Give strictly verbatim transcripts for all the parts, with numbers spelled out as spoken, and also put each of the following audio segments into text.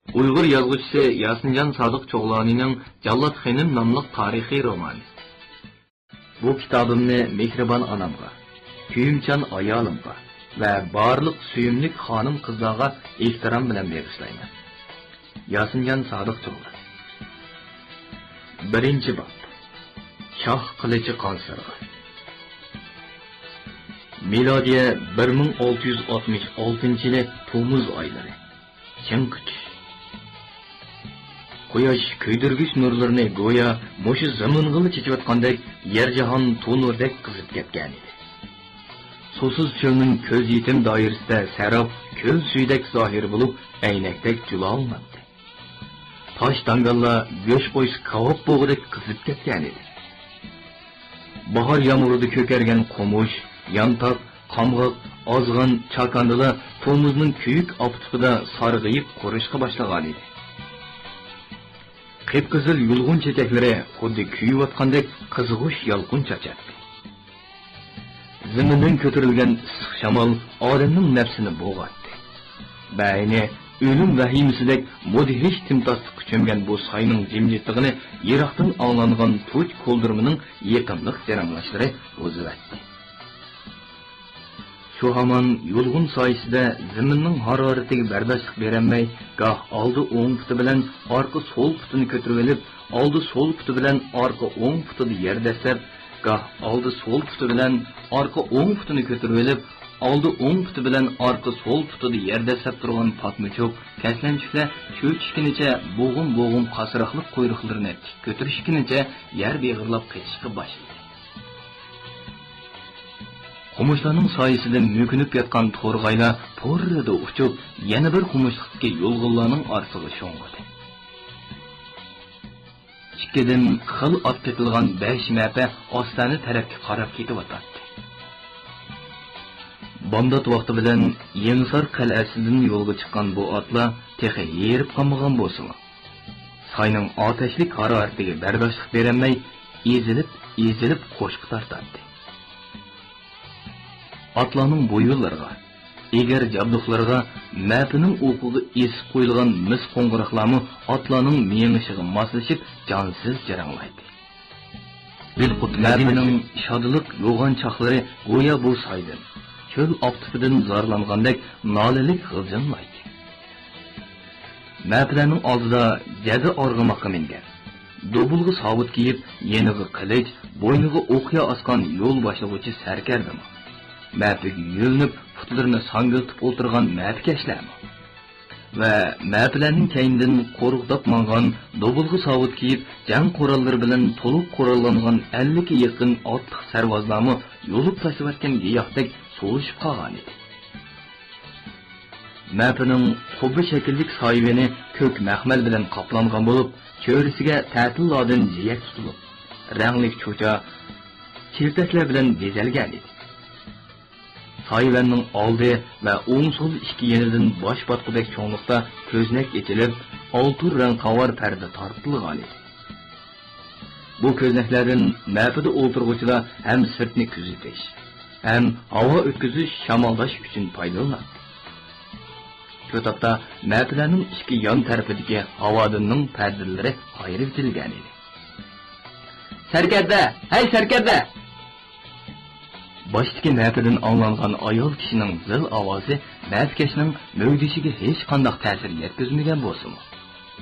ئۇيغۇر يازغۇچىسى ياسىنجان سادىق چوغلانىنىڭ جاللات خېنىم ناملىق تارىخىي رومانى. بۇ كىتابىمنى مېھرىبان ئانامغا، كۆيۈمچان ئايالىمغا ۋە بارلىق سۆيۈملۈك خانىم-قىزلارغا ئېھتىرام بىلەن بېغىشلايمەن. ياسىنجان سادىق چوغلان. بىرىنچى باب. شاھ قىلىچى قانسىرىغان. مىلادىيە بىر مىڭ ئالتە يۈز ئاتمىش ئالتىنچى يىلى تومۇز ئايلىرى. چىڭقى چۈش. قۇياش كۆيدۈرگۈچ نۇرلىرىنى گويا مۇشۇ زېمىنغىلا چېچىۋاتقاندەك، يەر-جاھان تونۇردەك قىزىپ كەتكەنىدى. سۇسىز چۆلنىڭ كۆز يېتىم دائىرىسىدە سەراپ كۆل سۈيىدەك زاھىر بولۇپ، ئەينەكتەك جۇلاۋۇرۇناتتى. تاش داڭگاللار گۆش قويسا كاۋاپ بوغىدەك قىزىپ كەتكەنىدى. باھار يامغۇرىدا كۆكەرگەن قومۇش، يانتاق، قامغاق، ئازغان، چاكاندىلار تومۇزنىڭ كۆيۈك ئاپتىپىدا سارغىيىپ قۇرۇشقا باشلىغانىدى. قىپقىزىل يۇلغۇن چېچەكلىرى خۇددى كۆيۈۋاتقاندەك قىزغۇچ يالقۇن چاچاتتى. زېمىندىن كۆتۈرۈلگەن ئىسسىق شامال ئادەمنىڭ نەپسىنى بوغاتتى. بەئەينى ئۆلۈم ۋەھىمىسىدەك مۇدھىش تىمتاسلىققا چۆمگەن بۇ ساينىڭ جىمجىتلىقىنى يىراقتىن ئاڭلانغان تۇچ كولدۇرمىنىڭ يېقىملىق جاراڭلاشلىرى بۇزۇۋەتتى. شۇ ھامان يۇلغۇن سايىسىدە زېمىننىڭ ھارارىتىگە بەرداشلىق بېرەلمەي، گاھ ئالدى ئوڭ پۇتى بىلەن ئارقا سول پۇتىنى كۆتۈرۈۋېلىپ، ئالدى سول پۇتى بىلەن ئارقا ئوڭ پۇتىدا يەر دەسسەپ، گاھ ئالدى سول پۇتى بىلەن ئارقا ئوڭ پۇتىنى كۆتۈرۈۋېلىپ، ئالدى ئوڭ پۇتى بىلەن ئارقا سول پۇتىدا يەر دەسسەپ تۇرغان پاتمىچۇق، كەسلەنچۈكلەر چۆچۈشكىنىچە بوغۇم-بوغۇم قاسراقلىق قۇيرۇقلىرىنى تىك كۆتۈرۈشكىنىچە يەر بېغىرلاپ قېچىشقا باشلىدى. قومۇشلارنىڭ سايىسىدىن مۆكۈنۈپ ياتقان تورغايلار پۇررىدە ئۇچۇپ، يەنە بىر قومۇشلۇقتىكى يۇلغۇنلارنىڭ ئارىسىغا شۇڭغۇدى. ئىككىدىن خىل ئات تېپىلغان بەش مەپە ئاستانە تەرەپكە قاراپ كېتىۋاتاتتى. بامدات ۋاقتى بىلەن يېڭىسار قەلئەسىدىن يولغا چىققان بۇ ئاتلار تېخى ھېرىپ قالمىغان بولسىمۇ، ساينىڭ ئاتەشلىك ھارارىتىگە بەرداشلىق بېرەلمەي، ئېزىلىپ-ئېزىلىپ قوشۇققا تارتاتتى. ئاتلارنىڭ بويۇنلىرىغا، ئېگەر جابدۇقلىرىغا مەپىنىڭ ئوقىغا ئېسىپ قويۇلغان مىس قوڭغۇراقلارمۇ ئاتلارنىڭ مېڭىشىغا ماسلىشىپ، جانسىز جاراڭلايتتى. مەپىنىڭ شادلىق يوغان چاقلىرى گويا بۇ سايدىن، چۆل ئاپتىپىدىن زارلانغاندەك نالىلىك غىلجىرلايتتى. مەپىلەرنىڭ ئالدىدا جەدە ئارغىماققا مىنگەن، دوبۇلغا ساۋۇت كىيىپ، يېنىغا قىلىچ، بوينىغا ئوقيا ئاسقان يول باشلىغۇچى سەركەردىمۇ، مەپىگە يۆلىنىپ، پۇتلىرىنى ساڭگىلىتىپ ئولتۇرغان مەپىكەشلەرمۇ ۋە مەپىلەرنىڭ كەينىدىن قورۇقداپ ماڭغان، دوبۇلغا ساۋۇت كىيىپ، جەڭ قوراللىرى بىلەن تولۇق قوراللانغان ئەللىككە يېقىن ئاتلىق سەرۋازلارمۇ يۇلۇپ تاشلىۋەتكەن گىياھتەك سولىشىپ قالغانىدى. مەپىنىڭ قۇببە شەكىللىك سايىۋىنى كۆك مەخمەل بىلەن قاپلانغان بولۇپ، چۆرىسىگە تەتىللاردىن جىيەك تۇتۇلۇپ، رەڭلىك چوچا، چىرتەكلەر بىلەن بېزەلگەنىدى. سايىۋەننىڭ ئالدى ۋە ئوڭ-سول ئىككى يېنىدىن باش پاتقۇدەك چوڭلۇقتا كۆزنەك ئېچىلىپ، ئالتۇن رەڭ قاۋار پەردە تارتىلغانىدى. بۇ كۆزنەكلەردىن مەپىدە ئولتۇرغۇچىلار ھەم سىرتنى كۆزىتىش، ھەم ھاۋا ئۆتكۈزۈش، شامالداش ئۈچۈن پايدىلىناتتى. شۇ تاپتا مەپىلەرنىڭ ئىككى يان تەرىپىدىكى ھاۋادىننىڭ پەردىلىرى ئايرىۋېتىلگەنىدى. سەركەردە! ھەي، سەركەردە! باشتىكى مەپىدىن ئاڭلانغان ئايال كىشىنىڭ زىل ئاۋازى مەپىكەشنىڭ مۈگدىشىگە ھېچقانداق تەسىر يەتكۈزمىگەن بولسىمۇ،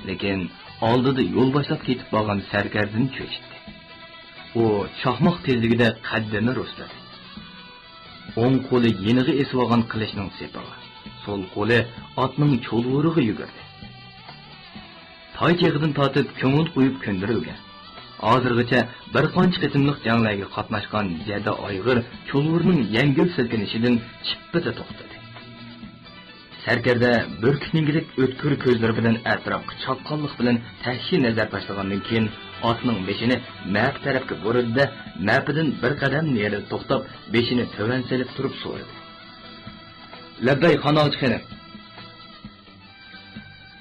لېكىن ئالدىدا يول باشلاپ كېتىپ بارغان سەركەردىنى چۆچۈتتى. ئۇ چاقماق تېزلىكىدە قەددىنى رۇسلىدى. ئوڭ قولى يېنىغا ئېسىۋالغان قىلىچنىڭ سېپىغا، سول قولى ئاتنىڭ چۇلۋۇرىغا يۈگۈردى. تاي چېغىدىن تارتىپ كۆڭۈل قويۇپ كۆندۈرۈلگەن، ھازىرغىچە بىر قانچە قېتىملىق جەڭلەرگە قاتناشقان جەدە ئايغىر چۇلۋۇرنىڭ يەڭگىل سىلكىنىشىدىن چىپپىدە توختىدى. سەركەردە بۈركۈتنىڭكىدەك ئۆتكۈر كۆزلىرى بىلەن ئەتراپقا چاققانلىق بىلەن تەھشى نەزەر تاشلىغاندىن كېيىن، ئاتنىڭ بېشىنى مەپە تەرەپكە بۇرىدى-دە، مەپىدىن بىر قەدەم نېرىدا توختاپ، بېشىنى تۆۋەن سېلىپ تۇرۇپ سورىدى. لەببەي، خاناغچى خېنىم!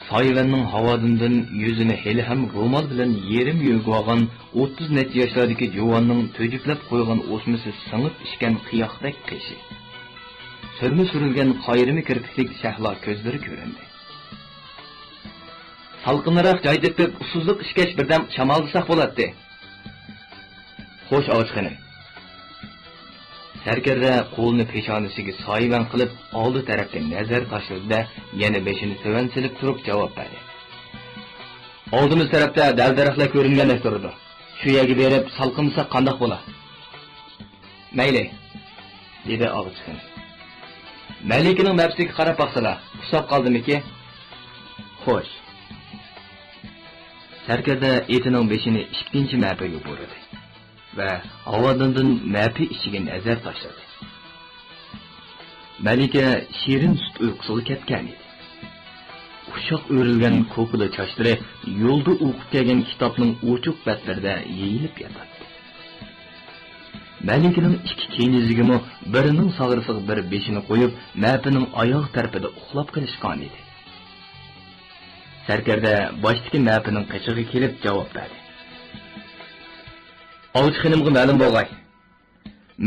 سايىۋەننىڭ ھاۋادىندىن يۈزىنى ھېلىھەم رومال بىلەن يېرىم يۆگىۋالغان ئوتتۇز نەچچە ياشلاردىكى جۇۋاننىڭ تۆجۈپلەپ قويغان ئوسمىسى سىڭىپ پىشكەن قىياقتەك قېشى، سۈرمە سۈرۈلگەن قايرىمە كىرپىكلىك شەھلا كۆزلىرى كۆرۈندى. سالقىنراق جاي تېپىپ، ئۇسسۇزلۇق ئىچكەچ بىردەم شامالدىساق بولاتتى. خوش، ئاغىچ خېنىم. سەركەردە قولىنى پېشانىسىگە سايىۋەن قىلىپ، ئالدى تەرەپكە نەزەر تاشلىدى-دە، يەنە بېشىنى تۆۋەن سېلىپ تۇرۇپ جاۋاب بەردى. ئالدىمىز تەرەپتە دەل-دەرەخلەر كۆرۈنگەندەك تۇرىدۇ. شۇ يەرگە بېرىپ سالقىنلىساق قانداق بولا؟ مەيلى، دېدى ئاغىچ خېنىم. مەلىكىنىڭ مەپىسىگە قاراپ باقسىلا، ئۇسساپ قالدىمىكى؟ خوش. سەركەردە ئېتىنىڭ بېشىنى ئىككىنچى مەپىگە بۇرىدى ۋە ھاۋادىندىن مەپى ئىچىگە نەزەر تاشلىدى. مەلىكە شېرىن سۈت ئۇيقۇسىغا كەتكەن ئىدى. ئۇششاق ئۆرۈلگەن كوكۇلا چاچلىرى يولدا ئوقۇپ كەلگەن كىتابنىڭ ئوچۇق بەتلىرىدە يېيىلىپ ياتاتتى. مەلىكىنىڭ ئىككى كېنىزىگىمۇ بىرىنىڭ ساغرىسىغا بىر بېشىنى قويۇپ، مەپىنىڭ ئاياغ تەرىپىدە ئۇخلاپ قېلىشقان ئىدى. سەركەردە باشتىكى مەپىنىڭ قېشىغا كېلىپ جاۋاب بەردى. ئاۋچى خېنىمغا مەلۇم بولغاي.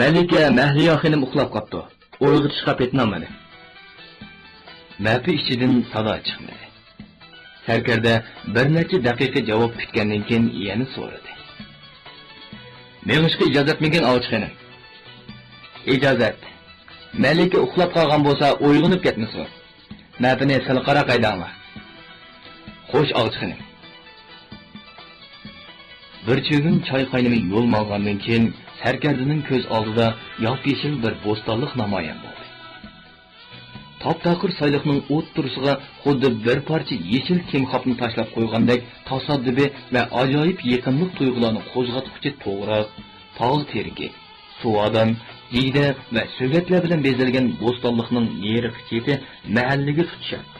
مەلىكە مەھلىيا خېنىم ئۇخلاپ قاپتۇ. ئويغىتىشقا پېتىنالمىدى. مەپە ئىچىدىن سادا چىقمىدى. سەركەردە بىر نەچچە دەقىقە جاۋاب كۈتكەندىن كېيىن يەنە سورىدى. مېڭىشقا ئىجازەتمىكىن، ئاۋچى خېنىم؟ ئىجازەت. مەلىكە ئۇخلاپ قالغان بولسا ئويغىنىپ كەتمىسۇن. مەپىنى سىلى قاراق ھەيدەڭلار. خوش، ئاغىچ خېنىم. بىر چۆگۈن چاي قاينىمى يول ماڭغاندىن كېيىن، سەركەردىنىڭ كۆز ئالدىدا ياپيېشىل بىر بوستانلىق نامايان بولدى. تاپتاقىر سايلىقنىڭ ئوتتۇرىسىغا خۇددى بىر پارچە يېشىل كىمخاپنى تاشلاپ قويغاندەك تاسادىپىي ۋە ئاجايىپ يېقىملىق تۇيغۇلارنى قوزغاتقۇچى توغراق، تاغ تېرىكى، سۇۋادان، جىگدە ۋە سۆگەتلەر بىلەن بېزەلگەن بوستانلىقنىڭ نېرىقى چېتى مەھەللىگە تۇتىشاتتى.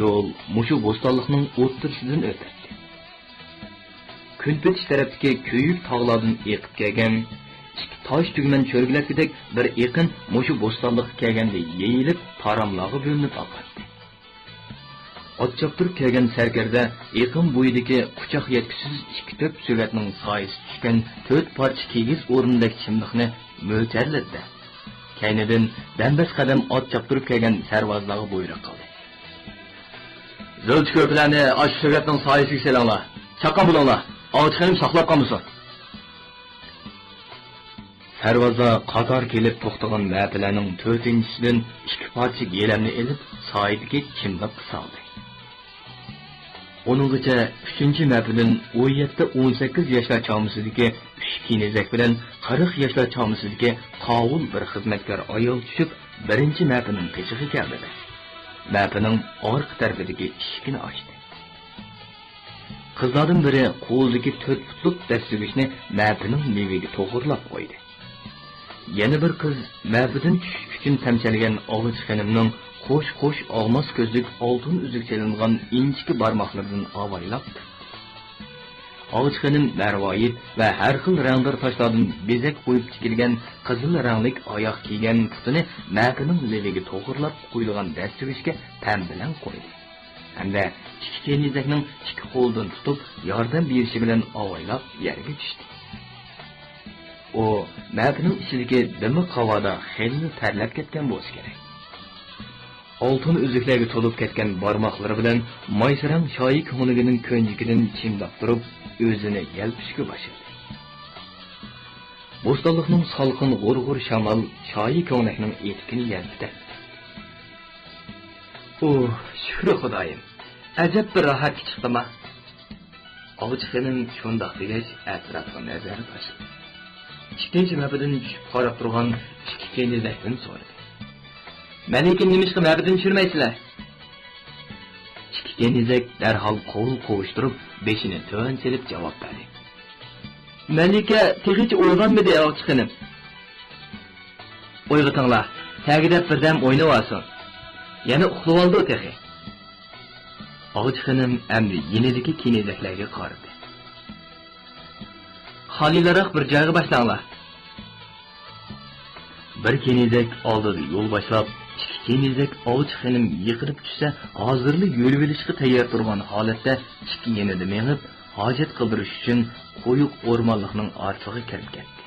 يول مۇشۇ بوستانلىقنىڭ ئوتتۇرىسىدىن ئۆتەتتى. كۈنپېتىش تەرەپتىكى كۆيۈك تاغلاردىن ئېقىپ كەلگەن ئىككى تاش تۈگمەن چۆرگىلەتكۈدەك بىر ئېقىن مۇشۇ بوستانلىققا كەلگەندە يېيىلىپ، تاراملارغا بۆلۈنۈپ ئاقاتتى. ئات چاپتۇرۇپ كەلگەن سەركەردە ئېقىن بويىدىكى قۇچاق يەتكۈسىز ئىككى تۆپ سۆگەتنىڭ سايىسى چۈشكەن تۆت پارچە كىگىز ئورنىدەك چىملىقنى مۆلچەرلىدى-دە، كەينىدىن دەمبەس قەدەم ئات چاپتۇرۇپ كەلگەن سەرۋازلارغا بۇيرۇق قىلدى. زىلچە كۆرپىلەرنى ئاشۇ سۆگەتنىڭ سايىسىگە سېلىڭلار. چاققان بولۇڭلار. ئاۋچى خېنىم ساقلاپ قالمىسۇن. سەرۋازلار قاتار كېلىپ توختىغان مەپىلەرنىڭ تۆتىنچىسىدىن ئىككى پارچە گىلەمنى ئېلىپ، سايىدىكى چىملىققا سالدى. ئۇنىڭغىچە ئۈچىنچى مەپىدىن ئون يەتتە، ئون سەككىز ياشلار چامىسىدىكى ئۈچ كېنىزەك بىلەن قىرىق ياشلار چامىسىدىكى تاۋۇل بىر خىزمەتكار ئايال چۈشۈپ، بىرىنچى مەپىنىڭ قېشىغا كەلدى-دە، مەپىنىڭ ئارقا تەرىپىدىكى ئىشىكنى ئاچتى. قىزلاردىن بىرى قولىدىكى تۆت پۇتلۇق دەستىگۈچنى مەپىنىڭ لېۋىگە توغرىلاپ قويدى. يەنە بىر قىز مەپىدىن چۈشۈش ئۈچۈن تەمشەلگەن ئاۋچى خېنىمنىڭ قوش-قوش ئالماس كۆزلۈك ئالتۇن ئۈزۈك سېلىنغان ئىنچىكە بارماقلىرىدىن ئاۋايلاپ تۇتتى. ئاۋچى خېنىم مەرۋايىت ۋە ھەر خىل رەڭدار تاشلاردىن بېزەك قويۇپ تىكىلگەن قىزىل رەڭلىك ئاياغ كىيگەن پۇتىنى مەپىنىڭ لېۋىگە توغرىلاپ قويۇلغان دەستىگۈچكە پەم بىلەن قويدى. ھەمدە ئىككى كېنىزەكنىڭ ئىككى قولىدىن تۇتۇپ، ياردەم بېرىشى بىلەن ئاۋايلاپ يەرگە چۈشتى. ئۇ مەپىنىڭ ئىچىدىكى دىمىق ھاۋادا خېلىلا تەرلەپ كەتكەن بولسا كېرەك. ئالتۇن ئۈزۈكلەرگە تولۇپ كەتكەن بارماقلىرى بىلەن مايسىرەڭ شايى كۆڭلىكىنىڭ كۆنجىكىدىن چىمداپ تۇرۇپ، ئۆزىنى يەلپۈشكە باشلىدى. بوستانلىقنىڭ سالقىن غۇر-غۇر شامال شايى كۆڭلەكنىڭ ئېتىكىنى يەلپۈتەتتى. ئۇھ، شۈكرى خۇدايىم، ئەجەب بىر راھەتكە چىقتىما؟ ئاۋچى خېنىم شۇنداق دېگەچ، ئەتراپىغا نەزەر تاشلىدى. ئىككىنچى مەپىدىن چۈشۈپ قاراپ تۇرغان ئىككى كېنىزەكتىن سورىدى. مەلىكىنى نېمىشقا مەپىدىن چۈشۈرمەيسىلەر؟ ئىككى كېنىزەك دەرھال قول قوۋۇشتۇرۇپ، بېشىنى تۆۋەن سېلىپ جاۋاب بەردى. مەلىكە تېخىچە ئويغانمىدى، ئاۋچى خېنىم. ئويغىتىڭلار، تەگىدەپ بىردەم ئوينىۋالسۇن. يەنە ئۇخلىۋالىدۇ تېخى. ئاۋچى خېنىم ئەمدى يېنىدىكى كېنىزەكلەرگە قارىدى. خالىيراق بىر جايغا باشلاڭلار. بىر كېنىزەك ئالدىدا يول باشلاپ، ئىككى كېنىزەك ئاۋچى خېنىم يىقىلىپ چۈشسە، ھازىرلا يۆلىۋېلىشقا تەييار تۇرغان ھالەتتە ئىككى يېنىدا مېڭىپ، ھاجەت قىلدۇرۇش ئۈچۈن قويۇق ئورمانلىقنىڭ ئارىسىغا كىرىپ كەتتى.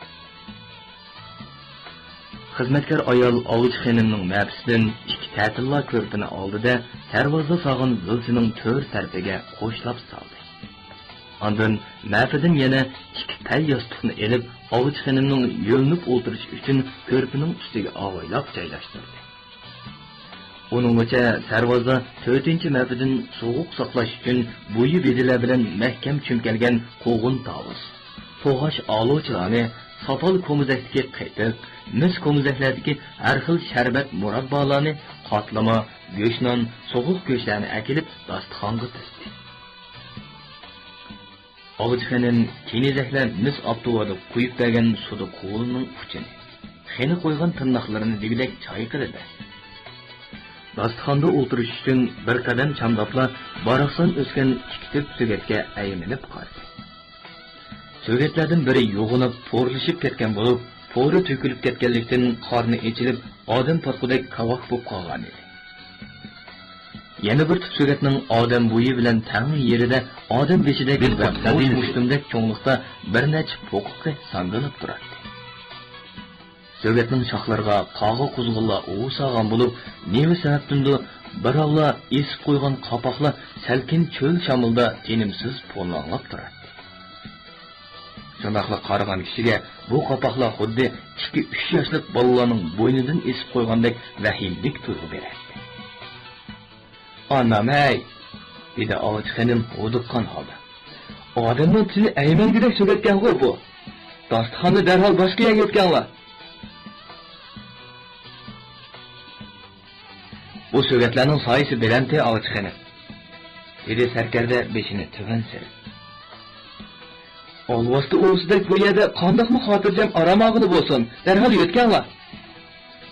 خىزمەتكار ئايال ئاۋچى خېنىمنىڭ مەپىسىدىن ئىككى تەتىللا كۆرپىنى ئالدى-دە، سەرۋازدا سالغان زىلچىنىڭ تۆر تەرىپىگە قوشلاپ سالدى. ئاندىن مەپىدىن يەنە ئىككى پەي ياستۇقنى ئېلىپ، ئاۋچى خېنىمنىڭ يۆلىنىپ ئولتۇرۇشى ئۈچۈن كۆرپىنىڭ ئۈستىگە ئاۋايلاپ جايلاشتۇردى. ئۇنىڭغىچە سەرۋازدا تۆتىنچى مەپىدىن سوغۇق ساقلاش ئۈچۈن بويى بېدىلەر بىلەن مەھكەم چۈمكەلگەن قوغۇن تاۋۇز، توغاچ ئالۇچىلارنى، ساپال كومزەكتىكى قېتىق، مىس كومزەكلەردىكى ھەر خىل شەربەت مۇراببالارنى، قاتلىما، گۆشنان، سوغۇق گۆشلەرنى ئەكېلىپ داستىخانغا تىزدى. ئاۋچى خېنىم كېنىزەكلەر مىس ئاپتوۋادا قۇيۇپ بەرگەن سۇدا قولىنىڭ ئۇچىنى، خېنە قويغان تىرناقلىرىنى دېگۈدەك چايقىدى-دە، داستىخاندا ئولتۇرۇش ئۈچۈن بىر قەدەم چامداپلا، باراقسان ئۆسكەن ئىككى تۈپ سۆگەتكە ئەيمىنىپ قارىدى. سۆگەتلەردىن بىرى يوغىنىپ، پورلىشىپ كەتكەن بولۇپ، پورى تۆكۈلۈپ كەتكەنلىكتىن، قارنى ئېچىلىپ، ئادەم تارتقۇدەك كاۋاك بولۇپ قالغانىدى. يەنە بىر تۈپ سۆگەتنىڭ ئادەم بويى بىلەن تەڭ يېرىدە ئادەم بېشىدەك ۋە قوش مۇشتۇمدەك چوڭلۇقتا بىر نەچچە پوقىقى ساڭگىلاپ تۇراتتى. سۆگەتنىڭ شاخلىرىغا قاغا-قۇزغۇنلار ئۇۋا سالغان بولۇپ، نېمە سەۋەبتىندۇر بىراۋلار ئېسىپ قويغان قاپاقلار سەلكىن چۆل شامىلىدا تىنىمسىز پوللاڭلاپ تۇراتتى. شۇنداقلا قارىغان كىشىگە بۇ قاپاقلار خۇددى ئىككى-ئۈچ ياشلىق بالىلارنىڭ بوينىدىن ئېسىپ قويغاندەك ۋەھىملىك تۇيغۇ بېرەتتى. «ئانام-ھەي!» دېدى ئاۋچى خېنىم ھودۇققان ھالدا. «ئادەمنىڭ تىلى ئەيمەنگۈدەك سۆگەتكەنغۇ بۇ! داستىخاننى دەرھال باشقا يەرگە يۆتكەڭلار!» «بۇ سۆگەتلەرنىڭ سايىسى بەلەنتى، ئاۋچى خېنىم»، دېدى سەركەردە بېشىنى تۆۋەن سېلىپ. «ئالۋاستى ئۇۋىسىدەك بۇ يەردە قانداقمۇ خاتىرجەم ئارام ئالغىلى بولسۇن، دەرھال يۆتكەڭلار!»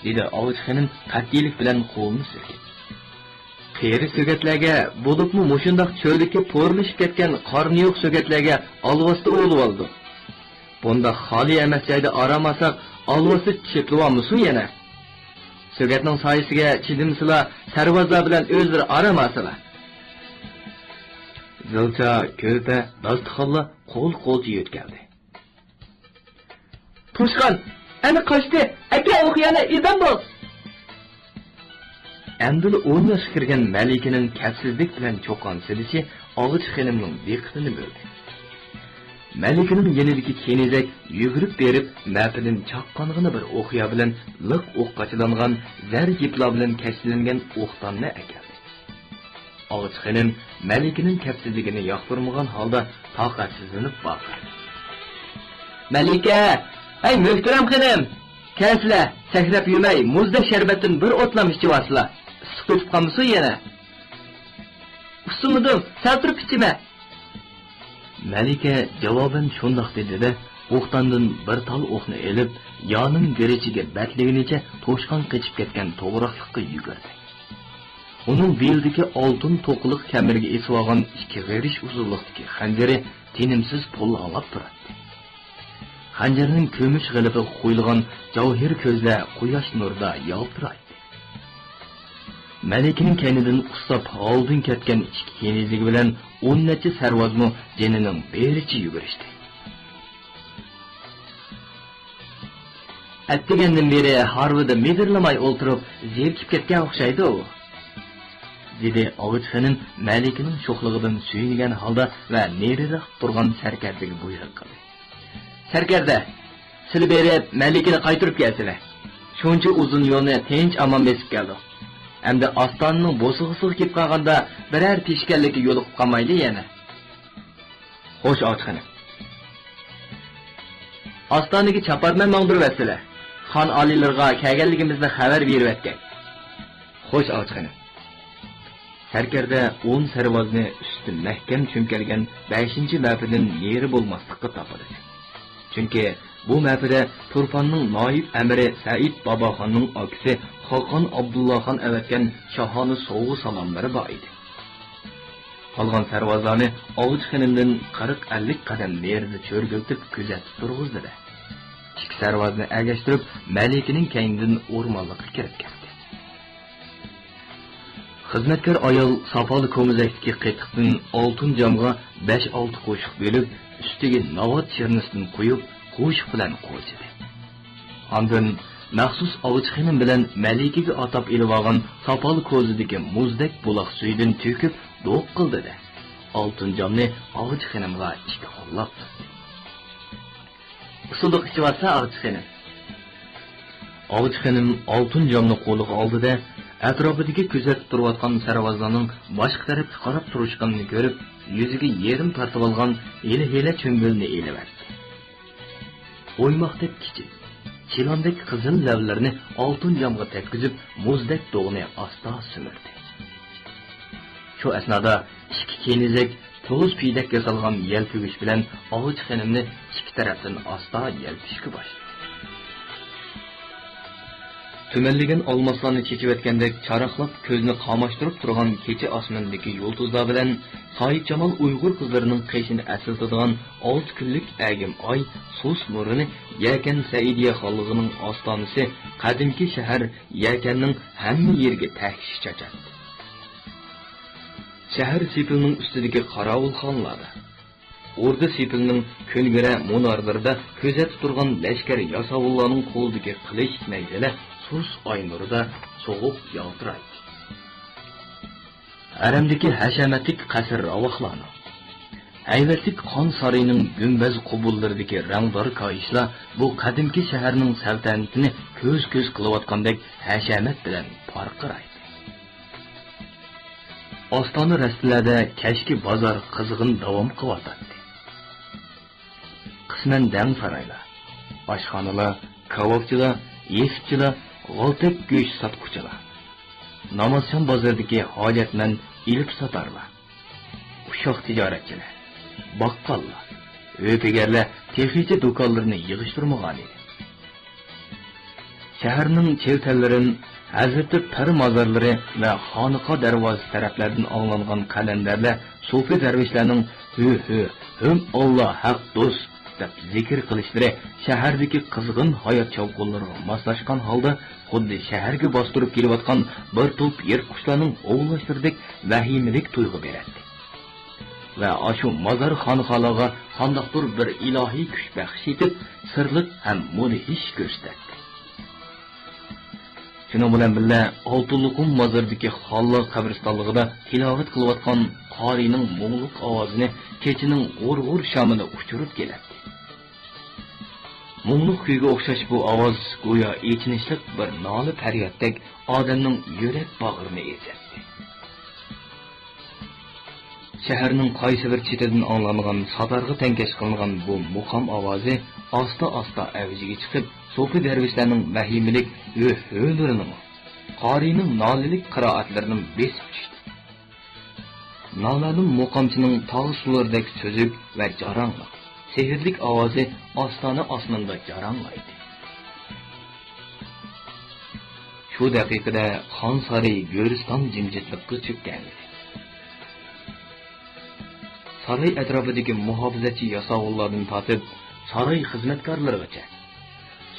دېدى ئاۋچى خېنىم قەتئىيلىك بىلەن قولىنى سىلكىپ. «قېرى سۆگەتلەرگە، بولۇپمۇ مۇشۇنداق چۆلدىكى پورلىشىپ كەتكەن قارنى يوق سۆگەتلەرگە ئالۋاستى ئۇۋىلىۋالىدۇ. بۇنداق خالىي ئەمەس جايدا ئارام ئالساق، ئالۋاستى چېپىلىۋالمىسۇن يەنە؟ سۆگەتنىڭ سايىسىگە چىدىمىسىلا، سەرۋازلار بىلەن ئۆزلىرى ئارام ئالسىلا.» زىلچا، كۆرپە، داستىخانلار قول-قولچە يۆتكەلدى. «توشقان، ئەنە قاچتى! ئەكە ئۇ خىيانەت ئىدام بول!» ئەمدىلا ئون ياشقا كىرگەن مەلىكىنىڭ كەپسىزلىك بىلەن چۇقان سېلىشى ئاۋچى خېنىمنىڭ دىققىتىنى بۆلدى. مەلىكىنىڭ يېنىدىكى كېنىزەك يۈگۈرۈپ بېرىپ، مەپىدىن چاققانغىنا بىر ئوقيا بىلەن لىق ئوق قاچىلانغان زەر يىپلار بىلەن كەشتىلەنگەن ئوقداننى ئەكەلدى. ئاۋچى خېنىم مەلىكىنىڭ كەپسىزلىكىنى ياقتۇرمىغان ھالدا تاقەتسىزلىنىپ ۋارقىرىدى. «مەلىكە! ھەي، مۆھتەرەم خېنىم! كەلسىلە، سەكرەپ يۈرمەي، مۇزدەك شەربەتتىن بىر ئوتلام ئىچىۋالسىلا، ئىسسىق ئۆتۈپ قالمىسۇن يەنە.» «ئۇسسىمىدىم، سەل تۇرۇپ ئىچىمەن.» مەلىكە جاۋابەن شۇنداق دېدى-دە، ئوقداندىن بىر تال ئوقنى ئېلىپ، يانىڭ گىرىچىگە بەتلىگىنىچە توشقان قېچىپ كەتكەن توغراقلىققا يۈگۈردى. ئۇنىڭ بېلىدىكى ئالتۇن توقىلىق كەمىرىگە ئېسىۋالغان ئىككى غېرىش ئۇزۇنلۇقتىكى خەنجىرى تىنىمسىز پوللاڭلاپ تۇراتتى. خەنجەرنىڭ كۈمۈش غىلىپىغا قويۇلغان جاۋھىر كۆزلەر قۇياش نۇرىدا يالتىرايتتى. مەلىكىنىڭ كەينىدىن ئۇسساپ ھالىدىن كەتكەن ئىككى كېنىزلىكى بىلەن ئون نەچچە سەرۋازمۇ جېنىنىڭ بېرىچە يۈگۈرۈشتى. «ئەتىگەندىن بېرى ھارۋىدا مىدىرلىماي ئولتۇرۇپ، زېرىكىپ كەتكەن ئوخشايدۇ»، دېدى ئاۋچى خېنىم مەلىكىنىڭ شوخلۇقىدىن سۆيۈنگەن ھالدا ۋە نېرىراق تۇرغان سەركەردىگە بۇيرۇق قىلدى. «سەركەردە، سىلە بېرىپ، مەلىكىنى قايتۇرۇپ كەلسىلە. شۇنچە ئۇزۇن يولنى تىنچ-ئامان بېسىپ كەلدۇق. ئەمدى ئاستانىنىڭ بوسۇغىسىغا كېلىپ قالغاندا، بىرەر پېشكەللىككە يولۇقۇپ قالمايلى يەنە.» «خوش، ئاۋچى خېنىم.» «ئاستانىگە چاپارمەن ماڭدۇرۇۋەتسىلە. خان ئالىيلىرىغا كەلگەنلىكىمىزنى خەۋەر بېرىۋەتكەي.» «خوش، ئاۋچى خېنىم.» سەركەردە ئون سەرۋازنى ئۈستى مەھكەم چۆمكەلگەن بەشىنچى مەپىدىن نېرى بولماسلىققا تاپىدى. چۈنكى بۇ مەپىدە تۇرپاننىڭ نايىب ئەمىرى سەئىد باباخاننىڭ ئاكىسى خاقان ئابدۇللاخان ئەۋەتكەن شاھانە سوۋغا-سالاملىرى بار ئىدى. قالغان سەرۋازلارنى ئاۋچى خېنىمدىن قىرىق-ئەللىك قەدەم نېرىدا چۆرگۈلىتىپ كۆزەتتە تۇرغۇزدى-دە، ئىككى سەرۋازنى ئەگەشتۈرۈپ، مەلىكىنىڭ كەينىدىن ئورمانلىققا كىرىپ كەتتى. خىزمەتكار ئايال ساپال كومزەكتىكى قېتىقتىن ئالتۇن جامغا بەش-ئالتە قوشۇق بۆلۈپ، ئۈستىگە ناۋات شىرنىسىدىن قويۇپ، قوشۇق بىلەن قورشىدى. ئاندىن مەخسۇس ئاغىچ خېنىم بىلەن مەلىكىگە ئاتاپ ئېلىۋالغان ساپال كوزىدىكى مۇزدەك بۇلاق سۈيىدىن تۆكۈپ دوق قىلدى-دە، ئالتۇن جامنى ئاغىچ خېنىمغا ئىككى قوللاپ تۇتتى. ئۇسسۇللۇق ئىچىۋاتسا، ئاغىچ خېنىم. ئاغىچ خېنىم ئالتۇن جامنى قولىغا ئالدى-دە، ئەتراپىدىكى كۆزەتتە تۇرۇۋاتقان سەرۋازلارنىڭ باشقا تەرەپكە قاراپ تۇرۇشقىنىنى كۆرۈپ، يۈزىگە يېرىم تارتىۋالغان ھېلىھېلە چۈمبۈلنى ئېلىۋەتتى. ئويماقتەك كىچىك، چىلاندەك قىزىل لەۋلىرىنى ئالتۇن جامغا تەگكۈزۈپ، مۇزدەك دوغىنى ئاستا سۈمۈردى. شۇ ئەسنادا ئىككى كېنىزەك، توز پىيدەك ياسالغان يەلپۈگۈچ بىلەن ئاغىچ خېنىمنى ئىككى تەرەپتىن ئاستا يەلپۈشكە باشلىدى. تۈمەنلىگەن ئالماسلارنى چېچىۋەتكەندەك چاراقلاپ كۆزنى قاماشتۇرۇپ تۇرغان كېچە ئاسمىنىدىكى يۇلتۇزلار بىلەن سايىتجامال ئۇيغۇر قىزلىرىنىڭ قېشىنى ئەسلىتىدىغان ئالتە كۈنلۈك ئەگىم ئاي سۇس نۇرىنى يەكەن سەئىدىيە خانلىقىنىڭ ئاستانىسى قەدىمكى شەھەر يەكەننىڭ ھەممە يېرىگە تەكشى چاچاتتى. شەھەر سېپىلىنىڭ ئۈستىدىكى قاراۋۇلخانىلاردا، ئوردا سېپىلىنىڭ كۈنگىرە مۇنارلىرىدا كۆزەتتە تۇرغان لەشكەر ياساۋۇللارنىڭ قولىدىكى قىلىچ نەيزىلەر سۇس ئاي نۇرىدا سوغۇق يالتىرايتتى. ھەرەمدىكى ھەشەمەتلىك قەسىر راۋاقلارنىڭ، ھەيۋەتلىك خان سارىيىنىڭ گۈمبەز قۇبۇللىرىدىكى رەڭدار كاھىشلار بۇ قەدىمكى شەھەرنىڭ سەلتەنىتىنى كۆز-كۆز قىلىۋاتقاندەك ھەشەمەت بىلەن پارقىرايتتى. ئاستانە رەستىلەردە كەچكى بازار قىزغىن داۋام قىلىۋاتاتتى. قىسمەن دەڭ سارايلار، ئاشخانىلار، كاۋاپچىلار، يېسىپچىلار، غالتەك گۆش ساتقۇچىلار، نامازشام بازىرىدىكى ھاجەتمەن ئېلىپ ساتارلار، ئۇششاق تىجارەتچىلەر، باققاللار، ھۆپىگەرلەر تېخىچە دۇكانلىرىنى يىغىشتۇرمىغانىدى. شەھەرنىڭ چېۋىتەنلىرىن ھەزرىتى پىر مازارلىرى ۋە خانىقا دەرۋازىسى تەرەپلەردىن ئاڭلانغان قەلەندەرلەر سوپى دەرۋىشلەرنىڭ «ھۆ، ھۆ، ھۆم، ئاللا ھەق دوست» دەپ زىكىر قىلىشلىرى شەھەردىكى قىزغىن ھايات شاۋقۇنلىرىغا ماسلاشقان ھالدا، خۇددى شەھەرگە باستۇرۇپ كېلىۋاتقان بىر توپ يىرتقۇچلارنىڭ ھۇۋلاشلىرىدەك ۋەھىمىلىك تۇيغۇ بېرەتتى. ۋە ئاشۇ مازار خانىخالارغا قانداقتۇر بىر ئىلاھىي كۈچ بەخش ئېتىپ، سىرلىق ھەم مۇدھىش كۆرسىتەتتى. شۇنىڭ بىلەن بىللە، ئالتۇنلۇقۇم مازىرىدىكى خانلار قەبرىستانلىقىدا تىلاۋەت قىلىۋاتقان قارىينىڭ مۇڭلۇق ئاۋازىنى كېچىنىڭ غۇر-غۇر شامىلى ئۇچۇرۇپ كېلەتتى. مۇڭلۇق كۈيگە ئوخشاش بۇ ئاۋاز گويا ئېچىنىشلىق بىر نالە-پەريادتەك ئادەمنىڭ يۈرەك باغرىنى ئېزەتتى. شەھەرنىڭ قايسى بىر چېتىدىن ئاڭلانغان ساتارغا تەڭكەش قىلىنغان بۇ مۇقام ئاۋازى ئاستا-ئاستا ئەۋجىگە چىقىپ، سوپى دەرۋىشلەرنىڭ ۋەھىمىلىك ھۆ-ھۆلىرىنىمۇ، قارىينىڭ نالىلىك قىرائەتلىرىنىمۇ بېسىپ چۈشتى. نامەلۇم مۇقامچىنىڭ تاغ سۇلىرىدەك سۈزۈك ۋە جاراڭلىق، سېھىرلىك ئاۋازى ئاستانە ئاسماندا جاراڭلايتتى. شۇ دەقىقىدە خان سارىيى گۆرىستان جىمجىتلىققا چۆككەنىدى. ساراي ئەتراپىدىكى مۇھاپىزەتچى ياساۋۇللاردىن تارتىپ، ساراي خىزمەتكارلىرىغىچە،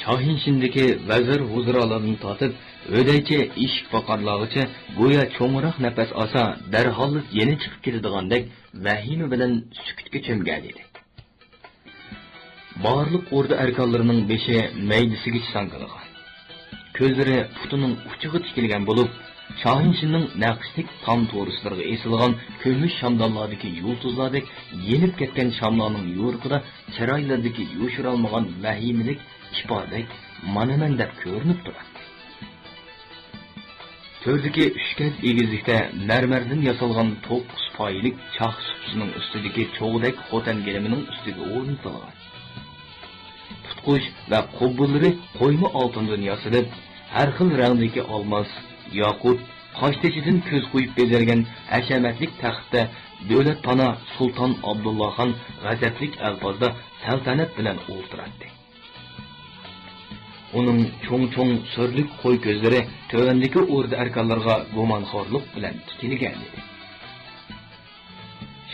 شاھىنشىندىكى ۋەزىر ۋۇزرالاردىن تارتىپ، ھۆدەيچى ئېشىك پاقارلارغىچە گويا چوڭراق نەپەس ئالسا، دەرھاللا يەنە چىقىپ كېتىدىغاندەك ۋەھىمە بىلەن سۈكۈتكە چۆمگەنىدى. بارلىق ئوردا ئەركانلىرىنىڭ بېشى مەيدىسىگىچە ساڭگىلىغان. كۆزلىرى پۇتىنىڭ ئۇچىغا تىكىلگەن بولۇپ، شاھىنشىننىڭ نەقىشلىك تام تورۇسلىرىغا ئېسىلغان كۈمۈش شامدانلاردىكى يۇلتۇزلاردەك يېنىپ كەتكەن شاملارنىڭ يورۇقىدا چىرايلىرىدىكى يوشۇرالمىغان ۋەھىمىلىك ئىپادە مانا مەن دەپ كۆرۈنۈپ تۇراتتى. تۆردىكى ئۈچ كەت ئېگىزلىكتە مەرمەردىن ياسالغان توققۇز پايىلىك چاق سۇپىسىنىڭ ئۈستىدىكى چوغدەك خوتەن گىلىمىنىڭ ئۈستىگە ئورنىتىلغان. تۇتقۇچ ۋە قوبۇللىرى قويما ئالتۇندىن ياسىلىپ، ھەر خىل رەڭدىكى ئالماس، ياقۇت، قاشتېشىدىن كۆز قويۇپ بېزەلگەن ھەشەمەتلىك تەختتە دۆلەتپانا سۇلتان ئابدۇللاخان غەزەپلىك ئەلپازدا سەلتەنەت بىلەن ئولتۇراتتى. ئۇنىڭ چوڭ-چوڭ سۈرلۈك قوي كۆزلىرى تۆۋەندىكى ئوردا ئەركانلىرىغا گۇمانخورلۇق بىلەن تىكىلگەنىدى.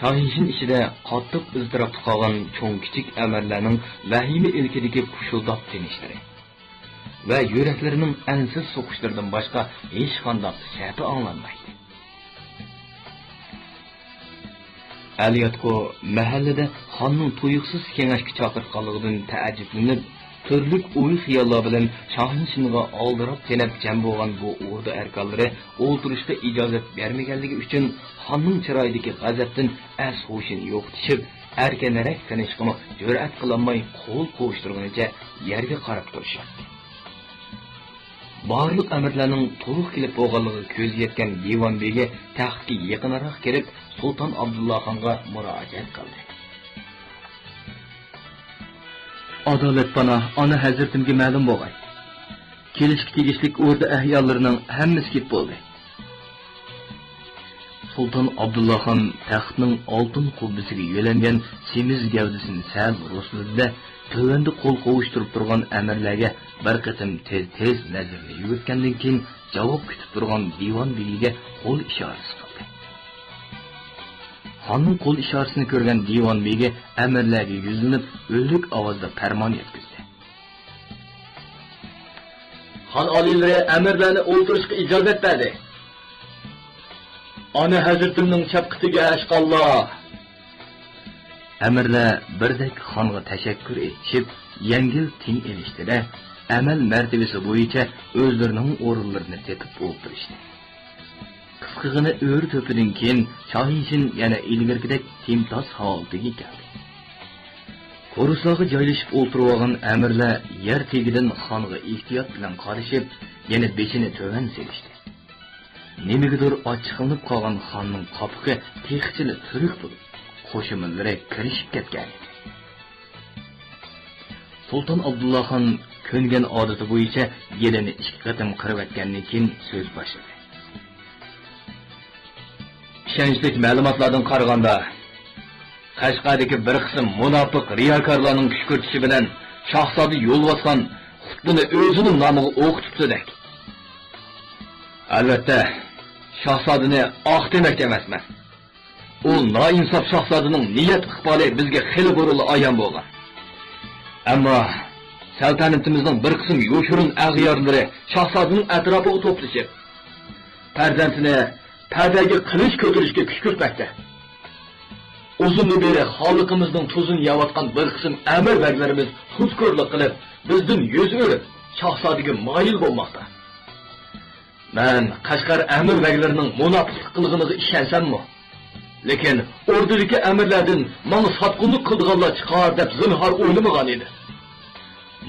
شاھىنشىن ئىچىدە قاتتىق ئىزتىراپتا قالغان چوڭ-كىچىك ئەمىرلەرنىڭ ۋەھىمە ئىلكىدىكى پۇشۇلداپ تىنىشلىرى ۋە يۈرەكلىرىنىڭ ئەنسىز سوقۇشلىرىدىن باشقا ھېچقانداق سەپى ئاڭلانمايتتى. ئەلياتقۇ مەھەللىدە خاننىڭ تۇيۇقسىز كېڭەشكە چاقىرتقانلىقىدىن تەئەججۈپلىنىپ، تۈرلۈك ئوي-خىياللار بىلەن شاھىنشىنغا ئالدىراپ-تېنەپ جەم بولغان بۇ ئوردا ئەركانلىرى ئولتۇرۇشقا ئىجازەت بەرمىگەنلىكى ئۈچۈن، خاننىڭ چىرايىدىكى غەزەپتىن ئەس-ھوشىنى يوقىتىشىپ، ئەركىنرەك تىنىشقىمۇ جۈرئەت قىلالماي، قول قوۋۇشتۇرغىنىچە يەرگە قاراپ تۇرۇشاتتى. بارلىق ئەمىرلەرنىڭ تولۇق كېلىپ بولغانلىقىغا كۆزى يەتكەن دىۋان بېگى تەختكە يېقىنراق كىرىپ، سۇلتان ئابدۇللاخانغا مۇراجىئەت قىلدى. ئادالەتپاناھ ئانا ھەزرىتىمگە مەلۇم بولغاي. كېلىشكە تېگىشلىك ئوردا ئەھيالىرىنىڭ ھەممىسى كېلىپ بولدى. سۇلتان ئابدۇللاخان تەختنىڭ ئالتۇن قۇببىسىگە يۆلەنگەن سېمىز گەۋدىسىنى سەل رۇسلىدى-دە، تۆۋەندە قول قوۋۇشتۇرۇپ تۇرغان ئەمىرلەرگە بىر قېتىم تېز-تېز نەزىرىنى يۈگۈرتكەندىن كېيىن، جاۋاب كۈتۈپ تۇرغان دىۋان بېگىگە قول ئىشارىسى قىلدى. خاننىڭ قول ئىشارىسىنى كۆرگەن دىۋان بېگى ئەمىرلەرگە يۈزلىنىپ، ئۈنلۈك ئاۋازدا پەرمان يەتكۈزدى. خان ئالىيلىرى ئەمىرلەرنى ئولتۇرۇشقا ئىجازەت بەردى. ئانا ھەزرىتىمنىڭ شەپقىتىگە ئەشقاللا! ئەمىرلەر بىردەك خانغا تەشەككۈر ئېيتىشىپ، يەڭگىل تىن ئېلىشتى-دە، ئەمەل مەرتىۋىسى بويىچە ئۆزلىرىنىڭ ئورۇنلىرىنى تېپىپ ئولتۇرۇشتى. قىسقىغىنە ئۆرە تۆپىدىن كېيىن، شاھىنشىن يەنە ئىلگىرىكىدەك تىمتاس ھالىتىگە كەلدى. كورۇسلارغا جايلىشىپ ئولتۇرۇۋالغان ئەمىرلەر يەر تېگىدىن خانغا ئېھتىيات بىلەن قارىشىپ، يەنە بېشىنى تۆۋەن سېلىشتى. نېمىگىدۇر ئاچچىقلىنىپ قالغان خاننىڭ قاپىقى تېخىچىلا تۈرۈك بولۇپ، قوشۇمىلىرى كىرىشىپ كەتكەنىدى. سۇلتان ئابدۇللاخان كۆنگەن ئادىتى بويىچە يېلىنى ئىككى قېتىم قىرىۋەتكەندىن كېيىن سۆز باشلىدى. ئىشەنچلىك مەلۇماتلاردىن قارىغاندا، قەشقەردىكى بىر قىسىم مۇناپىق رىياكارلارنىڭ كۈشكۈرتۈشى بىلەن شاھزادە يولۋاسخان خۇتبىنى ئۆزىنىڭ نامىغا ئوقۇتۇپتۇدەك. ئەلۋەتتە، شاھزادىنى ئاق دېمەكچى ئەمەسمەن. ئۇ نائىنساپ شاھزادىنىڭ نىيەت ئىقبالى بىزگە خېلى بۇرۇنلا ئايان بولغان. ئەمما سەلتەنىتىمىزنىڭ بىر قىسىم يوشۇرۇن ئەغيارلىرى شاھزادىنىڭ ئەتراپىغا توپلىشىپ، پەرزەنتىنى پەدەگە قىلىچ كۆتۈرۈشكە كۈشكۈرتمەكتە. ئۇزۇندىن بېرى خانلىقىمىزنىڭ تۇزىنى يەۋاتقان بىر قىسىم ئەمىر بەگلىرىمىز تۇزكورلۇق قىلىپ، بىزدىن يۈز ئۆرۈپ، شاھزادىگە مايىل بولماقتا. مەن قەشقەر ئەمىر بەگلىرىنىڭ مۇناپىقلىق قىلغىنىغا ئىشەنسەممۇ، لېكىن ئوردىدىكى ئەمىرلەردىن ماڭا ساتقۇنلۇق قىلىدىغانلار چىقار دەپ زىنھار ئويلىمىغان ئىدىم.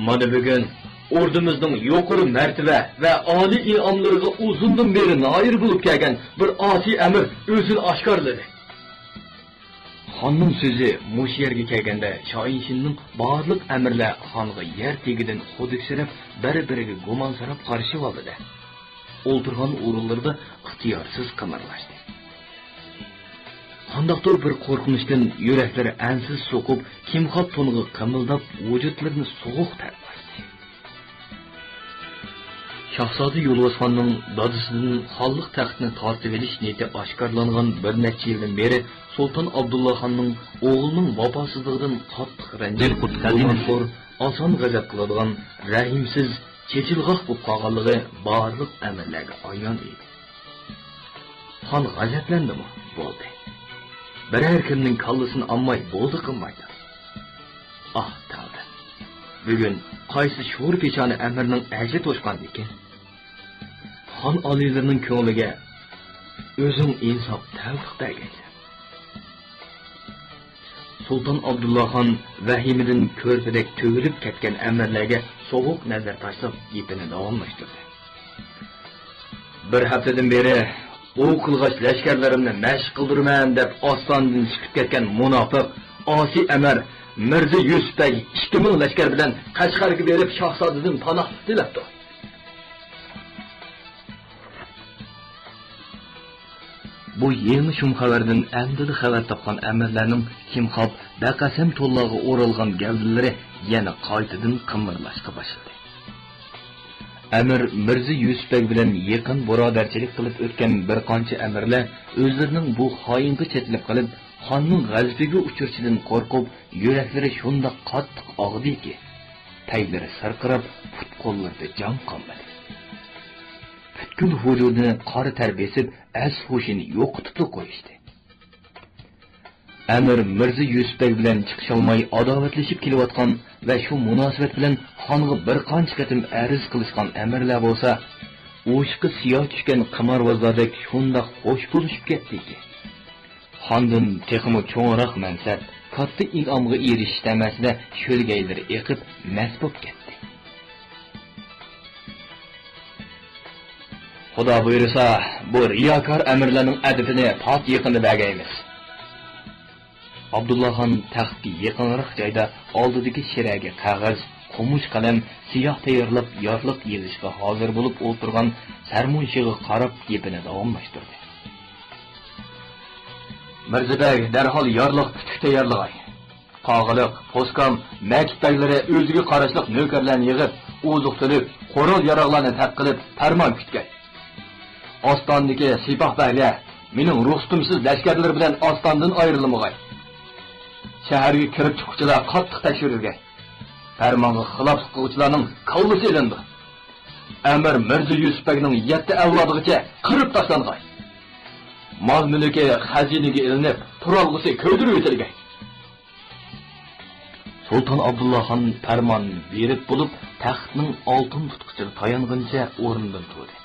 مانا بۈگۈن ئوردىمىزنىڭ يۇقىرى مەرتىۋە ۋە ئالىي ئىنئاملىرىغا ئۇزۇندىن بېرى نائىل بولۇپ كەلگەن بىر ئاسىي ئەمىر ئۆزىنى ئاشكارىلىدى. خاننىڭ سۆزى مۇشۇ يەرگە كەلگەندە، شاھىنشىننىڭ بارلىق ئەمىرلەر خانغا يەر تېگىدىن خۇدۈكسىرەپ، بىر-بىرىگە گۇمانسىراپ قارىشىۋالدى-دە، ئولتۇرغان ئورۇنلىرىدا ئىختىيارسىز قىمىرلاشتى. قانداقتۇر بىر قورقۇنچتىن يۈرەكلىرى ئەنسىز سوقۇپ، كىمخاب تونىغا قىمىلداپ، ۋۇجۇدلىرىنى سوغۇق تەر باستى. شاھزادە يولۋاسخاننىڭ دادىسىدىن خانلىق تەختىنى تارتىۋېلىش نىيىتى ئاشكارىلانغان بىر نەچچە يىلدىن بېرى سۇلتان ئابدۇللا خاننىڭ ئوغلىنىڭ ۋاپاسىزلىقىدىن قاتتىق رەنجىپ، بۇ غەمخور، ئاسان غەزەپ قىلىدىغان، رەھىمسىز، چېچىلغاق بولۇپ قالغانلىقى بارلىق ئەمىرلەرگە ئايان ئىدى. خان غەزەپلەندىمۇ؟ بولدى. بىرەر كىمنىڭ كاللىسىنى ئالماي بولدى قىلمايدۇ. ئاھ، تەقدىر! بۈگۈن قايسى شور-پېچانە ئەمىرنىڭ ئەجرى توشقاندىكىن؟ خان ئالىيلىرىنىڭ كۆڭلىگە ئۆزۈڭ ئىنساپ، تەۋپىق بەرگەيسەن. سۇلتان ئابدۇللا خان ۋەھىمىدىن كۆرپىدەك تۈگۈلۈپ كەتكەن ئەمىرلەرگە سوغۇق نەزەر تاشلاپ، گېپىنى داۋاملاشتۇردى. بىر ھەپتىدىن بېرى ئوۋ قىلغاچ لەشكەرلىرىمنى مەشىق قىلدۇرىمەن دەپ ئاستانىدىن چىقىپ كەتكەن مۇناپىق، ئاسىي ئەمىر مىرزا يۈسۈپ بەگ ئىككى مىڭ لەشكەر بىلەن قەشقەرگە بېرىپ، شاھزادىدىن پاناھلىق تىلەپتۇ. بۇ يېڭى شۇم خەۋەردىن ئەمدىلا خەۋەر تاپقان ئەمىرلەرنىڭ كىمخاب، بەقەسەم تونلارغا ئورالغان گەۋدىلىرى يەنە قايتىدىن قىمىرلاشقا باشلىدى. ئەمىر مىرزا يۈسۈپ بەگ بىلەن يېقىن بۇرادەرچىلىك قىلىپ ئۆتكەن بىر قانچە ئەمىرلەر ئۆزلىرىنىڭ بۇ خائىنغا چېتىلىپ قېلىپ، خاننىڭ غەزىپىگە ئۇچرىشىدىن قورقۇپ، يۈرەكلىرى شۇنداق قاتتىق ئاغدىكى، پەيلىرى سىرقىراپ، پۇت-قوللىرىدا جان قالمىدى. پۈتكۈل ۋۇجۇدىنى قارا تەر بېسىپ، ئەس-ھوشىنى يوقىتىپلا قويۇشتى. ئەمىر مىرزا يۈسۈپ بەگ بىلەن چىقىشالماي ئاداۋەتلىشىپ كېلىۋاتقان ۋە شۇ مۇناسىۋەت بىلەن خانغا بىر قانچە قېتىم ئەرز قىلىشقان ئەمىرلەر بولسا، ئۇ ئىشقا سىيا چۈشكەن قىمارۋازلاردەك شۇنداق خوش بولۇشۇپ كەتتىكى. خاندىن تېخىمۇ چوڭراق مەنسەپ، كاتتا ئىنئامغا ئېرىشىش تەمەسىدە شۆلگەيلىرى ئېقىپ، مەست بولۇپ كەتتى. خۇدا بۇيرۇسا، بۇ رىياكار ئەمىرلەرنىڭ ئەدىپىنى پات يېقىندا بەرگەيمىز. ئابدۇللاخان تەختكە يېقىنراق جايدا ئالدىدىكى شىرەگە قەغەز، قومۇش قەلەم، سىياھ تەييارلاپ يارلىق يېزىشقا ھازىر بولۇپ ئولتۇرغان سەرمۇنشىغا قاراپ گېپىنى داۋاملاشتۇردى. مىرزا بەگ دەرھال يارلىق پۈتۈك تەييارلىغاي. قاغىلىق، پوسكام، مەكىت بەگلىرى ئۆزىگە قاراشلىق نۆكەرلەرنى يىغىپ، ئوزۇق-تۈلۈك، قورال-ياراغلارنى تەپ قىلىپ، پەرمان كۈتكەي. ئاستاندىكى سىپاھ بەگلەر مېنىڭ رۇخسىتىمسىز لەشكەرلىرى بىلەن ئاستاندىن ئايرىلمىغاي. شەھەرگە كىرىپ چىققۇچىلار قاتتىق تەكشۈرۈلگەي. پەرمانغا خىلاپلىق قىلغۇچىلارنىڭ كاللىسى ئېلىنىدۇ. ئەمىر مىرزا يۈسۈپ بەگنىڭ يەتتە ئەۋلادىغىچە قىرىپ تاشلانغاي. مال-مۈلكى خەزىنىگە ئېلىنىپ، تۇرالغۇسى كۆيدۈرۈۋېتىلگەي. سۇلتان ئابدۇللاخان پەرمان بېرىپ بولۇپ، تەختنىڭ ئالتۇن تۇتقۇچىغا تايانغىنىچە ئورنىدىن تۇردى.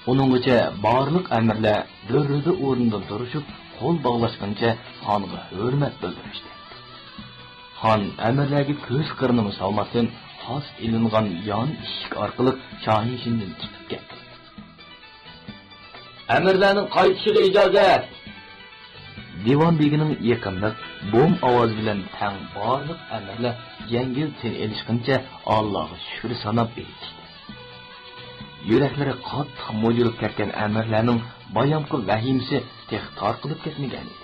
ئۇنىڭغىچە بارلىق ئەمىرلەر دۈررىدە ئورنىدىن تۇرۇشۇپ، قول باغلاشقىنىچە خانغا ھۆرمەت بىلدۈرۈشتى. خان ئەمىرلەرگە كۆز قىرىنىمۇ سالماستىن، خاس ئېلىنغان يان ئىشىك ئارقىلىق شاھىنشىندىن چىقىپ كەتتى. ئەمىرلەرنىڭ قايتىشىغا ئىجازەت! دىۋان بېگىنىڭ يېقىملىق، بوم ئاۋازى بىلەن تەڭ بارلىق ئەمىرلەر يەڭگىل تىن ئېلىشقىنىچە ئاللاغا شۈكۈر ساناپ ئېيتىشتى. يۈرەكلىرى قاتتىق مۇجۇلۇپ كەتكەن ئەمىرلەرنىڭ بايامقى ۋەھىمىسى تېخى تارقىلىپ كەتمىگەنىدى.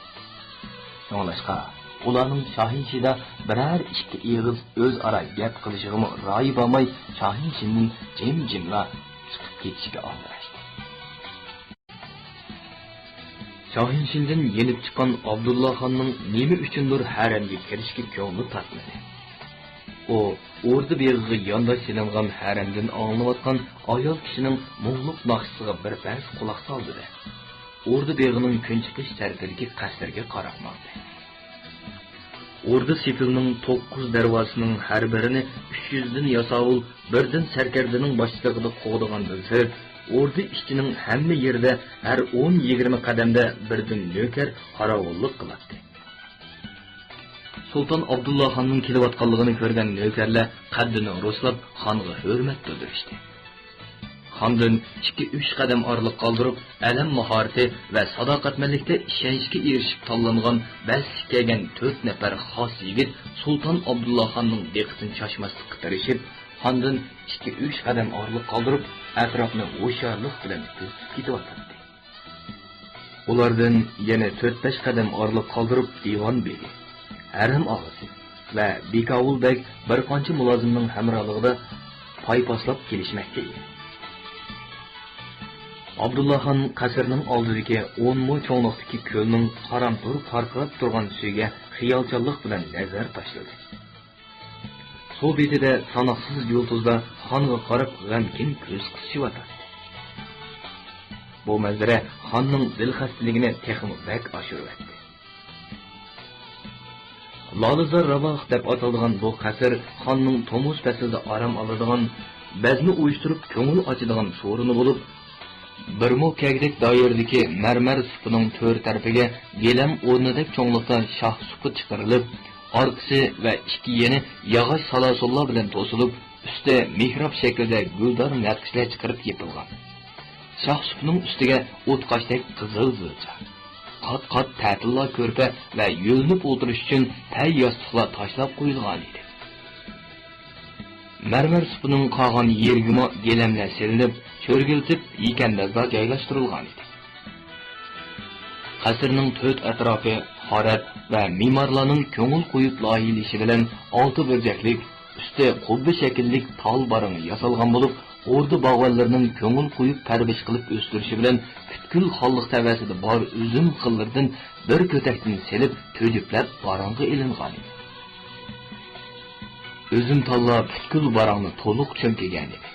شۇڭلاشقا، ئۇلارنىڭ شاھىنشىدا بىرەر ئىككى ئېغىز ئۆزئارا گەپ قىلىشىغىمۇ رايى بارماي، شاھىنشىندىن جىم-جىملا چىقىپ كېتىشكە ئالدىراشتى. شاھىنشىندىن يېنىپ چىققان ئابدۇللا خاننىڭ نېمە ئۈچۈندۇر ھەرەمگە كىرىشكە كۆڭلى تارتمىدى. ئۇ ئوردا بېغىغا يانداش سېلىنغان ھەرەمدىن ئاڭلىنىۋاتقان ئايال كىشىنىڭ مۇڭلۇق ناخشىسىغا بىر پەس قۇلاق سالدى-دە، ئوردا بېغىنىڭ كۈنچىقىش تەرىپىدىكى قەسىرگە قاراپ ماڭدى. ئوردا سېپىلىنىڭ توققۇز دەرۋازىسىنىڭ ھەر بىرىنى ئۈچ يۈزدىن ياساۋۇل، بىردىن سەركەردىنىڭ باشچىلىقىدا قوغدىغاندىن سىرت، ئوردا ئىچىنىڭ ھەممە يېرىدە ھەر ئون يىگىرمە قەدەمدە بىردىن نۆكەر قاراۋۇللۇق قىلاتتى. سۇلتان ئابدۇللا خاننىڭ كېلىۋاتقانلىقىنى كۆرگەن نۆكەرلەر قەددىنى رۇسلاپ، خانغا ھۆرمەت بىلدۈرۈشتى. خاندىن ئىككى-ئۈچ قەدەم ئارىلىق قالدۇرۇپ، ئەلەم ماھارىتى ۋە ساداقەتمەنلىكتە ئىشەنچكە ئېرىشىپ تاللانغان بەستلىك كىيگەن تۆت نەپەر خاس يىگىت سۇلتان ئابدۇللا خاننىڭ دىققىتىنى چاچماسلىققا تىرىشىپ، خاندىن ئىككى-ئۈچ قەدەم ئارىلىق قالدۇرۇپ، ئەتراپنى ھوشيارلىق بىلەن كۆزىتىپ كېتىۋاتاتتى. ئۇلاردىن يەنە تۆت-بەش قەدەم ئارىلىق قالدۇرۇپ دىۋان بېگى، ھەرەم ئاغىسى ۋە بىكاۋۇل بەگ بىر قانچە مۇلازىمنىڭ ھەمراھلىقىدا پايپاسلاپ كېلىشمەكتە ئىدى. ئابدۇللا خان قەسىرنىڭ ئالدىدىكى ئون مو چوڭلۇقتىكى كۆلنىڭ قارامتۇر پارقىراپ تۇرغان سۈيىگە خىيالچانلىق بىلەن نەزەر تاشلىدى. سۇ بېتىدە ساناقسىز يۇلتۇزلار خانغا قاراپ غەمكىن كۆز قىسىشىۋاتاتتى. بۇ مەنزىرە خاننىڭ دىل خەستىلىكىنى تېخىمۇ بەك ئاشۇرۇۋەتتى. لالىزار راۋاق دەپ ئاتالىدىغان بۇ قەسىر خاننىڭ تومۇز پەسلىدە ئارام ئالىدىغان، بەزمە ئۇيۇشتۇرۇپ كۆڭۈل ئاچىدىغان سورۇنى بولۇپ، بىر مو كەگدەك دائىرىدىكى مەرمەر سۇپىنىڭ تۆر تەرىپىگە گىلەم ئورنىدەك چوڭلۇقتا شاخ سۇپا چىقىرىلىپ، ئارقىسى ۋە ئىككى يېنى ياغاچ سالاسۇنلار بىلەن توسۇلۇپ، ئۈستى مېھراب شەكلىدە گۈلدار نەقىشلەر چىقىرىپ يېپىلغان. شاخ سۇپىنىڭ ئۈستىگە ئوتقاشتەك قىزىل زىلچا، قات-قات تەتىللا كۆرپە ۋە يۆلىنىپ ئولتۇرۇش ئۈچۈن پەي ياستۇقلار تاشلاپ قويۇلغانىدى. مەرمەر سۇپىنىڭ قالغان يېرىگىمۇ گىلەملەر سېلىنىپ، چۆرگىلىتىپ يېكەندازلار جايلاشتۇرۇلغانىدى. قەسىرنىڭ تۆت ئەتراپى خارەپ ۋە مېمارلارنىڭ كۆڭۈل قويۇپ لايىھىلىشى بىلەن ئالتە بۇرجەكلىك، ئۈستى قۇببە شەكىللىك تال بارىڭى ياسالغان بولۇپ، ئوردا باغۋەنلىرىنىڭ كۆڭۈل قويۇپ پەرۋىش قىلىپ ئۆستۈرۈشى بىلەن پۈتكۈل خانلىق تەۋەسىدە بار ئۈزۈم خىللىرىدىن بىر كۆتەكتىن سېلىپ تۆجۈپلەپ بارىڭغا ئېلىنغانىدى. ئۈزۈم تاللار پۈتكۈل بارىڭنى تولۇق چۆمكىگەنىدى.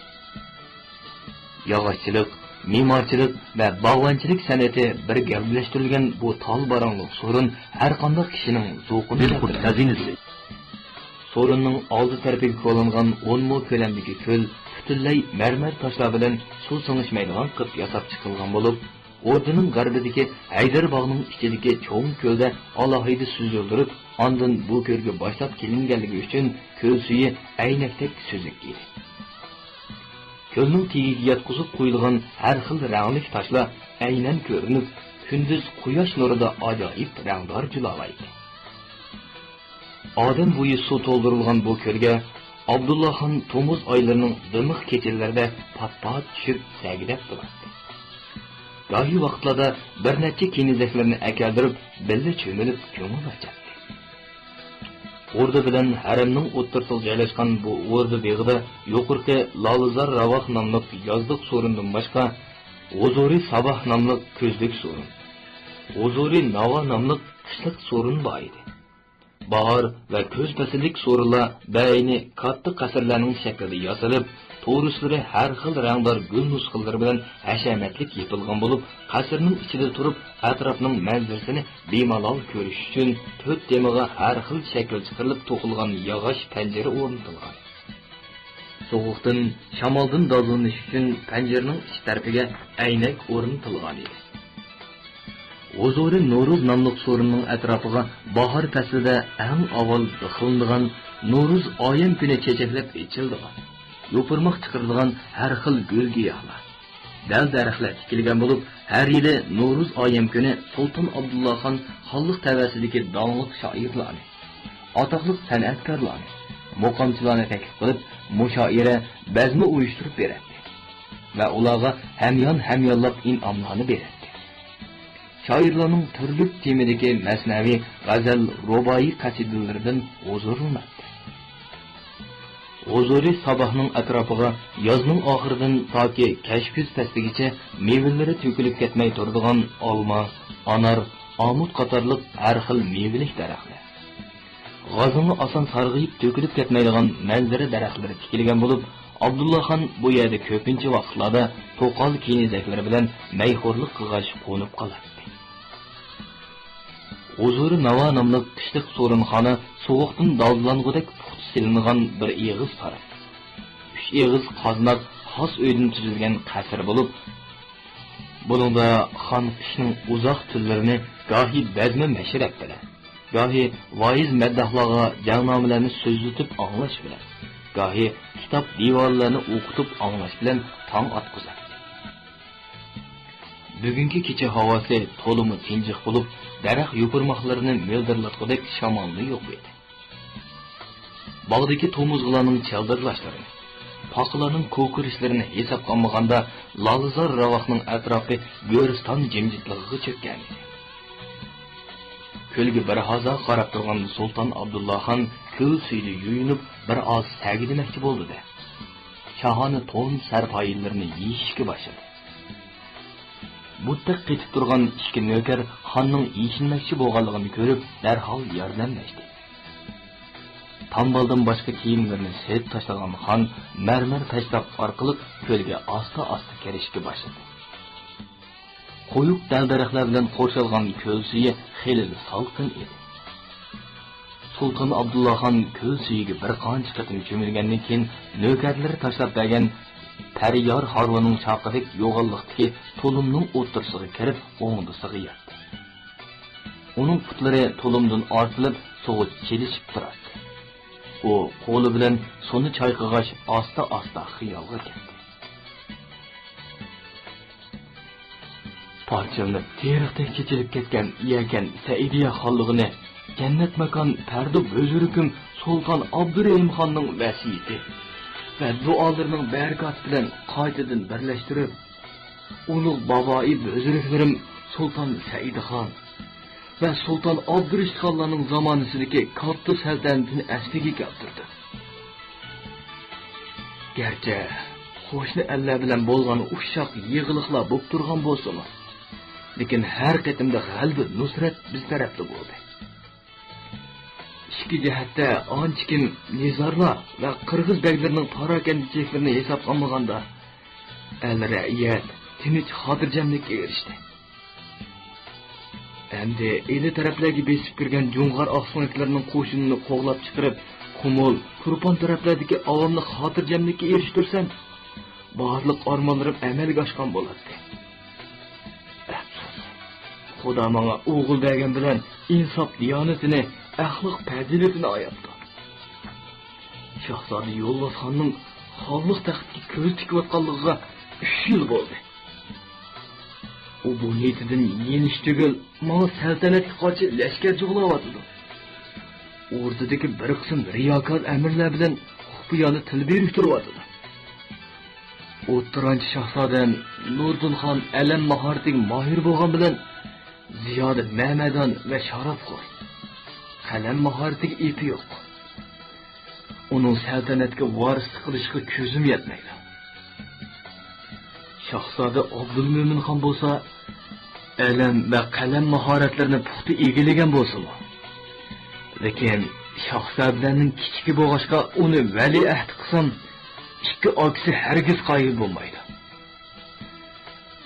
ياغاچچىلىق مېمارچىلىق ۋە باغۋەنچىلىك سەنئىتى بىر گەۋدىلەشتۈرۈلگەن بۇ تال باراڭلىق سورۇن ھەرقانداق كىشىنىڭ زوقىنى بىر قۇر كەلتۈرىدۇ. خەزىنىسى. سورۇننىڭ ئالدى تەرىپىگە كولانغان ئون مو كۆلەمدىكى كۆل پۈتۈنلەي مەرمەر تاشلار بىلەن سۇ سىڭىشمەيدىغان قىلىپ ياساپ چىقىلغان بولۇپ، ئوردىنىڭ غەربىدىكى ھەيدەر باغنىڭ ئىچىدىكى چوڭ كۆلدە ئالاھىدە سۈزۈلدۈرۈپ، ئاندىن بۇ كۆلگە باشلاپ كېلىنگەنلىكى ئۈچۈن كۆل سۈيى ئەينەكتەك سۈزۈك ئىدى. كۆلنىڭ تېگىگە ياتقۇزۇپ قويۇلغان ھەر خىل رەڭلىك تاشلار ئەينەن كۆرۈنۈپ، كۈندۈز قۇياش نۇرىدا ئاجايىپ رەڭدار جۇلالايتتى. ئادەم بويى سۇ تولدۇرۇلغان بۇ كۆلگە ئابدۇللاخان تومۇز ئايلىرىنىڭ دىمىق كېچىلىرىدە پات-پات چۈشۈپ سەگىدەپ تۇراتتى. گاھى ۋاقىتلاردا بىر نەچچە كېنىزەكلىرىنى ئەكەلدۈرۈپ، بىللە چۆمۈلۈپ كۆڭۈل ئاچاتتى. ئوردا بىلەن ھەرەمنىڭ ئوتتۇرىسىغا جايلاشقان بۇ ئوردا بېغىدا يۇقىرىقى لالىزار راۋاق ناملىق يازلىق سورۇندىن باشقا، ھۇزۇرى ساباھ ناملىق كۈزلۈك سورۇن، ھۇزۇرى ناۋا ناملىق قىشلىق سورۇن بار ئىدى. باھار ۋە كۈز پەسىللىك سورۇنلار بەئەينى كاتتا قەسىرلەرنىڭ شەكلىدە ياسىلىپ، تورۇسلىرى ھەر خىل رەڭدار گۈل نۇسخىلىرى بىلەن ھەشەمەتلىك يېپىلغان بولۇپ، قەسىرنىڭ ئىچىدە تۇرۇپ ئەتراپنىڭ مەنزىرىسىنى بىمالال كۆرۈش ئۈچۈن تۆت تېمىغا ھەر خىل شەكىل چىقىرىلىپ توقۇلغان ياغاچ پەنجىرە ئورنىتىلغان. سوغۇقتىن، شامالدىن دازالىنىش ئۈچۈن پەنجىرىنىڭ ئىچ تەرىپىگە ئەينەك ئورنىتىلغان ئىدى. ھۇزۇرى نورۇز ناملىق سورۇننىڭ ئەتراپىغا باھار پەسلىدە ئەڭ ئاۋۋال بىخلىنىدىغان نورۇز ئايەم كۈنى چېچەكلەپ ئېچىلىدىغان، يوپۇرماق چىقىرىدىغان ھەر خىل گۈل-گىياھلار، دەل-دەرەخلەر تىكىلگەن بولۇپ، ھەر يىلى نورۇز ئايەم كۈنى سۇلتان ئابدۇللا خان خانلىق تەۋەسىدىكى داڭلىق شائىرلارنى، ئاتاقلىق سەنئەتكارلارنى، مۇقامچىلارنى تەكلىپ قىلىپ، مۇشائىرە، بەزمە ئۇيۇشتۇرۇپ بېرەتتى ۋە ئۇلارغا ھەميان-ھەميانلاپ ئىنئاملارنى بېرەتتى. شائىرلارنىڭ تۈرلۈك تېمىدىكى مەسنەۋى، غەزەل، رۇبائىي قەسىدىلىرىدىن ھۇزۇرلىناتتى. ھۇزۇرى ساباھنىڭ ئەتراپىغا يازنىڭ ئاخىرىدىن تاكى كەچ-كۈز پەسلىگىچە مېۋىلىرى تۆكۈلۈپ كەتمەي تۇرىدىغان ئالما، ئانار، ئامۇت قاتارلىق ھەر خىل مېۋىلىك دەرەخلەر، غازىڭى ئاسان سارغىيىپ تۆكۈلۈپ كەتمەيدىغان مەنزىرە دەرەخلىرى تىكىلگەن بولۇپ، ئابدۇللا خان بۇ يەردە كۆپىنچە ۋاقىتلاردا توقال كېنىزەكلىرى بىلەن مەيخورلۇق قىلغاچ قونۇپ قالاتتى. ھۇزۇرى ناۋا ناملىق قىشلىق سورۇنخانا سوغۇقتىن دازىلانغۇدەك پۇختا سېلىنغان بىر ئېغىز ساراي، ئۈچ ئېغىز قازناق خاس ئۆيدىن تۈزۈلگەن قەسىر بولۇپ، بۇنىڭدا خان قىشنىڭ ئۇزاق تۈنلىرىنى گاھى بەزمە مەشرەپ بىلەن، گاھى ۋائىز مەدداھلارغا جەڭنامىلەرنى سۆزلىتىپ ئاڭلاش بىلەن، گاھى كىتاب دىۋانلارنى ئوقۇتۇپ ئاڭلاش بىلەن تاڭ ئاتقۇزاتتى. بۈگۈنكى كېچە ھاۋاسى تولىمۇ تىنجىق بولۇپ، دەرەخ يوپۇرماقلىرىنى مىلدىرلاتقۇدەك شامالمۇ يوق ئىدى. باغدىكى تومۇزغىلارنىڭ چىلدىرلاشلىرىنى، پاقىلارنىڭ كوكىرىشلىرىنى ھېسابقا ئالمىغاندا، لالىزار راۋاقنىڭ ئەتراپى گۆرىستان جىمجىتلىقىغا چۆككەنىدى. كۆلگە بىر ھازا قاراپ تۇرغان سۇلتان ئابدۇللا خان كۆل سۈيىدە يۇيۇنۇپ، بىر ئاز سەگىدىمەكچى بولدى-دە، شاھانە تون سەرپايىلىرىنى يېيىشكە باشلىدى. بۇتتەك قېتىپ تۇرغان ئىككى نۆكەر خاننىڭ يېشىنمەكچى بولغانلىقىنى كۆرۈپ، دەرھال ياردەملەشتى. تامبالدىن باشقا كىيىملىرىنى سېلىپ تاشلىغان خان مەرمەر پەشتاق ئارقىلىق كۆلگە ئاستا-ئاستا كىرىشكە باشلىدى. قويۇق دەل-دەرەخلەر بىلەن قورشالغان كۆل سۈيى خېلىلا سالقىن ئىدى. سۇلتان ئابدۇللا خان كۆل سۈيىگە بىر قانچە قېتىم چۆمۈلگەندىن كېيىن، نۆكەرلىرى تاشلاپ بەرگەن پەريار ھارۋىنىڭ چاقىدەك يوغانلىقتىكى تۇلۇمنىڭ ئوتتۇرىسىغا كىرىپ، ئوڭدىسىغا ياتتى. ئۇنىڭ پۇتلىرى تۇلۇمدىن ئارتىلىپ، سۇغا چىلىشىپ تۇراتتى. ئۇ قولى بىلەن سۇنى چايقىغاچ، ئاستا-ئاستا خىيالغا كەتتى. پارچىلىنىپ، تېرىقتەك چېچىلىپ كەتكەن يەكەن سەئىدىيە خانلىقىنى جەننەت ماكان پەردۇ بۆزۈرۈكۈم سۇلتان ئابدۇرېھىم خاننىڭ ۋەسىيىتى ۋە دۇئالىرىنىڭ بەرىكاتى بىلەن قايتىدىن بىرلەشتۈرۈپ، ئۇلۇغ بابائى بۆزۈرۈكلىرىم سۇلتان سەئىدخان ۋە سۇلتان ئابدۇرېشىت خانلارنىڭ زامانىسىدىكى كاتتا سەلتەنىتىنى ئەسلىگە كەلتۈردى. گەرچە قوشنا ئەللەر بىلەن بولغان ئۇششاق يىغىلىقلار بولۇپ تۇرغان بولسىمۇ، لېكىن ھەر قېتىمدا غەلىبە نۇسرەت بىز تەرەپتە بولدى. ئىچكى جەھەتتە ئانچىكىم نىزارلار ۋە قىرغىز بەگلىرىنىڭ پاراكەندىچىلىكلىرىنى ھېسابقا ئالمىغاندا، ئەل رەئىيەت تىنچ، خاتىرجەملىككە ئېرىشتى. ئەمدى ئىلى تەرەپلەرگە بېسىپ كىرگەن جۇڭغار ئاقسۆڭەكلىرىنىڭ قوشۇنىنى قوغلاپ چىقىرىپ، قۇمۇل، تۇرپان تەرەپلەردىكى ئاۋامنى خاتىرجەملىككە ئېرىشتۈرسەم، بارلىق ئارمانلىرىم ئەمەلگە ئاشقان بولاتتى. ئەپسۇس، خۇدا ماڭا ئوغۇل بەرگەن بىلەن ئىنساپ دىيانىتىنى، ئەخلاق پەزىلىتىنى ئاياپتۇ. شاھزادە يولۋاسخاننىڭ خانلىق تەختىگە كۆز تىكىۋاتقانلىقىغا ئۈچ يىل بولدى. ئۇ بۇ نىيىتىدىن يېنىش تۈگۈل، ماڭا سەلتەنەتكە قارشى لەشكەر جۇغلاۋاتىدۇ. ئوردىدىكى بىر قىسىم رىياكار ئەمىرلەر بىلەن خۇپىيانە تىل بىرىكتۈرۈۋاتىدۇ. ئوتتۇرانچى شاھزادەم نۇردىنخان ئەلەم ماھارىتىگە ماھىر بولغان بىلەن زىيادە مەمەدان ۋە شارابخور. قەلەم ماھارىتىگە ئېپى يوق. ئۇنىڭ سەلتەنەتكە ۋارىسلىق قىلىشىغا كۆزۈم يەتمەيدۇ. شاھزادە ئابدۇلمۆمىن خان بولسا ئەلەم ۋە قەلەم ماھارەتلىرىنى پۇختا ئىگىلىگەن بولسىمۇ، لېكىن شاھزادىلەرنىڭ كىچىكى بولغاچقا ئۇنى ۋەلىئەھدى قىلسام، ئىككى ئاكىسى ھەرگىز قايىل بولمايدۇ.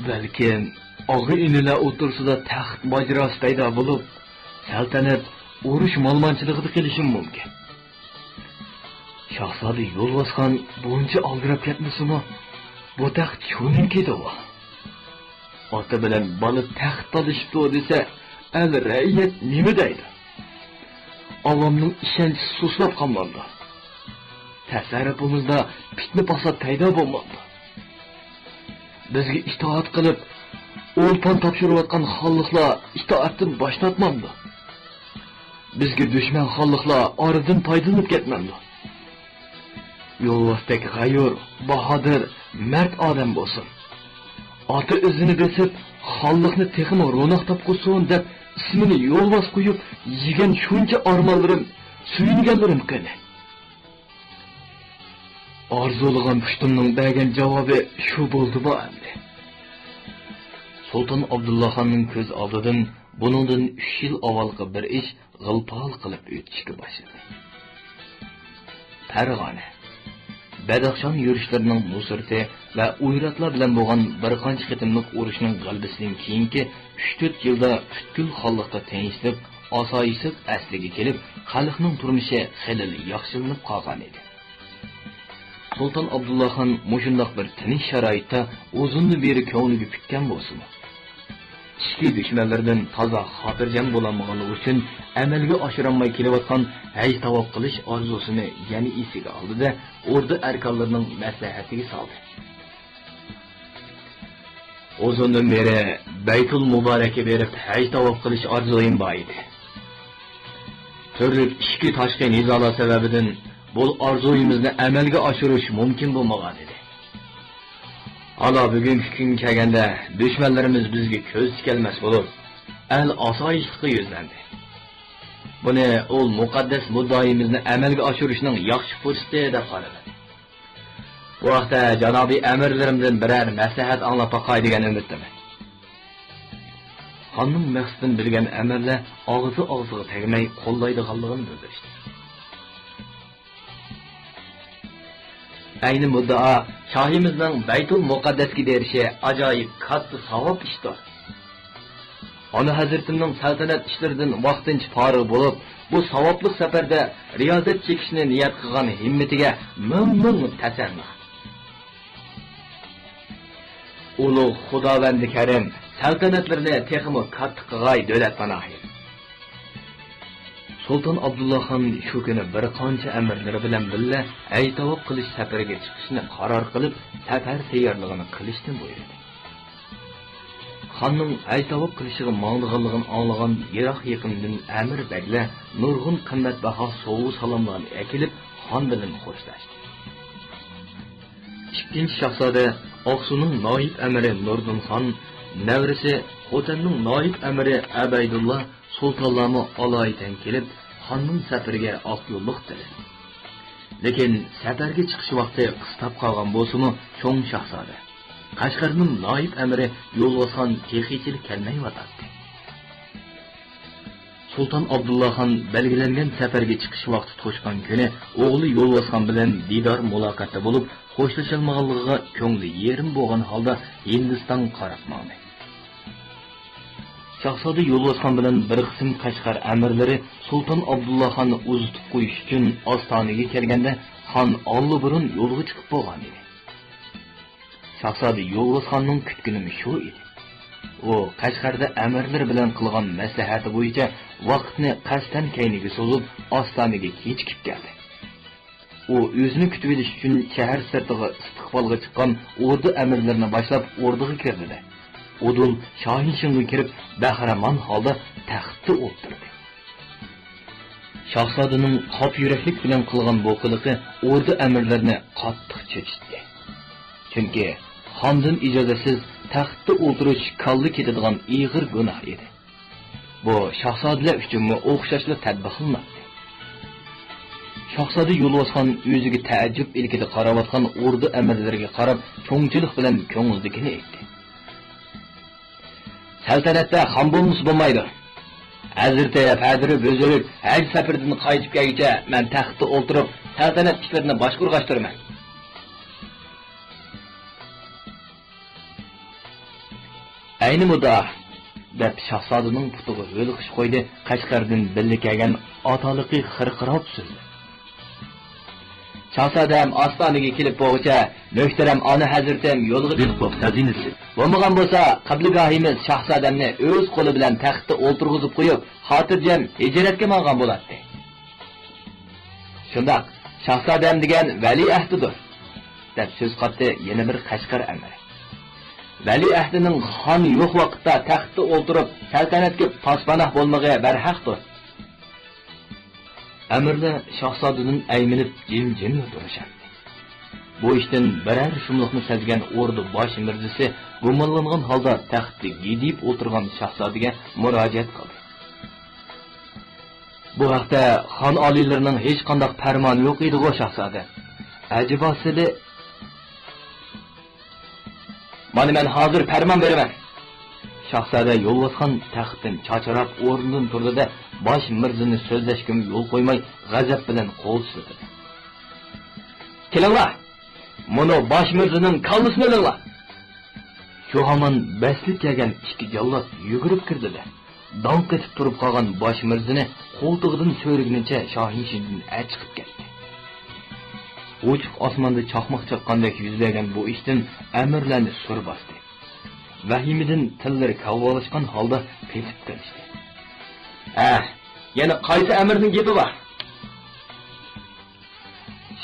بەلكىم ئاغا-ئىنىلەر ئوتتۇرىسىدا تەخت ماجىراسى پەيدا بولۇپ، سەلتەنەت ئۇرۇش مالىمانچىلىقىدا قېلىشىمۇ مۇمكىن. شاھزادە يولۋاسخان بۇنچە ئالدىراپ كەتمىسىمۇ، بۇ تەخت شۇنىڭكىدىغۇ. ئاتا بىلەن بالا تەخت تالىشىپتۇ دېسە، ئەل رەئىيەت نېمە دەيدۇ؟ ئاۋامنىڭ ئىشەنچى سۇسلاپ قالمامدۇ؟ تەسەررۇپىمىزدا پىتنە-پاسات پەيدا بولمامدۇ؟ بىزگە ئىتائەت قىلىپ، ئولپان تاپشۇرۇۋاتقان خانلىقلار ئىتائەتتىن باش تارتمامدۇ؟ بىزگە دۈشمەن خانلىقلار ئارىدىن پايدىلىنىپ كەتمەمدۇ؟ يولۋاستەك غەيۇر، باھادىر، مەرد ئادەم بولسۇن. ئاتا ئىزىنى بېسىپ، خانلىقنى تېخىمۇ روناق تاپقۇزسۇن دەپ ئىسمىنى يولۋاس قويۇپ، يېگەن شۇنچە ئارمانلىرىم، سۆيۈنگەنلىرىم قېنى؟ ئارزۇلىغان پۇشتۇمنىڭ بەرگەن جاۋابى شۇ بولدىمۇ ئەمدى؟ سۇلتان ئابدۇللاخاننىڭ كۆز ئالدىدىن بۇنىڭدىن ئۈچ يىل ئاۋۋالقى بىر ئىش غىل-پال قىلىپ ئۆتۈشكە باشلىدى. پەرغانە، بەدەخشان يۈرۈشلىرىنىڭ نۇسرىتى ۋە ئويراتلار بىلەن بولغان بىر قانچە قېتىملىق ئۇرۇشنىڭ غەلىبىسىدىن كېيىنكى ئۈچ تۆت يىلدا پۈتكۈل خانلىقتا تىنچلىق، ئاسايىشلىق ئەسلىگە كېلىپ، خەلقنىڭ تۇرمۇشى خېلىلا ياخشىلىنىپ قالغانىدى. سۇلتان ئابدۇللاخان مۇشۇنداق بىر تىنچ شارائىتتا ئۇزۇندىن بېرى كۆڭلىگە پۈككەن بولسىمۇ، ئىچكى دۈشمەنلىرىدىن تازا خاتىرجەم بولالمىغانلىقى ئۈچۈن، ئەمەلگە ئاشۇرالماي كېلىۋاتقان ھەج تاۋاپ قىلىش ئارزۇسىنى يەنە ئېسىگە ئالدى-دە، ئوردا ئەركانلىرىنىڭ مەسلىھەتىگە سالدى. ئۇزۇندىن بېرى بەيتۇل مۇبارەككە بېرىپ ھەج تاۋاپ قىلىش ئارزۇيۇم بار ئىدى. تۈرلۈك ئىچكى تاشقى نىزالار سەۋەبىدىن بۇ ئارزۇيىمىزنى ئەمەلگە ئاشۇرۇش مۇمكىن بولمىغان ئىدى. ھالا بۈگۈنكى كۈنگە كەلگەندە، دۈشمەنلىرىمىز بىزگە كۆز تىكەلمەس بولۇپ، ئەل ئاسايىشلىققا يۈزلەندى. بۇنى ئۇل مۇقەددەس مۇددىئايىمىزنى ئەمەلگە ئاشۇرۇشنىڭ ياخشى پۇرسىتى دەپ قارىدىم. بۇ ھەقتە جانابىي ئەمىرلىرىمدىن بىرەر مەسلىھەت ئاڭلاپ باقاي دېگەن ئۈمىدتىمەن. خاننىڭ مەقسىتىنى بىلگەن ئەمىرلەر ئاغزى ئاغزىغا تەگمەي قوللايدىغانلىقىنى بىلدۈرۈشتى. ئەينى مۇددىئا شاھىمىزنىڭ بەيتۇل مۇقەددەسكە بېرىشى ئاجايىپ كاتتا ساۋاب ئىشتۇر. ئانا ھەزرىتىمنىڭ سەلتەنەت ئىشلىرىدىن ۋاقتىنچە پارىغ بولۇپ، بۇ ساۋابلىق سەپەردە رىيازەت چېكىشنى نىيەت قىلغان ھىممىتىگە مىڭ مىڭ تەسەللا. ئۇلۇغ خۇداۋەندى كەرىم سەلتەنەتلىرىنى تېخىمۇ كاتتا قىلغاي، دۆلەت پاناھىم. سۇلتان ئابدۇللا خان شۇ كۈنى بىر قانچە ئەمىرلىرى بىلەن بىللە ھەج تاۋاپ قىلىش سەپىرىگە چىقىشنى قارار قىلىپ، سەپەر تەييارلىقىنى قىلىشنى بۇيرۇدى. خاننىڭ ھەج تاۋاپ قىلىشىغا ماڭىدىغانلىقىنى ئاڭلىغان يىراق-يېقىندىن ئەمىر بەگلەر نۇرغۇن قىممەتباھا سوۋغا-سالاملارنى ئەكېلىپ، خان بىلەن خوشلاشتى. ئىككىنچى شاھزادە ئاقسۇنىڭ نايىب ئەمىرى نۇردىن خان، نەۋرىسى خوتەننىڭ نايىب ئەمىرى ئەبەيدۇللا سۇلتانلارمۇ ئالايىتەن كېلىپ، خاننىڭ سەپىرىگە ئاق يوللۇق تىلىدى. لېكىن سەپەرگە چىقىش ۋاقتى قىستاپ قالغان بولسىمۇ، چوڭ شاھزادە، قەشقەرنىڭ نايىب ئەمىرى يولۋاسخان تېخىچىلا كەلمەيۋاتاتتى. سۇلتان ئابدۇللا خان بەلگىلەنگەن سەپەرگە چىقىش ۋاقتى توشقان كۈنى ئوغلى يولۋاسخان بىلەن دىدار مۇلاقاتتا بولۇپ، خوشلىشالمىغانلىقىغا كۆڭلى يېرىم بولغان ھالدا ھىندىستانغا قاراپ ماڭدى. شاھزادە يولۋاسخان بىلەن بىر قىسىم قەشقەر ئەمىرلىرى سۇلتان ئابدۇللاخاننى ئۇزىتىپ قويۇش ئۈچۈن ئاستانىگە كەلگەندە، خان ئاللىبۇرۇن يولغا چىقىپ بولغان ئىدى. شاھزادە يولۋاسخاننىڭ كۈتكىنىمۇ شۇ ئىدى. ئۇ قەشقەردە ئەمىرلىرى بىلەن قىلغان مەسلىھەتى بويىچە ۋاقىتنى قەستەن كەينىگە سوزۇپ، ئاستانىگە كېچىكىپ كەلدى. ئۇ ئۆزىنى كۈتۈۋېلىش ئۈچۈن شەھەر سىرتىغا ئىستىقبالغا چىققان ئوردا ئەمىرلىرىنى باشلاپ ئوردىغا كىردى-دە، ئۇدۇل شاھىنشىڭغا كىرىپ، بەھرىمان ھالدا تەختتە ئولتۇردى. شاھزادىنىڭ قاپ يۈرەكلىك بىلەن قىلغان بۇ قىلىقى ئوردا ئەمىرلىرىنى قاتتىق چۆچۈتتى. چۈنكى خاندىن ئىجازەتسىز تەختتە ئولتۇرۇش كاللا كېتىدىغان ئېغىر گۇناھ ئىدى. بۇ شاھزادىلەر ئۈچۈنمۇ ئوخشاشلا تەتبىقلىناتتى. شاھزادە يولۋاسخان ئۆزىگە تەئەججۈپ ئىلكىدە قاراۋاتقان ئوردا ئەمىرلىرىگە قاراپ، چوڭچىلىق بىلەن كۆڭلىدىكىنى ئېيتتى. سەلتەنەتتە خان بولمىسا بولمايدۇ. ھەزرىتى پەدىرى بۈزۈلۈپ، ھەج سەپىرىدىن قايتىپ كەلگۈچە مەن تەختتە ئولتۇرۇپ، سەلتەنەت ئىشلىرىنى باشقۇرغاچ تۇرىمەن. ئەينى مۇددىئا، دەپ شاھزادىنىڭ پۇتىغا ھۆلقىش قويدى قەشقەردىن بىللە كەلگەن ئاتالىقى خىرقىراپ سۆزلەپ. شاھزادەم ئاستانىگە كېلىپ بولغۇچە، مۆھتەرەم ئانا ھەزرىتىم يولغا چىقىپ بوپتۇ، ئەزىمىز. بولمىغان بولسا، قىبلىگاھىمىز شاھزادەمنى ئۆز قولى بىلەن تەختتە ئولتۇرغۇزۇپ قويۇپ، خاتىرجەم ھىجرەتكە ماڭغان بولاتتى. شۇنداق، شاھزادەم دېگەن ۋەلىئەھدىدۇر، دەپ سۆز قاتتى يەنە بىر قەشقەر ئەمىرى. ۋەلىئەھدىنىڭ خان يوق ۋاقىتتا تەختتە ئولتۇرۇپ، سەلتەنەتكە پاسپاناھ بولمىقى بەرھەقتۇر. ئەمىرلەر شاھزادىدىن ئەيمىنىپ جىمجىملا تۇرۇشاتتى. بۇ ئىشتىن بىرەر شۇملۇقنى سەزگەن ئوردا باش مىرزىسى گۇمانلانغان ھالدا تەختتە گىدىيىپ ئولتۇرغان شاھزادىگە مۇراجىئەت قىلدى. بۇ ھەقتە خان ئالىيلىرىنىڭ ھېچقانداق پەرمانى يوق ئىدىغۇ، شاھزادە؟ ئەجەبا سىلى مانا مەن ھازىر پەرمان بېرىمەن. شاھزادە يولۋاسخان تەختتىن چاچراپ ئورنىدىن تۇردى-دە، باش مىرزىنى سۆزلەشكىمۇ يول قويماي، غەزەپ بىلەن قول سىلتىدى. كېلىڭلار! مۇنۇ باش مىرزىنىڭ كاللىسىنى ئېلىڭلار! شۇ ھامان بەسلىپ كەلگەن ئىككى جاللات يۈگۈرۈپ كىردى-دە، داڭ قېتىپ تۇرۇپ قالغان باش مىرزىنى قولتۇقىدىن سۆرىگىنىچە شاھىنشىدىن ئەچىقىپ كەتتى. ئوچۇق ئاسماندا چاقماق چاققاندەك يۈز بەرگەن بۇ ئىشتىن ئەمىرلەرنى سۈر باستى. ۋەھىمىدىن تىللىرى كاۋالاشقان ھالدا پېتىپ قېلىشتى. ھە، يەنە قايسى ئەمىرنىڭ گېپى بار؟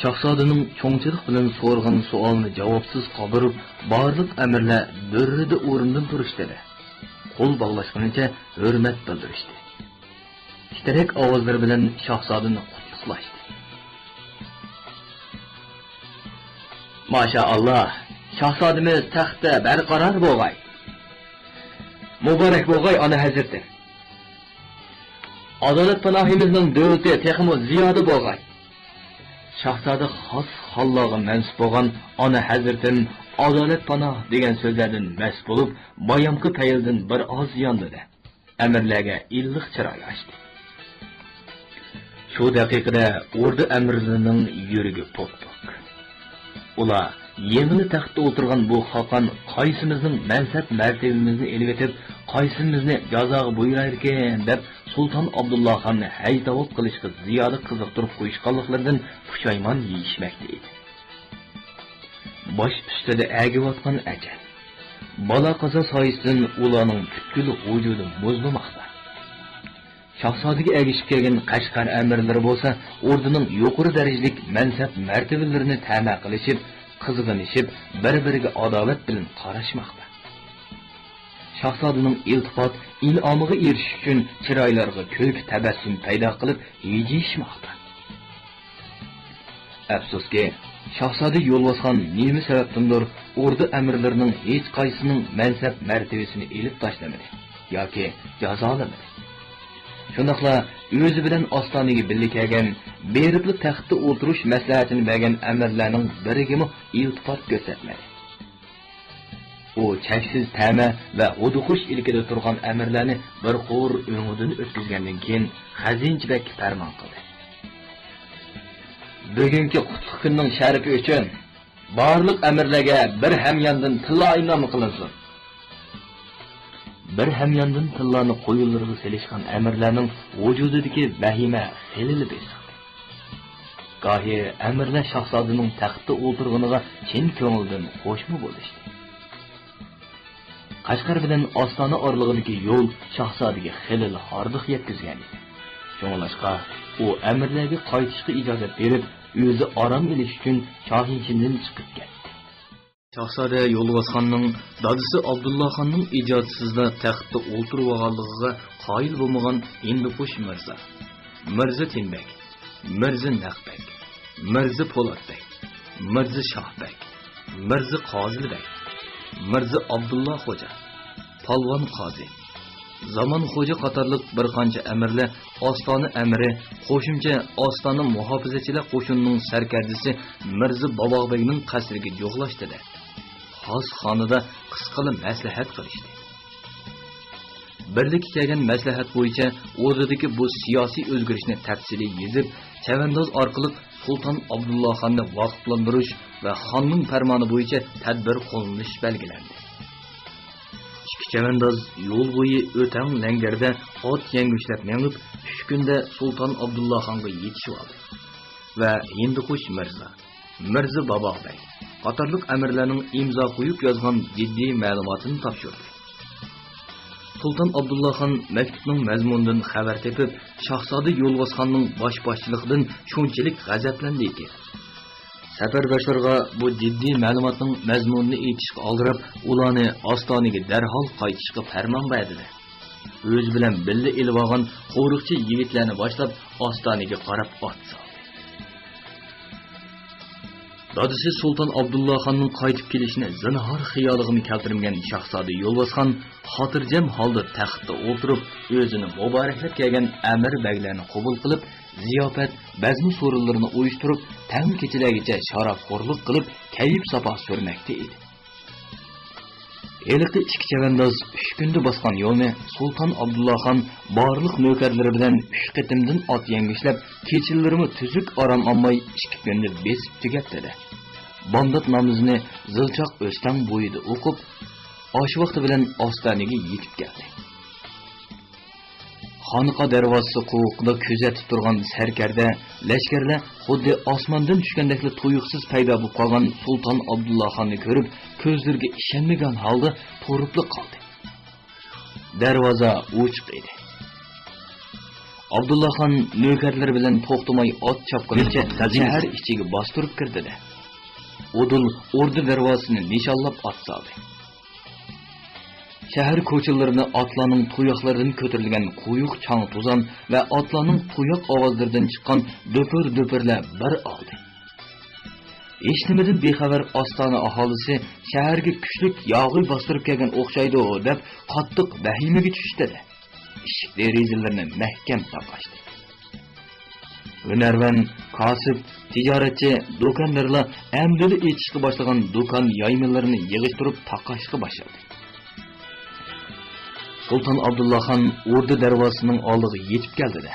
شاھزادىنىڭ چوڭچىلىق بىلەن سورىغان سوئالىنى جاۋابسىز قالدۇرۇپ، بارلىق ئەمىرلەر دۈررىدە ئورنىدىن تۇرۇشتى-دە، قول باغلاشقىنىچە ھۆرمەت بىلدۈرۈشتى. تىترەك ئاۋازلىرى بىلەن شاھزادىنى قۇتلۇقلاشتى. ماشائاللا، شاھزادىمىز تەختتە بەرقارار بولغاي. مۇبارەك بولغاي، ئانا ھەزرىتى. ئادالەت پاناھىمىزنىڭ دۆلىتى تېخىمۇ زىيادە بولغاي. شاھزادە خاس خانلارغا مەنسۇپ بولغان ئانا ھەزرىتىم ئادالەت پاناھ دېگەن سۆزلەردىن مەست بولۇپ، بايامقى پەيلىدىن بىر ئاز ياندى-دە، ئەمىرلەرگە ئىللىق چىراي ئاچتى. شۇ دەقىقىدە ئوردا ئەمىرلىرىنىڭ يۈرىكى پوك-پوك. ئۇلار يېڭىلا تەختتە ئولتۇرغان بۇ خاقان قايسىمىزنىڭ مەنسەپ-مەرتىۋىمىزنى ئېلىۋېتىپ، قايسىمىزنى جازاغا بۇيرۇيدىكىن دەپ، سۇلتان ئابدۇللا خاننى ھەيدەۋاپ قىلىشقا زىيادە قىزىقتۇرۇپ قويۇشقانلىقلىرىدىن پۇشايمان يېيىشمەكتە ئىدى. باش ئۈستىدە ئەگىۋاتقان ئەجەل، بالا-قازا سايىسىدىن ئۇلارنىڭ پۈتكۈل ۋۇجۇدى مۇزلىماقتا. شاھزادىگە ئەگىشىپ كەلگەن قەشقەر ئەمىرلىرى بولسا ئوردىنىڭ يۇقىرى دەرىجىلىك مەنسەپ-مەرتىۋىلىرىنى تەمە قىلىشىپ، قىزغىنىشىپ، بىر-بىرىگە ئاداۋەت بىلەن قاراشماقتا. شاھزادىنىڭ ئىلتىپات، ئىنئامىغا ئېرىشىش ئۈچۈن چىرايلىرىغا كۈلكە تەبەسسۇم پەيدا قىلىپ ھىجىيىشماقتا. ئەپسۇسكى، شاھزادە يولۋاسخان نېمە سەۋەبتىندۇر ئوردا ئەمىرلىرىنىڭ ھېچقايسىسىنىڭ مەنسەپ-مەرتىۋىسىنى ئېلىپ تاشلىمىدى ياكى جازالىمىدى. شۇنداقلا ئۆزى بىلەن ئاستانىگە بىللە كەلگەن، بېرىپلا تەختتە ئولتۇرۇش مەسلىھەتىنى بەرگەن ئەمىرلەرنىڭ بىرىگىمۇ ئىلتىپات كۆرسەتمىدى. ئۇ چەكسىز تەمە ۋە ھودۇقۇش ئىلكىدە تۇرغان ئەمىرلەرنى بىر قۇر ئۆڭىدىن ئۆتكۈزگەندىن كېيىن، خەزىنىچى بەگكە پەرمان قىلدى: بۈگۈنكى قۇتلۇق كۈننىڭ شەرىپى ئۈچۈن بارلىق ئەمىرلەرگە بىر ھەمياندىن تىللا ئىنئام قىلىنسۇن. بىر ھەمياندىن تىللانى قويۇنلىرىغا سېلىشقان ئەمىرلەرنىڭ ۋۇجۇدىدىكى ۋەھىمە خېلىلا بېسىقتى. گاھى ئەمىرلەر شاھزادىنىڭ تەختتە ئولتۇرغىنىغا چىن كۆڭۈلدىن خوشمۇ بولۇشتى. قەشقەر بىلەن ئاستانە ئارىلىقىدىكى يول شاھزادىگە خېلىلا ھاردۇق يەتكۈزگەن ئىدى. شۇڭلاشقا، ئۇ ئەمىرلەرگە قايتىشقا ئىجازەت بېرىپ، ئۆزى ئارام ئېلىش ئۈچۈن شاھىنشىندىن چىقىپ كەتتى. شاھزادە يولۋاسخاننىڭ دادىسى ئابدۇللاخاننىڭ ئىجازىسىزلا تەختتە ئولتۇرۇۋالغانلىقىغا قايىل بولمىغان ھىندىقۇش مىرزا، مىرزا تىنبەگ، مىرزا نەقبەگ، مىرزا پولاتبەگ، مىرزا شاھبەگ، مىرزا قازىلبەگ، مىرزا ئابدۇللا خوجا، پالۋان قازى، زامان خوجا قاتارلىق بىر قانچە ئەمىرلەر ئاستانە ئەمىرى، قوشۇمچە ئاستانە مۇھاپىزەتچىلەر قوشۇنىنىڭ سەركەردىسى مىرزا باباغبەگنىڭ قەسرىگە جۇغلاشتى-دە، خاسخانىدا قىسقىلا مەسلىھەت قىلىشتى. بىرلىككە كەلگەن مەسلىھەت بويىچە ئوردىدىكى بۇ سىياسىي ئۆزگىرىشنى تەپسىلىي يېزىپ، چەۋەنداز ئارقىلىق سۇلتان ئابدۇللاخاننى ۋاقىپلاندۇرۇش ۋە خاننىڭ پەرمانى بويىچە تەدبىر قوللىنىش بەلگىلەندى. ئىككى چەۋەنداز يول بويى ئۆتەڭ لەڭگەردە ئات يەڭگۈشلەپ مېڭىپ، ئۈچ كۈندە سۇلتان ئابدۇللاخانغا يېتىشىۋالدى ۋە ھىندىقۇش مىرزا، مىرزا باباغبەگ قاتارلىق ئەمىرلەرنىڭ ئىمزا قويۇپ يازغان جىددىي مەلۇماتىنى تاپشۇردى. سۇلتان ئابدۇللاخان مەكتۇپنىڭ مەزمۇنىدىن خەۋەر تېپىپ، شاھزادە يولۋاسخاننىڭ باش باشچىلىقىدىن شۇنچىلىك غەزەپلەندى ئىكەن. سەپەرداشلارغا بۇ جىددىي مەلۇماتنىڭ مەزمۇنىنى ئېيتىشقا ئالدىراپ، ئۇلارنى ئاستانىگە دەرھال قايتىشقا پەرمان بەردى-دە، ئۆزى بىلەن بىللە ئېلىۋالغان قورۇقچى يىگىتلەرنى باشلاپ، ئاستانىگە قاراپ ئات سالدى. دادىسى سۇلتان ئابدۇللاخاننىڭ قايتىپ كېلىشىنى زىنھار خىيالىغىمۇ كەلتۈرمىگەن شاھزادە يولۋاسخان خاتىرجەم ھالدا تەختتە ئولتۇرۇپ، ئۆزىنى مۇبارەكلەپ كەلگەن ئەمىر بەگلەرنى قوبۇل قىلىپ، زىياپەت، بەزمە سورۇنلىرىنى ئۇيۇشتۇرۇپ، تەڭ كېچىلەرگىچە شارابخورلۇق قىلىپ، كەيپ ساپا سۈرمەكتە ئىدى. ھېلىقى ئىككى چەۋەنداز ئۈچ كۈندە باسقان يولنى سۇلتان ئابدۇللاخان بارلىق نۆكەرلىرى بىلەن ئۈچ قېتىمدىن ئات يەڭگۈشلەپ، كېچىلىرىمۇ تۈزۈك ئارام ئالماي ئىككى كۈندە بېسىپ تۈگەتتى-دە، بامدات نامىزىنى زىلچاق ئۆستەڭ بويىدا ئوقۇپ، ئاشۇ ۋاقتى بىلەن ئاستانىگە يېتىپ كەلدى. خانقا دەرۋازىسى قوۋۇقىدا كۆزەتتە تۇرغان سەركەردە، لەشكەرلەر خۇددى ئاسماندىن چۈشكەندەكلا تۇيۇقسىز پەيدا بولۇپ قالغان سۇلتان ئابدۇللاخاننى كۆرۈپ، كۆزلىرىگە ئىشەنمىگەن ھالدا تۇرۇپلا قالدى. دەرۋازا ئوچۇق ئىدى. ئابدۇللاخان نۆكەرلىرى بىلەن توختىماي ئات چاپقىنىچە شەھەر ئىچىگە باستۇرۇپ كىردى-دە، ئۇدۇل ئوردا دەرۋازىسىنى نىشانلاپ ئات سالدى. شەھەر كوچىلىرىنى ئاتلارنىڭ تۇياقلىرىدىن كۆتۈرۈلگەن قويۇق چاڭ-توزان ۋە ئاتلارنىڭ تۇياق ئاۋازلىرىدىن چىققان دۈپۈر-دۈپۈرلەر بىر ئالدى. ھېچنېمىدىن بىخەۋەر ئاستانە ئاھالىسى شەھەرگە كۈچلۈك ياغۇي باستۇرۇپ كەلگەن ئوخشايدۇ، دەپ قاتتىق ۋەھىمىگە چۈشتى-دە، ئىشىك دېرىزىلىرىنى مەھكەم تاقاشتى. ھۈنەرۋەن، كاسىپ، تىجارەتچى، دۇكاندارلار ئەمدىلا ئېچىشقا باشلىغان دۇكان يايمىلىرىنى يىغىشتۇرۇپ تاقاشقا باشلىدى. سۇلتان ئابدۇللاخان ئوردا دەرۋازىسىنىڭ ئالدىغا يېتىپ كەلدى-دە،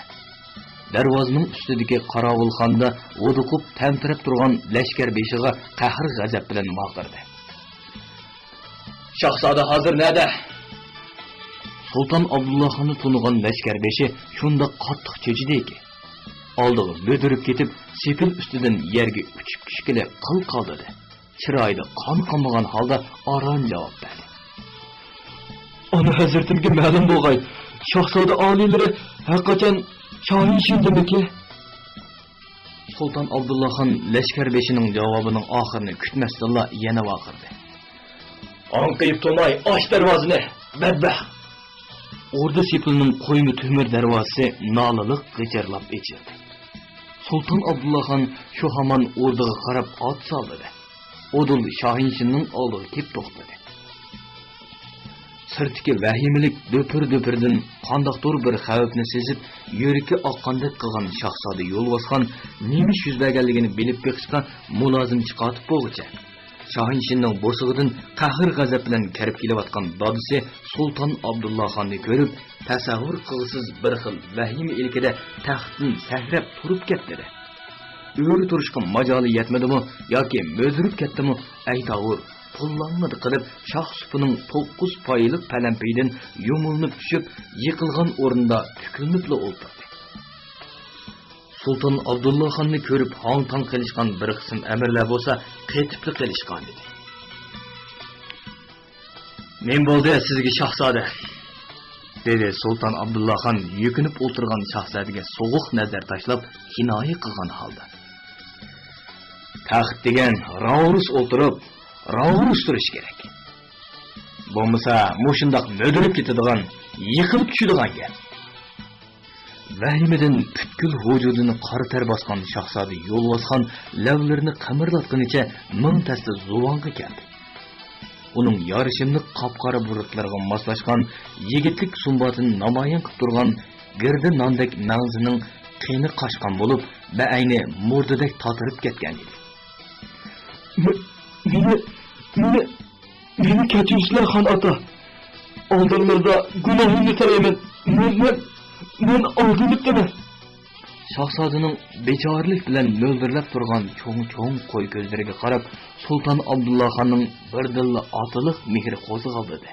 دەرۋازىنىڭ ئۈستىدىكى قاراۋۇلخانىدا ھودۇقۇپ تەمتىرەپ تۇرغان لەشكەر بېشىغا قەھر-غەزەپ بىلەن ۋارقىرىدى. شاھزادە ھازىر نەدە؟ سۇلتان ئابدۇللاخاننى تونۇغان لەشكەر بېشى شۇنداق قاتتىق چۆچۈدىكى، ئالدىغا مۈدۈرۈپ كېتىپ، سېپىل ئۈستىدىن يەرگە ئۈچۈپ چۈشكىلى قىل قالدى-دە، چىرايىدا قان قانمىغان ھالدا ئاران جاۋاب بەردى. ئانا ھەزرىتىمگە مەلۇم بولغاي، شاھزادە ئالىيلىرى ھەرقاچان شاھىنشىندىمىكى؟ سۇلتان ئابدۇللاخان لەشكەر بېشىنىڭ جاۋابىنىڭ ئاخىرىنى كۈتمەستىنلا يەنە ۋارقىرىدى. ئاڭقىيىپ تۇرماي ئاچ دەرۋازىنى، بەتبەخت! ئوردا سېپىلنىڭ قويما تۆمۈر دەرۋازىسى نالىلىق غىچىرلاپ ئېچىلدى. سۇلتان ئابدۇللاخان شۇ ھامان ئوردىغا قاراپ ئات سالدى-دە، ئۇدۇل شاھىنشىننىڭ ئالدىغا كېلىپ توختىدى. سىرتتىكى ۋەھىمىلىك دۈپۈر-دۈپۈردىن قانداقتۇر بىر خەۋپنى سېزىپ، يۈرىكى ئاققاندەك قىلغان شاھزادە يولۋاسخان نېمە ئىش يۈز بەرگەنلىكىنى بىلىپ بېقىشقا مۇلازىم چىقارتىپ بولغۇچە، شاھىنشىننىڭ بوسۇغىدىن قەھر-غەزەپ بىلەن كىرىپ كېلىۋاتقان دادىسى سۇلتان ئابدۇللاخاننى كۆرۈپ، تەسەۋۋۇر قىلغۇسىز بىر خىل ۋەھىمە ئىلكىدە تەختتىن سەكرەپ تۇرۇپ كەتتى-دە، ئۆرە تۇرۇشقا ماجالى يەتمىدىمۇ ياكى مۈدۈرۈپ كەتتىمۇ، ئەيتاۋۇر، پۇللانمىدى قىلىپ، شاخ سۇپىنىڭ توققۇز پايلىق پەلەمپىيىدىن يۇمۇلۇنۇپ چۈشۈپ، يىقىلغان ئورنىدا تۈكۈلۈنۈپلا ئولتۇردى. سۇلتان ئابدۇللاخاننى كۆرۈپ ھاڭ-تاڭ قېلىشقان بىر قىسىم ئەمىرلەر بولسا قېتىپلا قېلىشقانىدى. «نېمە بولدى سىزگە، شاھزادە؟» دېدى سۇلتان ئابدۇللاخان يۈكۈنۈپ ئولتۇرغان شاھزادىگە سوغۇق نەزەر تاشلاپ، كىنايە قىلغان ھالدا. «تەخت دېگەن راۋۇرۇس ئولتۇرۇپ، راۋۇرۇس تۇرۇشى كېرەك. بولمىسا مۇشۇنداق مۈدۈرۈپ كېتىدىغان، يىقىلىپ چۈشىدىغان گەپ.» ۋەھىمىدىن پۈتكۈل ۋۇجۇدىنى قارا تەر باسقان شاھزادە يولۋاسخان لەۋلىرىنى قىمىرلاتقىنىچە مىڭ تەستە زۇۋانغا كەلدى. ئۇنىڭ يارىشىملىق قاپقارا بۇرۇتلىرىغا ماسلاشقان يىگىتلىك سۇمباتىنى نامايان قىلىپ تۇرغان گىردە ناندەك مەڭزىنىڭ قېنى قاچقان بولۇپ، بەئەينى مۇردىدەك تاتىرىپ كەتكەن ئىدى. مېنى، مېنى، مېنى كەچۈرسىلەر، خان ئاتا. ئالدىڭلاردا گۇناھىمنى سالايمەن. مەن، مەن، مەن ئالدىنىپتىمەن. شاھزادىنىڭ بىچارىلىك بىلەن مۆلدۈرلەپ تۇرغان چوڭ-چوڭ قوي كۆزلىرىگە قاراپ، سۇلتان ئابدۇللاخاننىڭ بىردىنلا ئاتىلىق مېھرى قوزغىلدى.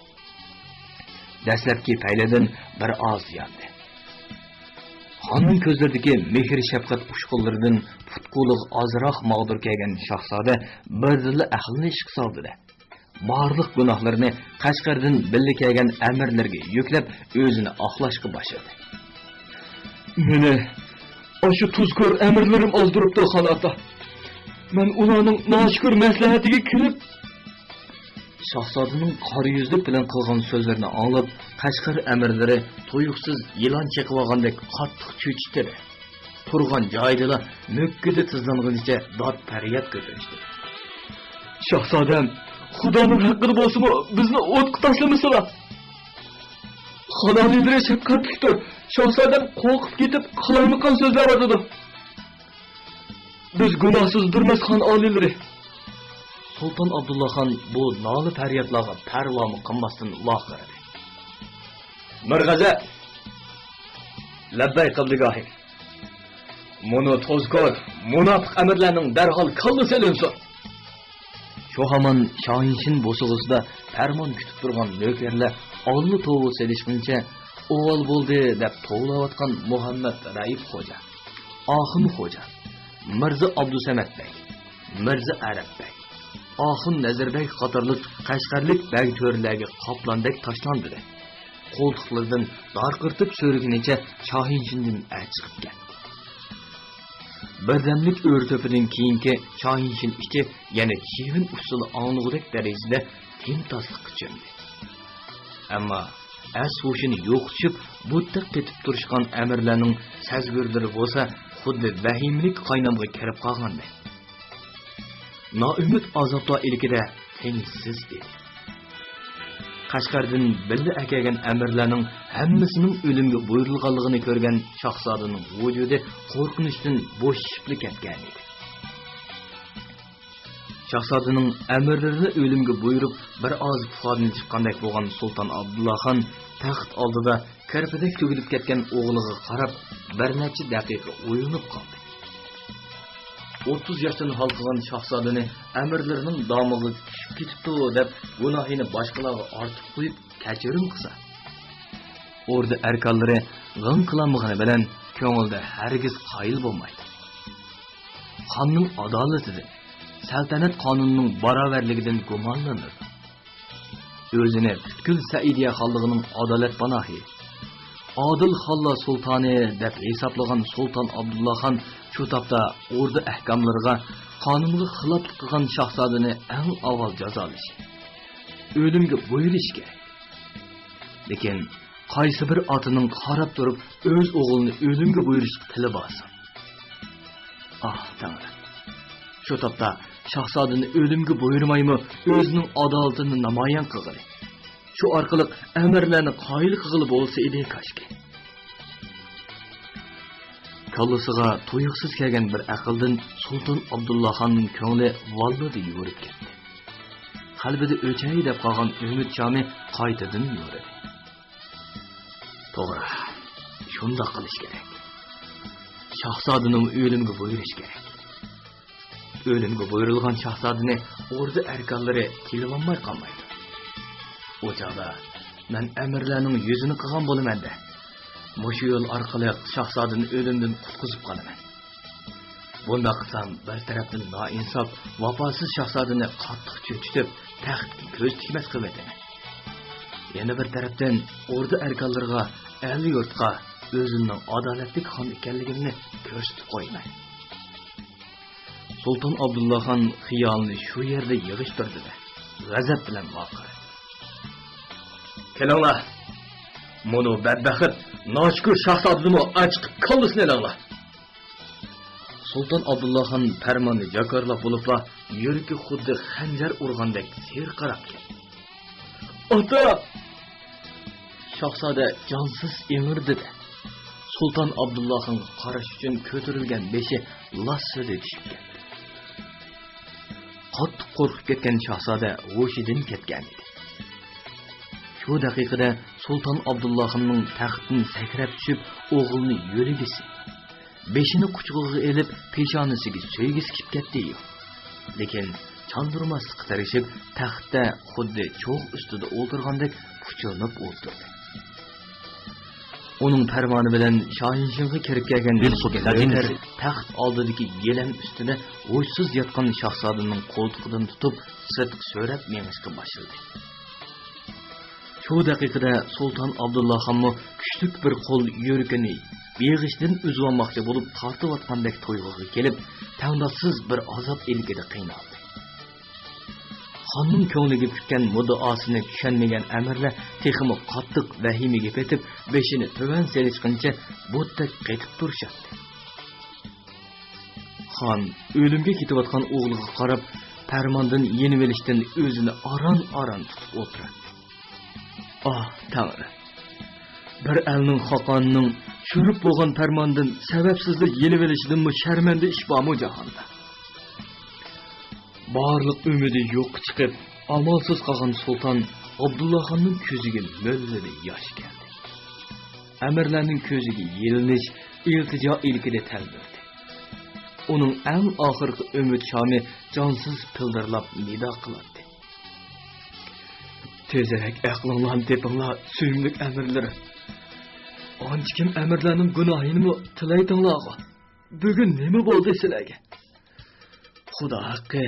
دەسلەپكى پەيلىدىن بىر ئاز ياندى. خاننىڭ كۆزلىرىدىكى مېھىر-شەپقەت ئۇچقۇنلىرىدىن پۇت-قولىغا ئازراق ماغدۇر كەلگەن شاھزادە بىردىنلا ئەقلىنى ئىشقا سالدى-دە، بارلىق گۇناھلىرىنى قەشقەردىن بىللە كەلگەن ئەمىرلەرگە يۈكلەپ، ئۆزىنى ئاقلاشقا باشلىدى. مېنى ئاشۇ تۇزكور ئەمىرلىرىم ئازدۇرۇپتۇ، خان ئاتا. مەن ئۇلارنىڭ ناشۈكۈر مەسلىھەتىگە كىرىپ، شاھزادىنىڭ قارا يۈزلۈك بىلەن قىلغان سۆزلىرىنى ئاڭلاپ، قەشقەر ئەمىرلىرى تۇيۇقسىز يىلان چېقىۋالغاندەك قاتتىق چۆچۈتتى. تۇرغان جايىدىلا مۆككىدە تىزلانغىنىچە داد-پەرياد كۆتۈرۈشتى. شاھزادەم، خۇدانىڭ ھەققىدە بولسىمۇ بىزنى ئوتقا تاشلىمىسىلا! خان ئالىيلىرى شەپقەتلىكتۇر. شاھزادەم قورقۇپ كېتىپ قالايمىقان سۆزلەۋاتىدۇ. بىز گۇناھسىزدۇرمىز، خان ئالىيلىرى. سۇلتان ئابدۇللاخان بۇ نالە-پەريادلارغا پەرۋامۇ قىلماستىن ۋارقىرىدى. مىرغەزەپ! لەببەي، قىبلىگاھىم! مۇنۇ توزكور، مۇناپىق ئەمىرلەرنىڭ دەرھال كاللىسى ئېلىنسۇن! شۇ ھامان شاھىنشىن بوسۇغىسىدا پەرمان كۈتۈپ تۇرغان نۆكەرلەر ئاللا توۋا سېلىشقىنىچە ئۇۋال بولدى دەپ توۋلاۋاتقان مۇھەممەد رەئىپ خوجا، ئاخۇن خوجا، مىرزا ئابدۇسەمەت بەگ، مىرزا ئەرەب بەگ، ئاخۇن نەزىر بەگ قاتارلىق قەشقەرلىك بەگ تۆرىلەرگە قاپلاندەك تاشلاندى. قولتۇقلىرىدىن دارقىرىتىپ سۆرىگىنىچە شاھىنشىندىن ئەر چىقىپ كەتتى. بىردەملىك ئۆرە-تۆپىدىن كېيىنكى شاھىنشىن ئىچى يەنە چىۋىن ئۇسسۇلى ئاڭلىغۇدەك دەرىجىدە تىمتاسلىققا چۆمدى. ئەمما ئەس-ھوشىنى يوقىتىشىپ، بۇتتەك قېتىپ تۇرۇشقان ئەمىرلەرنىڭ سەزگۈرلىرى بولسا خۇددى ۋەھىمىلىك قاينامغا كىرىپ قالغاندەك. نائۈمىد ئازابلار ئىلكىدە تىنچسىز ئىدى. قەشقەردىن بىللە ئەكەلگەن ئەمىرلەرنىڭ ھەممىسىنىڭ ئۆلۈمگە بۇيرۇلغانلىقىنى كۆرگەن شاھزادىنىڭ ۋۇجۇدى قورقۇنچتىن بوشىشىپلا كەتكەنىدى. شاھزادىنىڭ ئەمىرلىرىنى ئۆلۈمگە بۇيرۇپ، بىر ئاز پۇخادىن چىققاندەك بولغان سۇلتان ئابدۇللا خان تەخت ئالدىدا كىرپىدەك تۈگۈلۈپ كەتكەن ئوغلىغا قاراپ، بىر نەچچە دەقىقە ئويلىنىپ قالدى. ئوتتۇز ياشتىن ھالقىغان شاھزادىنى ئەمىرلىرىنىڭ دامىغا چۈشۈپ كېتىپتۇ دەپ، گۇناھىنى باشقىلارغا ئارتىپ قويۇپ، كەچۈرۈم قىلسا، ئوردا ئەركانلىرى غىڭ قىلالمىغىنى بىلەن، كۆڭلىدە ھەرگىز قايىل بولمايدۇ. خاننىڭ ئادالىتىدىن، سەلتەنەت قانۇنىنىڭ باراۋەرلىكىدىن گۇمانلىنىدۇ. ئۆزىنى پۈتكۈل سەئىدىيە خانلىقىنىڭ ئادالەت پاناھى، ئادىل خانلار سۇلتانى دەپ ھېسابلىغان سۇلتان ئابدۇللا خان شۇ تاپتا ئوردا ئەھكاملىرىغا، قانۇنغا خىلاپلىق قىلغان شاھزادىنى ئەڭ ئاۋۋال جازالىشى، ئۆلۈمگە بۇيرۇشى كېرەك. لېكىن قايسى بىر ئاتىنىڭ قاراپ تۇرۇپ ئۆز ئوغلىنى ئۆلۈمگە بۇيرۇشقا تىلى بارسۇن؟ ئاھ، تەڭرىم! شۇ تاپتا شاھزادىنى ئۆلۈمگە بۇيرۇمايمۇ، ئۆزىنىڭ ئادالىتىنى نامايان قىلغىلى، شۇ ئارقىلىق ئەمىرلەرنى قايىل قىلغىلى بولسا ئىدى كاشكى. كاللىسىغا تۇيۇقسىز كەلگەن بىر ئەقىلدىن سۇلتان ئابدۇللا خاننىڭ كۆڭلى ۋاللىدە يورۇپ كەتتى. قەلبىدە ئۆچەي دەپ قالغان ئۈمىد شامى قايتىدىن يورۇدى. توغرا، شۇنداق قىلىش كېرەك. شاھزادىنىمۇ ئۆلۈمگە بۇيرۇش كېرەك. ئۆلۈمگە بۇيرۇلغان شاھزادىنى ئوردا ئەركانلىرى تىلىۋالماي قالمايدۇ. ئۇ چاغدا مەن ئەمىرلەرنىڭ يۈزىنى قىلغان بولىمەن-دە، مۇشۇ يول ئارقىلىق شاھزادىنى ئۆلۈمدىن قۇتقۇزۇپ قالىمەن. بۇنداق قىلسام، بىر تەرەپتىن نائىنساپ، ۋاپاسىز شاھزادىنى قاتتىق چۆچۈتۈپ، تەختكە كۆز تىكمەس قىلىۋېتىمەن. يەنە بىر تەرەپتىن، ئوردا ئەركانلىرىغا، ئەل-يۇرتقا ئۆزۈمنىڭ ئادالەتلىك خان ئىكەنلىكىمنى كۆرسىتىپ قويىمەن. سۇلتان ئابدۇللا خان خىيالىنى شۇ يەردە يىغىشتۇردى-دە، غەزەپ بىلەن ۋارقىرىدى: «كېلىڭلار، مۇنۇ بەتبەخت، ناشۈكۈر شاھزادىنىمۇ ئاچىقىپ كاللىسىنى ئېلىڭلار!» سۇلتان ئابدۇللا خان پەرماننى جاكارلاپ بولۇپلا، يۈرىكى خۇددى خەنجەر ئۇرغاندەك سىرقىراپ كەتتى. «ئاتا!» شاھزادە جانسىز ئىڭىردىدى. سۇلتان ئابدۇللا خانغا قاراش ئۈچۈن كۆتۈرۈلگەن بېشى لاسسىدە چۈشۈپ كەتتى. قاتتىق قورقۇپ كەتكەن شاھزادە ھوشىدىن كەتكەنىدى. شۇ دەقىقىدە سۇلتان ئابدۇللا خاننىڭ تەختتىن سەكرەپ چۈشۈپ، ئوغلىنى يۆلىگۈسى، بېشىنى قۇچىقىغا ئېلىپ، پېشانىسىگە سۆيگۈسى كېلىپ كەتتى. لېكىن چاندۇرماسلىققا تىرىشىپ، تەختتە خۇددى چوغ ئۈستىدە ئولتۇرغاندەك پۇچۇلىنىپ ئولتۇردى. ئۇنىڭ پەرمانى بىلەن شاھىنشىڭغا كىرىپ كەلگەن ئىككى نۆكەر تەخت ئالدىدىكى گىلەم ئۈستىدە ھوشسىز ياتقان شاھزادىنىڭ قولتۇقىدىن تۇتۇپ، سىرتقا سۆرەپ مېڭىشقا باشلىدى. شۇ دەقىقىدە سۇلتان ئابدۇللا خانمۇ كۈچلۈك بىر قول يۈرىكىنى بېغىشىدىن ئۈزۈۋالماقچى بولۇپ تارتىۋاتقاندەك تۇيغۇغا كېلىپ، تەڭداشسىز بىر ئازاب ئىلكىدە قىينالدى. خاننىڭ كۆڭلىگە پۈككەن مۇددىئاسىنى چۈشەنمىگەن ئەمىرلەر تېخىمۇ قاتتىق ۋەھىمىگە پېتىپ، بېشىنى تۆۋەن سېلىشقىنىچە بۇتتەك قېتىپ تۇرۇشاتتى. خان ئۆلۈمگە كېتىۋاتقان ئوغلىغا قاراپ، پەرماندىن يېنىۋېلىشتىن ئۆزىنى ئاران-ئاران تۇتۇپ ئولتۇراتتى. ئاھ، تەڭرى! بىر ئەلنىڭ خاقانىنىڭ چۈرۈپ بولغان پەرماندىن سەۋەبسىزلا يېنىۋېلىشىدىنمۇ شەرمەندە ئىش بارمۇ جاھاندا؟ بارلىق ئۈمىدى يوققا چىقىپ، ئامالسىز قالغان سۇلتان ئابدۇللاخاننىڭ كۆزىگە مۆلدۈردە ياش كەلدى. ئەمىرلەرنىڭ كۆزىگە يېلىنىش، ئىلتىجا ئىلكىدە تەلمۈردى. ئۇنىڭ ئەڭ ئاخىرقى ئۈمىد شامى جانسىز پىلدىرلاپ نىدا قىلاتتى. تېزرەك ئەقلىڭلارنى تېپىڭلار، سۆيۈملۈك ئەمىرلىرىم. ئانچىكىم ئەمىرلەرنىڭ گۇناھىنىمۇ تىلەيتىڭلارغۇ. بۈگۈن نېمە بولدى سىلەرگە؟ خۇدا ھەققى،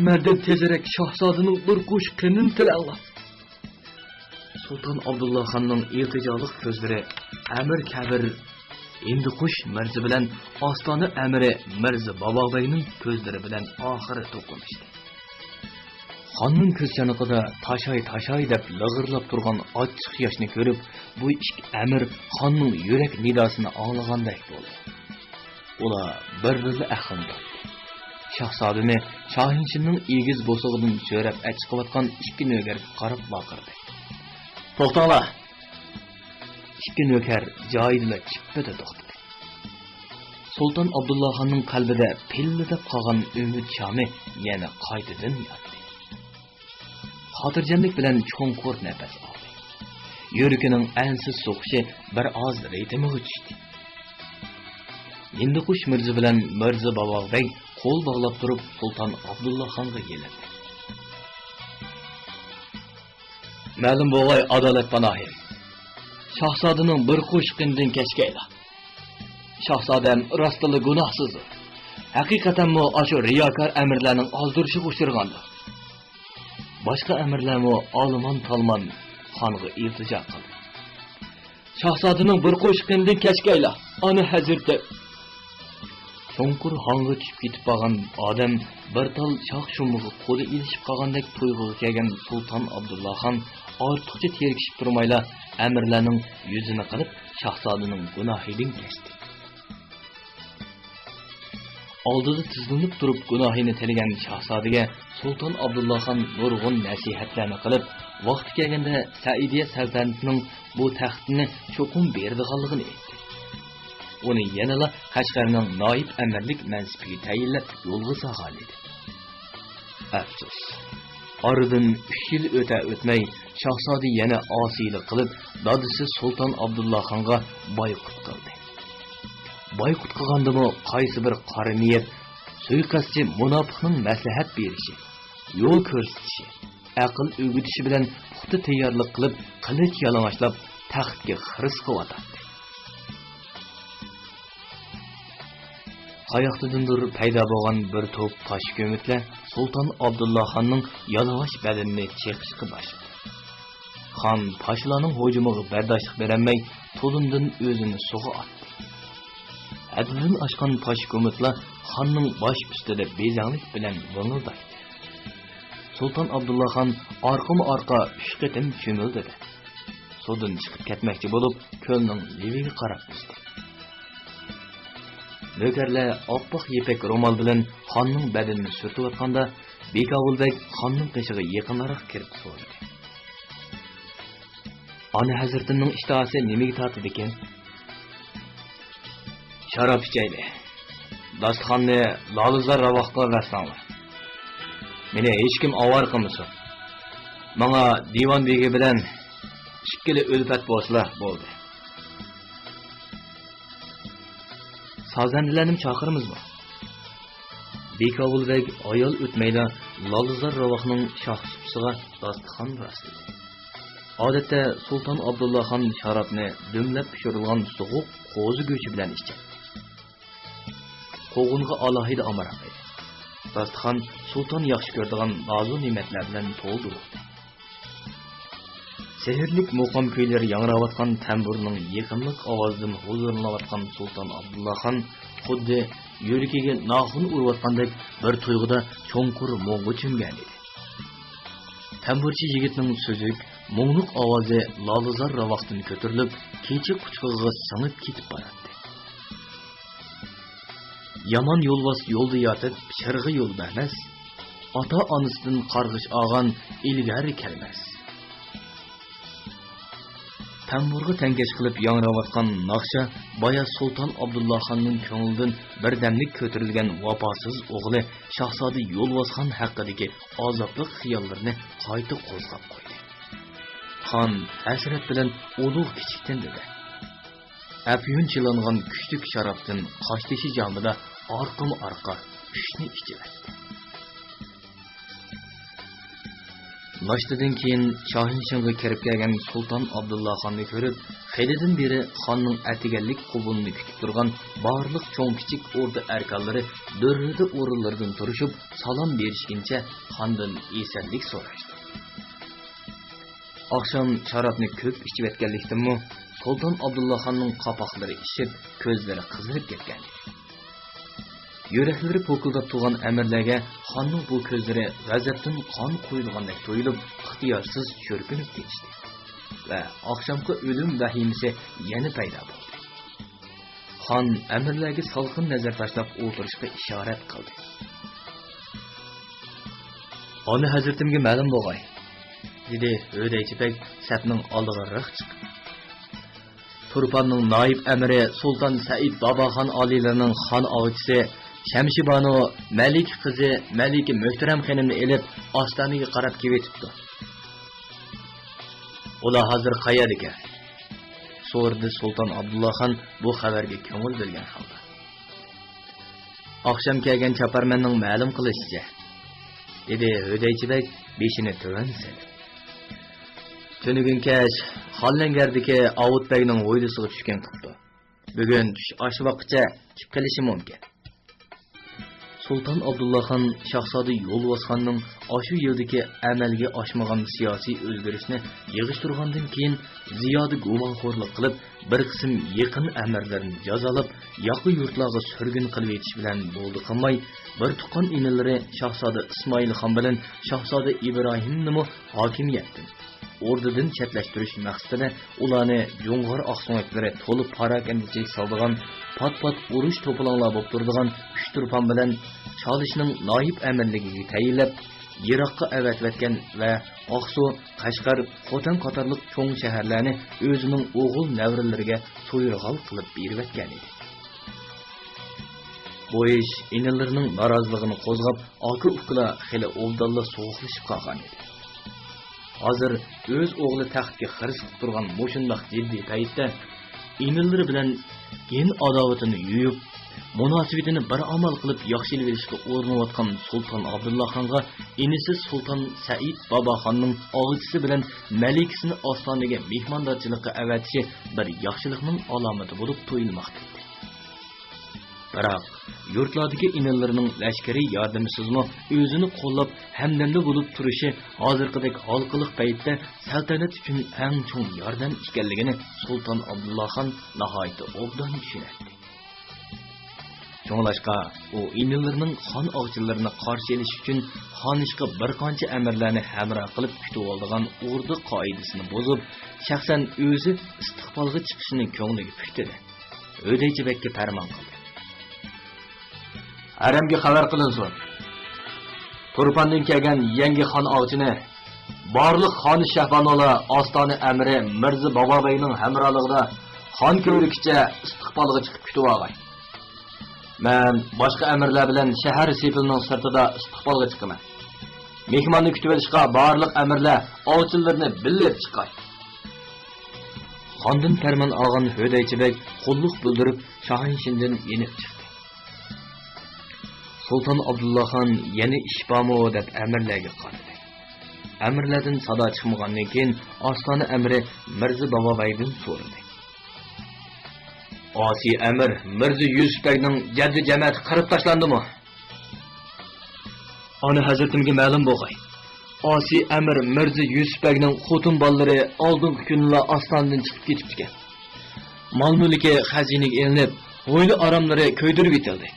مەندىن تېزرەك شاھزادىنىڭ بىر قوشۇق قېنىنى تىلەڭلار. سۇلتان ئابدۇللا خاننىڭ ئىلتىجالىق كۆزلىرى ئەمىر كەبىر ھىندىقۇش مىرزا بىلەن ئاستانە ئەمىرى مىرزا باباغبەگنىڭ كۆزلىرى بىلەن ئاخىرى توقۇنۇشتى. خاننىڭ كۆز چانىقىدا تاشاي-تاشاي دەپ لىغىرلاپ تۇرغان ئاچچىق ياشنى كۆرۈپ، بۇ ئىككى ئەمىر خاننىڭ يۈرەك نىداسىنى ئاڭلىغاندەك بولدى. ئۇلار بىر-بىرلە ئەخلىمداپ، شاھزادىنى شاھىنشىننىڭ ئېگىز بوسۇغىدىن سۆرەپ ئەچىقىۋاتقان ئىككى نۆكەرگە قاراپ ۋارقىرىدى. توختاڭلار! ئىككى نۆكەر جايىدىلا چىپپىدە توختىدى. سۇلتان ئابدۇللا خاننىڭ قەلبىدە پىللىداپ قالغان ئۈمىد شامى يەنە قايتىدىن ياندى. خاتىرجەملىك بىلەن چوڭقۇر نەپەس ئالدى. يۈرىكىنىڭ ئەنسىز سوقۇشى بىر ئاز رىتىمىغا چۈشتى. ھىندىقۇش مىرزا بىلەن مىرزا باۋاغ بەگ قول باغلاپ تۇرۇپ، سۇلتان ئابدۇللا خانغا يېلىندى. مەلۇم بولغاي، ئادالەت پاناھىم، شاھزادىنىڭ بىر قوشۇق قېنىدىن كەچكەيلا. شاھزادەم راستتىنلا گۇناھسىزدۇر. ھەقىقەتەنمۇ ئاشۇ رىياكار ئەمىرلەرنىڭ ئازدۇرۇشىغا ئۇچرىغاندۇ. باشقا ئەمىرلەرمۇ ئالىمان-تالىمان خانغا ئىلتىجا قىلدى. شاھزادىنىڭ بىر قوشۇق قېنىدىن كەچكەيلا، ئانا ھەزرىتى! چوڭقۇر ھاڭغا چۈشۈپ كېتىپ قالغان ئادەم بىر تال شاخ-شۇمىغا قولى ئېلىشىپ قالغاندەك تۇيغۇغا كەلگەن سۇلتان ئابدۇللا خان ئارتۇقچە تېرىكىشىپ تۇرمايلا، ئەمىرلەرنىڭ يۈزىنى قىلىپ، شاھزادىنىڭ گۇناھىدىن كەچتى. ئالدىدا تىزلىنىپ تۇرۇپ گۇناھىنى تىلىگەن شاھزادىگە سۇلتان ئابدۇللا خان نۇرغۇن نەسىھەتلەرنى قىلىپ، ۋاقتى كەلگەندە سەئىدىيە سەلتەنىتىنىڭ بۇ تەختنى چوقۇم بېرىدىغانلىقىنى ئېيتتى. ئۇنى يەنىلا قەشقەرنىڭ نايىب ئەمىرلىك مەنسىپىگە تەيىنلەپ يولغا سالغانىدى. ئەپسۇس، ئارىدىن ئۈچ يىل ئۆتە-ئۆتمەي، شاھزادە يەنە ئاسىيلىق قىلىپ، دادىسى سۇلتان ئابدۇللا خانغا بايقۇت قىلدى. بايقۇت قىلغاندىمۇ قايسى بىر قارا نىيەت سۇيىقەستچى مۇناپىقنىڭ مەسلىھەت بېرىشى، يول كۆرسىتىشى، ئەقىل ئۆگىتىشى بىلەن پۇختا تەييارلىق قىلىپ، قىلىچ يالىڭاچلاپ، تەختكە خىرىس قىلىۋاتاتتى. قاياقتىندۇر پەيدا بولغان بىر توپ پاش كۆمۈتلەر سۇلتان ئابدۇللا خاننىڭ يالىڭاچ بەدىنىنى چېقىشقا باشلىدى. خان پاشىلارنىڭ ھۇجۇمىغا بەرداشلىق بېرەلمەي، تۇلۇمدىن ئۆزىنى سۇغا ئاتتى. ھەددىدىن ئاشقان پاش كۆمۈتلەر خاننىڭ باش ئۈستىدە بېزەڭلىك بىلەن ۋىڭىلدايتتى. سۇلتان ئابدۇللا خان ئارقىمۇ ئارقا ئۈچ قېتىم چۆمۈلدىدى. سۇدىن چىقىپ كەتمەكچى بولۇپ، كۆلنىڭ لېۋىگە قاراپ ئۈزدى. نۆكەرلەر ئاپئاق يىپەك رومال بىلەن خاننىڭ بەدىنىنى سۈرتۈۋاتقاندا، بىكاۋۇل بەگ خاننىڭ قېشىغا يېقىنراق كىرىپ سورىدى: «ئانا ھەزرىتىمنىڭ ئىشتىھاسى نېمىگە تارتىدىكىن؟» «شاراب ئىچەيلى. داستىخاننى لالىزار راۋاققا بەرسەڭلار. مېنى ھېچكىم ئاۋارە قىلمىسۇن. ماڭا دىۋان بېگى بىلەن ئىككىلا ئۈلپەت بولسىلا بولدى.» «سازەندىلەرنىمۇ چاقىرىمىزمۇ؟» بىكاۋۇل بەگ ھايال ئۆتمەيلا لالىزار راۋاقنىڭ شاخ سۇپىسىغا داستىخان راسلىدى. ئادەتتە سۇلتان ئابدۇللا خان شارابنى دۈملەپ پىشۇرۇلغان سوغۇق قوزا گۆشى بىلەن ئىچەتتى. قوغۇنغا ئالاھىدە ئامراق ئىدى. داستىخان سۇلتان ياخشى كۆرىدىغان نازۇ نېمەتلەر بىلەن تولدۇرۇلدى. سېھىرلىك مۇقام كۈيلىرى ياڭراۋاتقان تەمبۇرنىڭ يېقىملىق ئاۋازىدىن ھۇزۇرلىنىۋاتقان سۇلتان ئابدۇللا خان خۇددى يۈرىكىگە ناخۇن ئۇرۇۋاتقاندەك بىر تۇيغۇدا چوڭقۇر مۇڭغا چۆمگەن ئىدى. تەمبۇرچى يىگىتنىڭ سۈزۈك، مۇڭلۇق ئاۋازى لالىزار راۋاقتىن كۆتۈرۈلۈپ، كېچە قۇچىقىغا سىڭىپ كېتىپ باراتتى. يامان يولۋاس يولدا ياتىپ، شىرغا يول بەرمەس. ئاتا-ئانىسىدىن قارغىش ئالغان ئىلگىرى كەلمەس. تەمبۇرغا تەڭكەش قىلىپ ياڭراۋاتقان ناخشا بايا سۇلتان ئابدۇللا خاننىڭ كۆڭلىدىن بىردەملىك كۆتۈرۈلگەن ۋاپاسىز ئوغلى شاھزادە يولۋاسخان ھەققىدىكى ئازابلىق خىياللىرىنى قايتا قوزغاپ قويدى. خان ھەسرەت بىلەن ئۇلۇغ كىچىك تىندىدى. ئەپيۈن چىلانغان كۈچلۈك شارابتىن قاشتېشى جامىدا ئارقىمۇ-ئارقا ئۈچنى ئىچىۋەتتى. ناشتىدىن كېيىن شاھىنشىڭغا كىرىپ كەلگەن سۇلتان ئابدۇللا خاننى كۆرۈپ، خېلىدىن بېرى خاننىڭ ئەتىگەنلىك قوبۇلىنى كۈتۈپ تۇرغان بارلىق چوڭ-كىچىك ئوردا ئەركانلىرى دۈررىدە ئورۇنلىرىدىن تۇرۇشۇپ، سالام بېرىشكىنچە خاندىن ئېسەنلىك سوراشتى. ئاخشام شارابنى كۆپ ئىچىۋەتكەنلىكتىنمۇ سۇلتان ئابدۇللا خاننىڭ قاپاقلىرى ئىششىپ، كۆزلىرى قىزىرىپ كەتكەنىدى. يۈرەكلىرى پوكۇلداپ تۇرغان ئەمىرلەرگە خاننىڭ بۇ كۆزلىرى غەزەپتىن قان قۇيىدىغاندەك تۇيۇلۇپ، ئىختىيارسىز چۈركىنىپ كېتىشتى ۋە ئاخشامقى ئۆلۈم ۋەھىمىسى يەنە پەيدا بولدى. خان ئەمىرلەرگە سالقىن نەزەر تاشلاپ ئولتۇرۇشقا ئىشارەت قىلدى. ئانا ھەزرىتىمگە مەلۇم بولغاي، دېدى ھۆدەيچە بەگ سەپنىڭ ئالدىغا رىغ چىقىپ. تۇرپاننىڭ نايىپ ئەمىرى سۇلتان سەئىد باباخان ئالىيلىرىنىڭ خان ئاغىچىسى شەمشىبانۇ مەلىكە قىزى مەلىكە مۆھتەرەم خېنىمنى ئېلىپ، ئاستانىگە قاراپ كېلىۋېتىپتۇ. ئۇلار ھازىر قەيەردىكەن؟ سورىدى سۇلتان ئابدۇللا خان بۇ خەۋەرگە كۆڭۈل بۆلگەن ھالدا. ئاخشام كەلگەن چاپارمەننىڭ مەلۇم قىلىشىچە، دېدى ھۆدەيچە بەگ بېشىنى تۆۋەن سېلىپ. تۈنۈگۈن كەچ خانلەڭگەردىكى ئاۋۇت بەگنىڭ ھويلىسىغا چۈشكەن قىپتۇ. بۈگۈن چۈش ئاش ۋاققىچە چىقىپ قېلىشى مۇمكىن. سۇلتان ئابدۇللا خان شاھزادە يولۋاسخاننىڭ ئاشۇ يىلدىكى ئەمەلگە ئاشمىغان سىياسىي ئۆزگىرىشنى يىغىشتۇرغاندىن كېيىن، زىيادە گۇمانخورلۇق قىلىپ، بىر قىسىم يېقىن ئەمىرلىرىنى جازالاپ، ياقا يۇرتلارغا سۈرگۈن قىلىۋېتىش بىلەن بولدى قىلماي، بىر تۇغقان ئىنىلىرى شاھزادە ئىسمائىل خان بىلەن شاھزادە ئىبراھىمنىمۇ ھاكىمىيەتتىن، ئوردىدىن چەتلەشتۈرۈش مەقسىتىدە ئۇلارنى جۇڭغار ئاقسۆڭەكلىرى تولا پاراكەندىچىلىك سالىدىغان، پات-پات ئۇرۇش توپىلاڭلار بولۇپ تۇرىدىغان ئۈچ تۇرپان بىلەن چالىشنىڭ نايىپ ئەمىرلىكىگە تەيىنلەپ، يىراققا ئەۋەتىۋەتكەن ۋە ئاقسۇ، قەشقەر، خوتەن قاتارلىق چوڭ شەھەرلەرنى ئۆزىنىڭ ئوغۇل نەۋرىلىرىگە سۇيۇرغال قىلىپ بېرىۋەتكەن ئىدى. بۇ ئىش ئىنىلىرىنىڭ نارازىلىقىنى قوزغاپ، ئاكا-ئۇكىلار خېلى ئوبدانلا سوغۇقلىشىپ قالغان ئىدى. ھازىر ئۆز ئوغلى تەختكە خىرىس قىلىپ تۇرغان مۇشۇنداق جىددىي پەيتتە ئىنىلىرى بىلەن كىن-ئاداۋىتىنى يۇيۇپ، مۇناسىۋىتىنى بىر ئامال قىلىپ ياخشىلىۋېلىشقا ئۇرۇنۇۋاتقان سۇلتان ئابدۇللا خانغا ئىنىسى سۇلتان سەئىد باباخاننىڭ ئاغىچىسى بىلەن مەلىكىسىنى ئاستانىگە مېھماندارچىلىققا ئەۋەتىشى بىر ياخشىلىقنىڭ ئالامىتى بولۇپ تۇيۇلماقتا ئىدى. بىراق، يۇرتلاردىكى ئىنىلىرىنىڭ لەشكىرىي ياردىمىسىزمۇ ئۆزىنى قوللاپ، ھەمدەمدە بولۇپ تۇرۇشى ھازىرقىدەك ھالقىلىق پەيتتە سەلتەنەت ئۈچۈن ئەڭ چوڭ ياردەم ئىكەنلىكىنى سۇلتان ئابدۇللا خان ناھايىتى ئوبدان چۈشىنەتتى. شۇڭلاشقا، ئۇ ئىنىلىرىنىڭ خان ئاغىچىلىرىنى قارشى ئېلىش ئۈچۈن خانىشقا بىر قانچە ئەمىرلەرنى ھەمراھ قىلىپ كۈتۈۋالىدىغان ئوردا قائىدىسىنى بۇزۇپ، شەخسەن ئۆزى ئىستىقبالغا چىقىشنى كۆڭلىگە پۈكتىدى. ھۆدەيچى بەگكە پەرمان قىلدى. ھەرەمگە خەۋەر قىلىنسۇن. تۇرپاندىن كەلگەن يەڭگى خان ئاغىچىنى بارلىق خان شەھبانۇلار ئاستانە ئەمىرى مىرزا بابابەگنىڭ ھەمراھلىقىدا خان كۆۋرۈكىچە ئىستىقبالغا چىقىپ كۈتۈۋالغاي. مەن باشقا ئەمىرلەر بىلەن شەھەر سېپىلىنىڭ سىرتىدا ئىستىقبالغا چىقىمەن. مېھماننى كۈتۈۋېلىشقا بارلىق ئەمىرلەر ئاغىچىلىرىنى بىللە ئېلىپ چىقاي. خاندىن پەرمان ئالغان ھۆدەيچى بەگ قۇللۇق بىلدۈرۈپ، شاھىنشىندىن يېنىپ چىقتى. سۇلتان ئابدۇللا خان يەنە ئىش بارمۇ دەپ ئەمىرلەرگە قارىدى. ئەمىرلەردىن سادا چىقمىغاندىن كېيىن، ئاستانە ئەمىرى مىرزا بابابەگدىن سورىدى. ئاسىي ئەمىر مىرزا يۈسۈپ بەگنىڭ جەددى جەمەتى قىرىپ تاشلاندىمۇ؟ ئانا ھەزرىتىمگە مەلۇم بولغاي. ئاسىي ئەمىر مىرزا يۈسۈپ بەگنىڭ خوتۇن بالىلىرى ئالدىنقى كۈنىلا ئاستانىدىن چىقىپ كېتىپتىكەن. مال-مۈلكى خەزىنىگە ئېلىنىپ، ھويلا-ئاراملىرى كۆيدۈرۈپ ئېتىلدى.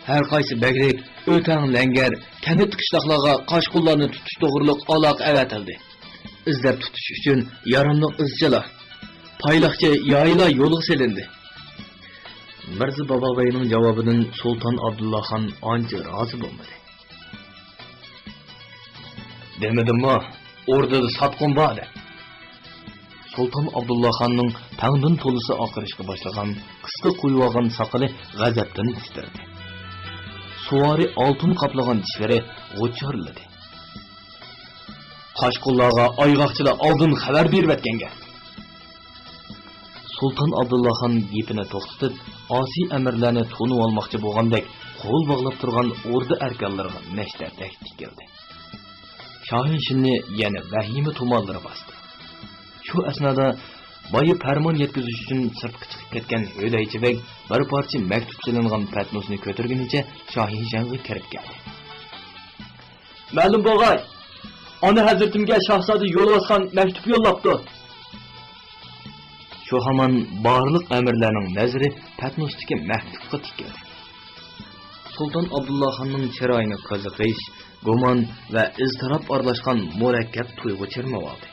ھەر قايسى بەگلىك، ئۆتەڭ، لەڭگەر، كەنت قىشلاقلارغا قاچقۇنلارنى تۇتۇش توغرۇلۇق ئالاقە ئەۋەتىلدى. ئىزدەپ تۇتۇش ئۈچۈن ياراملىق ئىزچىلار، پايلاقچى يايىلار يولغا سېلىندى. مىرزا بابابەگنىڭ جاۋابىدىن سۇلتان ئابدۇللا خان ئانچە رازى بولمىدى. دېمىدىممۇ، ئوردىدا ساتقۇن بار دەپ؟ سۇلتان ئابدۇللا خاننىڭ تەڭدىن تولىسى ئاقىرىشقا باشلىغان، قىسقا قويۇۋالغان ساقىلى غەزەپتىن تىترىدى. سۇۋارى ئالتۇن قاپلىغان چىشلىرى غۇچۇرلىدى. قاچقۇنلارغا ئايغاقچىلار ئالدىن خەۋەر بېرىۋەتكەن گەپ. سۇلتان ئابدۇللا خان گېپىنى توختىتىپ، ئاسىي ئەمىرلەرنى تونۇۋالماقچى بولغاندەك قول باغلاپ تۇرغان ئوردا ئەركانلىرىغا نەشتەردەك تىكىلدى. شاھىنشىننى يەنە ۋەھىمە تۇمانلىرى باستى. شۇ ئەسنادا بايا پەرمان يەتكۈزۈش ئۈچۈن سىرتقا چىقىپ كەتكەن ھۆدەيچى بەگ بىر پارچە مەكتۇپ سېلىنغان پەتنۇسنى كۆتۈرگىنىچە شاھىنشاڭغا كىرىپ كەلدى. مەلۇم بولغاي، ئانا ھەزرىتىمگە شاھزادە يولۋاسخان مەكتۇپ يوللاپتۇ. شۇ ھامان بارلىق ئەمىرلەرنىڭ نەزىرى پەتنۇستىكى مەكتۇپقا تىكىلدى. سۇلتان ئابدۇللا خاننىڭ چىرايىنى قىزىقىش، گۇمان ۋە ئىزتىراپ ئارىلاشقان مۇرەككەپ تۇيغۇ چىرمىۋالدى.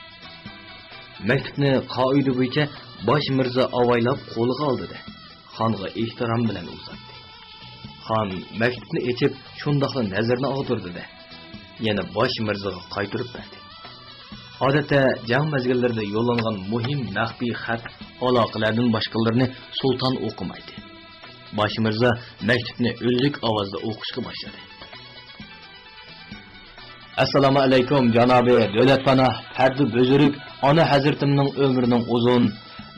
مەكتۇپنى قائىدە بويىچە باش مىرزا ئاۋايلاپ قولىغا ئالدى-دە، خانغا ئېھتىرام بىلەن ئۇزاتتى. خان مەكتۇپنى ئېچىپ، شۇنداقلا نەزىرىنى ئاغدۇردى-دە، يەنە باش مىرزىغا قايتۇرۇپ بەردى. ئادەتتە جەڭ مەزگىللىرىدە يوللانغان مۇھىم مەخپىي خەت، ئالاقىلەردىن باشقىلىرىنى سۇلتان ئوقۇمايتتى. باش مىرزا مەكتۇپنى ئۈنلۈك ئاۋازدا ئوقۇشقا باشلىدى. ئەسسالامۇ ئەلەيكۇم، جانابى دۆلەتپاناھ پەردە بۈزرۈك ئانا ھەزرىتىمنىڭ ئۆمرىنىڭ ئۇزۇن،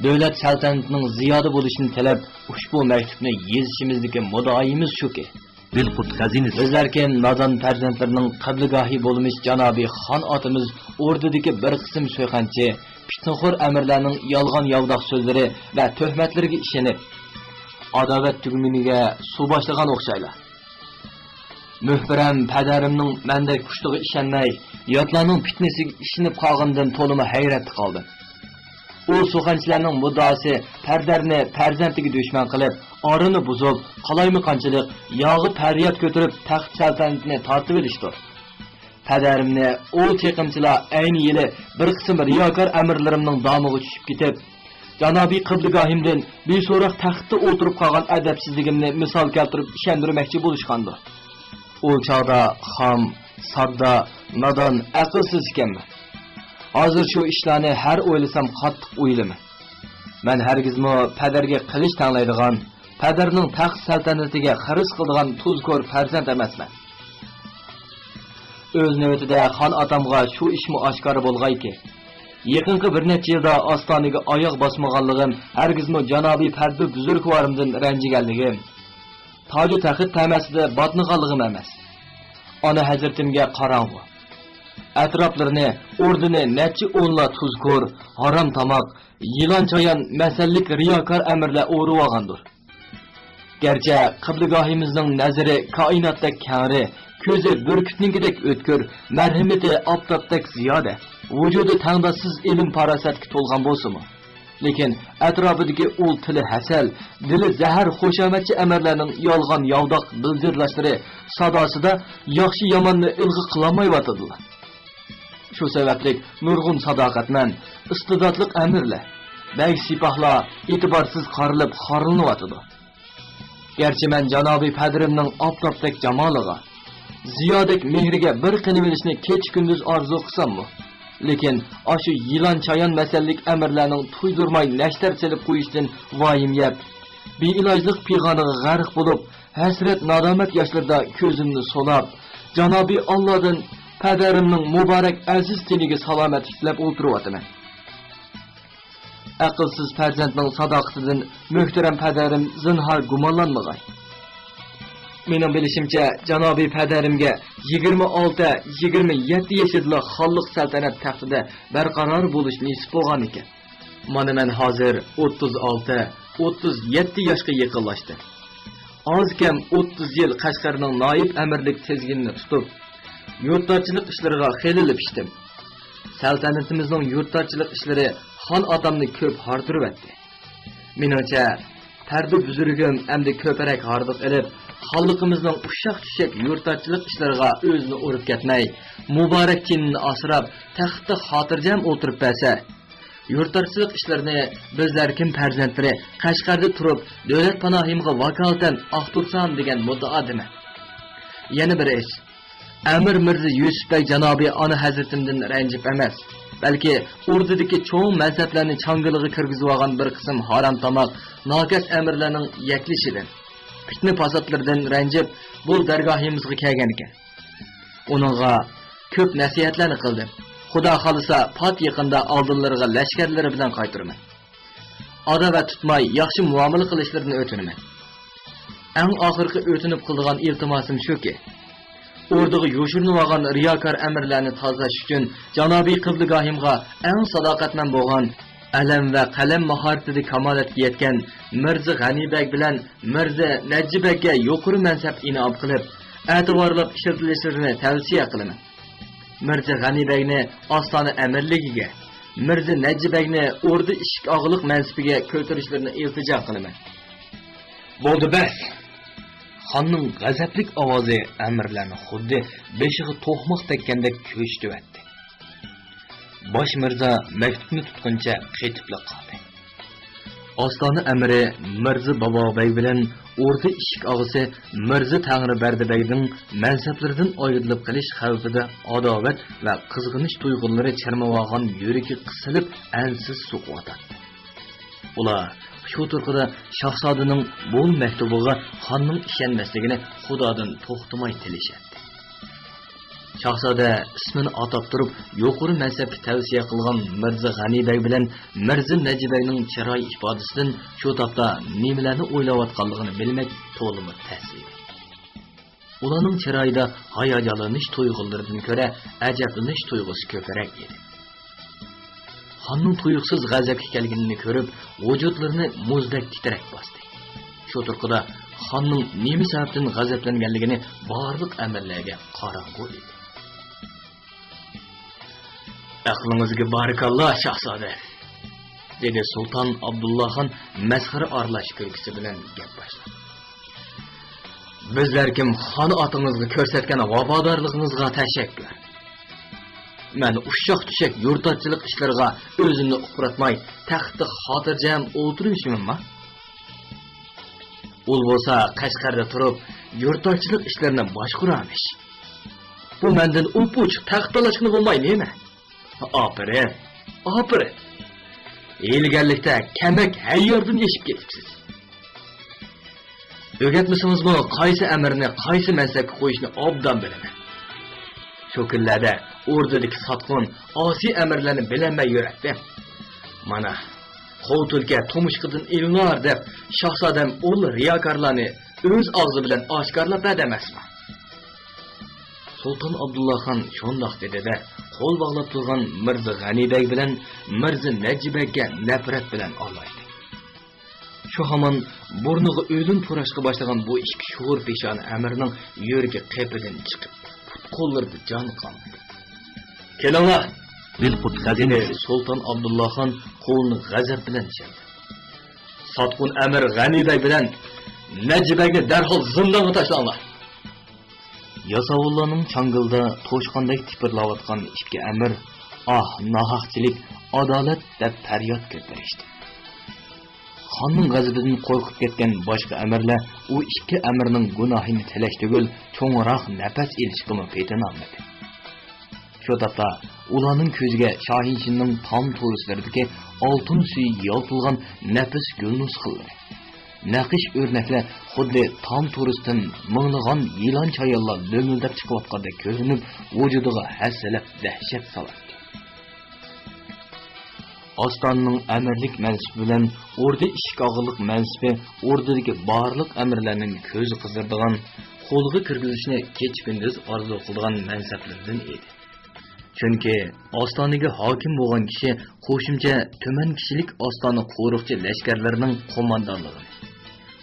دۆلەت سەلتەنىتىنىڭ زىيادە بولۇشىنى تىلەپ، ئۇشبۇ مەكتۇپنى يېزىشىمىزدىكى مۇددىئايىمىز شۇكى، بىلقۇت خەزىنىسى، بىز ئەركىن نادان پەرزەنتلىرىنىڭ قىبلىگاھى بولمىش جانابى خان ئاتىمىز ئوردىدىكى بىر قىسىم سۆيخەنچى، پىتنىخور ئەمىرلەرنىڭ يالغان-ياۋىداق سۆزلىرى ۋە تۆھمەتلىرىگە ئىشىنىپ، ئاداۋەت تۈگمىنىگە سۇ باشلىغان ئوخشايلا. مۆھتەرەم پەدەرىمنىڭ مەندەك پۇشتىغا ئىشەنمەي، ياتلارنىڭ پىتنىسىگە ئىشىنىپ قالغىنىدىن تولىمۇ ھەيرەتتە قالدىم. ئۇ سۇخەنچىلەرنىڭ مۇددىئاسى پەردەرنى پەرزەنتىگە دۈشمەن قىلىپ، ئارىنى بۇزۇپ، قالايمىقانچىلىق، ياغا پەرياد كۆتۈرۈپ، تەخت سەلتەنىتىنى تارتىۋېلىشتۇر. پەدەرىمنى ئۇ چېقىمچىلار ئەينى يىلى بىر قىسىم رىياكار ئەمىرلىرىمنىڭ دامىغا چۈشۈپ كېتىپ، جانابىي قىبلىگاھىمدىن بىسوراق تەختتە ئولتۇرۇپ قالغان ئەدەپسىزلىكىمنى مىسال كەلتۈرۈپ ئىشەندۈرمەكچى بولۇشقاندۇ. ئۇ چاغدا خام، ساددا، نادان، ئەقىلسىز ئىكەنمەن. ھازىر شۇ ئىشلارنى ھەر ئويلىسام قاتتىق ئويلىمەن. مەن ھەرگىزمۇ پەدەرگە قىلىچ تەڭلەيدىغان، پەدەرنىڭ تەخت سەلتەنىتىگە خىرىس قىلىدىغان تۇزكور پەرزەنت ئەمەسمەن. ئۆز نۆۋىتىدە خان ئاتامغا شۇ ئىشمۇ ئاشكارا بولغايكى، يېقىنقى بىر نەچچە يىلدا ئاستانىگە ئاياغ باسمىغانلىقىم، ھەرگىزمۇ جانابىي پەردە بۈزرۈكۋارىمدىن رەنجىگەنلىكىم، تاجۇ تەخت تەمەسىدە باتنىغانلىقىم ئەمەس. ئانا ھەزرىتىمگە قاراڭغۇ. ئەتراپلىرىنى، ئوردىنى نەچچە ئونلا تۇزكور، ھارام تاماق، يىلان چايان مەسەللىك رىياكار ئەمىرلەر ئورۇۋالغاندۇر. گەرچە قىبلىگاھىمىزنىڭ نەزىرى كائىناتتەك كەڭرى، كۆزى بۈركۈتنىڭكىدەك ئۆتكۈر، مەرھىمىتى ئاپتاپتەك زىيادە، ۋۇجۇدى تەڭداشسىز ئىلىم-پاراسەتكە تولغان بولسىمۇ، لېكىن ئەتراپىدىكى ئۇل تىلى ھەسەل، دىلى زەھەر خۇشامەتچى ئەمىرلەرنىڭ يالغان-ياۋىداق بىلدىرلاشلىرى ساداسىدا ياخشى-ياماننى ئىلغا قىلالمايۋاتىدىلا. شۇ سەۋەبلىك نۇرغۇن ساداقەتمەن، ئىستىداتلىق ئەمىرلەر، بەگ-سىپاھلار ئېتىبارسىز قارىلىپ خارلىنىۋاتىدۇ. گەرچە مەن جانابىي پەدىرىمنىڭ ئاپتاپتەك جامالىغا، زىيادەك مېھرىگە بىر قېنىۋېلىشنى كېچە-كۈندۈز ئارزۇ قىلساممۇ، لېكىن ئاشۇ يىلان چايان مەسەللىك ئەمىرلەرنىڭ تۇيدۇرماي نەشتەر سېلىپ قويۇشىدىن ۋايىم يەپ، بىئىلاجلىق پىغانىغا غەرق بولۇپ، ھەسرەت-نادامەت ياشلىرىدا كۆزۈمنى سولاپ، جانابىي ئاللادىن پەدەرىمنىڭ مۇبارەك ئەزىز تېنىگە سالامەتلىك تىلەپ ئولتۇرۇۋاتىمەن. ئەقىلسىز پەرزەنتنىڭ ساداقىتىدىن مۆھتەرەم پەدەرىم زىنھار گۇمانلانمىغاي. مېنىڭ بىلىشىمچە، جانابىي پەدەرىمگە يىگىرمە ئالتە، يىگىرمە يەتتە يېشىدىلا خانلىق سەلتەنەت تەختىدە بەرقارار بولۇش نېسىپ بولغانىكەن. مانا مەن ھازىر ئوتتۇز ئالتە، ئوتتۇز يەتتە ياشقا يېقىنلاشتىم. ئاز-كەم ئوتتۇز يىل قەشقەرنىڭ نايىپ ئەمىرلىك تىزگىنىنى تۇتۇپ، يۇرتدارچىلىق ئىشلىرىغا خېلىلا پىشتىم. سەلتەنىتىمىزنىڭ يۇرتدارچىلىق ئىشلىرى خان ئاتامنى كۆپ ھاردۇرۇۋەتتى. مېنىڭچە، پەردە بۈزرۈكۈم ئەمدى كۆپرەك ھاردۇق ئېلىپ، خانلىقىمىزنىڭ ئۇششاق-چۈششەك يۇرتدارچىلىق ئىشلىرىغا ئۆزىنى ئۇرۇپ كەتمەي، مۇبارەك تېنىنى ئاسراپ، تەختتە خاتىرجەم ئولتۇرۇپ بەرسە، يۇرتدارچىلىق ئىشلىرىنى بىزلەر كىم پەرزەنتلىرى قەشقەردە تۇرۇپ، دۆلەت پاناھىمغا ۋاكالىتەن ئاختۇرسام دېگەن مۇددىئادىمەن. يەنە بىر ئىش، ئەمىر مىرزا يۈسۈپ بەگ جانابى ئانا ھەزرىتىمدىن رەنجىپ ئەمەس، بەلكى ئوردىدىكى چوڭ مەنسەپلەرنى چاڭگىلىغا كىرگۈزۈۋالغان بىر قىسىم ھارام تاماق، ناكەس ئەمىرلەرنىڭ يەكلىشىدىن، پىتنە-پاساتلىرىدىن رەنجىپ، بۇ دەرگاھىمىزغا كەلگەنىكەن. ئۇنىڭغا كۆپ نەسىھەتلەرنى قىلدىم. خۇدا خالىسا، پات يېقىندا ئالدىلىرىغا لەشكەرلىرى بىلەن قايتۇرىمەن. ئاداۋەت تۇتماي، ياخشى مۇئامىلە قىلىشلىرىنى ئۆتۈنىمەن. ئەڭ ئاخىرقى ئۆتۈنۈپ قىلىدىغان ئىلتىماسىم شۇكى، ئوردىغا يوشۇرۇنۇۋالغان رىياكار ئەمىرلەرنى تازىلاش ئۈچۈن جانابىي قىبلىگاھىمغا ئەڭ ساداقەتمەن بولغان، ئەلەم ۋە قەلەم ماھارىتىدە كامالەتكە يەتكەن مىرزا غەنىي بەگ بىلەن مىرزا نەججى بەگكە يۇقىرى مەنسەپ ئىنئام قىلىپ، ئەتىۋارلاپ ئىشلىتىلىشلىرىنى تەۋسىيە قىلىمەن. مىرزا غەنىي بەگنى ئاستانە ئەمىرلىكىگە، مىرزا نەججى بەگنى ئوردا ئىشىك ئاغىلىق مەنسىپىگە كۆتۈرۈشلىرىنى ئىلتىجا قىلىمەن. بولدى، بەس! خاننىڭ غەزەپلىك ئاۋازى ئەمىرلەرنى خۇددى بېشىغا توقماق تەگكەندەك چۆچۈتۈۋەتتى. باش مىرزا مەكتۇپنى تۇتقىنىچە قېتىپلا قالدى. ئاستانە ئەمىرى مىرزا بابا بەگ بىلەن ئوردا ئىشىك ئاغىسى مىرزا تەڭرىبەردى بەگنىڭ مەنسەپلىرىدىن ئايرىلىپ قېلىش خەۋپىدە ئاداۋەت ۋە قىزغىنىش تۇيغۇلىرى چىرمىۋالغان يۈرىكى قىسىلىپ، ئەنسىز سوقۇۋاتاتتى. ئۇلار شۇ تۇرقىدا شاھزادىنىڭ بۇ مەكتۇبىغا خاننىڭ ئىشەنمەسلىكىنى خۇدادىن توختىماي تىلىشەتتى. شاھزادە ئىسمىنى ئاتاپ تۇرۇپ، يۇقىرى مەنسەپكە تەۋسىيە قىلغان مىرزا غەنىي بەگ بىلەن مىرزا نەجى بەگنىڭ چىراي ئىپادىسىدىن شۇ تاپتا نېمىلەرنى ئويلاۋاتقانلىقىنى بىلمەك تولىمۇ تەس ئىدى. ئۇلارنىڭ چىرايىدا ھاياجانلىنىش تۇيغۇلىرىدىن كۆرە ئەجەبلىنىش تۇيغۇسى كۆپرەك ئىدى. خاننىڭ تۇيۇقسىز غەزەپكە كەلگىنىنى كۆرۈپ، ۋۇجۇدلىرىنى مۇزدەك تىترەك باستى. شۇ تۇرقىدا خاننىڭ نېمە سەۋەبتىن غەزەپلەنگەنلىكىنى بارلىق ئەمىرلەرگە قاراڭغۇ ئىدى. «ئەقلىڭىزگە بارىكاللا، شاھزادە!» دېدى سۇلتان ئابدۇللاخان مەسخىرە ئارىلاش كۈلكىسى بىلەن گەپ باشلاپ. «بىزلەر كىم خان ئاتىڭىزغا كۆرسەتكەن ۋاپادارلىقىڭىزغا تەشەككۈر. مەن ئۇششاق-چۈششەك يۇرتدارچىلىق ئىشلىرىغا ئۆزۈمنى ئۇپراتماي، تەختتە خاتىرجەم ئولتۇرۇۋېلىشىمما؟ ئۇل بولسا قەشقەردە تۇرۇپ، يۇرتدارچىلىق ئىشلىرىنى باشقۇرارمىش. بۇ مەندىن ئوپئوچۇق تەخت تالاشقىلى بولماي نېمە؟ ئاپىرىن، ئاپىرىن! ھىيلىگەرلىكتە كەمەك ھەيياردىن ئېشىپ كېتىپسىز. ئۆگەتمىسىڭىزمۇ، قايسى ئەمىرنى قايسى مەنسەپكە قويۇشنى ئوبدان بىلىمەن. شۇ كۈنلەردە ئوردىدىكى ساتقۇن، ئاسىي ئەمىرلەرنى بىلەلمەي يۈرەتتىم. مانا، قوۋ تۈلكە تۇمشۇقىدىن ئىلىنار دەپ، شاھزادەم ئۇل رىياكارلارنى ئۆز ئاغزى بىلەن ئاشكارىلاپ بەردى ئەمەسمۇ؟ سۇلتان ئابدۇللا خان شۇنداق دېدى-دە، قول باغلاپ تۇرغان مىرزا غەنى بەگ بىلەن مىرزا نەجى بەگكە نەپرەت بىلەن ئالايدى. شۇ ھامان بۇرنىغا ئۆلۈم پۇراشقا باشلىغان بۇ ئىككى شوغۇر پېشانە ئەمىرنىڭ يۈرىكى قېپىدىن چىقىپ، پۇت-قوللىرىدا جان قالمىدى. «كېلىڭلار!» بىلقۇت خەزىنىسى سۇلتان ئابدۇللا خان قولىنى غەزەپ بىلەن چىللىدى. «ساتقۇن ئەمىر غەنى بەگ بىلەن نەجى بەگنى دەرھال زىندانغا تاشلاڭلار!» ياساۋۇللارنىڭ چاڭگىلىدا توشقاندەك تىپىرلاۋاتقان ئىككى ئەمىر «ئاھ، ناھەقچىلىك، ئادالەت!» دەپ پەرياد كۆتۈرۈشتى. خاننىڭ غەزىپىدىن قورقۇپ كەتكەن باشقا ئەمىرلەر ئۇ ئىككى ئەمىرنىڭ گۇناھىنى تىلەش تۈگۈل، چوڭراق نەپەس ئېلىشقىمۇ پېتىنالمىدى. شۇ تاپتا ئۇلارنىڭ كۆزىگە شاھىنشىننىڭ تام تورۇسلىرىدىكى ئالتۇن سۈيى يالتىلىغان نەپىس گۈل نۇسخىلىرى، نەقىش ئۆرنەكلەر خۇددى تام تورۇستىن مىڭلىغان يىلان چايانلار لۆمۈلدەپ چىقىۋاتقاندەك كۆرۈنۈپ، ۋۇجۇدىغا ھەسسىلەپ دەھشەت سالاتتى. ئاستانىنىڭ ئەمىرلىك مەنسىپى بىلەن ئوردا ئىشىك ئاغىلىق مەنسىپى ئوردىدىكى بارلىق ئەمىرلەرنىڭ كۆزى قىزىرىدىغان، قولغا كىرگۈزۈشنى كېچە-كۈندۈز ئارزۇ قىلىدىغان مەنسەپلىرىدىن ئىدى. چۈنكى ئاستانىگە ھاكىم بولغان كىشى قوشۇمچە تۈمەن كىشىلىك ئاستانە قورۇقچى لەشكەرلىرىنىڭ قوماندانلىقىنى،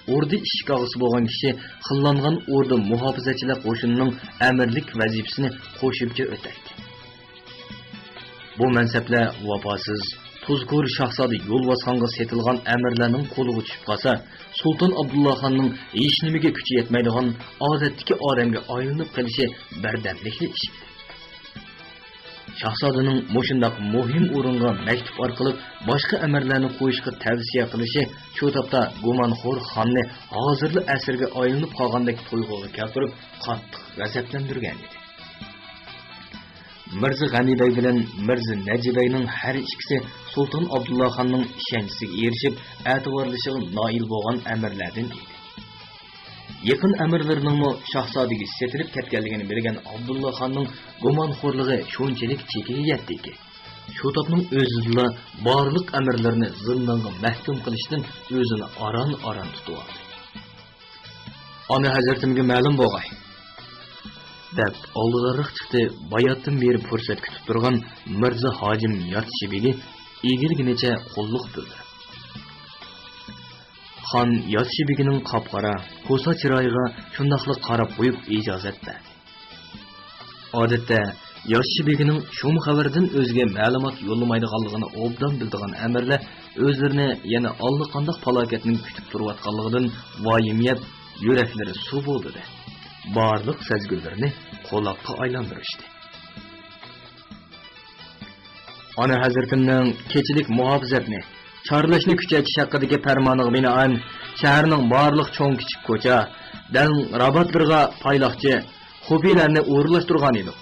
ئوردا ئىشىك ئاغىسى بولغان كىشى خىللانغان ئوردا مۇھاپىزەتچىلەر قوشۇنىنىڭ ئەمىرلىك ۋەزىپىسىنى قوشۇمچە ئۆتەيتتى. بۇ مەنسەپلەر ۋاپاسىز، تۇزكور شاھزادە يولۋاسخانغا سېتىلغان ئەمىرلەرنىڭ قولىغا چۈشۈپ قالسا، سۇلتان ئابدۇللا خاننىڭ ھېچنېمىگە كۈچى يەتمەيدىغان ئادەتتىكى ئادەمگە ئايلىنىپ قېلىشى بىردەملىكلا ئىش ئىدى. شاھزادىنىڭ مۇشۇنداق مۇھىم ئورۇنغا مەكتۇپ ئارقىلىق باشقا ئەمىرلەرنى قويۇشقا تەۋسىيە قىلىشى شۇ تاپتا گۇمانخور خاننى ھازىرلا ئەسىرگە ئايلىنىپ قالغاندەك تۇيغۇغا كەلتۈرۈپ، قاتتىق غەزەپلەندۈرگەن ئىدى. مىرزا غەنى بەگ بىلەن مىرزا نەجى بەگنىڭ ھەر ئىككىسى سۇلتان ئابدۇللا خاننىڭ ئىشەنچىسىگە ئېرىشىپ، ئەتىۋارلىشىغا نائىل بولغان ئەمىرلەردىن ئىدى. يېقىن ئەمىرلىرىنىڭمۇ شاھزادىگە سېتىلىپ كەتكەنلىكىنى بىلگەن ئابدۇللا خاننىڭ گۇمانخورلۇقى شۇنچىلىك چېكىگە يەتتىكى، شۇ تاپنىڭ ئۆزىدىلا بارلىق ئەمىرلىرىنى زىندانغا مەھكۇم قىلىشتىن ئۆزىنى ئاران-ئاران تۇتۇۋالدى. «ئانا ھەزرىتىمگە مەلۇم بولغاي!» دەپ ئالدىراقراق چىقتى باياتتىن بېرى پۇرسەت كۈتۈپ تۇرغان مىرزا ھاجىم ياتشىبىگى ئېگىلگىنىچە قۇللۇق بىلدۈرۈپ. خان ياتشىبىگىنىڭ قاپقارا، قورسا چىرايىغا شۇنداقلا قاراپ قويۇپ ئىجازەت بەردى. ئادەتتە ياتشىبىگىنىڭ شۇم خەۋەردىن ئۆزگە مەلۇمات يوللىمايدىغانلىقىنى ئوبدان بىلىدىغان ئەمىرلەر ئۆزلىرىنى يەنە ئاللىقانداق پالاكەتنىڭ كۈتۈپ تۇرۇۋاتقانلىقىدىن ۋايىم يەپ، يۈرەكلىرى سۇ بولدى-دە، بارلىق سەزگۈلىرىنى قۇلاققا ئايلاندۇرۇشتى. «ئانا ھەزرىتىمنىڭ كېچىلىك مۇھاپىزەتنى، چارلاشنى كۈچەيتىش ھەققىدىكى پەرمانىغا بىنائەن، شەھەرنىڭ بارلىق چوڭ-كىچىك كوچا، دەل راۋاتلىرىغا پايلاقچى، خۇپىيلارنى ئورۇنلاشتۇرغانىدۇق.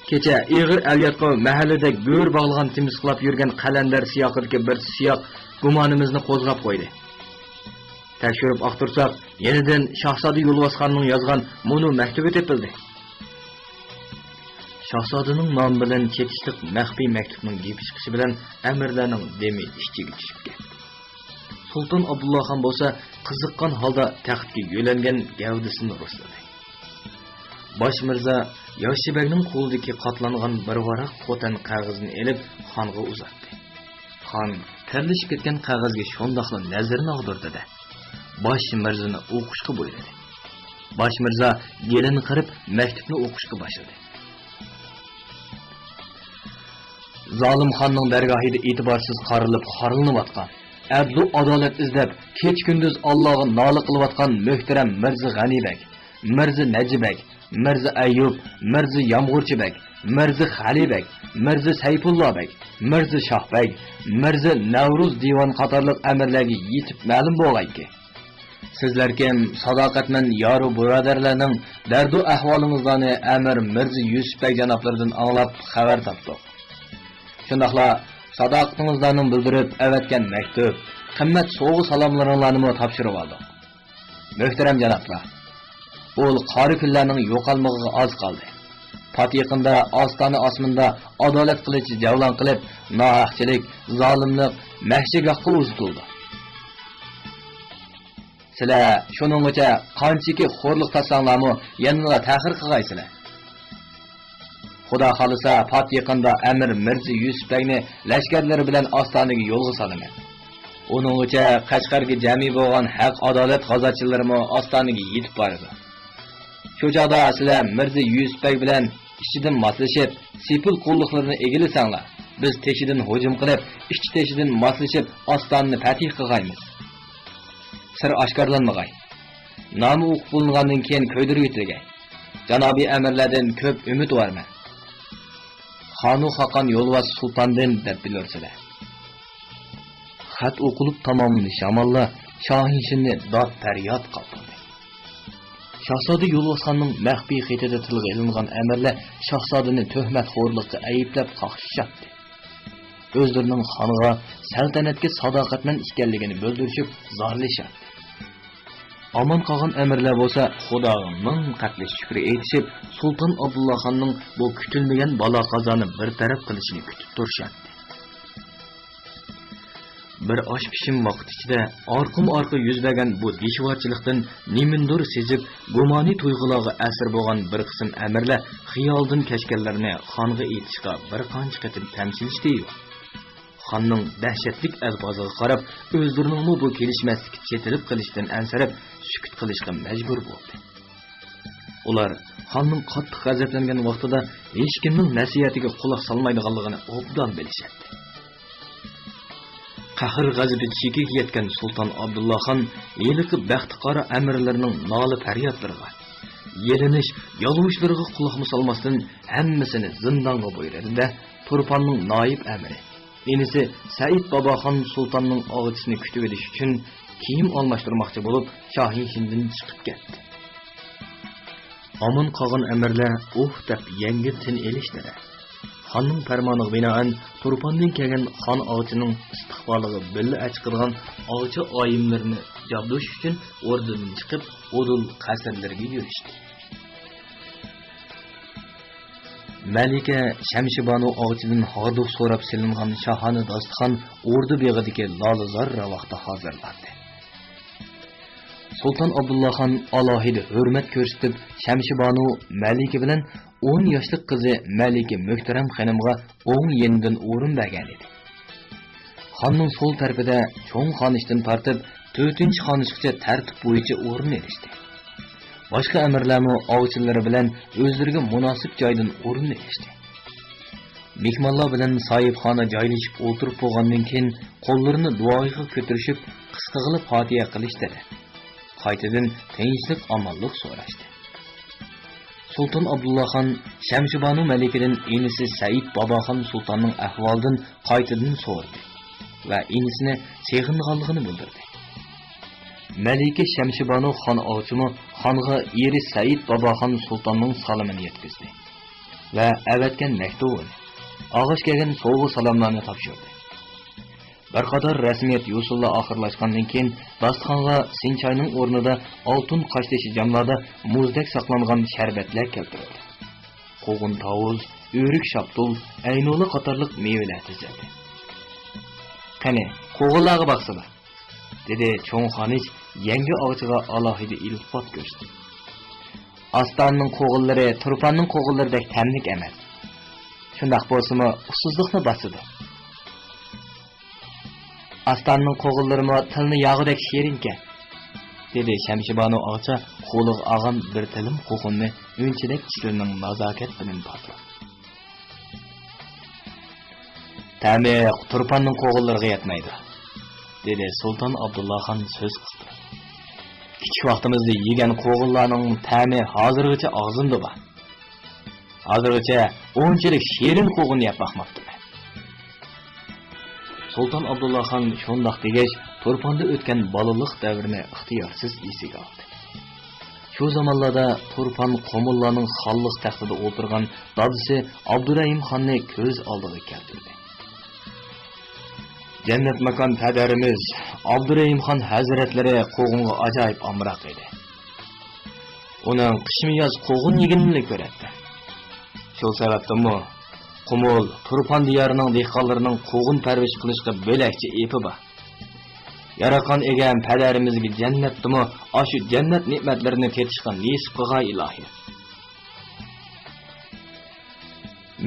كېچە ئېغىر ئەلياتقۇ مەھەللىدە گۆر باغلىغان تىمىسقىلاپ يۈرگەن قەلەندەر سىياقىدىكى بىر سىياق گۇمانىمىزنى قوزغاپ قويدى. تەكشۈرۈپ ئاختۇرساق، يېنىدىن شاھزادە يولۋاسخاننىڭ يازغان مۇنۇ مەكتۇبى تېپىلدى.» شاھزادىنىڭ نامى بىلەن چېتىشلىق مەخپىي مەكتۇپنىڭ گېپى چىقىشى بىلەن ئەمىرلەرنىڭ دېمى ئىچىگە چۈشۈپ كەتتى. سۇلتان ئابدۇللا خان بولسا قىزىققان ھالدا تەختكە يۆلەنگەن گەۋدىسىنى رۇسلىدى. باش مىرزا ياخشى بەگنىڭ قولىدىكى قاتلانغان بىر ۋاراق خوتەن قەغىزىنى ئېلىپ، خانغا ئۇزاتتى. خان تەرلىشىپ كەتكەن قەغەزگە شۇنداقلا نەزىرىنى ئاغدۇردى-دە، باش مىرزىنى ئوقۇشقا بۇيرۇدى. باش مىرزا گېلىنى قىرىپ، مەكتۇپنى ئوقۇشقا باشلىدى. زالىم خاننىڭ دەرگاھىدا ئېتىبارسىز قارىلىپ خارلىنىۋاتقان، ئەدلۇ ئادالەت ئىزدەپ، كېچە-كۈندۈز ئاللاغا نالە قىلىۋاتقان مۆھتەرەم مىرزا غەنى بەگ، مىرزا نەجى بەگ، مىرزا ئەييۇب، مىرزا يامغۇرچى بەگ، مىرزا خەلى بەگ، مىرزا سەيپۇللا بەگ، مىرزا شاھ بەگ، مىرزا نەۋرۇز دىۋان قاتارلىق ئەمىرلەرگە يېتىپ مەلۇم بولغايكى، سىزلەركىم ساداقەتمەن يارۇ بۇرادەرلەرنىڭ دەردۇ ئەھۋالىڭىزلارنى ئەمىر مىرزا يۈسۈپ بەگ جانابلىرىدىن ئاڭلاپ خەۋەر تاپتۇق. شۇنداقلا ساداقىتىڭىزلارنىڭ بىلدۈرۈپ ئەۋەتكەن مەكتۇپ، قىممەت سوۋغا سالاملىرىڭلارنىمۇ تاپشۇرۇۋالدۇق. مۆھتەرەم جانابلار، ئۇل قارا كۈنلەرنىڭ يوقالمىغىغا ئاز قالدى. پات يېقىندا ئاستانە ئاسمىنىدا ئادالەت قىلىچى جەۋلان قىلىپ، ناھەقچىلىك، زالىملىق مەھشىگاھقا ئۇزىتىلىدۇ. سىلەر شۇنىڭغىچە قانچىكى خورلۇق تارتساڭلارمۇ يەنىلا تەخىر قىلغايسىلەر. خۇدا خالىسا، پات يېقىندا ئەمىر مىرزا يۈسۈپ بەگنى لەشكەرلىرى بىلەن ئاستانىگە يولغا سالىمەن. ئۇنىڭغىچە قەشقەرگە جەمئىي بولغان ھەق-ئادالەت غازاتچىلىرىمۇ ئاستانىگە يېتىپ بارىدۇ. شۇ چاغدا سىلەر مىرزا يۈسۈپ بەگ بىلەن ئىچىدىن ماسلىشىپ، سېپىل قۇللۇقلىرىنى ئىگىلىسەڭلار، بىز تېشىدىن ھۇجۇم قىلىپ، ئىچى تېشىدىن ماسلىشىپ، ئاستانىنى پەتھى قىلغايمىز. سىر ئاشكارىلانمىغاي. نامى ئوقۇپ بولۇنغاندىن كېيىن كۆيدۈرۈۋېتىلگەي. جانابىي ئەمىرلەردىن كۆپ ئۈمىد بارمەن. خانۇ خاقان يولۋاس سۇلتاندىن دەپ بىلۇرسىلەر. خەت ئوقۇلۇپ تاماملىنىش ئامانلا شاھىنشىننى داد-پەرياد قاپلىدى. شاھزادە يولۋاسخاننىڭ مەخپىي خېتىدە تىلغا ئېلىنغان ئەمىرلەر شاھزادىنى تۆھمەتخورلۇققا ئەيىبلەپ قاقشىشاتتى. ئۆزلىرىنىڭ خانغا، سەلتەنەتكە ساداقەتمەن ئىكەنلىكىنى بىلدۈرۈشۈپ زارلىشاتتى. ئامان قالغان ئەمىرلەر بولسا خۇداغا مىڭ قەتلى شۈكرى ئېيتىشىپ، سۇلتان ئابدۇللاخاننىڭ بۇ كۈتۈلمىگەن بالا-قازانى بىر تەرەپ قىلىشىنى كۈتۈپ تۇرۇشاتتى. بىر ئاش پىشىم ۋاقىت ئىچىدە ئارقىمۇ ئارقا يۈز بەرگەن بۇ دىشۋارچىلىقتىن نېمىندۇر سېزىپ، گۇمانىي تۇيغۇلارغا ئەسىر بولغان بىر قىسىم ئەمىرلەر خىيالدىن كەچكەنلىرىنى خانغا ئېيتىشقا بىر قانچە قېتىم تەمشىلىشتى. خاننىڭ دەھشەتلىك ئەلپازىغا قاراپ، ئۆزلىرىنىڭمۇ بۇ كېلىشمەسلىككە چېتىلىپ قېلىشتىن ئەنسىرەپ، سۈكۈت قىلىشقا مەجبۇر بولدى. ئۇلار خاننىڭ قاتتىق غەزەپلەنگەن ۋاقتىدا ھېچكىمنىڭ نەسىھەتىگە قۇلاق سالمايدىغانلىقىنى ئوبدان بىلىشەتتى. قەھر-غەزىپى چېكىگە يەتكەن سۇلتان ئابدۇللا خان ھېلىقى بەختى قارا ئەمىرلىرىنىڭ نالە-پەريادلىرىغا، يېلىنىش، يالۋۇرۇشلىرىغا قۇلاقمۇ سالماستىن، ھەممىسىنى زىندانغا بۇيرۇدى-دە، تۇرپاننىڭ نائىب ئەمىرى، ئىنىسى سەئىد باباخان سۇلتاننىڭ ئاغىچىسىنى كۈتۈۋېلىش ئۈچۈن كىيىم ئالماشتۇرماقچى بولۇپ، شاھىنشىندىن چىقىپ كەتتى. ئامان قالغان ئەمىرلەر ئۇھ دەپ يەڭگىل تىن ئېلىشتى-دە، خاننىڭ پەرمانىغا بىنائەن، تۇرپاندىن كەلگەن خان ئاغىچىنىڭ ئىستىقبالىغا بىللە ئەچىقىدىغان ئاغىچا ئايىملىرىنى جابدۇش ئۈچۈن ئوردىدىن چىقىپ، ئۇدۇل قەسىرلىرىگە يۈرۈشتى. مەلىكە شەمشىبانۇ ئاغىچىدىن ھاردۇق سوراپ سېلىنغان شاھانە داستىخان ئوردا بېغىدىكى لالىزار راۋاقتا ھازىرلاندى. سۇلتان ئابدۇللا خان ئالاھىدە ھۆرمەت كۆرسىتىپ، شەمشىبانۇ مەلىكە بىلەن ئون ياشلىق قىزى مەلىكە مۆھتەرەم خېنىمغا ئوڭ يېنىدىن ئورۇن بەرگەن ئىدى. خاننىڭ سول تەرىپىدە چوڭ خانىشتىن تارتىپ تۆتىنچى خانىشقىچە تەرتىپ بويىچە ئورۇن ئېلىشتى. باشقا ئەمىرلەرمۇ ئاغىچىلىرى بىلەن ئۆزلىرىگە مۇناسىپ جايدىن ئورۇن ئېلىشتى. مېھمانلار بىلەن ساھىبخانا جايلىشىپ ئولتۇرۇپ بولغاندىن كېيىن، قوللىرىنى دۇئاغا كۆتۈرۈشۈپ، قىسقىغىلى پاتىھە قىلىشتى-دە، قايتىدىن تىنچلىق-ئامانلىق سوراشتى. سۇلتان ئابدۇللا خان شەمشىبانۇ مەلىكىدىن ئىنىسى سەئىد باباخان سۇلتاننىڭ ئەھۋالىدىن قايتىدىن سورىدى ۋە ئىنىسىنى سېغىنغانلىقىنى بىلدۈردى. مەلىكە شەمشىبانۇ خان ئاغىچىمۇ خانغا ئېرى سەئىد باباخان سۇلتاننىڭ سالىمىنى يەتكۈزدى ۋە ئەۋەتكەن مەكتۇبىنى، ئالغاچ كەلگەن سوۋغا-سالاملارنى تاپشۇردى. بىر قاتار رەسمىيەت يوسۇنلار ئاخىرلاشقاندىن كېيىن، داستىخانغا سىنچاينىڭ ئورنىدا ئالتۇن قاشتېشى جاملاردا مۇزدەك ساقلانغان شەربەتلەر كەلتۈرۈلدى. قوغۇن-تاۋۇز، ئۆرۈك-شاپتۇل، ئەينۇلا قاتارلىق مېۋىلەر تىزىلدى. «قېنى، قوغۇنلارغا باقسىلا!» دېدى چوڭ خانىش يەڭگە ئاغىچىغا ئالاھىدە ئىلتىپات كۆرسىتىپ. «ئاستانىنىڭ قوغۇنلىرى تۇرپاننىڭ قوغۇنلىرىدەك تەملىك ئەمەس. شۇنداق بولسىمۇ، ئۇسسۇزلۇقنى باسىدۇ.» «ئاستانىنىڭ قوغۇنلىرىمۇ تىلنى ياغۇدەك شېرىنكەن.» دېدى شەمشىبانۇ ئاغىچا قولىغا ئالغان بىر تىلىم قوغۇننى ئۈنچىدەك چىشلىرىنىڭ نازاكەت بىلەن پاتۇرۇپ. «تەمى تۇرپاننىڭ قوغۇنلىرىغا يەتمەيدۇ.» دېدى سۇلتان ئابدۇللا خان سۆز قىستۇرۇپ. «كىچىك ۋاقتىمىزدا يېگەن قوغۇنلارنىڭ تەمى ھازىرغىچە ئاغزىمدا بار. ھازىرغىچە ئۇنچىلىك شېرىن قوغۇن يەپ باقماپتىمەن.» سۇلتان ئابدۇللا خان شۇنداق دېگەچ، تۇرپاندا ئۆتكەن بالىلىق دەۋرىنى ئىختىيارسىز ئېسىگە ئالدى. شۇ زامانلاردا تۇرپان قۇمۇللارنىڭ خانلىق تەختىدە ئولتۇرغان دادىسى ئابدۇرەھىم خاننى كۆز ئالدىغا كەلتۈردى. جەننەت ماكان پەدەرىمىز ئابدۇرەھىم خان ھەزرەتلىرى قوغۇنغا ئاجايىپ ئامراق ئىدى. ئۇنىڭ قىشمۇ ياز قوغۇن يېگىنىنىلا كۆرەتتىم. شۇ سەۋەبتىنمۇ قۇمۇل، تۇرپان دىيارىنىڭ دېھقانلىرىنىڭ قوغۇن پەرۋىش قىلىشقا بۆلەكچە ئېپى بار. ياراتقان ئىگەم پەدەرىمىزگە جەننەتتىمۇ ئاشۇ جەننەت نېمەتلىرىنى تېتىشقا نېسىپ قىلغاي، ئىلاھىم.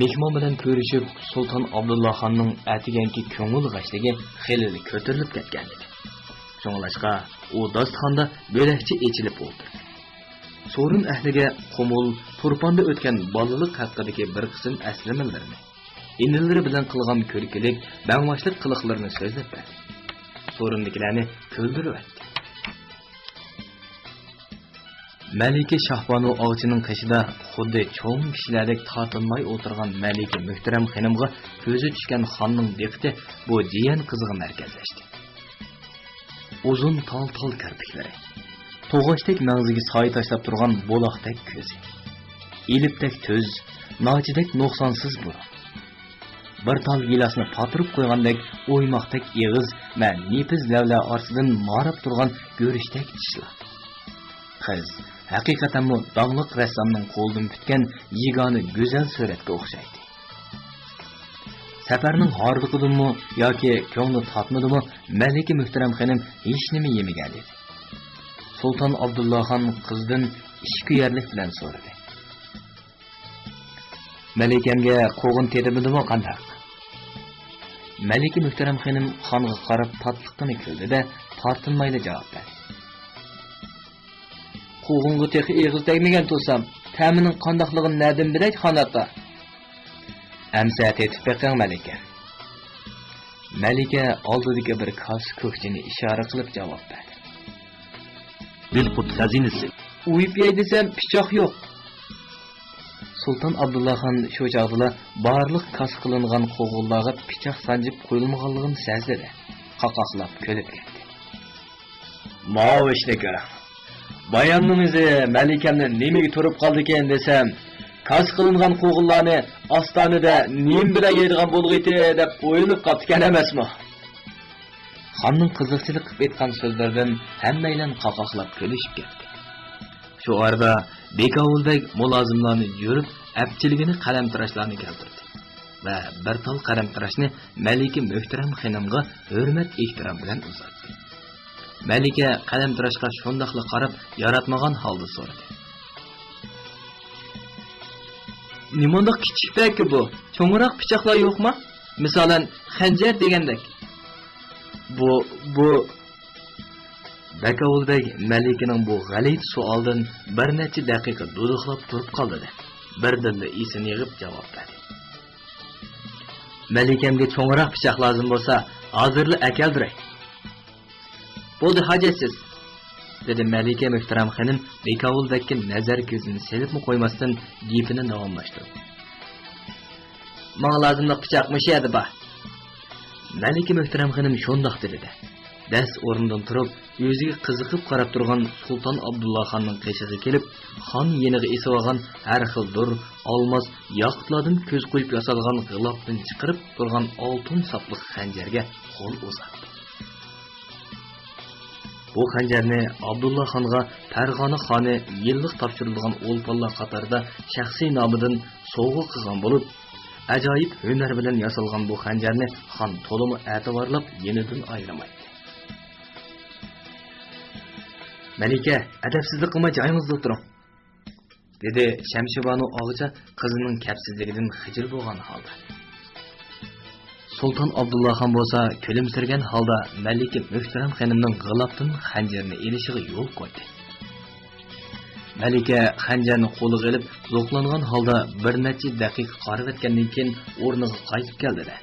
مېھمان بىلەن كۆرۈشۈپ، سۇلتان ئابدۇللا خاننىڭ ئەتىگەنكى كۆڭۈل غەشلىكى خېلىلا كۆتۈرۈلۈپ كەتكەنىدى. شۇڭلاشقا، ئۇ داستىخاندا بۆلەكچە ئېچىلىپ ئولتۇردى. سورۇن ئەھلىگە قۇمۇل، تۇرپاندا ئۆتكەن بالىلىق ھەققىدىكى بىر قىسىم ئەسلىمىلىرىنى، ئىنىلىرى بىلەن قىلغان كۈلكىلىك، بەڭباشلىق قىلىقلىرىنى سۆزلەپ بەردى. سورۇندىكىلەرنى كۈلدۈرۈۋەتتى. مەلىكە شاھبانۇ ئاغىچىنىڭ قېشىدا خۇددى چوڭ كىشىلەردەك تارتىنماي ئولتۇرغان مەلىكە مۆھتەرەم خېنىمغا كۆزى چۈشكەن خاننىڭ دىققىتى بۇ جىيەن قىزىغا مەركەزلەشتى. ئۇزۇن تال-تال كىرپىكلىرى، توغاچتەك مەڭزىگە سايە تاشلاپ تۇرغان بۇلاقتەك كۆزى، ئېلىپتەك تۈز، ناچىدەك نۇقسانسىز بۇرۇن، بىر تال گىلاسنى پاتۇرۇپ قويغاندەك ئويماقتەك ئېغىز ۋە نېپىز لەۋلەر ئارىسىدىن ماراپ تۇرغان گۈرۈچتەك چىشلار. قىز ھەقىقەتەنمۇ داڭلىق رەسسامنىڭ قولىدىن پۈتكەن يېگانە گۈزەل سۈرەتكە ئوخشايتتى. سەپەرنىڭ ھاردۇقىدىنمۇ ياكى كۆڭلى تارتمىدىمۇ، مەلىكە مۆھتەرەم خېنىم ھېچنېمە يېمىگەنىدى. سۇلتان ئابدۇللا خان قىزدىن ئىچكۈيەرلىك بىلەن سورىدى. مەلىكەمگە قوغۇن تېتىمىدىمۇ قانداق؟ مەلىكە مۆھتەرەم خېنىم خانغا قاراپ تاتلىققىنە كۈلدى-دە، تارتىنمايلا جاۋاب بەردى. قوغۇنغا تېخى ئېغىز تەگمىگەن تۇرسام، تەمىنىڭ قانداقلىقىنى نەدىن بىلەي، خان ئاتا؟ ئەمسە تېتىپ بېقىڭ، مەلىكە. مەلىكە ئالدىدىكى بىر كاسا كۆكچىنى ئىشارە قىلىپ جاۋاب بەردى. دىلقۇت خەزىنىسى. ئۇيۇپ يەي دېسەم، پىچاق يوق. سۇلتان ئابدۇللا خان شۇ چاغدىلا بارلىق كاسا قىلىنغان قوغۇنلارغا پىچاق سانجىپ قويۇلمىغانلىقىنى سەزدى-دە، قاقاقلاپ كۈلۈپ كەتتى. ماۋۇ ئىشنى كۆرۈڭ. بايامنىڭ ئۆزى مەلىكەمنى نېمىگە تۇرۇپ قالدىكىن دېسەم، كاسا قىلىنغان قوغۇنلارنى ئاستانىدە نېمە بىلەن يەيدىغان بولغىيتى دەپ ئويلىنىپ قاپتىكەن ئەمەسمۇ؟ خاننىڭ قىزىقچىلىق قىلىپ ئېيتقان سۆزلىرىدىن ھەممەيلەن قاقاقلاپ كۈلۈشۈپ كەتتى. شۇ ئارىدا بېكاۋۇل بەگ مۇلازىملارنى يۈرۈپ، ئەپچىلگىنى قەلەمتىراشلارنى كەلتۈردى ۋە بىر تال قەلەمتىراشنى مەلىكە مۆھتەرەم خېنىمغا ھۆرمەت-ئېھتىرام بىلەن ئۇزاتتى. مەلىكە قەلەمتىراشقا شۇنداقلا قاراپ، ياراتمىغان ھالدا سورىدى. نېمانداق كىچىك بەككى بۇ؟ چوڭراق پىچاقلار يوقما؟ مىسالەن، خەنجەر دېگەندەك. بۇ، بۇ. بەكاۋۇل بەگ مەلىكىنىڭ بۇ غەلىتە سوئالىدىن بىر نەچچە دەقىقە دۇدۇقلاپ تۇرۇپ قالدى-دە، بىردىنلا ئېسىنى يىغىپ جاۋاب بەردى. مەلىكەمگە چوڭراق پىچاق لازىم بولسا، ھازىرلا ئەكەلدۈرەي. بولدى، ھاجەتسىز، دېدى مەلىكە مۆھتەرەم خېنىم بېكاۋۇل بەگكە نەزەر كۆزىنى سېلىپمۇ قويماستىن گېپىنى داۋاملاشتۇرۇپ. ماڭا لازىملىق پىچاق مۇشۇ يەردە بار. مەلىكە مۆھتەرەم خېنىم شۇنداق دېدى-دە، دەس ئورنىدىن تۇرۇپ، ئۆزىگە قىزىقىپ قاراپ تۇرغان سۇلتان ئابدۇللا خاننىڭ قېشىغا كېلىپ، خان يېنىغا ئېسىۋالغان ھەر خىل دۇر، ئالماس، ياقۇتلاردىن كۆز قويۇپ ياسالغان غىلاپتىن چىقىرىپ تۇرغان ئالتۇن ساپلىق خەنجەرگە قول ئۇزاتتى. بۇ خەنجەرنى ئابدۇللا خانغا پەرغانە خانى يىللىق تاپشۇرىدىغان ئولپانلار قاتارىدا شەخسىي نامىدىن سوۋغا قىلغان بولۇپ، ئاجايىپ ھۈنەر بىلەن ياسالغان بۇ خەنجەرنى خان تولىمۇ ئەتىۋارلاپ يېنىدىن ئايرىمايتتى. مەلىكە، ئەدەپسىزلىك قىلماي جايىڭىزدا ئولتۇرۇڭ، دېدى شەمشىبانۇ ئاغىچا قىزىنىڭ كەپسىزلىكىدىن خىجىل بولغان ھالدا. سۇلتان ئابدۇللا خان بولسا كۈلۈمسىرىگەن ھالدا مەلىكە مۆھتەرەم خېنىمنىڭ غىلاپتىن خەنجىرىنى ئېلىشىغا يول قويدى. مەلىكە خەنجەرنى قولىغا ئېلىپ، زوقلانغان ھالدا بىر نەچچە دەقىقە قارىۋەتكەندىن كېيىن ئورنىغا قايتىپ كەلدى-دە،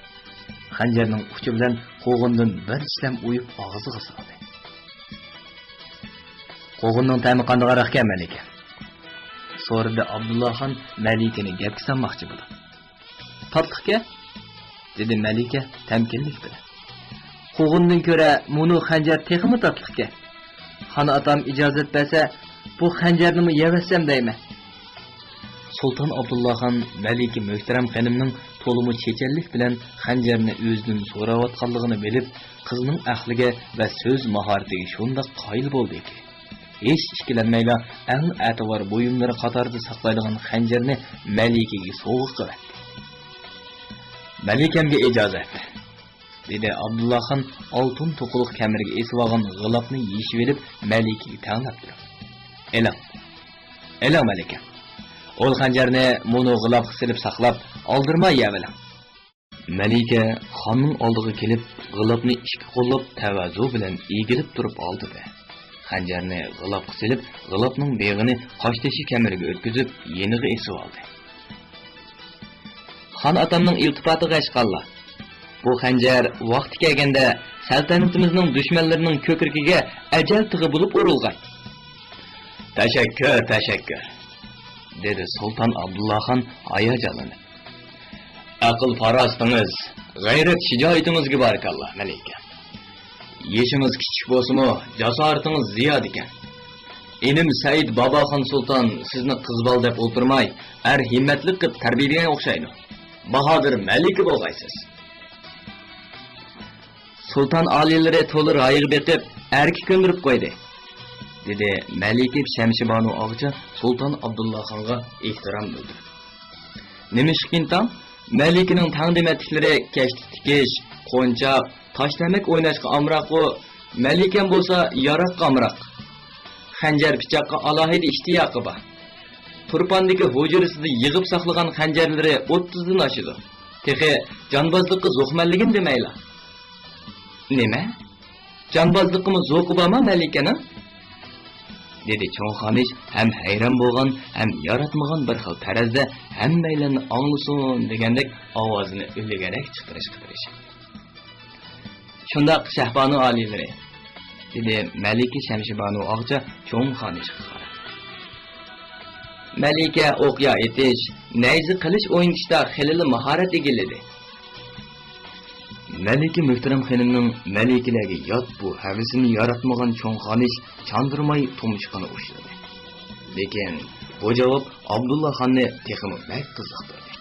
خەنجەرنىڭ ئۇچى بىلەن قوغۇندىن بىر چىشلەم ئويۇپ ئاغزىغا سالدى. قوغۇننىڭ تەمى قانداقراقكەن، مەلىكە؟ سورىدى ئابدۇللا خان مەلىكىنى گەپكە سالماقچى بولۇپ. تاتلىقكەن، دېدى مەلىكە تەمكىنلىك بىلەن. قوغۇندىن كۆرە مۇنۇ خەنجەر تېخىمۇ تاتلىقكەن. خان ئاتام ئىجازەت بەرسە، بۇ خەنجەرنىمۇ يەۋەتسەم دەيمەن. سۇلتان ئابدۇللا خان مەلىكە مۆھتەرەم خېنىمنىڭ تولىمۇ چېچەنلىك بىلەن خەنجەرنى ئۆزىدىن سوراۋاتقانلىقىنى بىلىپ، قىزنىڭ ئەقلىگە ۋە سۆز ماھارىتىگە شۇنداق قايىل بولدىكى، ھېچ ئىككىلەنمەيلا ئەڭ ئەتىۋار بۇيۇملىرى قاتارىدا ساقلايدىغان خەنجەرنى مەلىكىگە سوۋغا قىلىۋەتتى. مەلىكەمگە ئىجازەت. دېدى ئابدۇللا خان ئالتۇن توقۇلۇق كەمىرىگە ئېسىۋالغان غىلاپنى يېشىۋېلىپ مەلىكىگە تەڭلەپ تۇرۇپ. ئېلىڭ، ئېلىڭ مەلىكە، ئۇ خەنجەرنى مۇنۇ غىلاپقا سېلىپ ساقلاپ، ئالدىرىماي يەۋېلىڭ. مەلىكە خاننىڭ ئالدىغا كېلىپ، غىلاپنى ئىككى قوللاپ تەۋازۇ بىلەن ئېگىلىپ تۇرۇپ ئالدى-دە، خەنجەرنى غىلاپقا سېلىپ، غىلاپنىڭ بېغىنى قاشتېشى كەمىرىگە ئۆتكۈزۈپ، يېنىغا ئېسىۋالدى. خان ئاتامنىڭ ئىلتىپاتىغا ئەشقاللا، بۇ خەنجەر ۋاقتى كەلگەندە سەلتەنىتىمىزنىڭ دۈشمەنلىرىنىڭ كۆكرىكىگە ئەجەل تىغى بولۇپ ئۇرۇلغاي. تەشەككۈر، تەشەككۈر، دېدى سۇلتان ئابدۇللا خان ھاياجانلىنىپ. ئەقىل-پاراسىتىڭىز، غەيرەت-شىجائىتىڭىزگە بارىكاللا، مەلىكە. يېشىڭىز كىچىك بولسىمۇ، جاسارىتىڭىز زىيادىكەن. ئىنىم سەئىد باباخان سۇلتان سىزنى قىز بالا دەپ ئولتۇرماي، ئەر ھىممەتلىك قىلىپ تەربىيەلىگەن ئوخشايدۇ. باھادىر مەلىكە بولغايسىز. سۇلتان ئالىيلىرى تولا رايىغا بېقىپ، ئەركە كۆندۈرۈپ قويدى، دېدى مەلىكە شەمشىبانۇ ئاغىچى سۇلتان ئابدۇللا خانغا ئېھتىرام بىلدۈرۈپ. نېمىشقا ئىنتاڭ؟ مەلىكىنىڭ تەڭدىمەتلىكلىرى كەشتە تىكىش، قونچاق، تاشلەمەك ئويناشقا ئامراقۇ، مەلىكەم بولسا ياراققا ئامراق. خەنجەر پىچاققا ئالاھىدە ئىشتىياقى بار. تۇرپاندىكى ھۇجرىسىدا يىغىپ ساقلىغان خەنجەرلىرى ئوتتۇزدىن ئاشىدۇ. تېخى جانبازلىققا زوقمەنلىكىنى دېمەيلا. نېمە؟ جانبازلىققىمۇ زوقى بارما مەلىكەنىڭ؟ دېدى چوڭ خانىش ھەم ھەيران بولغان، ھەم ياراتمىغان بىر خىل تەرەزدە ھەممەيلەننى ئاڭلىسۇن دېگەندەك ئاۋازىنى ئۈنلۈكرەك چىقىرىشقا تىرىشىپ. شۇنداق، شەھبانۇ ئالىيلىرى، دېدى مەلىكە شەمشىبانۇ ئاغىچى چوڭ خانىشقا قاراپ. مەلىكە ئوقيا ئېتىش، نەيزە قىلىچ ئوينىتىشتا خېلىلا ماھارەت ئىگىلىدى. مەلىكە مۆھتەرەم خېنىمنىڭ مەلىكىلەرگە يات بۇ ھەۋىسىنى ياراتمىغان چوڭ خانىش چاندۇرماي تۇمشۇقىنى ئۇشتۇردى. لېكىن بۇ جاۋاب ئابدۇللا خاننى تېخىمۇ بەك قىزىقتۇردى.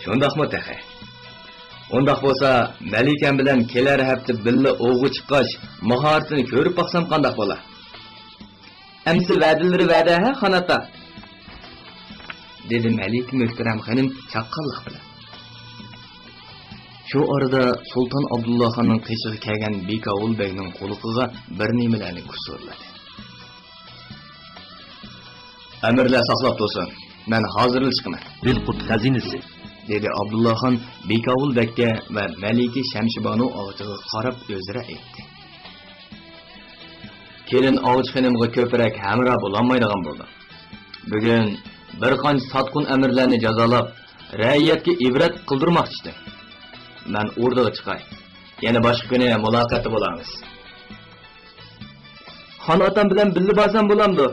شۇنداقمۇ تېخى؟ ئۇنداق بولسا، مەلىكەم بىلەن كېلەر ھەپتە بىللە ئوۋغا چىققاچ، ماھارىتىنى كۆرۈپ باقسام قانداق بولا؟ ئەمسە ۋەدىلىرى ۋەدە ھە، خان ئاتا؟ دېدى مەلىكە مۆھتەرەم خېنىم چاققانلىق بىلەن. شۇ ئارىدا سۇلتان ئابدۇللا خاننىڭ قېشىغا كەلگەن بىكاۋۇل بەگنىڭ قۇلىقىغا بىر نېمىلەرنى كۇسۇرلىدى. ئەمىرلەر ساقلاپ تۇرسۇن، مەن ھازىرلا چىقىمەن. دىلقۇت خەزىنىسى، دېدى ئابدۇللا خان بىكاۋۇل بەگكە ۋە مەلىكە شەمشىبانۇ ئاغىچىغا قاراپ ئۆزرە ئېيتتى. كېلىن ئاغىچى خېنىمغا كۆپرەك ھەمراھ بولالمايدىغان بولدۇم. بۈگۈن بىر قانچە ساتقۇن ئەمىرلەرنى جازالاپ، رەئىيەتكە ئىبرەت قىلدۇرماقچى ئىدىم. مەن ئوردىغا چىقاي. يەنە باشقا كۈنى مۇلاقاتتا بولارمىز. خان ئاتام بىلەن بىللە بارسام بولامدۇ؟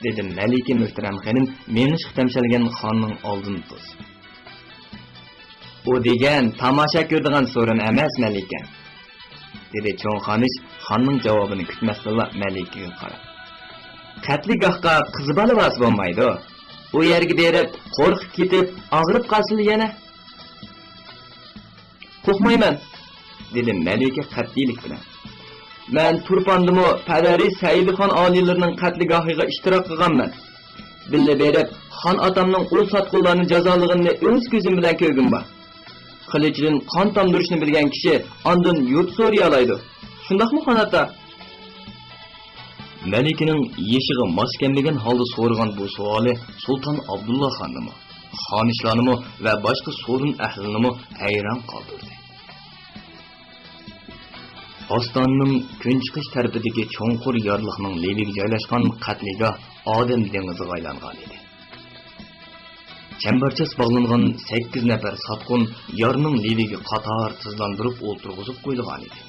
دېدى مەلىكە مۆھتەرەم خېنىم مېڭىشقا تەمشەلگەن خاننىڭ ئالدىنى توسۇپ. ئۇ دېگەن تاماشا كۆرىدىغان سورۇن ئەمەس، مەلىكەم، دېدى چوڭ خانىش خاننىڭ جاۋابىنى كۈتمەستىنلا مەلىكىگە قاراپ. قەتلىگاھقا قىز بالا بارسا بولمايدۇ. ئۇ يەرگە بېرىپ، قورقۇپ كېتىپ، ئاغرىپ قالسىلا يەنە. قورقمايمەن، دېدى مەلىكە قەتئىيلىك بىلەن. مەن تۇرپاندىمۇ پەدەرى سەئىدخان ئالىيلىرىنىڭ قەتلىگاھىغا ئىشتىراك قىلغانمەن. بىللە بېرىپ، خان ئاتامنىڭ ئۇ ساتقۇنلارنى جازالىغىنىنى ئۆز كۆزۈم بىلەن كۆرگۈم بار. قىلىچىدىن قان تامدۇرۇشنى بىلگەن كىشى ئاندىن يۇرت سورىيالايدۇ. شۇنداقمۇ، خان ئاتا؟ مەلىكىنىڭ يېشىغا ماس كەلمىگەن ھالدا سورىغان بۇ سوئالى سۇلتان ئابدۇللا خاننىمۇ، خانىشلارنىمۇ ۋە باشقا سورۇن ئەھلىنىمۇ ھەيران قالدۇردى. ئاستانىنىڭ كۈنچىقىش تەرىپىدىكى چوڭقۇر يارلىقنىڭ لېۋىگە جايلاشقان قەتلىگاھ ئادەم دېڭىزىغا ئايلانغان ئىدى. چەمبەرچاس باغلانغان سەككىز نەپەر ساتقۇن يارنىڭ لېۋىگە قاتار تىزلاندۇرۇپ ئولتۇرغۇزۇپ قويۇلغانىدى.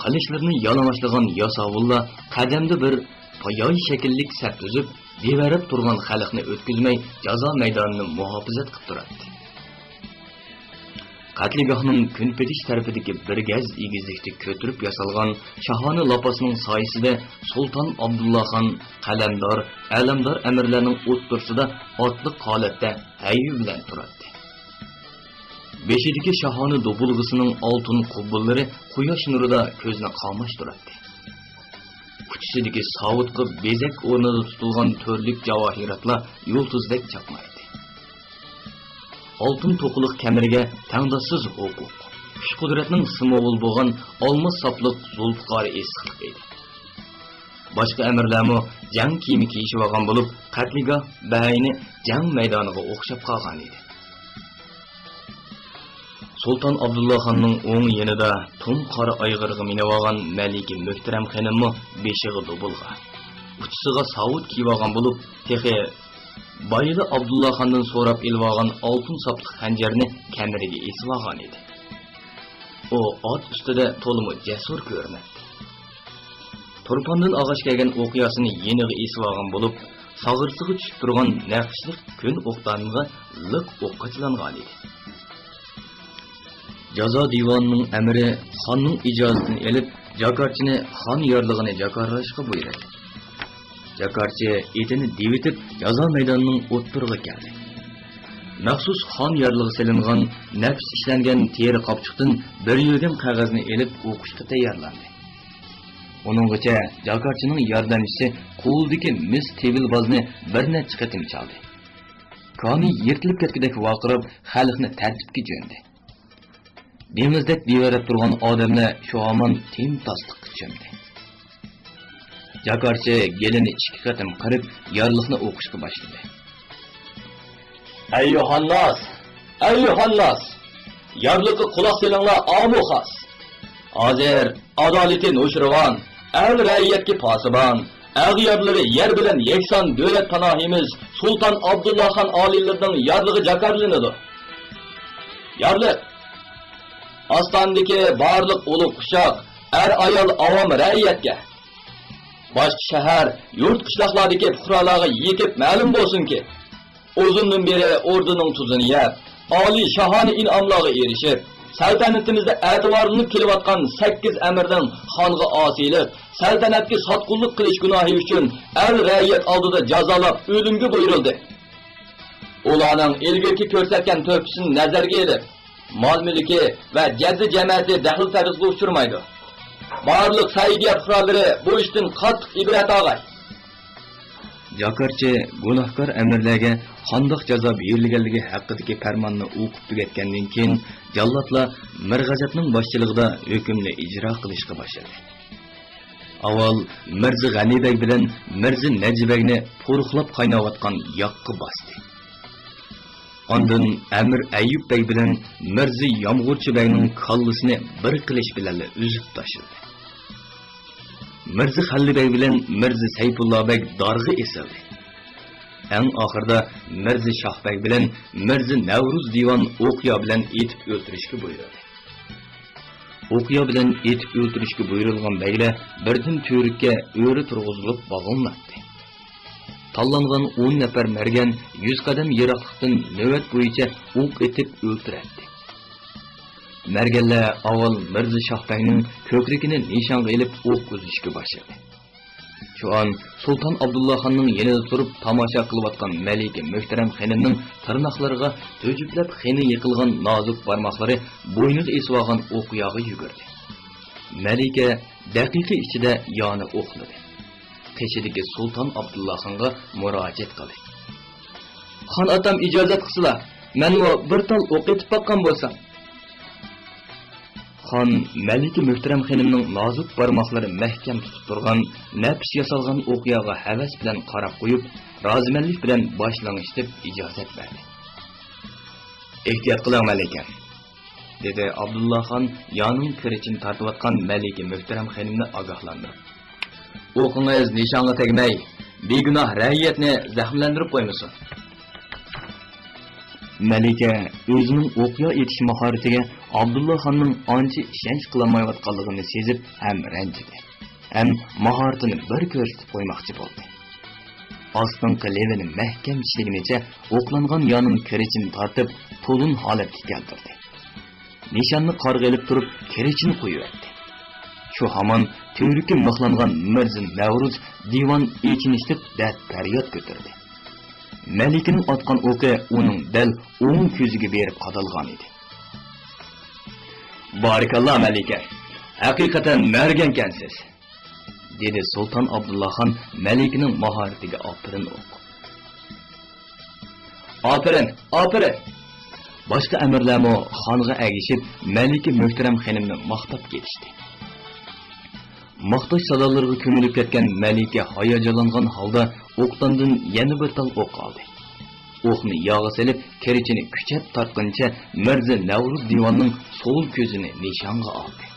قىلىچلىرىنى يالىڭاچلىغان ياساۋۇللار قەدەمدە بىر پاياي شەكىللىك سەپ تۈزۈپ، دىۋەرەپ تۇرغان خەلقنى ئۆتكۈزمەي، جازا مەيدانىنى مۇھاپىزەت قىپ تۇراتتى. قەتلىگاھنىڭ كۈنپېتىش تەرىپىدىكى بىر گەز ئېگىزلىكتە كۆتۈرۈپ ياسالغان شاھانە لاپاسنىڭ سايىسىدە سۇلتان ئابدۇللا خان، قەلەمدار، ئەلەمدار ئەمىرلەرنىڭ ئوتتۇرىسىدا ئاتلىق ھالەتتە ھەيۋە بىلەن تۇراتتى. بېشىدىكى شاھانە دوپپىلىسىنىڭ ئالتۇن قوبۇللىرى قۇياش نۇرىدا كۆزنى قاماشتۇراتتى. ئۇچىسىدىكى ساۋۇتقا بېزەك ئورنىدا تۇتۇلغان تۈرلۈك جاۋاھىراتلار يۇلتۇزدەك چاقنايتتى. ئالتۇن توقىلىق كەمىرىگە تەڭداشسىز ھوقۇق، كۈچ-قۇدرەتنىڭ سىمۋولى بولغان ئالماس ساپلىق زۇلپىقارى ئېسىقلىق ئىدى. باشقا ئەمىرلەرمۇ جەڭ كىيىمى كىيىشىۋالغان بولۇپ، قەتلىگاھ بەھەينى جەڭ مەيدانىغا ئوخشاپ قالغان ئىدى. سۇلتان ئابدۇللا خاننىڭ ئوڭ يېنىدا تۇم قارا ئايغىرغا مىنىۋالغان مەلىكە مۆھتەرەم خېنىممۇ بېشىغا دوبۇلغا، ئۇچىسىغا ساۋۇت كىيىۋالغان بولۇپ، تېخى بايىلا ئابدۇللا خاندىن سوراپ ئېلىۋالغان ئالتۇن ساپلىق خەنجەرنى كەمىرىگە ئېسىۋالغان ئىدى. ئۇ ئات ئۈستىدە تولىمۇ جەسۇر كۆرۈنەتتى. تۇرپاندىن ئاغاچ كەلگەن ئوقياسىنى يېنىغا ئېسىۋالغان بولۇپ، ساغرىسىغا چۈشۈپ تۇرغان نەقىشلىق كۆن ئوقدانغا لىق ئوق قاچىلانغانىدى. جازا دىۋانىنىڭ ئەمىرى خاننىڭ ئىجازىتىنى ئېلىپ، جاكارچىنى خان يارلىقىنى جاكارلاشقا بۇيرۇدى. جاكارچى ئېتىنى دېۋىتىپ، جازا مەيدانىنىڭ ئوتتۇرىغا كەلدى. مەخسۇس خان يارلىقىغا سېلىنغان نەپىس ئىشلەنگەن تېرە قاپچۇقتىن بىر يۆگەم قەغەزنى ئېلىپ ئوقۇشقا تەييارلاندى. ئۇنىڭغىچە جاكارچىنىڭ ياردەمچىسى قولىدىكى مىس تېبىلبازنى بىر نەچچە قېتىم چالدى. كانى يىرتىلىپ كەتكۈدەك ۋارقىراپ، خەلقنى تەرتىپكە جۆندى. دېڭىزدەك دىۋىرەپ تۇرغان ئادەملەر شۇ ھامان تىمتاسلىققا چۆمدى. جاكارچى گېلىنى ئىككى قېتىم قىرىپ، يارلىقنى ئوقۇشقا باشلىدى. ئەييۇھەن ناس! ئەييۇھەن ناس! يارلىققا قۇلاق سېلىڭلار، ئامۇ خاس! ھازىر ئادالىتى نوشىرۋان، ئەل رەئىيەتكە پاسىبان، ئەغيارلىرى يەر بىلەن يەكسان دۆلەت پاناھىمىز سۇلتان ئابدۇللا خان ئالىيلىرىنىڭ يارلىقى جاكارلىنىدۇ. يارلىق! ئاستانىدىكى بارلىق ئۇلۇغ ئۇششاق، ئەر-ئايال، ئاۋام رەئىيەتكە، باشقا شەھەر، يۇرت-قىشلاقلاردىكى پۇقرالارغا يېتىپ مەلۇم بولسۇنكى، ئۇزۇندىن بېرى ئوردىنىڭ تۇزىنى يەپ، ئالىي شاھانە ئىنئاملارغا ئېرىشىپ، سەلتەنىتىمىزدە ئەتىۋارلىنىپ كېلىۋاتقان سەككىز ئەمىرنىڭ خانغا ئاسىيلىق، سەلتەنەتكە ساتقۇنلۇق قىلىش گۇناھى ئۈچۈن ئەل رەئىيەت ئالدىدا جازالاپ ئۆلۈمگە بۇيرۇلدى. ئۇلارنىڭ ئىلگىرىكى كۆرسەتكەن تۆھپىسىنى نەزەرگە ئېلىپ، مال-مۈلكى ۋە جەددى جەمەتى دەخلى-تەرۇزغا ئۇچرىمايدۇ. بارلىق سەئىدىيە پۇقرالىرى بۇ ئىشتىن قاتتىق ئىبرەت ئالغاي. جاكارچى گۇناھكار ئەمىرلەرگە قانداق جازا بېرىلگەنلىكى ھەققىدىكى پەرماننى ئوقۇپ تۈگەتكەندىن كېيىن، جاللاتلار مىرغەزەپنىڭ باشچىلىقىدا ھۆكۈمنى ئىجرا قىلىشقا باشلىدى. ئاۋۋال مىرزا غەنى بەگ بىلەن مىرزا نەجى بەگنى پۇرىقلاپ قايناۋاتقان ياغقا باستى. ئاندىن ئەمىر ئەييۇپ بەگ بىلەن مىرزا يامغۇرچى بەگنىڭ كاللىسىنى بىر قىلىچ بىلەنلا ئۈزۈپ تاشلىدى. مىرزا خەللى بەگ بىلەن مىرزا سەيپۇللا بەگ دارغا ئېسىلدى. ئەڭ ئاخىرىدا مىرزا شاھ بەگ بىلەن مىرزا نەۋرۇز دىۋان ئوقيا بىلەن ئېتىپ ئۆلتۈرۈشكە بۇيرۇلدى. ئوقيا بىلەن ئېتىپ ئۆلتۈرۈشكە بۇيرۇلغان بەگلەر بىردىن تۈۋرۈككە ئۆرە تۇرغۇزۇلۇپ باغلىناتتى. تاللانغان ئون نەپەر مەرگەن يۈز قەدەم يىراقلىقتىن نۆۋەت بويىچە ئوق ئېتىپ ئۆلتۈرەتتى. مەرگەنلەر ئاۋۋال مىرزا شاھ بەگنىڭ كۆكرىكىنى نىشانغا ئېلىپ ئوق ئۈزۈشكە باشلىدى. شۇ ئان سۇلتان ئابدۇللا خاننىڭ يېنىدا تۇرۇپ تاماشا قىلىۋاتقان مەلىكە مۆھتەرەم خېنىمنىڭ تىرناقلىرىغا تۆجۈپلەپ خېنە يېقىلغان نازۇك بارماقلىرى بوينىدا ئېسىۋالغان ئوقياغا يۈگۈردى. مەلىكە دەقىقە ئىچىدە يانى ئوقلىدى. قېشىدىكى سۇلتان ئابدۇللا خانغا مۇراجىئەت قىلدى. خان ئاتام ئىجازەت قىلسىلا، مەنمۇ بىر تال ئوق ئېتىپ باققان بولسام. خان مەلىكە مۆھتەرەم خېنىمنىڭ نازۇك بارماقلىرى مەھكەم تۇتۇپ تۇرغان نەپىس ياسالغان ئوقياغا ھەۋەس بىلەن قاراپ قويۇپ، رازىمەنلىك بىلەن باش لىڭشىتىپ ئىجازەت بەردى. ئېھتىيات قىلىڭ، مەلىكەم، دېدى ئابدۇللا خان يانىڭ كىرىچىنى تارتىۋاتقان مەلىكە مۆھتەرەم خېنىمنى ئاگاھلاندۇرۇپ. ئوقىڭىز نىشانغا تەگمەي، بىگۇناھ رەئىيەتنى زەخىملەندۈرۈپ قويمىسۇن. مەلىكە ئۆزىنىڭ ئوقيا ئېتىش ماھارىتىگە ئابدۇللا خاننىڭ ئانچە ئىشەنچ قىلالمايۋاتقانلىقىنى سېزىپ ھەم رەنجىدى، ھەم ماھارىتىنى بىر كۆرسىتىپ قويماقچى بولدى. ئاستىنقى لېۋىنى مەھكەم چىشلىگىنىچە ئوقلانغان يانىڭ كىرىچىنى تارتىپ، تولۇن ھالەتكە كەلتۈردى. نىشاننى قارىغا ئېلىپ تۇرۇپ، كىرىچىنى قويۇۋەتتى. شۇ ھامان تۈۋرۈكى مىخلانغان مىرزا نەۋرۇز دىۋان ئېچىنىشلىق دەرد-پەرياد كۆتۈردى. مەلىكىنىڭ ئاتقان ئوقى ئۇنىڭ دەل ئوڭ كۆزىگە بېرىپ قادالغانىدى. بارىكاللا، مەلىكە! ھەقىقەتەن مەرگەنكەنسىز! دېدى سۇلتان ئابدۇللا خان مەلىكىنىڭ ماھارىتىگە ئاپىرىن ئوقۇپ. ئاپىرىن، ئاپىرىن! باشقا ئەمىرلەرمۇ خانغا ئەگىشىپ، مەلىكە مۆھتەرەم خېنىمنى ماختاپ كېتىشتى. ماختاش سادالىرىغا كۆمۈلۈپ كەتكەن مەلىكە ھاياجانلانغان ھالدا ئوقداندىن يەنە بىر تال ئوق ئالدى. ئوقنى ياغا سېلىپ، كىرىچىنى كۈچەپ تارتقىنىچە مىرزا نەۋرۇز دىۋاننىڭ سول كۆزىنى نىشانغا ئالدى.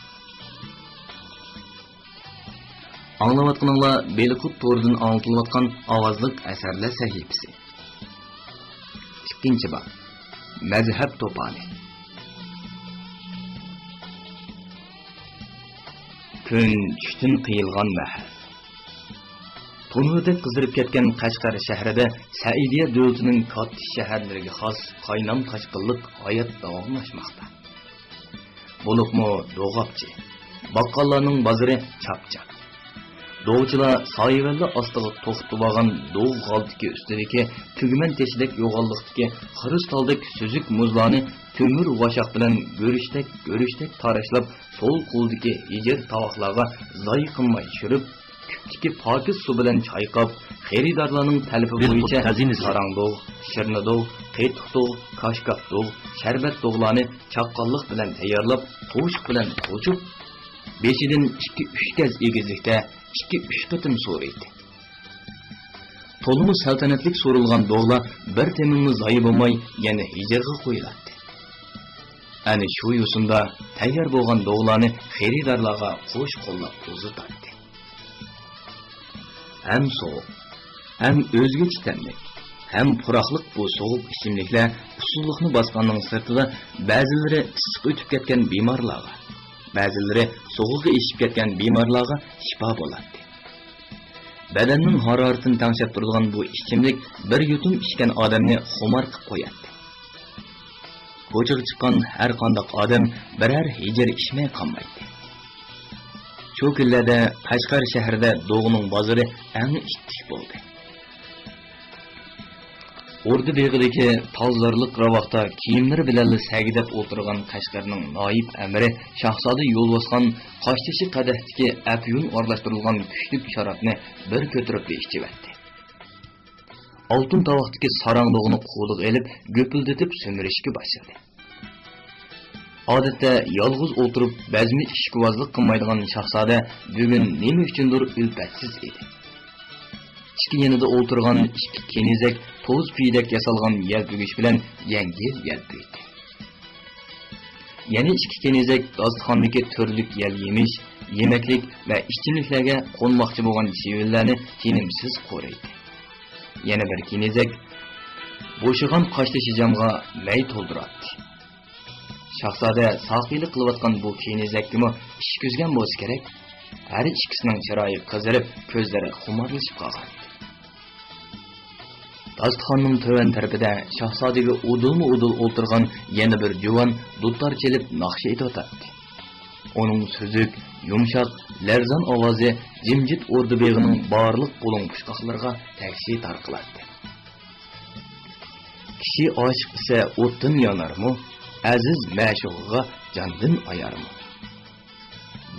ئاڭلاۋاتقىنىڭلار بېلىقۇت تورىدىن ئاڭلىتىلىۋاتقان ئاۋازلىق ئەسەرلەر سەھىپىسى. ئىككىنچى باب. مەزھەپ توپانى. كۈن چۈشتىن قىيىلغان مەھەل. تونۇردەك قىزىرىپ كەتكەن قەشقەر شەھىرىدە سەئىدىيە دۆلىتىنىڭ كاتتا شەھەرلىرىگە خاس قاينام-تاشقىنلىق ھايات داۋاملاشماقتا. بولۇپمۇ دوغاپچى، باققاللارنىڭ بازىرى چاپچاق. دوغىچىلار سايىۋەنلەر ئاستىغا توختىتىۋالغان دوغ غالتىكى ئۈستىدىكى تۈگمەن تېشىدەك يوغانلىقتىكى خرۇستالدەك سۈزۈك مۇزلارنى تۆمۈر ۋاشاق بىلەن گۈرۈچتەك، گۈرۈچتەك تاراشلاپ، سول قولىدىكى ھېجىر تاۋاقلارغا زايە قىلماي چۈشۈرۈپ، كۈپتىكى پاكىز سۇ بىلەن چايقاپ، خېرىدارلارنىڭ تەلىپى بويىچە ساراڭ دوغ، شىرنە دوغ، قېتىق دوغ، كاشكاپ دوغ، شەربەت دوغلارنى چاققانلىق بىلەن تەييارلاپ، قوشۇق بىلەن توچۇپ، بېشىدىن ئىككى-ئۈچ گەز ئېگىزلىكتە ئىككى-ئۈچ قېتىم سورۇيتتى. تولىمۇ سەلتەنەتلىك سورۇلغان دوغلار بىر تېمىمۇ زايە بولماي، يەنە ھېجىرغا قويۇلاتتى. ئەنە شۇ يوسۇندا تەييار بولغان دوغلارنى خېرىدارلارغا قوش قوللاپ ئۇزىتاتتى. ھەم سوغۇق، ھەم ئۆزگىچە تەملىك، ھەم پۇراقلىق بۇ سوغۇق ئىچىملىكلەر ئۇسسۇللۇقنى باسقاننىڭ سىرتىدا، بەزىلىرى ئىسسىق ئۆتۈپ كەتكەن بىمارلارغا، بەزىلىرى سوغۇقى ئېشىپ كەتكەن بىمارلارغا شىپا بولاتتى. بەدەننىڭ ھارارىتىنى تەڭشەپ تۇرىدىغان بۇ ئىچىملىك بىر يۇتۇم ئىچكەن ئادەمنى خۇمار قىلىپ قوياتتى. كوچىغا چىققان ھەر قانداق ئادەم بىرەر ھېجىر ئىچمەي قالمايتتى. شۇ كۈنلەردە قەشقەر شەھىرىدە دوغنىڭ بازىرى ئەڭ ئىتتىك بولدى. ئوردا بېغىدىكى تالزارلىق راۋاقتا كىيىملىرى بىلەنلا سەگىدەپ ئولتۇرغان قەشقەرنىڭ نايىب ئەمىرى شاھزادە يولۋاسخان قاشتېشى قەدەھتىكى ئەپيۈن ئارىلاشتۇرۇلغان كۈچلۈك شارابنى بىر كۆتۈرۈپلا ئىچىۋەتتى. ئالتۇن تاۋاقتىكى ساراڭ دوغىنى قولىغا ئېلىپ، گۈپۈلدىتىپ سۈمۈرۈشكە باشلىدى. ئادەتتە يالغۇز ئولتۇرۇپ، بەزمە ئىچىشكە ۋازلىق قىلمايدىغان شاھزادە بۈگۈن نېمە ئۈچۈندۇر ئۈلپەتسىز ئىدى. ئىككى يېنىدا ئولتۇرغان ئىككى كېنىزەك توز پېيىدەك ياسالغان يەلپۈگۈچ بىلەن يەڭگىل يەلپۈيدى. يەنە ئىككى كېنىزەك داستىخاندىكى تۈرلۈك يەل يېمىش، يېمەكلىك ۋە ئىچىملىكلەرگە قونماقچى بولغان چىۋىنلەرنى تىنىمسىز قورۇيدى. يەنە بىر كېنىزەك بوشىغان قاشتېشى جامغا مەي تولدۇراتتى. شاھزادە ساقىيلىق قىلىۋاتقان بۇ كېنىزەككىمۇ ئىچكۈزگەن بولسا كېرەك، ھەر ئىككىسىنىڭ چىرايى قىزىرىپ، كۆزلىرى خۇمارلىشىپ قالغانىدى. داستىخاننىڭ تۆۋەن تەرىپىدە شاھزادىگە ئۇدۇلمۇ ئۇدۇل ئولتۇرغان يەنە بىر جۇۋان دۇتار چېلىپ ناخشا ئېيتىۋاتاتتى. ئۇنىڭ سۈزۈك، يۇمشاق، لەرزان ئاۋازى جىمجىت ئوردا بېغىنىڭ بارلىق بۇلۇڭ-پۇچقاقلىرىغا تەكشى تارقىلاتتى. كىشى ئاشىق ئىسە ئوتتىن يانارمۇ، ئەزىز مەشۇقىغا جاندىن ئايارمۇ؟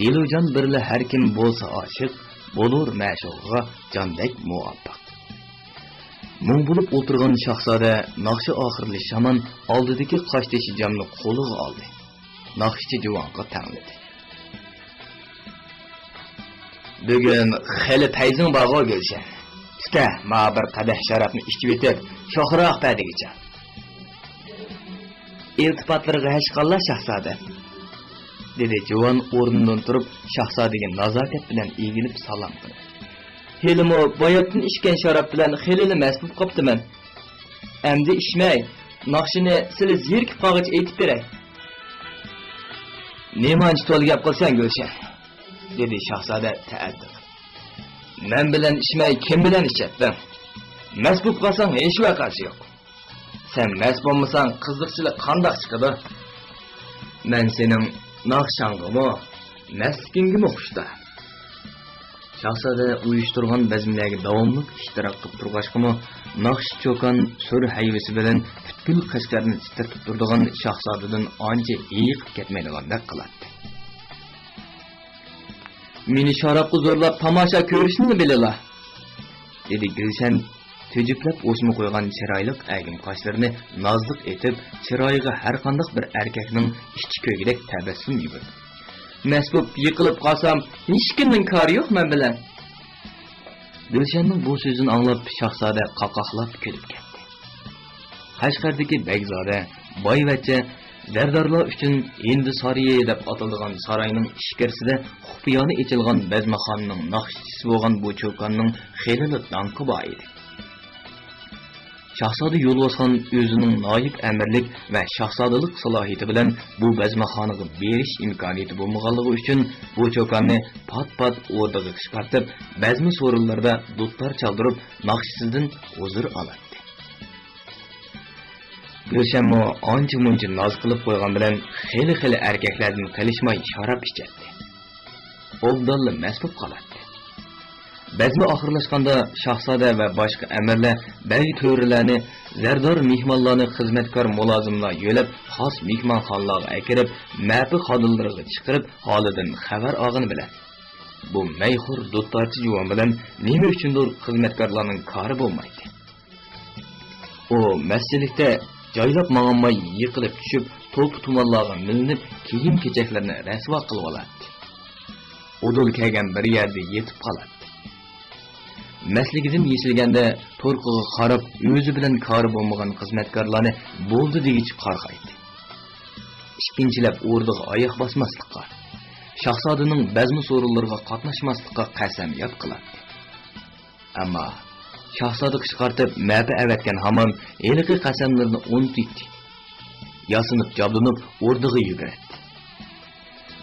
دىلۇجان بىرلا ھەر كىم بولسا ئاشىق، بولۇر مەشۇقىغا جاندەك مۇۋاپىق. مۇڭ بولۇپ ئولتۇرغان شاھزادە ناخشا ئاخىرلىشىش ھامان ئالدىدىكى قاشتېشى جامنى قولىغا ئالدى. ناخشىچى جۇۋانغا تەڭلىدى. بۈگۈن خېلى پەيزىڭ بارغۇ، گۈلشەن. تۈتە، ماڭا بىر قەدەھ شارابنى ئىچىۋېتىپ، شوخراق بەر دېگۈچە. ئىلتىپاتلىرىغا ھەشقاللا، شاھزادە، دېدى جۇۋان ئورنىدىن تۇرۇپ، شاھزادىگە نازاكەت بىلەن ئېگىلىپ سالام قىلىپ. ھېلىمۇ باياتتىن ئىچكەن شاراب بىلەن خېلىلا مەست بولۇپ قاپتىمەن. ئەمدى ئىچمەي، ناخشىنى سىلى زېرىكىپ قالغىچە ئېيتىپ بېرەي. نېمانچە تولا گەپ قىلىسەن، گۈلشەن؟ دېدى شاھزادە تەئەددۇپ. مەن بىلەن ئىچمەي، كىم بىلەن ئىچەتتىڭ؟ مەست بولۇپ قالساڭ، ھېچ ۋەقەسى يوق. سەن مەست بولمىساڭ، قىزىقچىلىق قانداق چىقىدۇ؟ مەن سېنىڭ ناخشاڭغىمۇ، مەستلىكىڭگىمۇ خۇشتار. شاھزادە ئۇيۇشتۇرغان بەزمىلەرگە داۋاملىق ئىشتىراك قىلىپ تۇرغاچقىمۇ، ناخشا چوكان سۈر ھەيۋىسى بىلەن پۈتكۈل قەشقەرنى تىترىتىپ تۇرىدىغان شاھزادىدىن ئانچە ھېيىقى كەتمەيدىغاندەك قىلاتتى. مېنى شارابقا زورلاپ تاماشا كۆرۈشنىلا بىلىلا، دېدى گۈلشەن تۈجۈپلەپ ئوسما قويغان چىرايلىق ئەگىم قاشلىرىنى نازلىق ئېتىپ، چىرايىغا ھەرقانداق بىر ئەركەكنىڭ ئىچى كۆيگۈدەك تەبەسسۇم يۈگۈردى. مەست بولۇپ يىقىلىپ قالسام، ھېچكىمنىڭ كارى يوق مەن بىلەن. گۈلشەننىڭ بۇ سۆزىنى ئاڭلاپ، شاھزادە قاقاقلاپ كۈلۈپ كەتتى. قەشقەردىكى بەگزادە، بايۋەچچە، زەردارلار ئۈچۈن ھىندى سارىيى دەپ ئاتىلىدىغان ساراينىڭ ئىچكىرىسىدە خۇپىيانە ئېچىلغان بەزمىخانىنىڭ ناخشىچىسى بولغان بۇ چوكاننىڭ خېلىلا داڭقى بار ئىدى. شاھزادە يولۋاسخان ئۆزىنىڭ نايىپ ئەمىرلىك ۋە شاھزادىلىق سالاھىيىتى بىلەن بۇ بەزمەخانىغا بېرىش ئىمكانىيىتى بولمىغانلىقى ئۈچۈن، بۇ چوكاننى پات-پات ئوردىغا قىچقارتىپ، بەزمە سورۇنلىرىدا دۇتار چالدۇرۇپ، ناخشىسىدىن ھۇزۇر ئالاتتى. گۈلشەنمۇ ئانچە-مۇنچە ناز قىلىپ قويغان بىلەن، خېلى-خېلى ئەركەكلەردىن قېلىشماي شاراب ئىچەتتى. ئوبدانلا مەست بولۇپ قالاتتى. بەزمە ئاخىرلاشقاندا، شاھزادە ۋە باشقا ئەمىرلەر بەگ تۆرىلەرنى، زەردار مېھمانلارنى خىزمەتكار مۇلازىملار يۆلەپ، خاس مېھمانخانىلارغا ئەكىرىپ، مەپە خادىملىرىغا چىقىرىپ، ھالىدىن خەۋەر ئالغىنى بىلەن، بۇ مەيخور دۇتارچى جۇۋان بىلەن نېمە ئۈچۈندۇر خىزمەتكارلارنىڭ كارى بولمايتتى. ئۇ مەستچىلىكتە جايلاپ ماڭالماي يىقىلىپ چۈشۈپ، توپا-تۇمانلارغا مىلىنىپ، كىيىم-كېچەكلىرىنى رەسۋا قىلىۋالاتتى. ئۇدۇل كەلگەن بىر يەردە يېتىپ قالاتتى. مەستلىكىدىن يېشىلگەندە، تۇرقىغا قاراپ، ئۆزى بىلەن كارى بولمىغان خىزمەتكارلارنى بولدى دېگۈچە قارغايتتى. ئىككىنچىلەپ ئوردىغا ئاياق باسماسلىققا، شاھزادىنىڭ بەزمە سورۇنلىرىغا قاتناشماسلىققا قەسەمياد قىلاتتى. ئەمما شاھزادە قىچقارتىپ مەپە ئەۋەتكەن ھامان ھېلىقى قەسەملىرىنى ئۇنتۇيتتى. ياسىنىپ-جابدۇنۇپ ئوردىغا يۈگۈرەتتى.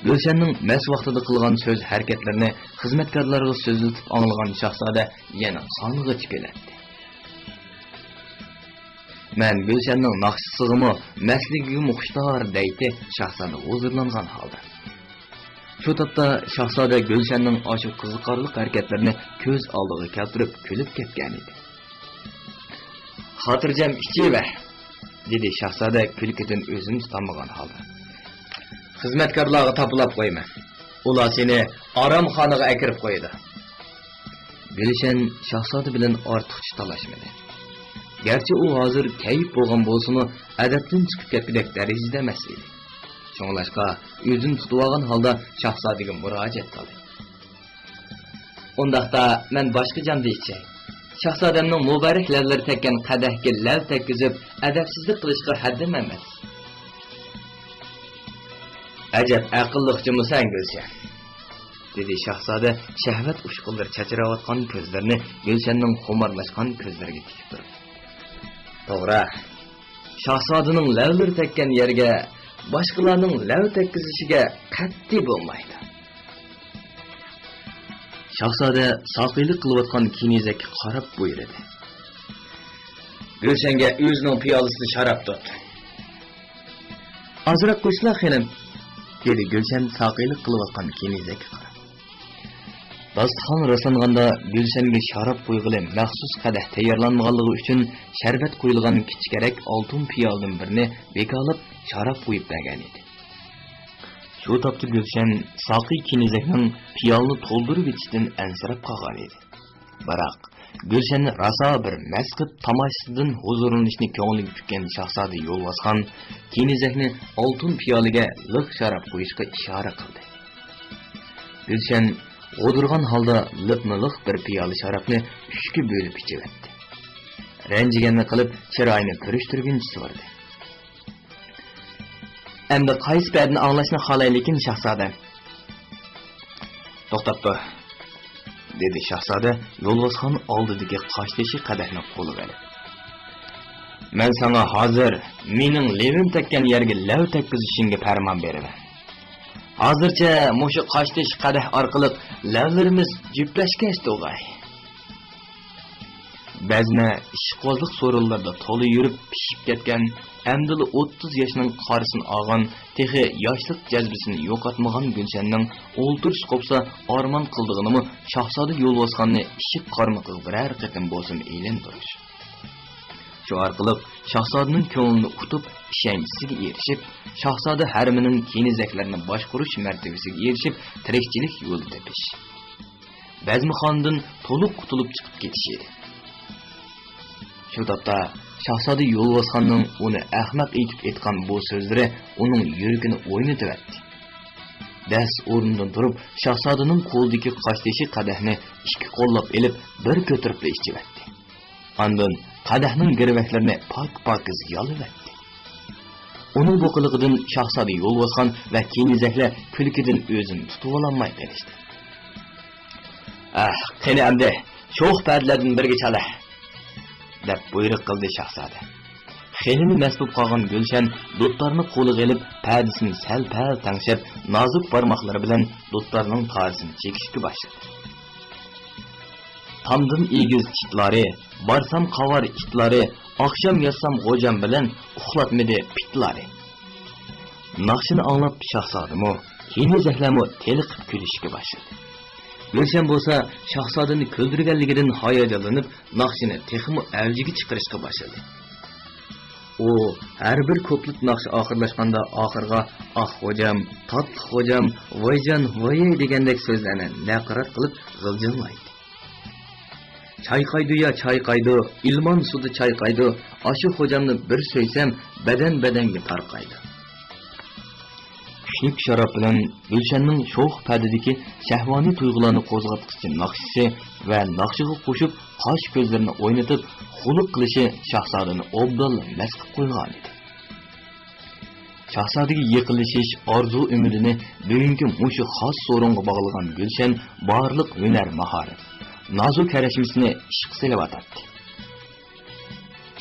گۈلشەننىڭ مەست ۋاقتىدا قىلغان سۆز-ھەرىكەتلىرىنى خىزمەتكارلارغا سۆزلىتىپ ئاڭلىغان شاھزادە يەنە ساڭگىغا تىكىلەتتى. مەن گۈلشەننىڭ ناخشىسىغىمۇ، مەستلىكىگىمۇ خۇشتار، دەيتتى شاھزادە ھۇزۇرلانغان ھالدا. شۇ تاپتا شاھزادە گۈلشەننىڭ ئاشۇ قىزىقارلىق ھەرىكەتلىرىنى كۆز ئالدىغا كەلتۈرۈپ كۈلۈپ كەتكەنىدى. خاتىرجەم ئىچىۋەر، دېدى شاھزادە كۈلكىدىن ئۆزىنى تۇتالمىغان ھالدا. خىزمەتكارلارغا تاپىلاپ قويىمەن. ئۇلار سېنى ئارامخانىغا ئەكىرىپ قويىدۇ. گۈلشەن شاھزادە بىلەن ئارتۇقچە تالاشمىدى. گەرچە ئۇ ھازىر كەيپ بولغان بولسىمۇ، ئەدەپتىن چىقىپ كەتكۈدەك دەرىجىدە ئەمەس ئىدى. شۇڭلاشقا ئۆزىنى تۇتۇۋالغان ھالدا شاھزادىگە مۇراجىئەت قىلدى. ئۇنداقتا مەن باشقا جامدا ئىچەي. شاھزادەمنىڭ مۇبارەك لەۋلىرى تەگكەن قەدەھكە لەۋ تەگكۈزۈپ، ئەدەپسىزلىك قىلىشقا ھەددىم ئەمەس. ئەجەب ئەقىللىق جۇمۇ سەن، گۈلشەن، دېدى شاھزادە شەھۋەت ئۇچقۇنلىرى چاچراۋاتقان كۆزلىرىنى گۈلشەننىڭ خۇمارلاشقان كۆزلىرىگە تىكىپ تۇرۇپ. توغرا، شاھزادىنىڭ لەۋلىرى تەگكەن يەرگە باشقىلارنىڭ لەۋ تەگكۈزۈشىگە قەتئىي بولمايدۇ. شاھزادە ساقىيلىق قىلىۋاتقان كېنىزەككە قاراپ بۇيرۇدى. گۈلشەنگە ئۆزىنىڭ پىيالىسىدا شاراب تۇت. ئازراق قوشلا، خېنىم، دېدى گۈلشەن ساقىيلىق قىلىۋاتقان كېنىزەككە قاراپ. داستىخان راسلانغاندا گۈلشەنگە شاراب قۇيغىلى مەخسۇس قەدەھ تەييارلانمىغانلىقى ئۈچۈن، شەربەت قۇيۇلغان كىچىككىرەك ئالتۇن پىيالىدىن بىرنى ۋېكالىپ شاراب قۇيۇپ بەرگەنىدى. شۇ تاپتا گۈلشەن ساقىي كېنىزەكنىڭ پىيالىنى تولدۇرۇۋېتىشىدىن ئەنسىرەپ قالغانىدى. بىراق، گۈلشەننى راسا بىر مەست قىپ تاماشىسىدىن ھۇزۇرلىنىشنى كۆڭلىگە پۈككەن شاھزادە يولۋاسخان كېنىزەكنى ئالتۇن پىيالىگە لىق شاراب قۇيۇشقا ئىشارە قىلدى. گۈلشەن غودۇرغان ھالدا لىپمۇ لىق بىر پىيالە شارابنى ئۈچكە بۆلۈپ ئىچىۋەتتى. رەنجىگەننى قىلىپ، چىرايىنى پۈرۈشتۈرگىنىچە سورىدى. ئەمدى قايسى پەدىنى ئاڭلاشنى خالايلىكىن، شاھزادەم؟ توختاپ تۇر، دېدى شاھزادە يولۋاسخان ئالدىدىكى قاشتېشى قەدەھنى قولىغا ئېلىپ. مەن ساڭا ھازىر مېنىڭ لېۋىم تەگكەن يەرگە لەۋ تەگكۈزۈشۈڭگە پەرمان بېرىمەن. ھازىرچە مۇشۇ قاشتېشى قەدەھ ئارقىلىق لەۋلىرىمىز جۈپلەشكەچ تۇغاي. بەزمە ئىشقىبازلىق سورۇنلىرىدا تولا يۈرۈپ پىشىپ كەتكەن، ئەمدىلا ئوتتۇز ياشنىڭ قارىسىنى ئالغان، تېخى ياشلىق جەزبىسىنى يوقاتمىغان گۈلشەننىڭ ئولتۇرۇشى قوپسا ئارمان قىلىدىغىنىمۇ شاھزادە يولۋاسخاننى ئىشىك قارمىقىغا بىرەر قېتىم بولسىمۇ ئىلىندۇرۇش. شۇ ئارقىلىق شاھزادىنىڭ كۆڭلىنى ئۇتۇپ، ئىشەنچىسىگە ئېرىشىپ، شاھزادە ھەرىمىنىڭ كېنىزەكلىرىنى باشقۇرۇش مەرتىۋىسىگە ئېرىشىپ، تىرىكچىلىك يولى تېپىش. بەزمىخانىدىن تولۇق قۇتۇلۇپ چىقىپ كېتىش ئىدى. شۇ تاپتا شاھزادە يولۋاسخاننىڭ ئۇنى ئەخمەق ئېيتىپ ئېيتقان بۇ سۆزلىرى ئۇنىڭ يۈرىكىنى ئوينىتىۋەتتى. دەس ئورنىدىن تۇرۇپ، شاھزادىنىڭ قولىدىكى قاشتېشى قەدەھنى ئىككى قوللاپ ئېلىپ، بىر كۆتۈرۈپلا ئىچىۋەتتى. ئاندىن قەدەھنىڭ گىرۋەكلىرىنى پاك-پاكىز يالىۋەتتى. ئۇنىڭ بۇ قىلىقىدىن شاھزادە يولۋاسخان ۋە كېنىزەكلەر كۈلكىدىن ئۆزىنى تۇتۇۋالالماي قېلىشتى. ئەھ، قېنى ئەمدى، شوخ پەدىلەردىن بىرگە چالە! دەپ بۇيرۇق قىلدى شاھزادە. خېلىلا مەست بولۇپ قالغان گۈلشەن دۇتارنى قولىغا ئېلىپ، پەدىسىنى سەل-پەل تەڭشەپ، نازۇك بارماقلىرى بىلەن دۇتارنىڭ تارىسىنى چېكىشكە باشلىدى. تامدىن ئېگىز چىتلارى، بارسام قاۋار ئىتلارى، ئاخشام ياتسام غوجام بىلەن، ئۇخلاتمىدى پىتلارى. ناخشىنى ئاڭلاپ شاھزادىمۇ، كېنىزەكلەرمۇ تېلىقىپ كۈلۈشكە باشلىدى. گۈلشەن بولسا شاھزادىنى كۈلدۈرگەنلىكىدىن ھاياجانلىنىپ، ناخشىنى تېخىمۇ ئەۋجىگە چىقىرىشقا باشلىدى. ئۇ ھەر بىر كۇپلېت ناخشا ئاخىرلاشقاندا ئاخىرىغا «ئاھ غوجام، تاتلىق غوجام، ۋايجان، ۋايەي» دېگەندەك سۆزلەرنى نەققىرات قىلىپ غىلجىرلايتتى. چايقايدۇ يا چايقايدۇ، ئىلمان سۇدا چايقايدۇ، ئاشۇ خوجامنى بىر سۆيسەم، بەدەن-بەدەنگە تارقايدۇ. كۈچلۈك شاراب بىلەن گۈلشەننىڭ شوخ پەدىدىكى شەھۋانىي تۇيغۇلارنى قوزغاتقۇچى ناخشىسى ۋە ناخشىغا قوشۇپ قاش-كۆزلىرىنى ئوينىتىپ، خۇلۇق قىلىشى شاھزادىنى ئوبدانلا مەست قىلىپ قويغانىدى. شاھزادىگە يېقىنلىشىش ئارزۇ-ئۈمىدىنى بۈگۈنكى مۇشۇ خاس سورۇنغا باغلىغان گۈلشەن بارلىق ھۈنەر-ماھارەت، نازۇ كەرەشمىسىنى ئىشقا سېلىۋاتاتتى.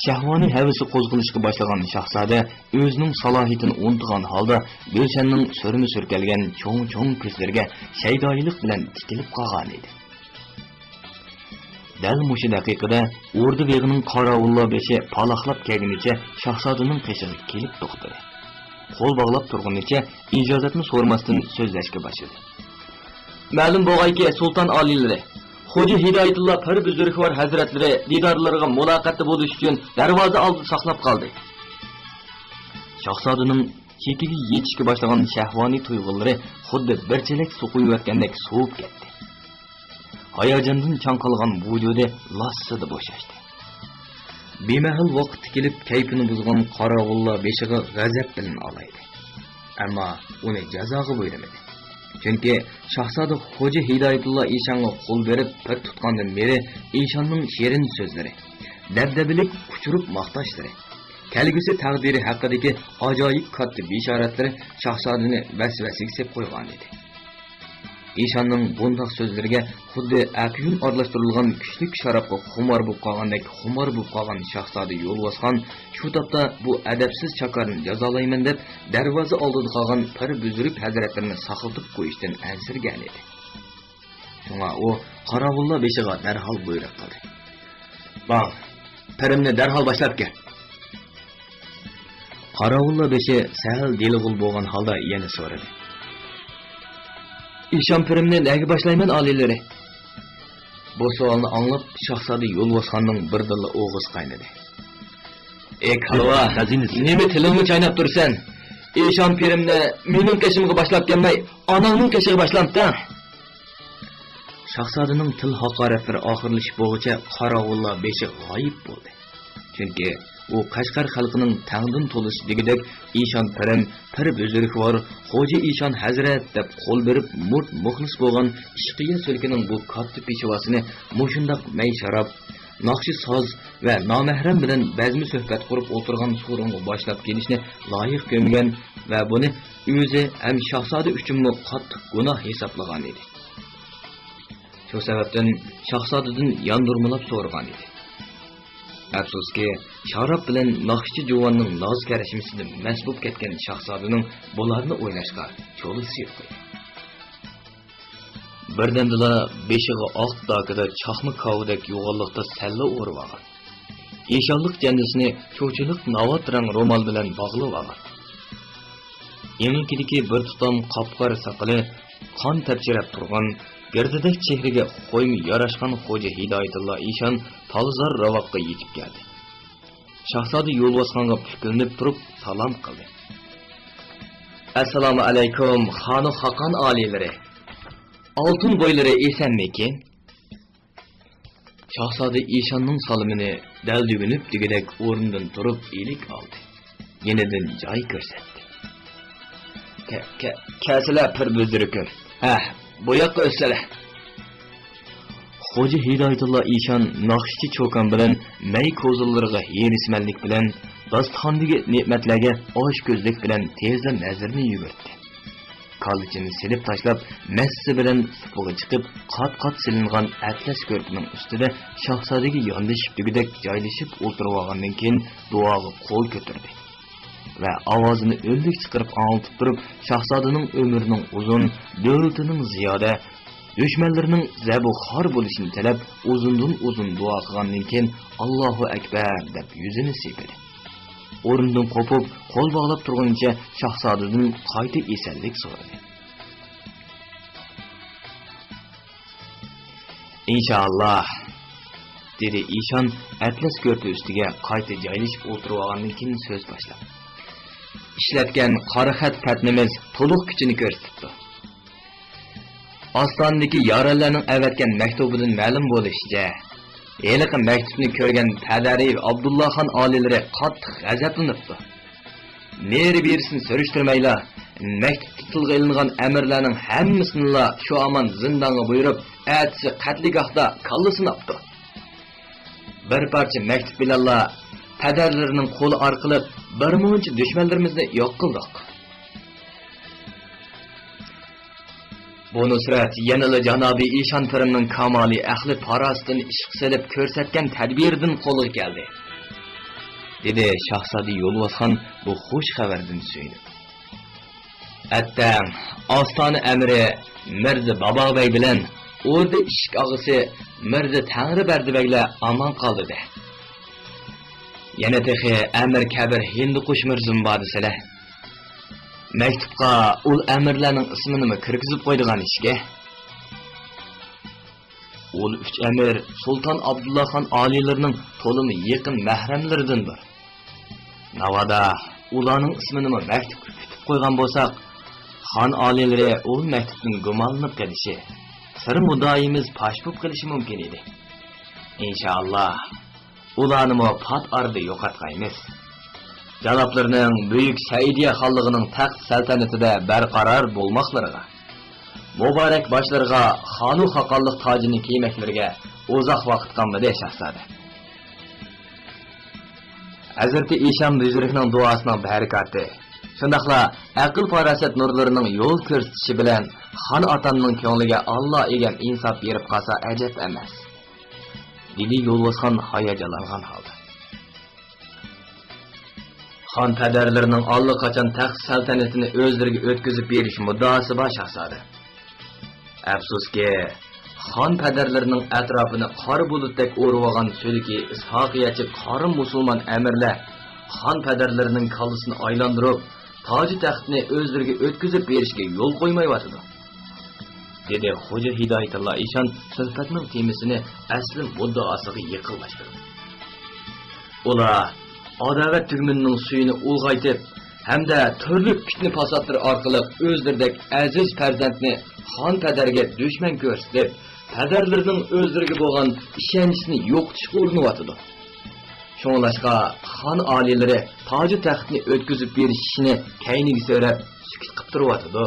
شەھۋانىي ھەۋىسى قوزغىلىشقا باشلىغان شاھزادە ئۆزىنىڭ سالاھىيىتىنى ئۇنتۇغان ھالدا گۈلشەننىڭ سۈرمە-سۈركەلگەن چوڭ-چوڭ كۆزلىرىگە شەيدائىيلىق بىلەن تىكىلىپ قالغانىدى. دەل مۇشۇ دەقىقىدە ئوردا بېغىنىڭ قاراۋۇللار بېشى پالاقلاپ كەلگىنىچە شاھزادىنىڭ قېشىغا كېلىپ توختىدى. قول باغلاپ تۇرغىنىچە ئىجازەتنى سورىماستىن سۆزلەشكە باشلىدى. مەلۇم بولغايكى، سۇلتان ئالىيلىرى، خوجا ھىدايەتۇللا پىر بۈزرۈكۋار ھەزرەتلىرى دىدارلىرىغا مۇلاقاتتا بولۇش ئۈچۈن دەرۋازا ئالدىدا ساقلاپ قالدى. شاھزادىنىڭ چېكىگە يېتىشكە باشلىغان شەھۋانىي تۇيغۇلىرى خۇددى بىر چېلەك سۇ قۇيۇۋەتكەندەك سوۋۇپ كەتتى. ھاياجاندىن چاڭقالغان ۋۇجۇدى لاسسىدە بوشاشتى. بىمەھەل ۋاقىتتا كېلىپ كەيپىنى بۇزغان قاراۋۇللار بېشىغا غەزەپ بىلەن ئالايدى. ئەمما ئۇنى جازاغا بۇيرۇمىدى. چۈنكى شاھزادە خوجا ھىدايەتۇللا ئىشانغا قول بېرىپ پىر تۇتقاندىن بېرى ئىشاننىڭ شېرىن سۆزلىرى، دەبدەبىلىك ئۇچۇرۇپ ماختاشلىرى، كەلگۈسى تەقدىرى ھەققىدىكى ئاجايىپ كاتتا بېشارەتلىرى شاھزادىنى ۋەسۋەسىگە سېلىپ قويغانىدى. ئىشاننىڭ بۇنداق سۆزلىرىگە خۇددى ئەپيۈن ئارىلاشتۇرۇلغان كۈچلۈك شارابقا خۇمار بولۇپ قالغاندەك خۇمار بولۇپ قالغان شاھزادە يولۋاسخان شۇ تاپتا بۇ ئەدەپسىز چاكارنى جازالايمەن دەپ، دەرۋازا ئالدىدا قالغان پىر بۈزرۈك ھەزرەتلىرىنى ساقلىتىپ قويۇشتىن ئەنسىرىگەنىدى. شۇڭا ئۇ قاراۋۇللار بېشىغا دەرھال بۇيرۇق قىلدى. «ماڭ، پىرىمنى دەرھال باشلاپ كەل!» قاراۋۇللار بېشى سەل دېلىغۇل بولغان ھالدا يەنە سورىدى. «ئىشان پىرىمنى نەگە باشلايمەن، ئالىيلىرى؟» بۇ سوئالنى ئاڭلاپ، شاھزادە يولۋاسخاننىڭ بىردىنلا ئوغۇزى قاينىدى. «ئېي كالۋا، خەزىنىسى، نېمە تىلىڭنى چايناپ تۇرىسەن؟ ئىشان پىرىمنى مېنىڭ قېشىمغا باشلاپ كەلمەي، ئاناڭنىڭ قېشىغا باشلامتىڭ!» شاھزادىنىڭ تىل ھاقارەتلىرى ئاخىرلىشىپ بولغۇچە قاراۋۇللار بېشى غايىب بولدى. چۈنكى ئۇ قەشقەر خەلقىنىڭ تەڭدىن تولۇشى دېگۈدەك ئىشان پىرىم، پىر بۈزرۈكۋار، خوجا ئىشان ھەزرەت دەپ قول بېرىپ مۇرت مۇخلىس بولغان ئىشقىيە سۈلكىنىڭ بۇ كاتتا پېشۋاسىنى مۇشۇنداق مەي شاراب، ناخشا ساز ۋە نامەھرەم بىلەن بەزمە سۆھبەت قۇرۇپ ئولتۇرغان سورۇنغا باشلاپ كېلىشنى لايىق كۆرمىگەن ۋە بۇنى ئۆزى ھەم شاھزادە ئۈچۈنمۇ قاتتىق گۇناھ ھېسابلىغانىدى. شۇ سەۋەبتىن شاھزادىدىن ياندۇرمىلاپ سورىغانىدى. ئەپسۇسكى، شاراب بىلەن ناخشىچى جۇۋاننىڭ ناز كەرەشمىسىدە مەست بولۇپ كەتكەن شاھزادىنىڭ بۇلارنى ئويلاشقا چولىسى يوق ئىدى. بىردەمدىلا بېشىغا ئاق داكىدا چاقما كاۋىدەك يوغانلىقتا سەللە ئورىۋالغان. ئىشانلىق جەندىسىنى چوچىلىق ناۋات رەڭ رومال بىلەن باغلىۋالغان. ئېڭىكىدىكى بىر تۇتام قاپقارا ساقىلى قان تەپچىرەپ تۇرغان، گىردىدەك چېھرىگە خويمۇ ياراشقان خوجا ھىدايەتۇللا ئىشان تالىزار راۋاققا يېتىپ كەلدى. شاھزادە يولۋاسخانغا پۈكۈلۈنۈپ تۇرۇپ سالام قىلدى. ئەسسالامۇ ئەلەيكۇم، خانۇ خاقان ئالىيلىرى! ئالتۇن بويلىرى ئېسەنمىكىن؟ شاھزادە ئىشاننىڭ سالىمىنى دەل دېگۈنۈپ دېگۈدەك ئورنىدىن تۇرۇپ ئىلىك ئالدى. يېنىدىن جاي كۆرسەتتى. كە-، كە-، كەلسىلە، پىر بۈزرۈكۈر. ھە، بۇ ياققا ئۆتسىلە. خوجا ھىدايەتۇللا ئىشان ناخشىچى چوكان بىلەن مەي كوزىلىرىغا ھېرىسمەنلىك بىلەن داستىخاندىكى نېمەتلەرگە ئاچكۆزلۈك بىلەن تېزلا نەزىرىنى يۈگۈرتتى. كاللىچىنى سېلىپ تاشلاپ، مەسسە بىلەن سۇپىغا چىقىپ، قات-قات سېلىنغان ئەتلەس كۆرپىنىڭ ئۈستىدە شاھزادىگە ياندىشىپ دېگۈدەك جايلىشىپ ئولتۇرۇۋالغاندىن كېيىن، دۇئاغا قول كۆتۈردى ۋە ئاۋازىنى ئۈنلۈك چىقىرىپ ئاڭلىتىپ تۇرۇپ، شاھزادىنىڭ ئۆمرىنىڭ ئۇزۇن، دۆلىتىنىڭ زىيادە، دۈشمەنلىرىنىڭ زەبۇ خار بولۇشىنى تىلەپ، ئۇزۇندىن ئۇزۇن دۇئا قىلغاندىن كېيىن، «ئاللاھۇ ئەكبەر» دەپ يۈزىنى سىيپىدى. ئورنىدىن قوپۇپ، قول باغلاپ تۇرغىنىچە شاھزادىدىن قايتا ئېسەنلىك سورىدى. «ئىنشائاللا»، دېدى ئىشان ئەتلەس كۆرپە ئۈستىگە قايتا جايلىشىپ ئولتۇرۇۋالغاندىن كېيىن سۆز باشلاپ. «ئىشلەتكەن قارا خەت پەتنىمىز تولۇق كۈچىنى كۆرسىتىپتۇ. ئاستانىدىكى يارەنلەرنىڭ ئەۋەتكەن مەكتۇبىدىن مەلۇم بولۇشىچە، ھېلىقى مەكتۇپنى كۆرگەن پەدەرى ئابدۇللاخان ئالىيلىرى قاتتىق غەزەپلىنىپتۇ. نېرى-بېرىسىنى سۈرۈشتۈرمەيلا، مەكتۇپتا تىلغا ئېلىنغان ئەمىرلەرنىڭ ھەممىسىنىلا شۇ ھامان زىندانغا بۇيرۇپ، ئەتىسى قەتلىگاھتا كاللىسىنى ئاپتۇ. بىر پارچە مەكتۇپ بىلەنلا پەدەرلىرىنىڭ قولى ئارقىلىق بىر مۇنچە دۈشمەنلىرىمىزنى يوق قىلدۇق. بۇ نۇسرەت يەنىلا جانابى ئىشان پىرىمنىڭ كامالىي ئەقلى پاراسىتىنى ئىشقا سېلىپ كۆرسەتكەن تەدبىرىدىن قولغا كەلدى»، دېدى شاھزادە يولۋاسخان بۇ خۇش خەۋەردىن سۆيۈنۈپ. «ئەتتەڭ ئاستانە ئەمىرى مىرزا باباغبەگ بىلەن ئوردا ئىشىك ئاغىسى مىرزا تەڭرىبەردى بەگلەر ئامان قالدى-دە. يەنە تېخى ئەمىر كەبىر ھىندىقۇش مىرزىمۇ بار دېسىلە. مەكتۇپقا ئۇل ئەمىرلەرنىڭ ئىسمىنىمۇ كىرگۈزۈپ قويىدىغان ئىشكەن. ئۇل ئۈچ ئەمىر سۇلتان ئابدۇللاخان ئالىيلىرىنىڭ تولىمۇ يېقىن مەھرەملىرىدىندۇر. ناۋادا ئۇلارنىڭ ئىسمىنىمۇ مەكتۇپقا پۈتۈپ قويغان بولساق، خان ئالىيلىرى ئۇل مەكتۇپتىن گۇمانلىنىپ قېلىشى، سىر مۇددىئايىمىز پاش بولۇپ قېلىشى مۇمكىن ئىدى. ئىنشائاللا، ئۇلارنىمۇ پات ئارىدا يوقاتقايمىز. جانابلىرىنىڭ بۈيۈك سەئىدىيە خانلىقىنىڭ تەخت سەلتەنىتىدە بەرقارار بولماقلىرىغا، مۇبارەك باشلىرىغا خانۇ خاقانلىق تاجىنى كىيمەكلىرىگە ئۇزاق ۋاقىت قالمىدى، شاھزادە.» ھەزرىتى ئىشان بۈزرۈكنىڭ دۇئاسىنىڭ بەرىكاتى، شۇنداقلا ئەقىل-پاراسەت نۇرلىرىنىڭ يول كۆرسىتىشى بىلەن خان ئاتامنىڭ كۆڭلىگە ئاللا ئىگەم ئىنساپ بېرىپ قالسا ئەجەب ئەمەس، دېدى يولۋاسخان ھاياجانلانغان ھالدا. خان پەدەرلىرىنىڭ ئاللىقاچان تەخت سەلتەنىتىنى ئۆزلىرىگە ئۆتكۈزۈپ بېرىش مۇددىئاسى بار، شاھزادە. ئەپسۇسكى، خان پەدەرلىرىنىڭ ئەتراپىنى قارا بۇلۇتتەك ئورىۋالغان سۆلىكى ئىسھاقىيەچى قارا مۇسۇلمان ئەمىرلەر خان پەدەرلىرىنىڭ كاللىسىنى ئايلاندۇرۇپ، تاجى تەختنى ئۆزلىرىگە ئۆتكۈزۈپ بېرىشكە يول قويمايۋاتىدۇ، دېدى خوجا ھىدايەتۇللا ئىشان سۆھبەتنىڭ تېمىسىنى ئەسلى مۇددىئاسىغا يېقىنلاشتۇرۇپ. ئۇلار ئاداۋەت تۈگمىنىنىڭ سۈيىنى ئۇلغايتىپ ھەمدە تۈرلۈك پىتنە-پاساتلىرى ئارقىلىق ئۆزلىرىدەك ئەزىز پەرزەنتنى خان پەدەرگە دۈشمەن كۆرسىتىپ، پەدەرلىرىنىڭ ئۆزلىرىگە بولغان ئىشەنچىسىنى يوقىتىشقا ئۇرۇنۇۋاتىدۇ. شۇڭلاشقا خان ئالىيلىرى تاجى تەختنى ئۆتكۈزۈپ بېرىش ئىشىنى كەينىگە سۆرەپ سۈكۈت قىپ تۇرۇۋاتىدۇ.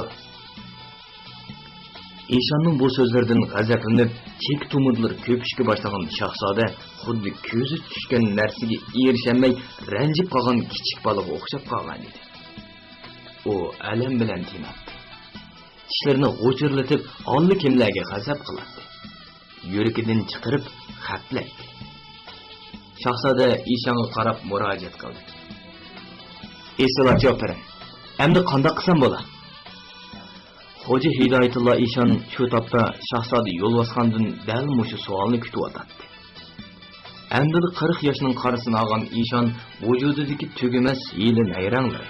ئىشاننىڭ بۇ سۆزلىرىدىن غەزەپلىنىپ، چېكە تومۇرلىرى كۆپۈشكە باشلىغان شاھزادە خۇددى كۆزى چۈشكەن نەرسىگە ئېرىشەلمەي رەنجىپ قالغان كىچىك بالىغا ئوخشاپ قالغانىدى. ئۇ ئەلەم بىلەن تىناتتى. چىشلىرىنى غۇچۇرلىتىپ، ئاللىكىملەرگە غەزەپ قىلاتتى. يۈرىكىدىن چىقىرىپ خەپلەيتتى. شاھزادە ئىشانغا قاراپ مۇراجىئەت قىلدى. ئېسىل ئاچا پىرىم، ئەمدى قانداق قىلسام بولا؟ خوجا ھىدايەتۇللا ئىشان شۇ تاپتا شاھزادە يولۋاسخاندىن دەل مۇشۇ سوئالنى كۈتۈۋاتاتتى. ئەمدىلا قىرىق ياشنىڭ قارىسىنى ئالغان ئىشان ۋۇجۇدىدىكى تۈگىمەس ھىيلە-نەيرەڭلىرى،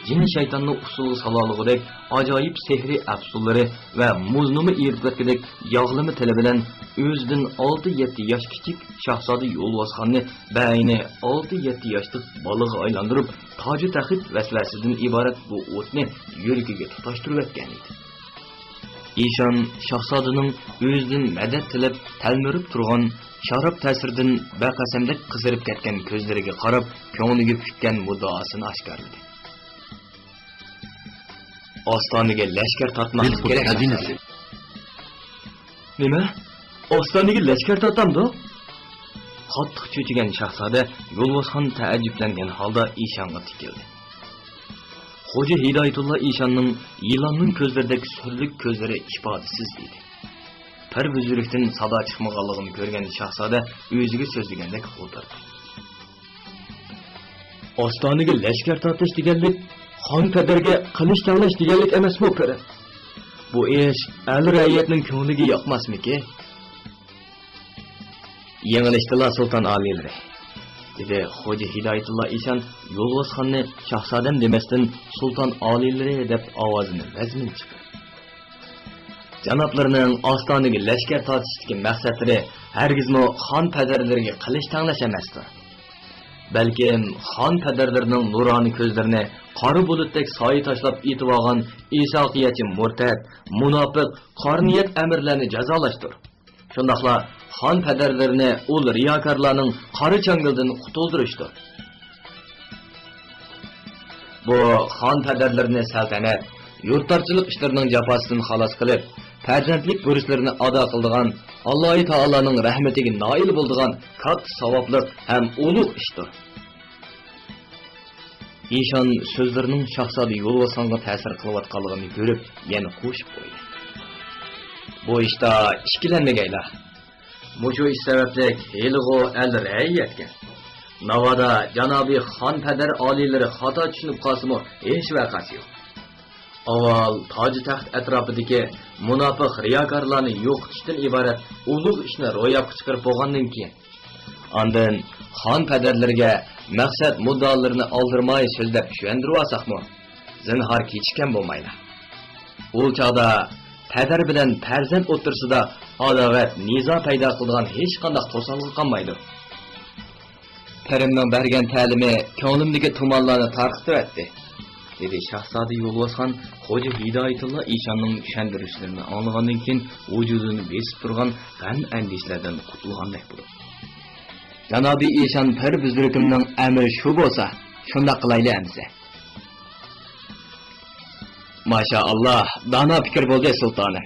جىن-شەيتاننى ئۇسسۇلغا سالالىغۇدەك ئاجايىپ سېھرىي ئەپسۇنلىرى ۋە مۇزنىمۇ ئېرىتىۋەتكۈدەك ياغلىما تىلى بىلەن ئۆزىدىن ئالتە-يەتتە ياش كىچىك شاھزادە يولۋاسخاننى بەئەينى ئالتە-يەتتە ياشلىق بالىغا ئايلاندۇرۇپ، تاجۇ تەخت ۋەسۋەسىدىن ئىبارەت بۇ ئوتنى يۈرىكىگە تۇتاشتۇرۇۋەتكەنىدى. ئىشان شاھزادىنىڭ ئۆزىدىن مەدەت تىلەپ تەلمۈرۈپ تۇرغان، شاراب تەسىرىدىن بەقەسەمدەك قىزىرىپ كەتكەن كۆزلىرىگە قاراپ، كۆڭلىگە پۈككەن مۇددىئاسىنى ئاشكارىلىدى. ئاستانىگە لەشكەر تارتماقچى كېرەك. نېمە؟ ئاستانىگە لەشكەر تارتامدۇ؟ قاتتىق چۆچۈگەن شاھزادە يولۋاسخان تەئەججۈپلەنگەن ھالدا ئىشانغا تىكىلدى. خوجا ھىدايەتۇللا ئىشاننىڭ يىلاننىڭ كۆزلىرىدەك سۈرلۈك كۆزلىرى ئىپادىسىز ئىدى. پەر بۈزرۈكتىن سادا چىقمىغانلىقىنى كۆرگەن شاھزادە ئۆزىگە سۆزلىگەندەك غودۇردى. ئاستانىگە لەشكەر تارتىش دېگەنلىك، خان پەدەرگە قىلىچ تەڭلەش دېگەنلىك ئەمەسمۇ، پىرىم؟ بۇ ئىش ئەل رەئىيەتنىڭ كۆڭلىگە ياقماسمىكى؟ يېڭىلىشتىلا، سۇلتان ئالىيلىرى، دېدى خوجا ھىدايەتۇللا ئىشان يولۋاسخاننى شاھزادەم دېمەستىن، سۇلتان ئالىيلىرى دەپ ئاۋازىنى ۋەزمىن چىقىرىپ. جانابلىرىنىڭ ئاستانىگە لەشكەر تارتىشتىكى مەقسەتلىرى ھەرگىزمۇ خان پەدەرلىرىگە قىلىچ تەڭلەش ئەمەستۇر. بەلكىم خان پەدەرلىرىنىڭ نۇرانە كۆزلىرىنى قارا بۇلۇتتەك سايە تاشلاپ ئېتىۋالغان ئىساقىيەتچى مۇرتەت، مۇناپىق، قارا نىيەت ئەمىرلەرنى جازالاشتۇر. شۇنداقلا خان پەدەرلىرىنى ئۇل رىياكارلارنىڭ قارا چاڭگىلىدىن قۇتۇلدۇرۇشتۇر. بۇ خان پەدەرلىرىنى سەلتەنەت، يۇرتدارچىلىق ئىشلىرىنىڭ جاپاسىدىن خالاس قىلىپ، پەرزەنتلىك بۇرچلىرىنى ئادا قىلىدىغان، ئاللاھى تائالانىڭ رەھمىتىگە نائىل بولىدىغان كاتتا ساۋابلىق ھەم ئۇلۇغ ئىشتۇر. ئىشان سۆزلىرىنىڭ شاھزادە يولۋاسخانغا تەسىر قىلىۋاتقانلىقىنى كۆرۈپ، يەنە قوشۇپ قويدى. بۇ ئىشتا ئىككىلەنمىگەيلا. مۇشۇ ئىش سەۋەبلىك ھېلىغۇ ئەل رەئىيەتكە، ناۋادا جانابىي خان پەدەر ئالىيلىرى خاتا چۈشىنىپ قالسىمۇ، ھېچ ۋەقەسى يوق. ئاۋۋال تاج تەخت ئەتراپىدىكى مۇناپىق رىياكارلارنى يوقىتىشتىن ئىبارەت ئۇلۇغ ئىشنى روياپقا چىقىرىپ بولغاندىن كېيىن، ئاندىن خان پەدەرلىرىگە مەقسەت مۇددىئالىرىنى ئالدىرىماي سۆزلەپ چۈشەندۈرۈۋالساقمۇ، زىنھار كېچىككەن بولمايلى. ئۇ چاغدا پەدەر بىلەن پەرزەنت ئوتتۇرىسىدا ئاداۋەت، نىزا پەيدا قىلىدىغان ھېچقانداق توسالغۇ قالمايدۇ. پىرىمنىڭ بەرگەن تەلىمى كۆڭلۈمدىكى تۇمانلارنى تارقىتىۋەتتى، دېدى شاھزادە يولۋاسخان خوجا ھىدايەتۇللا ئىشاننىڭ چۈشەندۈرۈشلىرىنى ئاڭلىغاندىن كېيىن، ۋۇجۇدىنى بېسىپ تۇرغان غەم-ئەندىشىلەردىن قۇتۇلغاندەك بولۇپ. جانابىي ئىشان پىر بۈزرۈكۈمنىڭ ئەمرى شۇ بولسا، شۇنداق قىلايلى ئەمىسە. ماشائاللا، دانا پىكىر بولدى، سۇلتانىم،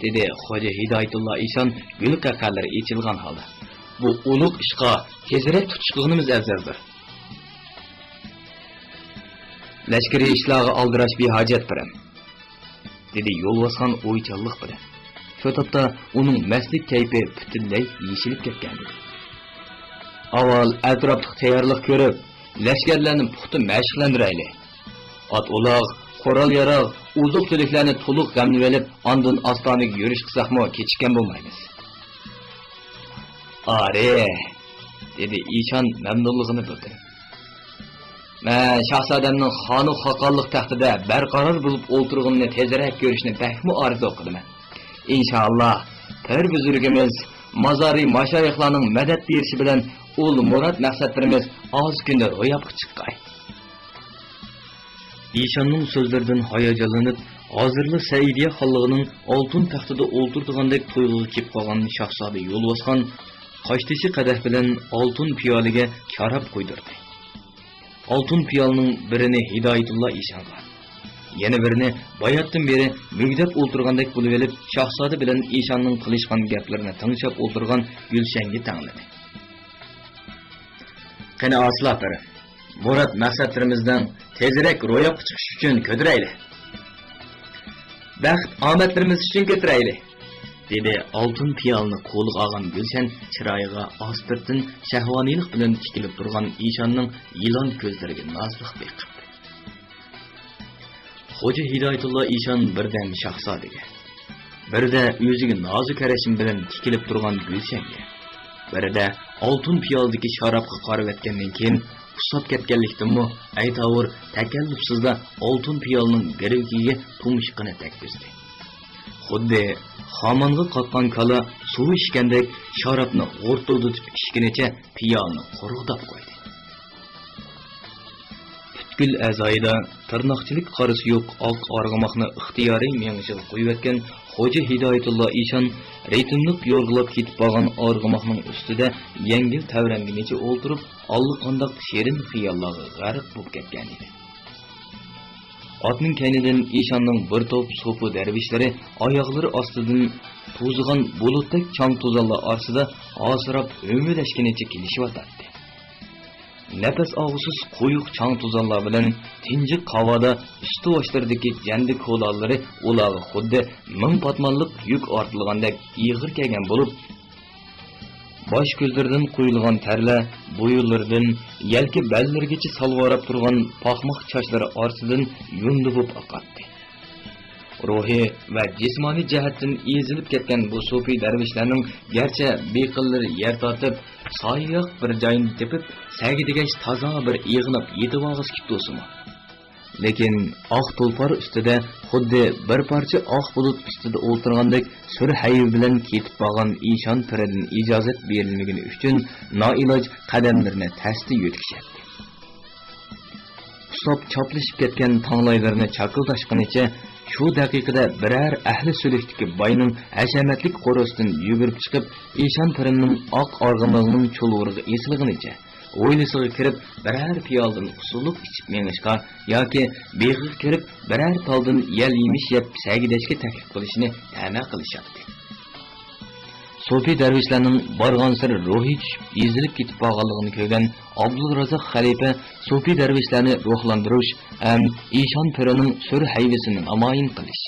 دېدى خوجا ھىدايەتۇللا ئىشان گۈل قەقەلىرى ئېچىلغان ھالدا. بۇ ئۇلۇغ ئىشقا تېزرەك تۇتۇش قىلغىنىمىز ئەۋزەلدۇر. لەشكىرىي ئىشلارغا ئالدىراش بىھاجەت، پىرىم، دېدى يولۋاسخان ئويچانلىق بىلەن. شۇ تاپتا ئۇنىڭ مەستلىك كەيپى پۈتۈنلەي يېشىلىپ كەتكەنىدى. ئاۋۋال ئەتراپلىق تەييارلىق كۆرۈپ، لەشكەرلەرنى پۇختا مەشىقلەندۈرەيلى. ئات-ئۇلاغ، قورال-ياراغ، ئوزۇق-تۈلۈكلەرنى تولۇق غەملىۋېلىپ، ئاندىن ئاستانىگە يۈرۈش قىلساقمۇ كېچىككەن بولمايمىز. ئارى، دېدى ئىشان مەمنۇنلۇقىنى بىلدۈرۈپ. مەن شاھزادەمنىڭ خانۇ خاقانلىق تەختىدە بەرقارار بولۇپ ئولتۇرغىنىنى تېزرەك كۆرۈشنى بەكمۇ ئارزۇ قىلىمەن. ئىنشائاللا، پىر بۈزرۈكىمىز، مازارى ماشايىخلارنىڭ مەدەت بېرىشى بىلەن ئۇل مۇراد مەقسەتلىرىمىز ئاز كۈندە روياپقا چىققاي. ئىشاننىڭ سۆزلىرىدىن ھاياجانلىنىپ، ھازىرلا سەئىدىيە خانلىقىنىڭ ئالتۇن تەختىدە ئولتۇرىدىغاندەك تۇيغۇغا كېلىپ قالغان شاھزادە يولۋاسخان قاشتېشى قەدەھ بىلەن ئالتۇن پىيالىگە شاراب قۇيدۇردى. ئالتۇن پىيالىنىڭ بىرىنى ھىدايەتۇللا ئىشانغا، يەنە بىرىنى باياتتىن بېرى مۈگدەپ ئولتۇرغاندەك بولۇۋېلىپ، شاھزادە بىلەن ئىشاننىڭ قىلىشقان گەپلىرىنى تىڭشاپ ئولتۇرغان گۈلشەنگە تەڭلىدى. قېنى ئاسىلا پىرىم، مۇراد مەقسەتلىرىمىزنىڭ تېزرەك روياپقا چىقىشى ئۈچۈن كۆتۈرەيلى. بەخت ئامەتلىرىمىز ئۈچۈن كۆتۈرەيلى، دېدى ئالتۇن پىيالىنى قولىغا ئالغان گۈلشەن چىرايىغا ئاستىرتىن شەھۋانىيلىق بىلەن تىكىلىپ تۇرغان ئىشاننىڭ يىلان كۆزلىرىگە نازلىق بېقىپ. خوجا ھىدايەتۇللا ئىشان بىردەم شاھزادىگە، بىردە ئۆزىگە نازۇ كەرەشمە بىلەن تىكىلىپ تۇرغان گۈلشەنگە، بىردە ئالتۇن پىيالىدىكى شارابقا قارىۋەتكەندىن كېيىن، ئۇسساپ كەتكەنلىكتىنمۇ ئەيتاۋۇر تەكەللۇپسىزلا ئالتۇن پىيالىنىڭ گىرۋىكىگە تۇمشۇقىنى تەگكۈزدى. خۇددى خامانغا قاتقان كالا سۇ ئىچكەندەك شارابنى غۇرتۇلدىتىپ ئىچكىنىچە پىيالىنى قۇرغۇداپ قويدى. پۈتكۈل ئەزايىدا تىرناقچىلىك قارىسى يوق ئاق ئارغىماقنى ئىختىيارىي مېڭىشىغا قويۇۋەتكەن خوجا ھىدايەتۇللا ئىشان رىتىملىق يورغىلاپ كېتىپ بارغان ئارغىماقنىڭ ئۈستىدە يەڭگىل تەۋرەنگىنىچە ئولتۇرۇپ، ئاللىقانداق شېرىن خىياللارغا غەرق بولۇپ كەتكەنىدى. ئاتنىڭ كەينىدىن ئىشاننىڭ بىر توپ سوپى دەرۋىشلىرى ئاياغلىرى ئاستىدىن توزۇغان بۇلۇتتەك چاڭ-توزانلار ئارىسىدا ھاسىراپ ھۆمۈدەشكىنىچە كېلىشىۋاتاتتى. نەپەس ئالغۇسىز قويۇق چاڭ-توزانلار بىلەن تىنجىق ھاۋادا ئۈستى-باشلىرىدىكى جەندە كولالىرى ئۇلارغا خۇددى مىڭ پاتمانلىق يۈك ئارتىلغاندەك ئېغىر كەلگەن بولۇپ، باش-كۆزلىرىدىن قۇيۇلغان تەرلەر بويۇنلىرىدىن يەلكە بەللىرىگىچە سالۋاراپ تۇرغان پاقماق چاچلىرى ئارىسىدىن يۇندى بولۇپ ئاقاتتى. روھىي ۋە جىسمانىي جەھەتتىن ئېزىلىپ كەتكەن بۇ سوپى دەرۋىشلەرنىڭ گەرچە بېقىنلىرى يەر تارتىپ، سايىق بىر جاينى تېپىپ، سەگىدىگەچ تازا بىر ئېغىناپ يېتىۋالغۇسى كېلىپ تۇرسىمۇ، لېكىن ئاق تۇلپار ئۈستىدە خۇددى بىر پارچە ئاق بۇلۇت ئۈستىدە ئولتۇرغاندەك سۈر ھەيۋە بىلەن كېتىپ بارغان ئىشان پىرىدىن ئىجازەت بېرىلمىگىنى ئۈچۈن نائىلاج قەدەملىرىنى تەستە يۆتكىشەتتى. ئۇسساپ چاپلىشىپ كەتكەن تاڭلايلىرىنى چاكىلداشقىنىچە، شۇ دەقىقىدە بىرەر ئەھلى سۈلۈكتىكى باينىڭ ھەشەمەتلىك قورۇسىدىن يۈگۈرۈپ چىقىپ، ئىشان پىرىمنىڭ ئاق ئارغىمىقىنىڭ چۇلۋۇرىغا ئېسىلغىنىچە، ھويلىسىغا كىرىپ، بىرەر پىيالىدىن ئۇسسۇلۇق ئىچىپ مېڭىشقا ياكى بېغىغا كىرىپ، بىرەر تالدىن يەل-يېمىش يەپ، سەگىدەشكە تەكلىپ قىلىشنى تەمە قىلىشاتتى. سوپى دەرۋىشلەرنىڭ بارغانسېرى روھى چۈشۈپ، ئېزىلىپ كېتىپ بارغانلىقىنى كۆرگەن ئابدۇرازاق خەلىپە سوپى دەرۋىشلەرنى روھلاندۇرۇش ھەم ئىشان پىرىنىڭ سۈر ھەيۋىسىنى نامايان قىلىش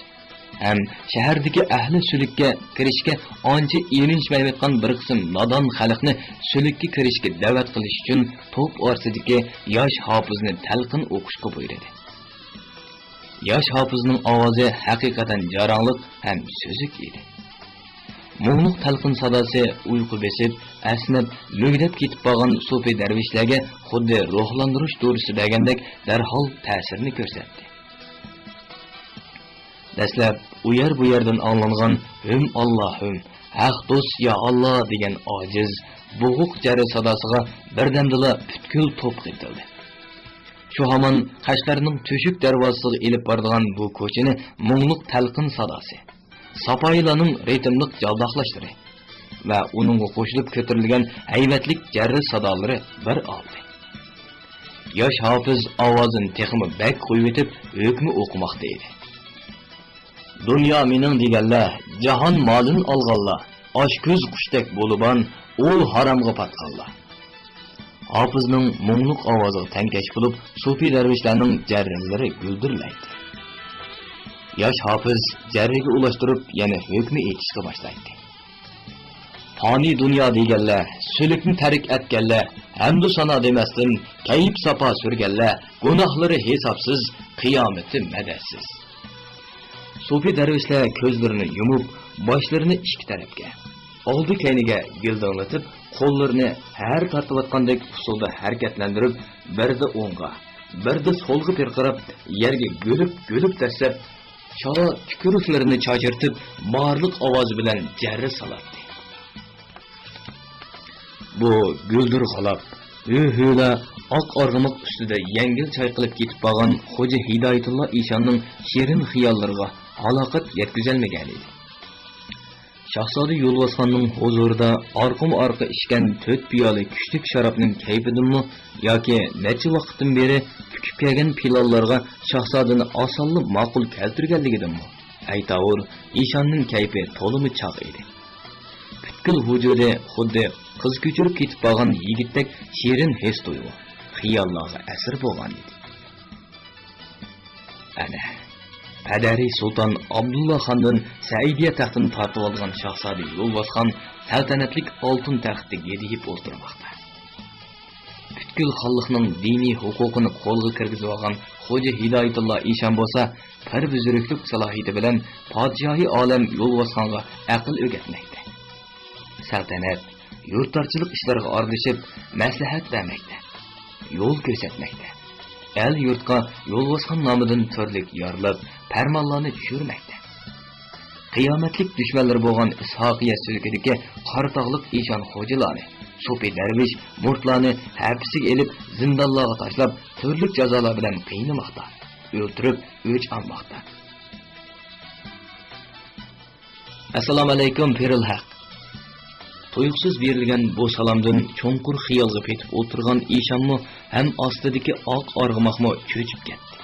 ھەم شەھەردىكى ئەھلى سۈلۈككە كىرىشكە ئانچە ئېرىنىشمەيۋاتقان بىر قىسىم نادان خەلقنى سۈلۈككە كىرىشكە دەۋەت قىلىش ئۈچۈن توپ ئارىسىدىكى ياش ھاپىزنى تەلقىن ئوقۇشقا بۇيرۇدى. ياش ھاپىزنىڭ ئاۋازى ھەقىقەتەن جاراڭلىق ھەم سۈزۈك ئىدى. مۇڭلۇق تەلقىن ساداسى ئۇيقۇ بېسىپ، ئەسنەپ، مۈگدەپ كېتىپ بارغان سوپى دەرۋىشلەرگە خۇددى روھلاندۇرۇش دورىسى بەرگەندەك دەرھال تەسىرىنى كۆرسەتتى. دەسلەپ ئۇ يەر بۇ يەردىن ئاڭلانغان «ھۈم ئاللا ھۈم، ھەق دوست يا ئاللا» دېگەن ئاجىز، بوغۇق جەررە ساداسىغا بىردەمدىلا پۈتكۈل توپ قېتىلدى. شۇ ھامان قەشقەرنىڭ تۆشۈك دەرۋازىسىغا ئېلىپ بارىدىغان بۇ كوچىنى مۇڭلۇق تەلقىن ساداسى، ساپايىلارنىڭ رىتىملىق جالداقلاشلىرى ۋە ئۇنىڭغا قوشۇلۇپ كۆتۈرۈلگەن ھەيۋەتلىك جەررە سادالىرى بىر ئالدى. ياش ھاپىز ئاۋازىنى تېخىمۇ بەك قويۇۋېتىپ، ھۆكمە ئوقۇماقتا ئىدى. دۇنيا مېنىڭ دېگەنلەر، جاھان مالىنى ئالغانلار، ئاچكۆز قۇشتەك بولۇبان، ئۇل ھارامغا پاتقانلار. ھاپىزنىڭ مۇڭلۇق ئاۋازىغا تەڭكەش بولۇپ، سوپى دەرۋىشلەرنىڭ جەررىلىرى گۈلدۈرلەيتتى. ياش ھاپىز جەررىگە ئۇلاشتۇرۇپ، يەنە ھۆكمە ئېيتىشقا باشلايتتى. پانىي دۇنيا دېگەنلەر، سۈلۈكنى تەرك ئەتكەنلەر، ھەمدۇ سانا دېمەستىن، كەيپ ساپا سۈرگەنلەر، گۇناھلىرى ھېسابسىز، قىيامىتى مەدەتسىز. سوپى دەرۋىشلەر كۆزلىرىنى يۇمۇپ، باشلىرىنى ئىككى تەرەپكە، ئالدى كەينىگە گىلدىڭلىتىپ، قوللىرىنى ھەر تارتىۋاتقاندەك ئۇسۇلدا ھەرىكەتلەندۈرۈپ، بىردە ئوڭغا، بىردە سولغا پىرقىراپ، يەرگە گۈلۈپ-گۈلۈپ دەسسەپ، چالا تۈكۈرۈكلىرىنى چاچرىتىپ، بارلىق ئاۋازى بىلەن جەررە سالاتتى. بۇ گۈلدۈرغالاپ، ھۆ-ھۆلا ئاق ئارغىماق ئۈستىدە يەڭگىل چايقىلىپ كېتىپ بارغان خوجا ھىدايەتۇللا ئىشاننىڭ شېرىن خىياللىرىغا ھالاقەت يەتكۈزەلمىگەنىدى. شاھزادە يولۋاسخاننىڭ ھۇزۇرىدا ئارقىمۇ ئارقا ئىچكەن تۆت پىيالە كۈچلۈك شارابنىڭ كەيپىدىنمۇ ياكى نەچچە ۋاقىتتىن بېرى پۈكۈپ كەلگەن پىلانلارغا شاھزادىنى ئاسانلا ماقۇل كەلتۈرگەنلىكىدىنمۇ ئەيتاۋۇر، ئىشاننىڭ كەيپى تولىمۇ چاغ ئىدى. پۈتكۈل ۋۇجۇدى خۇددى قىز كۆچۈرۈپ كېتىپ بارغان يىگىتتەك شېرىن ھېس-تۇيغۇ، خىياللارغا ئەسىر بولغانىدى. ئەنە، پەدەرى سۇلتان ئابدۇللا خاندىن سەئىدىيە تەختىنى تارتىۋالغان شاھزادە يولۋاسخان سەلتەنەتلىك ئالتۇن تەختتە گىدىيىپ ئولتۇرماقتا. پۈتكۈل خانلىقنىڭ دىنىي ھوقۇقىنى قولغا كىرگۈزۈۋالغان خوجا ھىدايەتۇللا ئىشان بولسا، پەرۋىزىرىكلىك سالاھىيىتى بىلەن پادىشاھى ئالەم يولۋاسخانغا ئەقىل ئۆگەتمەكتە. سەلتەنەت، يۇرتدارچىلىق ئىشلىرىغا ئارىلىشىپ، مەسلىھەت بەرمەكتە، يول كۆرسەتمەكتە. ئەل-يۇرتقا يولۋاسخان نامىدىن تۈرلۈك يارلىق، پەرمانلارنى چۈشۈرمەكتە. قىيامەتلىك دۈشمەنلىرى بولغان ئىسھاقىيە سۈلكىدىكى قاراتاغلىق ئىشان خوجىلارنى، سوپى دەرۋىش مۇرتلارنى ھەپىسىگە ئېلىپ، زىندانلارغا تاشلاپ، تۈرلۈك جازالار بىلەن قىينىماقتا، ئۆلتۈرۈپ ئۆچ ئالماقتا. ئەسسالامۇئەلەيكۇم، پىرىلھەق! تۇيۇقسىز بېرىلگەن بۇ سالامدىن چوڭقۇر خىيالغا پېتىپ ئولتۇرغان ئىشانمۇ ھەم ئاستىدىكى ئاق ئارغىماقمۇ چۆچۈپ كەتتى.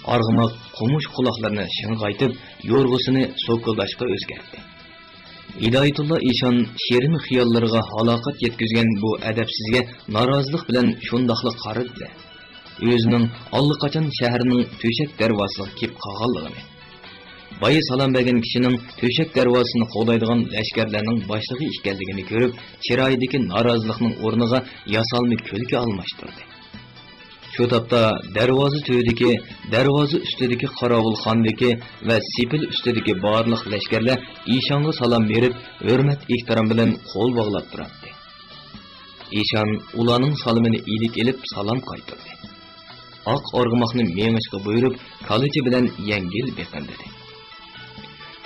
ئارغىماق قومۇش قۇلاقلىرىنى شىڭغايتىپ، يورغىسىنى سوكۇلداشقا ئۆزگەرتتى. ھىدايەتۇللا ئىشان شېرىن خىياللىرىغا ھالاقەت يەتكۈزگەن بۇ ئەدەپسىزگە نارازىلىق بىلەن شۇنداقلا قارىدى-دە، ئۆزىنىڭ ئاللىقاچان شەھەرنىڭ تۆشەك دەرۋازىسىغا كېلىپ قالغانلىقىنى، بايا سالام بەرگەن كىشىنىڭ تۆشەك دەرۋازىسىنى قوغدايدىغان لەشكەرلەرنىڭ باشلىقى ئىكەنلىكىنى كۆرۈپ، چىرايىدىكى نارازىلىقنىڭ ئورنىغا ياسالما كۈلكە ئالماشتۇردى. شۇ تاپتا دەرۋازا تۈۋىدىكى، دەرۋازا ئۈستىدىكى قاراۋۇلخانىدىكى ۋە سېپىل ئۈستىدىكى بارلىق لەشكەرلەر ئىشانغا سالام بېرىپ، ھۆرمەت-ئېھتىرام بىلەن قول باغلاپ تۇراتتى. ئىشان ئۇلارنىڭ سالىمىنى ئىلىك ئېلىپ، سالام قايتۇردى. ئاق ئارغىماقنى مېڭىشقا بۇيرۇپ، كالىچى بىلەن يەڭگىل بېقىندىدى.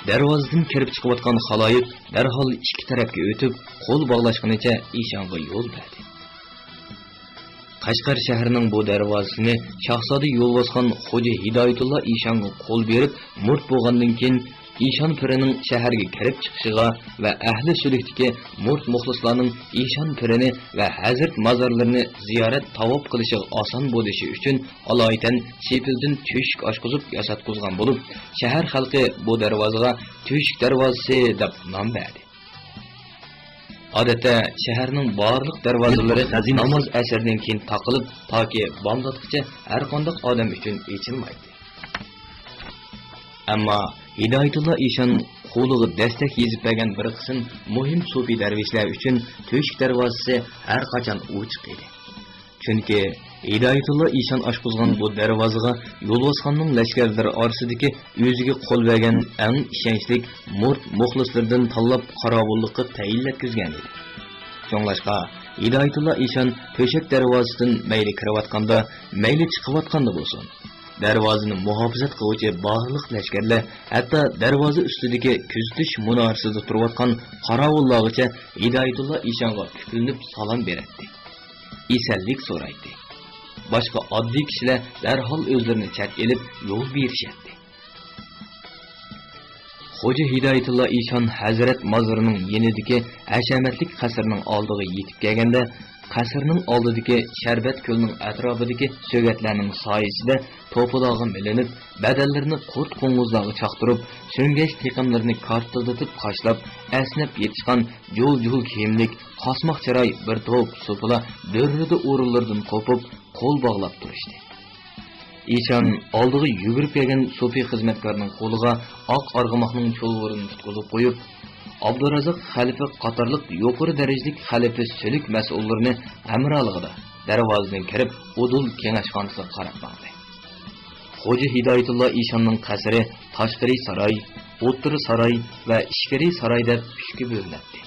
دەرۋازىدىن كىرىپ چىقىۋاتقان خالايىق دەرھال ئىككى تەرەپكە ئۆتۈپ، قول باغلاشقىنىچە ئىشانغا يول بەردى. قەشقەر شەھىرىنىڭ بۇ دەرۋازىسىنى شاھزادە يولۋاسخان خوجا ھىدايەتۇللا ئىشانغا قول بېرىپ مۇرت بولغاندىن كېيىن، ئىشان پىرىنىڭ شەھەرگە كىرىپ چىقىشىغا ۋە ئەھلى سۈلۈكتىكى مۇرت مۇخلىسلارنىڭ ئىشان پىرىنى ۋە ھەزرەت مازارلىرىنى زىيارەت، تاۋاپ قىلىشىغا ئاسان بولۇشى ئۈچۈن ئالايىتەن سېپىلدىن تۆشۈك ئاچقۇزۇپ ياساتقۇزغان بولۇپ، شەھەر خەلقى بۇ دەرۋازىغا تۆشۈك دەرۋازىسى دەپ نام بەردى. ئادەتتە شەھەرنىڭ بارلىق دەرۋازىلىرى ناماز ئەسىردىن كېيىن تاقىلىپ، تاكى بامداتقىچە ھەرقانداق ئادەم ئۈچۈن ئېچىلمايتتى. ئەمما ھىدايەتۇللا ئىشان قولىغا دەستەك يېزىپ بەرگەن بىر قىسىم مۇھىم سوپى دەرۋىشلەر ئۈچۈن تۆشۈك دەرۋازىسى ھەرقاچان ئوچۇق ئىدى. چۈنكى ھىدايەتۇللا ئىشان ئاچقۇزغان بۇ دەرۋازىغا يولۋاسخاننىڭ لەشكەرلىرى ئارىسىدىكى ئۆزىگە قول بەرگەن ئەڭ ئىشەنچلىك مۇرت مۇخلىسلىرىدىن تاللاپ قاراۋۇللۇققا تەيىنلەتكۈزگەن ئىدى. شۇڭلاشقا، ھىدايەتۇللا ئىشان تۆشەك دەرۋازىسىدىن مەيلى كىرىۋاتقاندا، مەيلى چىقىۋاتقاندا بولسۇن، دەرۋازىنى مۇھاپىزەت قىلغۇچى بارلىق لەشكەرلەر، ھەتتا دەرۋازا ئۈستىدىكى كۆزىتىش مۇنارىسىدا تۇرۇۋاتقان قاراۋۇللارغىچە ھىدايەتۇللا ئىشانغا پۈكۈلۈنۈپ سالام بېرەتتى. ئېسەنلىك سورايتتى. باشقا ئاددىي كىشىلەر دەرھال ئۆزلىرىنى چەت ئېلىپ يول بېرىشەتتى. خوجا ھىدايەتۇللا ئىشان ھەزرەت مازىرىنىڭ يېنىدىكى ھەشەمەتلىك قەسىرنىڭ ئالدىغا يېتىپ كەلگەندە، قەسىرنىڭ ئالدىدىكى شەربەت كۆلنىڭ ئەتراپىدىكى سۆگەتلەرنىڭ سايىسىدە توپىلاغا مىلىنىپ، بەدەنلىرىنى قۇرت قوڭغۇزلارغا چاقتۇرۇپ، سۆڭگەچ تېقىملىرىنى كارتىلدىتىپ قاشلاپ، ئەسنەپ يېتىشقان جۇل-جۇل كىيىملىك، قاسماق چىراي بىر توپ سوپىلا دۈررىدە ئورۇنلىرىدىن قوپۇپ، قول باغلاپ تۇرۇشتى. ئىشان ئالدىغا يۈگۈرۈپ كەلگەن سوپى خىزمەتكارنىڭ قولىغا ئاق ئارغىماقنىڭ چۇلۋۇرىنى تۇتقۇزۇپ قويۇپ، ئابدۇرازاق خەلىپە قاتارلىق يۇقىرى دەرىجىلىك خەلىپە سۈلۈك مەسئۇللىرىنى ھەمراھلىقىدا دەرۋازىدىن كىرىپ، ئۇدۇل كېڭەشخانىسىغا قاراپ ماڭدى. خوجا ھىدايەتۇللا ئىشاننىڭ قەسرى تاشقىرى ساراي، ئوتتۇرا ساراي ۋە ئىچكىرى ساراي دەپ ئۈچكە بۆلۈنەتتى.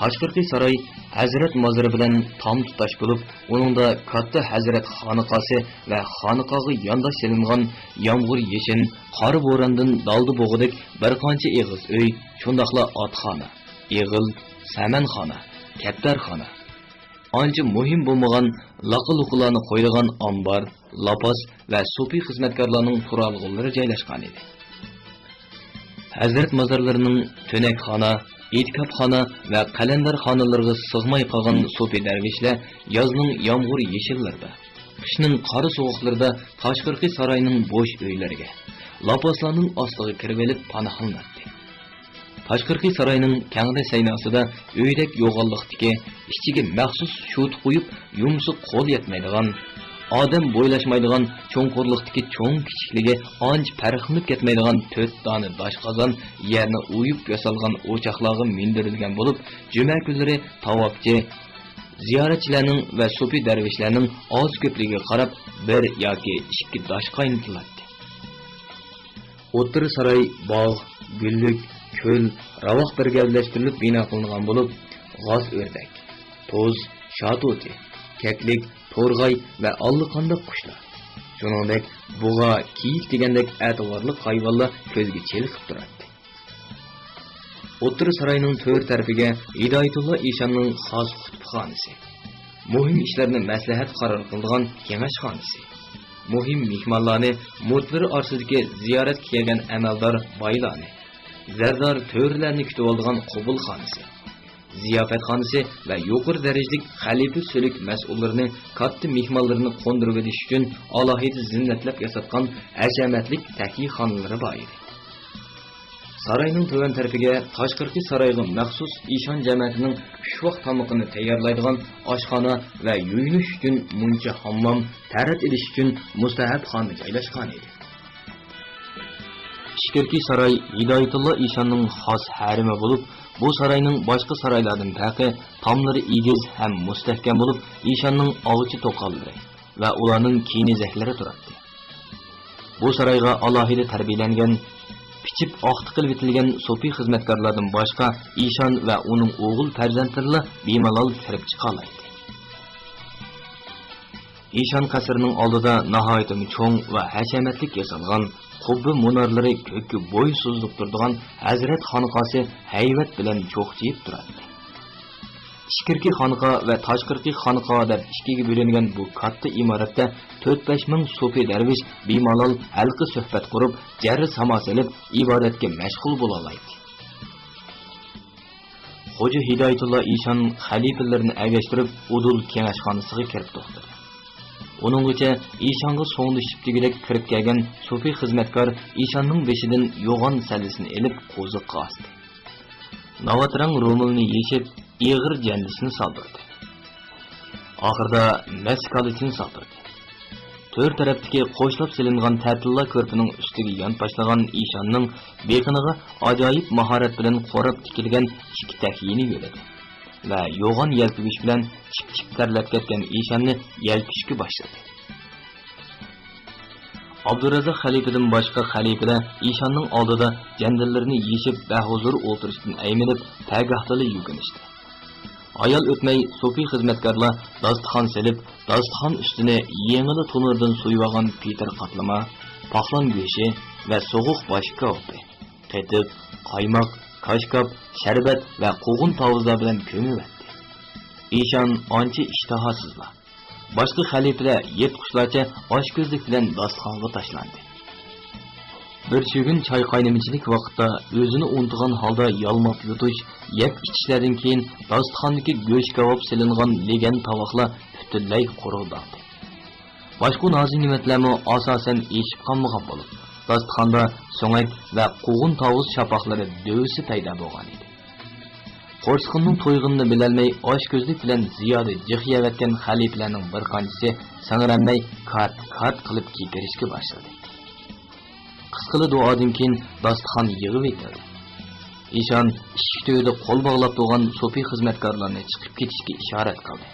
تاشقىرىقى ساراي ھەزرەت مازىرى بىلەن تام تۇتاش بولۇپ، ئۇنىڭدا كاتتا ھەزرەت خانىقاسى ۋە خانىقاغا يانداش سېلىنغان يامغۇر يېشىن، قارا بوراندىن دالدا بوغۇدەك بىر قانچە ئېغىز ئۆي، شۇنداقلا ئاتخانا، ئېغىل، سەمەنخانا، كەپتەرخانا، ئانچە مۇھىم بولمىغان لاقا-لۇقىلارنى قويىدىغان ئامبار، لاپاس ۋە سوپى خىزمەتكارلارنىڭ تۇرالغۇلىرى جايلاشقان ئىدى. ھەزرەت مازارلىرىنىڭ تۆنەكخانا، ئېتىكاپخانا ۋە قەلەندەرخانىلىرىغا سىغماي قالغان سوپى دەرۋىشلەر يازنىڭ يامغۇر يېشىللىرىدا، قىشنىڭ قارا سوغۇقلىرىدا تاشقىرىقى ساراينىڭ بوش ئۆيلىرىگە، لاپاسلارنىڭ ئاستىغا كىرىۋېلىپ پاناھلىناتتى. تاشقىرىقى ساراينىڭ كەڭرى سەيناسىدا ئۆيدەك يوغانلىقتىكى، ئىچىگە مەخسۇس شۇتا قويۇپ يۇمسا قول يەتمەيدىغان، ئادەم بويلاشمايدىغان چوڭقۇرلۇقتىكى چوڭ-كىچىكلىكى ئانچە پەرقلىنىپ كەتمەيدىغان تۆت دانە داش قازان يەرنى ئويۇپ ياسالغان ئوچاقلارغا مىندۈرۈلگەن بولۇپ، جۈمە كۈنلىرى تاۋاپچى، زىيارەتچىلەرنىڭ ۋە سوپى دەرۋىشلەرنىڭ ئاز-كۆپلۈكىگە قاراپ بىر ياكى ئىككى داش قاينىتىلاتتى. ئوتتۇرا ساراي باغ، گۈللۈك، كۆل، راۋاق بىر گەۋدىلەشتۈرۈلۈپ بىنا قىلىنغان بولۇپ، غاز ئۆردەك، توز، شاتۇتى، كەكلىك، تورغاي ۋە ئاللىقانداق قۇشلار، شۇنىڭدەك بۇغا، كېيىك دېگەندەك ئەتىۋارلىق ھايۋانلار كۆزگە چېلىقىپ تۇراتتى. ئوتتۇرا ساراينىڭ تۆر تەرىپىگە ھىدايەتۇللا ئىشاننىڭ خاس كۇتۇپخانىسى، مۇھىم ئىشلارنى مەسلىھەت قارار قىلىدىغان كېڭەشخانىسى، مۇھىم مېھمانلارنى، مۇرىتلىرى ئارىسىدىكى زىيارەتكە كەلگەن ئەمەلدار بايلارنى، زەردار تۆرىلەرنى كۈتۈۋالىدىغان قوبۇلخانىسى، زىياپەتخانىسى ۋە يۇقىرى دەرىجىلىك خەلىپە سۈلۈك مەسئۇللىرىنى، كاتتا مېھمانلىرىنى قوندۇرۇۋېلىش ئۈچۈن ئالاھىدە زىننەتلەپ ياساتقان ھەشەمەتلىك تەكىيخانىلىرى بار ئىدى. ساراينىڭ تۆۋەن تەرىپىگە تاشقىرىقى سارايغا مەخسۇس ئىشان جەمەتىنىڭ ئۈچ ۋاق تامىقىنى تەييارلايدىغان ئاشخانا ۋە يۇيۇنۇش ئۈچۈن مۇنچا ھاممام، تەرەت ئېلىش ئۈچۈن مۇستەھەبخانا جايلاشقان ئىدى. ئىچكىرىكى ساراي ھىدايەتۇللا ئىشاننىڭ خاس ھەرىمى بولۇپ، بۇ ساراينىڭ باشقا سارايلاردىن پەرقى، تاملىرى ئېگىز ھەم مۇستەھكەم بولۇپ، ئىشاننىڭ ئاۋچى توقاللىرى ۋە ئۇلارنىڭ كېيىنىزەكلىرى تۇراتتى. بۇ سارايغا ئالاھىدە تەربىيەلەنگەن، پىچىپ ئاقتا قىلىۋېتىلگەن سوپى خىزمەتكارلاردىن باشقا، ئىشان ۋە ئۇنىڭ ئوغۇل پەرزەنتلىرىلا بىمالال كىرىپ چىقالايتتى. ئىشان قەسرىنىڭ ئالدىدا ناھايىتىمۇ چوڭ ۋە ھەشەمەتلىك ياسالغان، قۇببە مۇنارلىرى كۆككە بوي سوزۇلۇپ تۇرىدىغان ھەزرەت خانقاسى ھەيۋەت بىلەن چوقچىيىپ تۇراتتى. ئىچكىرىكى خانقا ۋە تاشقىرىقى خانقا دەپ ئىككىگە بۆلۈنگەن بۇ كاتتا ئىمارەتتە تۆت-بەش مىڭ سوپى دەرۋىش بىمالال ھەلقە سۆھبەت قۇرۇپ، جەررە ساما سېلىپ، ئىبادەتكە مەشغۇل بولالايتتى. خوجا ھىدايەتۇللا ئىشان خەلىپىلىرىنى ئەگەشتۈرۈپ، ئۇدۇل كېڭەشخانىسىغا كىرىپ توختىدى. ئۇنىڭغىچە ئىشانغا سوڭدىشىپ دېگۈدەك كىرىپ كەلگەن سوپى خىزمەتكار ئىشاننىڭ بېشىدىن يوغان سەللىسىنى ئېلىپ، قوزۇققا ئاستى. ناۋات رەڭ رومىلىنى يېشىپ، ئېغىر جەندىسىنى سالدۇردى. ئاخىرىدا مەس كالىچىنى سالدۇردى. تۆر تەرەپتىكى قوشلاپ سېلىنغان تەتىللا كۆرپىنىڭ ئۈستىگە يانپاشلىغان ئىشاننىڭ بېقىنىغا ئاجايىپ ماھارەت بىلەن قوراپ تىكىلگەن ئىككى تەكىيىنى يۆلىدى ۋە يوغان يەلپۈگۈچ بىلەن چىپ-چىپ تەرلەپ كەتكەن ئىشاننى يەلپۈشكە باشلىدى. ئابدۇرازاق خەلىپىدىن باشقا خەلىپىلەر ئىشاننىڭ ئالدىدا جەندىلىرىنى يېشىپ، بەھۇزۇر ئولتۇرۇشتىن ئەيمىنىپ، پەگاھتىلا يۈگۈنۈشتى. ھايال ئۆتمەي، سوپى خىزمەتكارلار داستىخان سېلىپ، داستىخان ئۈستىنى يېڭىلا تونۇردىن سويۇۋالغان پېتىر قاتلىما، پاقلان گۆشى ۋە سوغۇق باش كاۋىپى، قېتىق، قايماق، كاشكاپ، شەربەت ۋە قوغۇن تاۋۇزلار بىلەن كۆمۈۋەتتى. ئىشان ئانچە ئىشتىھاسىزلا، باشقا خەلىپىلەر يىرتقۇچلارچە ئاچكۆزلۈك بىلەن داستىخانغا تاشلاندى. بىر چۈگۈن چاي قاينىمىچىلىك ۋاقىتتا ئۆزىنى ئۇنتۇغان ھالدا يالماپ يۇتۇش، يەپ ئىچىشلەردىن كېيىن داستىخاندىكى گۆش كاۋاپ سېلىنغان لېگەن تاۋاقلار پۈتۈنلەي قۇرۇلداڭدى. باشقا نازۇنېمەتلەرمۇ ئاساسەن ئېشىپ قالمىغان بولۇپ، داستىخاندا سۆڭەك ۋە قوغۇن تاۋۇز چاپاقلىرى دۆۋىسى پەيدا بولغان ئىدى. قورسىقىنىڭ تويغىنىنى بىلەلمەي، ئاچكۆزلۈك بىلەن زىيادە جىق يەۋەتكەن خەلىپىلەرنىڭ بىر قانچىسى سىڭىرەنمەي كارت-كارت قىلىپ كېكىرىشكە باشلىدى. قىسقىلا دۇئادىن كېيىن داستىخان يىغىۋېتىلدى. ئىشان ئىشىك تۈۋىدە قول باغلاپ تۇرغان سوپى خىزمەتكارلارنى چىقىپ كېتىشكە ئىشارەت قىلدى.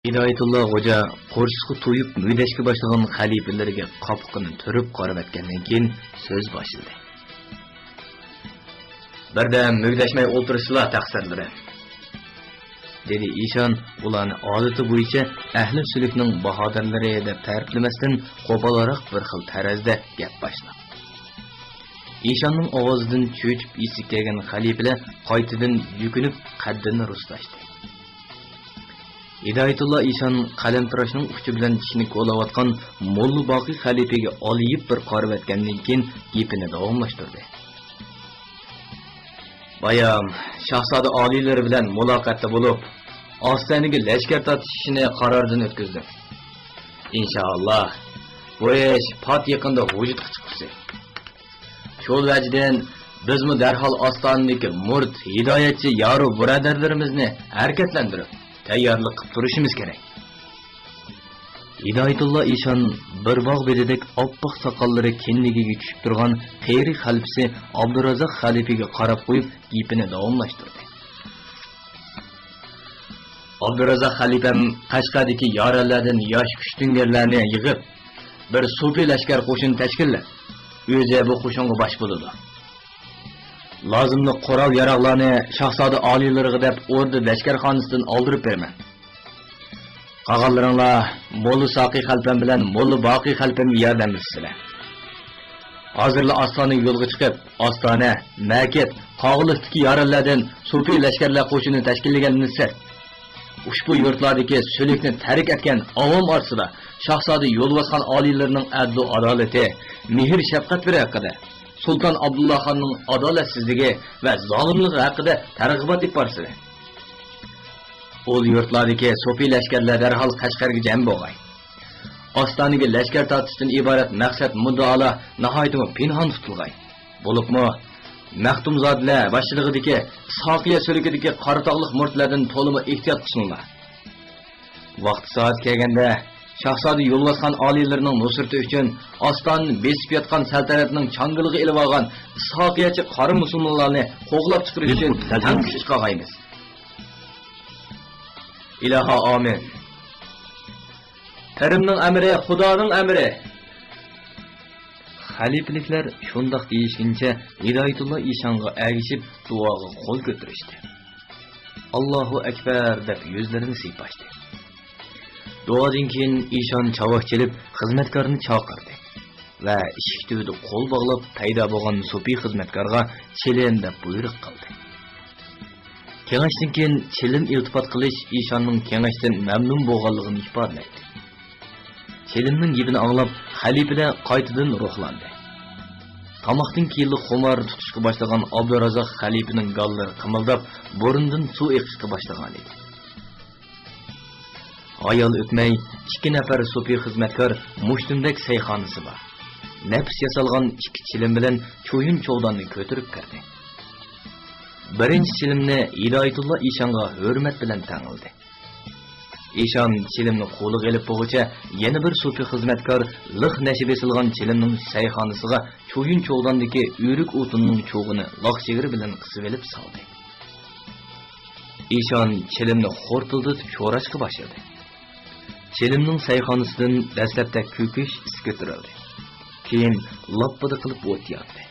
ھىدايەتۇللا خوجا قورسىقى تويۇپ مۈگدەشكە باشلىغان خەلىپىلىرىگە قاپىقىنى تۈرۈپ قارىۋەتكەندىن كېيىن سۆز باشلىدى. بىردەم مۈگدەشمەي ئولتۇرۇشلا تەقسىرلىرى، دېدى ئىشان ئۇلارنى ئادىتى بويىچە ئەھلى سۈلۈكنىڭ باھادىرلىرى دەپ تەرىپلىمەستىن، قوپالراق بىر خىل تەرەزدە گەپ باشلاپ. ئىشاننىڭ ئاۋازىدىن چۆچۈپ ئېسىگە كەلگەن خەلىپىلەر قايتىدىن يۈكۈنۈپ قەددىنى رۇسلاشتى. ھىدايەتۇللا ئىشان قەلەمتىراشنىڭ ئۇچى بىلەن چىشىنى كولاۋاتقان موللا باقى خەلىپىگە ئالىيىپ بىر قارىۋەتكەندىن كېيىن گېپىنى داۋاملاشتۇردى. بايام شاھزادە ئالىيلىرى بىلەن مۇلاقاتتا بولۇپ، ئاستانىگە لەشكەر تارتىشىشنى قاراردىن ئۆتكۈزدۈم. ئىنشائاللا، بۇ ئىش پات يېقىندا ۋۇجۇدقا چىققۇسى. شۇ ۋەجىدىن، بىزمۇ دەرھال ئاستانىدىكى مۇرىت، ھىدايەتچى يارۇ بۇرادەرلىرىمىزنى ھەرىكەتلەندۈرۈپ، تەييارلىق قىلىپ تۇرۇشىمىز كېرەك. ھىدايەتۇللا ئىشان بىر باغ بېدىدەك ئاپئاق ساقاللىرى كىندىكىگە چۈشۈپ تۇرغان قېرى خەلپىسى ئابدۇرازاق خەلىپىگە قاراپ قويۇپ، گېپىنى داۋاملاشتۇردى. ئابدۇرازاق خەلىپەم قەشقەردىكى يارەنلەردىن ياش كۈچتۈڭگەرلەرنى يىغىپ، بىر سوپى لەشكەر قوشۇن تەشكىللەپ، ئۆزى بۇ قوشۇنغا باش بولىدۇ. لازىملىق قورال-ياراغلارنى شاھزادە ئالىيلىرىغا دەپ ئوردا لەشكەرخانىسىدىن ئالدۇرۇپ بېرىمەن. قالغانلىرىڭلار موللا ساقىي خەلپەم بىلەن موللا باقىي خەلپەمگە ياردەملىشىسىلەر. ھازىرلا ئاستانىگە يولغا چىقىپ، ئاستانە، مەكىت، قاغىلىقتىكى يارەنلەردىن سوپى لەشكەرلەر قوشۇنى تەشكىللىگەندىن سىرت، ئۇشبۇ يۇرتلاردىكى سۈلۈكنى تەرك ئەتكەن ئاۋام ئارىسىدا شاھزادە يولۋاسخان ئالىيلىرىنىڭ ئەدلۇ ئادالىتى، مېھىر شەپقەتلىرى ھەققىدە، سۇلتان ئابدۇللا خاننىڭ ئادالەتسىزلىكى ۋە زالىملىقى ھەققىدە تەرغىبات ئىپادىسى. ئۇل يۇرتلاردىكى سوپى لەشكەرلەر دەرھال قەشقەرگە جەم بولغاي. ئاستانىگە لەشكەر تارتىشتىن ئىبارەت مەقسەت مۇددىئالار ناھايىتىمۇ پىنھان تۇتۇلغاي. بولۇپمۇ مەختۇمزادىلەر باشچىلىقىدىكى ساقىيە سۈلۈكىدىكى قاراتاغلىق مۇرىتلەردىن تولىمۇ ئېھتىيات قىلسۇنلار. ۋاقتى سائەت كەلگەندە، شاھزادە يولۋاسخان ئالىيلىرىنىڭ نۇسرىتى ئۈچۈن ئاستانىنى بېسىپ ياتقان سەلتەنەتنىڭ چاڭگىلىغا ئېلىۋالغان ساقىيەچى قارا مۇسۇلمانلارنى قوغلاپ چىقىرىش ئۈچۈن تەڭ كۈچ چىقارغايمىز. ئىلاھا ئامىن. پىرىمنىڭ ئەمرى، خۇدانىڭ ئەمرى. خەلىپىلىكلەر شۇنداق دېيىشكىنىچە ھىدايەتۇللا ئىشانغا ئەگىشىپ دۇئاغا قول كۆتۈرۈشتى. ئاللاھۇ ئەكبەر دەپ يۈزلىرىنى سىيپاشتى. دۇئادىن كېيىن ئىشان چاۋاك چېلىپ خىزمەتكارنى چاقىردى ۋە ئىشىك تۈۋىدە قول باغلاپ پەيدا بولغان سوپى خىزمەتكارغا چىلىم دەپ بۇيرۇق قىلدى. كېڭەشتىن كېيىن چىلىم ئىلتىپات قىلىش ئىشاننىڭ كېڭەشتىن مەمنۇن بولغانلىقىنى ئىپادىلەيدۇ. چىلىمنىڭ گېپىنى ئاڭلاپ، خەلىپىلەر قايتىدىن روھلاندى. تاماقتىن كېيىنلا خۇمار تۇتۇشقا باشلىغان ئابدۇرازاق خەلىپىنىڭ گاللىرى قىمىلداپ، بۇرنىدىن سۇ ئېقىشقا باشلىغانىدى. ھايال ئۆتمەي، ئىككى نەپەر سوپى خىزمەتكار مۇشتۇمدەك سەيخانىسى بار، نەپىس ياسالغان ئىككى چىلىم بىلەن چويۇن چوغداننى كۆتۈرۈپ كىردى. بىرىنچى چىلىمنى ھىدايەتۇللا ئىشانغا ھۆرمەت بىلەن تەڭلىدى. ئىشان چىلىمنى قولىغا ئېلىپ بولغۇچە، يەنە بىر سوپى خىزمەتكار لىق نەشە بېسىلغان چىلىمنىڭ سەيخانىسىغا چويۇن چوغداندىكى ئۆرۈك ئوتۇنىنىڭ چوغىنى لاق جىگىرى بىلەن قىسىۋېلىپ سالدى. ئىشان چىلىمنى خورتۇلدىتىپ شوراشقا باشلىدى. چىلىمنىڭ سەيخانىسىدىن دەسلەپتە كۆكۈش ئىسى كۆتۈرۈلدى. كېيىن لاپپىدە قىلىپ ئوت ياندى.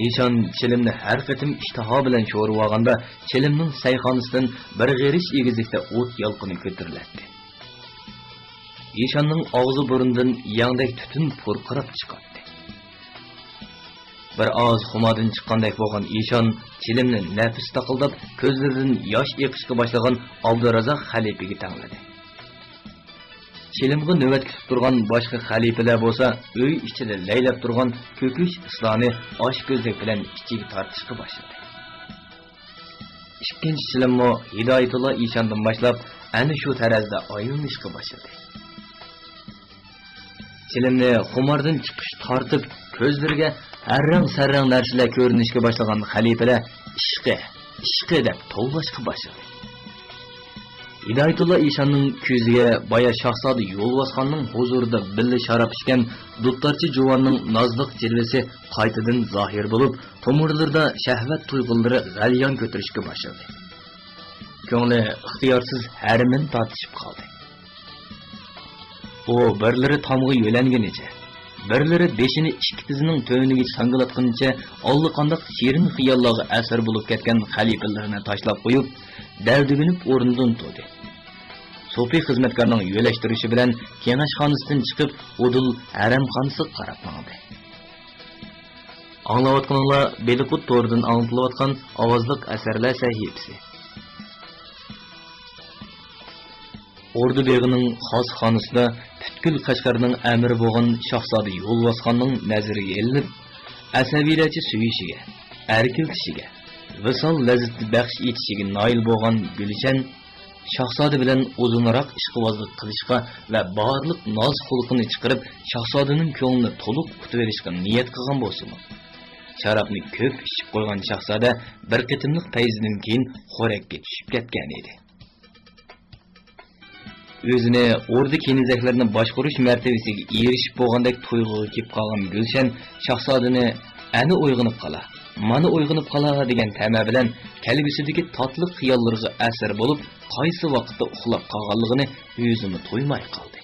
ئىشان چىلىمنى ھەر قېتىم ئىشتىھا بىلەن شورىۋالغاندا، چىلىمنىڭ سەيخانىسىدىن بىر غېرىش ئېگىزلىكتە ئوت يالقۇنى كۆتۈرۈلەتتى. ئىشاننىڭ ئاغزى بۇرنىدىن يەڭدەك تۈتۈن پۇرقىراپ چىقاتتى. بىر ئاز خۇماردىن چىققاندەك بولغان ئىشان چىلىمنى نەپىسى تاقىلداپ، كۆزلىرىدىن ياش ئېقىشقا باشلىغان ئابدۇرازاق خەلىپىگە تەڭلىدى. چىلىمغا نۆۋەت كۈتۈپ تۇرغان باشقا خەلىپىلەر بولسا ئۆي ئىچىدە لەيلەپ تۇرغان كۆكۈش ئىسلارنى ئاچكۆزلۈك بىلەن ئىچىگە تارتىشقا باشلىدى. ئىككىنچى چىلىممۇ ھىدايەتۇللا ئىشاندىن باشلاپ ئەنە شۇ تەرەزدە ئايلىنىشقا باشلىدى. چىلىمنى خۇماردىن چىقىش تارتىپ، كۆزلىرىگە ھەررەڭ-سەررەڭ نەرسىلەر كۆرۈنۈشكە باشلىغان خەلىپىلەر ئىشقى، ئىشقى دەپ توۋلاشقا باشلىدى. ھىدايەتۇللا ئىشاننىڭ كۆزىگە بايا شاھزادە يولۋاسخاننىڭ ھۇزۇرىدا بىللە شاراب ئىچكەن دۇتارچى جۇۋاننىڭ نازلىق جىلۋىسى قايتىدىن زاھىر بولۇپ، تومۇرلىرىدا شەھۋەت تۇيغۇلىرى غەليان كۆتۈرۈشكە باشلىدى. كۆڭلى ئىختىيارسىز ھەرىمىنى تارتىشىپ قالدى. ئۇ بىرلىرى تامغا يۆلەنگىنىچە، بىرلىرى بېشىنى ئىككى تىزىنىڭ تۆۋىنىگە ساڭگىلاتقىنىچە ئاللىقانداق شېرىن خىياللارغا ئەسىر بولۇپ كەتكەن خەلىپىلىرىنى تاشلاپ قويۇپ، دەلدۈگۈنۈپ ئورنىدىن تۇردى. سوپى خىزمەتكارنىڭ يۆلەشتۈرۈشى بىلەن كېڭەشخانىسىدىن چىقىپ، ئۇدۇل ھەرەمخانىسىغا قاراپ ماڭدى. ئاڭلاۋاتقىنىڭلار بېلىققۇت تورىدىن ئاڭلىتىلىۋاتقان ئاۋازلىق ئەسەرلەر سەھىپىسى. ئوردا بېغىنىڭ خاسخانىسىدا پۈتكۈل قەشقەرنىڭ ئەمىرى بولغان شاھزادە يولۋاسخاننىڭ نەزىرىگە ئىلىنىپ، ئەسەبىيلەرچە سۆيۈشىگە، ئەركىلىتىشىگە، ۋىسال لەززىتى بەخش ئېتىشىگە نائىل بولغان گۈلشەن شاھزادە بىلەن ئۇزۇنراق ئىشقىۋازلىق قىلىشقا ۋە بارلىق ناز-خۇلقىنى چىقىرىپ، شاھزادىنىڭ كۆڭلىنى تولۇق ئۇتۇۋېلىشقا نىيەت قىلغان بولسىمۇ، شارابنى كۆپ ئىچىپ قويغان شاھزادە بىر قېتىملىق پەيزىدىن كېيىن خورەككە چۈشۈپ كەتكەن ئىدى. ئۆزىنى ئوردا كېنىزەكلىرىنى باشقۇرۇش مەرتىۋىسىگە ئېرىشىپ بولغاندەك تۇيغۇغا كېلىپ قالغان گۈلشەن شاھزادىنى ئەنە ئويغىنىپ قالا، مانا ئويغىنىپ قالا دېگەن تەمە بىلەن كەلگۈسىدىكى تاتلىق خىياللىرىغا ئەسىر بولۇپ، قايسى ۋاقىتتا ئۇخلاپ قالغانلىقىنى ئۆزىمۇ تۇيماي قالدى.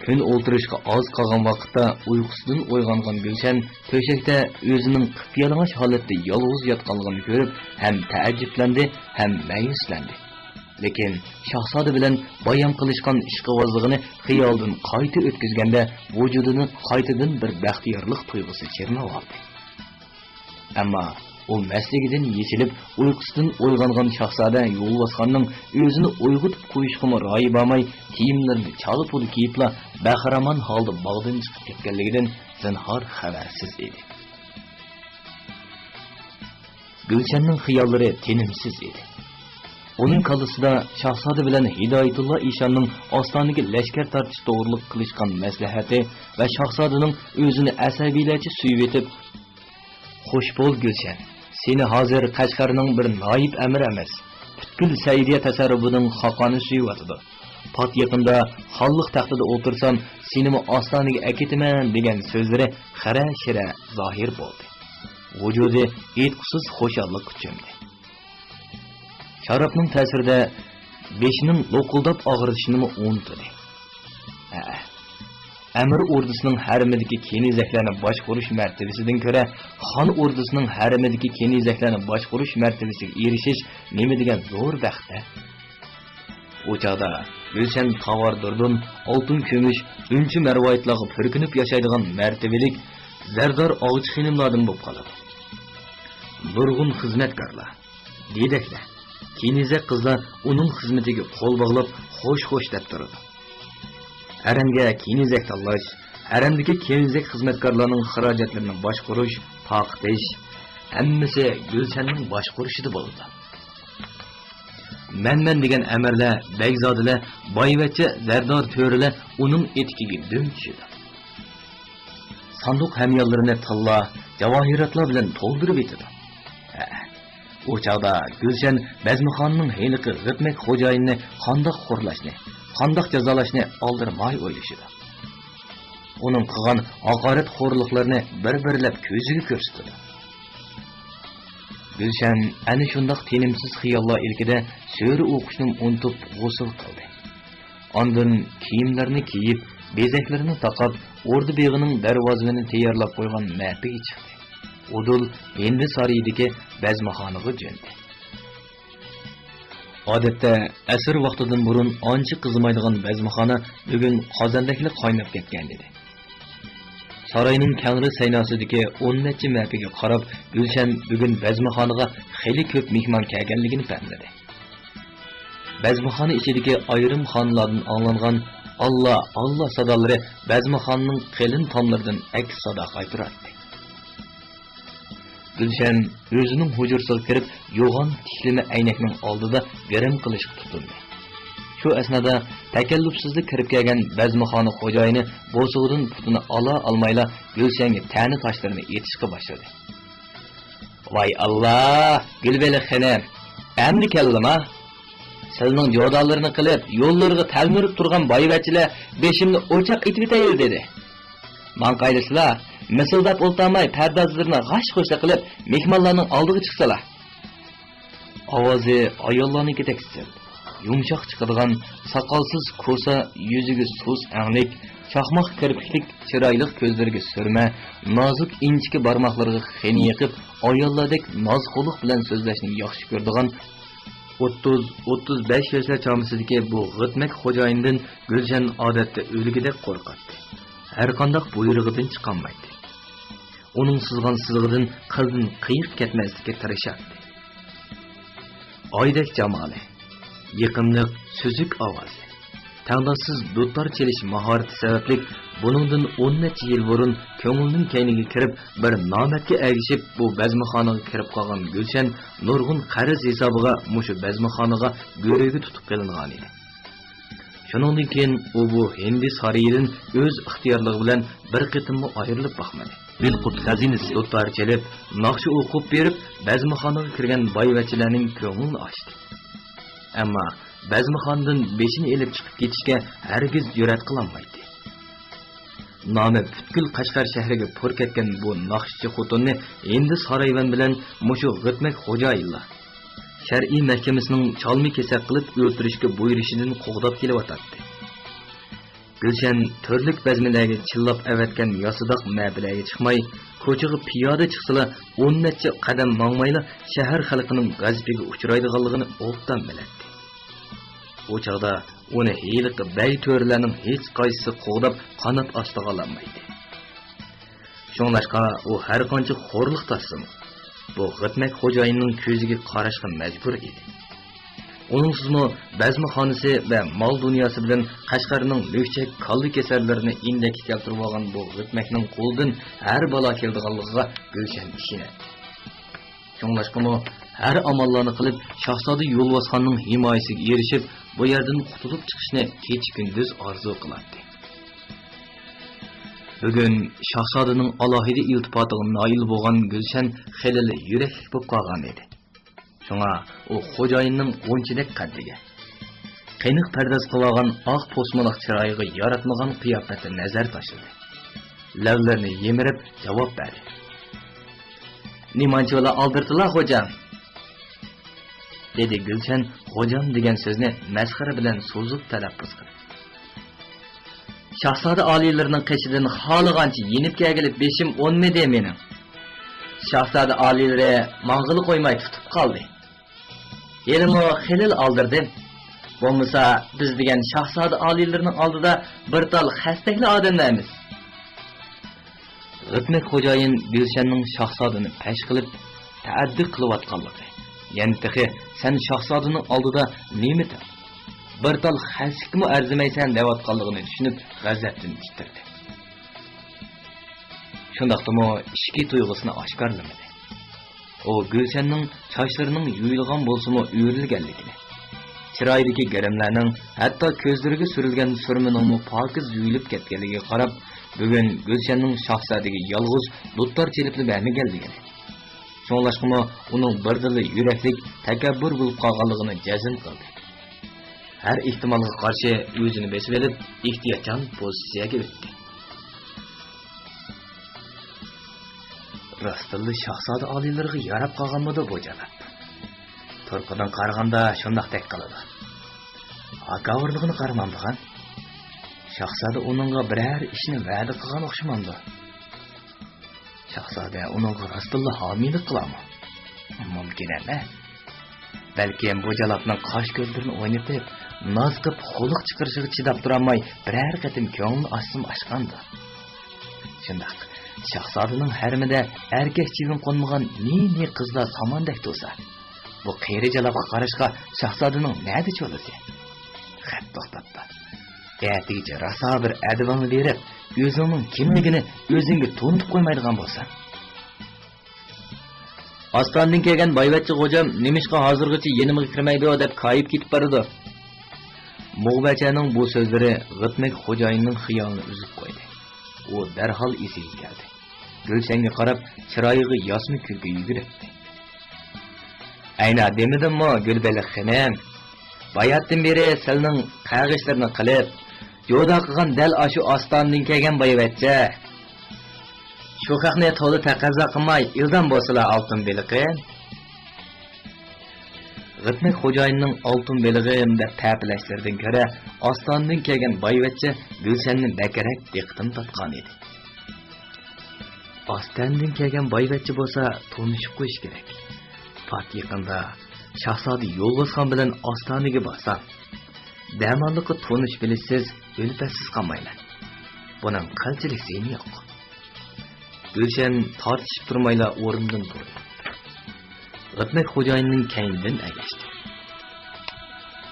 كۈن ئولتۇرۇشقا ئاز قالغان ۋاقىتتا ئۇيقۇسىدىن ئويغانغان گۈلشەن تۆشەكتە ئۆزىنىڭ قىپيالىڭاچ ھالەتتە يالغۇز ياتقانلىقىنى كۆرۈپ، ھەم تەئەججۈپلەندى، ھەم مەيۈسلەندى. لېكىن شاھزادە بىلەن بايام قىلىشقان ئىشقىۋازلىقىنى خىيالىدىن قايتا ئۆتكۈزگەندە، ۋۇجۇدىنى قايتىدىن بىر بەختىيارلىق تۇيغۇسى چىرماۋالدى. ئەمما ئۇ مەستلىكىدىن يېچىلىپ، ئۇيقۇسىدىن ئويغانغان شاھزادە يولۋاسخاننىڭ ئۆزىنى ئويغىتىپ قويۇشىغىمۇ رايى بارماي، كىيىملىرىنى چالا-پۇلا كىيىپلا، بەخىرامان ھالدا باغدىن چىقىپ كەتكەنلىكىدىن زىنھار خەۋەرسىز ئىدى. گۈلشەننىڭ خىياللىرى تىنىمسىز ئىدى. ئۇنىڭ كاللىسىدا شاھزادە بىلەن ھىدايەتۇللا ئىشاننىڭ ئاستانىگە لەشكەر تارتىش توغرىلىق قىلىشقان مەسلىھەتى ۋە شاھزادىنىڭ ئۆزىنى ئەسەبىيلەرچە سۆيۈۋېتىپ، «خوش بول، گۈلشەن. سېنى ھازىر قەشقەرنىڭ بىر نايىب ئەمىرى ئەمەس، پۈتكۈل سەئىدىيە تەسەررۇپىنىڭ خاقانى سۆيۈۋاتىدۇ. پات يېقىندا خانلىق تەختىدە ئولتۇرسام، سېنىمۇ ئاستانىگە ئەكېتىمەن» دېگەن سۆزلىرى خىرە-شىرە زاھىر بولدى. ۋۇجۇدى ئېيتقۇسىز خۇشاللىققا چۆمدى. شارابنىڭ تەسىرىدە بېشىنىڭ لوقۇلداپ ئاغرىشىنىمۇ ئۇنتۇدى. ھەئە، ئەمىر ئوردىسىنىڭ ھەرىمىدىكى كېنىزەكلەرنى باشقۇرۇش مەرتىۋىسىدىن كۆرە، خان ئوردىسىنىڭ ھەرىمىدىكى كېنىزەكلەرنى باشقۇرۇش مەرتىۋىسىگە ئېرىشىش نېمە دېگەن زور بەخت-ە! ئۇ چاغدا گۈلشەن تاۋار دۇردۇن، ئالتۇن كۈمۈش، ئۈنچە مەرۋايىتلارغا پۈركىنىپ ياشايدىغان مەرتىۋىلىك زەردار ئاغىچى خېنىملاردىن بولۇپ قالىدۇ. نۇرغۇن خىزمەتكارلار، دېدەكلەر، كېنىزەك قىزلار ئۇنىڭ خىزمىتىگە قول باغلاپ، خوش-خوش دەپ تۇرىدۇ. ھەرەمگە كېنىزەك تاللاش، ھەرەمدىكى كېنىزەك خىزمەتكارلارنىڭ خىراجەتلىرىنى باشقۇرۇش، تارقىتىش، ھەممىسى گۈلشەننىڭ باشقۇرۇشىدا بولىدۇ. مەن-مەن دېگەن ئەمىرلەر، بەگزادىلەر، بايۋەچچە زەردار تۆرىلەر ئۇنىڭ ئېتىكىگە دۈم چۈشىدۇ. ساندۇق ھەميانلىرىنى تىللا، جاۋاھىراتلار بىلەن تولدۇرۇۋېتىدۇ. ھە، ئۇ چاغدا گۈلشەن بەزمىخانىنىڭ ھېلىقى غىتمەك خوجايىننى قانداق خورلاشنى، قانداق جازالاشنى ئالدىرىماي ئويلىشىدۇ. ئۇنىڭ قىلغان ھاقارەت خورلۇقلىرىنى بىر-بىرلەپ كۆزىگە كۆرسىتىدۇ. گۈلشەن ئەنە شۇنداق تىنىمسىز خىياللار ئىلكىدە سۈرە ئوقۇشنىمۇ ئۇنتۇپ غۇسۇل قىلدى. ئاندىن كىيىملىرىنى كىيىپ، بېزەكلىرىنى تاقاپ، ئوردا بېغىنىڭ دەرۋازىسىنى تەييارلاپ قويغان مەپىگە چىقتى. ئۇدۇل ھىندى سارىيىدىكى بەزمىخانىغا جۆندى. ئادەتتە ئەسىر ۋاقتىدىن بۇرۇن ئانچە قىزىمايدىغان بەزمىخانا بۈگۈن قازاندەكلا قايناپ كەتكەنىدى. ساراينىڭ كەڭرى سەيناسىدىكى ئون نەچچە مەپىگە قاراپ، گۈلشەن بۈگۈن بەزمىخانىغا خېلى كۆپ مېھمان كەلگەنلىكىنى پەملىدى. بەزمىخانا ئىچىدىكى ئايرىم خانىلاردىن ئاڭلانغان «ئاللا، ئاللا» سادالىرى بەزمىخانىنىڭ قېلىن تاملىرىدىن ئەكس سادا قايتۇراتتى. گۈلشەن ئۆزىنىڭ ھۇجرىسىغا كىرىپ، يوغان تىكلىمە ئەينەكنىڭ ئالدىدا گىرىم قىلىشقا تۇتۇندى. شۇ ئەسنادا تەكەللۇپسىزلا كىرىپ كەلگەن بەزمىخانا خوجايىنى بوسۇغىدىن پۇتىنى ئالا ئالمايلا گۈلشەنگە تەنە تاشلىرىنى ئېتىشقا باشلىدى. «ۋاي ئاللا، گۈلبېلىق خېنىم، ئەمدى كەلدىما؟ سىلىنىڭ جودالىرىنى قىلىپ، يوللىرىغا تەلمۈرۈپ تۇرغان بايۋەچچىلەر بېشىمنى ئوچاق ئېتىۋېتەيلى» دېدى. «ماڭقايلىسىلا، مىسىلداپ ئولتۇرماي، پەردازلىرىنى غاش-غۇش قىلىپ، مېھمانلارنىڭ ئالدىغا چىقسىلا.» ئاۋازى ئاياللارنىڭكىدەك زىل، يۇمشاق چىقىدىغان، ساقالسىز كوسا، يۈزىگە سۇس ئەڭلىك، چاقماق كىرپىكلىك، چىرايلىق كۆزلىرىگە سۈرمە، نازۇك ئىنچىكە بارماقلىرىغا خېنە يېقىپ، ئاياللاردەك نازقۇلۇق بىلەن سۆزلەشنى ياخشى كۆرىدىغان ئوتتۇز، ئوتتۇز بەش ياشلار چامىسىدىكى بۇ غىتمەك خوجايىندىن گۈلشەن ئادەتتە ئۆلگۈدەك قورقاتتى. ھەرقانداق بۇيرۇقىدىن چىقالمايتتى. ئۇنىڭ سىزغان سىزىقىدىن قىزدىن قىيىق كەتمەسلىككە تىرىشاتتى. ئايدەك جامالى، يېقىملىق سۈزۈك ئاۋازى، تەڭداشسىز دۇتار چېلىش ماھارىتى سەۋەبلىك بۇنىڭدىن ئون نەچچە يىل بۇرۇن كۆڭۈلنىڭ كەينىگە كىرىپ، بىر نامەتكە ئەگىشىپ، بۇ بەزمىخانىغا كىرىپ قالغان گۈلشەن نۇرغۇن قەرز ھېسابىغا مۇشۇ بەزمىخانىغا گۆرۈگە تۇتۇپ قېلىنغانىدى. شۇنىڭدىن كېيىن ئۇ بۇ ھىندى سارىيىدىن ئۆز ئىختىيارلىقى بىلەن بىر قېتىممۇ ئايرىلىپ باقمىدى. مىلقۇت خەزىنىسى دۇتار چېلىپ، ناخشا ئوقۇپ بېرىپ، بەزمىخانىغا كىرگەن بايۋەچچىلەرنىڭ كۆڭلىنى ئاچتى. ئەمما بەزمىخانىدىن بېشىنى ئېلىپ چىقىپ كېتىشكە ھەرگىز جۈرئەت قىلالمايتتى. نامى پۈتكۈل قەشقەر شەھىرىگە پۇر كەتكەن بۇ ناخشىچى خوتۇننى ھىندى سارايۋەن بىلەن مۇشۇ غىتمەك خوجايىنلار شەرئىي مەھكىمىسىنىڭ چالما-كېسەك قىلىپ ئۆلتۈرۈشكە بۇيرۇشىدىن قوغداپ كېلىۋاتاتتى. گۈلشەن تۈرلۈك بەزمىلەرگە چىللاپ ئەۋەتكەن ياسىداق مەپىلەرگە چىقماي، كوچىغا پىيادە چىقسىلا، ئون نەچچە قەدەم ماڭمايلا شەھەر خەلقىنىڭ غەزىپىگە ئۇچرايدىغانلىقىنى ئوبدان بىلەتتى. ئۇ چاغدا ئۇنى ھېلىقى بەگ تۆرىلەرنىڭ ھېچقايسىسى قوغداپ قانات ئاستىغا ئالالمايتتى. شۇڭلاشقا ئۇ ھەرقانچە خورلۇق تارتسىمۇ، بۇ غىتمەك خوجايىننىڭ كۆزىگە قاراشقا مەجبۇر ئىدى. ئۇنىڭسىزمۇ بەزمىخانىسى ۋە مال-دۇنياسى بىلەن قەشقەرنىڭ لۈكچەك، كاللا كېسەللىرىنى ئىندەككە كەلتۈرۈۋالغان بۇ غىتمەكنىڭ قولىدىن ھەر بالا كېلىدىغانلىقىغا گۈلشەن ئىشىنەتتى. شۇڭلاشقىمۇ ھەر ئاماللارنى قىلىپ، شاھزادە يولۋاسخاننىڭ ھىمايىسىگە ئېرىشىپ، بۇ يەردىن قۇتۇلۇپ چىقىشنى كېچە-كۈندۈز ئارزۇ قىلاتتى. بۈگۈن شاھزادىنىڭ ئالاھىدە ئىلتىپاتىغا نائىل بولغان گۈلشەن خېلىلا يۈرەكلىك بولۇپ قالغان ئىدى. شۇڭا ئۇ خوجايىننىڭ غۇنچىدەك قەددىگە، قېنىق پەرداز قىلىۋالغان ئاق پوسمىلىق چىرايىغا ياراتمىغان قىياپەتتە نەزەر تاشلىدى. لەۋلىرىنى يىمىرىپ جاۋاب بەردى. نېمانچە بالا ئالدىرىتىلا، خوجام؟ دېدى گۈلشەن خوجام دېگەن سۆزنى مەسخىرە بىلەن سوزۇپ تەلەپپۇز قىلىپ. شاھزادە ئالىيلىرىنىڭ قېشىدىن خالىغانچە يېنىپ كەلگىلى بېشىم ئۇنمىدى مېنىڭ. شاھزادە ئالىيلىرى ماڭغىلى قويماي تۇتۇپ قالدى. ھېلىمۇ خېلىلا ئالدىردىم. بولمىسا بىز دېگەن شاھزادە ئالىيلىرىنىڭ ئالدىدا بىر تال خەستەكلا ئادەملەرمىز. غىتمەك خوجايىن گۈلشەننىڭ شاھزادىنى پەش قىلىپ، تەئەددى قىلىۋاتقانلىقى، يەنە تېخى سەن شاھزادىنىڭ ئالدىدا نېمە تەڭ، بىر تال خەسلىككىمۇ ئەرزىمەيسەن دەۋاتقانلىقىنى چۈشىنىپ، غەزەپتىن تىترىدى. شۇنداقتىمۇ ئىچكى تۇيغۇسىنى ئاشكارىلىمىدى. ئۇ گۈلشەننىڭ چاچلىرىنىڭ يۇيۇلغان بولسىمۇ ئۆرۈلگەنلىكىنى، چىرايىدىكى گىرىملەرنىڭ، ھەتتا كۆزلىرىگە سۈرۈلگەن سۈرمىنىڭمۇ پاكىز يۇيۇلۇپ كەتكەنلىكىگە قاراپ، بۈگۈن گۈلشەننىڭ شاھزادىگە يالغۇز دۇتار چېلىپلا بەرمىگەنلىكىنى، شۇڭلاشقىمۇ ئۇنىڭ بىردىنلا يۈرەكلىك، تەكەببۇر بولۇپ قالغانلىقىنى جەزم قىلدى. ھەر ئېھتىمالغا قارشى ئۆزىنى بېسىۋېلىپ، ئېھتىياتچان پوزىتسىيەگە ئۆتتى. راستتىنلا شاھزادە ئالىيلىرىغا ياراپ قالغانمىدۇ بۇ جالاپ؟ تۇرقىدىن قارىغاندا شۇنداقتەك قىلىدۇ. ھاكاۋۇرلۇقىنى قارىمامدىغان؟ شاھزادە ئۇنىڭغا بىرەر ئىشنى ۋەدە قىلغان ئوخشىمامدۇ؟ شاھزادە ئۇنىڭغا راستتىنلا ھامىيلىق قىلامۇ؟ مۇمكىن ئەمەس. بەلكىم بۇ جالاپنىڭ قاش-كۆزلىرىنى ئوينىتىپ، ناز قىلىپ خولۇق چىقىرىشىغا چىداپ تۇرالماي، بىرەر قېتىم كۆڭلىنى ئاچسىمۇ ئاچقاندۇ. شۇنداق، شاھزادىنىڭ ھەرىمىدە ئەركەك چىۋىن قونمىغان نى-نى قىزلار ساماندەك تۇرسا، بۇ قېرى جالاپقا قاراشقا شاھزادىنىڭ نەدە چولىسى؟ خەپ توختاپتۇ. ئەتىگىچە راسا بىر ئەدىۋىڭنى بېرىپ، ئۆزۈڭنىڭ كىملىكىنى ئۆزۈڭگە تونۇتۇپ قويمايدىغان بولساڭ. ئاستانىدىن كەلگەن بايۋەچچە خوجام نېمىشقا ھازىرغىچە يېنىمغا كىرمەيدۇ دەپ كايىپ كېتىپ بارىدۇ. مۇغبەچەنىڭ بۇ سۆزلىرى غىتمەك خوجايىننىڭ خىيالىنى ئۈزۈپ قويدى. ئۇ دەرھال ئېسىگە كەلدى. گۈلشەنگە قاراپ چىرايىغا ياسما كۈلكە يۈگۈرۈپتۇ. ئەينا دېمىدىممۇ، گۈلبېلىق خېنىم؟ باياتتىن بېرى سىلنىڭ قەغىشلىرىنى قىلىپ، جودا قىلغان دەل ئاشۇ ئاستانىدىن كەلگەن بايۋەچچە. شۇ خەقنى تولا تەقەززا قىلماي، ئىلدام بولسىلا، ئالتۇن بېلىقىم. غىتمەك خوجايىننىڭ ئالتۇن بېلىقىم دەپ تەپىلەشلىرىدىن كۆرە، ئاستانىدىن كەلگەن بايۋەچچە گۈلشەننى بەكرەك دىققىتىنى تارتقانىدى. ئاستانىدىن كەلگەن بايۋەچچە بولسا تونۇشۇپ قويۇش كېرەك. پات يېقىندا شاھزادە يولۋاسخان بىلەن ئاستانىگە بارسام، دەماللىققا تونۇش-بىلىشسىز، ئۈلپەتسىز قالمايمەن. بۇنىڭ قىلچىلىك زىيىنى يوق. گۈلشەن تارتىشىپ تۇرمايلا ئورنىدىن تۇردى. غىتمەك خوجايىننىڭ كەينىدىن ئەگەشتى.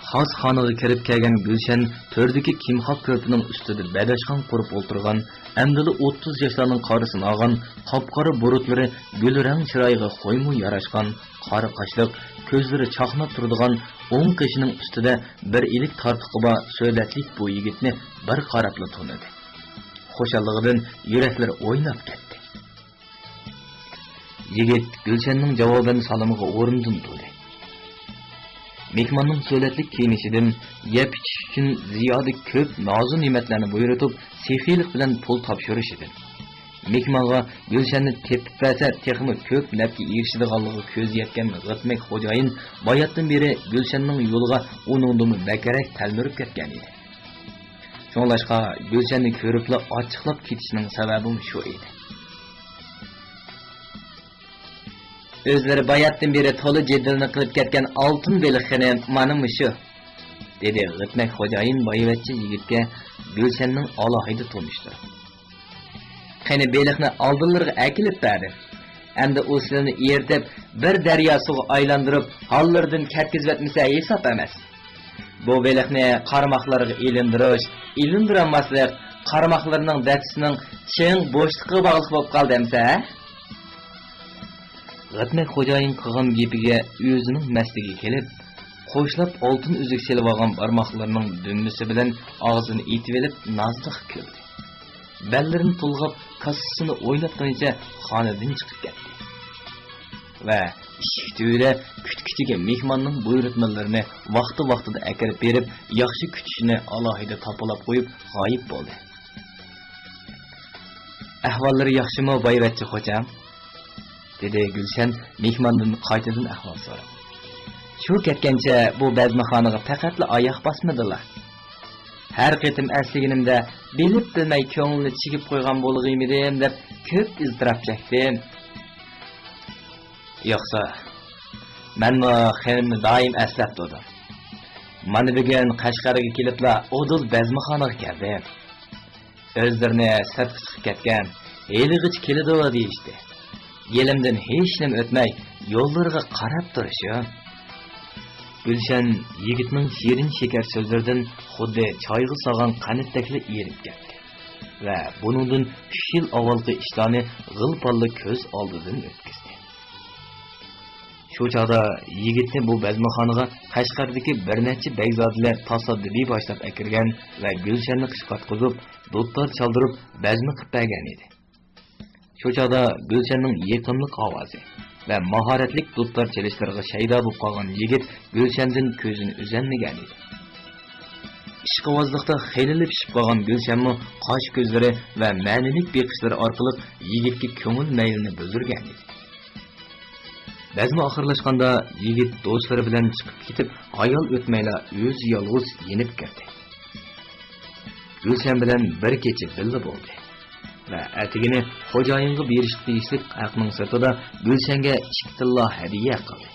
خاسخانىغا كىرىپ كەلگەن گۈلشەن تۆردىكى كىمخاب كۆرپىنىڭ ئۈستىدە بەدەشخان قۇرۇپ ئولتۇرغان، ئەمدىلا ئوتتۇز ياشلارنىڭ قارىسىنى ئالغان قاپقارا بۇرۇتلىرى گۈلرەڭ چىرايىغا خويمۇ ياراشقان، قارا قاشلىق، كۆزلىرى چاقناپ تۇرىدىغان، ئوڭ قېشىنىڭ ئۈستىدە بىر ئىلىك تارتۇقى بار سۆلەتلىك بۇ يىگىتنى بىر قاراپلا تونۇدى. خۇشاللىقىدىن يۈرەكلىرى ئويناپ كەتتى. يىگىت گۈلشەننىڭ جاۋابەن سالىمىغا ئورنىدىن تۇردى. مېھماننىڭ سۆلەتلىك كىيىنىشىدىن، يەپ ئىچىش ئۈچۈن زىيادە كۆپ نازۇ نېمەتلەرنى بۇيرۇتۇپ، سېخىيلىق بىلەن پۇل تاپشۇرۇشىدىن، مېھمانغا گۈلشەننى تېپىپ بەرسە تېخىمۇ كۆپ نەپكە ئېرىشىدىغانلىقىغا كۆزى يەتكەن غىتمەك خوجايىن باياتتىن بېرى گۈلشەننىڭ يولىغا ئۇنىڭدىنمۇ بەكرەك تەلمۈرۈپ كەتكەنىدى. شۇڭلاشقا گۈلشەننى كۆرۈپلا ئاچچىقلاپ كېتىشىنىڭ سەۋەبىمۇ شۇ ئىدى. ئۆزلىرى باياتتىن بېرى تولا جېدىلنى قىلىپ كەتكەن ئالتۇن بېلىق خېنىم مانا مۇشۇ، دېدى غىتمەك خوجايىن بايۋەچچە يىگىتكە گۈلشەننىڭ ئالاھىدە تونۇشلىرى. قېنى بېلىقنى ئالدىلىرىغا ئەكېلىپ بەردىم. ئەمدى ئۇ سىلىنى ئېرىتىپ، بىر دەريا سۇغا ئايلاندۇرۇپ، ھاللىرىدىن كەتكۈزۈۋەتمىسە ھېساب ئەمەس. بۇ بېلىقنى قارماقلىرىغا ئىلىندۇرۇش، ئىلىندۇرالماسلىق، قارماقلىرىنىڭ دەپسىسىنىڭ چىڭ بوشلۇقىغا باغلىق بولۇپ قالدى ئەمسە، ھە؟ غىتمەك خوجايىن قىلغان گېپىگە ئۆزىنىڭ مەستىگە كېلىپ، قوشلاپ ئالتۇن ئۈزۈك سېلىۋالغان بارماقلىرىنىڭ دۈمبىسى بىلەن ئاغزىنى ئېتىۋېلىپ نازلىق كۈلدى. بەللىرىنى تولغاپ، كاسىسىنى ئويناتقىنىچە خانىدىن چىقىپ كەتتى. ۋە ئىشىك تۈۋىدە كۈتكۈچىگە مېھماننىڭ بۇيرۇتمىلىرىنى ۋاقتى-ۋاقتىدا ئەكىرىپ بېرىپ، ياخشى كۈتۈشىنى ئالاھىدە تاپىلاپ قويۇپ غايىب بولدى. «ئەھۋاللىرى ياخشىمۇ، بايۋەچچە خوجام؟» دېدى گۈلشەن مېھماندىن قايتىدىن ئەھۋال سوراپ. «شۇ كەتكەنچە بۇ بەزمىخانىغا پەقەتلا ئاياق باسمىدىلا. ھەر قېتىم ئەسلىگىنىمدە بىلىپ بىلمەي كۆڭلىنى چىگىپ قويغان بولغىيمىدىم دەپ كۆپ ئىزتىراپ چەكتىم.» «يوقسا، مەنمۇ خېنىمنى دائىم ئەسلەپ تۇردۇم. مانا بۈگۈن قەشقەرگە كېلىپلا ئۇدۇل بەزمىخانىغا كەلدىم. ئۆزلىرىنى سىرتقا چىقىپ كەتكەن، ھېلىغىچە كېلىدۇ دېيىشتى. گېلىمدىن ھېچنېمە ئۆتمەي، يوللىرىغا قاراپ تۇرۇشۇم.» گۈلشەن يىگىتنىڭ شېرىن شېكەر سۆزلىرىدىن خۇددى چايغا سالغان قەنتتەكلا ئېرىپ كەتتى ۋە بۇنىڭدىن ئۈچ يىل ئاۋۋالقى ئىشلارنى غىل-پاللا كۆز ئالدىدىن ئۆتكۈزدى. شۇ چاغدا يىگىتنى بۇ بەزمىخانىغا قەشقەردىكى بىر نەچچە بەگزادىلەر تاسادىپىي باشلاپ ئەكىرگەن ۋە گۈلشەننى قىچقارتقۇزۇپ، دۇتار چالدۇرۇپ، بەزمە قىلىپ بەرگەن ئىدى. شۇ چاغدا گۈلشەننىڭ يېقىملىق ئاۋازى ۋە ماھارەتلىك دۇتار چېلىشلىرىغا شەيدا بولۇپ قالغان يىگىت گۈلشەندىن كۆزىنى ئۈزەلمىگەن ئىدى. ئىشقىۋازلىقتا خېلىلا پىشىپ قالغان گۈلشەنمۇ قاش-كۆزلىرى ۋە مەنىلىك بېقىشلىرى ئارقىلىق يىگىتكە كۆڭۈل مەيلىنى بىلدۈرگەن ئىدى. بەزمە ئاخىرلاشقاندا يىگىت دوستلىرى بىلەن چىقىپ كېتىپ، ھايال ئۆتمەيلا ئۆزى يالغۇز يېنىپ كىردى. گۈلشەن بىلەن بىر كېچە بىللە بولدى ۋە ئەتىگىنى خوجايىنغا بېرىشقا تېگىشلىك ھەقنىڭ سىرتىدا گۈلشەنگە ئىككى تىللا ھەدىيە قىلدى.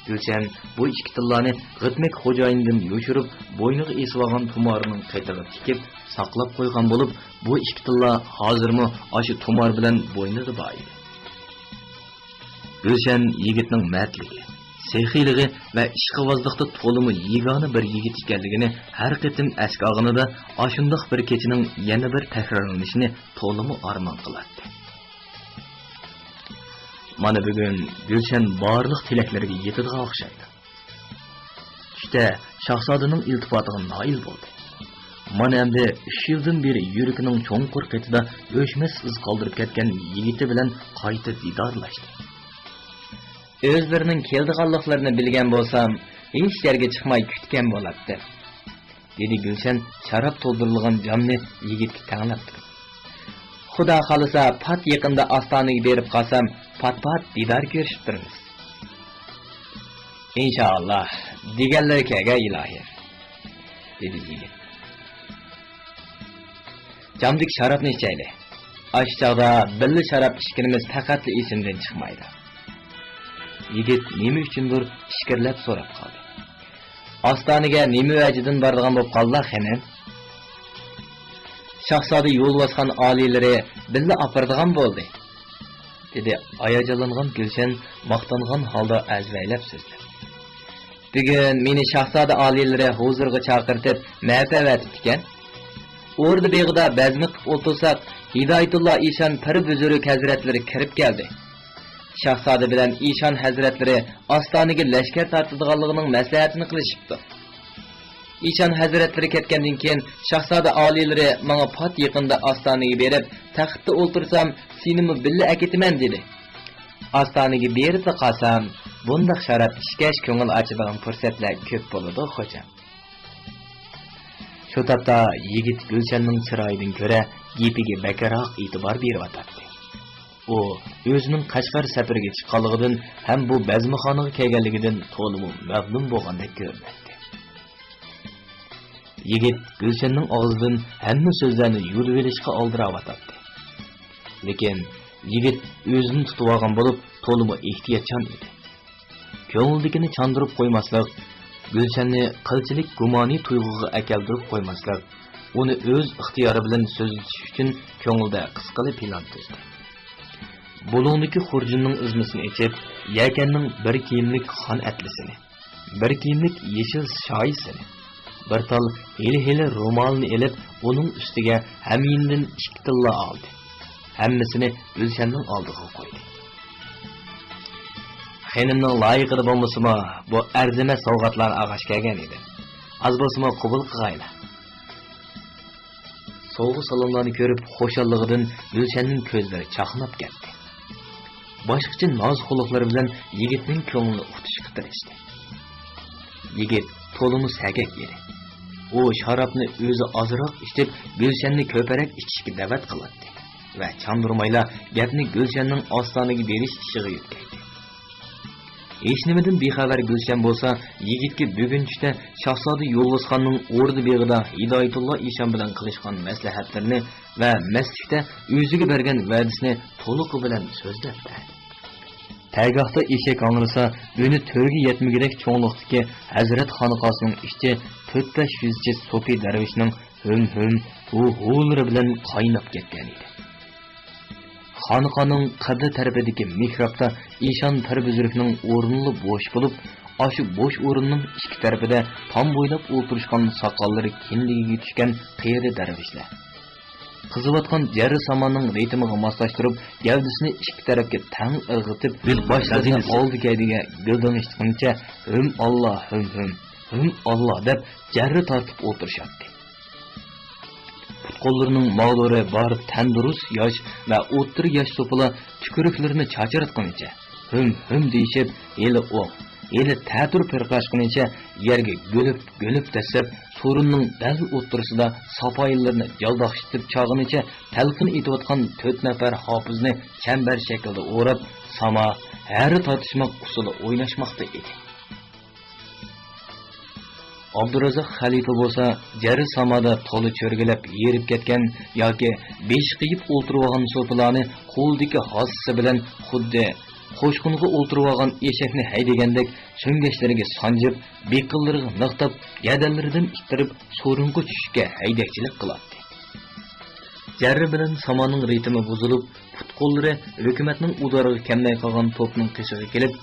گۈلشەن بۇ ئىككى تىللانى غىتمەك خوجايىندىن يوشۇرۇپ، بوينىغا ئېسىۋالغان تۇمارىنىڭ قېتىغا تىكىپ ساقلاپ قويغان بولۇپ، بۇ ئىككى تىللا ھازىرمۇ ئاشۇ تۇمار بىلەن بوينىدا بار ئىدى. گۈلشەن يىگىتنىڭ مەردلىكى، سېخىيلىقى ۋە ئىشقىۋازلىقتا تولىمۇ يېگانە بىر يىگىت ئىكەنلىكىنى ھەر قېتىم ئەسكە ئالغىنىدا ئاشۇنداق بىر كېچىنىڭ يەنە بىر تەكرارلىنىشىنى تولىمۇ ئارمان قىلاتتى. مانا بۈگۈن گۈلشەن بارلىق تىلەكلىرىگە يېتىدىغان ئوخشايدۇ. چۈشتە شاھزادىنىڭ ئىلتىپاتىغا نائىل بولدى. مانا ئەمدى ئۈچ يىلدىن بېرى يۈرىكىنىڭ چوڭقۇر قېتىدا ئۆچمەس ئىز قالدۇرۇپ كەتكەن يىگىتى بىلەن قايتا دىدارلاشتى. ئۆزلىرىنىڭ كېلىدىغانلىقلىرىنى بىلگەن بولسام، ھېچ يەرگە چىقماي كۈتكەن بولاتتىم، دېدى گۈلشەن شاراب تولدۇرۇلغان جامنى يىگىتكە تەڭلەپ تۇرۇپ. خۇدا خالىسا، پات يېقىندا ئاستانىگە بېرىپ قالسام، پات-پات دىدار كۆرۈشۈپ تۇرىمىز. ئىنشائاللا، دېگەنلىرى كەلگەي ئىلاھىم، دېدى يىگىت. جامدىكى شارابنى ئىچەيلى. ئاشۇ چاغدا بىللە شاراب ئىچكىنىمىز پەقەتلا ئېسىمدىن چىقمايدۇ. يىگىت نېمە ئۈچۈندۇر پىچىرلاپ سوراپ قالدى. ئاستانىگە نېمە ۋەجىدىن بارىدىغان بولۇپ قالدىلا، خېنىم؟ شاھزادە يولۋاسخان ئالىيلىرى بىللە ئاپىرىدىغان بولدى، دېدى ھاياجانلانغان گۈلشەن ماختانغان ھالدا ئەزۋەيلەپ سۆزلەپ. بۈگۈن مېنى شاھزادە ئالىيلىرى ھۇزۇرىغا چاقىرتىپ، مەپە ئەۋەتىپتىكەن. ئوردا بېغىدا بەزمە قىپ ئولتۇرساق، ھىدايىتۇللا ئىشان پىر بۈزرۈك ھەزرەتلىرى كىرىپ كەلدى. شاھزادە بىلەن ئىشان ھەزرەتلىرى ئاستانىگە لەشكەر تارتىدىغانلىقىنىڭ مەسلىھەتىنى قىلىشىپتۇ. ئىشان ھەزرەتلىرى كەتكەندىن كېيىن، شاھزادە ئالىيلىرى ماڭا پات يېقىندا ئاستانىگە بېرىپ، تەختتە ئولتۇرسام، سېنىمۇ بىللە ئەكېتىمەن، دېدى. ئاستانىگە بېرىپلا قالسام، بۇنداق شاراب ئىچكەچ كۆڭۈل ئاچىدىغان پۇرسەتلەر كۆپ بولىدۇ، خوجام. شۇ تاپتا يىگىت گۈلشەننىڭ چىرايىدىن كۆرە گېپىگە بەكرەك ئېتىبار بېرىۋاتاتتى. ئۇ ئۆزىنىڭ قەشقەر سەپىرىگە چىققانلىقىدىن ھەم بۇ بەزمىخانىغا كەلگەنلىكىدىن تولىمۇ مەمنۇن بولغاندەك كۆرۈنەتتى. يىگىت گۈلشەننىڭ ئاغزىدىن ھەممە سۆزلەرنى يۇتۇۋېلىشقا ئالدىراۋاتاتتى. لېكىن يىگىت ئۆزىنى تۇتۇۋالغان بولۇپ، تولىمۇ ئېھتىياتچان ئىدى. كۆڭلىدىكىنى چاندۇرۇپ قويماسلىق، گۈلشەننى قىلچىلىك گۇمانىي تۇيغۇغا ئەكەلدۈرۈپ قويماسلىق، ئۇنى ئۆز ئىختىيارى بىلەن سۆزلىتىش ئۈچۈن كۆڭلىدە قىسقىلا پىلان تۈزدى. بۇلۇڭدىكى خۇرجۇننىڭ ئىزمىسىنى ئېچىپ، يەكەننىڭ بىر كىيىملىك خان ئەتلىسىنى، بىر كىيىملىك يېشىل شايىسىنى، بىر تال ھېلى-ھېلى رومالىنى ئېلىپ، ئۇنىڭ ئۈستىگە ھەميىندىن ئىككى تىللا ئالدى. ھەممىسىنى گۈلشەننىڭ ئالدىغا قويدى. خېنىمنىڭ لايىقىدا بولمىسىمۇ، بۇ ئەرزىمەس سوۋغاتلارنى ئالغاچ كەلگەن ئىدىم. ئاز بولسىمۇ قوبۇل قىلغايلا. سوۋغا-سالاملارنى كۆرۈپ، خۇشاللىقىدىن گۈلشەننىڭ كۆزلىرى چاقناپ كەتتى. باشقىچە ناز-قۇلۇقلىرى بىلەن يىگىتنىڭ كۆڭلىنى ئۇتۇشقا تىرىشتى. يىگىت تولىمۇ سەگەك ئىدى. ئۇ شارابنى ئۆزى ئازراق ئىچىپ، گۈلشەننى كۆپرەك ئىچىشكە دەۋەت قىلاتتى ۋە چاندۇرمايلا گەپنى گۈلشەننىڭ ئاستانىگە بېرىش ئىشىغا يۆتكەيتتى. ھېچنېمىدىن بىخەۋەر گۈلشەن بولسا، يىگىتكە بۈگۈن چۈشتە شاھزادە يولۋاسخاننىڭ ئوردا بېغىدا ھىدايەتۇللا ئىشان بىلەن قىلىشقان مەسلىھەتلىرىنى ۋە مەستلىكتە ئۆزىگە بەرگەن ۋەدىسىنى تولۇقى بىلەن سۆزلەپ بەردى. تەگاھتا ئېشەك ھاڭرىسا، ئۈنى تۆرگە يەتمىگۈدەك چوڭلۇقتىكى ھەزرەت خانىقاسىنىڭ ئىچى تۆت-بەش يۈزچە سوپى دەرۋىشنىڭ ھۆم-ھۆم، ھۇ-ھۇلىرى بىلەن قايناپ كەتكەن ئىدى. خانىقانىڭ قىبلە تەرىپىدىكى مېھرابتا ئىشان پەربۈزرۈكنىڭ ئورنىلا بوش بولۇپ، ئاشۇ بوش ئورۇننىڭ ئىككى تەرىپىدە تام بويلاپ ئولتۇرۇشقان ساقاللىرى كىندىكىگە چۈشكەن قېرى دەرۋىشلەر. قىزىۋاتقان جەررى ساماننىڭ رىتىمىغا ماسلاشتۇرۇپ، گەۋدىسىنى ئىككى تەرەپكە تەڭ ئىرغىتىپ، بېشىنى ئالدى كەينىگە گۆلدىڭىشتىغىنىچە، ھۆم ئاللا، ھۆم ھۆم، ھۆم ئاللا دەپ جەررى تارتىپ ئولتۇرۇشاتتى. پۇت-قوللىرىنىڭ ماغدۇرى بار تەندۇرۇس ياش ۋە ئوتتۇرا ياش سوپىلار تۈكۈرۈكلىرىنى چاچراتقىنىچە، ھۆم، ھۆم دېيىشىپ، ھېلى ئوق، ھېلى تەتۈر پىرقىراشقىنىچە يەرگە گۈلۈپ، گۈلۈپ دەسسەپ، سورۇننىڭ دەل ئوتتۇرىسىدا ساپايىلىرىنى جالداقشىتىپ چاغىنىچە تەلقىن ئېتىۋاتقان تۆت نەپەر ھاپىزنى چەمبەر شەكلىدە ئوراپ، ساما ھەرە تارتىشماق ئۇسسۇلى ئويناشماقتا ئىدى. ئابدۇرازاق خەلىپە بولسا جەررى سامادا تولا چۆرگىلەپ ھېرىپ كەتكەن ياكى بېشى قېيىپ ئولتۇرۇۋالغان سوپىلارنى قولىدىكى ھاسىسى بىلەن خۇددى قوچقۇنغا ئولتۇرۇۋالغان ئېشەكنى ھەيدىگەندەك سۆڭگەچلىرىگە سانجىپ، بېقىنلىرىغا نىقتاپ، گەدەنلىرىدىن ئىتتىرىپ، سورۇنغا چۈشۈشكە ھەيدەكچىلىك قىلاتتى. جەررى بىلەن سامانىڭ رىتىمى بۇزۇلۇپ، پۇت-قوللىرى ھۆكۈمەتنىڭ ئۇدارىغا كەلمەي قالغان توپنىڭ قېشىغا كېلىپ،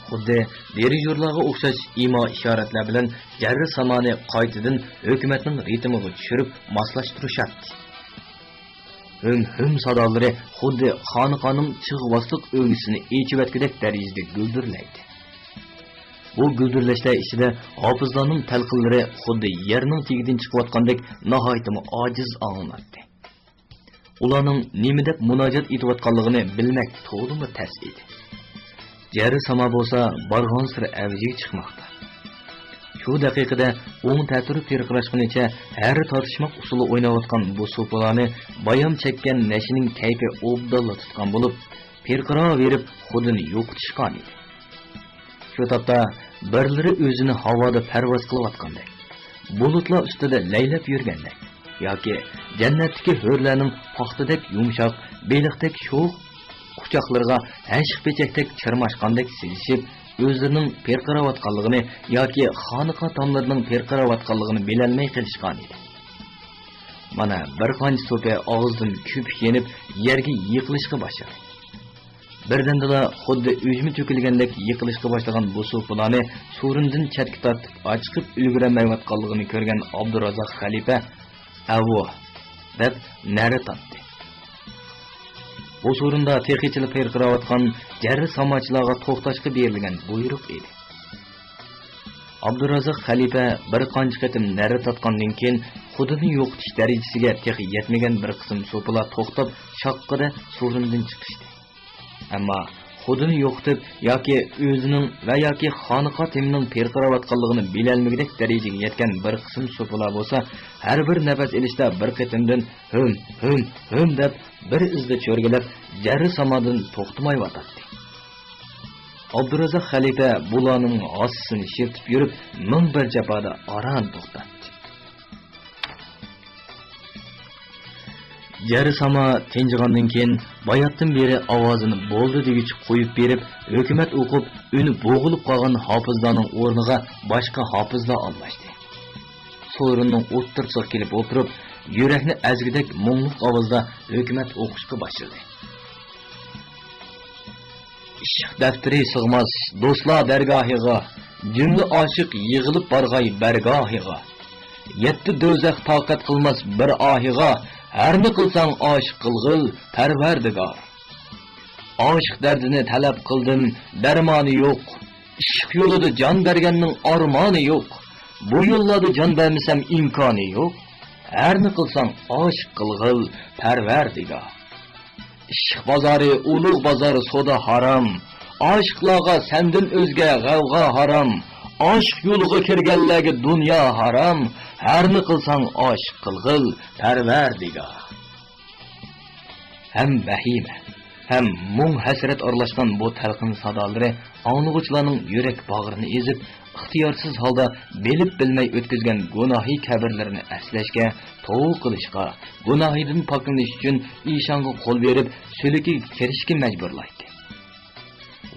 خۇددى دىرىژورلارغا ئوخشاش ئىما-ئىشارەتلەر بىلەن جەررى سامانى قايتىدىن ھۆكۈمەتنىڭ رىتىمىغا چۈشۈرۈپ ماسلاشتۇرۇشاتتى. ھۆم-ھۆم سادالىرى خۇددى خانىقانىڭ چىغىۋاسلىق ئۆگزىسىنى ئېچىۋەتكۈدەك دەرىجىدە گۈلدۈرلەيتتى. بۇ گۈلدۈرلەشلەر ئىچىدە ھاپىزلارنىڭ تەلقىنلىرى خۇددى يەرنىڭ تېگىدىن چىقىۋاتقاندەك ناھايىتىمۇ ئاجىز ئاڭلىناتتى. ئۇلارنىڭ نېمە دەپ مۇناجات ئېتىۋاتقانلىقىنى بىلمەك تولىمۇ تەس ئىدى. جەررى ساما بولسا بارغانسېرى ئەۋجىگە چىقماقتا. شۇ دەقىقىدە ئوڭ تەتۈر پىرقىراشقىنىچە ھەرە تارتىشماق ئۇسسۇلى ئويناۋاتقان بۇ سوپىلارنى بايام چەككەن نەشىنىڭ كەيپى ئوبدانلا تۇتقان بولۇپ، پىرقىراۋېرىپ خۇدىنى يوقىتىشقانىدى. شۇ تاپتا بىرلىرى ئۆزىنى ھاۋادا پەرۋاز قىلىۋاتقاندەك، بۇلۇتلار ئۈستىدە لەيلەپ يۈرگەندەك ياكى جەننەتتىكى ھۆرلەرنىڭ پاختىدەك يۇمشاق، بېلىقتەك شوخ قۇچاقلىرىغا ھەشىق پېچەكتەك چىرماشقاندەك سېلىشىپ، ئۆزلىرىنىڭ پىرقىراۋاتقانلىقىنى ياكى خانىقا تاملىرىنىڭ پىرقىراۋاتقانلىقىنى بىلەلمەي قېلىشقانىدى. مانا، بىر قانچە سوپى ئاغزىدىن كۆپۈك يېنىپ، يەرگە يىقىلىشقا باشلىدى. بىردەمدىلا خۇددى ئۈجمە تۆكۈلگەندەك يىقىلىشقا باشلىغان بۇ سوپىلارنى سورۇندىن چەتكە تارتىپ ئاچىقىپ ئۈلگۈرەلمەيۋاتقانلىقىنى كۆرگەن ئابدۇرازاق خەلىپە، «ئەۋۇ!» دەپ نەرە تارتتى. بۇ سورۇندا تېخىچىلا پىرقىراۋاتقان جەررى ساماچىلارغا توختاشقا بېرىلگەن بۇيرۇق ئىدى. ئابدۇرازاق خەلىپە بىر قانچە قېتىم نەرە تارتقاندىن كېيىن، خۇدىنى يوقىتىش دەرىجىسىگە تېخى يەتمىگەن بىر قىسىم سوپىلار توختاپ، شاققىدە سورۇندىن چىقىشتى. ئەمما خۇدىنى يوقىتىپ ياكى ئۆزىنىڭ ۋە ياكى خانىقا تېمىنىڭ پىرقىراۋاتقانلىقىنى بىلەلمىگۈدەك دەرىجىگە يەتكەن بىر قىسىم سوپىلار بولسا، ھەر بىر نەپەس ئېلىشتا بىر قېتىمدىن «ھۆم، ھۆم، ھۆم» دەپ، بىر ئىزدا چۆرگىلەپ، جەررى سامادىن توختىمايۋاتاتتى. ئابدۇرازاق خەلىپە بۇلارنىڭ ھاسىسىنى شىرتىپ يۈرۈپ، مىڭ بىر جاپادا ئاران توختاتتى. جەررى ساما تىنجىغاندىن كېيىن، باياتتىن بېرى ئاۋازىنى بولدى دېگۈچە قويۇپ بېرىپ، ھۆكۈمەت ئوقۇپ، ئۈنى بوغۇلۇپ قالغان ھاپىزلارنىڭ ئورنىغا باشقا ھاپىزلار ئالماشتى. سورۇننىڭ ئوتتۇرىسىغا كېلىپ ئولتۇرۇپ، يۈرەكنى ئەزگۈدەك مۇڭلۇق ئاۋازدا ھۆكۈمەت ئوقۇشقا باشلىدى. ئىشق دەپتىرى سىغماس دوستلار دەرگاھىغا، جۈملە ئاشىق يىغىلىپ بارغاي بەرگاھىغا. يەتتە دوزاخ تاقەت قىلماس بىر ئاھىغا، ھەرنى قىلساڭ ئاشىق قىلغىل پەرۋەردىگار. ئاشىق دەردىنى تەلەپ قىلدىم، دەرمانى يوق. ئىشق يولىدا جان بەرگەننىڭ ئارمانى يوق. بۇ يوللاردا جان بەرمىسەم ئىمكانى يوق. ھەرنى قىلساڭ ئاشىق قىلغىل پەرۋەردىگار. ئىشق بازارى ئۇلۇغ بازار، سودا ھارام. ئاشىقلارغا سەندىن ئۆزگە غەۋغا ھارام. ئاشىق يولىغا كىرگەنلەرگە دۇنيا ھارام. ھەرنى قىلساڭ ئاشىق قىلغىل پەرۋەردىگار. ھەم ۋەھىمە، ھەم مۇڭ-ھەسرەت ئارىلاشقان بۇ تەلقىن سادالىرى ئاڭلىغۇچىلارنىڭ يۈرەك باغرىنى ئېزىپ، ئىختىيارسىز ھالدا بىلىپ-بىلمەي ئۆتكۈزگەن گۇناھى كەبىرلىرىنى ئەسلەشكە، توۋا قىلىشقا، گۇناھىدىن پاكلىنىش ئۈچۈن ئىشانغا قول بېرىپ، سۈلۈكىگە كىرىشكە مەجبۇرلايتتى.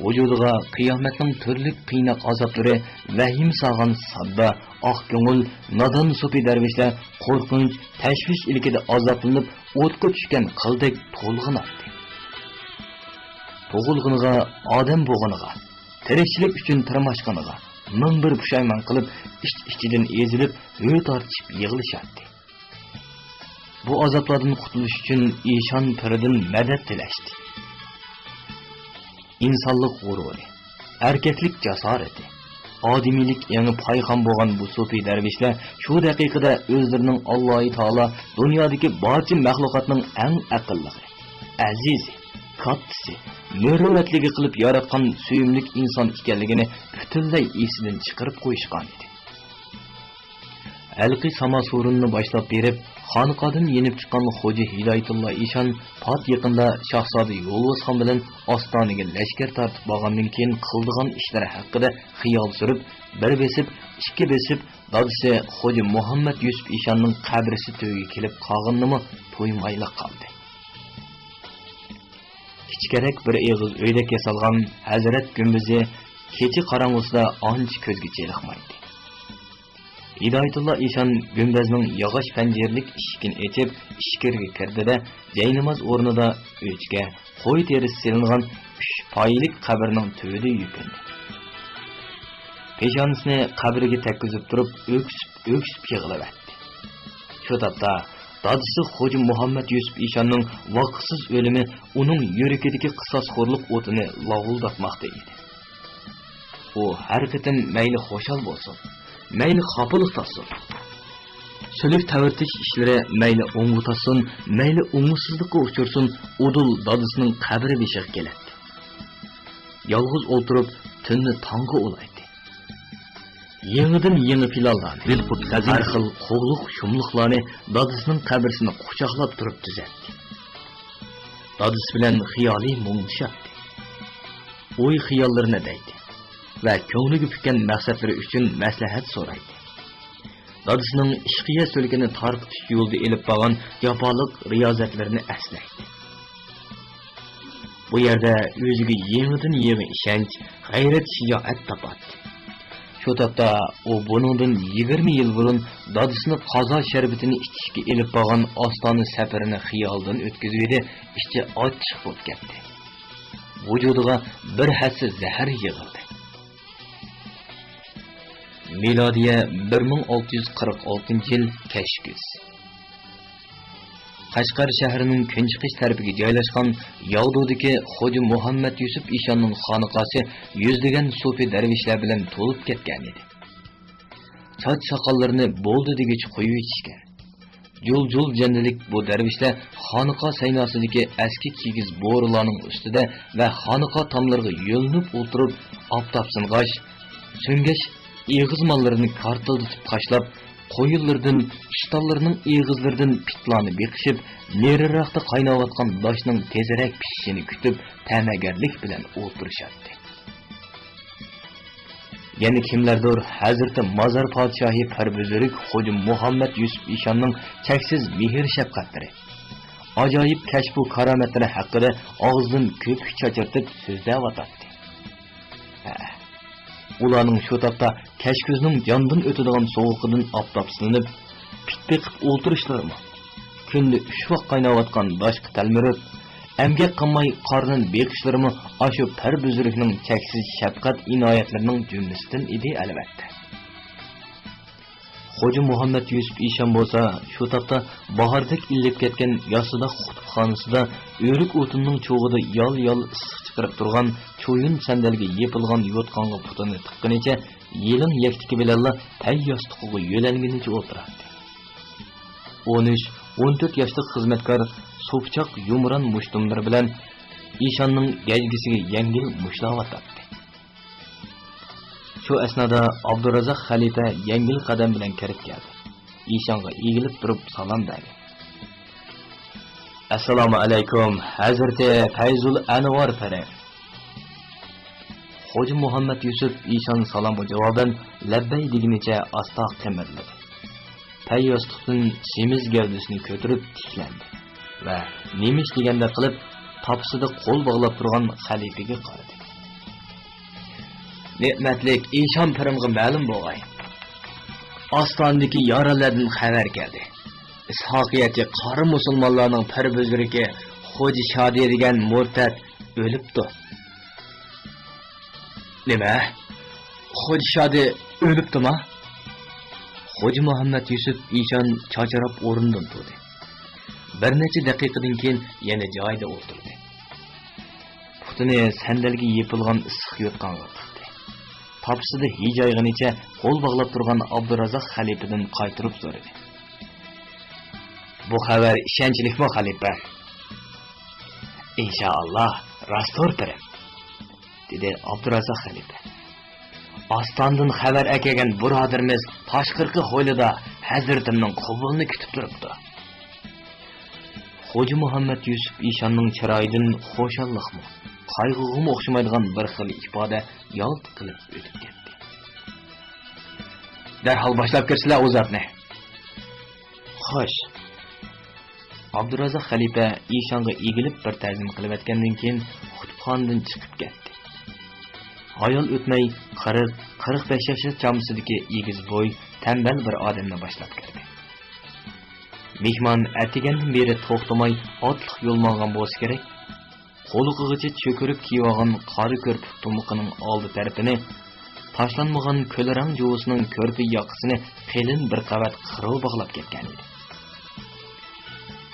ۋۇجۇدىغا قىيامەتنىڭ تۈرلۈك قىيناق ئازابلىرى ۋەھىمە سالغان ساددا، ئاق كۆڭۈل، نادان سوپى دەرۋىشلەر قورقۇنچ، تەشۋىش ئىلكىدە ئازابلىنىپ، ئوتقا چۈشكەن قىلدەك تولغىناتتى. تۇغۇلغىنىغا، ئادەم بولغىنىغا، تىرىكچىلىك ئۈچۈن تىرماشقىنىغا مىڭ بىر پۇشايمان قىلىپ، ئىچ-ئىچىدىن ئېزىلىپ، ھۆ تارتىشىپ يىغلىشاتتى. بۇ ئازابلاردىن قۇتۇلۇش ئۈچۈن ئىشان پىردىن مەدەت تىلەشتى. ئىنسانلىق غۇرۇرى، ئەركەكلىك جاسارىتى، ئادىمىيلىك ئېڭى پايخان بولغان بۇ سوپى دەرۋىشلەر شۇ دەقىقىدە ئۆزلىرىنىڭ ئاللاھى تائالا دۇنيادىكى بارچە مەخلۇقاتنىڭ ئەڭ ئەقىللىقى، ئەزىزى، كاتتىسى، مۇرۇۋۋەتلىكى قىلىپ ياراتقان سۆيۈملۈك ئىنسان ئىكەنلىكىنى پۈتۈنلەي ئېسىدىن چىقىرىپ قويۇشقانىدى. ھېلىقى ساماسۇرۇننى باشلاپ بېرىپ، خانىقادىن يېنىپ چىققان خوجا ھىدايەتۇللا ئىشان پات يېقىندا شاھزادە يولۋاسخان بىلەن ئاستانىگە لەشكەر تارتىپ بارغاندىن كېيىن قىلىدىغان ئىشلىرى ھەققىدە خىيال سۈرۈپ، بىر بېسىپ، ئىككى بېسىپ، دادىسى خوجا مۇھەممەد يۈسۈپ ئىشاننىڭ قەبرىسى تۈۋىگە كېلىپ قالغىنىنىمۇ تۇيمايلا قالدى. كىچىكرەك بىر ئېغىز ئۆيدەك ياسالغان ھەزرەت گۈمبىزى كېچە قاراڭغۇسىدا ئانچە كۆزگە چېلىقمايتتى. ھىدايەتۇللا ئىشان گۈمبەزنىڭ ياغاچ پەنجىرىلىك ئىشىكىنى ئېچىپ، ئىچكىرىگە كىردى-دە، جايناماز ئورنىدا ئۆچكە، قوي تېرىسى سېلىنغان ئۈچ پايىلىك قەبرىنىڭ تۈۋىدە يۈكۈندى. پېشانىسىنى قەبرىگە تەگكۈزۈپ تۇرۇپ، ئۆكسۈپ-ئۆكسۈپ يىغلىۋەتتى. شۇ تاپتا دادىسى خوجا مۇھەممەد يۈسۈپ ئىشاننىڭ ۋاقىتسىز ئۆلۈمى ئۇنىڭ يۈرىكىدىكى قىساسخورلۇق ئوتىنى لاۋۇلداتماقتا ئىدى. ئۇ ھەر قېتىم مەيلى خۇشال بولسۇن، مەيلى خاپىلىق تارتسۇن، سۈلۈك تەۋرىتىش ئىشلىرى مەيلى ئوڭغا تارتسۇن، مەيلى ئوڭۇشسىزلىققا ئۇچرىسۇن، ئۇدۇل دادىسىنىڭ قەبرە بېشىغا كېلەتتى. يالغۇز ئولتۇرۇپ، تۈننى تاڭغا ئۇلايتتى. يېڭىدىن يېڭى پىلانلارنى، ھەر خىل قوغلۇق-شۇملۇقلارنى دادىسىنىڭ قەبرىسىنى قۇچاقلاپ تۇرۇپ تۈزەتتى. دادىسى بىلەن خىيالىي مۇڭدىشاتتى. ئوي-خىياللىرىنى دەيتتى ۋە كۆڭلىگە پۈككەن مەقسەتلىرى ئۈچۈن مەسلىھەت سورايتتى. دادىسىنىڭ ئىشقىيە سۈلكىنى تارقىتىش يولىدا ئېلىپ بارغان جاپالىق رىيازەتلىرىنى ئەسلەيتتى. بۇ يەردە ئۆزىگە يېڭىدىن يېڭى ئىشەنچ، غەيرەت-شىجائەت تاپاتتى. شۇ تاپتا ئۇ بۇنىڭدىن يىگىرمە يىل بۇرۇن دادىسىنى قازا شەربىتىنى ئىچىشكە ئېلىپ بارغان ئاستانە سەپىرىنى خىيالىدىن ئۆتكۈزۈۋىدى، ئىچى ئاچچىق بولۇپ كەتتى. ۋۇجۇدىغا بىر ھەسسە زەھەر يىغىلدى. مىلادىيە بىر مىڭ ئالتە يۈز قىرىق ئالتىنچى يىل كەچكۈز. قەشقەر شەھىرىنىڭ كۈنچىقىش تەرىپىگە جايلاشقان ياۋدۇدىكى خوجا مۇھەممەد يۈسۈپ ئىشاننىڭ خانىقاسى يۈزلىگەن سوپى دەرۋىشلەر بىلەن تولۇپ كەتكەنىدى. چاچ-ساقاللىرىنى بولدى دېگۈچە قويۇۋېتىشكەن. جۇل-جۇل جەندىلىك بۇ دەرۋىشلەر خانىقا سەيناسىدىكى ئەسكى كىگىز بورىلارنىڭ ئۈستىدە ۋە خانىقا تاملىرىغا يۆلىنىپ ئولتۇرۇپ، ئاپتاپسىنغاچ، سۆڭگەچ ئېغىز ماللىرىنى كارتىلدىتىپ قاشلاپ، قويۇنلىرىدىن، ئىشتانلىرىنىڭ ئېغىزلىرىدىن پىتلارنى بېقىشىپ، نېرىراقتا قايناۋاتقان داشنىڭ تېزرەك پىشىشىنى كۈتۈپ، تەمەگەرلىك بىلەن ئولتۇرۇشاتتى. يەنە كىملەردۇر ھەزرىتى مازار پادىشاھى پىر بۈزرۈك خوجا مۇھەممەد يۈسۈپ ئىشاننىڭ چەكسىز مېھىر-شەپقەتلىرى، ئاجايىپ كەشپۇ كارامەتلىرى ھەققىدە ئاغزىدىن كۆپۈك چاچرىتىپ سۆزلەۋاتاتتى. ھە، ئۇلارنىڭ شۇ تاپتا كەچكۈزنىڭ جاندىن ئۆتىدىغان سوغۇقىدىن ئاپتاپسىزلىنىپ، پىت بېقىپ ئولتۇرۇشلىرىمۇ، كۈندە ئۈچ ۋاق قايناۋاتقان داشقا تەلمۈرۈپ، ئەمگەك قىلماي قارنىنى بېقىشلىرىمۇ ئاشۇ پەر بۈزرۈكنىڭ چەكسىز شەپقەت ئىنايەتلىرىنىڭ جۈملىسىدىن ئىدى، ئەلۋەتتە. خوجا مۇھەممەد يۈسۈپ ئىشان بولسا شۇ تاپتا باھاردەك ئىللىپ كەتكەن ياسىداق كۇتۇپخانىسىدا ئۆرۈك ئوتۇننىڭ چوغىدا يال-يال ئىسسىق چىقىرىپ تۇرغان چويۇن سەندەلگە يېپىلغان يوتقانغا پۇتىنى تىققىنىچە يېلىڭ يەكتىكى بىلەنلا پەي ياستۇقىغا يۆلەنگىنىچە ئولتۇراتتى. ئون ئۈچ، ئون تۆت ياشلىق خىزمەتكار سوپىچاق يۇمران مۇشتۇملىرى بىلەن ئىشاننىڭ گەجگىسىگە يەڭگىل مۇشتلاۋاتاتتى. شۇ ئەسنادا ئابدۇرازاق خەلىپە يەڭگىل قەدەم بىلەن كىرىپ كەلدى. ئىشانغا ئېگىلىپ تۇرۇپ سالام بەردى. ئەسسالامۇ ئەلەيكۇم، ھەزرىتى پەيزۇل ئەنۋار پىرى. خوجا مۇھەممەد يۈسۈپ ئىشان سالامغا جاۋابەن لەببەي دېگىنىچە ئاستا قىمىرلىدى. پەي ياستۇقتىن سېمىز گەۋدىسىنى كۆتۈرۈپ تىكلەندى ۋە نېمە ئىش دېگەندەك قىلىپ تاپىسىدا قول باغلاپ تۇرغان خەلىپىگە قارىدى. نېمەتلىك ئىشان پىرىمغا مەلۇم بولغاي. ئاستانىدىكى يارىلاردىن خەۋەر كەلدى. ئىسھاقىيەتچى قارا مۇسۇلمانلارنىڭ پىر بۈزرۈكى خوجا شادى دېگەن مۇرتەت ئۆلۈپتۇ. نېمە؟ خوجا شادى ئۆلۈپتۇما؟ خوجا مۇھەممەد يۈسۈپ ئىشان چاچراپ ئورنىدىن تۇردى. بىر نەچچە دەقىقىدىن كېيىن يەنە جايىدا ئولتۇردى. پۇتىنى سەندەلگە يېپىلغان ئىسسىق يوتقانغا تىقتى. تاپىسىدا ھىجايغىنىچە قول باغلاپ تۇرغان ئابدۇرازاق خەلىپىدىن قايتۇرۇپ سورىدى. بۇ خەۋەر ئىشەنچلىكمۇ، خەلىپە؟ ئىنشائاللا، راستتۇر، پىرىم، دېدى ئابدۇرازاق خەلىپە. ئاستاندىن خەۋەر ئەكەلگەن بۇرادىرىمىز تاشقىرىقى ھويلىدا ھەزرىتىمنىڭ قوبۇلىنى كۈتۈپ تۇرۇپتۇ. خوجا مۇھەممەد يۈسۈپ ئىشاننىڭ چىرايىدىن خۇشاللىقمۇ، قايغۇغىمۇ ئوخشىمايدىغان بىر خىل ئىپادە يالت قىلىپ ئۆتۈپ كەتتى. دەرھال باشلاپ كىرسىلە ئۇ زاتنى. خوش. ئابدۇرازاق خەلىپە ئىشانغا ئېگىلىپ بىر تەزىم قىلىۋەتكەندىن كېيىن كۇتۇپخانىدىن چىقىپ كەتتى. ھايال ئۆتمەي قىرىق، قىرىق بەش ياشلار چامىسىدىكى ئېگىز بوي، تەمبەل بىر ئادەمنى باشلاپ كىردى. مېھمان ئەتىگەندىن بېرى توختىماي ئاتلىق يول ماڭغان بولسا كېرەك. قۇلىقىغىچە چۆكۈرۈپ كىيىۋالغان قارا كۆرپە تۇمىقىنىڭ ئالدى تەرىپىنى، تاشلانمىغان كۆلرەڭ جۇۋىسىنىڭ كۆرپە ياقىسىنى قېلىن بىر قەۋەت قىرىۋا باغلاپ كەتكەن ئىدى.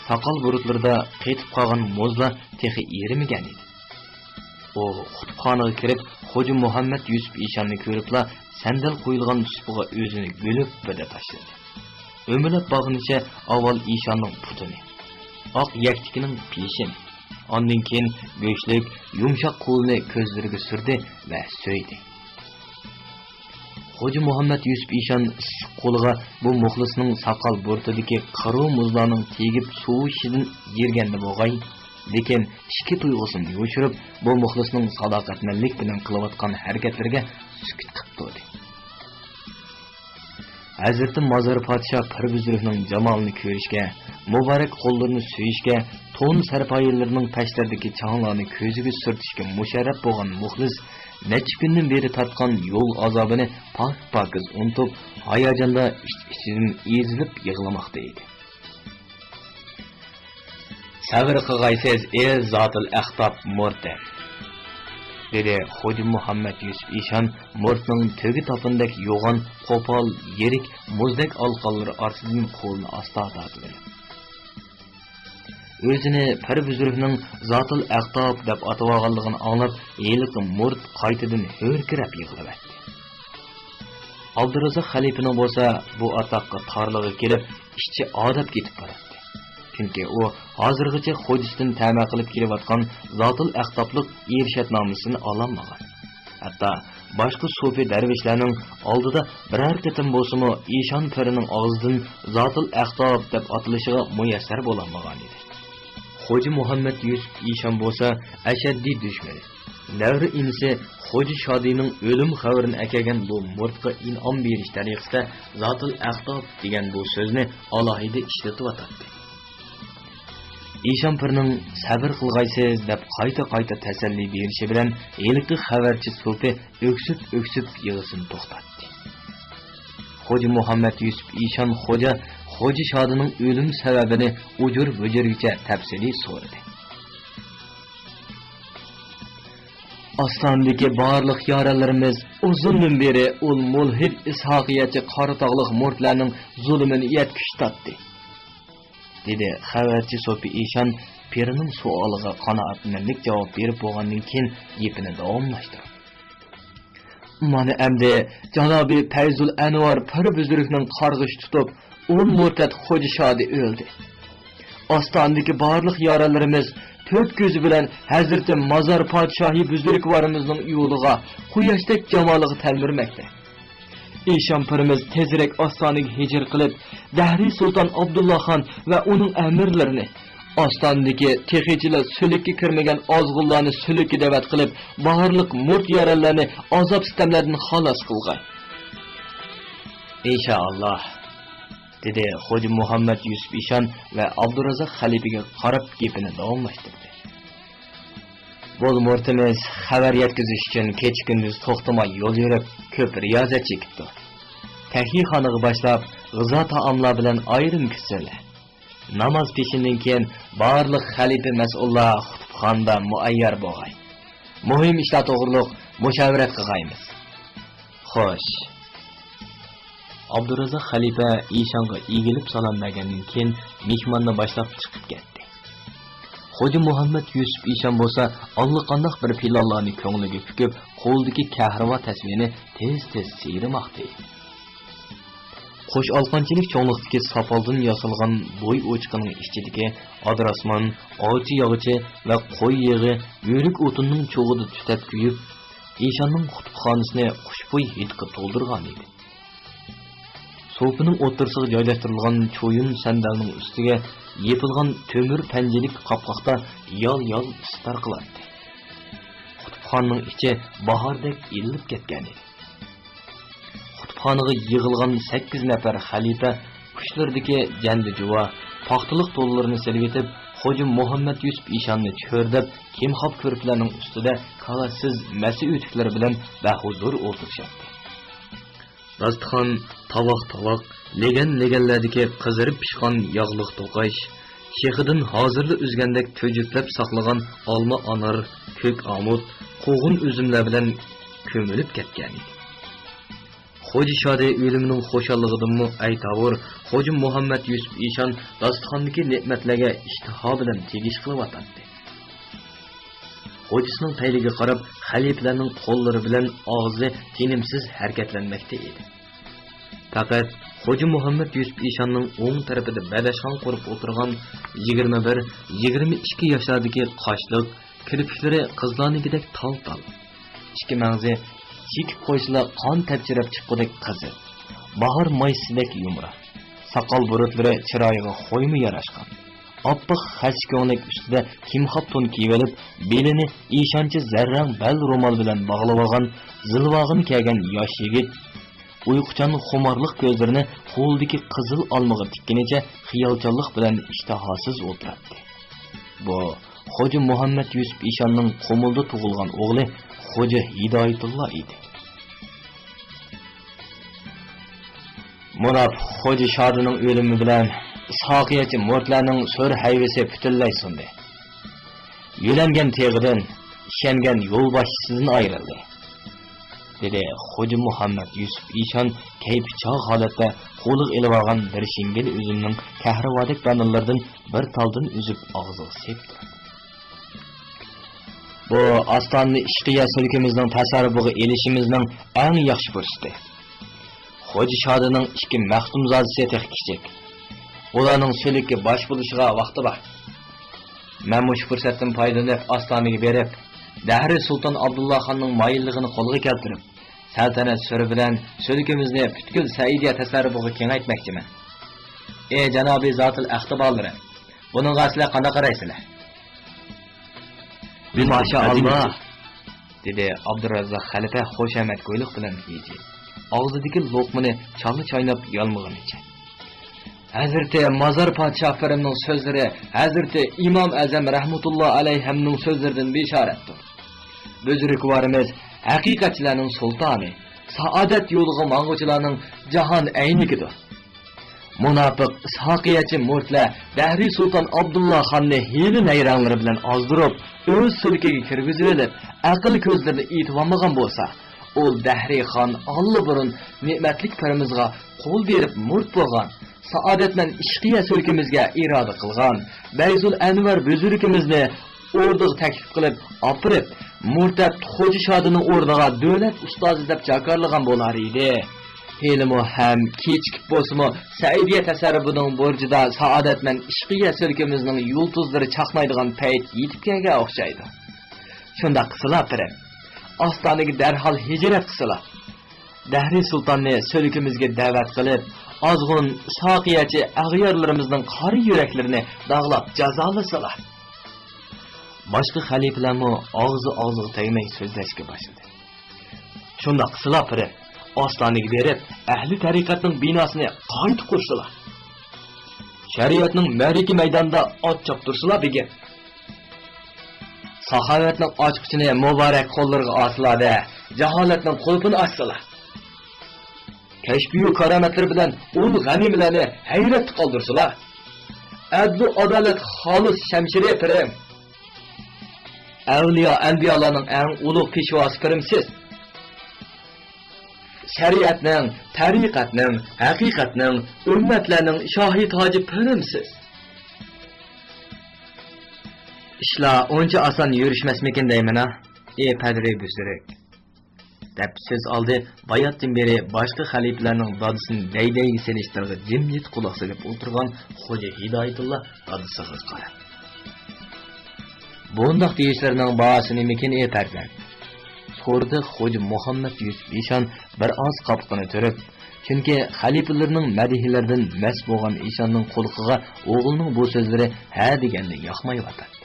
ساقال بۇرۇتلىرىدا قېتىپ قالغان مۇزلار تېخى ئېرىمىگەن ئىدى. ئۇ كۇتۇپخانىغا كىرىپ، خوجا مۇھەممەد يۈسۈپ ئىشاننى كۆرۈپلا، سەندەل قويۇلغان سۇپىغا ئۆزىنى گۈلۈپ بىردە تاشلىدى. ئۆمىلەپ بارغىنىچە ئاۋۋال ئىشاننىڭ پۇتىنى، ئاق يەكتىكىنىڭ پېشىنى، ئاندىن كېيىن گۆشلۈك، يۇمشاق قولىنى كۆزلىرىگە سۈردى ۋە سۆيدى. خوجا مۇھەممەد يۈسۈپ ئىشان ئىسسىق قولىغا بۇ مۇخلىسنىڭ ساقال بۇرۇتىدىكى قارا مۇزلارنىڭ تېگىپ سوۋۇشىدىن يىرگەندە بولغاي، لېكىن ئىچكى تۇيغۇسىنى يوشۇرۇپ، بۇ مۇخلىسنىڭ ساداقەتمەنلىك بىلەن قىلىۋاتقان ھەرىكەتلىرىگە سۈكۈت قىلىپ تۇردى. ھەزرىتى مازار پادىشاھ پىر بۈزرۈكنىڭ جامالىنى كۆرۈشكە، مۇبارەك قوللىرىنى سۆيۈشكە، تون سەرپايىلىرىنىڭ پەشلىرىدىكى چاڭلارنى كۆزىگە سۈرتۈشكە مۇشەررەپ بولغان مۇخلىس نەچچە كۈندىن بېرى تارتقان يول ئازابىنى پاك-پاكىز ئۇنتۇپ، ھاياجاندا ئىچ-ئىچىدىن ئېزىلىپ يىغلىماقتا ئىدى. سەۋر قىلغايسىز، ئەي زاتىل ئەقتاب مۇرتى، دېدى خوجا مۇھەممەد يۈسۈپ ئىشان مۇرتنىڭ تۆگە تاپىنىدەك يوغان، قوپال، يىرىك، مۇزدەك ئالىقانلىرى ئارىسىدىن قولىنى ئاستا تارتىۋېلىپ. ئۆزىنى پىر بۈزرۈكنىڭ زاتىل ئەقتاب دەپ ئاتىۋالغانلىقىنى ئاڭلاپ، ھېلىقى مۇرت قايتىدىن ھۆركىرەپ يىغلىۋەتتى. ئابدۇرازاق خەلىپىنىڭ بولسا بۇ ئاتاققا تارلىقى كېلىپ، ئىچى ئاداپ كېتىپ باراتتى. چۈنكى ئۇ ھازىرغىچە خوجىسىدىن تەمە قىلىپ كېلىۋاتقان زاتىل ئەقتابلىق ئىرشادنامىسىنى ئالالمىغان. ھەتتا باشقا سوپى دەرۋىشلەرنىڭ ئالدىدا بىرەر قېتىم بولسىمۇ ئىشان پىرىنىڭ ئاغزىدىن زاتىل ئەقتاب دەپ ئاتىلىشىغا مۇيەسسەر بولالمىغانىدى. خوجا مۇھەممەد يۈسۈپ ئىشان بولسا ئەشەددىي دۈشمىنى، نەۋرە ئىنىسى خوجا شادىنىڭ ئۆلۈم خەۋىرىنى ئەكەلگەن بۇ مۇرتقا ئىنئام بېرىش تەرىقىسىدە زاتىل ئەقتاب دېگەن بۇ سۆزنى ئالاھىدە ئىشلىتىۋاتاتتى. ئىشان پىرنىڭ «سەۋر قىلغايسىز» دەپ قايتا-قايتا تەسەللى بېرىشى بىلەن ھېلىقى خەۋەرچى سوپى ئۆكسۈپ-ئۆكسۈپ يىغىسىنى توختاتتى. خوجا مۇھەممەد يۈسۈپ ئىشان خوجا، خوجا شادىنىڭ ئۆلۈم سەۋەبىنى ئۇجۇر-بۇجۇرىچە تەپسىلىي سورىدى. ئاستانىدىكى بارلىق يارەنلىرىمىز ئۇزۇندىن بېرى ئۇ مۇلھىد ئىسھاقىيەتچى قارا تاغلىق مۇرىتلارنىڭ زۇلۇمىنى يەتكۈچە تارتتى، دېدى خەۋەرچى سوپى ئىشان پىرىنىڭ سوئالىغا قانائەتمەنلىك جاۋاب بېرىپ بولغاندىن كېيىن گېپىنى داۋاملاشتۇرۇپ. مانا ئەمدى جانابى پەيزۇل ئەنۋار پىر بۈزرۈكنىڭ قارغىشى تۇتۇپ، ئۇ مۇرتەت خوجا شادى ئۆلدى. ئاستانىدىكى بارلىق يارەنلىرىمىز تۆت كۆزى بىلەن ھەزرىتى مازار پادىشاھى بۈزرۈكۋارىمىزنىڭ يولىغا، قۇياشتەك جامالىغا تەلمۈرمەكتە. ئىشان پىرىمىز تېزرەك ئاستانىگە ھىجرە قىلىپ، دەھرىي سۇلتان ئابدۇللا خان ۋە ئۇنىڭ ئەمىرلىرىنى، ئاستانىدىكى تېخىچىلا سۈلۈككە كىرمىگەن ئازغۇنلارنى سۈلۈككە دەۋەت قىلىپ، بارلىق مۇرت يارەنلەرنى ئازاب-سىتەملەردىن خالاس قىلغاي. ئىنشائاللا، دېدى خوجا مۇھەممەد يۈسۈپ ئىشان ۋە ئابدۇرازاق خەلىپىگە قاراپ گېپىنى داۋاملاشتۇردى. بولمۇرتىمىز خەۋەر يەتكۈزۈش ئۈچۈن كېچە-كۈندۈز توختىماي يول يۈرۈپ، كۆپ رىيازەت چېكىپتۇ. تەھىيخانىغا باشلاپ، غىزا تائاملار بىلەن ئايرىم كۈتسىلە. ناماز پېشىندىن كېيىن بارلىق خەلىپە مەسئۇللار خۇتۇبخانىدا مۇئەييەر بولغاي. مۇھىم ئىشلار توغرۇلۇق مۇشاۋىرەت قىلغايمىز. خوش. ئابدۇرازاق خەلىپە ئىشانغا ئېگىلىپ سالام بەرگەندىن كېيىن مېھماننى باشلاپ چىقىپ كەتتى. خوجا مۇھەممەد يۈسۈپ ئىشان بولسا ئاللىقانداق بىر پىلانلارنى كۆڭلىگە پۈكۈپ، قولىدىكى كەھرىۋا تەسۋىنى تېز-تېز سىيرىماقتا ئىدى. قوش ئالقانچىلىك چوڭلۇقتىكى ساپالدىن ياسالغان بوي ئوچىقىنىڭ ئىچىدىكى ئادىراسمان، ئاۋچى ياغىچى ۋە قوي يېغى يۈرۈك ئوتۇننىڭ چوغىدا تۈتەپ كۆيۈپ، ئىشاننىڭ خۇتۇپخانىسىنى خۇشبۇي ھىدقا تولدۇرغانىدى. سوپىنىڭ ئوتتۇرىسىغا جايلاشتۇرۇلغان چويۇن سەندەلنىڭ ئۈستىگە يېپىلغان تۆمۈر پەنجىلىك قاپقاقتا يال-يال ئىس تارقىلاتتى. خۇتۇپخانىنىڭ ئىچى باھاردەك ئىللىپ كەتكەنىدى. خۇتۇپخانىغا يىغىلغان سەككىز نەپەر خەلىپە ئۇچلىرىدىكى جەندە-جۇۋا، پاختىلىق تونلىرىنى سېلىۋېتىپ، خوجا مۇھەممەد يۈسۈپ ئىشاننى چۆرىدەپ، كىمخاپ كۆرپىلەرنىڭ ئۈستىدە كالاسىز مەسە ئۆتۈكلىرى بىلەن بەھۇزۇر ئولتۇرۇشاتتى. داستىخان، تاۋاق-تاۋاق، لېگەن-لېگەنلەردىكى قىزىرىپ پىشقان ياغلىق توقاچ، شېخىدىن ھازىرلا ئۈزگەندەك تۆجۈپلەپ ساقلىغان ئالما-ئانار، كۆك ئامۇت، قوغۇن ئۈزۈملەر بىلەن كۆمۈلۈپ كەتكەنىدى. خوجا شادى ئۆلۈمىنىڭ خۇشاللىقىدىنمۇ ئەيتاۋۇر، خوجا مۇھەممەد يۈسۈپ ئىشان داستىخاندىكى نېمەتلەرگە ئىشتىھا بىلەن تېگىش قىلىۋاتاتتى. خوجىسىنىڭ پەيلىگە قاراپ، خەلىپىلەرنىڭ قوللىرى بىلەن ئاغزى تىنىمسىز ھەرىكەتلەنمەكتە ئىدى. پەقەت خوجا مۇھەممەد يۈسۈپ ئىشاننىڭ ئوڭ تەرىپىدە بەدەشخان قۇرۇپ ئولتۇرغان يىگىرمە بىر، يىگىرمە ئىككى ياشلاردىكى قاشلىق، كىرپىكلىرى قىزلارنىڭكىدەك تال-تال، ئىككى مەڭزى چېكىپ قويسىلا قان تەپچىرەپ چىققۇدەك قىزىل، باھار مايسىسىدەك يۇمران، ساقال بۇرۇتلىرى چىرايىغا خويما ياراشقان، ئاپئاق خەسچە كۆڭلەك ئۈستىدە كىمخاپ تون كىيىۋېلىپ، بېلىنى ئىشانچە زەررەڭ بەل رومال بىلەن باغلىۋالغان، زىلۋاغىنى كىيگەن ياش يىگىت، ئۇيقۇچان خۇمارلىق كۆزلىرىنى قولىدىكى قىزىل ئالمىغا تىككىنىچە خىيالچانلىق بىلەن ئىشتىھاسىز ئولتۇراتتى. بۇ خوجا مۇھەممەد يۈسۈپ ئىشاننىڭ قۇمۇلدا تۇغۇلغان ئوغلى خوجا ھىدايەتۇللا ئىدى. مۇناپ خوجا شادىنىڭ ئۆلۈمى بىلەن ئىسھاقىيەتچى مۇرىتلارنىڭ سۆر ھەيۋىسى پۈتۈنلەي سۇندى. يۆلەنگەن تېغىدىن، ئىشەنگەن يولباشچىسىدىن ئايرىلدى، دېدى خوجا مۇھەممەد يۈسۈپ ئىشان كەيپى چاغ ھالەتتە قولىغا ئېلىۋالغان بىر شىڭگىل ئۈزۈمنىڭ كەھرىۋادەك بانىلىرىدىن بىر تالدىن ئۈزۈپ ئاغزىغا سېپىپ تۇرۇپ. بۇ ئاستانىنى ئىشقىيە سۈلكىمىزنىڭ تەسەررۇپىغا ئېلىشىمىزنىڭ ئەڭ ياخشى پۇرسىتى. خوجا شادىنىڭ ئىككى مەختۇمزادىسى تېخى كىچىك. ئۇلارنىڭ سۈلۈككە باش بولۇشىغا ۋاقتى بار. مەن مۇشۇ پۇرسەتتىن پايدىلىنىپ ئاستانىگە بېرىپ، دەھرىي سۇلتان ئابدۇللا خاننىڭ مايىللىقىنى قولغا كەلتۈرۈپ، سەلتەنەت سۈرى بىلەن سۈلكىمىزنى پۈتكۈل سەئىدىيە تەسەررۇپىغا كېڭەيتمەكچىمەن. ئى جانابىي زاتىل ئەقتىباللىرى، بۇنىڭغا سىلەر قانداق قارايسىلەر؟ ماشائاللا، دېدى ئابدۇراززاق خەلىپە خۇشامەتگويلۇق بىلەن ھىجىيىپ، ئاغزىدىكى لوقمىنى چالا چايناپ يالمىغىنىچە. ھەزرىتى مازار پادىشاھ پىرىمنىڭ سۆزلىرى ھەزرىتى ئىمام ئەزەم رەھمەتۇللا ئەلەيھىمنىڭ سۆزلىرىدىن بىشارەتتۇر. بۈزرۈكۋارىمىز ھەقىقەتچىلەرنىڭ سۇلتانى، سائادەت يولىغا ماڭغۇچىلارنىڭ جاھان ئەينىكىدۇر. مۇناپىق ئىسھاقىيەچى مۇرتلەر دەھرىي سۇلتان ئابدۇللا خاننى ھىيلە-نەيرەڭلىرى بىلەن ئازدۇرۇپ، ئۆز سۈلكىگە كىرگۈزۈۋېلىپ، ئەقىل كۆزلىرىنى ئېتىۋالمىغان بولسا، ئۇ دەھرىي خان ئاللىبۇرۇن نېمەتلىك پىرىمىزغا قول بېرىپ مۇرت بولغان، سائادەتمەن ئىشقىيە سۈلكىمىزگە ئىرادە قىلغان، بەيزۇل ئەنۋەر بۈزرۈكىمىزنى ئوردىغا تەكلىپ قىلىپ ئاپىرىپ، مۇرتەت خوجا شادىنىڭ ئورنىغا دۆلەت ئۇستازى دەپ جاكارلىغان بولار ئىدى. ھېلىمۇ ھەم كېچىكىپ بولسىمۇ، سەئىدىيە تەسەررۇپىنىڭ بۇرجىدا سائادەتمەن ئىشقىيە سۈلكىمىزنىڭ يۇلتۇزلىرى چاقنايدىغان پەيت يېتىپ كەلگەن ئوخشايدۇ. شۇنداق قىلسىلا، پىرىم، ئاستانىگە دەرھال ھىجرەت قىلسىلا. دەھرىي سۇلتاننى سۈلكىمىزگە دەۋەت قىلىپ، ئازغۇن ئىسھاقىيەچى ئەغيارلىرىمىزنىڭ قارا يۈرەكلىرىنى داغلاپ جازالىسىلا. باشقا خەلىپىلەرمۇ ئاغزى ئاغزىغا تەگمەي سۆزلەشكە باشلىدى. شۇنداق قىلسىلا، پىرىم، ئاستانىگە بېرىپ، ئەھلى تەرىقەتنىڭ بىناسىنى قايتا قۇرسىلا. شەرىئەتنىڭ مەرىكە مەيدانىدا ئات چاپتۇرسىلا، بېگىم. ساخاۋەتنىڭ ئاچقۇچىنى مۇبارەك قوللىرىغا ئالسىلا-دە، جاھالەتنىڭ قۇلپىنى ئاچسىلا. كەشپىيۇ كارامەتلىرى بىلەن ئۇل غەنىيمىلەرنى ھەيرەتتە قالدۇرسىلا. ئەدلۇ ئادالەت خالىس شەمشىرى، پىرىم. ئەۋلىيا ئەنبىيالارنىڭ ئەڭ ئۇلۇغ پېشۋاسى، پىرىم، سىز. شەرىئەتنىڭ، تەرىقەتنىڭ، ھەقىقەتنىڭ، ئۈممەتلەرنىڭ شاھى تاجى، پىرىم، سىز. ئىشلار ئۇنچە ئاسان يۈرۈشمەسمىكىن دەيمەن-ھە، ئى پەدرى بۈزرۈك. دەپ سۆز ئالدى باياتتىن بېرى باشقا خەلىپىلەرنىڭ دادىسىنى دەي-دەيگە سېلىشلىرىغا جىمجىت قۇلاق سېلىپ ئولتۇرغان خوجا ھىدايەتۇللا دادىسىغا قاراپ. بۇنداق دېيىشلىرىنىڭ باھاسى نېمىكىن، ئى پەرزەنت؟ سورىدى خوجا مۇھەممەد يۈسۈپ ئىشان بىر ئاز قاپىقىنى تۈرۈپ، چۈنكى خەلىپىلىرىنىڭ مەدھىيلىرىدىن مەست بولغان ئىشاننىڭ قۇلىقىغا ئوغلىنىڭ بۇ سۆزلىرى ھە دېگەندە ياقمايۋاتاتتى.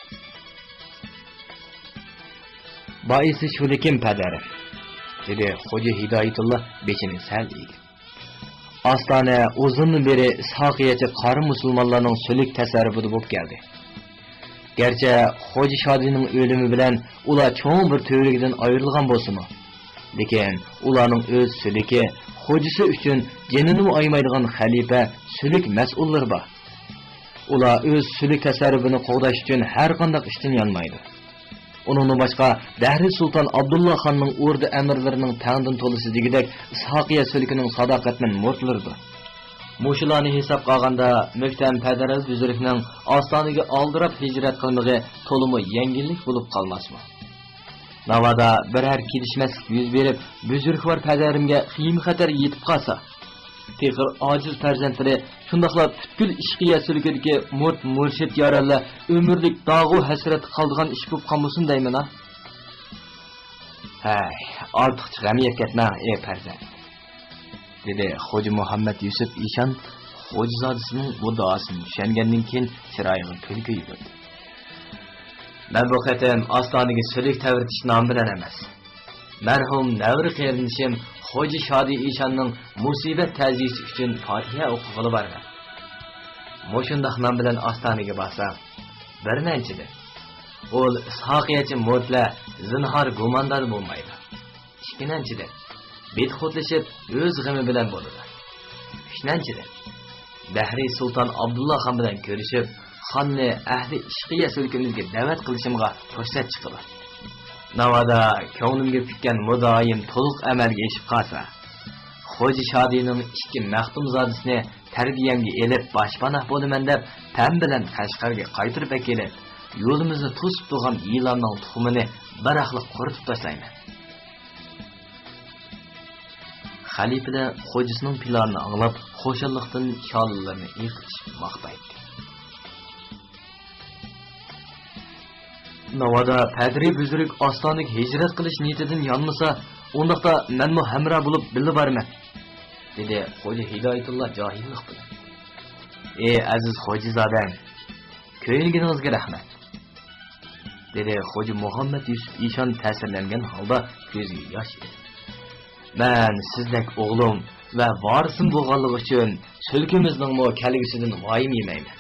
بائىسى شۇلىكىم، پەدەر، دېدى خوجا ھىدايەتۇللا بېشىنى سەل ئېگىپ. ئاستانە ئۇزۇندىن بېرى ئىسھاقىيەچە قارا مۇسۇلمانلارنىڭ سۈلۈك تەسەررۇپىدا بولۇپ كەلدى. گەرچە خوجا شادىنىڭ ئۆلۈمى بىلەن ئۇلار چوڭ بىر تۈۋرۈكتىن ئايرىلغان بولسىمۇ، لېكىن ئۇلارنىڭ ئۆز سۈلۈكى، خوجىسى ئۈچۈن جېنىنىمۇ ئايىمايدىغان خەلىپە، سۈلۈك مەسئۇللىرى بار. ئۇلار ئۆز سۈلۈك تەسەررۇپىنى قوغداش ئۈچۈن ھەرقانداق ئىشتىن يانمايدۇ. ئۇنىڭدىن باشقا، دەھرىي سۇلتان ئابدۇللا خاننىڭ ئوردا ئەمىرلىرىنىڭ تەڭدىن تولىسى دېگۈدەك ئىسھاقىيە سۈلكىنىڭ ساداقەتمەن مۇرتلىرىدۇر. مۇشۇلارنى ھېسابقا ئالغاندا، مۆھتەم پەدەرەل بۈزرۈكنىڭ ئاستانىگە ئالدىراپ ھىجرەت قىلمىقى تولىمۇ يەڭگىللىك بولۇپ قالماسمۇ؟ ناۋادا بىرەر كېلىشمەسلىك يۈز بېرىپ، بۈزرۈكۋار پەدەرىمگە خىيىم-خەتەر يېتىپ قالسا، پېقىر ئاجىز پەرزەنتلىرى شۇنداقلا پۈتكۈل ئىشقىيە سۈلكىدىكى مۇرت مۇرشىد يارەنلەر ئۆمۈرلۈك داغۇ ھەسرەتتە قالىدىغان ئىش بولۇپ قالمىسۇن دەيمەن-ھە. ھەي، ئارتۇقچە غەم يەپ كەتمەڭ، ئى پەرزەنت، دېدى خوجا مۇھەممەد يۈسۈپ ئىشان خوجىزادىسىنىڭ بۇ دۇئاسىنى چۈشەنگەندىن كېيىن چىرايىغا كۈلكە يۈگۈردى. مەن بۇ قېتىم ئاستانىگە سۈلۈك تەۋرىتىش نامى بىلەن ئەمەس، مەرھۇم نەۋرە قېرىندىشىم خوجا شادى ئىشاننىڭ مۇسىبەت تەزىيىسى ئۈچۈن پاتىھە ئوقۇغىلى بارىمەن. مۇشۇنداق نام بىلەن ئاستانىگە بارسام، بىرىنچىدىن، ئۇل ئىسھاقىيەچى مۇرتلەر زىنھار گۇماندار بولمايدۇ. ئىككىنچىدىن، بىت-خوتلىشىپ ئۆز غېمى بىلەن بولىدۇ. ئۈچىنچىدىن، دەھرىي سۇلتان ئابدۇللا خان بىلەن كۆرۈشۈپ، خاننى ئەھلى ئىشقىيە سۈلكىمىزگە دەۋەت قىلىشىمغا پۇرسەت چىقىدۇ. ناۋادا كۆڭلۈمگە پۈككەن مۇدائىم تولۇق ئەمەلگە ئېشىپ قالسا، خوجا شادىنىڭ ئىككى مەختۇمزادىسىنى تەربىيەمگە ئېلىپ باشپاناھ بولىمەن دەپ، تەن بىلەن قەشقەرگە قايتۇرۇپ ئەكېلىپ، يولىمىزنى توسۇپ تۇرغان يىلاننىڭ تۇخۇمىنى بىراقلا قۇرۇتۇپ تاشلايمەن. خەلىپىلەر خوجىسىنىڭ پىلانىنى ئاڭلاپ، خۇشاللىقتىن شالىلىرىنى ئېقىتىشىپ ماختايتتى. ناۋادا پەدرى بۈزرۈك ئاستانىگە ھىجرەت قىلىش نىيىتىدىن يانمىسا، ئۇنداقتا مەنمۇ ھەمراھ بولۇپ بىللە بارىمەن، دېدى خوجا ھىدايەتۇللا جاھىللىق بىلەن. ئى ئەزىز خوجىزادەم، كۆيۈنگىنىڭىزگە رەھمەت، دېدى خوجا مۇھەممەد يۈسۈپ ئىشان تەسىرلەنگەن ھالدا كۆزىگە ياش ئېلىپ. مەن سىزدەك ئوغلۇم ۋە ۋارىسىم بولغانلىقى ئۈچۈن سۈلكىمىزنىڭمۇ كەلگۈسىدىن ۋايىم يېمەيمەن.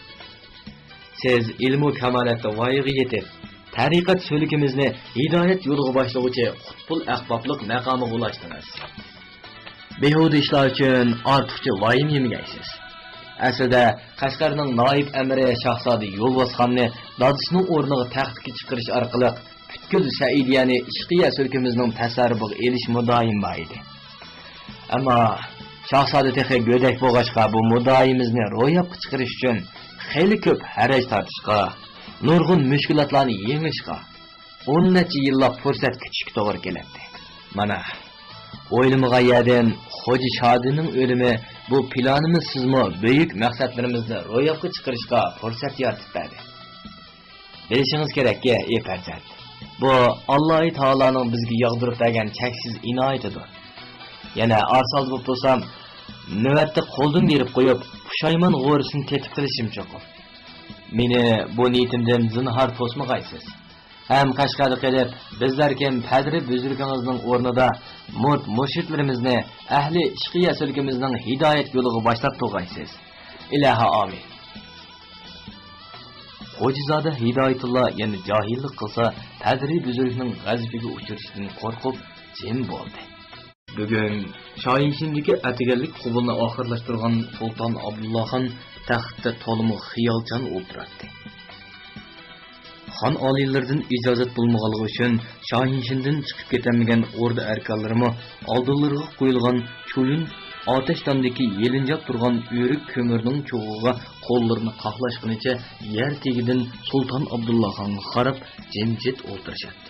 سىز ئىلمۇ كامالەتتە ۋايىغا يېتىپ، تەرىقەت سۈلكىمىزنى ھىدايەت يولىغا باشلىغۇچى قۇتبۇل ئەخبابلىق مەقامىغا ئۇلاشتىڭىز. بىھۇدە ئىشلار ئۈچۈن ئارتۇقچە ۋايىم يېمىگەيسىز. ئەسلىدە، قەشقەرنىڭ نائىب ئەمىرى شاھزادە يولۋاسخاننى دادىسىنىڭ ئورنىغا تەختكە چىقىرىش ئارقىلىق پۈتكۈل سەئىدىيەنى ئىشقىيە سۈلكىمىزنىڭ تەسەررۇپىغا ئېلىش مۇددىئايىم بار ئىدى. ئەمما شاھزادە تېخى گۆدەك بولغاچقا، بۇ مۇددىئايىمىزنى روياپقا چىقىرىش ئۈچۈن خېلى كۆپ ھەرەج تارتىشقا، نۇرغۇن مۈشكۈلاتلارنى يېڭىشقا، ئون نەچچە يىللاپ پۇرسەت كۈتۈشكە توغرا كېلەتتى. مانا، ئويلىمىغان يەردىن خوجا شادىنىڭ ئۆلۈمى بۇ پىلانىمىزسىزمۇ بۈيۈك مەقسەتلىرىمىزنى روياپقا چىقىرىشقا پۇرسەت يارىتىپ بەردى. بىلىشىڭىز كېرەككى، ئى پەرزەنت، بۇ ئاللاھى تائالانىڭ بىزگە ياغدۇرۇپ بەرگەن چەكسىز ئىنايىتىدۇر. يەنە ئارىسالدى بولۇپ تۇرسام، نۆۋەتتە قولدىن بېرىپ قويۇپ، پۇشايمان غورىسىنى تېتىپ قېلىشىم چوقۇم. مېنى بۇ نىيىتىمدىن زىنھار توسمىغايسىز. ھەم قەشقەردە قېلىپ، بىزلەركىن پەدرى بۈزرۈكىڭىزنىڭ ئورنىدا مۇرىت مۇرشىدلىرىمىزنى ئەھلى ئىشقىيە سۈلكىمىزنىڭ ھىدايەت يولىغا باشلاپ تۇرغايسىز. ئىلاھا ئامىن. خوجىزادە ھىدايەتۇللا يەنە جاھىللىق قىلسا، پەدرى بۈزرۈكنىڭ غەزىپىگە ئۇچرىشىدىن قورقۇپ، جىم بولدى. بۈگۈن شاھىنشىندىكى ئەتىگەنلىك قوبۇلنى ئاخىرلاشتۇرغان سۇلتان ئابدۇللا خان تەختتە تولىمۇ خىيالچان ئولتۇراتتى. خان ئالىيلىرىدىن ئىجازەت بولمىغانلىقى ئۈچۈن، شاھىنشىندىن چىقىپ كېتەلمىگەن ئوردا ئەركانلىرىمۇ ئالدىلىرىغا قويۇلغان چويۇن ئاتەشداندىكى يېلىنجاپ تۇرغان ئۆرۈك كۆمۈرنىڭ چوغىغا قوللىرىنى قاقلاشقىنىچە يەر تېگىدىن سۇلتان ئابدۇللا خانغا قاراپ جىمجىت ئولتۇرۇشاتتى.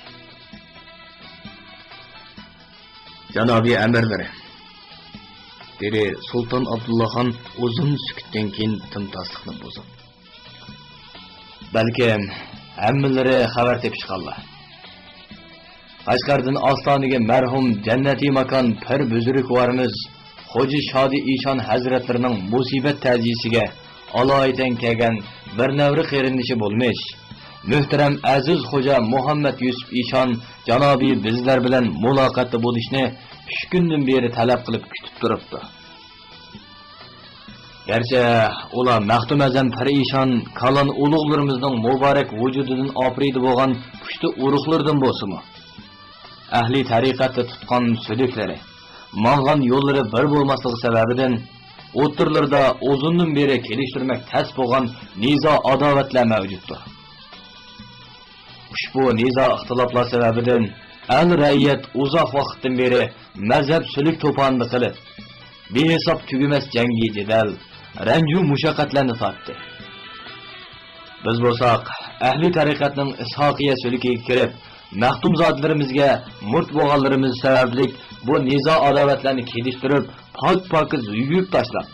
جانابىي ئەمىرلىرى، دېدى سۇلتان ئابدۇللا خان ئۇزۇن سۈكۈتتىن كېيىن تىمتاسلىقنى بۇزۇپ. بەلكىم ھەممىلىرى خەۋەر تېپىشقانلار. قەشقەردىن ئاستانىگە مەرھۇم جەننىتى ماكان پىر بۈزرۈكۋارىمىز خوجا شادى ئىشان ھەزرەتلىرىنىڭ مۇسىبەت تەزىيىسىگە ئالايىتەن كەلگەن بىر نەۋرە قېرىندىشى بولمىش، مۆھتەرەم ئەزىز خوجا مۇھەممەد يۈسۈپ ئىشان جانابى بىزلەر بىلەن مۇلاقاتتا بولۇشنى ئۈچ كۈندىن بېرى تەلەپ قىلىپ كۈتۈپ تۇرۇپتۇ. گەرچە ئۇلار مەختۇم ئەزەم پەرىشان كالان ئۇلۇغلىرىمىزنىڭ مۇبارەك ۋۇجۇدىدىن ئاپىرىدە بولغان پۇشتى ئۇرۇقلىرىدىن بولسىمۇ، ئەھلى تەرىقەتتە تۇتقان سۆلۈكلىرى، ماڭغان يوللىرى بىر بولماسلىقى سەۋەبىدىن، ئوتتۇرىلىرىدا ئۇزۇندىن بېرى كېلىشتۈرمەك تەس بولغان نىزا-ئاداۋەتلەر مەۋجۇتتۇر. ئۇشبۇ نىزا-ئىختىلاپلار سەۋەبىدىن ئەل-رەئىيەت ئۇزاق ۋاقىتتىن بېرى مەزھەپ سۈلۈك توپانىدا قېلىپ، بىھېساب تۈگىمەس جەڭگى جېدەل، رەنجۇ-مۇشەققەتلەرنى تارتتى. بىز بولساق، ئەھلى تەرىقەتنىڭ ئىسھاقىيە سۈلۈكىگە كىرىپ، مەختۇمزادىلىرىمىزگە مۇرىت بولغانلىرىمىز سەۋەبلىك بۇ نىزا-ئاداۋەتلەرنى كېلىشتۈرۈپ، پاك-پاكىز يۇيۇپ تاشلاپ،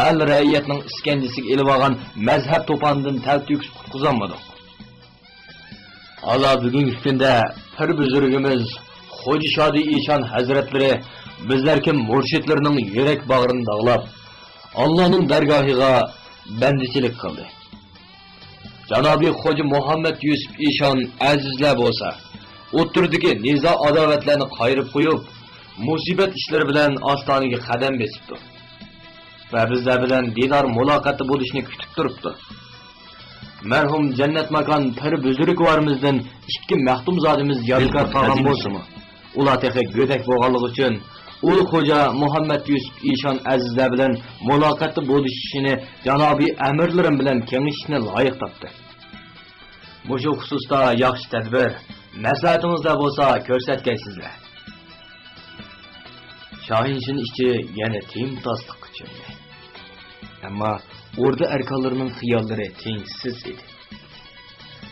ئەل-رەئىيەتنىڭ ئىسكەنجىسىگە ئېلىۋالغان مەزھەپ توپانىدىن تەلتۆكۈس قۇتقۇزالمىدۇق. ھالا بۈگۈنكى كۈندە پىر بۈزرۈكىمىز خوجا شادى ئىشان ھەزرەتلىرى بىزلەركە مۇرشىدلىرىنىڭ يۈرەك باغرىنى داغلاپ، ئاللانىڭ دەرگاھىغا بەندىچىلىك قىلدى. جانابى خوجا مۇھەممەد يۈسۈپ ئىشان ئەزىزلەر بولسا، ئوتتۇرىدىكى نىزا-ئاداۋەتلەرنى قايرىپ قويۇپ، مۇسىبەت ئىشلىرى بىلەن ئاستانىگە قەدەم بېسىپتۇ ۋە بىزلەر بىلەن دىدار مۇلاقاتتا بولۇشنى كۈتۈپ تۇرۇپتۇ. مەرھۇم جەننەت ماكان پىر بۈزرۈكۋارىمىزدىن ئىككى مەختۇمزادىمىز يادىكار قالغان بولسىمۇ، ئۇلار تېخى گۆدەك بولغانلىقى ئۈچۈن، ئۇلۇغ خوجا مۇھەممەد يۈسۈپ ئىشان ئەزىزلەر بىلەن مۇلاقاتتا بولۇشۇشىنى جانابىي ئەمىرلىرىم بىلەن كېڭىشىشنى لايىق تاپتى. مۇشۇ خۇسۇستا ياخشى تەدبىر، مەسلىھەتىڭىزلەر بولسا كۆرسەتكەيسىزلەر. شاھىنشىن ئىچى يەنە تىمتاسلىققا چۆمدى. ئەمما ئوردا ئەركانلىرىنىڭ خىياللىرى تىنچسىز ئىدى.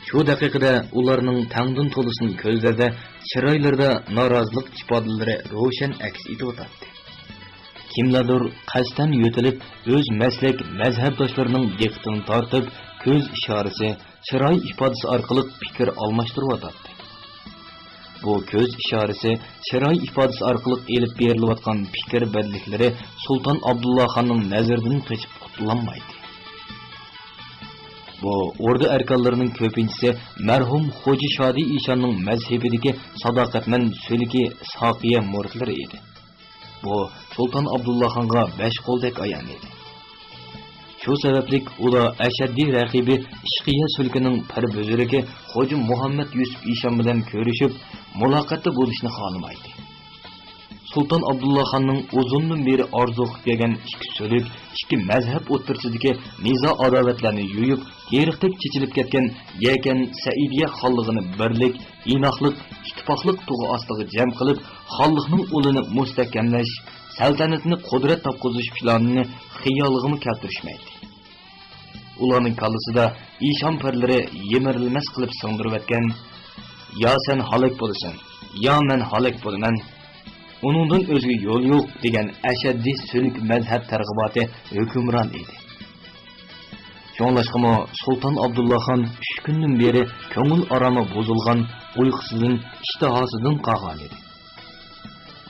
شۇ دەقىقىدە ئۇلارنىڭ تەڭدىن تولىسىنىڭ كۆزلىرىدە، چىرايلىرىدا نارازىلىق ئىپادىلىرى روشەن ئەكس ئېتىۋاتاتتى. كىملەردۇر قەستەن يۆتىلىپ، ئۆز مەسلەك، مەزھەپداشلىرىنىڭ دىققىتىنى تارتىپ، كۆز ئىشارىسى، چىراي ئىپادىسى ئارقىلىق پىكىر ئالماشتۇرۇۋاتاتتى. بۇ كۆز ئىشارىسى، چىراي ئىپادىسى ئارقىلىق ئېلىپ بېرىلىۋاتقان پىكىر بەدىلىكلىرى سۇلتان ئابدۇللا خاننىڭ نەزىرىدىن قېچىپ قۇتۇلالمايتتى. بۇ ئوردا ئەركانلىرىنىڭ كۆپىنچىسى مەرھۇم خوجا شادى ئىشاننىڭ مەزھىپىدىكى ساداقەتمەن سۈلۈكى ساقىيە مۇرىتلىرى ئىدى. بۇ سۇلتان ئابدۇللا خانغا بەش قولدەك ئايان ئىدى. شۇ سەۋەبلىك ئۇلار ئەشەددىي رەقىبى ئىشقىيە سۈلكىنىڭ پىر بۈزرۈكى خوجا مۇھەممەد يۈسۈپ ئىشان بىلەن كۆرۈشۈپ، مۇلاقاتتا بولۇشنى خالىمايتتى. سۇلتان ئابدۇللا خاننىڭ ئۇزۇندىن بېرى ئارزۇ قىلىپ كەلگەن ئىككى سۈلۈك، ئىككى مەزھەپ ئوتتۇرىسىدىكى نىزا-ئاداۋەتلەرنى يويۇپ، تېرىقتەك چېچىلىپ كەتكەن يەكەن سەئىدىيە خانلىقىنى بىرلىك، ئىناقلىق، ئىتتىپاقلىق تۇغى ئاستىغا جەم قىلىپ، خانلىقنىڭ ئۇلىنى مۇستەھكەملەش، سەلتەنەتنى قۇدرەت تاپقۇزۇش پىلانىنى خىيالىغىمۇ كەلتۈرۈشمەيتتى. ئۇلارنىڭ كاللىسىدا ئىشان پىرلىرى يىمىرىلمەس قىلىپ سىڭدۈرۈۋەتكەن، «يا سەن ھالاك بولىسەن، يا مەن ھالاك بولىمەن، ئۇنىڭدىن ئۆزگە يول يوق» دېگەن ئەشەددىي سۈلۈك مەزھەپ تەرغىباتى ھۆكۈمران ئىدى. شۇڭلاشقىمۇ سۇلتان ئابدۇللا خان ئۈچ كۈندىن بېرى كۆڭۈل ئارامى بۇزۇلغان، ئۇيقۇسىدىن، ئىشتىھاسىدىن قالغانىدى.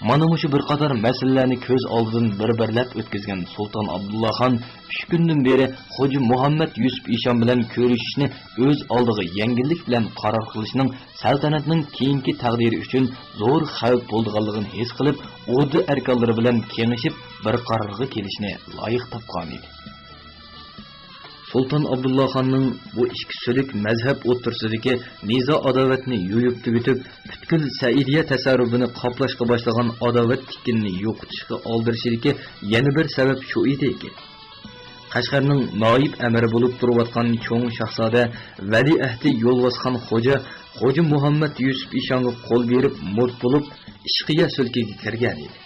مانا مۇشۇ بىر قاتار مەسىلىلەرنى كۆز ئالدىدىن بىر-بىرلەپ ئۆتكۈزگەن سۇلتان ئابدۇللا خان ئۈچ كۈندىن بېرى خوجا مۇھەممەد يۈسۈپ ئىشان بىلەن كۆرۈشۈشنى ئۆز ئالدىغا يەڭگىللىك بىلەن قارار قىلىشنىڭ سەلتەنەتنىڭ كېيىنكى تەقدىرى ئۈچۈن زور خەۋپ بولىدىغانلىقىنى ھېس قىلىپ، ئوردا ئەركانلىرى بىلەن كېڭىشىپ، بىر قارارغا كېلىشنى لايىق تاپقانىدى. سۇلتان ئابدۇللا خاننىڭ بۇ ئىككى سۈلۈك مەزھەپ ئوتتۇرىسىدىكى نىزا-ئاداۋەتنى يويۇپ تۈگىتىپ، پۈتكۈل سەئىدىيە تەسەررۇپىنى قاپلاشقا باشلىغان ئاداۋەت تىكىنىنى يوقىتىشقا ئالدىرىشىدىكى يەنە بىر سەۋەب شۇ ئىدىكى، قەشقەرنىڭ نائىب ئەمىرى بولۇپ تۇرۇۋاتقان چوڭ شاھزادە ۋەلىئەھدى يولۋاسخان خوجا، خوجا مۇھەممەد يۈسۈپ ئىشانغا قول بېرىپ مۇرت بولۇپ، ئىشقىيە سۈلكىگە كىرگەن ئىدى.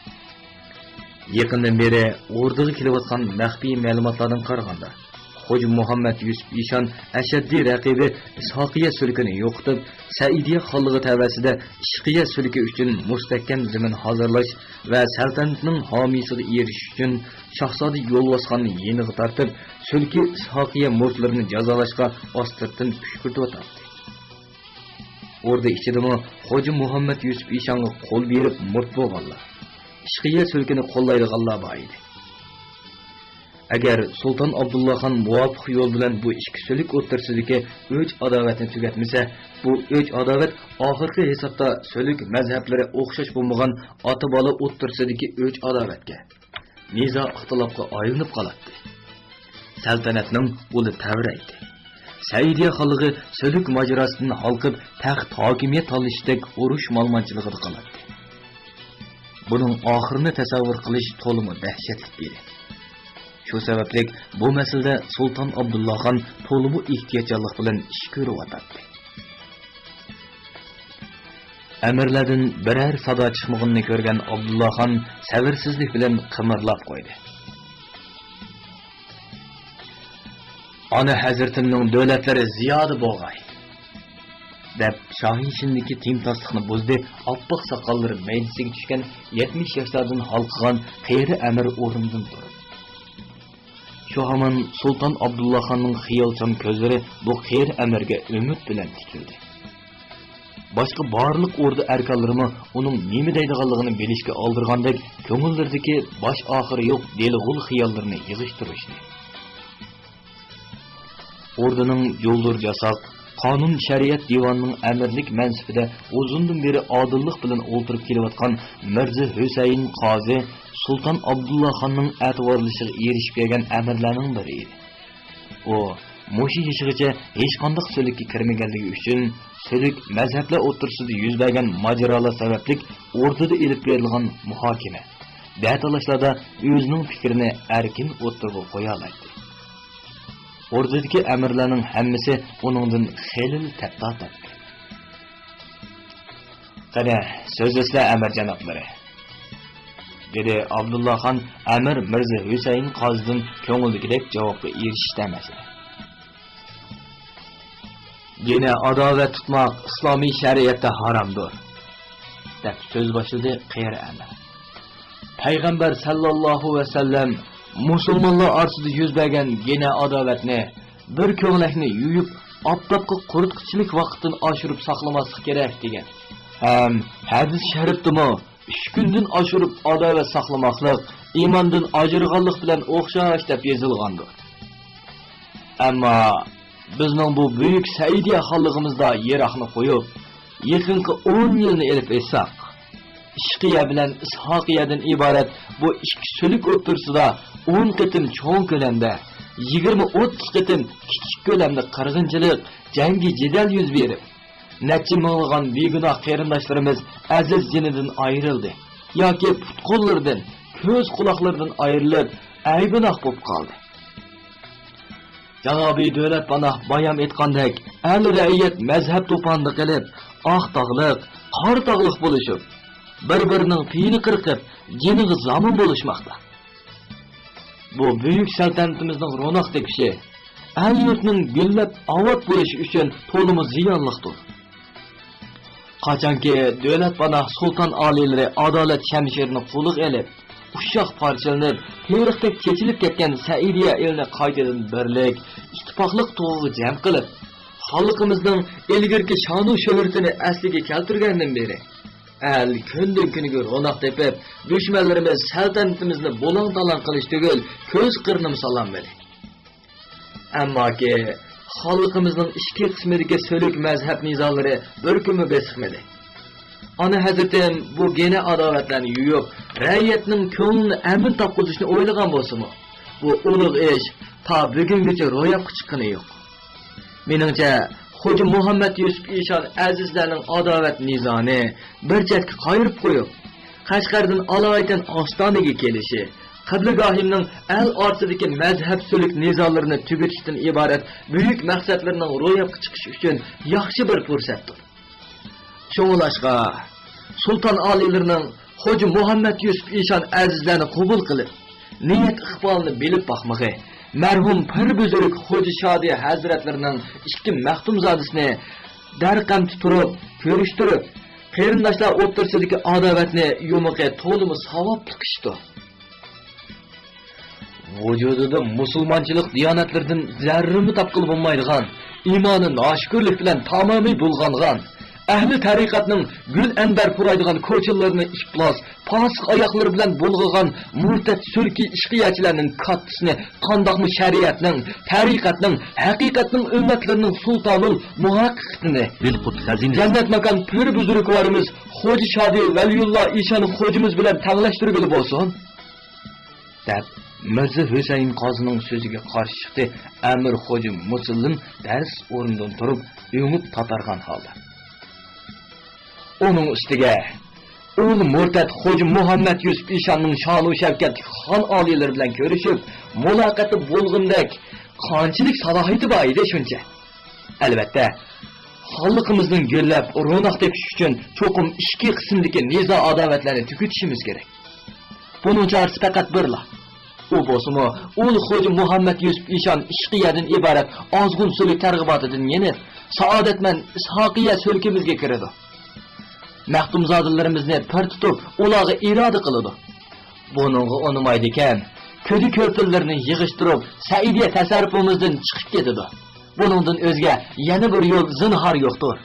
يېقىندىن بېرى ئوردىغا كېلىۋاتقان مەخپىي مەلۇماتلاردىن قارىغاندا، خوجا مۇھەممەد يۈسۈپ ئىشان ئەشەددىي رەقىبى ئىسھاقىيە سۈلكىنى يوقىتىپ، سەئىدىيە خانلىقى تەۋەسىدە ئىشقىيە سۈلكى ئۈچۈن مۇستەھكەم زېمىن ھازىرلاش ۋە سەلتەنەتنىڭ ھامىيسىغا ئېرىشىش ئۈچۈن شاھزادە يولۋاسخاننى يېنىغا تارتىپ، سۈلكى ئىسھاقىيە مۇرتلىرىنى جازالاشقا ئاستىرتىن كۈشكۈرتۈۋاتاتتى. ئوردا ئىچىدىمۇ خوجا مۇھەممەد يۈسۈپ ئىشانغا قول بېرىپ مۇرت بولغانلار، ئىشقىيە سۈلكىنى قوللايدىغانلار بار ئىدى. ئەگەر سۇلتان ئابدۇللا خان مۇۋاپىق يول بىلەن بۇ ئىككى سۈلۈك ئوتتۇرىسىدىكى ئۆچ-ئاداۋەتنى تۈگەتمىسە، بۇ ئۆچ-ئاداۋەت ئاخىرقى ھېسابتا سۈلۈك مەزھەپلىرى ئوخشاش بولمىغان ئاتا-بالا ئوتتۇرىسىدىكى ئۆچ-ئاداۋەتكە، نىزا-ئىختىلاپقا ئايلىنىپ قالاتتى. سەلتەنەتنىڭ ئۇلى تەۋرەيدى. سەئىدىيە خانلىقى سۈلۈك ماجىراسىدىن ھالقىپ، تەخت ھاكىمىيەت تالىشىشتەك ئۇرۇش مالىمانچىلىقىدا قالاتتى. بۇنىڭ ئاخىرىنى تەسەۋۋۇر قىلىش تولىمۇ دەھشەتلىك ئىدى. شۇ سەۋەبلىك بۇ مەسىلىدە سۇلتان ئابدۇللا خان تولىمۇ ئېھتىياتچانلىق بىلەن ئىش كۆرۈۋاتاتتى. ئەمىرلەردىن بىرەر سادا چىقمىغىنىنى كۆرگەن ئابدۇللا خان سەۋرسىزلىك بىلەن قىمىرلاپ قويدى. «ئانا ھەزرىتىمنىڭ دۆلەتلىرى زىيادە بولغاي!» دەپ، شاھى چىنىدىكى تىمتاسلىقنى بۇزدى ئاپئاق ساقاللىرى مەيدىسىگە چۈشكەن يەتمىش ياشلاردىن ھالقىغان قېرى ئەمىر ئورنىدىن تۇرۇپ. شۇ ھامان سۇلتان ئابدۇللا خاننىڭ خىيالچان كۆزلىرى بۇ قېرى ئەمىرگە ئۈمىد بىلەن تىكىلدى. باشقا بارلىق ئوردا ئەركانلىرىمۇ ئۇنىڭ نېمە دەيدىغانلىقىنى بىلىشكە ئالدىرىغاندەك، كۆڭۈللىرىدىكى باش-ئاخىرى يوق دېلىغۇل خىياللىرىنى يىغىشتۇرۇشتى. ئوردىنىڭ جۇلدۇر جاساق، قانۇن شەرىئەت دىۋانىنىڭ ئەمىرلىك مەنسىپىدە ئۇزۇندىن بېرى ئادىللىق بىلەن ئولتۇرۇپ كېلىۋاتقان مىرزا ھۈسەيىن قازى سۇلتان ئابدۇللا خاننىڭ ئەتىۋارلىشىغا ئېرىشىپ كەلگەن ئەمىرلەرنىڭ بىرى ئىدى. ئۇ مۇشۇ يېشىغىچە ھېچقانداق سۈلۈككە كىرمىگەنلىكى ئۈچۈن، سۈلۈك مەزھەپلەر ئوتتۇرىسىدا يۈز بەرگەن ماجىرالار سەۋەبلىك ئوردىدا ئېلىپ بېرىلغان مۇھاكىمە، دەتالاشلاردا ئۆزىنىڭ پىكرىنى ئەركىن ئوتتۇرىغا قويالايتتى. ئوردىدىكى ئەمىرلەرنىڭ ھەممىسى ئۇنىڭدىن خېلىلا تەپ تارتاتتى. «قېنى، سۆزلىسىلە، ئەمىر جانابلىرى!» دېدى ئابدۇللا خان ئەمىر مىرزا ھۈسەيىن قازىدىن كۆڭۈلدىكىدەك جاۋابقا ئېرىشىشتە ئەمەس. «گىنە ئاداۋەت تۇتماق ئىسلامىي شەرىئەتتە ھارامدۇر»، دەپ سۆز باشلىدى قېرى ئەمىر. «پەيغەمبەر سەللەللاھۇ ۋەسەللەم مۇسۇلمانلار ئارىسىدا يۈز بەرگەن گىنە ئاداۋەتنى بىر كۆڭلەكنى يۇيۇپ، ئاپتاپقا قۇرۇتقۇچىلىك ۋاقىتتىن ئاشۇرۇپ ساقلىماسلىق كېرەك» دېگەن. ھەم ھەدىس شەرىپتىمۇ ئۈچ كۈندىن ئاشۇرۇپ ئاداۋەت ساقلىماسلىق ئىماندىن ئاجرىغانلىق بىلەن ئوخشاش دەپ يېزىلغاندۇر. ئەمما بىزنىڭ بۇ بۈيۈك سەئىدىيە خانلىقىمىزدا يىراقنى قويۇپ، يېقىنقى ئون يىلنى ئېلىپ ئېيتساق، ئىشقىيە بىلەن ئىسھاقىيەدىن ئىبارەت بۇ ئىككى سۈلۈك ئوتتۇرىسىدا ئون قېتىم چوڭ كۆلەمدە، يىگىرمە ئوتتۇز قېتىم كىچىك كۆلەمدە قىرغىنچىلىق، جەڭگى جېدەل يۈز بېرىپ، نەچچە مىڭلىغان بىگۇناھ قېرىنداشلىرىمىز ئەزىز جېنىدىن ئايرىلدى. ياكى پۇت-قوللىرىدىن، كۆز-قۇلاقلىرىدىن ئايرىلىپ، ئەيبىناق بولۇپ قالدى. جانابىي دۆلەت پاناھ بايام ئېيتقاندەك، ئەل-رەئىيەت مەزھەپ توپاندا قېلىپ، ئاق تاغلىق، قارا تاغلىق بولۇشۇپ، بىر-بىرىنىڭ پېيىنى قىرقىپ، جېنىغا زامىن بولۇشماقتا. بۇ بۈيۈك سەلتەنىتىمىزنىڭ روناق تېپىشى، ئەل-يۇرتنىڭ گۈللەپ ئاۋات بولۇشى ئۈچۈن تولىمۇ زىيانلىقتۇر. قاچانكى دۆلەت پاناھ سۇلتان ئالىيلىرى ئادالەت شەمشىرىنى قولىغا ئېلىپ، ئۇششاق پارچىلىنىپ، تېرىقتەك چېچىلىپ كەتكەن سەئىدىيە ئېلىنى قايتىدىن بىرلىك، ئىتتىپاقلىق تۇغىغا جەم قىلىپ، خانلىقىمىزنىڭ ئىلگىرىكى شانۇ شۆھرىتىنى ئەسلىگە كەلتۈرگەندىن بېرى، ئەل كۈندىن-كۈنگە روناق تېپىپ، دۈشمەنلىرىمىز سەلتەنىتىمىزنى بۇلاڭ-تالاڭ قىلىش تۈگۈل، كۆز قىرىنىمۇ سالالمىدى. ئەمماكى، خانلىقىمىزنىڭ ئىچكى قىسمىدىكى سۆلۈك مەزھەپ نىزالىرى بىر كۈنمۇ بېسىقمىدى. ئانا ھەزرىتىم بۇ گېنە ئاداۋەتلەرنى يۇيۇپ، رەئىيەتنىڭ كۆڭلىنى ئەمىن تاپقۇزۇشنى ئويلىغان بولسىمۇ، بۇ ئۇلۇغ ئىش تا بۈگۈنگىچە روياپقا چىققىنى يوق. مېنىڭچە، خوجا مۇھەممەد يۈسۈپ ئىشان ئەزىزلەرنىڭ ئاداۋەت نىزانى بىر چەتكە قايرىپ قويۇپ، قەشقەردىن ئالايىتەن ئاستانىگە كېلىشى، قىبلىگاھىمنىڭ ئەل ئارىسىدىكى مەزھەپ سۆلۈك نىزالىرىنى تۈگىتىشتىن ئىبارەت بۈيۈك مەقسەتلىرىنىڭ روياپقا چىقىشى ئۈچۈن ياخشى بىر پۇرسەتتۇر. شۇڭلاشقا، سۇلتان ئالىيلىرىنىڭ خوجا مۇھەممەد يۈسۈپ ئىشان ئەزىزلەرنى قوبۇل قىلىپ، نىيەت ئىقبالىنى بىلىپ باقمىقى، مەرھۇم پىر بۈزرۈك خوجا شادى ھەزرەتلىرىنىڭ ئىككى مەختۇمزادىسىنى دەرقەمتى تۇرۇپ كۆرۈشتۈرۈپ، قېرىنداشلار ئوتتۇرىسىدىكى ئاداۋەتنى يۇمىقى تولىمۇ ساۋابلىق ئىشتۇ. ۋۇجۇدىدا مۇسۇلمانچىلىق دىيانەتلىرىدىن زەررىمۇ تاپقىلى بولمايدىغان، ئىمانى ناشۈكۈرلۈك بىلەن تامامىي بۇلغانغان، ئەھلى تەرىقەتنىڭ گۈل ئەنبەر پۇرايدىغان كوچىلىرىنى ئىپلاس، پاسىق ئاياقلىرى بىلەن بۇلغىغان مۇرتەت سۈلكى ئىشقىيەچىلەرنىڭ كاتتىسىنى قانداقمۇ شەرىئەتنىڭ، تەرىقەتنىڭ، ھەقىقەتنىڭ ئۈممەتلىرىنىڭ سۇلتانۇل مۇھەققىقىنى، دىلقۇت خەزىنىسى، جەننەت ماكان پىر بۈزرۈكۋارىمىز خوجا شادى ۋەلىيۇللا ئىشان خوجىمىز بىلەن تەڭلەشتۈرگىلى بولسۇن! دەپ، مىرزا ھۈسەيىن قازىنىڭ سۆزىگە قارشى چىقتى ئەمىر خوجا مۇسلىم دەرس ئورنىدىن تۇرۇپ، ئۆڭۈپ تاتارغان ھالدا. ئۇنىڭ ئۈستىگە، ئۇل مۇرتەت خوجا مۇھەممەد يۈسۈپ ئىشاننىڭ شانۇ شەۋكەتلىك خان ئالىيلىرى بىلەن كۆرۈشۈپ، مۇلاقاتتا بولغۇدەك قانچىلىك سالاھىيىتى بار ئىدى شۇنچە. ئەلۋەتتە، خانلىقىمىزنىڭ گۈللەپ، روناق تېپىشى ئۈچۈن چوقۇم ئىچكى قىسىمدىكى نىزا-ئاداۋەتلەرنى تۈگىتىشىمىز كېرەك. بۇنىڭ چارىسى پەقەت بىرلا. ئۇ بولسىمۇ، ئۇل خوجا مۇھەممەد يۈسۈپ ئىشان ئىشقىيەدىن ئىبارەت ئازغۇن سۈلۈك تەرغىباتىدىن يېنىپ، سائادەتمەن ئىسھاقىيە سۈلكىمىزگە كىرىدۇ. مەختۇمزادىلىرىمىزنى پىر تۇتۇپ، ئۇلارغا ئىرادە قىلىدۇ. بۇنىڭغا ئۇنىمايدىكەن، كۆدە-كۆپۈنلىرىنى يىغىشتۇرۇپ، سەئىدىيە تەسەررۇپىمىزدىن چىقىپ كېتىدۇ. بۇنىڭدىن ئۆزگە يەنە بىر يول زىنھار يوقتۇر.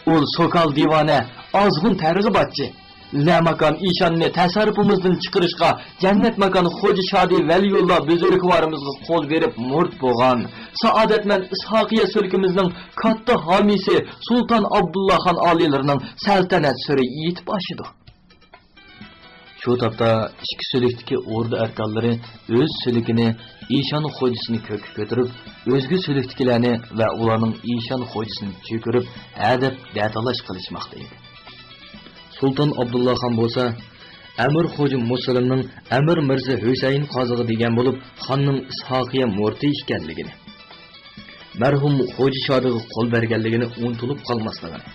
ئۇل سوكال دىۋانە، ئازغۇن تەرغىباتچى، لەماكان ئىشاننى تەسەررۇپىمىزدىن چىقىرىشقا جەننەت ماكان خوجا شادى ۋەلىيۇللا بۈزرۈكۋارىمىزغا قول بېرىپ مۇرىت بولغان سائادەتمەن ئىسھاقىيە سۈلكىمىزنىڭ كاتتا ھامىيسى سۇلتان ئابدۇللاخان ئالىيلىرىنىڭ سەلتەنەت سۈرى يېتىپ ئاشىدۇ. شۇ تاپتا ئىككى سۈلۈكتىكى ئوردا ئەركانلىرى ئۆز سۈلۈكىنى، ئىشان خوجىسىنى كۆككە كۆتۈرۈپ، ئۆزگە سۈلۈكتىكىلەرنى ۋە ئۇلارنىڭ ئىشان خوجىسىنى چۆكۈرۈپ، ھەدەپ دەتالاش قىلىشماقتا ئىدى. سۇلتان ئابدۇللا خان بولسا، ئەمىر خوجا مۇسلىمنىڭ ئەمىر مىرزا ھۈسەيىن قازىغا دېگەن بولۇپ، خاننىڭ ئىسھاقىيە مۇرىتى ئىكەنلىكىنى، مەرھۇم خوجا شادىغا قول بەرگەنلىكىنى ئۇنتۇلۇپ قالماسلىقىنى،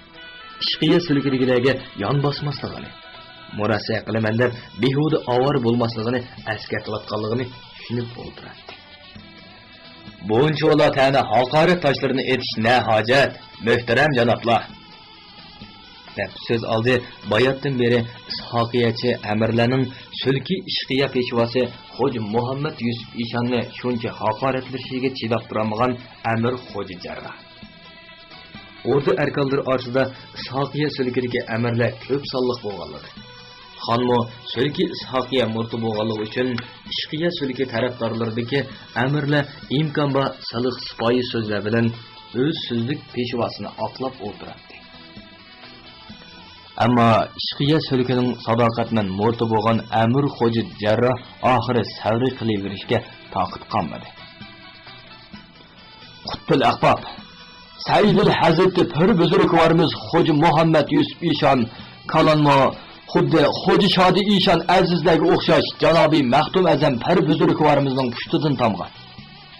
ئىشقىيە سۈلكىدىكىلەرگە يان باسماسلىقىنى، مۇرەسسە قىلىمەن دەپ بىھۇدە ئاۋارە بولماسلىقىنى ئەسكەرتىۋاتقانلىقىنى چۈشىنىپ ئولتۇراتتى. بۇنچىۋالا تەنە ھاقارەت تاشلىرىنى ئېتىش نە ھاجەت، مۆھتەرەم جانابلار! دەپ سۆز ئالدى باياتتىن بېرى ئىسھاقىيەچى ئەمىرلەرنىڭ سۈلكى ئىشقىيە پېشۋاسى خوجا مۇھەممەد يۈسۈپ ئىشاننى شۇنچە ھاقارەتلىشىگە چىداپ تۇرالمىغان ئەمىر خوجا جەرراھ. ئوردا ئەركانلىرى ئارىسىدا ئىسھاقىيە سۈلكىدىكى ئەمىرلەر كۆپ سانلىق بولغانلىقى، خانمۇ سۈلكى ئىسھاقىيە مۇرىتى بولغانلىقى ئۈچۈن، ئىشقىيە سۈلكى تەرەپدارلىرىدىكى ئەمىرلەر ئىمكان بار سىلىق سىپايى سۆزلەر بىلەن ئۆز سۆزلۈك پېشۋاسىنى ئاقلاپ ئولتۇراتتى. ئەمما ئىشقىيە سۈلكىنىڭ ساداقەتمەن مۇرىتى بولغان ئەمىر خوجا جەرراھ ئاخىرى سەۋرى قىلىۋېرىشكە تاقىتى قالمىدى. قۇتبۇل ئەقباب، سەئىدۇل ھەزرىتى پىر بۈزرۈكۋارىمىز خوجا مۇھەممەد يۈسۈپ ئىشان كالانمۇ خۇددى خوجا شادى ئىشان ئەزىزلەرگە ئوخشاش جانابى مەختۇم ئەزەم پەر بۇزرۇكۋارىمىزنىڭ پۇشتىدىن تامغان.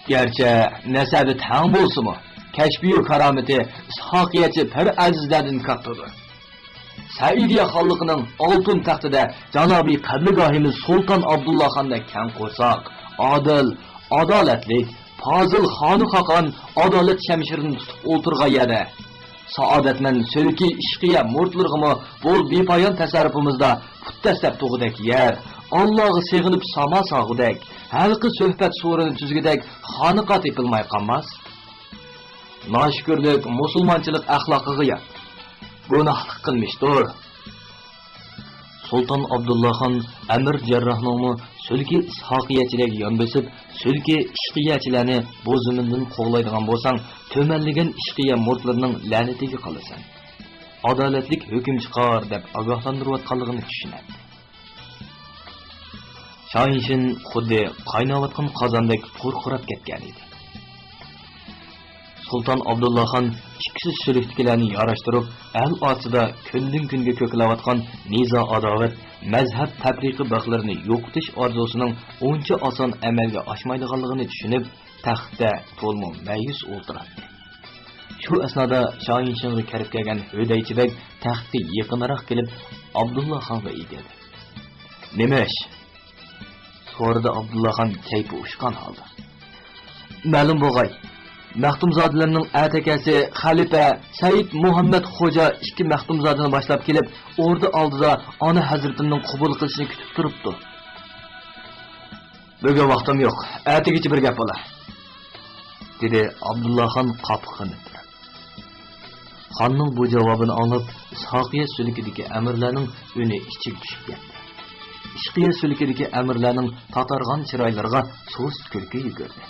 گەرچە نەسەبى تەڭ بولسىمۇ، كەشپىيۇ كارامىتى ئىسھاقىيەچى پەر ئەزىزلەردىن كاتتىدۇر. سەئىدىيە خانلىقىنىڭ ئالتۇن تەختىدە جانابى قەبلىگاھىمىز سۇلتان ئابدۇللا خاندەك كەڭ قورساق، ئادىل، ئادالەتلىك، پازىل خانۇ خاقان ئادالەت شەمشىرىنى تۇتۇپ ئولتۇرغان يەردە، سائادەتمەن سۆلكى ئىشقىيە مۇرىتلىرىغىمۇ بول بىپايان تەسەررۇپىمىزدا پۇت دەسسەپ تۇغۇدەك يەر، ئاللاغا سېغىنىپ ساما ساغۇدەك، ھەلقە سۆھبەت سورۇنى تۈزگۈدەك خانىقا تېپىلماي قالماس. ناشۈكۈرلۈك مۇسۇلمانچىلىق ئەخلاقىغا يات. گۇناھلىق قىلمىشتۇر. سۇلتان ئابدۇللا خان ئەمىر جەرراھنىڭمۇ سۈلكى ئىسھاقىيەچىلەرگە يان بېسىپ، سۈلكى ئىشقىيەچىلەرنى بۇ زېمىندىن قوغلايدىغان بولساڭ، تۆمەنلىگەن ئىشقىيە مۇرىتلىرىنىڭ لەنىتىگە قالىسەن. ئادالەتلىك ھۆكۈم چىقار دەپ ئاگاھلاندۇرۇۋاتقانلىقىنى چۈشىنەتتى. شاھىنشىن خۇددى قايناۋاتقان قازاندەك پۇرقىراپ كەتكەن ئىدى. سۇلتان ئابدۇللا خان ئىككىسى سۈلۈكتىكىلەرنى ياراشتۇرۇپ، ئەل ئارىسىدا كۈندىن-كۈنگە كۆكلەۋاتقان نىزا-ئاداۋەت، مەزھەپ تەپرىقە بېغلىرىنى يوقىتىش ئارزۇسىنىڭ ئۇنچە ئاسان ئەمەلگە ئاشمايدىغانلىقىنى چۈشىنىپ، تەختتە تولىمۇ مەيۈس ئولتۇراتتى. شۇ ئەسنادا شاھىنشىنغا كىرىپ كەلگەن ھۆدەيچى بەگ تەختكە يېقىنراق كېلىپ، ئابدۇللا خانغا ئېگىلدى. نېمە ئىش؟ سورىدى ئابدۇللا خان كەيپى ئۇچقان ھالدا. مەلۇم بولغاي، مەختۇمزادىلەرنىڭ ئەتىكەنسى خەلىپە سەئىد مۇھەممەد خوجا ئىككى مەختۇمزادىنى باشلاپ كېلىپ، ئوردا ئالدىدا ئانا ھەزرىتىمنىڭ قوبۇل قىلىشىنى كۈتۈپ تۇرۇپتۇ. بۈگۈن ۋاقتىم يوق، ئەتىگىچە بىر گەپ بولا، دېدى ئابدۇللا خان قاپىقىنى تۈرۈپ. خاننىڭ بۇ جاۋابىنى ئاڭلاپ، ئىسھاقىيە سۈلكىدىكى ئەمىرلەرنىڭ ئۈنى ئىچىگە چۈشۈپ كەتتى. ئىشقىيە سۈلكىدىكى ئەمىرلەرنىڭ تاتارغان چىرايلىرىغا سۇس كۈلكە يۈگۈردى.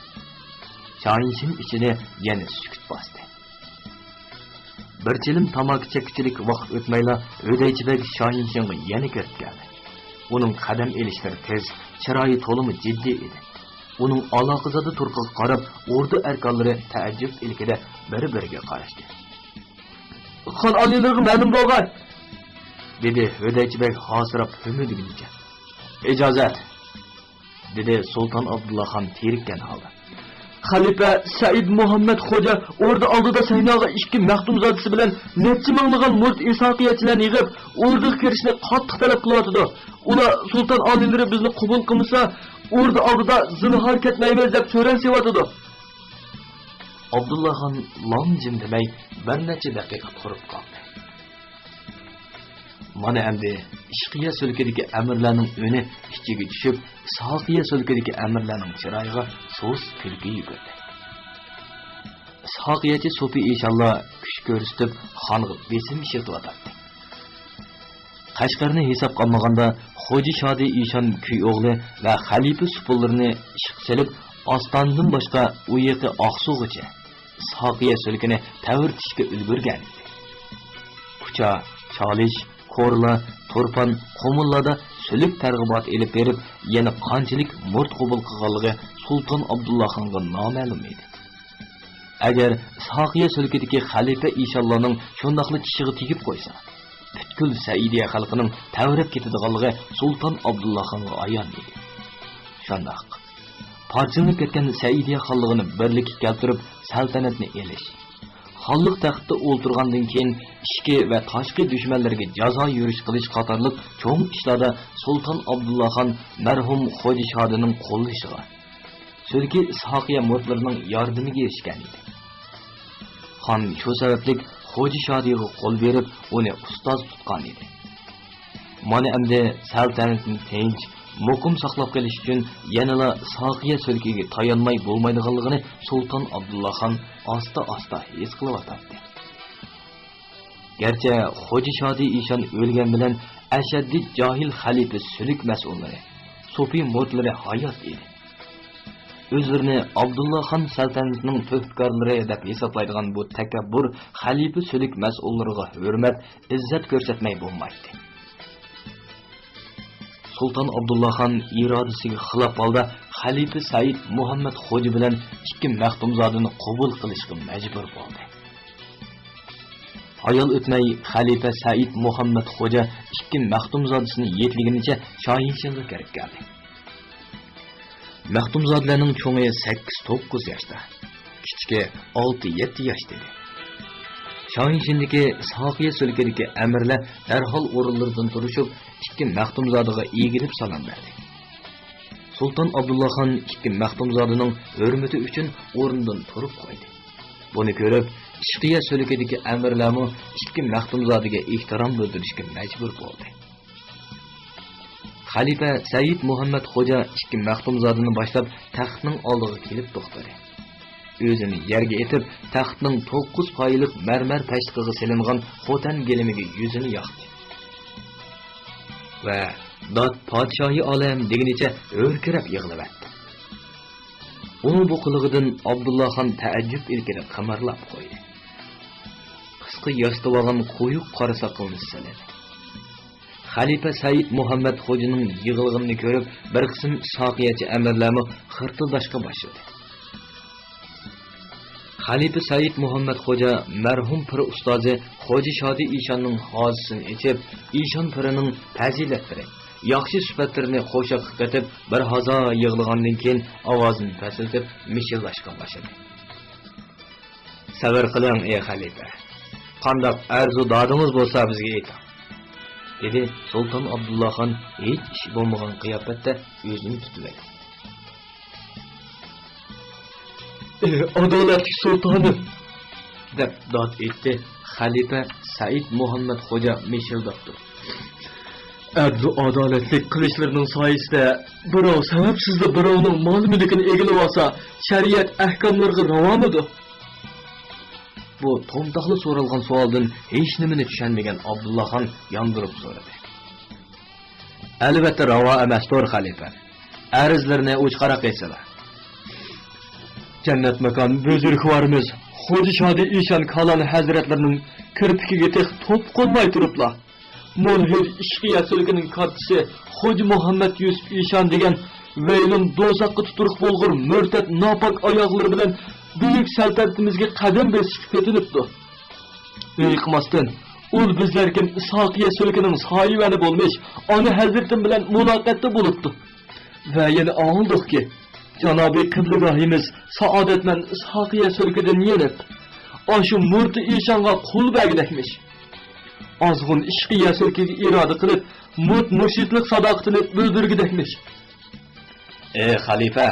شاھىنشىن ئىچىنى يەنە سۈكۈت باستى. بىر چىلىم تاماكا چەككۈچىلىك ۋاقىت ئۆتمەيلا، ھۆدەيچى بەگ شاھىنشىنغا يەنە كىرىپ كەلدى. ئۇنىڭ قەدەم ئېلىشلىرى تېز، چىرايى تولىمۇ جىددىي ئىدى. ئۇنىڭ ئالاقىزادە تۇرقىغا قاراپ، ئوردا ئەركانلىرى تەئەججۈپ ئىلكىدە بىر-بىرىگە قاراشتى. خان ئالىيلىرىغا مەلۇم بولغاي، دېدى ھۆدەيچى بەگ ھاسىراپ ھۆمۈدىگىنىچە. ئىجازەت، دېدى سۇلتان ئابدۇللا خان تېرىككەن ھالدا. خەلىپە سەئىد مۇھەممەد خوجا ئوردا ئالدىدا سەيناغا ئىككى مەختۇمزادىسى بىلەن نەچچە مىڭلىغان مۇرىت ئىسھاقىيەچىلەرنى يىغىپ، ئوردىغا كىرىشنى قاتتىق تەلەپ قىلىۋاتىدۇ. ئۇلار سۇلتان ئالىيلىرى بىزنى قوبۇل قىلمىسا، ئوردا ئالدىدا زىنھار كەتمەيمىز دەپ سۆرەن سېلىۋاتىدۇ. ئابدۇللا خان لام جىم دېمەي، بىر نەچچە دەقىقە تۇرۇپ قالدى. مانا ئەمدى ئىشقىيە سۈلكىدىكى ئەمىرلەرنىڭ ئۈنى ئىچىگە چۈشۈپ، ئىسھاقىيە سۇلكىدىكى ئەمىرلەرنىڭ چىرايىغا سۇس كۈلكە يۈگۈردى. ئىسھاقىيەچى سوپى ئىشانلار كۈچ كۆرسىتىپ، خانغا بېسىم ئىشلىتىۋاتاتتى. قەشقەرنى ھېسابقا ئالمىغاندا، خوجا شادى ئىشان كۈي ئوغلى ۋە خەلىپە سۇپىلىرىنى ئىشقا سېلىپ، ئاستانىدىن باشقا ئۇ يېقى ئاقسۇغىچە ئىسھاقىيە سۈلكىنى تەۋرىتىشكە ئۈلگۈرگەن ئىدى. كۇچا، چالىش، كورلا، تۇرپان، قۇمۇللاردا سۈلۈك تەرغىباتى ئېلىپ بېرىپ، يەنە قانچىلىك مۇرىت قوبۇل قىلغانلىقى سۇلتان ئابدۇللا خانغا نامەلۇم ئىدى. ئەگەر ئىسھاقىيە سۈلكىدىكى خەلىپە ئىشانلارنىڭ شۇنداقلا چىشىغا تېگىپ قويسا، پۈتكۈل سەئىدىيە خەلقىنىڭ تەۋرەپ كېتىدىغانلىقى سۇلتان ئابدۇللا خانغا ئايان ئىدى. شۇنداق، پارچىلىنىپ كەتكەن سەئىدىيە خانلىقىنى بىرلىككە كەلتۈرۈپ، سەلتەنەتنى ئېلىش، خانلىق تەختتە ئولتۇرغاندىن كېيىن، ئىچكى ۋە تاشقى دۈشمەنلەرگە جازا يۈرۈش قىلىش قاتارلىق چوڭ ئىشلاردا سۇلتان ئابدۇللا خان مەرھۇم خوجا شادىنىڭ قوللىشىغا، سۈلكى ئىسھاقىيە مۇرىتلىرىنىڭ ياردىمىگە ئېرىشكەن ئىدى. خان شۇ سەۋەبلىك خوجا شادىغا قول بېرىپ، ئۇنى ئۇستاز تۇتقان ئىدى. مانا ئەمدى سەلتەنەتنى تىنچ، مۇقىم ساقلاپ قېلىش ئۈچۈن يەنىلا ئىسھاقىيە سۈلكىگە تايانماي بولمايدىغانلىقىنى سۇلتان ئابدۇللا خان ئاستا-ئاستا ھېس قىلىۋاتاتتى. گەرچە خوجا شادى ئىشان ئۆلگەن بىلەن ئەشەددىي جاھىل خەلىپە سۈلۈك مەسئۇللىرى، سوپى مۇرىتلىرى ھايات ئىدى. ئۆزلىرىنى ئابدۇللا خان سەلتەنىتىنىڭ تۆھپىكارلىرى دەپ ھېسابلايدىغان بۇ تەكەببۇر خەلىپە سۈلۈك مەسئۇللىرىغا ھۆرمەت، ئىززەت كۆرسەتمەي بولمايتتى. سۇلتان ئابدۇللا خان ئىرادىسىگە خىلاپ ھالدا خەلىپە سەئىد مۇھەممەد خوجا بىلەن ئىككى مەختۇمزادىنى قوبۇل قىلىشقا مەجبۇر بولدى. ھايال ئۆتمەي، خەلىپە سەئىد مۇھەممەد خوجا ئىككى مەختۇمزادىسىنى يېتىلىگىنىچە شاھىنشىنغا كىرىپ كەلدى. مەختۇمزادىلەرنىڭ چوڭى سەككىز توققۇز ياشتا، كىچىكى ئالتە يەتتە ياشتا ئىدى. شاھىنشىندىكى ساقىيە سۈلكىدىكى ئەمىرلەر دەرھال ئورۇنلىرىدىن تۇرۇشۇپ، ئىككى مەختۇمزادىغا ئېگىلىپ سالام بەردى. سۇلتان ئابدۇللاخان ئىككى مەختۇمزادىنىڭ ھۆرمىتى ئۈچۈن ئورنىدىن تۇرۇپ قويدى. بۇنى كۆرۈپ، ئىشقىيە سۈلكىدىكى ئەمىرلەرمۇ ئىككى مەختۇمزادىگە ئېھتىرام بىلدۈرۈشكە مەجبۇر بولدى. خەلىپە سەئىد مۇھەممەد خوجا ئىككى مەختۇمزادىنى باشلاپ تەختنىڭ ئالدىغا كېلىپ توختىدى. ئۆزىنى يەرگە ئېتىپ، تەختنىڭ توققۇز پايلىق مەرمەر پەشتىقىغا سېلىنغان خوتەن گىلىمىگە يۈزىنى ياقتى. ۋە «داد پادىشاھى ئالەم» دېگىنىچە ھۆركىرەپ يىغلىۋەتتى. ئۇنىڭ بۇ قىلىقىدىن ئابدۇللا خان تەئەججۈپ ئىلكىدە قىمىرلاپ قويدى. قىسقا ياسىتىۋالغان قويۇق قارا ساقىلىنى سىلىدى. خەلىپە سەئىد مۇھەممەد خوجىنىڭ يىغلىغىنىنى كۆرۈپ، بىر قىسىم ساقىيەچى ئەمىرلەرمۇ خىرتىلداشقا باشلىدى. خەلىپە سەئىد مۇھەممەد خوجا مەرھۇم پىر ئۇستازى خوجا شادى ئىشاننىڭ ھازىسىنى ئېچىپ، ئىشان پىرىنىڭ پەزىلەتلىرى، ياخشى سۈپەتلىرىنى قوشاققا قېتىپ، بىر ھازا يىغلىغاندىن كېيىن، ئاۋازىنى پەسىيتىپ، مىشىلداشقا باشلىدى. «سەۋر قىلىڭ، ئەي خەلىپە. قانداق ئەرزۇ دادىڭىز بولسا، بىزگە ئېيتىڭ»، دېدى سۇلتان ئابدۇللا خان ھېچ ئىش بولمىغان قىياپەتتە ئۆزىنى تۇتۇۋېلىپ. «ئەي ئادالەتلىك سۇلتانىم!» دەپ داد ئېيتتى خەلىپە سەئىد مۇھەممەد خوجا مىشىلداپ تۇرۇپ. «ئەدلى ئادالەتلىك قىلىشلىرىنىڭ سايىسىدە بىراۋ سەۋەبسىزلا بىراۋنىڭ مال-مۈلكىنى ئېگىلىۋالسا، شەرىئەت ئەھكاملىرىغا راۋامىدۇ؟» بۇ تومتاقلا سورالغان سوئالدىن ھېچنېمىنى چۈشەنمىگەن ئابدۇللا خان ياندۇرۇپ سورىدى. «ئەلۋەتتە راۋا ئەمەستۇر، خەلىپە. ئەرزلىرىنى ئوچۇقراق ئېيتسىلا.» «جەننەت ماكان بۈزرۈكۋارىمىز خوجا شادى ئىشان كالان ھەزرەتلىرىنىڭ كىرپىكىگە تېخى توپا قونماي تۇرۇپلا، مۇلھىد ئىشقىيە سۈلكىنىڭ كاتتىسى خوجا مۇھەممەد يۈسۈپ ئىشان دېگەن ۋەيلۇن دوزاخقا تۇتۇرۇق بولغۇر مۇرتەت ناپاك ئاياغلىرى بىلەن بۈيۈك سەلتەنىتىمىزگە قەدەم بېسىشقا پېتىنىپتۇ. ئېيقىماستىن، ئۇ بىزلەركىن ساقىيە سۈلكىنىڭ ساھىبەنى بولمىش ئانا ھەزرىتىم بىلەن مۇلاقاتتا بولۇپتۇ. ۋە يەنە ئاڭلىدۇقكى، جانابىي قىبلىگاھىمىز سائادەتمەن ساقىيە سۈلكىدىن يېنىپ، ئاشۇ مۇرتى ئىشانغا قول بەرگۈدەكمىش. ئازغۇن ئىشقىيە سۈلكىگە ئىرادە قىلىپ، مۇرت مۇرشىدلىق ساداقىتىنى بىلدۈرگۈدەكمىش.» «ئەي خەلىپە،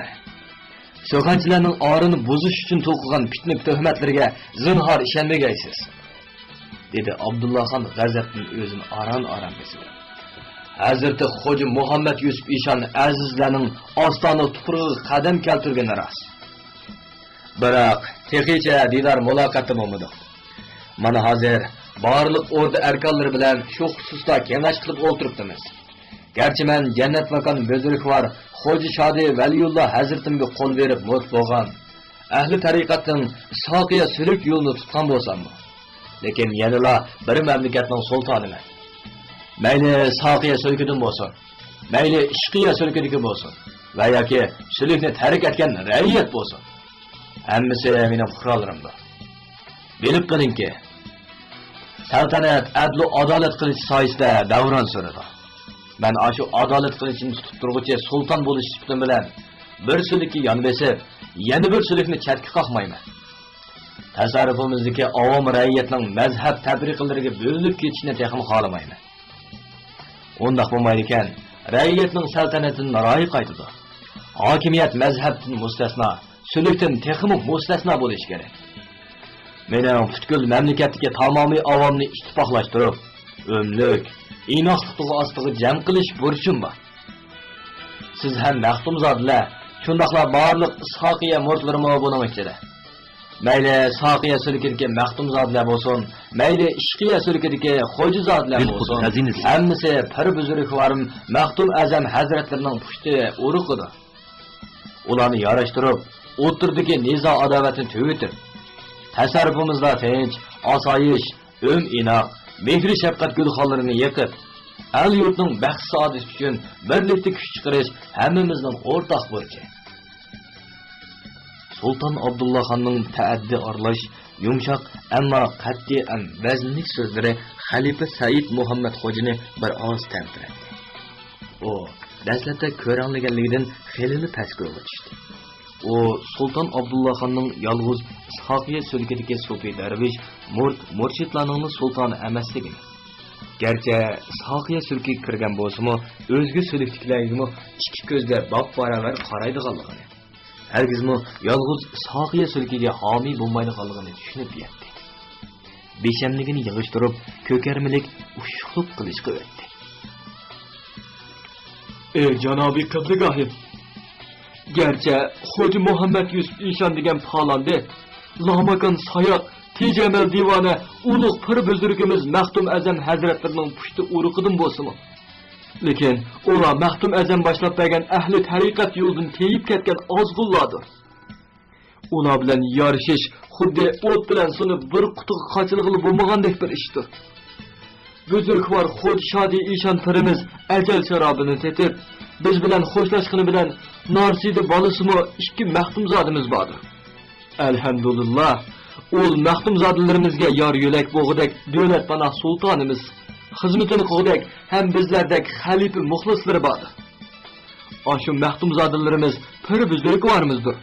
سۆھبەتچىلەرنىڭ ئارىنى بۇزۇش ئۈچۈن توقۇغان پىتنە تۆھمەتلىرىگە زىنھار ئىشەنمىگەيسىز»، دېدى ئابدۇللا خان غەزەپتىن ئۆزىنى ئاران-ئاران بېسىۋېلىپ. «ھەزرىتى خوجا مۇھەممەد يۈسۈپ ئىشان ئەزىزلەرنىڭ ئاستانە تۇپرىقىغا قەدەم كەلتۈرگىنى راست. بىراق، تېخىچە دىدار مۇلاقاتتا بولمىدۇق. مانا ھازىر بارلىق ئوردا ئەركانلىرى بىلەن شۇ خۇسۇستا كېڭەش قىلىپ ئولتۇرۇپتىمىز. گەرچە مەن جەننەت ماكان بۈزرۈكۋار خوجا شادى ۋەلىيۇللا ھەزرىتىمگە قول بېرىپ مۇرىت بولغان، ئەھلى تەرىقەتنىڭ ساقىيە سۈلۈك يولىنى تۇتقان بولساممۇ، لېكىن يەنىلا بىر مەملىكەتنىڭ سۇلتانىمەن. مەيلى ساقىيە سۈلكىدىن بولسۇن، مەيلى ئىشقىيە سۈلكىدىكى بولسۇن ۋە ياكى سۈلۈكنى تەرك ئەتكەن رەئىيەت بولسۇن، ھەممىسى مېنىڭ پۇقرالىرىمدۇر. بىلىپ قېلىڭكى، سەلتەنەت ئەدلۇ ئادالەت قىلىش سايىسىدە دەۋران سۈرىدۇ. مەن ئاشۇ ئادالەت قىلىشنى تۇتۇپ تۇرغۇچى سۇلتان بولۇش سۈپىتىم بىلەن بىر سۈلۈككە يان بېسىپ، يەنە بىر سۈلۈكنى چەتكە قاقمايمەن. تەسەررۇپىمىزدىكى ئاۋام رەئىيەتنىڭ مەزھەپ تەپرىقىلىرىگە بۆلۈنۈپ كېتىشىنى تېخىمۇ خالىمايمەن. ئۇنداق بولمايدىكەن، رەئىيەتنىڭ سەلتەنىتىدىن رايى قايتىدۇ. ھاكىمىيەت مەزھەپتىن مۇستەسنا، سۈلۈكتىن تېخىمۇ مۇستەسنا بولۇشى كېرەك. مېنىڭ پۈتكۈل مەملىكەتتىكى تامامىي ئاۋامنى ئىتتىپاقلاشتۇرۇپ، ئۆملۈك، ئىناقلىق تۇغى ئاستىغا جەم قىلىش بۇرچۇم بار. سىز ھەم مەختۇمزادىلەر، شۇنداقلا بارلىق ئىسھاقىيە مۇرىتلىرىمۇ بۇنىڭ ئىچىدە. مەيلى ساقىيە سۈلكىدىكى مەختۇمزادىلەر بولسۇن، مەيلى ئىشقىيە سۈلكىدىكى خوجىزادىلەر بولسۇن، ھەممىسى پىر بۈزرۈكۋارىم مەختۇم ئەزەم ھەزرەتلىرىنىڭ پۇشتى ئۇرۇقىدۇر. ئۇلارنى ياراشتۇرۇپ، ئوتتۇرىدىكى نىزا-ئاداۋەتنى تۈگىتىپ، تەسەررۇپىمىزدا تىنچ، ئاسايىش، ئۆم-ئىناق، مېھرى-شەپقەت گۈلخانلىرىنى يېقىپ، ئەل-يۇرتنىڭ بەخت-سائادىتى ئۈچۈن بىرلىكتە كۈچ چىقىرىش ھەممىمىزنىڭ ئورتاق بۇرچى. سۇلتان ئابدۇللا خاننىڭ تەئەددى ئارىلاش يۇمشاق، ئەمما قەتئىي ۋەزىنلىك سۆزلىرى خەلىپە سەئىد مۇھەممەد خوجىنى بىر ئاز تەمتىرەتتى. ئۇ دەسلەپتە كۆرەڭلىگەنلىكىدىن خېلىلا پەسكويغا چۈشتى. ئۇ سۇلتان ئابدۇللاخاننىڭ يالغۇز ئىسھاقىيە سۈلكىدىكى سوپى دەرۋىش، مۇرىت، مۇرشىدلارنىڭلا سۇلتانى ئەمەسلىكىنى، گەرچە ئىسھاقىيە سۈلكىگە كىرگەن بولسىمۇ، ئۆزگە سۈلۈكتىكىلەرگىمۇ ئىككى كۆزدە باپباراۋەر قارايدىغانلىقىنى، ھەرگىزمۇ يالغۇز ئىسھاقىيە سۈلكىگە ھامىي بولمايدىغانلىقىنى چۈشىنىپ يەتتى. بېشەملىكىنى يىغىشتۇرۇپ، كۆكەرمىلىك ئۇششۇقلۇق قىلىشقا ئۆتتى. ئى جانابىي قىبلىگاھىم! گەرچە خوجا مۇھەممەد يۈسۈپ ئىشان دېگەن پالاندى، لاماكان ساياق، تېجەمەل دىۋانە، ئۇلۇغ پىر بۈزرۈكىمىز مەختۇم ئەزەم ھەزرەتلىرىنىڭ پۇشتى ئۇرۇقىدىن بولسىمۇ، لېكىن ئۇلار مەختۇم ئەزەم باشلاپ بەرگەن ئەھلى تەرىقەت يولىدىن تېيىپ كەتكەن ئازغۇنلاردۇر. ئۇلار بىلەن يارىشىش خۇددى ئوت بىلەن سۇنى بىر قۇتىغا قاچىلىغىلى بولمىغاندەك بىر ئىشتۇر. بۈزرۈكۋار خوجا شادى ئىشان پىرىمىز ئەجەل شارابىنى تېتىپ، بىز بىلەن خوشلاشقىنى بىلەن نارسىدە بالىسىمۇ ئىككى مەختۇمزادىمىز باردۇر. ئەلھەمدۇلىللا، ئۇل مەختۇمزادىلىرىمىزگە يار يۆلەك بولغۇدەك دۆلەت پاناھ سۇلتانىمىز، خىزمىتىنى قىلغۇدەك ھەم بىزلەردەك خەلىپە مۇخلىسلىرى باردۇر. ئاشۇ مەختۇمزادىلىرىمىز پىر بۈزرۈكۋارىمىزدۇر.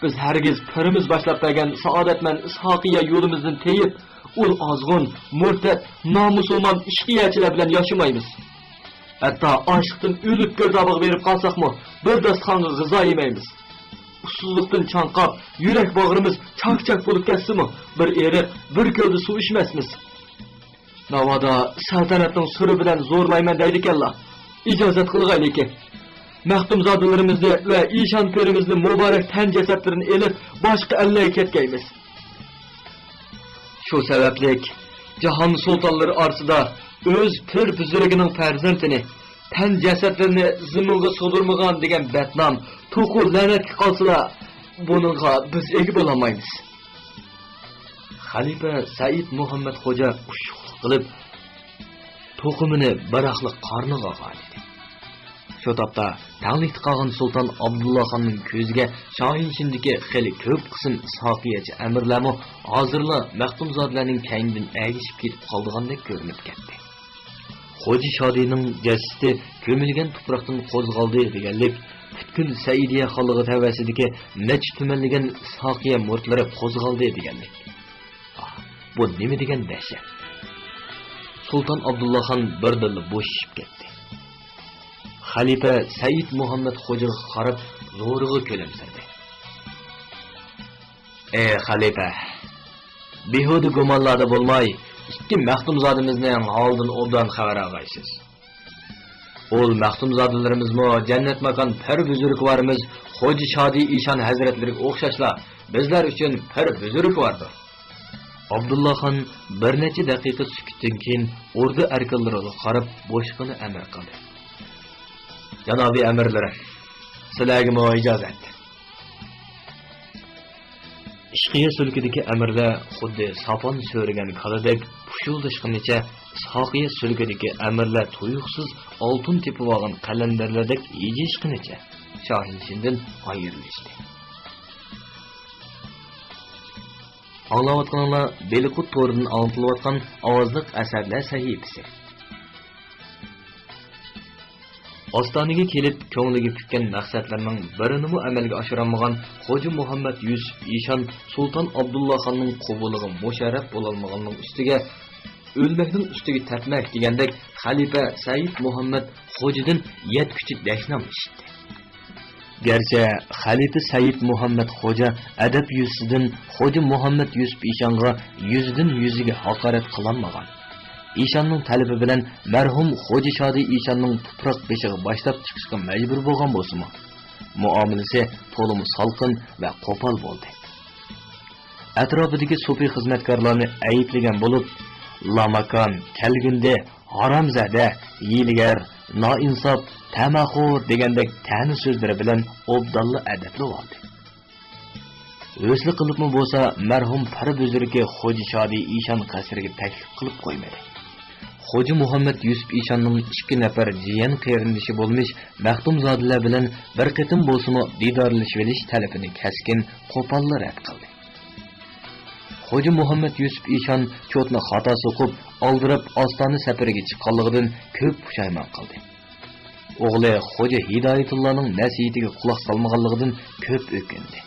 بىز ھەرگىز پىرىمىز باشلاپ بەرگەن سائادەتمەن ئىسھاقىيە يولىمىزدىن تېيىپ، ئۇل ئازغۇن، مۇرتەت، نامۇسۇلمان ئىشقىيەچىلەر بىلەن ياشىمايمىز. ھەتتا ئاچلىقتىن ئۆلۈپ گىردابىغا بېرىپ قالساقمۇ، بىر داستىخانغا غىزا يېمەيمىز. ئۇسسۇزلۇقتىن چاڭقاپ، يۈرەك باغرىمىز چاك-چاك بولۇپ كەتسىمۇ، بىر ئېرىق، بىر كۆلدە سۇ ئىچمەسمىز. ناۋادا سەلتەنەتنىڭ سۈرى بىلەن زورلايمەن دەيدىكەنلا، ئىجازەت قىلغايلىكى. مەختۇمزادىلىرىمىزنى ۋە ئىشان پىرىمىزنى مۇبارەك تەن جەسەتلىرىنى ئېلىپ، باشقا ئەللەرگە كەتكەيمىز. شۇ سەۋەبلىك جاھان سۇلتانلىرى ئارىسىدا ئۆز پىر بۈزرۈكىنىڭ پەرزەنتىنى، تەن جەسەتلىرىنى زېمىنغا سۇدۇرمىغان دېگەن بەتنام توقۇ لەنەتكە قالسىلا، بۇنىڭغا بىز ئىگە بولالمايمىز. خەلىپە سەئىد مۇھەممەد خوجا ئۇششۇقلۇق قىلىپ، توقۇمىنى بىراقلا قارنىغا ئالغانىدى. شۇ تاپتا تەڭلىكتە قالغان سۇلتان ئابدۇللا خاننىڭ كۆزىگە شاھىنشىندىكى خېلى كۆپ قىسىم ئىسھاقىيەچى ئەمىرلەرمۇ ھازىرلا مەختۇمزادىلەرنىڭ كەينىدىن ئەگىشىپ كېتىپ قالىدىغاندەك كۆرۈنۈپ كەتتى. خوجا شادىنىڭ جەسىتى كۆمۈلگەن تۇپراقتىن قوزغالدى دېگەنلىك، پۈتكۈل سەئىدىيە خانلىقى تەۋەسىدىكى نەچچە تۈمەنلىگەن ئىسھاقىيە مۇرىتلىرى قوزغالدى دېگەنلىك. ئاھ، بۇ نېمە دېگەن دەھشەت! سۇلتان ئابدۇللاخان بىردىنلا بوشىشىپ كەتتى. خەلىپە سەئىد مۇھەممەد خوجىغا قاراپ زورىغا كۈلۈمسىرىدى. ئەي خەلىپە، بىھۇدە گۇمانلاردا بولماي، ئىككى مەختۇمزادىمىزنىڭ ھالىدىن ئوبدان خەۋەر ئالغايسىز. ئۇل مەختۇمزادىلىرىمىزمۇ جەننەت ماكان پىر بۈزرۈكۋارىمىز خوجا شادى ئىشان ھەزرەتلىرىگە ئوخشاشلا بىزلەر ئۈچۈن پىر بۈزرۈكۋاردۇر. ئابدۇللا خان بىر نەچچە دەقىقە سۈكۈتتىن كېيىن ئوردا ئەركانلىرىغا قاراپ بوشلۇقىنى ئەمىر قىلدى. جانابىي ئەمىرلىرىم، سىلەرگىمۇ ئىجازەت. ئىشقىيە سۈلكىدىكى ئەمىرلەر خۇددى ساپان سۆرىگەن كالىدەك پۇشۇلداشقىنىچە، ئىسھاقىيە سۈلكىدىكى ئەمىرلەر تۇيۇقسىز ئالتۇن تېپىۋالغان قەلەندەرلەردەك ھىجىيىشقىنىچە شاھىنشىندىن ئايرىلىشتى. ئاڭلاۋاتقىنىڭلار بېلىققۇت تورىدىن ئاڭلىتىلىۋاتقان ئاۋازلىق ئەسەرلەر سەھىپىسى. ئاستانىگە كېلىپ، كۆڭلىگە پۈككەن مەقسەتلىرىنىڭ بىرىنىمۇ ئەمەلگە ئاشۇرالمىغان خوجا مۇھەممەد يۈسۈپ ئىشان سۇلتان ئابدۇللا خاننىڭ قوبۇلىغا مۇشەررەپ بولالمىغاننىڭ ئۈستىگە، ئۆلمەكنىڭ ئۈستىگە تەپمەك دېگەندەك، خەلىپە سەئىد مۇھەممەد خوجىدىن يەتكۈچە دەشنام ئىشىتتى. گەرچە خەلىپە سەئىد مۇھەممەد خوجا ئەدەپ يۈزىسىدىن خوجا مۇھەممەد يۈسۈپ ئىشانغا يۈزدىن يۈزىگە ھاقارەت قىلالمىغان، ئىشاننىڭ تەلىپى بىلەن مەرھۇم خوجا شادى ئىشاننىڭ تۇپراق بېشىغا باشلاپ چىقىشقا مەجبۇر بولغان بولسىمۇ، مۇئامىلىسى تولىمۇ سالقىن ۋە قوپال بولدى. ئەتراپىدىكى سوپى خىزمەتكارلارنى ئەيىبلىگەن بولۇپ، لاماكان، كەلگۈندە، ھارامزادە، ھىيلىگەر، نائىنساپ، تەمەخور دېگەندەك تەنە سۆزلىرى بىلەن ئوبدانلا ئەدەپلىۋالدى. ھۆسلە قىلىپمۇ بولسا، مەرھۇم پىر بۈزرۈكى خوجا شادى ئىشان قەسرىگە تەكلىپ قىلىپ قويمىدى. خوجا مۇھەممەد يۈسۈپ ئىشاننىڭ ئىككى نەپەر جىيەن قېرىندىشى بولمىش مەختۇمزادىلەر بىلەن بىر قېتىم بولسىمۇ دىدارلىشىۋېلىش تەلىپىنى كەسكىن، قوپاللا رەت قىلدى. خوجا مۇھەممەد يۈسۈپ ئىشان چوتنى خاتا سوقۇپ، ئالدىراپ ئاستانە سەپىرىگە چىققانلىقىدىن كۆپ پۇشايمان قىلدى. ئوغلى خوجا ھىدايەتۇللانىڭ نەسىھىتىگە قۇلاق سالمىغانلىقىدىن كۆپ ئۆكۈندى.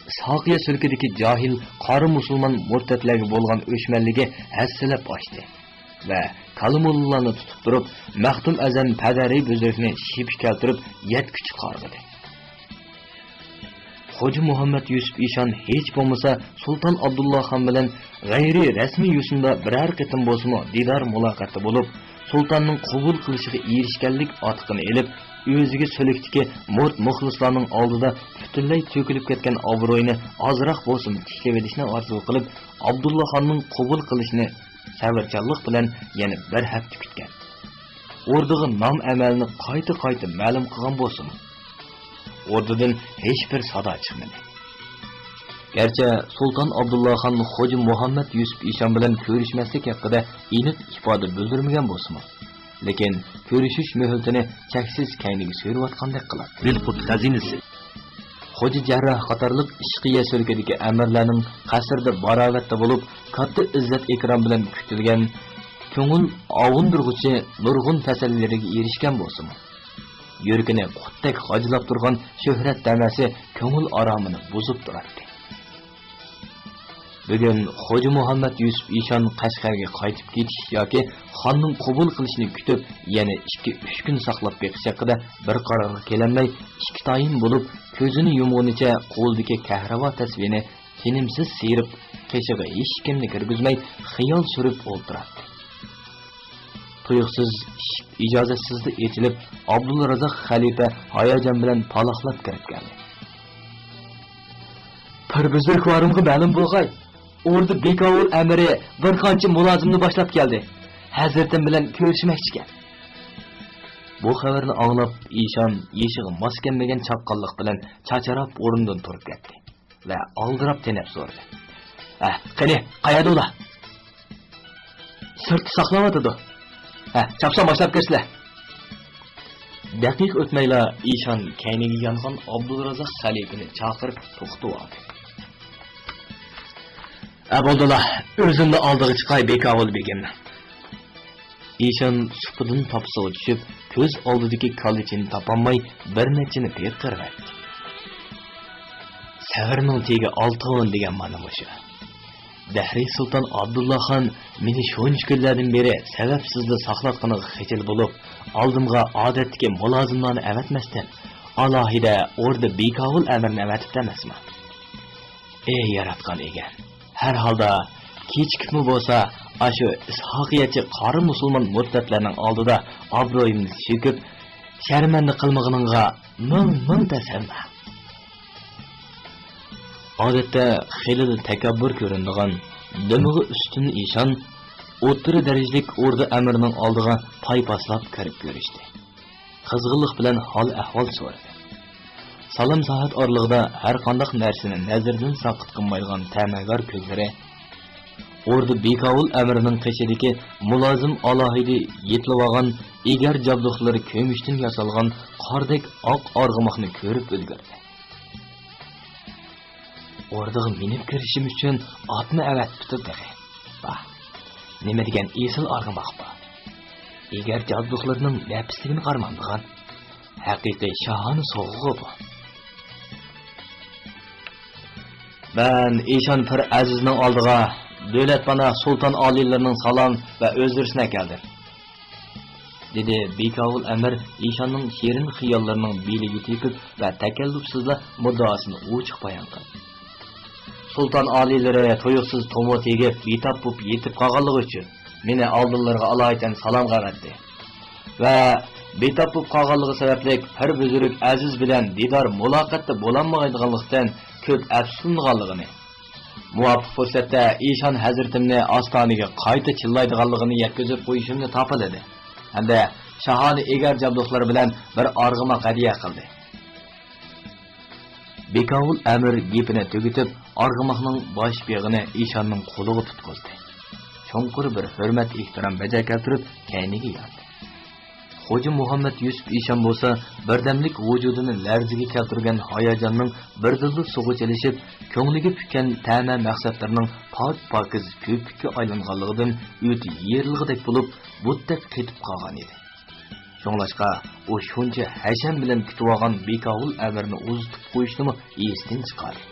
ئىسھاقىيە سۈركىدىكى جاھىل قارا مۇسۇلمان مۇرتەتلەرگە بولغان ئۆچمەنلىكى ھەسسىلەپ ئاشتى ۋە كالىمۇللىلارنى تۇتۇپ تۇرۇپ، مەختۇم ئەزەم پەدەرى بۈزرۈكنى شىپى كەلتۈرۈپ يەتكۈچە قارغىدى. خوجا مۇھەممەد يۈسۈپ ئىشان ھېچ بولمىسا سۇلتان ئابدۇللا خان بىلەن غەيرىي رەسمىي يوسۇندا بىرەر قېتىم بولسىمۇ دىدار مۇلاقاتتا بولۇپ، سۇلتاننىڭ قوبۇل قىلىشىغا ئېرىشكەنلىك ئاتىقىنى ئېلىپ، ئۆزىگە سۈلۈكتىكى مۇرت مۇخلىسلارنىڭ ئالدىدا پۈتۈنلەي تۆكۈلۈپ كەتكەن ئابرۇيىنى ئازراق بولسىمۇ تىكلىۋېلىشنى ئارزۇ قىلىپ، ئابدۇللا خاننىڭ قوبۇل قىلىشىنى سەۋرچانلىق بىلەن يەنە بىر ھەپتە كۈتكەن. ئوردىغا نام ئەمەلنى قايتا-قايتا مەلۇم قىلغان بولسىمۇ، ئوردىدىن ھېچبىر سادا چىقمىدى. گەرچە سۇلتان ئابدۇللا خان خوجا مۇھەممەد يۈسۈپ ئىشان بىلەن كۆرۈشمەسلىك ھەققىدە ئېنىق ئىپادە بىلدۈرمىگەن بولسىمۇ، لېكىن كۆرۈشۈش مۆھلىتىنى چەكسىز كەينىگە سۈرۈۋاتقاندەك قىلاتتى. لىلقۇت خەزىنىسى. خوجا جەرراھ قاتارلىق ئىشقىيە سۈركىدىكى ئەمىرلەرنىڭ قەسرىدە باراۋەتتە بولۇپ، كاتتا ئىززەت-ئىكرام بىلەن كۈتۈلگەن، كۆڭۈل ئاۋۇندۇرغۇچى نۇرغۇن تەسەللىلەرگە ئېرىشكەن بولسىمۇ، يۈرىكىنى قۇتتەك غاجىلاپ تۇرغان شۆھرەت تەمەسى كۆڭۈل ئارامىنى بۇزۇپ تۇراتتى. بۈگۈن خوجا مۇھەممەد يۈسۈپ ئىشان قەشقەرگە قايتىپ كېتىش ياكى خاننىڭ قوبۇل قىلىشىنى كۈتۈپ، يەنە ئىككى، ئۈچ كۈن ساقلاپ بېقىش ھەققىدە بىر قارارغا كېلەلمەي، ئىككى تايىن بولۇپ، كۆزىنى يۇمغىنىچە قولىدىكى كەھرىبا تەسۋىنى تىنىمسىز سىيرىپ، قېشىغا ھېچكىمنى كىرگۈزمەي خىيال سۈرۈپ ئولتۇراتتى. تۇيۇقسىز ئىشىك ئىجازەتسىزلا ئېچىلىپ، ئابدۇلرازاق خەلىپە ھاياجان بىلەن پالاقلاپ كىرىپ كەلدى. پىر بۈزرۈكۋارىمغا مەلۇم بولغاي، ئوردا بېكاۋۇل ئەمىرى بىر قانچە مۇلازىمنى باشلاپ كەلدى. ھەزرىتىم بىلەن كۆرۈشمەكچىكەن. بۇ خەۋەرنى ئاڭلاپ، ئىشان يېشىغا ماس كەلمىگەن چاققانلىق بىلەن چاچراپ ئورنىدىن تۇرۇپ كەتتى ۋە ئالدىراپ تېنەپ سورىدى. ھە، قېنى، قەيەردە ئۇلار؟ سىرتتا ساقلاۋاتىدۇ. ھە، چاپسان باشلاپ كىرسىلە. دەقىقە ئۆتمەيلا ئىشان كەينىگە يانغان ئابدۇلرازاق خەلىپىنى چاقىرىپ توختىتىۋالدى. ھە، بولدىلا، ئۆزۈملا ئالدىغا چىقاي، بېكاۋۇل بېگىم. ئىشان سۇپىدىن تاپىسىغا چۈشۈپ، كۆز ئالدىدىكى كالىچىنى تاپالماي، بىر نەچچىنى پىرقىرىۋەتتى. سەۋرنىڭ تېگى ئالتۇن دېگەن مانا مۇشۇ. دەھرىي سۇلتان ئابدۇللا خان مېنى شۇنچە كۈنلەردىن بېرى سەۋەبسىزلا ساقلاتقىنىغا خىجىل بولۇپ، ئالدىمغا ئادەتتىكى مۇلازىملارنى ئەۋەتمەستىن، ئالاھىدە ئوردا بىكاۋۇل ئەمىرنى ئەۋەتىپتۇ ئەمەسمۇ؟ ئى ياراتقان ئىگە! ھەر ھالدا كېچىكىپمۇ بولسا، ئاشۇ ئىسھاقىيەتچى قارا مۇسۇلمان مۇرتەتلەرنىڭ ئالدىدا ئابرۇيۇمنى سۆكۈپ، شەرمەندە قىلمىغىنىڭغا مىڭ مىڭ تەسەللا. ئادەتتە خېلىلا تەكەببۇر كۆرۈنىدىغان، دىمىغى ئۈستۈن ئىشان ئوتتۇرا دەرىجىلىك ئوردا ئەمىرىنىڭ ئالدىغا پايپاسلاپ كىرىپ كۆرۈشتى. قىزغىنلىق بىلەن ھال-ئەھۋال سورىدى. سالام سائەت ئارىلىقىدا ھەرقانداق نەرسىنى نەزىرىدىن ساقىت قىلمايدىغان تەمەگار كۆزلىرى ئوردا بىكاۋۇل ئەمىرىنىڭ قېشىدىكى مۇلازىم ئالاھىدە يېتىلىۋالغان ئېگەر جابدۇقلىرى كۆمۈشتىن ياسالغان قاردەك ئاق ئارغىماقنى كۆرۈپ ئۈلگۈردى. ئوردىغا مىنىپ كىرىشىم ئۈچۈن ئاتمۇ ئەۋەتىپتۇ تېخى. ۋاھ، نېمە دېگەن ئېسىل ئارغىماق بۇ! ئېگەر جابدۇقلىرىنىڭ نەپىسلىكىنى قارىمامدىغان، ھەقىقىي شاھانە سوۋغىغۇ بۇ. مەن ئىشان پىر ئەزىزنىڭ ئالدىغا دۆلەتپاناھ سۇلتان ئالىيلىرىنىڭ سالام ۋە ئۆزرىسىنى ئەكەلدىم. دېدى بىكاۋۇل ئەمىر ئىشاننىڭ شېرىن خىياللىرىنىڭ بېلىگە تېپىپ ۋە تەكەللۇپسىزلا مۇددىئاسىنى ئوچۇق بايان قىلدى. سۇلتان ئالىيلىرى تۇيۇقسىز تومۇر تېگىپ، بىتاپ بولۇپ يېتىپ قالغانلىقى ئۈچۈن، مېنى ئالدىلىرىغا ئالايىتەن سالامغا ئەۋەتتى ۋە بىتاپ بولۇپ قالغانلىقى سەۋەبلىك پىر بۈزرۈك ئەزىز بىلەن دىدار مۇلاقاتتا بولالمايدىغانلىقتىن كۆپ ئەپسۇسلىنىدىغانلىقىنى، مۇۋاپىق پۇرسەتتە ئىشان ھەزرىتىمنى ئاستانىگە قايتا چىللايدىغانلىقىنى يەتكۈزۈپ قويۇشۇمنى تاپىلىدى ھەمدە شاھانە ئېگەر جابدۇقلىرى بىلەن بىر ئارغىماق ھەدىيە قىلدى. بىكاۋۇل ئەمىر گېپىنى تۈگىتىپ، ئارغىماقنىڭ باش بېغىنى ئىشاننىڭ قولىغا تۇتقۇزدى. چوڭقۇر بىر ھۆرمەت-ئېھتىرام بەجا كەلتۈرۈپ، كەينىگە ياندى. خوجا مۇھەممەد يۈسۈپ ئىشان بولسا، بىردەملىك ۋۇجۇدىنى لەرزىگە كەلتۈرگەن ھاياجاننىڭ بىردىنلا سۇغا چىلىشىپ، كۆڭلىگە پۈككەن تەمە مەقسەتلىرىنىڭ پاك-پاكىز كۆپۈككە ئايلانغانلىقىدىن ئۆتى يېرىلغۇدەك بولۇپ، بۇتتەك قېتىپ قالغان ئىدى. شۇڭلاشقا، ئۇ شۇنچە ھەشەم بىلەن كۈتۈۋالغان بىكاۋۇل ئەمىرنى ئۇزىتىپ قويۇشنىمۇ ئېسىدىن چىقاردى.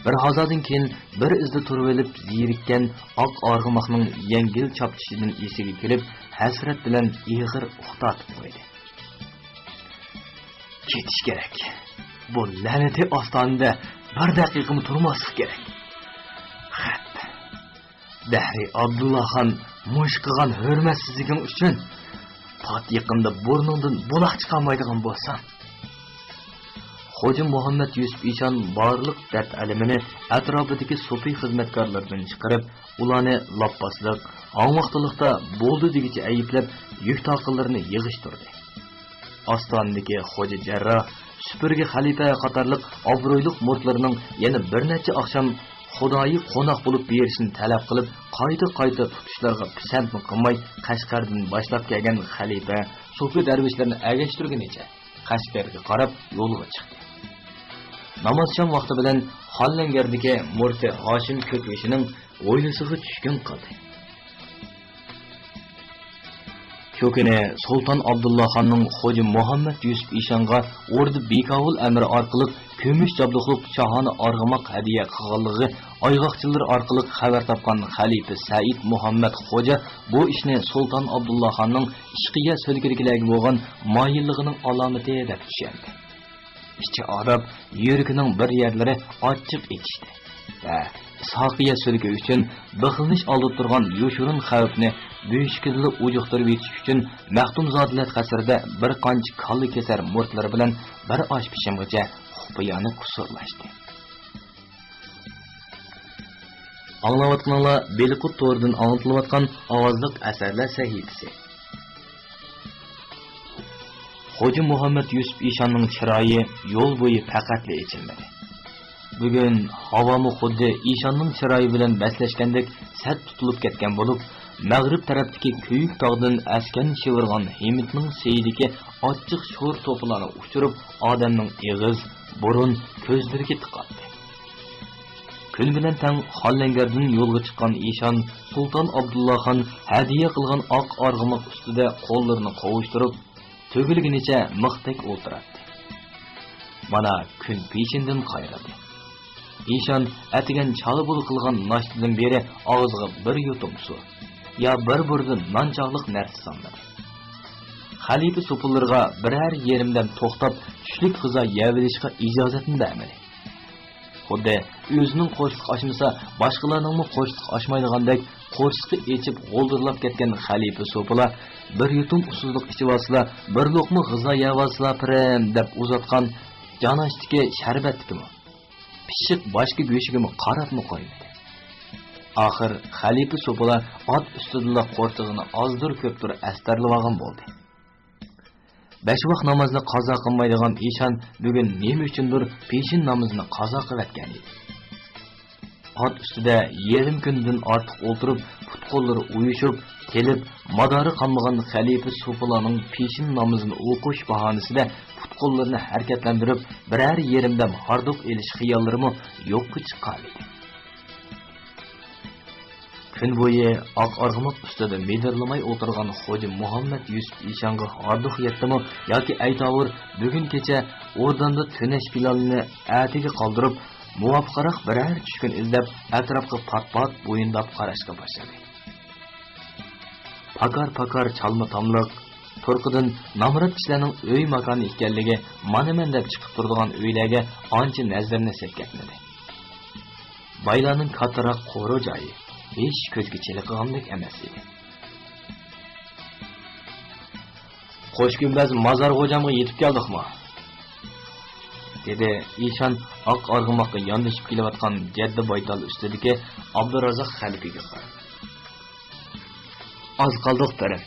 بىر ھازادىن كېيىن بىر ئىزدا تۇرۇۋېلىپ زېرىككەن ئاق ئارغىماقنىڭ يەڭگىل چاپچىشىدىن ئېسىگە كېلىپ، ھەسرەت بىلەن ئېغىر ئۇھ تارتىپ قويدى. كېتىش كېرەك. بۇ لەنىتى ئاستانىدە بىر دەقىقىمۇ تۇرماسلىق كېرەك. خەپ. دەھرىي ئابدۇللاخان، مۇشۇ قىلغان ھۆرمەتسىزلىكىڭ ئۈچۈن پات يېقىندا بۇرنۇڭدىن بۇلاق چىقارمايدىغان بولسام. خوجا مۇھەممەد يۈسۈپ ئىشان بارلىق دەرد-ئەلىمىنى ئەتراپىدىكى سوپى خىزمەتكارلىرىدىن چىقىرىپ، ئۇلارنى لاپپاسلىق، ھاڭۋاقتىلىقتا بولدى دېگۈچە ئەيىبلەپ، يۈك تاقىلىرىنى يىغىشتۇردى. ئاستانىدىكى خوجا جەرراھ، سۈپۈرگە خەلىپە قاتارلىق ئابرۇيلۇق مۇرىتلىرىنىڭ يەنە بىر نەچچە ئاخشام خۇدايى قوناق بولۇپ بېرىشىنى تەلەپ قىلىپ، قايتا-قايتا تۇتۇشلارغا پىسەنتمۇ قىلماي، قەشقەردىن باشلاپ كەلگەن خەلىپە سوپى دەرۋىشلىرىنى ئەگەشتۈرگىنىچە قەشقەرگە قاراپ يولغا چىقتى. نامازشام ۋاقتى بىلەن خانلەڭگەردىكى مۇرىتى ھاشىم كۆكبېشىنىڭ ھويلىسىغا چۈشكۈن قىلدى. شۇ كۈنى سۇلتان ئابدۇللاخاننىڭ خوجا مۇھەممەد يۈسۈپ ئىشانغا ئوردا بىكاۋۇل ئەمىرى ئارقىلىق كۈمۈش جابدۇقلۇق شاھانە ئارغىماق ھەدىيە قىلغانلىقى ئايغاقچىلىرى ئارقىلىق خەۋەر تاپقان خەلىپە سەئىد مۇھەممەد خوجا بۇ ئىشنى سۇلتان ئابدۇللاخاننىڭ ئىشقىيە سۆلكىدىكىلەرگە بولغان مايىللىقىنىڭ ئالامىتى دەپ چۈشەندى. ئىچى ئاغرىپ، يۈرىكىنىڭ بىر يەرلىرى ئاچچىق ئېچىشتى ۋە ئىسھاقىيە سۈلكى ئۈچۈن بىخلىنىش ئالدىدا تۇرغان يوشۇرۇن خەۋپنى بۆشۈكىدىلا ئۇجۇقتۇرۇۋېتىش ئۈچۈن مەختۇمزادىلەر قەسرىدە بىر قانچە كاللا كېسەر مۇرىتلىرى بىلەن بىر ئاش پىشىمغىچە خۇپىيانە قۇسۇرلاشتى. ئاڭلاۋاتقىنىڭلار بېلىققۇت تورىدىن ئاڭلىتىلىۋاتقان ئاۋازلىق ئەسەرلەر سەھىپىسى. خوجا مۇھەممەد يۈسۈپ ئىشاننىڭ چىرايى يول بويى پەقەتلا ئېچىلمىدى. بۈگۈن ھاۋامۇ خۇددى ئىشاننىڭ چىرايى بىلەن بەسلەشكەندەك سەت تۇتۇلۇپ كەتكەن بولۇپ، مەغرىب تەرەپتىكى كۆيۈك تاغدىن ئەسكەن شىۋىرغان ھىمىتنىڭ سېيىدىكى ئاچچىق شور توپىلارنى ئۇچۇرۇپ، ئادەمنىڭ ئېغىز، بۇرۇن، كۆزلىرىگە تىقاتتى. كۈن بىلەن تەڭ خانلەڭگەردىن يولغا چىققان ئىشان سۇلتان ئابدۇللاخان ھەدىيە قىلغان ئاق ئارغىماق ئۈستىدە قوللىرىنى قوۋۇشتۇرۇپ، تۈگۈلگىنىچە مىختەك ئولتۇراتتى. مانا كۈن پېشىندىن قايرىدى. ئىشان ئەتىگەن چالا بولا قىلغان ناشتىدىن بېرى ئاغزىغا بىر يۇتۇم سۇ يا بىر بۇردا نان چاغلىق نەرسە سالمىدى. خەلىپە سوپىلىرىغا بىرەر يېرىم دەم توختاپ، چۈشلۈك غىزا يەۋېلىشقا ئىجازەتمۇ بەرمىدى. خۇددى ئۆزىنىڭ قورسىقى ئاچمىسا، باشقىلارنىڭمۇ قورسىقى ئاچمايدىغاندەك، قورسىقى ئېچىپ غولدۇرلاپ كەتكەن خەلىپە سوپىلار بىر يۇتۇم ئۇسسۇزلۇق ئىچىۋالسىلا، بىر لوقما غىزا يەۋالسىلا پىرىم دەپ ئۇزاتقان جان ئاشتىكى شەربەتتىكىمۇ، پىششىق باشكا گۆشىگىمۇ قاراپمۇ قويمىدى. ئاخىر خەلىپە سوپىلار ئات ئۈستىدىلا قورسىقىنى ئازدۇر-كۆپتۇر ئەستەرلىۋالغان بولدى. بەش ۋاق نامازنى قازا قىلمايدىغان ئىشان بۈگۈن نېمە ئۈچۈندۇر پېشىن نامىزىنى قازا قىلىۋەتكەن ئىدى. ئات ئۈستىدە يېرىم كۈندىن ئارتۇق ئولتۇرۇپ، پۇت-قوللىرى ئۇيۇشۇپ، تېلىپ، مادارى قانمىغان خەلىپە سوپىلارنىڭ پېشىن نامىزىنى ئوقۇش باھانىسىدە پۇت-قوللىرىنى ھەرىكەتلەندۈرۈپ، بىرەر يېرىم دەم ھاردۇق ئېلىش خىياللىرىمۇ يوققا چىققانىدى. كۈن بويى ئاق ئارغىماق ئۈستىدە مىدىرلىماي ئولتۇرغان خوجا مۇھەممەد يۈسۈپ ئىشانغا ھاردۇق يەتتىمۇ ياكى ئەيتاۋۇر بۈگۈن كېچە ئورداندا تۈنەش پىلانىنى ئەتىگە قالدۇرۇپ، مۇۋاپىقراق بىرەر چۈشكۈن ئىزدەپ، ئەتراپقا پات-پات بويۇنداپ قاراشقا باشلىدى. پاكار-پاكار چالما تاملىق، تۇرقىدىن نامرات كىشىلەرنىڭ ئۆي ماكانى ئىكەنلىكى مانا مەن دەپ چىقىپ تۇرىدىغان ئۆيلەرگە ئانچە نەزىرىنى سەل كەتمىدى. بايلارنىڭ كاتتىراق قورۇ جايى ھېچ كۆزگە چېلىقىدىغاندەك ئەمەس ئىدى. «قوش گۈمبەز مازار غوجامغا يېتىپ كەلدۇقمۇ؟» دېدى ئىشان ئاق ئارغىماققا ياندىشىپ كېلىۋاتقان جەددە بايتال ئۈستىدىكى ئابدۇرازاق خەلىپىگە قاراپ. «ئاز قالدۇق، پىرىم»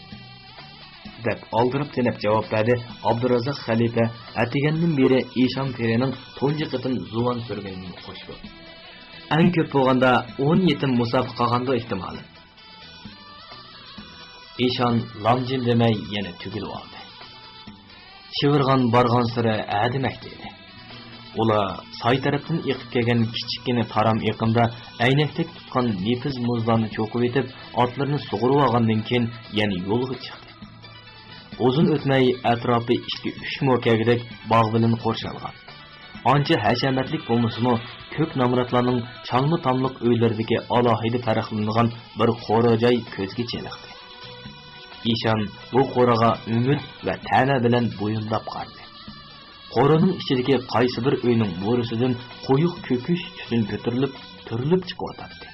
دەپ ئالدىراپ تېنەپ جاۋاب بەردى ئابدۇرازاق خەلىپە ئەتىگەندىن بېرى ئىشان پىرىنىڭ تۇنجى قېتىم زۇۋان سۈرگىنىنى قوشۇپ. «ئەڭ كۆپ بولغاندا ئون يېتىم مۇساپە قالغاندۇ ئېھتىمالىم.» ئىشان لامجىم دېمەي يەنە تۈگۈلۈۋالدى. شىۋىرغان بارغانسېرى ھەدىمەكتە ئىدى. ئۇلار ساي تەرەپتىن ئېقىپ كەلگەن كىچىككىنە تارام ئېقىندا ئەينەكتەك تۇتقان نېپىز مۇزلارنى چوقۇۋېتىپ، ئاتلىرىنى سۇغۇرۇۋالغاندىن كېيىن يەنە يولغا چىقتى. ئۇزۇن ئۆتمەي ئەتراپى ئىككى-ئۈچ مو كەلگۈدەك باغ بىلەن قورشالغان. ئانچە ھەشەمەتلىك بولمىسىمۇ، كۆك نامراتلارنىڭ چالما-تاملىق ئۆيلىرىدىكى ئالاھىدە پەرقلىنىدىغان بىر قورۇ جاي كۆزگە چېلىقتى. ئىشان بۇ قورۇغا ئۈمىد ۋە تەمە بىلەن بويۇنلاپ قارىدى. قورۇنىڭ ئىچىدىكى قايسى بىر ئۆينىڭ مورىسىدىن قويۇق كۆكۈچ تۈتۈن كۆتۈرۈلۈپ، تۈرۈلۈپ چىقىۋاتاتتى.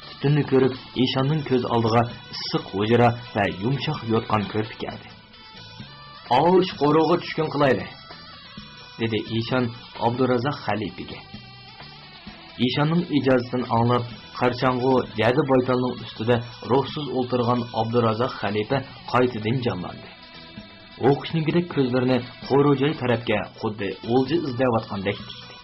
تۈتۈننى كۆرۈپ، ئىشاننىڭ كۆز ئالدىغا ئىسسىق ھۇجرا ۋە يۇمشاق يوتقان كۆرپە كەلدى. «ئاۋۇ قورۇغا چۈشكۈن قىلايلى»، دېدى ئىشان ئابدۇرازاق خەلىپىگە. ئىشاننىڭ ئىجازىتىنى ئاڭلاپ، قارچاڭغۇ جەدە بايتالنىڭ ئۈستىدە روھسىز ئولتۇرغان ئابدۇرازاق خەلىپە قايتىدىن جانلاندى. ئوقۇشنىڭكىدەك كۆزلىرىنى قورۇ جاي تەرەپكە خۇددى ئولجا ئىزدەۋاتقاندەك تىكتى.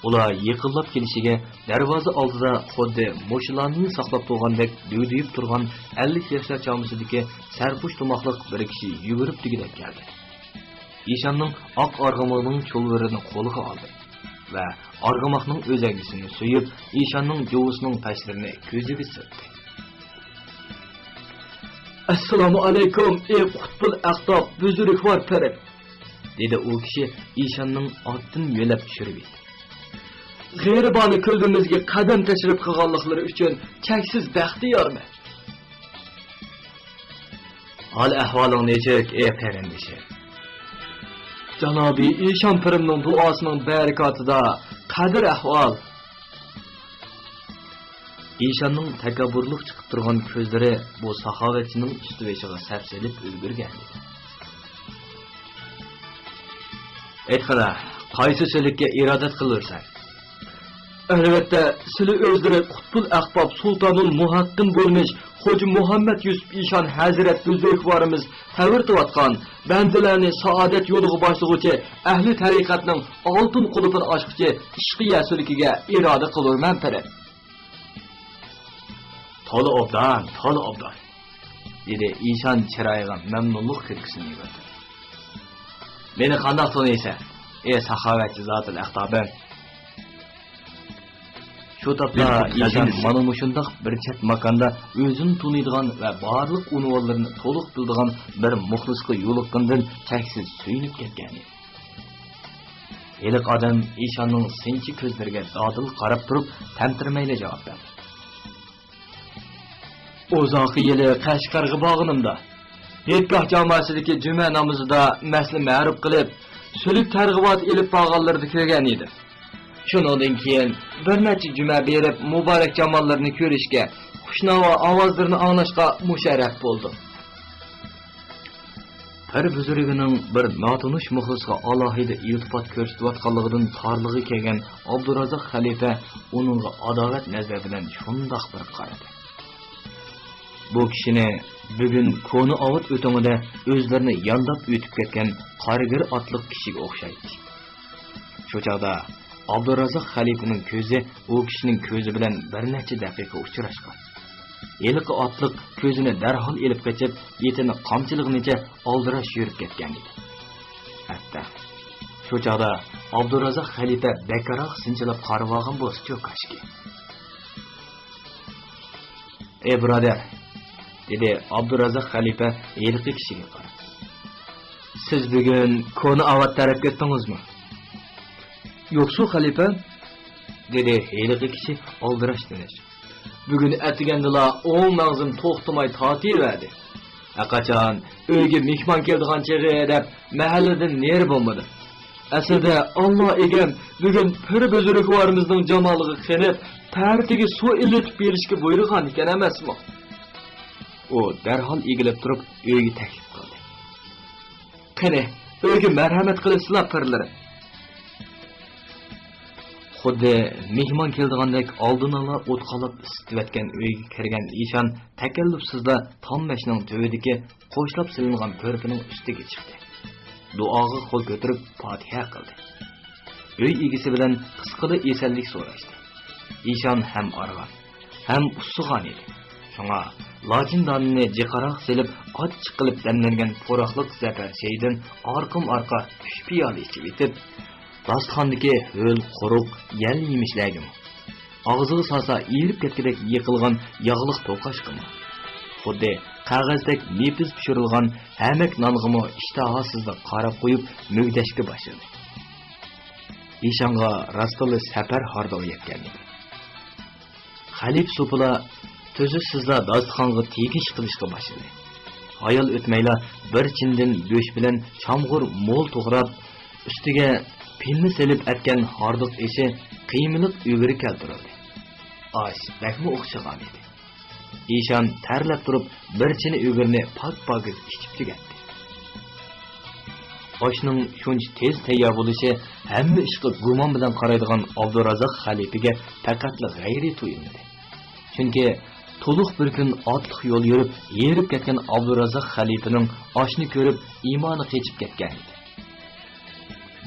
ئۇلار يېقىنلاپ كېلىشىگە، دەرۋازا ئالدىدا خۇددى مۇشۇلارنى ساقلاپ تۇرغاندەك دۈگدۈيۈپ تۇرغان ئەللىك ياشلار چامىسىدىكى سەرپۇش تۇماقلىق بىر كىشى يۈگۈرۈپ دېگۈدەك كەلدى. ئىشاننىڭ ئاق ئارغىماقنىڭ چۇلۋۇرىنى قولىغا ئالدى ۋە ئارغىماقنىڭ ئۆزەڭگىسىنى سۆيۈپ، ئىشاننىڭ جۇۋىسىنىڭ پەشلىرىنى كۆزىگە سىرتتى. «ئەسسالامۇ ئەلەيكۇم، ئى قۇتبۇل ئەقتاب، بۈزرۈكۋار پىرىم!» دېدى ئۇ كىشى ئىشاننىڭ ئاتتىن يۆلەپ چۈشۈرۈۋېتىپ. «غېرىبانە كۈلبىمىزگە قەدەم تەشرىپ قىلغانلىقلىرى ئۈچۈن چەكسىز بەختىيارمەن.» «ھال ئەھۋالىڭ نېچۈك، ئى قېرىندىشىم؟» «جانابىي ئىشان پىرىمنىڭ دۇئاسىنىڭ بەرىكاتىدا قەدىر ئەھۋال.» ئىشاننىڭ تەكەببۇرلۇق چىقىپ تۇرغان كۆزلىرى بۇ ساخاۋەتچىنىڭ ئۈستى بېشىغا سەپسېلىپ ئۈلگۈرگەنىدى. «ئېيتقىنا، قايسى سۈلۈككە ئىرادەت قىلىۋېرىسەن؟» «ئەلۋەتتە، سىلى ئۆزلىرى قۇتبۇل ئەقباب سۇلتانۇل مۇھەققىن بولمىش خوجا مۇھەممەد يۈسۈپ ئىشان ھەزرەت بۈزرۈكۋارىمىز تەۋرىتىۋاتقان، بەندىلەرنى سائادەت يولىغا باشلىغۇچى، ئەھلى تەرىقەتنىڭ ئالتۇن قۇلۇپىنى ئاچقۇچى ئىشقىيە سۈلكىگە ئىرادە قىلۇرمەن پىرىم.» «تولا ئوبدان، تولا ئوبدان!» دېدى ئىشان چىرايىغا مەمنۇنلۇق كۈلكىسىنى يۈگۈردۈرۈپ. «مېنى قانداق تونۇيسەن، ئى ساخاۋەتچى زاتىل ئەقتابىم؟» شۇ تاپتا ئىشان مانا مۇشۇنداق بىر چەت ماكاندا ئۆزىنى تونۇيدىغان ۋە بارلىق ئۇنۋانلىرىنى تولۇق بىلىدىغان بىر مۇخلىسقا يولۇققىنىدىن چەكسىز سۆيۈنۈپ كەتكەنىدى. ھېلىقى ئادەم ئىشاننىڭ سىنچى كۆزلىرىگە دادىل قاراپ تۇرۇپ، تەمتىرىمەيلا جاۋاب بەردى. «ئۇزاق يىلى قەشقەرگە بارغىنىمدا، ھېيتگاھ جاماسىدىكى جۈمە نامىزىدا مەسىلە مەرۇپ قىلىپ، سۈلۈك تەرغىباتى ئېلىپ بارغانلىرىدا كۆرگەن ئىدىم. شۇنىڭدىن كېيىن بىر نەچچە جۈمە بېرىپ، مۇبارەك جاماللىرىنى كۆرۈشكە، خۇشناۋا ئاۋازلىرىنى ئاڭلاشقا مۇشەررەپ بولدۇم.» پىر بۈزرۈكىنىڭ بىر ناتونۇش مۇخلىسقا ئالاھىدە ئىلتىپات كۆرسىتىۋاتقانلىقىدىن تارلىقى كەلگەن ئابدۇرازاق خەلىپە ئۇنىڭغا ئاداۋەت نەزىرى بىلەن شۇنداق بىر قارىدى. بۇ كىشىنى بۈگۈن كونا ئاۋات ئۆتۈڭىدە ئۆزلىرىنى يانداپ ئۆتۈپ كەتكەن قارىگىر ئاتلىق كىشىگە ئوخشايتتى. شۇ چاغدا ئابدۇرازاق خەلىپىنىڭ كۆزى ئۇ كىشىنىڭ كۆزى بىلەن بىر نەچچە دەقىقە ئۇچراشقان. ھېلىقى ئاتلىق كۆزىنى دەرھال ئېلىپ قېچىپ، ئېتىنى قامچىلىغىنىچە ئالدىراش يۈرۈپ كەتكەنىدى. ھەتتا شۇ چاغدا ئابدۇرازاق خەلىپە بەكراق سىنچىلاپ قارىۋالغان بولسىچۇ كاشكى. «ئەي بۇرادەر»، دېدى ئابدۇرازاق خەلىپە ھېلىقى كىشىگە قاراپ. «سىز بۈگۈن كونا ئاۋات تەرەپكە ئۆتتىڭىزمۇ؟» «يوقسۇ خەلىپە»، دېدى ھېلىقى كىشى ئالدىراش تىنىش. «بۈگۈن ئەتىگەندىلا ئوڭ مەڭزىم توختىماي تارتىۋەردى. ھەرقاچان ئۆيگە مېھمان كېلىدىغان چېغى دەپ مەھەللىدىن نېرى بولمىدىم. ئەسلىدە ئاللا ئىگەم بۈگۈن پىر بۈزرۈكۋارىمىزنىڭ جامالىغا قېنىپ، تەرىتىگە سۇ ئىللىتىپ بېرىشكە بۇيرۇغان ئىكەن ئەمەسمۇ؟» ئۇ دەرھال ئېگىلىپ تۇرۇپ ئۆيگە تەكلىپ قىلدى. «قېنى، ئۆيگە مەرھەمەت قىلىشسىلا پىرلىرىم.» خۇددى مېھمان كېلىدىغاندەك ئالدىنلا ئوت قالاپ ئىسسىتىۋەتكەن ئۆيگە كىرگەن ئىشان تەكەللۇپسىزلا تام مەشنىڭ تۈۋىدىكى قوشلاپ سېلىنغان كۆرپىنىڭ ئۈستىگە چىقتى. دۇئاغا قول كۆتۈرۈپ پاتىھە قىلدى. ئۆي ئىگىسى بىلەن قىسقىلا ئېسەنلىك سوراشتى. ئىشان ھەم ئارغان، ھەم ئۇسسىغان ئىدى. شۇڭا لاچىن دانىنى جىقراق سېلىپ، ئاچچىق قىلىپ دەملەنگەن پۇراقلىق زەپەر چېيىدىن ئارقىمۇ-ئارقا ئۈچ پىيالە ئىچىۋېتىپ، داستىخاندىكى ھۆل قۇرۇق يەل يېمىشلەرگىمۇ، ئاغزىغا سالسا ئېرىپ كەتكۈدەك يېقىلغان ياغلىق توقاچقىمۇ، خۇددى قەغەزدەك نېپىز پىشۇرۇلغان ھەمەك نانغىمۇ ئىشتىھاسىزلا قاراپ قويۇپ مۈگدەشكە باشلىدى. ئىشانغا راستتىنلا سەپەر ھاردۇقى يەتكەنىدى. خەلىپە سوپىلار تۈزۈكسىزلا داستىخانغا تېگىش قىلىشقا باشلىدى. ھايال ئۆتمەيلا بىر چىنىدىن گۆش بىلەن چامغۇر مول توغراپ، ئۈستىگە پىننى سېلىپ ئەتكەن ھاردۇق ئېشى قىيمىلىق ئۈگرە كەلتۈرۈلدى. ئاش بەكمۇ ئوخشىغانىدى. ئىشان تەرلەپ تۇرۇپ، بىر چىنە ئۈگرىنى پاك-پاكىز ئىچىپ تۈگەتتى. ئاشنىڭ شۇنچە تېز تەييار بولۇشى ھەممە ئىشقا گۇمان بىلەن قارايدىغان ئابدۇرازاق خەلىپىگە پەقەتلا غەيرىي تۇيۇلمىدى. چۈنكى تولۇق بىر كۈن ئاتلىق يول يۈرۈپ، ھېرىپ كەتكەن ئابدۇرازاق خەلىپىنىڭ ئاشنى كۆرۈپ، ئىمانى قېچىپ كەتكەنىدى.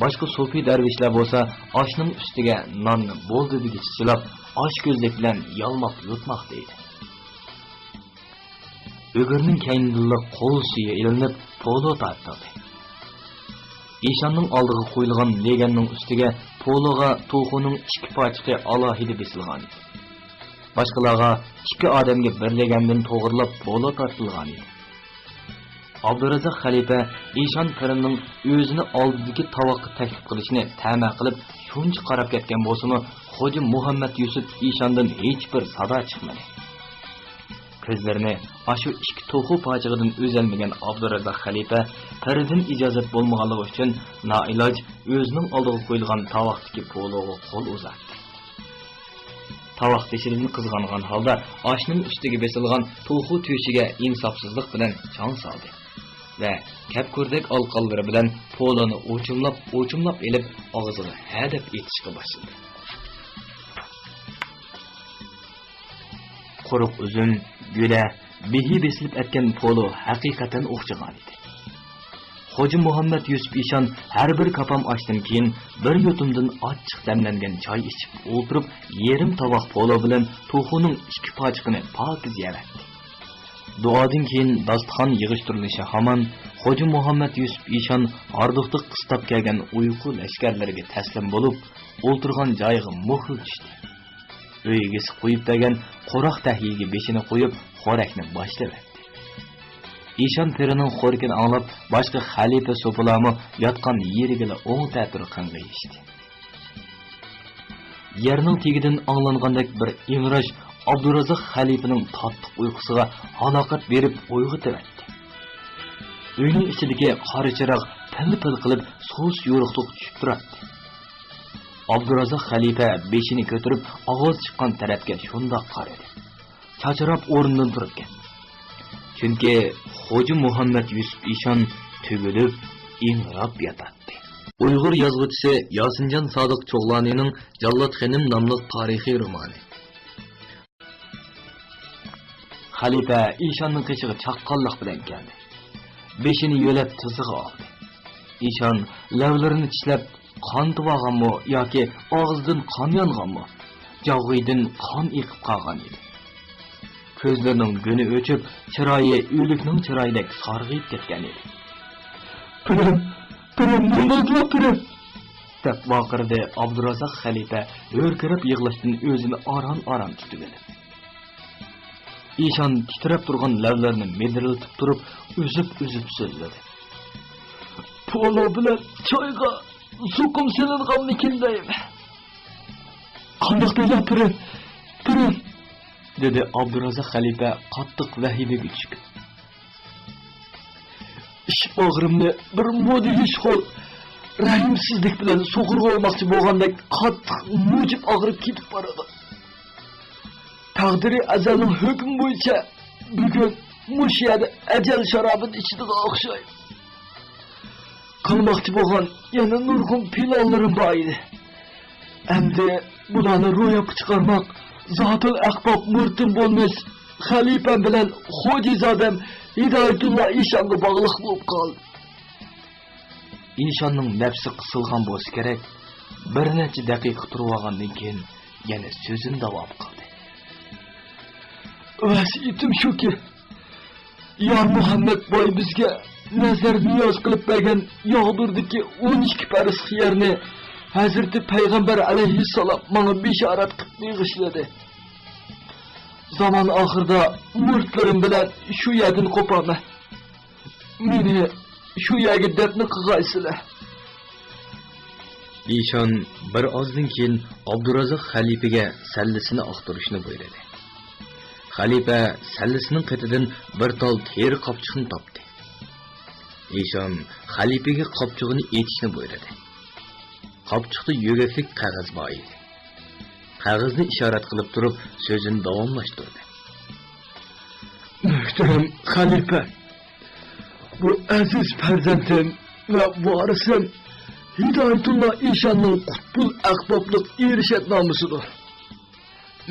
باشقا سوپى دەرۋىشلەر بولسا ئاشنىڭ ئۈستىگە ناننى بولدى دېگۈچە چىلاپ، ئاچكۆزلۈك بىلەن يالماپ يۇتماقتا ئىدى. ئۈگرىنىڭ كەينىدىنلا قول سۈيى ئېلىنىپ، پولۇ تارتىلدى. ئىشاننىڭ ئالدىغا قويۇلغان لېگەننىڭ ئۈستىگە پولۇغا توخۇنىڭ ئىككى پاچىقى ئالاھىدە بېسىلغانىدى. باشقىلارغا ئىككى ئادەمگە بىر لېگەندىن توغرىلاپ پولۇ تارتىلغانىدى. ئابدۇرازاق خەلىپە ئىشان پىرىنىڭ ئۆزىنى ئالدىدىكى تاۋاققا تەكلىپ قىلىشىنى تەمە قىلىپ، شۇنچە قاراپ كەتكەن بولسىمۇ، خوجا مۇھەممەد يۈسۈپ ئىشاندىن ھېچبىر سادا چىقمىدى. كۆزلىرىنى ئاشۇ ئىككى توخۇ پاچىقىدىن ئۈزەلمىگەن ئابدۇرازاق خەلىپە پىردىن ئىجازەت بولمىغانلىقى ئۈچۈن، نائىلاج ئۆزىنىڭ ئالدىغا قويۇلغان تاۋاقتىكى پولۇغا قول ئۇزارتتى. تاۋاق بېشىدىن قىزغانغان ھالدا ئاشنىڭ ئۈستىگە بېسىلغان توخۇ تۆشىگە ئىنساپسىزلىق بىلەن چاڭ سالدى ۋە كەپكۈردەك ئالىقانلىرى بىلەن پولۇنى ئوچۇملاپ-ئوچۇملاپ ئېلىپ، ئاغزىغا ھەدەپ ئېتىشقا باشلىدى. قۇرۇق ئۈزۈم، گۈلە، بېھى بېسىلىپ ئەتكەن پولۇ ھەقىقەتەن ئوخشىغانىدى. خوجا مۇھەممەد يۈسۈپ ئىشان ھەر بىر كاپام ئاشتىن كېيىن بىر يۇتۇمدىن ئاچچىق دەملەنگەن چاي ئىچىپ ئولتۇرۇپ، يېرىم تاۋاق پولۇ بىلەن توخۇنىڭ ئىككى پاچىقىنى پاكىز يەۋەتتى. دۇئادىن كېيىن داستىخان يىغىشتۇرۇلۇشى ھامان خوجا مۇھەممەد يۈسۈپ ئىشان ھاردۇقتا قىستاپ كەلگەن ئۇيقۇ لەشكەرلىرىگە تەسلىم بولۇپ، ئولتۇرغان جايىغا مۆھۈر چۈشتى. ئۆي ئىگىسى قويۇپ بەرگەن قوراق تەھلىگە بېشىنى قويۇپ، خورەكنى باشلىۋەتتى. ئىشان پىرىنىڭ خورىكىنى ئاڭلاپ، باشقا خەلىپە سوپىلارمۇ ياتقان يېرىگىلا ئوڭ تەتۈر قاڭغىيىشتى. يەرنىڭ تېگىدىن ئاڭلانغاندەك بىر ئىڭراش ئابدۇرازاق خەلىپىنىڭ تاتلىق ئۇيقۇسىغا ھالاقەت بېرىپ ئويغىتىۋەتتى. ئۆينىڭ ئىچىدىكى قارا چىراغ پىل-پىل قىلىپ سۇس يورۇقلۇق چۈشۈپ تۇراتتى. ئابدۇرازاق خەلىپە بېشىنى كۆتۈرۈپ، ئاۋاز چىققان تەرەپكە شۇنداق قارىدى. چاچراپ ئورنىدىن تۇرۇپ كەتتى. چۈنكى خوجا مۇھەممەد يۈسۈپ ئىشان تۈگۈلۈپ، ئىڭراپ ياتاتتى. ئۇيغۇر يازغۇچىسى ياسىنجان سادىق چوغلانىنىڭ جاللات خېنىم ناملىق تارىخىي رومانى. خەلىپە ئىشاننىڭ قېشىغا چاققانلىق بىلەن كەلدى. بېشىنى يۆلەپ تىزىغا ئالدى. ئىشان لەۋلىرىنى چىشلەپ، قان تۇرۇۋالغانمۇ ياكى ئاغزىدىن قان يانغانمۇ؟ جاغۇيدىن قان ئېقىپ قالغان ئىدى. كۆزلىرىنىڭ گۈنى ئۆچۈپ، چىرايى ئۆلۈكنىڭ چىرايىدەك سارغىيىپ كەتكەن ئىدى. «پىرىم، پىرىم، نېمە بولدىلا، پىرىم؟» دەپ ۋارقىرىدى ئابدۇرازاق خەلىپە ھۆركىرەپ يىغلاشتىن ئۆزىنى ئاران-ئاران تۇتۇۋېلىپ. ئىشان تىترەپ تۇرغان لەۋلىرىنى مىدىرلىتىپ تۇرۇپ، ئۈزۈپ-ئۈزۈپ سۆزلىدى. «پولۇ بىلەن چايغا زۇكۇم سېلىنغانمىكىن دەيمەن.» «قانداق دەيلا، پىرىم، پىرىم؟» دېدى ئابدۇرازاق خەلىپە قاتتىق ۋەھىمىگە چۈشۈپ. «ئىچ باغرىمنى بىر مۇدھىش خور رەھىمسىزلىك بىلەن سۇغۇرۇۋالماقچى بولغاندەك قاتتىق مۇجۇپ ئاغرىپ كېتىپ بارىدۇ. تەقدىرى ئەزەلنىڭ ھۆكمى بويىچە بۈگۈن مۇشۇ يەردە ئەجەل شارابىنى ئىچىدىغان ئوخشايمەن. قىلماقچى بولغان يەنە نۇرغۇن پىلانلىرىم بار ئىدى. ئەمدى بۇلارنى روياپقا چىقارماق زاتۇل ئەقباب مۇرتىم بولمىس خەلىپەم بىلەن خوجىزادەم ھىدايەتۇللا ئىشانغا باغلىق بولۇپ قالدى.» ئىشاننىڭ نەپسى قىسىلغان بولسا كېرەك، بىر نەچچە دەقىقە تۇرۇۋالغاندىن كېيىن يەنە سۆزىنى داۋام قىلدى. ۋەسىيىتىم شۇكى، يار مۇھەممەد باي بىزگە نەزەر نىياز قىلىپ بەرگەن ياغدۇردىكى ئون ئىككى پەرز خىيارنى ھەزرىتى پەيغەمبەر ئەلەيھىسسالام ماڭا بېشارەت قىلىپ بېغىشلىدى. زامان ئاخىرىدا مۇرىتلىرىم بىلەن شۇ يەردىن قوپامەن. مېنى شۇ يەرگە دەپنە قىلغايسىلەر. ئىشان بىر ئازدىن كېيىن ئابدۇرازاق خەلىپىگە سەللىسىنى ئاختۇرۇشنى بۇيرۇدى. خەلىپە سەللىسىنىڭ قېتىدىن بىر تال تېرە قاپچۇقنى تاپتى. ئىشان خەلىپىگە قاپچۇقنى ئېچىشنى بۇيرۇدى. قاپچۇقتا يۆگەكلىك قەغەز بار ئىدى. قەغەزنى ئىشارەت قىلىپ تۇرۇپ سۆزىنى داۋاملاشتۇردى. مۆھتەرەم خەلىپە، بۇ ئەزىز پەرزەنتىم ۋە ۋارىسىم ھىدايەتۇللا ئىشاننىڭ قۇتبۇل ئەخبابلىق ئىرشادنامىسىدۇر.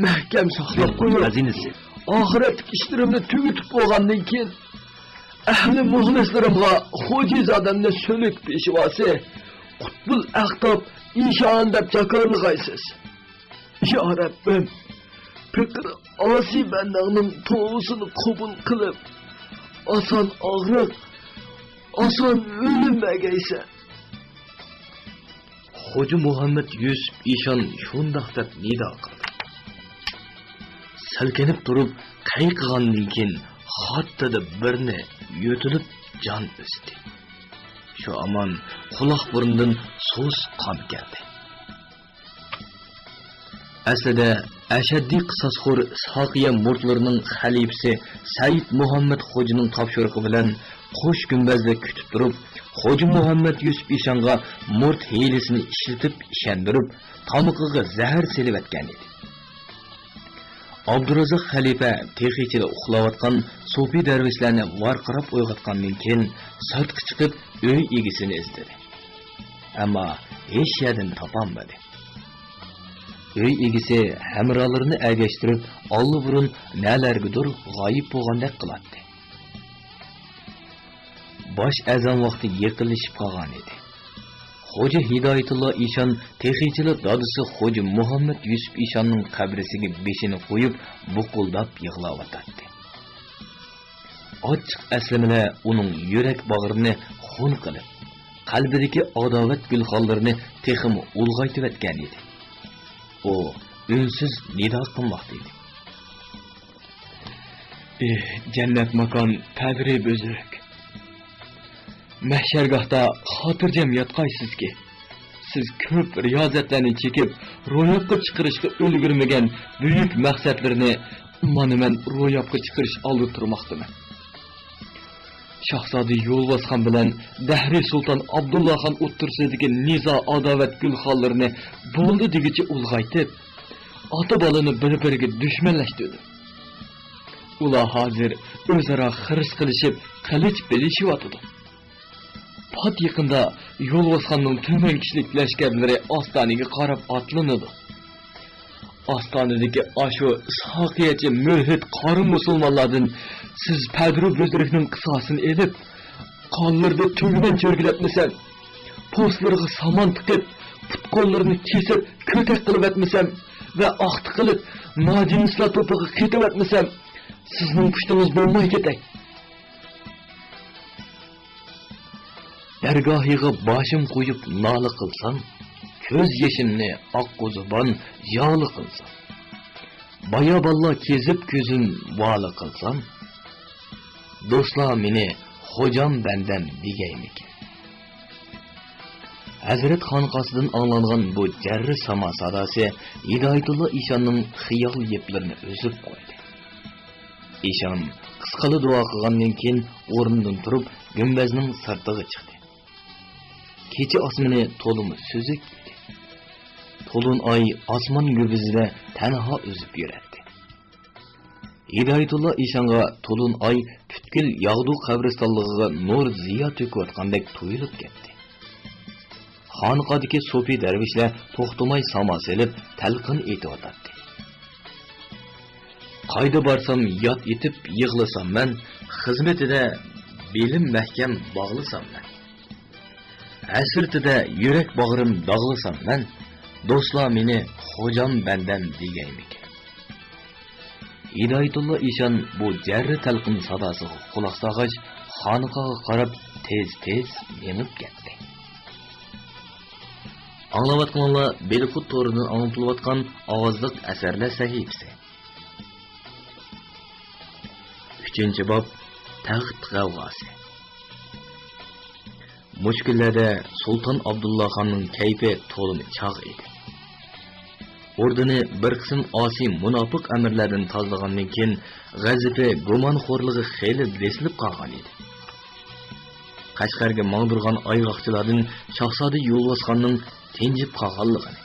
مەھكەم ساقلاپ قويۇڭ. خەزىنىسى. ئاخىرەتلىك ئىشلىرىمنى تۈگىتىپ بولغاندىن كېيىن، ئەھلى مۇخلىسلىرىمغا خوجىزادەمنى سۈلۈك پېشۋاسى، قۇتبۇل ئەخباب ئىشان دەپ جاكارلىغايسىز. يا رەببىم، پېقىر ئاسىي بەندەڭنىڭ توۋىسىنى قوبۇل قىلىپ، ئاسان ئاغرىق، ئاسان ئۆلۈم بەرگەيسەن. خوجا مۇھەممەد يۈسۈپ ئىشان شۇنداق دەپ نىدا قىلدى. سەلكىنىپ تۇرۇپ قەي قىلغاندىن كېيىن، خاتتىدە بىرنى يۆتىلىپ جان ئۈزدى. شۇ ھامان قۇلاق بۇرنىدىن سۇس قان كەلدى. ئەسلىدە ئەشەددىي قىساسخور ساقىيە مۇرىتلىرىنىڭ خەلىپىسى سەئىد مۇھەممەد خوجىنىڭ تاپشۇرۇقى بىلەن قوش گۈمبەزدە كۈتۈپ تۇرۇپ، خوجا مۇھەممەد يۈسۈپ ئىشانغا مۇرىت ھىيلىسىنى ئىشلىتىپ ئىشەندۈرۈپ، تامىقىغا زەھەر سېلىۋەتكەن ئىدى. ئابدۇرازاق خەلىپە تېخىچىلا ئۇخلاۋاتقان سوپى دەرۋىشلەرنى ۋارقىراپ ئويغاتقاندىن كېيىن، سىرتقا چىقىپ ئۆي ئىگىسىنى ئىزدىدى. ئەمما ھېچ يەردىن تاپالمىدى. ئۆي ئىگىسى ھەمراھلىرىنى ئەگەشتۈرۈپ، ئاللىبۇرۇن نەلەرگىدۇر غايىب بولغاندەك قىلاتتى. باش ئەزان ۋاقتى يېقىنلىشىپ قالغان ئىدى. خوجا ھىدايەتۇللا ئىشان تېخىچىلا دادىسى خوجا مۇھەممەد يۈسۈپ ئىشاننىڭ قەبرىسىگە بېشىنى قويۇپ، بۇقۇلداپ يىغلاۋاتاتتى. ئاچچىق ئەسلىمىلەر ئۇنىڭ يۈرەك باغرىنى خۇن قىلىپ، قەلبىدىكى ئاداۋەت گۈلخانلىرىنى تېخىمۇ ئۇلغايتىۋەتكەن ئىدى. ئۇ ئۈنسىز نىدا قىلماقتا ئىدى. ئېھ، جەننەت ماكان پەدرى بۈزرۈك! مەھشەرگاھتا خاتىرجەم ياتقايسىزكى، سىز كۆپ رىيازەتلەرنى چېكىپ، روياپقا چىقىرىشقا ئۈلگۈرمىگەن بۈيۈك مەقسەتلىرىنى مانا مەن روياپقا چىقىرىش ئالدىدا تۇرماقتىمەن. شاھزادە يولۋاسخان بىلەن دەھرىي سۇلتان ئابدۇللاخان ئوتتۇرىسىدىكى نىزا-ئاداۋەت گۈلخانلىرىنى بولدى دېگۈچە ئۇلغايتىپ، ئاتا-بالىنى بىر-بىرىگە دۈشمەنلەشتۈردى. ئۇلار ھازىر ئۆزئارا خىرىس قىلىشىپ، قىلىچ بىلىشىۋاتىدۇ. پات يېقىندا يولۋاسخاننىڭ تۆمۈرچىلىك لەشكەرلىرى ئاستانىگە قاراپ ئاتلىنىدۇ. ئاستانىدىكى ئاشۇ ساقىيەچى مۈلھىد قارا مۇسۇلمانلاردىن سىز پەدرۇ بۈزرۈكنىڭ قىساسىنى ئېلىپ، قانلىرىدا تۈگمەن چۆرگىلەتمىسەم، پوستلىرىغا سامان تىقىپ، پۇت-قوللىرىنى كېسىپ، كۆتەك قىلىۋەتمىسەم ۋە ئاختا قىلىپ ناجىنسلار توپىغا قېتىۋەتمىسەم، سىزنىڭ پۇشتىڭىز بولماي كېتەي. دەرگاھىغا باشىم قويۇپ نالە قىلسام، كۆز يېشىمنى ئاققۇ زۇبان يالە قىلسام، بايابانلار كېزىپ كۆزۈم ۋالە قىلسام، دوستلار مېنى خوجام بەندەم دېگەيمىكىن؟ ھەزرەت خانقاسىدىن ئاڭلانغان بۇ جەررى ساما ساداسى ھىدايەتۇللا ئىشاننىڭ خىيال يىپلىرىنى ئۈزۈپ قويدى. ئىشان قىسقىلا دۇئا قىلغاندىن كېيىن ئورنىدىن تۇرۇپ، گۈمبەزنىڭ سىرتىغا چىقتى. كېچە ئاسمىنى تولىمۇ سۈزۈك ئىدى. تولۇن ئاي ئاسمان گۈمبىزىدە تەنھا ئۈزۈپ يۈرەتتى. ھىدايەتۇللا ئىشانغا تولۇن ئاي پۈتكۈل ياغدۇ قەبرىستانلىقىغا نۇر زىيا تۆكۈۋاتقاندەك تۇيۇلۇپ كەتتى. خانىقادىكى سوپى دەرۋىشلەر توختىماي ساما سېلىپ، تەلقىن ئېيتىۋاتاتتى. قايدا بارسام ياد ئېتىپ يىغلىسام مەن، خىزمىتىدە بېلىم مەھكەم باغلىسام مەن. ھەسرىتىدە يۈرەك باغرىم داغلىسام مەن، دوستلار مېنى خوجام بەندەم دېگەيمىكىن؟ ھىدايەتۇللا ئىشان بۇ جەررى تەلقىن ساداسىغا قۇلاق سالغاچ، خانىقاغا قاراپ تېز-تېز مېڭىپ كەتتى. ئاڭلاۋاتقىنىڭلار بېلىققۇت تورىدىن ئاڭلىتىلىۋاتقان ئاۋازلىق ئەسەرلەر سەھىپىسى. ئۈچىنچى باب، تەخت غەۋغاسى. مۇشۇ كۈنلەردە سۇلتان ئابدۇللا خاننىڭ كەيپى تولىمۇ چاغ ئىدى. ئوردىنى بىر قىسىم ئاسىي مۇناپىق ئەمىرلەردىن تازىلىغاندىن كېيىن، غەزىپى، گۇمانخورلۇقى خېلى بېسىلىپ قالغان ئىدى. قەشقەرگە ماڭدۇرغان ئايغاقچىلاردىن شاھزادە يولۋاسخاننىڭ تىنجىپ قالغانلىقىنى،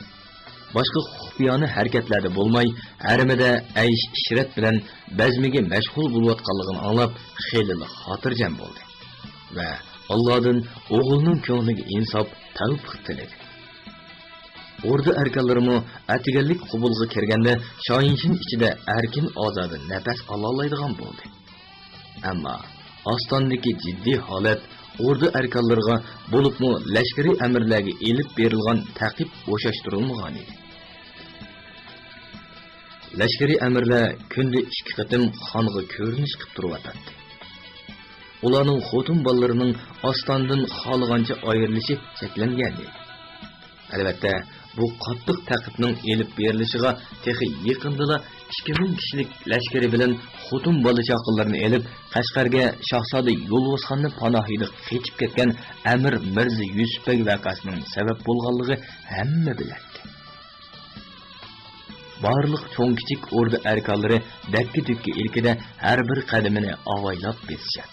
باشقا خۇپىيانە ھەرىكەتلەردە بولماي، ھەرىمىدە ئەيش-ئىشرەت بىلەن بەزمىگە مەشغۇل بولۇۋاتقانلىقىنى ئاڭلاپ، خېلىلا خاتىرجەم بولدى ۋە ئاللادىن ئوغلىنىڭ كۆڭلىگە ئىنساپ، تەۋپىق تىلىدى. ئوردا ئەركانلىرىمۇ ئەتىگەنلىك قوبۇلغا كىرگەندە، شاھىنشىن ئىچىدە ئەركىن-ئازادە نەپەس ئالالايدىغان بولدى. ئەمما ئاستاندىكى جىددىي ھالەت ئوردا ئەركانلىرىغا، بولۇپمۇ لەشكىرىي ئەمىرلەرگە ئېلىپ بېرىلغان تەقىب ئوخشاشتۇرۇلمىغانىدى. لەشكىرىي ئەمىرلەر كۈندە ئىككى قېتىم خانغا كۆرۈنۈش قىلىپ تۇرۇۋاتاتتى. ئۇلارنىڭ خوتۇن بالىلىرىنىڭ ئاستاندىن خالىغانچە ئايرىلىشى چەكلەنگەنىدى. ئەلۋەتتە، بۇ قاتتىق تەقىبنىڭ ئېلىپ بېرىلىشىغا تېخى يېقىندىلا ئىككى مىڭ كىشىلىك لەشكىرى بىلەن خوتۇن بالا-چاقىلىرىنى ئېلىپ، قەشقەرگە شاھزادە يولۋاسخاننى پاناھىدا قېچىپ كەتكەن ئەمىر مىرزا يۈسۈپ بەگ ۋەقەسىنىڭ سەۋەب بولغانلىقى ھەممە بىلەتتى. بارلىق چوڭ-كىچىك ئوردا ئەركانلىرى دەككە-دۈككە ئىلكىدە ھەر بىر قەدىمىنى ئاۋايلاپ بېسىشاتتى.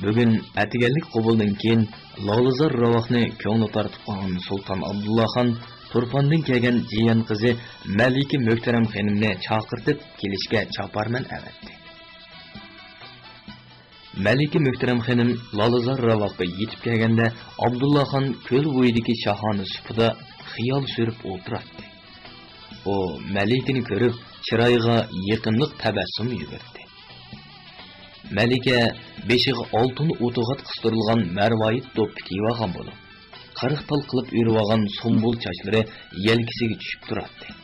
بۈگۈن ئەتىگەنلىك قوبۇلدىن كېيىن، لالىزار راۋاقنى كۆڭلى تارتىپ قالغان سۇلتان ئابدۇللا خان تۇرپاندىن كەلگەن جىيەن قىزى مەلىكە مۆھتەرەم خېنىمنى چاقىرتىپ كېلىشكە چاپارمەن ئەۋەتتى. مەلىكە مۆھتەرەم خېنىم لالىزار راۋاققا يېتىپ كەلگەندە، ئابدۇللا خان كۆل بويىدىكى شاھانە سۇپىدا خىيال سۈرۈپ ئولتۇراتتى. ئۇ مەلىكىنى كۆرۈپ، چىرايىغا يېقىملىق تەبەسسۇم يۈگۈردى. مەلىكە بېشىغا ئالتۇن ئوتۇغات قىستۇرۇلغان مەرۋايىت دوپپا كىيىۋالغان بولۇپ، قىرىق تال قىلىپ ئۆرۈۋالغان سۇمبۇل چاچلىرى يەلكىسىگە چۈشۈپ تۇراتتى.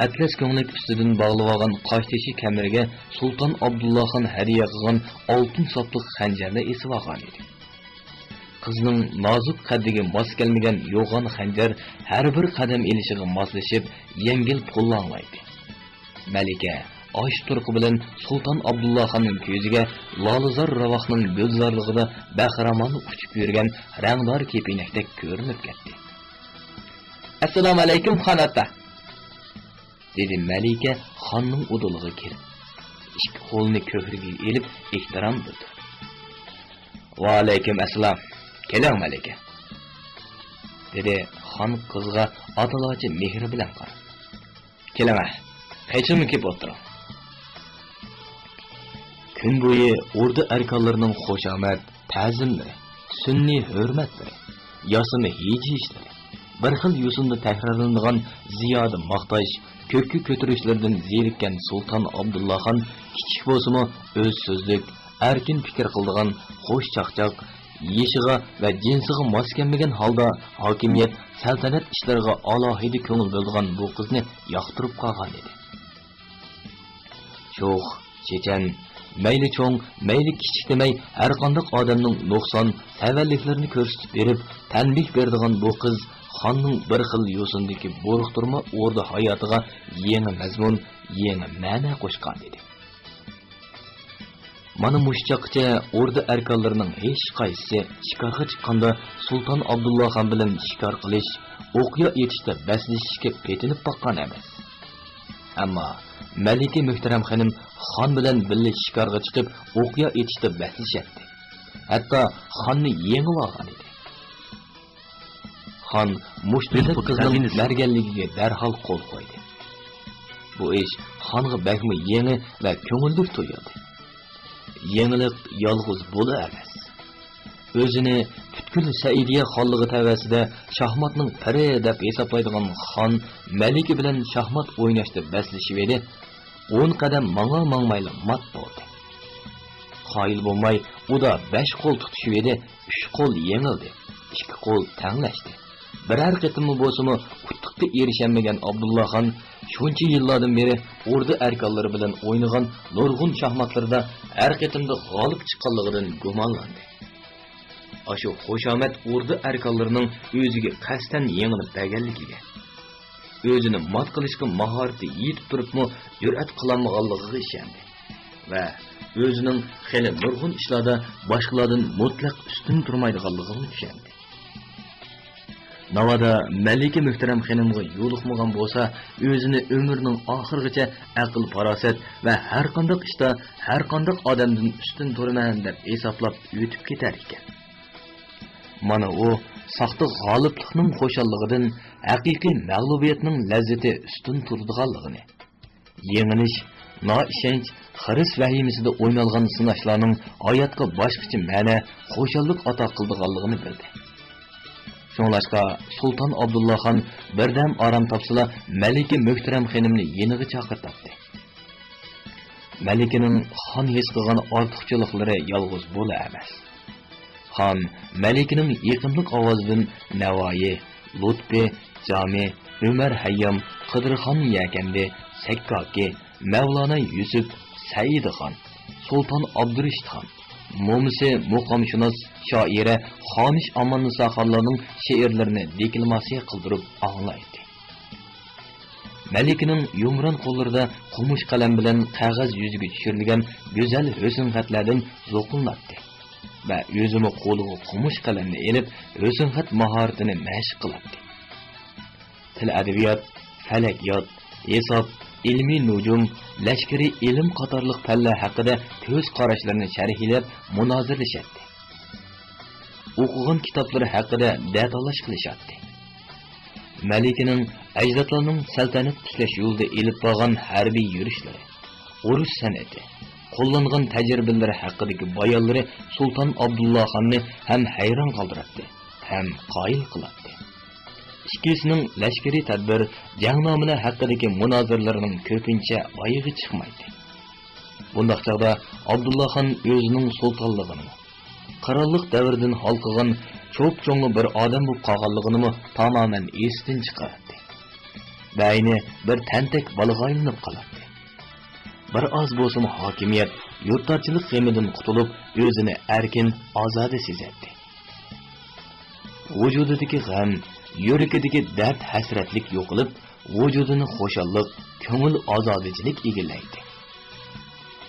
ئەتلەس كۆڭلەك ئۈستىدىن باغلىۋالغان قاشتېشى كەمىرىگە سۇلتان ئابدۇللا خان ھەدىيە قىلغان ئالتۇن ساپلىق خەنجەرنى ئېسىۋالغانىدى. قىزنىڭ نازۇك قەددىگە ماس كەلمىگەن يوغان خەنجەر ھەر بىر قەدەم ئېلىشىغا ماسلىشىپ، يەڭگىل پۇللاڭلايتتى. مەلىكە ئاش تۇرقى بىلەن سۇلتان ئابدۇللا خاننىڭ كۆزىگە لالىزار راۋاقنىڭ گۈلزارلىقىدا بەخىرامان ئۇچۇپ يۈرگەن رەڭدار كېپىنەكتەك كۆرۈنۈپ كەتتى. «ئەسسالامۇ ئەلەيكۇم، خان ئاتا!» دېدى مەلىكە خاننىڭ ئۇدۇلىغا كىرىپ، ئىككى قولىنى كۆكرىكىگە ئېلىپ ئېھتىرام بىلدۈردى. «ۋەئەلەيكۇم ئەسسالام. كېلىڭ، مەلىكە»، دېدى خان قىزغا ئاتىلارچە مېھرى بىلەن قاراپ. «كېلىڭە، قېچىلماي كېلىپ ئولتۇرۇڭ.» كۈن بويى ئوردا ئەركانلىرىنىڭ خۇشامەت، تەزىملىرى، سۈنئىي ھۆرمەتلىرى، ياسىما ھىجىيىشلىرى، بىر خىل يوسۇندا تەكرارلىنىدىغان زىيادە ماختاش، كۆككە كۆتۈرۈشلىرىدىن زېرىككەن سۇلتان ئابدۇللا خان كىچىك بولسىمۇ ئۆز سۆزلۈك، ئەركىن پىكىر قىلىدىغان، خۇش چاقچاق، يېشىغا ۋە جىنسىغا ماس كەلمىگەن ھالدا ھاكىمىيەت، سەلتەنەت ئىشلىرىغا ئالاھىدە كۆڭۈل بۆلىدىغان بۇ قىزنى ياقتۇرۇپ قالغان ئىدى. شوخ، چېچەن، مەيلى چوڭ، مەيلى كىچىك دېمەي، ھەرقانداق ئادەمنىڭ نۇقسان، تەۋەلىكلىرىنى كۆرسىتىپ بېرىپ، تەنبىھ بېرىدىغان بۇ قىز خاننىڭ بىر خىل يوسۇندىكى بۇرۇقتۇرما ئوردا ھاياتىغا يېڭى مەزمۇن، يېڭى مەنە قوشقانىدى. مانا مۇشۇ چاغقىچە ئوردا ئەركانلىرىنىڭ ھېچقايسىسى شىكارغا چىققاندا سۇلتان ئابدۇللا خان بىلەن شىكار قىلىش، ئوقيا ئېتىشتا بەسلىشىشكە پېتىنىپ باققان ئەمەس. ئەمما مەلىكە مۆھتەرەم خېنىم خان بىلەن بىللە شىكارغا چىقىپ، ئوقيا ئېتىشتا بەسلىشەتتى. ھەتتا خاننى يېڭىۋالغانىدى. خان مۇشۇ دۆلەت قىزنىڭ مەرگەنلىكىگە دەرھال قول قويدى. بۇ ئىش خانغا بەكمۇ يېڭى ۋە كۆڭۈللۈك تۇيۇلدى. يېڭىلىق يالغۇز بۇلا ئەمەس. ئۆزىنى پۈتكۈل سەئىدىيە خانلىقى تەۋەسىدە شاھماتنىڭ پىرى دەپ ھېسابلايدىغان خان مەلىكە بىلەن شاھمات ئويناشتا بەسلىشىۋىدى. ئون قەدەم ماڭا-ماڭمايلا مات بولدى. قايىل بولماي ئۇدا بەش قول تۇتۇشۇۋىدى، ئۈچ قول يېڭىلدى، ئىككى قول تەڭلەشتى. بىرەر قېتىممۇ بولسىمۇ ئۇتۇققا ئېرىشەلمىگەن ئابدۇللا خان شۇنچە يىللاردىن بېرى ئوردا ئەركانلىرى بىلەن ئوينىغان نۇرغۇن شاھماتلىرىدا ھەر قېتىمدا غالىب چىققانلىقىدىن گۇمانلاندى. ئاشۇ خۇشامەت ئوردا ئەركانلىرىنىڭ ئۆزىگە قەستەن يېڭىلىپ بەرگەنلىكىگە، ئۆزىنى مات قىلىشقا ماھارىتى يېتىپ تۇرۇپمۇ جۈرئەت قىلالمىغانلىقىغا ئىشەندى ۋە ئۆزىنىڭ خېلى نۇرغۇن ئىشلاردا باشقىلاردىن مۇتلەق ئۈستۈن تۇرمايدىغانلىقىغا ئىشەندى. ناۋادا مەلىكە مۆھتەرەم خېنىمغا يولۇقمىغان بولسا، ئۆزىنى ئۆمرىنىڭ ئاخىرىغىچە ئەقىل-پاراسەت ۋە ھەرقانداق ئىشتا ھەرقانداق ئادەمدىن ئۈستۈن تۇرىمەن دەپ ھېسابلاپ ئۆتۈپ كېتەر ئىكەن. مانا ئۇ ساختا غالىبلىقنىڭ خۇشاللىقىدىن ھەقىقىي مەغلۇبىيەتنىڭ لەززىتى ئۈستۈن تۇرىدىغانلىقىنى، يېڭىلىش، نائىشەنچ، خىرىس ۋەھىمىسىدە ئوينالغان سىناشلارنىڭ ھاياتقا باشقىچە مەنە، خۇشاللىق ئاتا قىلىدىغانلىقىنى بىلدى. شۇڭلاشقا سۇلتان ئابدۇللا خان بىردەم ئارام تاپسىلا، مەلىكە مۆھتەرەم خېنىمنى يېنىغا چاقىرتاتتى. مەلىكىنىڭ خان ھېس قىلغان ئارتۇقچىلىقلىرى يالغۇز بۇلا ئەمەس. خان مەلىكىنىڭ يېقىملىق ئاۋازىدىن نەۋايى، لۇتپى، جامى، ئۆمەر ھەييام، قىدىرخان يەكەندى، سەككاكى، مەۋلانا يۈسۈپ، سەئىدخان، سۇلتان ئابدۇرېشىتخان، مومىسى، مۇقامشۇناس شائىرە خانىش ئاماننىساخانلارنىڭ شېئىرلىرىنى دېكلاماتسىيە قىلدۇرۇپ ئاڭلايتتى. مەلىكىنىڭ يۇمران قوللىرىدا قومۇش قەلەم بىلەن قەغەز يۈزىگە چۈشۈرۈلگەن گۈزەل ھۆسنخەتلەردىن زوقۇملاتتى ۋە ئۆزىمۇ قولىغا قومۇش قەلەمنى ئېلىپ، ھۆسنخەت ماھارىتىنى مەشىق قىلاتتى. تىل-ئەدەبىيات، پەلەكىيات، ھېساب، ئىلمىي نۇجۇم، لەشكىرىي ئىلىم قاتارلىق پەنلەر ھەققىدە كۆز قاراشلىرىنى شەرھلەپ مۇنازىرىلىشەتتى. ئوقۇغان كىتابلىرى ھەققىدە دەتالاش قىلىشاتتى. مەلىكىنىڭ ئەجدادلارنىڭ سەلتەنەت تىكلەش يولىدا ئېلىپ بارغان ھەربىي يۈرۈشلىرى، ئۇرۇش سەنئىتى، قوللانغان تەجرىبىلىرى ھەققىدىكى بايانلىرى سۇلتان ئابدۇللا خاننى ھەم ھەيران قالدۇراتتى، ھەم قايىل قىلاتتى. ئىككىسىنىڭ لەشكىرىي تەدبىر، جەڭنامىلەر ھەققىدىكى مۇنازىرىلىرىنىڭ كۆپىنچە ئايىغى چىقمايتتى. بۇنداق چاغدا ئابدۇللا خان ئۆزىنىڭ سۇلتانلىقىنىمۇ، قىرانلىق دەۋرىدىن ھالقىغان چوپچوڭلا بىر ئادەم بولۇپ قالغانلىقىنىمۇ تامامەن ئېسىدىن چىقىراتتى. بەينى بىر تەنتەك بالىغا ئايلىنىپ قالاتتى. بىر ئاز بولسىمۇ ھاكىمىيەت، يۇرتدارچىلىق غېمىدىن قۇتۇلۇپ، ئۆزىنى ئەركىن، ئازادە سېزەتتى. ۋۇجۇدىدىكى غەم، يۈرىكىدىكى دەرد-ھەسرەتلىك يوقىلىپ، ۋۇجۇدىنى خۇشاللىق، كۆڭۈل ئازادىچىلىك ئىگىلەيتتى.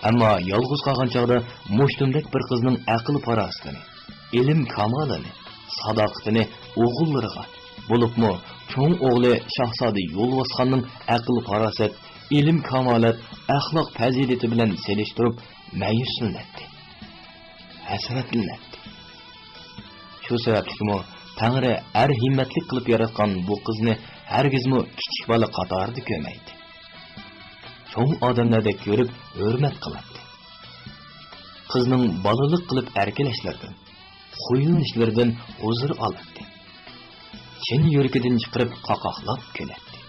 ئەمما يالغۇز قالغان چاغدا مۇشتۇمدەك بىر قىزنىڭ ئەقىل-پاراسىتىنى، ئىلىم-كامالىنى، ساداقىتىنى ئوغۇللىرىغا، بولۇپمۇ چوڭ ئوغلى شاھزادە يولۋاسخاننىڭ ئەقىل-پاراسەت، ئىلىم-كامالەت، ئەخلاق-پەزىلىتى بىلەن سېلىشتۇرۇپ مەيۈسلىنەتتى، ھەسرەتلىنەتتى. شۇ سەۋەبلىكمۇ تەڭرى ئەر ھىممەتلىك قىلىپ ياراتقان بۇ قىزنى ھەرگىزمۇ كىچىك بالا قاتارىدا كۆرمەيتتى. چوڭ ئادەملەردەك كۆرۈپ ھۆرمەت قىلاتتى. قىزنىڭ بالىلىق قىلىپ ئەركىلەشلىرىدىن، خۇيلىنىشلىرىدىن ھۇزۇر ئالاتتى. چىن يۈرىكىدىن چىقىرىپ قاقاقلاپ كۈلەتتى.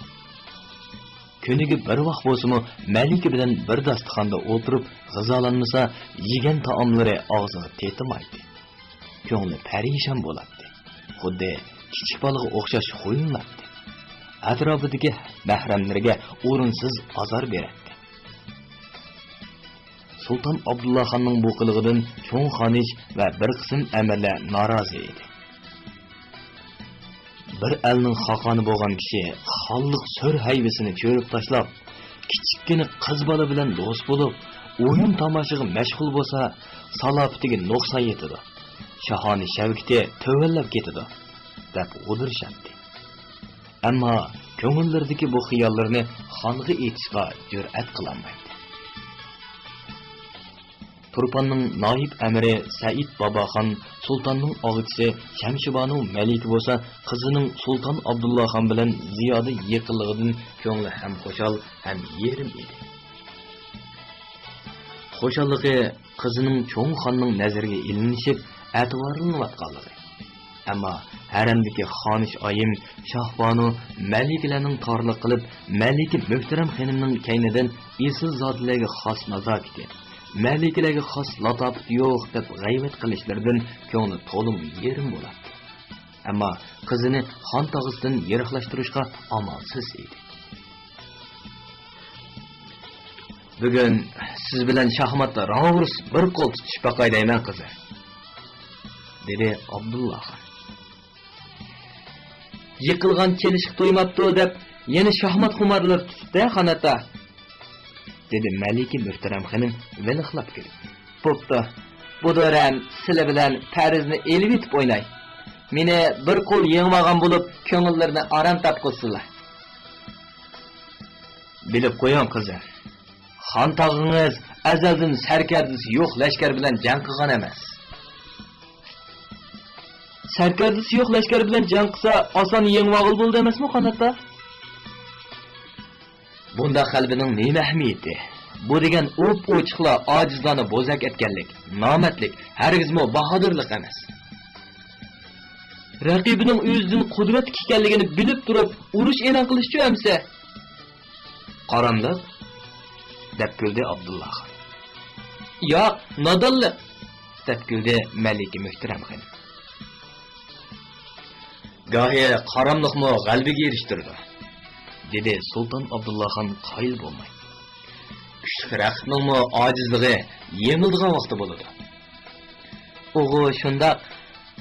كۈنىگە بىر ۋاق بولسىمۇ مەلىكە بىلەن بىر داستىخاندا ئولتۇرۇپ غىزالانمىسا، يېگەن تائاملىرى ئاغزىغا تېتىمايتتى. كۆڭلى پەرىشان بولاتتى. خۇددى كىچىك بالىغا ئوخشاش خۇيلىناتتى. ئەتراپىدىكى مەھرەملىرىگە ئورۇنسىز ئازار بېرەتتى. سۇلتان ئابدۇللا خاننىڭ بۇ قىلىقىدىن چوڭ خانىش ۋە بىر قىسىم ئەمىرلەر نارازى ئىدى. بىر ئەلنىڭ خاقانى بولغان كىشى خانلىق سۆر ھەيۋىسىنى چۆرۈپ تاشلاپ، كىچىككىنە قىز بالا بىلەن دوست بولۇپ، ئويۇن-تاماشىغا مەشغۇل بولسا، سالاپىتىگە نۇقسان يېتىدۇ، شاھانە شەۋكىتى تۆۋەنلەپ كېتىدۇ، دەپ غۇدۇرۇشاتتى. ئەمما كۆڭۈللىرىدىكى بۇ خىياللىرىنى خانغا ئېيتىشقا جۈرئەت قىلالمايتتى. تۇرپاننىڭ نايىب ئەمىرى سەئىد باباخان، سۇلتاننىڭ ئاغىچىسى شەمشىبانۇ مەلىكە بولسا قىزىنىڭ سۇلتان ئابدۇللا خان بىلەن زىيادە يېقىنلىقىدىن كۆڭلى ھەم خۇشال، ھەم يېرىم ئىدى. خۇشاللىقى قىزىنىڭ چوڭ خاننىڭ نەزىرىگە ئىلىنىشىپ، ئەتىۋارلىنىۋاتقانلىقى. ئەمما ھەرەمدىكى خانىش ئايىم شاھبانۇ مەلىكىلەرنىڭ تارلىق قىلىپ، مەلىكە مۆھتەرەم خېنىمنىڭ كەينىدىن ئېسىلزادىلەرگە خاس نازاكىتى، مەلىكىلەرگە خاس لاتاپىتى يوق دەپ غەيۋەت قىلىشلىرىدىن كۆڭلى تولىمۇ يېرىم بولاتتى. ئەمما قىزىنى خان تاغىسىدىن يىراقلاشتۇرۇشقا ئامالسىز ئىدى. بۈگۈن سىز بىلەن شاھماتتا راڭغۇرۇس بىر قول تۇتۇشۇپ باقاي دەيمەن، قىزى، دېدى ئابدۇللا خان. يىقىلغان چېلىشقا تويماپتۇ دەپ، يەنە شاھمات خۇمارلىرى تۇتۇپتۇ، خان ئاتا، دېدى مەلىكە مۆھتەرەم خېنىم ۋىلىقلاپ كۈلۈپ. بوپتۇ، بۇ دورەم سىلە بىلەن پەرىزنى ئېلىۋېتىپ ئويناي. مېنى بىر قول يېڭىۋالغان بولۇپ، كۆڭۈللىرىنى ئارام تاپقۇزسىلا. بىلىپ قويۇڭ، قىزىم. خان تاغىڭىز ئەزەلدىن سەركەردىسى يوق لەشكەر بىلەن جەڭ قىلغان ئەمەس. سەركەردىسى يوق لەشكەر بىلەن جەڭ قىلسا، ئاسان يېڭىۋالغىلى بولىدۇ ئەمەسمۇ، خان ئاتا؟ بۇنداق غەلىبىنىڭ نېمە ئەھمىيىتى؟ بۇ دېگەن ئوپئوچۇقلا ئاجىزلارنى بوزەك ئەتكەنلىك، نامەردلىك، ھەرگىزمۇ باھادىرلىق ئەمەس. رەقىبىنىڭ ئۆزىدىن قۇدرەتلىك ئىكەنلىكىنى بىلىپ تۇرۇپ، ئۇرۇش ئېلان قىلىشچۇ ئەمىسە؟ قاراملىق، دەپ كۈلدى ئابدۇللا خان. ياق، نادانلىق، دەپ كۈلدى مەلىكە مۆھتەرەم خېنىم. گاھى قاراملىقمۇ غەلىبىگە ئېرىشتۈرىدۇ، دېدى سۇلتان ئابدۇللا خان قايىل بولماي. كۈچلۈك رەقىبنىڭمۇ ئاجىزلىقى يېڭىلىدىغان ۋاقتى بولىدۇ. ئۇغۇ شۇنداق،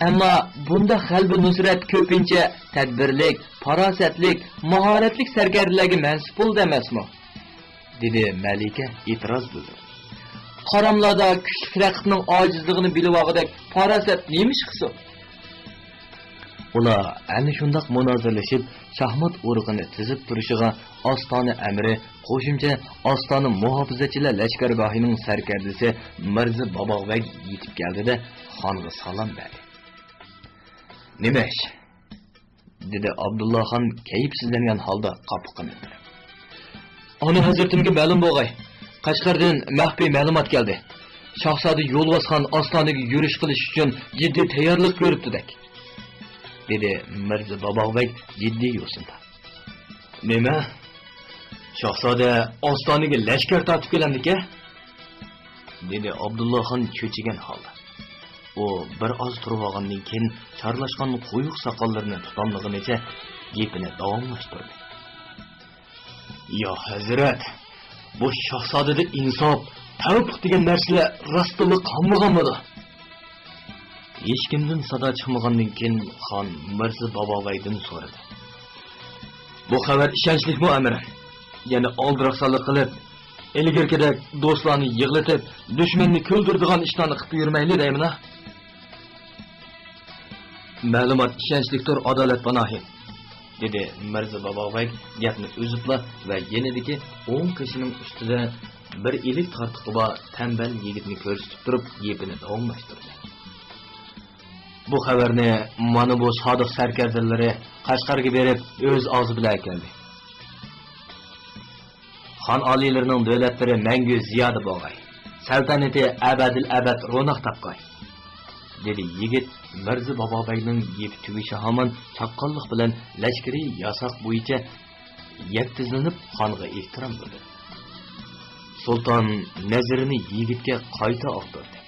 ئەمما بۇنداق غەلىبە نۇسرەت كۆپىنچە تەدبىرلىك، پاراسەتلىك، ماھارەتلىك سەركەردىلەرگە مەنسۇپ بولىدۇ ئەمەسمۇ؟ دېدى مەلىكە ئېتىراز بىلدۈرۈپ. قاراملاردا كۈچلۈك رەقىبنىڭ ئاجىزلىقىنى بىلىۋالغۇدەك پاراسەت نېمە ئىش قىلسۇن؟ ئۇلار ئەنە شۇنداق مۇنازىرىلىشىپ، شاھمات ئۇرۇقىنى تىزىپ تۇرۇشىغا ئاستانە ئەمىرى، قوشۇمچە ئاستانە مۇھاپىزەتچىلەر لەشكەرگاھىنىڭ سەركەردىسى مىرزا باباغبەگ يېتىپ كەلدى-دە، خانغا سالام بەردى. نېمە ئىش؟ دېدى ئابدۇللا خان كەيپسىزلەنگەن ھالدا قاپىقىنى تىرەپ. ئانا ھەزرىتىمگە مەلۇم بولغاي، قەشقەردىن مەخپىي مەلۇمات كەلدى. شاھزادە يولۋاسخان ئاستانىگە يۈرۈش قىلىش ئۈچۈن جىددىي تەييارلىق كۆرۈپتۇدەك، دېدى مىرزا باباغبەگ جىددىي يوسۇندا. نېمە؟ شاھزادە ئاستانىگە لەشكەر تارتىپ كېلەمدىكەن؟ دېدى ئابدۇللا خان چۆچۈگەن ھالدا. ئۇ بىر ئاز تۇرۇۋالغاندىن كېيىن چارلاشقان قويۇق ساقاللىرىنى تۇتاملىغىنىچە گېپىنى داۋاملاشتۇردى. يا ھەزرەت، بۇ شاھزادىدە ئىنساپ، تەۋپىق دېگەن نەرسىلەر راستتىنلا قالمىغانمىدۇ؟ ھېچكىمدىن سادا چىقمىغاندىن كېيىن خان مىرزا باباۋەيدىن سورىدى. بۇ خەۋەر ئىشەنچلىكمۇ، ئەمىرىم؟ يەنە ئالدىراقسانلىق قىلىپ، ئىلگىرىكىدەك دوستلارنى يىغلىتىپ، دۈشمەننى كۈلدۈرىدىغان ئىشلارنى قىلىپ يۈرمەيلى دەيمىنا. مەلۇمات ئىشەنچلىكتۇر، ئادالەت پاناھى، دېدى مىرزا باباغبەگ گەپنى ئۈزۈپلا ۋە يېنىدىكى ئوڭ قېشىنىڭ ئۈستىدە بىر ئىلىك تارتۇقى بار تەمبەل يىگىتنى كۆرسىتىپ تۇرۇپ گېپىنى داۋاملاشتۇردى. بۇ خەۋەرنى مانا بۇ سادىق سەركەردىلىرى قەشقەرگە بېرىپ ئۆز ئاغزى بىلەن ئەكەلدى. خان ئالىيلىرىنىڭ دۆلەتلىرى مەڭگۈ زىيادە بولغاي، سەلتەنىتى ئەبەدىل ئەبەد روناق تاپقاي، دېدى يىگىت مىرزا بابابەگنىڭ گېپى تۈگىشى ھامان چاققانلىق بىلەن لەشكىرىي ياساق بويىچە يەپتىزلىنىپ خانغا ئېھتىرام بىلدۈردى. سۇلتان نەزىرىنى يىگىتكە قايتا ئاغدۇردى.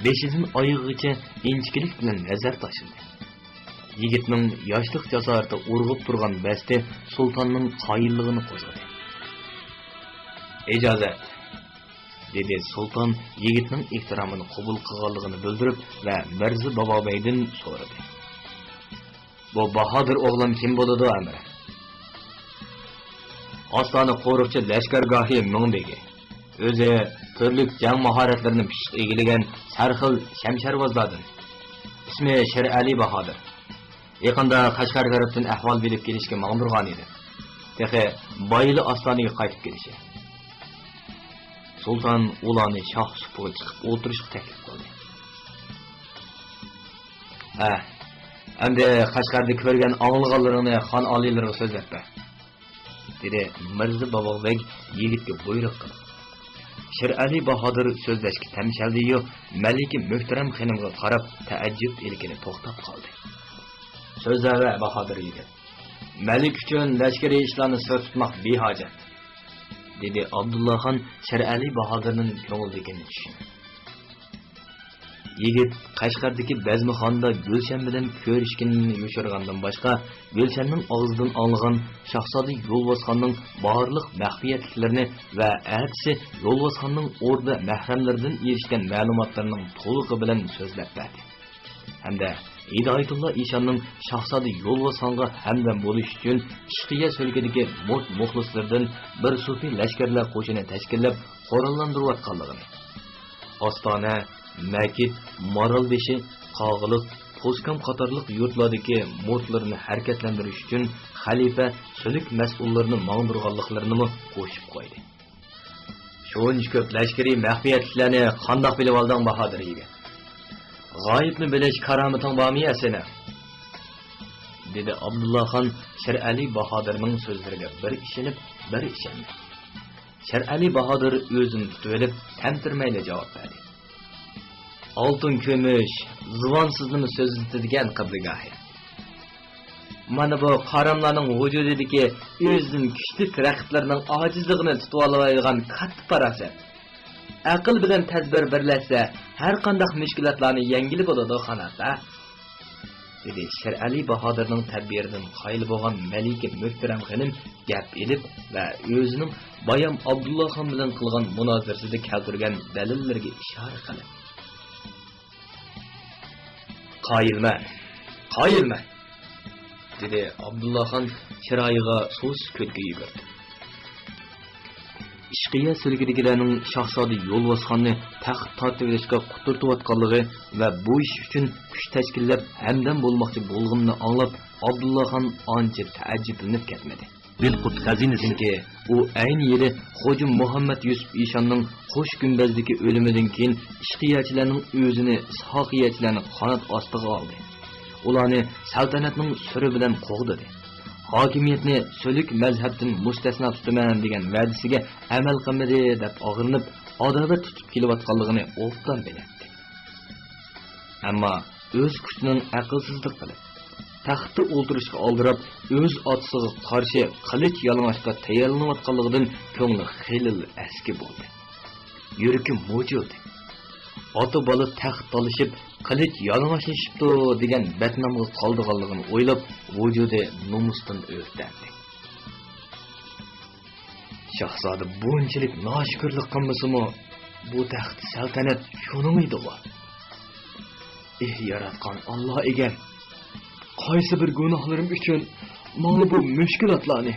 بېشىدىن ئايىغىغىچە ئىنچىكىلىك بىلەن نەزەر تاشلىدى. يىگىتنىڭ ياشلىق جاسارىتى ئۇرغۇپ تۇرغان ۋەستى سۇلتاننىڭ قايىللىقىنى قوزغىدى. ئىجازەت، دېدى سۇلتان يىگىتنىڭ ئېھتىرامىنى قوبۇل قىلغانلىقىنى بىلدۈرۈپ ۋە مىرزا بابابەگدىن سورىدى. بۇ باھادىر ئوغلان كىم بولىدۇ، ئەمىر؟ ئاستانە قورۇقچى لەشكەرگاھى مىڭبېگى. ئۆزى تۈرلۈك جەڭ ماھارەتلىرىنى پىششىق ئىگىلىگەن سەرخىل شەمشەرۋازلاردىن. ئىسمى شېرئەلى باھادىر. يېقىندا قەشقەر تەرەپتىن ئەھۋال بىلىپ كېلىشكە ماڭدۇرغان ئىدى. تېخى بايىلا ئاستانىگە قايتىپ كېلىشى. سۇلتان ئۇلارنى شاھ سۇپىغا چىقىپ ئولتۇرۇشقا تەكلىپ قىلدى. ھە، ئەمدى قەشقەردە كۆرگەن ئاڭلىغانلىرىڭنى خان ئالىيلىرىغا سۆزلەپ بەر، دېدى مىرزا باباغبەگ يىگىتكە بۇيرۇق قىلىپ. شېرئەلى باھادىر سۆزلەشكە تەمشەلدى-يۇ، مەلىكە مۆھتەرەم خېنىمغا قاراپ تەئەججۈپ ئىلكىنى توختاپ قالدى. سۆزلەۋە، باھادىر يىگىت. مەلىكە ئۈچۈن لەشكىرىي ئىشلارنى سىر تۇتماق بىھاجەت، دېدى ئابدۇللا خان شېرئەلى باھادىرنىڭ كۆڭلىدىكىنى چۈشىنىپ. يىگىت قەشقەردىكى بەزمىخانىدا گۈلشەن بىلەن كۆرۈشكىنىنى يوشۇرغاندىن باشقا، گۈلشەننىڭ ئاغزىدىن ئاڭلىغان شاھزادە يولۋاسخاننىڭ بارلىق مەخپىيەتلىكلىرىنى ۋە ئەتىسى يولۋاسخاننىڭ ئوردا مەھرەملىرىدىن ئېرىشكەن مەلۇماتلىرىنىڭ تولۇقى بىلەن سۆزلەپ بەردى. ھەمدە ھىدايەتۇللا ئىشاننىڭ شاھزادە يولۋاسخانغا ھەمدەم بولۇش ئۈچۈن ئىشقىيە سۆلكىدىكى مۇرت مۇخلىسلىرىدىن بىر سوپى لەشكەرلەر قوشۇنى تەشكىللەپ قوراللاندۇرۇۋاتقانلىقىنى، ئاستانە، مەكىت، مارالبېشى، قاغىلىق، توسكام قاتارلىق يۇرتلاردىكى مۇرتلىرىنى ھەرىكەتلەندۈرۈش ئۈچۈن خەلىپە سۈلۈك مەسئۇللىرىنى ماڭدۇرغانلىقلىرىنىمۇ قوشۇپ قويدى. شۇنچە كۆپ لەشكىرىي مەخپىيەتلىكلەرنى قانداق بىلىۋالدىڭ، باھادىر يىگىت؟ غايىبنى بىلىش كارامىتىڭ بارمۇ يا سېنىڭ؟ دېدى ئابدۇللا خان شىرئەلى باھادىرنىڭ سۆزلىرىگە بىر ئىشىنىپ، بىر ئىشەنمەي. شىرئەلى باھادىر ئۆزىنى تۇتۇۋېلىپ، تەمتىرىمەيلا جاۋاب بەردى. ئالتۇن كۈمۈش زۇۋانسىزنىمۇ سۆزلىتىدىكەن، قىبلىگاھى. مانا بۇ قاراملارنىڭ ۋۇجۇدىدىكى ئۆزىدىن كۈچلۈك رەقىبلىرىنىڭ ئاجىزلىقىنى تۇتۇۋالالايدىغان كاتتا پاراسەت. ئەقىل بىلەن تەدبىر بىرلەشسە، ھەرقانداق مۈشكۈلاتلارنى يەڭگىلى بولىدۇ، خاناتلا. دېدى شىرئەلى باھادىرنىڭ تەدبىرىدىن قايىل بولغان مەلىكە مۆھتەرەم خېنىم گەپ ئېلىپ ۋە ئۆزىنىڭ بايام ئابدۇللا خان بىلەن قىلغان مۇنازىرىسىدە كەلتۈرگەن دەلىللىرىگە ئىشارە قىلىپ. قايىلمەن، قايىلمەن، دېدى ئابدۇللا خان چىرايىغا سۇسىز كۈلكە يۈگۈرتۈپ. ئىشقىيە سۈلكىدىكىلەرنىڭ شاھزادە يولۋاسخاننى تەخت تارتىۋېلىشقا قۇترىتىۋاتقانلىقى ۋە بۇ ئىش ئۈچۈن كۈچ تەشكىللەپ ھەمدەم بولماقچى بولغىنىنى ئاڭلاپ، ئابدۇللا خان ئانچە تەئەججۈپلىنىپ كەتمىدى. بىلقۇت خەزىنىسى. چۈنكى ئۇ ئەينى يىلى خوجا مۇھەممەد يۈسۈپ ئىشاننىڭ قوش گۈمبەزدىكى ئۆلۈمىدىن كېيىن ئىشقىيەچىلەرنىڭ ئۆزىنى ساقىيەچىلەرنىڭ قانات ئاستىغا ئالدى. ئۇلارنى سەلتەنەتنىڭ سۈرى بىلەن قوغدىدى. ھاكىمىيەتنى سۈلۈك مەزھەپتىن مۇستەسنا تۇتىمەن دېگەن ۋەدىسىگە ئەمەل قىلمىدى دەپ ئاغرىنىپ، ئاداۋەت تۇتۇپ كېلىۋاتقانلىقىنى ئوبدان بىلەتتى. ئەمما ئۆز كۈچىنىڭ ئەقىلسىزلىق قىلىپ، تەختتە ئولتۇرۇشقا ئالدىراپ، ئۆز ئاتىسىغا قارشى قىلىچ يالىڭاچقا تەييارلىنىۋاتقانلىقىدىن كۆڭلى خېلىلا ئەسكى بولدى. يۈرىكى مۇجۇلدى. ئاتا-بالا تەخت تالىشىپ، قىلىچ يالىڭاچلىشىپتۇ دېگەن بەتنامغا قالىدىغانلىقىنى ئويلاپ، ۋۇجۇدى نومۇستىن ئۆرتەندى. شاھزادە بۇنچىلىك ناشۈكۈرلۈك قىلمىسىمۇ، بۇ تەخت سەلتەنەت شۇنىڭ ئىدىغۇ. ئېھ، ياراتقان ئاللا ئىگەم! قايسى بىر گۇناھلىرىم ئۈچۈن ماڭا بۇ مۈشكۈلاتلارنى،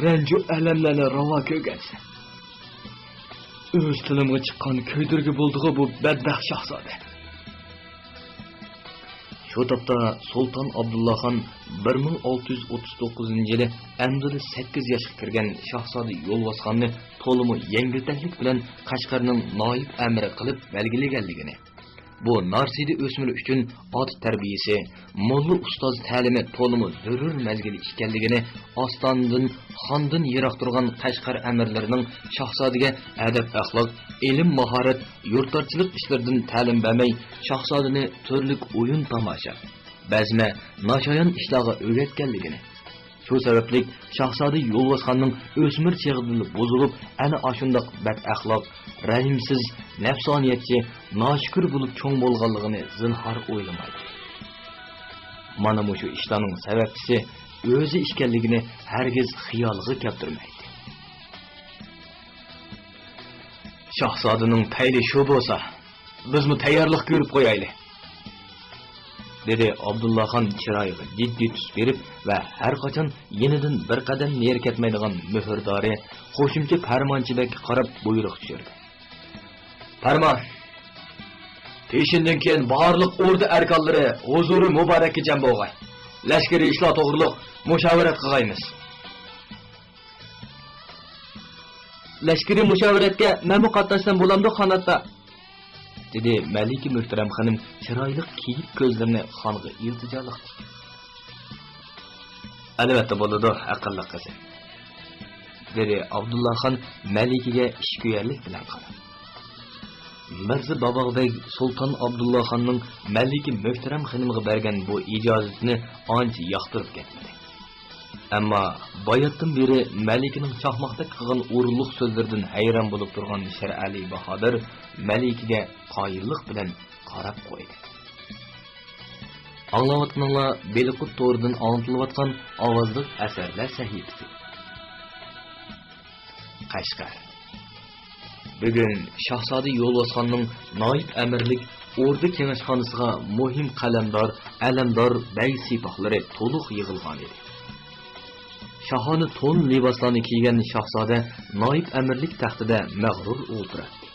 رەنجۇ ئەلەملەرنى راۋا كۆرگەنسەن. ئۆز تىلىمغا چىققان كۆيدۈرگە بولدىغۇ بۇ بەتبەخت شاھزادە. شۇ تاپتا سۇلتان ئابدۇللا خان بىر مىڭ ئالتە يۈز ئوتتۇز توققۇزىنچى يىلى ئەمدىلا سەككىز ياشقا كىرگەن شاھزادە يولۋاسخاننى تولىمۇ يەڭگىلتەكلىك بىلەن قەشقەرنىڭ نايىب ئەمىرى قىلىپ بەلگىلىگەنلىكىنى، بۇ نارسىدە ئۆسمۈر ئۈچۈن ئاتا تەربىيىسى، موللا ئۇستاز تەلىمى تولىمۇ زۆرۈر مەزگىل ئىكەنلىكىنى، ئاستانىدىن، خاندىن يىراق تۇرغان قەشقەر ئەمىرلىرىنىڭ شاھزادىگە ئەدەپ-ئەخلاق، ئىلىم-ماھارەت، يۇرتلارچىلىق ئىشلىرىدىن تەلىم بەرمەي، شاھزادىنى تۈرلۈك ئويۇن-تاماشا، بەزمە، ناشايان ئىشلارغا ئۆگەتكەنلىكىنى، شۇ سەۋەبلىك شاھزادە يولۋاسخاننىڭ ئۆسمۈر چېغىدىلا بۇزۇلۇپ، ئەنە ئاشۇنداق بەتئەخلاق، رەھىمسىز، نەپسانىيەتچى، ناشۈكۈر بولۇپ چوڭ بولغانلىقىنى زىنھار ئويلىمايتتى. مانا مۇشۇ ئىشلارنىڭ سەۋەبچىسى ئۆزى ئىكەنلىكىنى ھەرگىز خىيالىغا كەلتۈرمەيتتى. شاھزادىنىڭ پەيلى شۇ بولسا، بىزمۇ تەييارلىق كۆرۈپ قويايلى، دېدى ئابدۇللا خان چىرايىغا جىددىي تۈس بېرىپ ۋە ھەر قاچان يېنىدىن بىر قەدەم نېرى كەتمەيدىغان مۆھۈردارى، قوشۇمچە پەرمانچى بەگكە قاراپ بۇيرۇق چۈشۈردى. پەرمان! پېشىندىن كېيىن بارلىق ئوردا ئەركانلىرى ھۇزۇرى مۇبارەككە جەم بولغاي. لەشكىرىي ئىشلار توغرۇلۇق مۇشاۋىرەت قىلغايمىز. لەشكىرىي مۇشاۋىرەتكە مەنمۇ قاتناشسام بولامدۇ، خاناتتا؟ دېدى مەلىكە مۆھتەرەم خېنىم چىرايلىق كېيىك كۆزلىرىنى خانغا ئىلتىجالىق تىكىپ. ئەلۋەتتە بولىدۇ، ئەقىللىق قىزىم، دېدى ئابدۇللا خان مەلىكىگە ئىچكۆيەرلىك بىلەن قاراپ. مىرزا باباغ بەگ سۇلتان ئابدۇللا خاننىڭ مەلىكە مۆھتەرەم خېنىمغا بەرگەن بۇ ئىجازىتىنى ئانچە ياقتۇرۇپ كەتمىدى. ئەمما باياتتىن بېرى مەلىكىنىڭ چاقماقتەك قىلغان ئورۇنلۇق سۆزلىرىدىن ھەيران بولۇپ تۇرغان شىرئەلى باھادىر مەلىكىگە قايىللىق بىلەن قاراپ قويدى. ئاڭلاۋاتقىنىڭلار بېلىققۇت تورىدىن ئاڭلىتىلىۋاتقان ئاۋازلىق ئەسەرلەر سەھىپىسى. قەشقەر. بۈگۈن شاھزادە يولۋاسخاننىڭ نايىپ ئەمىرلىك ئوردا كېڭەشخانىسىغا مۇھىم قەلەمدار، ئەلەمدار بەگ سىپاھلىرى تولۇق يىغىلغانىدى. شاھانە تون لىباسلارنى كىيگەن شاھزادە نايىپ ئەمىرلىك تەختىدە مەغرۇر ئولتۇراتتى.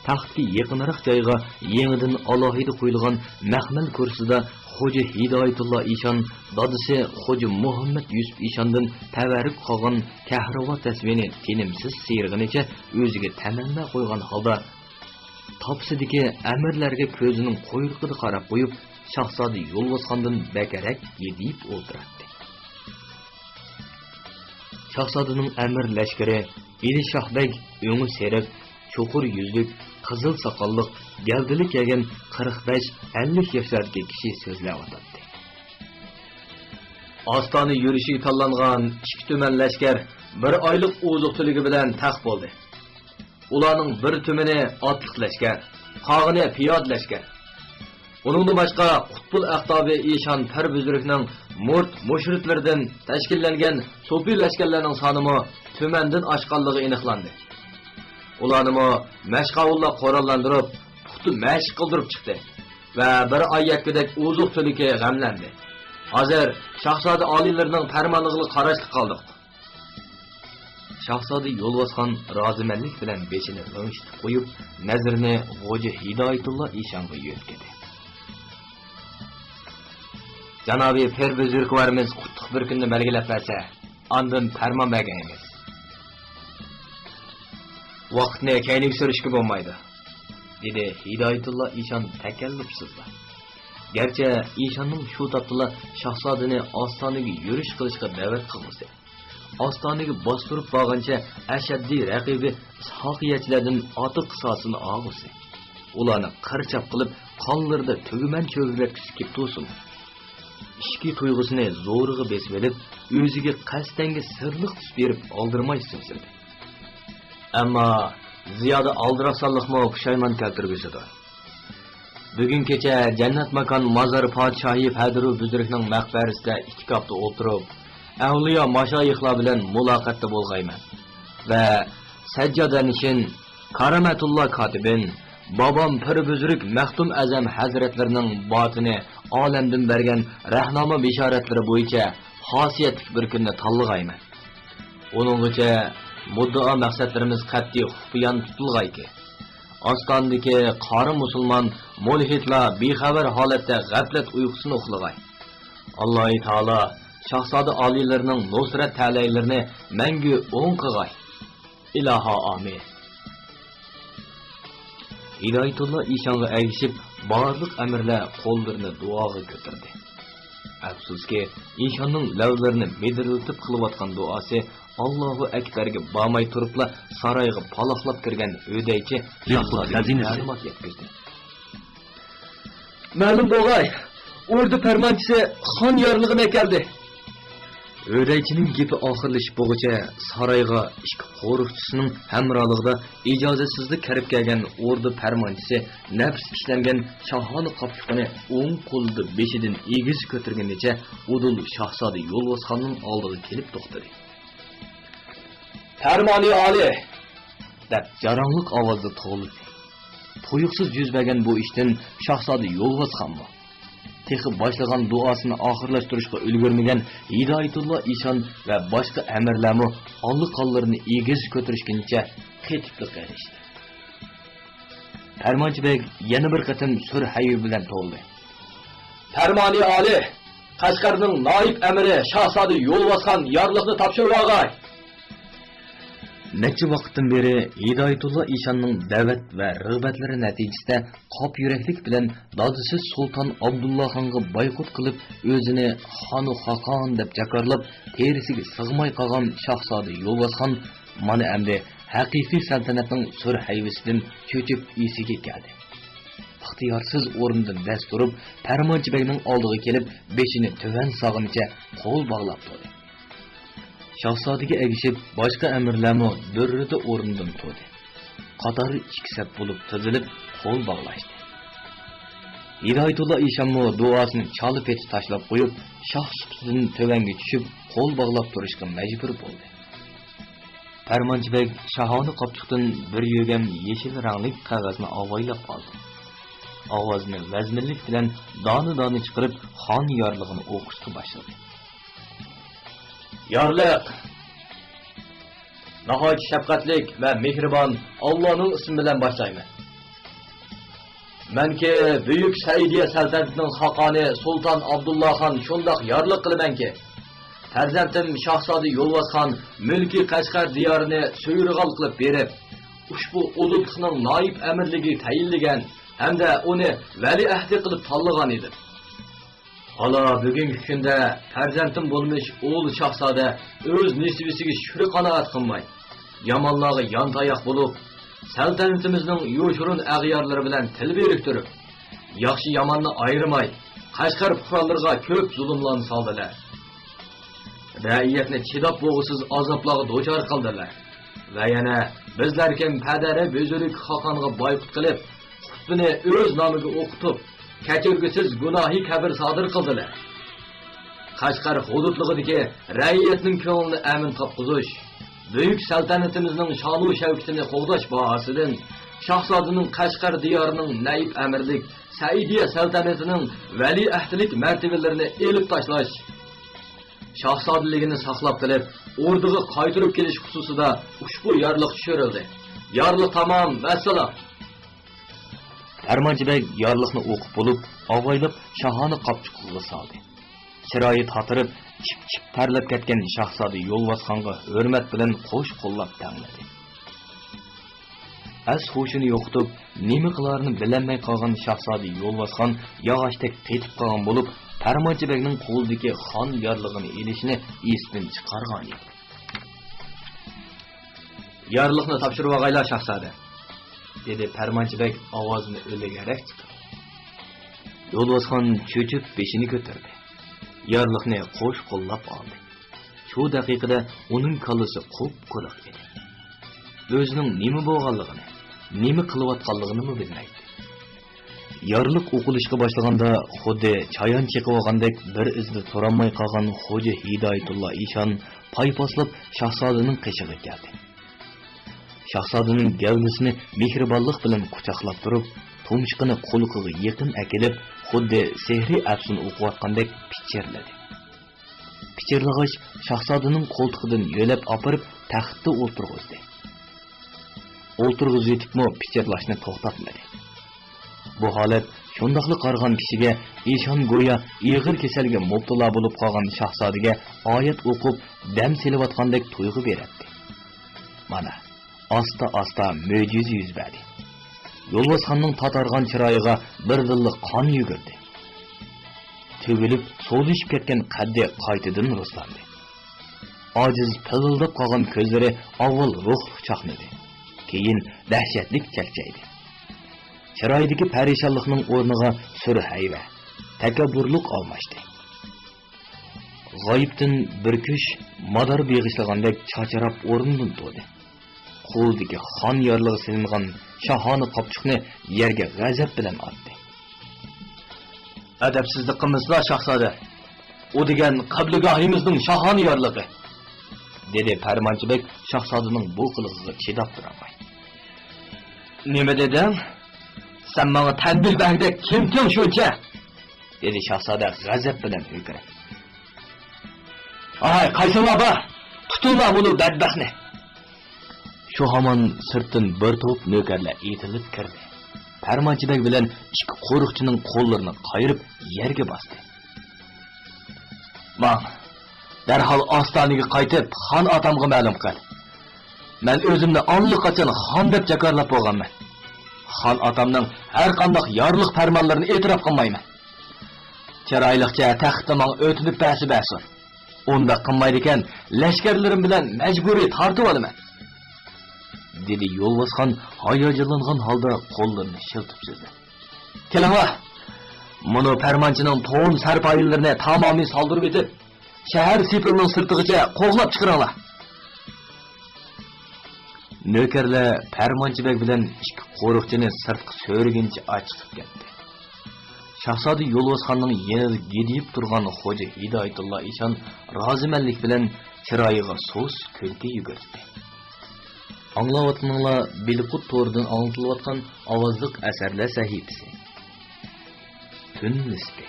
تەختكە يېقىنراق جايغا يېڭىدىن ئالاھىدە قويۇلغان مەخمەل كۇرسىدا خوجا ھىدايەتۇللا ئىشان دادىسى خوجا مۇھەممەد يۈسۈپ ئىشاندىن تەۋەررۈك قالغان كەھرىۋا تەسۋىنى تىنىمسىز سىيرىغىنىچە ئۆزىگە تەمەننا قويغان ھالدا تاپىسىدىكى ئەمىرلەرگە كۆزىنىڭ قۇيرۇقىدا قاراپ قويۇپ، شاھزادە يولۋاسخاندىن بەكرەك گىدىيىپ ئولتۇراتتى. شاھزادىنىڭ ئەمىر لەشكىرى ئىلى شاھ بەگ ئۆڭى سېرىق، چوقۇر يۈزلۈك، قىزىل ساقاللىق، گەۋدىلىك كەلگەن قىرىق بەش، ئەللىك ياشلاردىكى كىشى سۆزلەۋاتاتتى. ئاستانە يۈرۈشىگە تاللانغان ئىككى تۈمەن لەشكەر بىر ئايلىق ئوزۇق-تۈلۈكى بىلەن تەخت بولدى. ئۇلارنىڭ بىر تۈمىنى ئاتلىق لەشكەر، قالغىنى پىيادە لەشكەر. ئۇنىڭدىن باشقا، قۇتبۇل ئەقتابى ئىشان پىر بۈزرۈكنىڭ مۇرت مۇشرىتلىرىدىن تەشكىللەنگەن سوپى لەشكەرلەرنىڭ سانىمۇ تۈمەندىن ئاشقانلىقى ئېنىقلاندى. ئۇلارنىمۇ مەشقاۋۇللار قوراللاندۇرۇپ، پۇختا مەشىق قىلدۇرۇپ چىقتى ۋە بىر ئاي يەتكۈدەك ئوزۇق-تۈلۈكى غەملەندى. ھازىر شاھزادە ئالىيلىرىنىڭ پەرمانىغىلا قاراشلىق قالدۇق. شاھزادە يولۋاسخان رازىمەنلىك بىلەن بېشىنى لىڭشىتىپ قويۇپ، نەزىرىنى غوجا ھىدايەتۇللا ئىشانغا يۆتكىدى. جانابىي پىر بۈزرۈكۋارىمىز قۇتلۇق بىر كۈننى بەلگىلەپ بەرسە، ئاندىن پەرمان بەرگەن ئىدىمىز. ۋاقىتنى كەينىگە سۈرۈشكە بولمايدۇ، دېدى ھىدايەتۇللا ئىشان تەكەللۇپسىزلا. گەرچە ئىشاننىڭ شۇ تاپتىلا شاھزادىنى ئاستانىگە يۈرۈش قىلىشقا دەۋەت قىلغۇسى، ئاستانىگە باستۇرۇپ بارغانچە ئەشەددىي رەقىبى ئىسھاقىيەچىلەردىن ئاتا قىساسىنى ئالغۇسى، ئۇلارنى قىرچاپ قىلىپ، قانلىرىدا تۈگىمەن چۆگىلەتكۈسى كېلىپ تۇرسىمۇ، ئىچكى تۇيغۇسىنى زورىغا بېسىۋېلىپ، ئۆزىگە قەستەنگە سىرلىق تۈس بېرىپ ئالدىرىماي سۆزلىدى. ئەمما زىيادە ئالدىراقسانلىقمۇ پۇشايمان كەلتۈرگۈزىدۇ. بۈگۈن كېچە جەننەت ماكان مازار پادىشاھى پەدىرۇ بۈزرۈكنىڭ مەقبەرىسىدە ئېتىكاپتا ئولتۇرۇپ، ئەۋلىيا ماشايىخلار بىلەن مۇلاقاتتا بولغايمەن ۋە سەججادەنىشىن، كارامەتۇللا كاتىبىن، بابام پىر بۈزرۈك مەختۇم ئەزەم ھەزرەتلىرىنىڭ باتىنى ئالەمدىن بەرگەن رەھناما بېشارەتلىرى بويىچە خاسىيەتلىك بىر كۈننى تاللىغايمەن. ئۇنىڭغىچە مۇددىئا مەقسەتلىرىمىز قەتئىي خۇپىيان تۇتۇلغايكى، ئاستانىدىكى قارا مۇسۇلمان مۇلھىدلار بىخەۋەر ھالەتتە غەپلەت ئۇيقۇسىنى ئۇخلىغاي. ئاللاھى تائالا شاھزادە ئالىيلىرىنىڭ نۇسرەت تەلەيلىرىنى مەڭگۈ ئوڭ قىغاي. ئىلاھا ئامىن. ھىدايەتۇللا ئىشانغا ئەگىشىپ، بارلىق ئەمىرلەر قوللىرىنى دۇئاغا كۆتۈردى. ئەپسۇسكى، ئىشاننىڭ لەۋلىرىنى مىدىرلىتىپ قىلىۋاتقان دۇئاسى ئاللاھۇ ئەكبەرگە بارماي تۇرۇپلا سارايغا پالاقلاپ كىرگەن ئۆدەيچى شاھزادىگە مەلۇمات يەتكۈزدى. مەلۇم بولغاي، ئوردا پەرمانچىسى خان يارلىغىنى ئەكەلدى. ئۆدەيچىنىڭ گېپى ئاخىرلىشىپ بولغۇچە سارايغا ئىككى قورۇقچىسىنىڭ ھەمراھلىقىدا ئىجازەتسىزلا كىرىپ كەلگەن ئوردا پەرمانچىسى نەپىس ئىشلەنگەن شاھانە قاپچۇقىنى ئوڭ قولىدا بېشىدىن ئېگىز كۆتۈرگىنىچە ئۇدۇل شاھزادە يولۋاسخاننىڭ ئالدىغا كېلىپ توختىدى. پەرمانى ئالىي! دەپ جاراڭلىق ئاۋازدا توۋلىدى. تۇيۇقسىز يۈز بەرگەن بۇ ئىشتىن شاھزادە يولۋاسخانمۇ، تېخى باشلىغان دۇئاسىنى ئاخىرلاشتۇرۇشقا ئۈلگۈرمىگەن ھىدايەتۇللا ئىشان ۋە باشقا ئەمىرلەرمۇ ئاللىقانلىرىنى ئېگىز كۆتۈرۈشكىنىچە قېتىپلا قېرىشتى. پەرمانچى بەگ يەنە بىر قېتىم سۈر ھەيۋە بىلەن توۋلىدى. پەرمانى ئالىي، قەشقەرنىڭ نايىپ ئەمىرى شاھزادە يولۋاسخان يارلىقنى تاپشۇرۇۋالغاي! نەچچە ۋاقىتتىن بېرى ھىدايەتۇللا ئىشاننىڭ دەۋەت ۋە رىغبەتلىرى نەتىجىسىدە قاپ يۈرەكلىك بىلەن دادىسى سۇلتان ئابدۇللاخانغا بايقۇت قىلىپ، ئۆزىنى خانۇ خاقان دەپ جاكارلاپ، تېرىسىگە سىغماي قالغان شاھزادە يولۋاسخان مانا ئەمدى ھەقىقىي سەلتەنەتنىڭ سۈر ھەيۋىسىدىن چۆچۈپ ئېسىگە كەلدى. ئىختىيارسىز ئورنىدىن دەس تۇرۇپ، پەرمانچى بەگنىڭ ئالدىغا كېلىپ، بېشىنى تۆۋەن ساغىنىچە قول باغلاپ تۇردى. شاھزادىگە ئەگىشىپ، باشقا ئەمىرلەرمۇ دۈررىدە ئورنىدىن تۇردى. قاتار ئىككى سەپ بولۇپ تىزىلىپ، قول باغلاشتى. ھىدايەتۇللا ئىشانمۇ دۇئاسىنى چالا پېتى تاشلاپ قويۇپ، شاھ سۇپىسىدىن تۆۋەنگە چۈشۈپ، قول باغلاپ تۇرۇشقا مەجبۇر بولدى. پەرمانچى بەگ شاھانە قاپچۇقتىن بىر يۆگەم يېشىل رەڭلىك قەغەزنى ئاۋايلاپ ئالدى. ئاۋازىنى ۋەزمىنلىك بىلەن دانە-دانە چىقىرىپ، خان يارلىقىنى ئوقۇشقا باشلىدى. يارلىق! ناھايىتى شەپقەتلىك ۋە مېھرىبان ئاللانىڭ ئىسمى بىلەن باشلايمەن. مەنكى بۈيۈك سەئىدىيە سەلتەنىتىنىڭ خاقانى سۇلتان ئابدۇللاخان شۇنداق يارلىق قىلىمەنكى، پەرزەنتىم شاھزادە يولۋاسخان مۈلكى قەشقەر دىيارىنى سۈرغال قىلىپ بېرىپ، ئۇشبۇ ئۇدۇدلۇقنىڭ نائىب ئەمىرلىكىگە تەيىنلىگەن ھەمدە ئۇنى ۋەلىئەھدى قىلىپ تاللىغان ئىدىم. ھالا بۈگۈنكى كۈندە پەرزەنتىم بولمىش ئۇل شاھزادە ئۆز نېسىۋىسىگە شۈكرى قانائەت قىلماي، يامانلارغا يانتاياق بولۇپ، سەلتەنىتىمىزنىڭ يوشۇرۇن ئەغيارلىرى بىلەن تىل بىرىكتۈرۈپ، ياخشى-ياماننى ئايرىماي، قەشقەر پۇقرالىرىغا كۆپ زۇلۇملارنى سالدىلە. رەئىيەتنى چىداپ بولغۇسىز ئازابلارغا دۇچار قىلدىلە. ۋە يەنە بىزلەركىن پەدەرى بۈزرۈك خاقانغا بايقۇت قىلىپ، خۇتبىنى ئۆز نامىغا ئوقۇتۇپ، كەچۈرگۈسىز گۇناھى كەبىر سادىر قىلدىلە. قەشقەر ھۇدۇدلۇقىدىكى رەئىيەتنىڭ كۆڭلىنى ئەمىن تاپقۇزۇش، بۈيۈك سەلتەنىتىمىزنىڭ شانۇ شەۋكىتىنى قوغداش باھاسىدىن شاھزادىنىڭ قەشقەر دىيارىنىڭ نەيىب ئەمىرلىك سەئىدىيە سەلتەنىتىنىڭ ۋەلىئەھدىلىك مەرتىۋىلىرىنى ئېلىپ تاشلاش، شاھزادىلىكىنى ساقلاپ قېلىپ، ئوردىغا قايتۇرۇپ كېلىش خۇسۇسىدا ئۇشبۇ يارلىق چۈشۈرۈلدى. يارلىق تامام، ۋەسسالام! پەرمانچى بەگ يارلىقنى ئوقۇپ بولۇپ، ئاۋايلاپ شاھانە قاپچۇقىغا سالدى. چىرايى تاتىرىپ، چىپ-چىپ تەرلەپ كەتكەن شاھزادە يولۋاسخانغا ھۆرمەت بىلەن قوش قوللاپ تەڭلىدى. ئەس-ھوشىنى يوقىتىپ، نېمە قىلارىنى بىلەلمەي قالغان شاھزادە يولۋاسخان ياغاچتەك قېتىپ قالغان بولۇپ، پەرمانچى بەگنىڭ قولىدىكى خان يارلىقىنى ئېلىشنى ئېسىدىن چىقارغانىدى. يارلىقنى تاپشۇرۇۋاغايلا، شاھزادە، دېدى پەرمانچى بەگ ئاۋازىنى ئۆلۈگەرەك چىقىرىپ. يولۋاسخان چۆچۈپ بېشىنى كۆتۈردى. يارلىقنى قوش قوللاپ ئالدى. شۇ دەقىقىدە ئۇنىڭ كاللىسى قۇپقۇرۇق ئىدى. ئۆزىنىڭ نېمە بولغانلىقىنى، نېمە قىلىۋاتقانلىقىنىمۇ بىلمەيتتى. يارلىق ئوقۇلۇشقا باشلىغاندا، خۇددى چايان چېقىۋالغاندەك بىر ئىزدا تۇرالماي قالغان خوجا ھىدايەتۇللا ئىشان پايپاسلاپ شاھزادىنىڭ قېشىغا كەلدى. شاھزادىنىڭ گەۋدىسىنى مېھرىبانلىق بىلەن قۇچاقلاپ تۇرۇپ، تۇمشۇقىنى قۇلىقىغا يېقىن ئەكېلىپ، خۇددى سېھرىي ئەپسۇن ئوقۇۋاتقاندەك پىچىرلىدى. پىچىرلىغاچ، شاھزادىنىڭ قولتۇقىدىن يۆلەپ ئاپىرىپ، تەختتە ئولتۇرغۇزدى. ئولتۇرغۇزۇۋېتىپمۇ پىچىرلاشنى توختاتمىدى. بۇ ھالەت شۇنداقلا قارىغان كىشىگە ئىشان گويا ئېغىر كېسەلگە مۇپتىلا بولۇپ قالغان شاھزادىگە ئايەت ئوقۇپ، دەم سېلىۋاتقاندەك تۇيغۇ بېرەتتى. مانا، ئاستا-ئاستا مۆجىزە يۈز بەردى. يولۋاسخاننىڭ تاتارغان چىرايىغا بىردىنلا قان يۈگۈردى. تۈگۈلۈپ، سولىشىپ كەتكەن قەددى قايتىدىن رۇسلاندى. ئاجىز پىلىلداپ قالغان كۆزلىرى ئاۋۋال روھلۇق چاقنىدى، كېيىن دەھشەتلىك چەكچەيدى. چىرايىدىكى پەرىشانلىقنىڭ ئورنىغا سۈر ھەيۋە، تەكەببۇرلۇق ئالماشتى. غايىبتىن بىر كۈچ مادار بېغىشلىغاندەك چاچراپ ئورنىدىن تۇردى. قولىدىكى خان يارلىقى سېلىنغان شاھانە قاپچۇقنى يەرگە غەزەپ بىلەن ئاتتى. ئەدەپسىزلىك قىلمىسىلا، شاھزادە! ئۇ دېگەن قەبلىگاھىمىزنىڭ شاھانە يارلىقى، دېدى پەرمانچى بەگ شاھزادىنىڭ بۇ قىلىقىغا چىداپ تۇرالماي. نېمە دېدىڭ؟ سەن ماڭا تەنبىھ بەرگۈدەك كىمكەن شۇنچە؟ دېدى شاھزادە غەزەپ بىلەن ھۆركىرەپ. ئاي، قايسىڭلار بار؟ تۇتۇڭلار مۇنۇ بەتبەختنى! شۇ ھامان سىرتتىن بىر توپ نۆكەرلەر ئېتىلىپ كىردى. پەرمانچى بەگ بىلەن ئىككى قورۇقچىنىڭ قوللىرىنى قايرىپ يەرگە باستى. ماڭ، دەرھال ئاستانىگە قايتىپ، خان ئاتامغا مەلۇم قىل. مەن ئۆزۈمنى ئاللىقاچان خان دەپ جاكارلاپ بولغانمەن. خان ئاتامنىڭ ھەر قانداق يارلىق پەرمانلىرىنى ئېتىراپ قىلمايمەن. چىرايلىقچە تەختتە ماڭا ئۆتۈنۈپ بەرسە بەرسۇن. ئۇنداق قىلمايدىكەن، لەشكەرلىرىم بىلەن مەجبۇرىي تارتىۋالىمەن، دېدى يولۋاسخان ھاياجانلانغان ھالدا قوللىرىنى شىلتىپ سۆزلەپ. كېلىڭلار! مۇنۇ پەرمانچىنىڭ تون سەرپايىلىرىنى تامامى سالدۇرۇۋېتىپ، شەھەر سېپىلىنىڭ سىرتىغىچە قوغلاپ چىقىرىڭلار! نۆكەرلەر پەرمانچى بەگ بىلەن ئىككى قورۇقچىنى سىرتقا سۆرىگىنىچە ئاچىقىپ كەتتى. شاھزادە يولۋاسخاننىڭ يېنىدا گىدىيىپ تۇرغان خوجا ھىدايەتۇللا ئىشان رازىمەنلىك بىلەن چىرايىغا سۇس كۈلكە يۈگۈرتتى. ئاڭلاۋاتقىنىڭلار بىلقۇت تورىدىن ئاڭلىتىلىۋاتقان ئاۋازلىق ئەسەرلەر سەھىپىسى. تۈن نىسپى.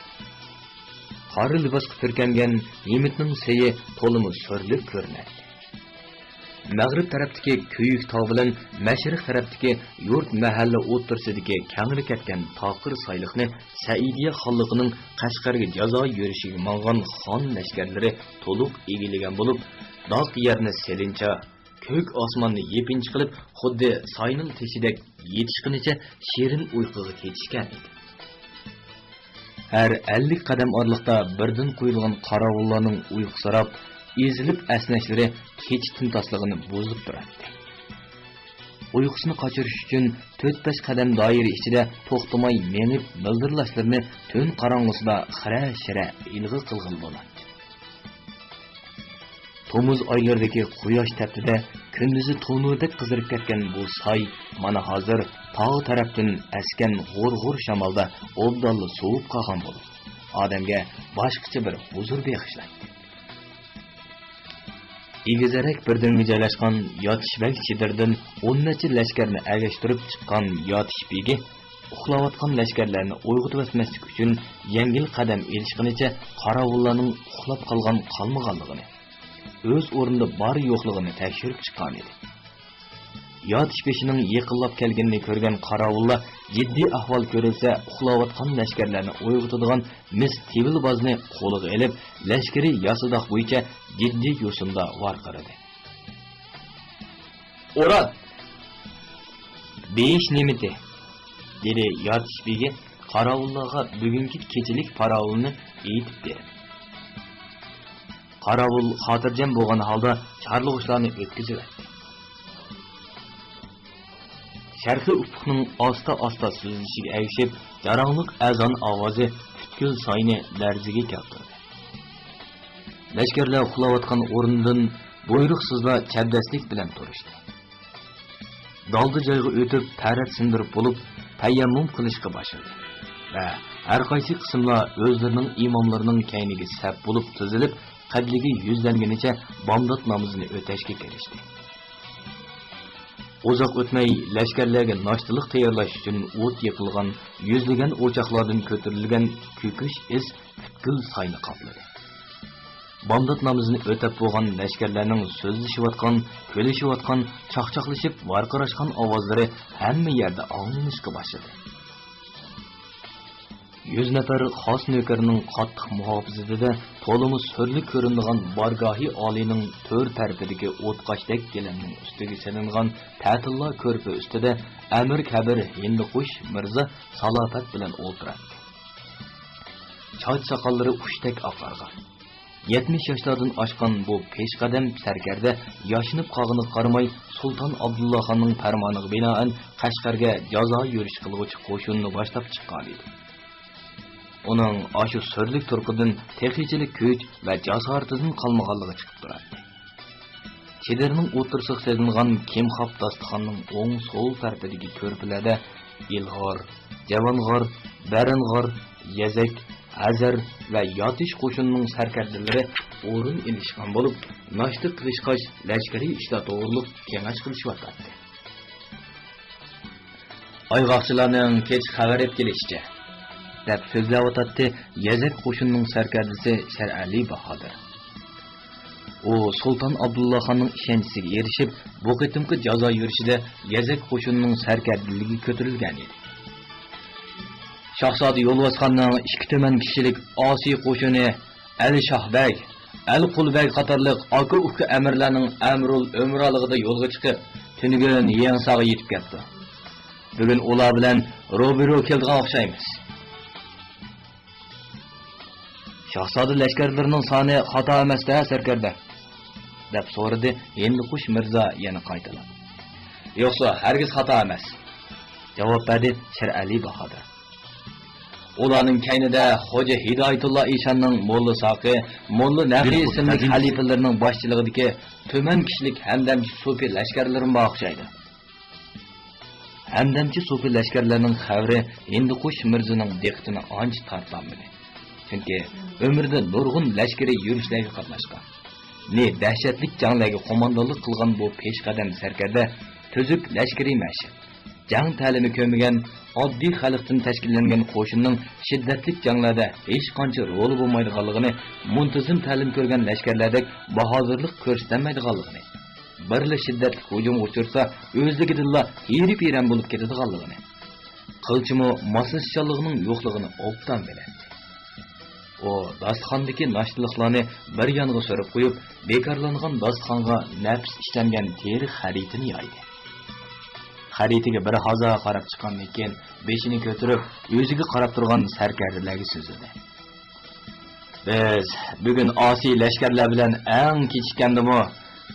قارا لىباسقا پۈركەنگەن ھىمىتنىڭ سېيى تولىمۇ سۈرلۈك كۆرۈنەتتى. مەغرىب تەرەپتىكى كۆيۈك تاغ بىلەن مەشرىق تەرەپتىكى يۇرت مەھەللە ئوتتۇرىسىدىكى كەڭرى كەتكەن تاقىر سايلىقنى سەئىدىيە خانلىقىنىڭ قەشقەرگە جازا يۈرۈشىگە ماڭغان خان لەشكەرلىرى تولۇق ئىگىلىگەن بولۇپ، داق يەرنى سېلىنچا، كۆك ئاسماننى يېپىنچا قىلىپ، خۇددى ساينىڭ تېشىدەك يېتىشقىنىچە شېرىن ئۇيقۇغا كېتىشكەن ئىدى. ھەر ئەللىك قەدەم ئارىلىقتا بىردىن قويۇلغان قاراۋۇللارنىڭ ئۇيقۇسىراپ، ئېزىلىپ ئەسنەشلىرى كېچە تىمتاسلىقىنى بۇزۇپ تۇراتتى. ئۇيقۇسىنى قاچۇرۇش ئۈچۈن تۆت-بەش قەدەم دائىرە ئىچىدە توختىماي مېڭىپ، مىلدىرلاشلىرىنى تۈن قاراڭغۇسىدا خىرە-شىرە ئىلغا قىلغىلى بولاتتى. تومۇز ئايلىرىدىكى قۇياش تەپتىدە كۈندۈزى تونۇردەك قىزىرىپ كەتكەن بۇ ساي مانا ھازىر تاغ تەرەپتىن ئەسكەن غۇر-غۇر شامالدا ئوبدانلا سوۋۇپ قالغان بولۇپ، ئادەمگە باشقىچە بىر ھۇزۇر بېغىشلايتتى. ئېگىزرەك بىر دۆڭگە جايلاشقان ياتىش بەگ چېدىرىدىن ئون نەچچە لەشكەرنى ئەگەشتۈرۈپ چىققان ياتىش بېگى ئۇخلاۋاتقان لەشكەرلەرنى ئويغىتىۋەتمەسلىك ئۈچۈن يەڭگىل قەدەم ئېلىشقىنىچە قاراۋۇللارنىڭ ئۇخلاپ قالغان-قالمىغانلىقىنى، ئۆز ئورنىدا بار-يوقلۇقىنى تەكشۈرۈپ چىققانىدى. ياتىش بېشىنىڭ يېقىنلاپ كەلگىنىنى كۆرگەن قاراۋۇللار جىددىي ئەھۋال كۆرۈلسە ئۇخلاۋاتقان لەشكەرلەرنى ئويغىتىدىغان مىس تىۋىل بازنى قولىغا ئېلىپ، لەشكىرىي ياسىداق بويىچە جىددىي يوسۇندا ۋارقىرىدى. ئوران! بېيىش نېمىتى؟ دېدى ياتىش بېگى قاراۋۇللارغا بۈگۈنكى كېچىلىك پاراۋۇلنى ئېيتىپ بېرىپ. قاراۋۇل خاتىرجەم بولغان ھالدا چارلىغۇچلارنى ئۆتكۈزۈۋەتتى. شەرقىي ئۇپۇقنىڭ ئاستا-ئاستا سۈزۈلۈشىگە ئەگىشىپ، جاراڭلىق ئەزان ئاۋازى پۈتكۈل ساينى لەرزىگە كەلتۈردى. لەشكەرلەر ئۇخلاۋاتقان ئورنىدىن بۇيرۇقسىزلا چەبدەسلىك بىلەن تۇرۇشتى. دالدا جايغا ئۆتۈپ، تەرەت سىندۇرۇپ بولۇپ، تەيەممۇم قىلىشقا باشلىدى ۋە ھەرقايسى قىسىملار ئۆزلىرىنىڭ ئىماملىرىنىڭ كەينىگە سەپ بولۇپ تىزىلىپ، قىبلىگە يۈزلەنگىنىچە بامدات نامىزىنى ئۆتەشكە كىرىشتى. ئۇزاق ئۆتمەي، لەشكەرلەرگە ناشتىلىق تەييارلاش ئۈچۈن ئوت يېقىلغان يۈزلىگەن ئوچاقلاردىن كۆتۈرۈلگەن كۆكۈش ئىس پۈتكۈل ساينى قاپلىدى. بامدات نامىزىنى ئۆتەپ بولغان لەشكەرلەرنىڭ سۆزلىشىۋاتقان، كۈلۈشۈۋاتقان، چاقچاقلىشىپ ۋارقىراشقان ئاۋازلىرى ھەممە يەردە ئاڭلىنىشقا باشلىدى. يۈز نەپەر خاس نۆكەرنىڭ قاتتىق مۇھاپىزىتىدە تولىمۇ سۈرلۈك كۆرۈنىدىغان بارگاھى ئالىينىڭ تۆر تەرىپىدىكى ئوتقاشتەك گىلەمنىڭ ئۈستىگە سېلىنغان تەتىللا كۆرپە ئۈستىدە ئەمىر كەبىر ھىندىقۇش مىرزا سالاپەت بىلەن ئولتۇراتتى. چاچ-ساقاللىرى ئۇچتەك ئاقارغان، يەتمىش ياشلاردىن ئاشقان بۇ پېشقەدەم سەركەردە ياشىنىپ قالغىنىغا قارىماي، سۇلتان ئابدۇللا خاننىڭ پەرمانىغا بىنائەن قەشقەرگە جازا يۈرۈش قىلغۇچى قوشۇننى باشلاپ چىققانىدى. ئۇنىڭ ئاشۇ سۈرلۈك تۇرقىدىن تېخىچىلىك كۈچ ۋە جاسارىتىدىن قالمىغانلىقى چىقىپ تۇراتتى. چېدىرنىڭ ئوتتۇرىسىغا سېلىنغان كىمخاپ داستىخاننىڭ ئوڭ سول تەرىپىدىكى كۆرپىلەردە ئىلغار، جاۋانغار، بەرەنغار، يەزەك، ھەزەر ۋە ياتىش قوشۇنىنىڭ سەركەردىلىرى ئورۇن ئېلىشقان بولۇپ، ناشتا قىلىشقاچ لەشكىرىي ئىشلار توغرۇلۇق كېڭەش قىلىشىۋاتاتتى. ئايغاقچىلارنىڭ كېچە خەۋەر ئېلىپ كېلىشىچە، دەپ سۆزلەۋاتاتتى يەزەك قوشۇنىنىڭ سەركەردىسى شەرئەلى باھادىر. ئۇ سۇلتان ئابدۇللا خاننىڭ ئىشەنچىسىگە ئېرىشىپ، بۇ قېتىمقى جازا يۈرۈشىدە يەزەك قوشۇنىنىڭ سەركەردىلىكىگە كۆتۈرۈلگەن ئىدى. شاھزادە يولۋاسخاننىڭ ئىككى تۈمەن كىشىلىك ئاسىي قوشۇنى ئەلى شاھ بەگ، ئەلى قۇل بەگ قاتارلىق ئاكا-ئۇكا ئەمىرلەرنىڭ ئەمرۇل ئۆمرالىقىدا يولغا چىقىپ، تۈنۈگۈن يېڭىساغا يېتىپ كەپتۇ. بۈگۈن ئۇلار بىلەن روبىرو كېلىدىغان ئوخشايمىز. شاھزادە لەشكەرلىرىنىڭ سانى خاتا ئەمەس-دە، سەركەردە؟ دەپ سورىدى ھىندىقۇش مىرزا يەنە قايتىلاپ. يوقسۇ، ھەرگىز خاتا ئەمەس، جاۋاب بەردى شىرئەلى باھادىر. ئۇلارنىڭ كەينىدە خوجا ھىدايىتۇللا ئىشاننىڭ موللا ساقى، موللا نەقى ئىسىملىك خەلىپىلىرىنىڭ باشچىلىقىدىكى تۈمەن كىشىلىك ھەمدەمچى سوپى لەشكەرلىرىمۇ بار ئوخشايدۇ. ھەمدەمچى سوپى لەشكەرلەرنىڭ خەۋىرى ھىندىقۇش مىرزىنىڭ دىققىتىنى ئانچە تارتالمىدى. چۈنكى ئۆمرىدە نۇرغۇن لەشكىرىي يۈرۈشلەرگە قاتناشقان، نى دەھشەتلىك جەڭلەرگە قوماندانلىق قىلغان بۇ پېشقەدەم سەركەردە تۈزۈك لەشكىرىي مەشىق، جەڭ تەلىمى كۆرمىگەن ئاددىي خەلقتىن تەشكىللەنگەن قوشۇننىڭ شىددەتلىك جەڭلەردە ھېچقانچە رولى بولمايدىغانلىقىنى، مۇنتىزىم تەلىم كۆرگەن لەشكەرلەردەك باھادىرلىق كۆرسىتەلمەيدىغانلىقىنى، بىرلا شىددەتلىك ھۇجۇمغا ئۇچرىسا، ئۆزلۈكىدىنلا ھېرىپ-ھەيران بولۇپ كېتىدىغانلىقىنى، قىلچىمۇ ماسلىشىشچانلىقىنىڭ يوقلۇقىنى ئوبدان بىلەتتى. ئۇ داستىخاندىكى ناشتىلىقلارنى بىر يانغا سۈرۈپ قويۇپ، بىكارلانغان داستىخانغا نەپىس ئىشلەنگەن تېرە خەرىتىنى يايدى. خەرىتىگە بىر ھازا قاراپ چىققاندىن كېيىن، بېشىنى كۆتۈرۈپ، ئۆزىگە قاراپ تۇرغان سەركەردىلەرگە سۆزلىدى. بىز بۈگۈن ئاسىي لەشكەرلەر بىلەن ئەڭ كېچىككەندىمۇ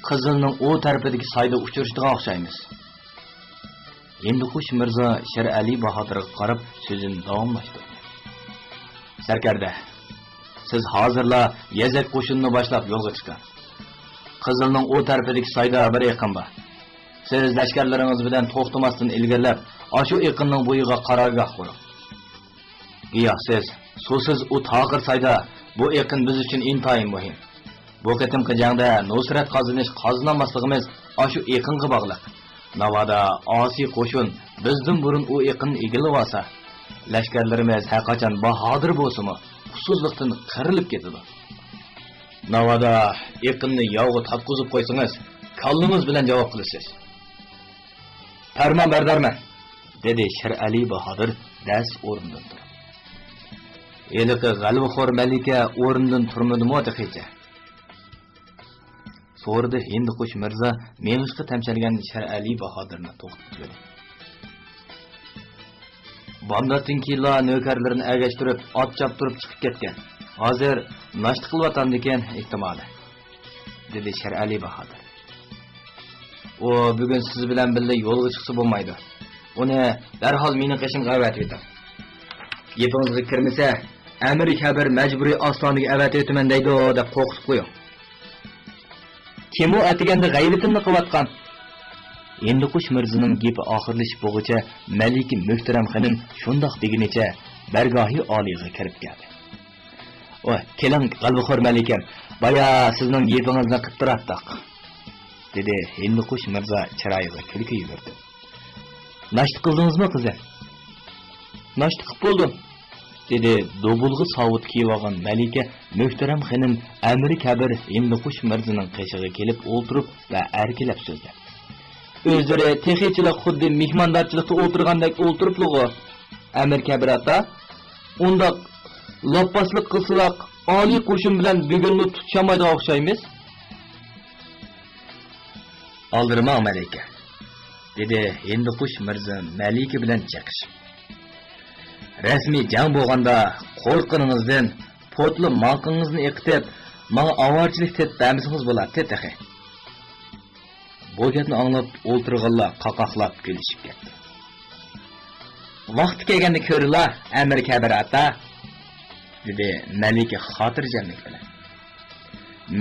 قىزىلنىڭ ئۇ تەرىپىدىكى سايدا ئۇچرىشىدىغان ئوخشايمىز. ھىندىقۇش مىرزا شىرئەلى باھادىرغا قاراپ سۆزىنى داۋاملاشتۇردى. سەركەردە، سىز ھازىرلا يەزەك قوشۇنىنى باشلاپ يولغا چىقىڭ. قىزىلنىڭ ئۇ تەرىپىدىكى سايدا بىر ئېقىن بار. سىز لەشكەرلىرىڭىز بىلەن توختىماستىن ئىلگىرىلەپ، ئاشۇ ئېقىننىڭ بويىغا قارارگاھ قۇرۇڭ. گىياھسىز، سۇسىز ئۇ تاقىر سايدا، بۇ ئېقىن بىز ئۈچۈن ئىنتايىن مۇھىم. بۇ قېتىمقى جەڭدە نۇسرەت قازىنىش قازىنالماسلىقىمىز ئاشۇ ئېقىنغا باغلىق. ناۋادا ئاسىي قوشۇن بىزدىن بۇرۇن ئۇ ئېقىننى ئىگىلىۋالسا، لەشكەرلىرىمىز ھەرقاچان باھادىر بولسىمۇ، ئۇسسۇزلۇقتىن قىرىلىپ كېتىدۇ. ناۋادا ئېقىننى ياۋغا تارتقۇزۇپ قويسىڭىز، كاللىڭىز بىلەن جاۋاب قىلىسىز. پەرمان بەردارمەن، دېدى شىرئەلى باھادىر دەس ئورنىدىن تۇرۇپ. ھېلىقى غەلۋىخور مەلىكە ئورنىدىن تۇرمىدىمۇ تېخىچە؟ سورىدى ھىندىقۇش مىرزا مېڭىشقا تەمشەلگەن شىرئەلى باھادىرنى توختىتىۋېلىپ. بامداتتىن كېيىنلا نۆكەرلىرىنى ئەگەشتۈرۈپ، ئات چاپتۇرۇپ چىقىپ كەتكەن. ھازىر ناشتا قىلىۋاتامدىكىن، ئېھتىمالى، دېدى شىرئەلى باھادىر. ئۇ بۈگۈن سىز بىلەن بىللە يولغا چىقسا بولمايدۇ. ئۇنى دەرھال مېنىڭ قېشىمغا ئەۋەتىۋېتىڭ. گېپىڭىزگە كىرمىسە، ئەمىر كەبىر مەجبۇرىي ئاستانىگە ئەۋەتىۋېتىمەن دەيدۇ، دەپ قورقۇتۇپ قويۇڭ. كىم ئۇ ئەتىگەندە غەيۋىتىمنى قىلىۋاتقان؟ ھىندىقۇش مىرزىنىڭ گېپى ئاخىرلىشىپ بولغۇچە مەلىكە مۆھتەرەم خېنىم شۇنداق دېگىنىچە دەرگاھى ئالىيغا كىرىپ كەلدى. ۋاي، كېلىڭ، غەلۋىخور مەلىكەم، بايا سىزنىڭ گېپىڭىزنى قىپ تۇراتتۇق، دېدى ھىندىقۇش مىرزا چىرايىغا كۈلكە يۈگۈرتۈپ. ناشتا قىلدىڭىزمۇ، قىزىم؟ ناشتا قىپ بولدۇم، دېدى دوبۇلغا ساۋۇت كىيىۋالغان مەلىكە مۆھتەرەم خېنىم ئەمىر كەبىر ھىندىقۇش مىرزىنىڭ قېشىغا كېلىپ ئولتۇرۇپ ۋە ئەركىلەپ سۆزلەپ. ئۆزلىرى تېخىچىلا خۇددى مېھماندارچىلىقتا ئولتۇرغاندەك ئولتۇرۇپلىغۇ، ئەمىر كەبىر ئاتا. ئۇنداق لاپپاسلىق قىلسىلاق، ئالىي قوشۇن بىلەن بۈگۈنمۇ تۇتۇشالمايدىغان ئوخشايمىز. ئالدىرىماڭ، مەلىكە، دېدى ھىندىقۇش مىرزا مەلىكە بىلەن چېقىشىپ. رەسمىي جەڭ بولغاندا قورققىنىڭىزدىن پوتلا ماڭقىڭىزنى ئېقىتىپ، ماڭا ئاۋارىچىلىك تېپىپ بەرمىسىڭىز بولاتتى تېخى. بۇ گەپنى ئاڭلاپ ئولتۇرغانلار قاقاقلاپ كۈلۈشۈپ كەتتى. ۋاقتى كەلگەندە كۆرىلا، ئەمىر كەبىر ئاتا، دېدى مەلىكە خاتىرجەملىك بىلەن.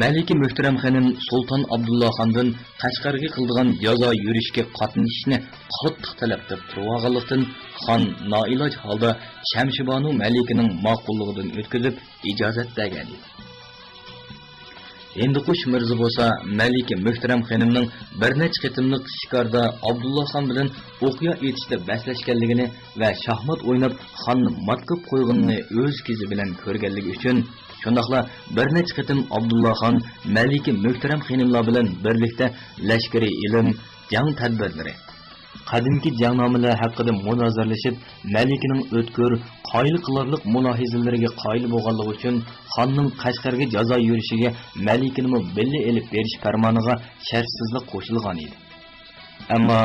مەلىكە مۆھتەرەم خېنىم سۇلتان ئابدۇللا خاندىن قەشقەرگە قىلىدىغان جازا يۈرۈشكە قاتنىشىشنى قاتتىق تەلەپ قىلىپ تۇرۇۋالغانلىقتىن، خان نائىلاج ھالدا شەمشىبانۇ مەلىكىنىڭ ماقۇللۇقىدىن ئۆتكۈزۈپ ئىجازەت بەرگەن ئىدى. ھىندىقۇش مىرزا بولسا مەلىكە مۆھتەرەم خېنىمنىڭ بىر نەچچە قېتىملىق شىكاردا ئابدۇللا خان بىلەن ئوقيا ئېتىشتا بەسلەشكەنلىكىنى ۋە شاھمات ئويناپ خاننى مات قىلىپ قويغىنىنى ئۆز كۆزى بىلەن كۆرگەنلىكى ئۈچۈن، شۇنداقلا بىر نەچچە قېتىم ئابدۇللا خان مەلىكە مۆھتەرەم خېنىملار بىلەن بىرلىكتە لەشكىرىي ئىلىم، جەڭ تەدبىرلىرى، قەدىمكى جەڭنامىلەر ھەققىدە مۇنازىرىلىشىپ، مەلىكىنىڭ ئۆتكۈر، قايىل قىلارلىق مۇلاھىزىلىرىگە قايىل بولغانلىقى ئۈچۈن، خاننىڭ قەشقەرگە جازا يۈرۈشىگە مەلىكىنىمۇ بىللە ئېلىپ بېرىش پەرمانىغا شەرتسىزلا قوشۇلغان ئىدى. ئەمما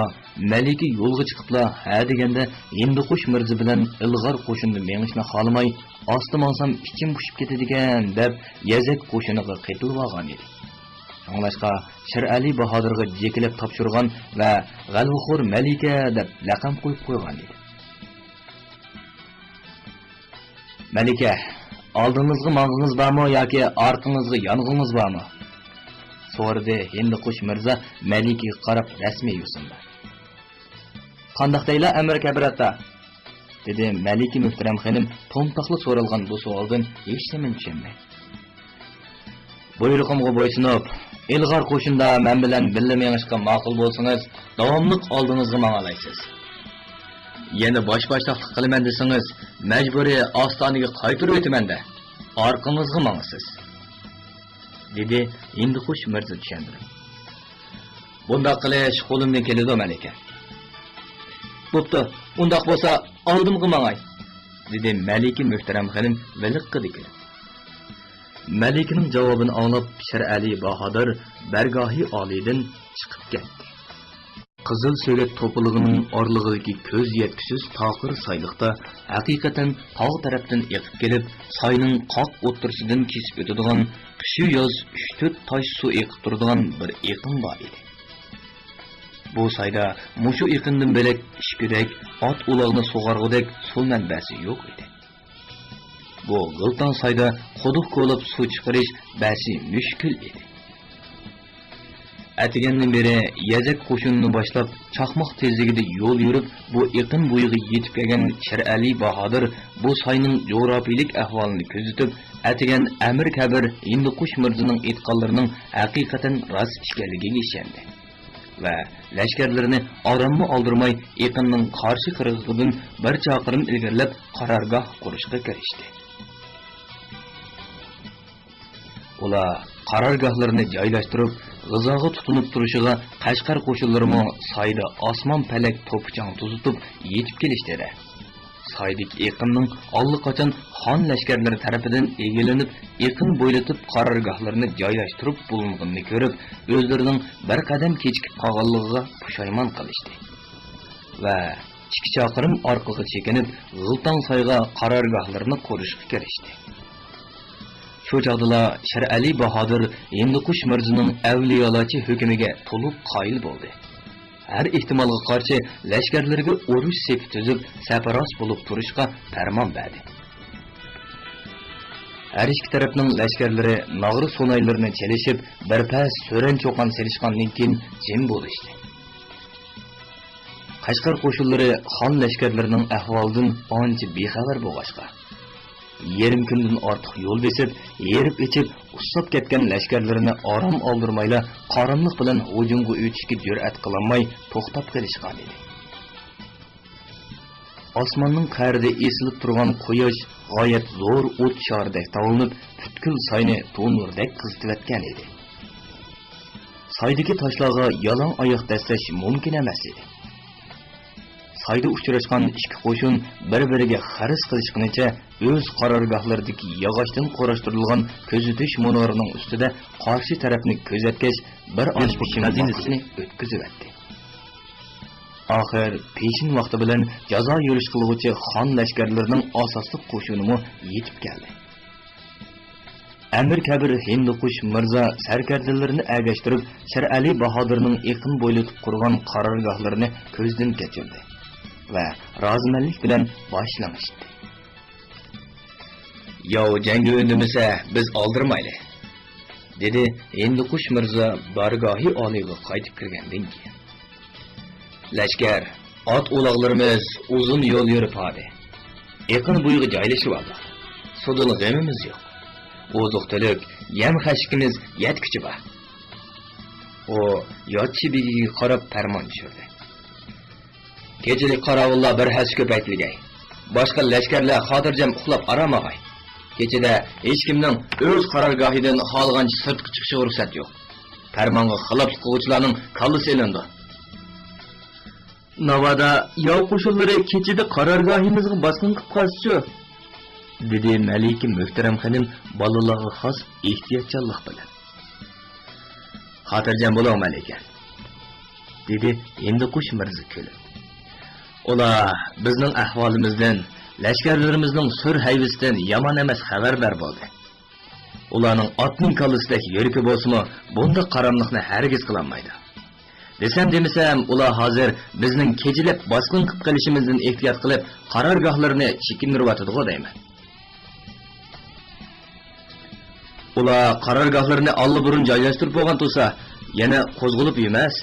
مەلىكە يولغا چىقىپلا ھە دېگەندە ھىندىقۇش مىرزا بىلەن ئىلغار قوشۇندا مېڭىشنى خالىماي، ئاستا ماڭسام ئىچىم پۇشۇپ كېتىدىكەن دەپ يەزەك قوشۇنىغا قېتىلىۋالغان ئىدى. شۇڭلاشقا شىرئەلى باھادىرغا جېكىلەپ تاپشۇرغان ۋە غەلۋىخور مەلىكە دەپ لەقەم قويۇپ قويغان ئىدى. مەلىكە، ئالدىڭىزغا ماڭغىڭىز بارمۇ ياكى ئارقىڭىزغا يانغىڭىز بارمۇ؟ سورىدى ھىندىقۇش مىرزا مەلىكىگە قاراپ رەسمىي يوسۇندا. قانداق دەيلا، ئەمىر كەبىر ئاتا؟ دېدى مەلىكە مۆھتەرەم خېنىم تومتاقلا سورالغان بۇ سوئالدىن ھېچنېمىنى چۈشەنمەي. بۇيرۇقۇمغا بويسۇنۇپ، ئىلغار قوشۇندا مەن بىلەن بىللە مېڭىشقا ماقۇل بولسىڭىز، داۋاملىق ئالدىڭىزغا ماڭالايسىز. يەنە باش-باشتاقلىق قىلىمەن دېسىڭىز، مەجبۇرىي ئاستانىگە قايتۇرۇۋېتىمەن-دە، ئارقىڭىزغا ماڭىسىز، دېدى ھىندىقۇش مىرزا چۈشەندۈرۈپ. بۇنداق قىلىش قولۇمدىن كېلىدۇ، مەلىكە. بوپتۇ، ئۇنداق بولسا ئالدىمغا ماڭاي، دېدى مەلىكە مۆھتەرەم خېنىم ۋىلىققىدە كۈلۈپ. مەلىكىنىڭ جاۋابىنى ئاڭلاپ، شىرئەلى باھادىر بارگاھى ئالىيدىن چىقىپ كەتتى. قىزىل سۆگەت توپىلىقىنىڭ ئارىلىقىدىكى كۆز يەتكۈسىز تاقىر سايلىقتا ھەقىقەتەن تاغ تەرەپتىن ئېقىپ كېلىپ، ساينىڭ قاق ئوتتۇرىسىدىن كېسىپ ئۆتىدىغان، قىشۇ ياز ئۈچ-تۆت تاش سۇ ئېقىپ تۇرىدىغان بىر ئېقىن بار ئىدى. بۇ سايدا مۇشۇ ئېقىندىن بۆلەك ئىچكۈدەك، ئات-ئۇلاغنى سۇغارغۇدەك سۇ مەنبەسى يوق ئىدى. بۇ غىلتاڭ سايدا قۇدۇق كولاپ سۇ چىقىرىش بەسى مۈشكۈل ئىدى. ئەتىگەندىن بېرى يەزەك قوشۇنىنى باشلاپ، چاقماق تېزلىكىدە يول يۈرۈپ، بۇ ئېقىن بويىغا يېتىپ كەلگەن شىرئەلى باھادىر بۇ ساينىڭ جۇغراپىيىلىك ئەھۋالىنى كۆزىتىپ، ئەتىگەن ئەمىر كەبىر ھىندىقۇش مىرزىنىڭ ئېيتقانلىرىنىڭ ھەقىقەتەن راست ئىكەنلىكىگە ئىشەندى ۋە لەشكەرلىرىنى ئاراممۇ ئالدۇرماي، ئېقىننىڭ قارشى قىرغىقىدىن بىر چاقىرىم ئىلگىرىلەپ، قارارگاھ قۇرۇشقا كىرىشتى. ئۇلار قارارگاھلىرىنى جايلاشتۇرۇپ، غىزاغا تۇتۇنۇپ تۇرۇشىغا، قەشقەر قوشۇنلىرىمۇ سايدا ئاسمان پەلەك توپا-چاڭ توزۇتۇپ يېتىپ كېلىشتىدە، سايدىكى ئېقىننىڭ ئاللىقاچان خان لەشكەرلىرى تەرىپىدىن ئىگىلىنىپ، ئېقىن بويلىتىپ قارارگاھلىرىنى جايلاشتۇرۇپ بولۇنغىنىنى كۆرۈپ، ئۆزلىرىنىڭ بىر قەدەم كېچىكىپ قالغانلىقىغا پۇشايمان قىلىشتى ۋە ئىككى چاقىرىم ئارقىغا چېكىنىپ، غىلتاڭ سايغا قارارگاھلىرىنى قۇرۇشقا كىرىشتى. شۇ چاغدىلا شىرئەلى باھادىر ھىندىقۇش مىرزىنىڭ ئەۋلىيالارچە ھۆكمىگە تولۇپ قايىل بولدى. ھەر ئېھتىمالغا قارشى لەشكەرلىرىگە ئۇرۇش سېپى تۈزۈپ، سەپراست بولۇپ تۇرۇشقا پەرمان بەردى. ھەر ئىككى تەرەپنىڭ لەشكەرلىرى ناغرا سۇنايلىرىنى چېلىشىپ، بىر پەس سۆرەن چوقان سېلىشقاندىن كېيىن جىم بولۇشتى. قەشقەر قوشۇنلىرى خان لەشكەرلىرىنىڭ ئەھۋالىدىن ئانچە بىخەۋەر بولغاچقا، يېرىم كۈندىن ئارتۇق يول بېسىپ، ھېرىپ-ئېچىپ، ئۇسساپ كەتكەن لەشكەرلىرىنى ئارام ئالدۇرمايلا، قاراملىق بىلەن ھۇجۇمغا ئۆتۈشكە جۈرئەت قىلالماي توختاپ قېلىشقانىدى. ئاسماننىڭ قەرىدە ئېسىلىپ تۇرغان قۇياش غايەت زور ئوت شارىدەك تاۋلىنىپ، پۈتكۈل ساينى تونۇردەك قىزىتىۋەتكەن ئىدى. سايدىكى تاشلارغا يالاڭ ئاياق دەسسەش مۇمكىن ئەمەس ئىدى. سايدا ئۇچراشقان ئىككى قوشۇن بىر-بىرىگە خەرىس قىلىشقىنىچە ئۆز قارارگاھلىرىدىكى ياغاچتىن قۇراشتۇرۇلغان كۆزىتىش مۇنارىنىڭ ئۈستىدە قارشى تەرەپنى كۆزەتكەچ، بىر ئاز پېشىن ۋاقتىنى ئۆتكۈزۈۋەتتى. ئاخىر پېشىن ۋاقتى بىلەن جازا يۈرۈش قىلغۇچى خان لەشكەرلىرىنىڭ ئاساسلىق قوشۇنىمۇ يېتىپ كەلدى. ئەمىر كەبىر ھىندىقۇش مىرزا سەركەردىلىرىنى ئەگەشتۈرۈپ، شىرئەلى باھادىرنىڭ ئېقىن بويلىتىپ قۇرغان قارارگاھلىرىنى كۆزدىن كەچۈردى ۋە رازىمەنلىك بىلەن باش لىڭشىتتى. ياۋ جەڭگە ئۈندىمىسە، بىز ئالدىرىمايلى، دېدى ھىندىقۇش مىرزا بارگاھى ئالىيغا قايتىپ كىرگەندىن كېيىن. لەشكەر، ئات-ئۇلاغلىرىمىز ئۇزۇن يول يۈرۈپ ھاردى. ئېقىن بويىغا جايلىشىۋالدۇق. سۇدىن غېمىمىز يوق. ئوزۇق-تۈلۈك، يەم-خەشىكىمىز يەتكۈچە بار. ئۇ ياتچى بېگىگە قاراپ پەرمان چۈشۈردى. كېچىلىك قاراۋۇللار بىر ھەسسە كۆپەيتىلگەي. باشقا لەشكەرلەر خاتىرجەم ئۇخلاپ ئارام ئالغاي. كېچىدە ھېچكىمنىڭ ئۆز قارارگاھىدىن خالىغانچە سىرتقا چىقىشىغا رۇخسەت يوق. پەرمانغا خىلاپلىق قىلغۇچىلارنىڭ كاللىسى ئېلىنىدۇ. ناۋادا ياۋ قوشۇنلىرى كېچىدە قارارگاھىمىزغا باسقۇن قىلىپ قالسىچۇ؟ دېدى مەلىكە مۆھتەرەم خېنىم بالىلارغا خاس ئېھتىياتچانلىق بىلەن. خاتىرجەم بولۇڭ، مەلىكە، دېدى ھىندىقۇش مىرزا كۈلۈپ. ئۇلار بىزنىڭ ئەھۋالىمىزدىن، لەشكەرلىرىمىزنىڭ سۈر ھەيۋىسىدىن يامان ئەمەس خەۋەردار بولدى. ئۇلارنىڭ ئاتنىڭ كاللىسىدەك يۈرىكى بولسىمۇ، بۇنداق قاراملىقنى ھەرگىز قىلالمايدۇ. دېسەم دېمىسەم، ئۇلار ھازىر بىزنىڭ كېچىلەپ باسقۇن قىلىپ قېلىشىمىزدىن ئېھتىيات قىلىپ، قارارگاھلىرىنى چېكىندۈرۈۋاتىدىغۇ دەيمەن. ئۇلار قارارگاھلىرىنى ئاللىبۇرۇن جايلاشتۇرۇپ بولغان تۇرسا، يەنە قوزغىلىپ يۈرمەس.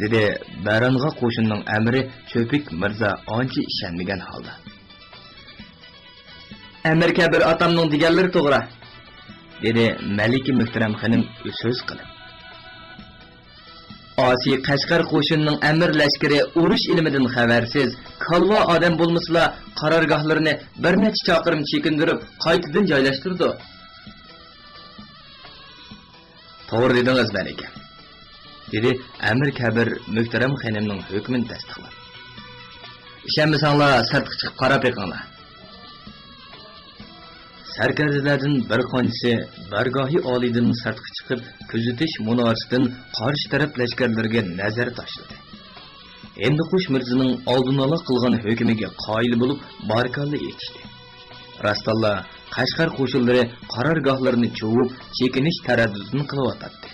دېدى بەرانغا قوشۇننىڭ ئەمىرى چۆپۈك مىرزا ئانچە ئىشەنمىگەن ھالدا. ئەمىر كەبىر ئاتامنىڭ دېگەنلىرى توغرا، دېدى مەلىكە مۆھتەرەم خېنىم سۆز قىلىپ. ئاسىي قەشقەر قوشۇنىنىڭ ئەمىر لەشكىرى ئۇرۇش ئىلمىدىن خەۋەرسىز، كالۋا ئادەم بولمىسىلا، قارارگاھلىرىنى بىر نەچچە چاقىرىم چېكىندۈرۈپ، قايتىدىن جايلاشتۇرىدۇ. توغرا دېدىڭىز، مەلىكە، دېدى ئەمىر كەبىر مۆھتەرەم خېنىمنىڭ ھۆكمىنى تەستىقلاپ. ئىشەنمىسەڭلار، سىرتقا چىقىپ قاراپ بېقىڭلار. سەركەردىلەردىن بىر قانچىسى بارگاھى ئالىيدىن سىرتقا چىقىپ، كۆزىتىش مۇنارىسىدىن قارشى تەرەپ لەشكەرلىرىگە نەزەر تاشلىدى. ھىندىقۇش مىرزىنىڭ ئالدىنئالا قىلغان ھۆكمىگە قايىل بولۇپ، باركاللا ئېيتىشتى. راستانلا، قەشقەر قوشۇنلىرى قارارگاھلىرىنى چۇۋۇپ، چېكىنىش تەرەددۇتىنى قىلىۋاتاتتى.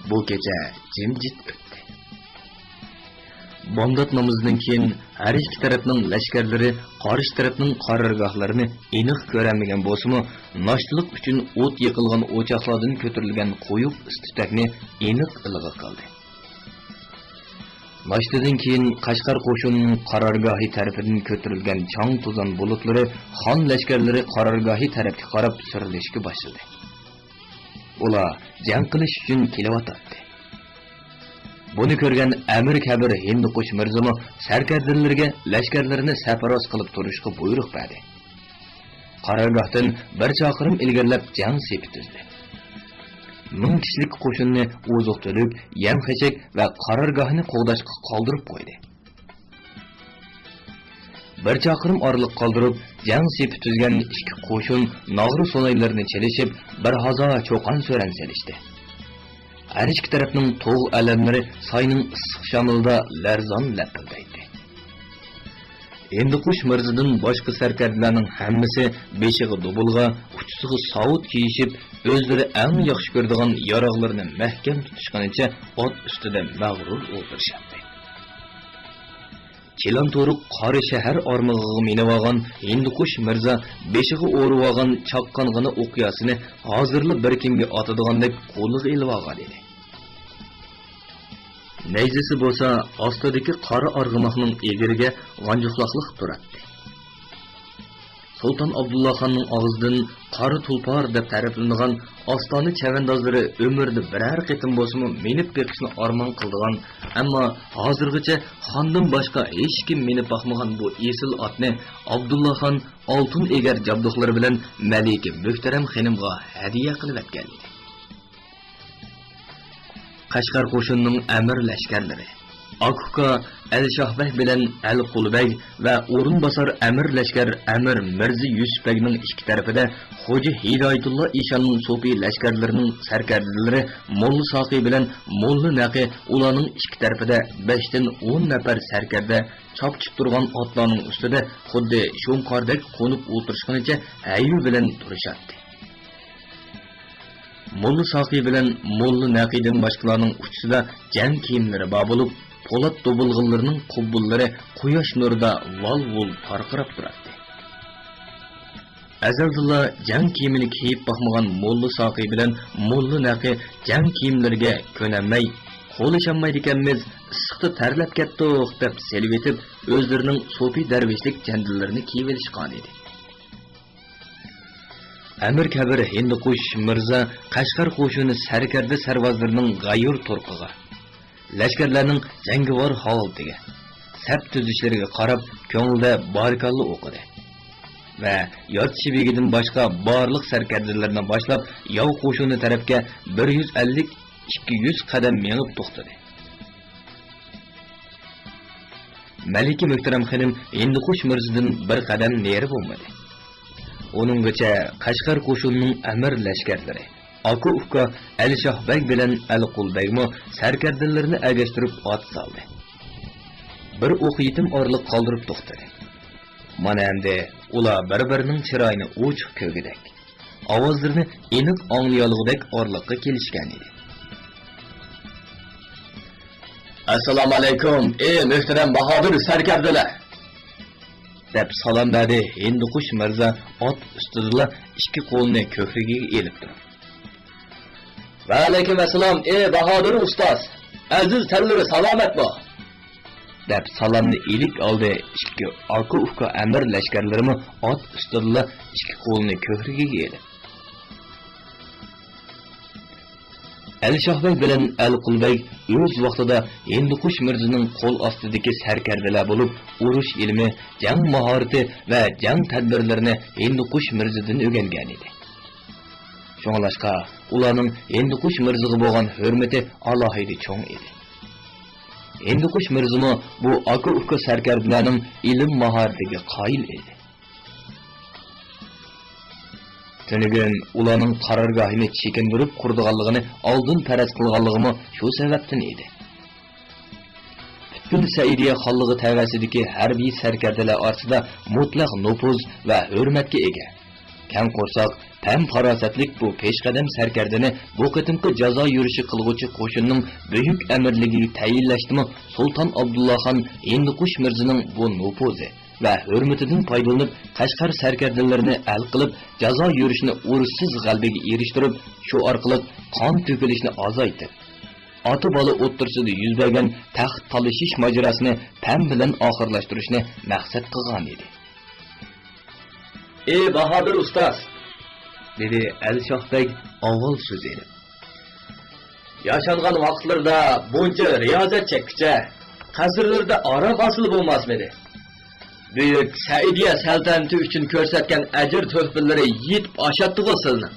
بۇ كېچە جىمجىت ئۆتتى. بامدات نامىزىدىن كېيىن ھەر ئىككى تەرەپنىڭ لەشكەرلىرى قارشى تەرەپنىڭ قارارگاھلىرىنى ئېنىق كۆرەلمىگەن بولسىمۇ، ناشتىلىق ئۈچۈن ئوت يېقىلغان ئوچاقلاردىن كۆتۈرۈلگەن قويۇق ئىس-تۈتەكنى ئېنىق ئىلغا قىلدى. ناشتىدىن كېيىن قەشقەر قوشۇنىنىڭ قارارگاھى تەرىپىدىن كۆتۈرۈلگەن چاڭ-توزان بۇلۇتلىرى خان لەشكەرلىرى قارارگاھى تەرەپكە قاراپ سۈرۈلۈشكە باشلىدى. ئۇلار جەڭ قىلىش ئۈچۈن كېلىۋاتاتتى. بۇنى كۆرگەن ئەمىر كەبىر ھىندىقۇش مىرزىمۇ سەركەردىلىرىگە لەشكەرلىرىنى سەپراز قىلىپ تۇرۇشقا بۇيرۇق بەردى. قارارگاھتىن بىر چاقىرىم ئىلگىرىلەپ جەڭ سېپى تۈزدى. مىڭ كىشىلىك قوشۇننى ئوزۇق-تۈلۈك، يەم-خەشەك ۋە قارارگاھنى قوغداشقا قالدۇرۇپ قويدى. بىر چاقىرىم ئارىلىق قالدۇرۇپ، جەڭ سېپى تۈزگەن ئىككى قوشۇن ناغرا سۇنايلىرىنى چېلىشىپ، بىر ھازا چوقان-سۆرەن سېلىشتى. ھەر ئىككى تەرەپنىڭ توغ ئەلەملىرى ساينىڭ ئىسسىق شامىلىدا لەرزان لەپىلدەيتتى. ھىندىقۇش مىرزىدىن باشقا سەركەردىلەرنىڭ ھەممىسى بېشىغا دۇبۇلغا، ئۇچىسىغا ساۋۇت كىيىشىپ، ئۆزلىرى ئەڭ ياخشى كۆرىدىغان ياراغلىرىنى مەھكەم تۇتۇشقىنىچە ئات ئۈستىدە مەغرۇر ئولتۇرۇشاتتى. چىلان-تورۇق قارا شەھەر ئارمىغىغا مىنىۋالغان ھىندىقۇش مىرزا بېشىغا ئورىۋالغان چاققانغىنا ئوقياسىنى ھازىرلا بىر كىمگە ئاتىدىغاندەك قولىغا ئېلىۋالغان ئىدى. نەيزىسى بولسا ئاستىدىكى قارا ئارغىماقنىڭ ئېگىرىگە غانجۇقلاقلىق تۇراتتى. سۇلتان ئابدۇللاخاننىڭ ئاغزىدىن قارا تۇلپار دەپ تەرىپلىنىدىغان ئاستانە چەۋەندازلىرى ئۆمرىدە بىرەر قېتىم بولسىمۇ مىنىپ بېقىشنى ئارمان قىلىدىغان، ئەمما ھازىرغىچە خاندىن باشقا ھېچكىم مىنىپ باقمىغان بۇ ئېسىل ئاتنى ئابدۇللاخان ئالتۇن ئېگەر جابدۇقلىرى بىلەن مەلىكە مۆھتەرەم خېنىمغا ھەدىيە قىلىۋەتكەن ئىدى. قەشقەر قوشۇنىنىڭ ئەمىر لەشكەرلىرى، ئاكا ئۇكا ئەلشاھ بەگ بىلەن ئەلقۇل بەگ ۋە ئورۇنباسار ئەمىر لەشكەر ئەمىر مىرزا يۈسۈپ بەگنىڭ ئىككى تەرىپىدە خوجا ھىدايەتۇللا ئىشاننىڭ سوپى لەشكەرلىرىنىڭ سەركەردىلىرى موللا ساقى بىلەن موللا نەقى ئۇلارنىڭ ئىككى تەرىپىدە بەشتىن ئون نەپەر سەركەردە چاپچىپ تۇرغان ئاتلارنىڭ ئۈستىدە خۇددى شۇڭقاردەك قونۇپ ئولتۇرۇشقىنىچە ھەيۋە بىلەن تۇرۇشاتتى. موللا ساقى بىلەن موللا نەقىدىن باشقىلارنىڭ ئۇچىسىدا جەڭ كىيىملىرى بار بولۇپ، پولات دوبۇلغىلىرىنىڭ قوبۇللىرى قۇياش نۇرىدا ۋال-ۋۇل پارقىراپ تۇراتتى. ئەزەلدىنلا جەڭ كىيىمىنى كىيىپ باقمىغان موللا ساقى بىلەن موللا نەقى جەڭ كىيىملىرىگە كۆنەلمەي، قولىشالمايدىكەنمىز، ئىسسىقتا تەرلەپ كەتتۇق، دەپ سېلىۋېتىپ، ئۆزلىرىنىڭ سوپى دەرۋىشلىك جەندىلىرىنى كىيىۋېلىشقانىدى. ئەمىر كەبىر ھىندىقۇش مىرزا قەشقەر قوشۇنى سەركەردە سەرۋازلىرىنىڭ غەيۇر تۇرقىغا، لەشكەرلەرنىڭ جەڭگىۋار ھالىتىگە، سەپ تۈزۈشلىرىگە قاراپ، كۆڭلىدە بارىكاللا ئوقۇدى ۋە يارتىشى بېگىدىن باشقا بارلىق سەركەردىلىرىنى باشلاپ، ياۋ قوشۇنى تەرەپكە بىر يۈز ئەللىك، ئىككى يۈز قەدەم مېڭىپ توختىدى. مەلىكە مۆھتەرەم خېنىم ھىندىقۇش مىرزىدىن بىر قەدەم نېرى بولمىدى. ئۇنىڭغىچە قەشقەر قوشۇنىنىڭ ئەمىر لەشكەرلىرى، ئاكا-ئۇكا ئەلىشاھ بەگ بىلەن ئەلقۇل بەگمۇ سەركەردىلىرىنى ئەگەشتۈرۈپ ئات سالدى. بىر ئوق يېتىم ئارىلىق قالدۇرۇپ توختىدى. مانا ئەمدى ئۇلار بىر-بىرىنىڭ چىرايىنى ئوچۇق كۆرگۈدەك، ئاۋازلىرىنى ئېنىق ئاڭلىيالىغۇدەك ئارىلىققا كېلىشكەن ئىدى. ئەسسالامۇئەلەيكۇم، ئى مۆھتەرەم باھادىر سەركەردىلەر! دەپ سالام بەردى ھىندىقۇش مىرزا ئات ئۈستىدىلا ئىككى قولىنى كۆكرىكىگە ئېلىپ تۇرۇپ. ۋەئەلەيكۇم ئەسسالام، ئى باھادىر ئۇستاز! ئەزىز تەنلىرى سالامەتمۇ؟ دەپ سالامنى ئىلىك ئالدى ئىككى ئاكا-ئۇكا ئەمىر لەشكەرلىرىمۇ ئات ئۈستىدىلا ئىككى قولىنى كۆكرىكىگە ئېلىپ. ئەلشاھ بەگ بىلەن ئەلقۇل بەگ ئۆز ۋاقتىدا ھىندىقۇش مىرزىنىڭ قول ئاستىدىكى سەركەردىلەر بولۇپ، ئۇرۇش ئىلمى، جەڭ ماھارىتى ۋە جەڭ تەدبىرلىرىنى ھىندىقۇش مىرزىدىن ئۆگەنگەنىدى. شۇڭلاشقا، ئۇلارنىڭ ھىندىقۇش مىرزىغا بولغان ھۆرمىتى ئالاھىدە چوڭ ئىدى. ھىندىقۇش مىرزىمۇ بۇ ئاكا-ئۇكا سەركەردىلەرنىڭ ئىلىم ماھارىتىگە قايىل ئىدى. تۈنۈگۈن ئۇلارنىڭ قارارگاھىنى چېكىندۈرۈپ قۇرىدىغانلىقىنى ئالدىن پەرەز قىلغانلىقىمۇ شۇ سەۋەبتىن ئىدى. پۈتكۈل سەئىدىيە خانلىقى تەۋەسىدىكى ھەربىي سەركەردىلەر ئارىسىدا مۇتلەق نوپۇز ۋە ھۆرمەتكە ئىگە، كەڭ قورساق، پەم-پاراسەتلىك بۇ پېشقەدەم سەركەردىنى بۇ قېتىمقى جازا يۈرۈشى قىلغۇچى قوشۇننىڭ بۈيۈك ئەمىرلىكىگە تەيىنلەشتىمۇ، سۇلتان ئابدۇللا خان ھىندىقۇش مىرزىنىڭ بۇ نوپۇزى ۋە ھۆرمىتىدىن پايدىلىنىپ، قەشقەر سەركەردىلىرىنى ئەل قىلىپ، جازا يۈرۈشىنى ئۇرۇشسىز غەلىبىگە ئېرىشتۈرۈپ، شۇ ئارقىلىق قان تۆكۈلۈشنى ئازايتىپ، ئاتا-بالا ئوتتۇرىسىدا يۈز بەرگەن تەخت تالىشىش ماجىراسىنى پەم بىلەن ئاخىرلاشتۇرۇشنى مەقسەت قىلغان ئىدى. ئى باھادىر ئۇستاز! دېدى ئەلشاھ بەگ ئاۋۋال سۆز ئېلىپ. ياشانغان ۋاقىتلىرىدا بۇنچە رىيازەت چەككۈچە، قەسىرلىرىدە ئارام ئالسىلا بولماسمىدى؟ بۈيۈك سەئىدىيە سەلتەنىتى ئۈچۈن كۆرسەتكەن ئەجىر-تۆھپىلىرى يېتىپ ئاشاتتىغۇ سىلنى.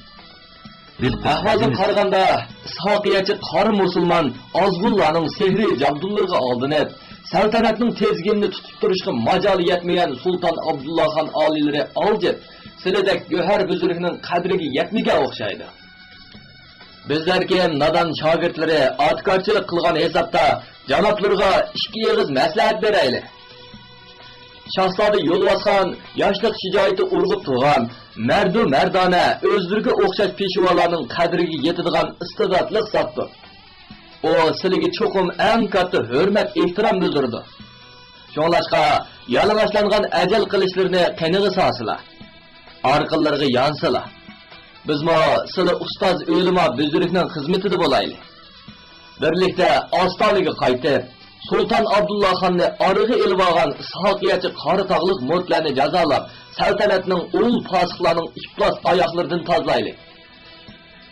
ئەھۋالدىن قارىغاندا، ئىسھاقىيەچى قارا مۇسۇلمان ئازغۇنلارنىڭ سېھرىي جادۇلىرىغا ئالدىنىپ، سەلتەنەتنىڭ تىزگىنىنى تۇتۇپ تۇرۇشقا ماجالى يەتمىگەن سۇلتان ئابدۇللا خان ئالىيلىرى ئالجىپ، سىلىدەك گۆھەر بۈزرۈكنىڭ قەدرىگە يەتمىگەن ئوخشايدۇ. بىزلەركى نادان شاگىرتلىرى ئاتىكارچىلىق قىلغان ھېسابتا جانابلىرىغا ئىككى ئېغىز مەسلىھەت بېرەيلى. شاھزادە يولۋاسخان ياشلىق شىجائىتى ئۇرغۇپ تۇرغان، مەردۇ مەردانە، ئۆزلىرىگە ئوخشاش پېشۋالارنىڭ قەدرىگە يېتىدىغان ئىستېداتلىق زاتتۇر. ئۇ سىلىگە چوقۇم ئەڭ كاتتا ھۆرمەت-ئېھتىرام بىلدۈرىدۇ. شۇڭلاشقا، يالىڭاچلانغان ئەجەل قىلىچلىرىنى قېنىغا سالسىلا، ئارقىلىرىغا يانسىلا، بىزمۇ سىلى ئۇستاز ئۆلىما بۈزرۈكنىڭ خىزمىتىدە بولايلى. بىرلىكتە ئاستانىگە قايتىپ، سۇلتان ئابدۇللا خاننى ئارىغا ئېلىۋالغان ئىسھاقىيەچى قارا تاغلىق مۇرتلەرنى جازالاپ، سەلتەنەتنىڭ ئۇل پاسىقلارنىڭ ئىپلاس ئاياقلىرىدىن تازىلايلى.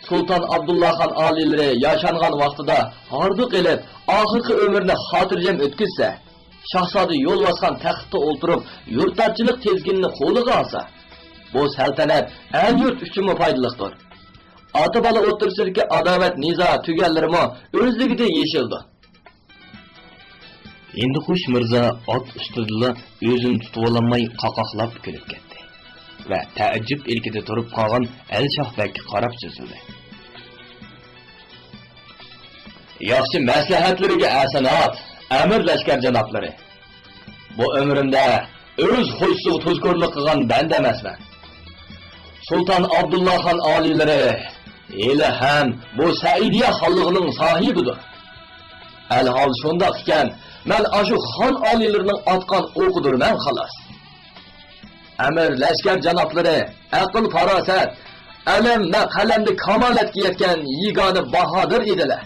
سۇلتان ئابدۇللا خان ئالىيلىرى ياشانغان ۋاقتىدا ھاردۇق ئېلىپ، ئاخىرقى ئۆمرىنى خاتىرجەم ئۆتكۈزسە، شاھزادە يولۋاسخان تەختتە ئولتۇرۇپ، يۇرتارچىلىق تىزگىنىنى قولىغا ئالسا، بۇ سەلتەنەت ئەل-يۇرت ئۈچۈنمۇ پايدىلىقتۇر. ئاتا-بالا ئوتتۇرىسىدىكى ئاداۋەت-نىزا تۈگەنلىرىمۇ ئۆزلۈكىدىن يېشىلىدۇ. ھىندىقۇش مىرزا ئات ئۈستىدىلا ئۆزىنى تۇتۇۋالالماي قاقاقلاپ كۈلۈپ كەتتى ۋە تەئەججۈپ ئىلكىدە تۇرۇپ قالغان ئەلشاھ بەگكە قاراپ سۆزلىدى. ياخشى مەسلىھەتلىرىگە ئەسەنات، ئەمىر لەشكەر جانابلىرى! بۇ ئۆمرۈمدە ئۆز خوجىسىغا تۇزكورلۇق قىلغان بەندە ئەمەسمەن. سۇلتان ئابدۇللا خان ئالىيلىرى ھېلىھەم بۇ سەئىدىيە خانلىقىنىڭ ساھىبىدۇر. ئەلھال شۇنداق ئىكەن، مەن ئاشۇ خان ئالىيلىرىنىڭ ئاتقان ئوقىدۇرمەن، خالاس. ئەمىر لەشكەر جانابلىرى ئەقىل-پاراسەت، ئەلەم ۋە قەلەمدە كامالەتكە يەتكەن يېگانە باھادىر ئىدىلە.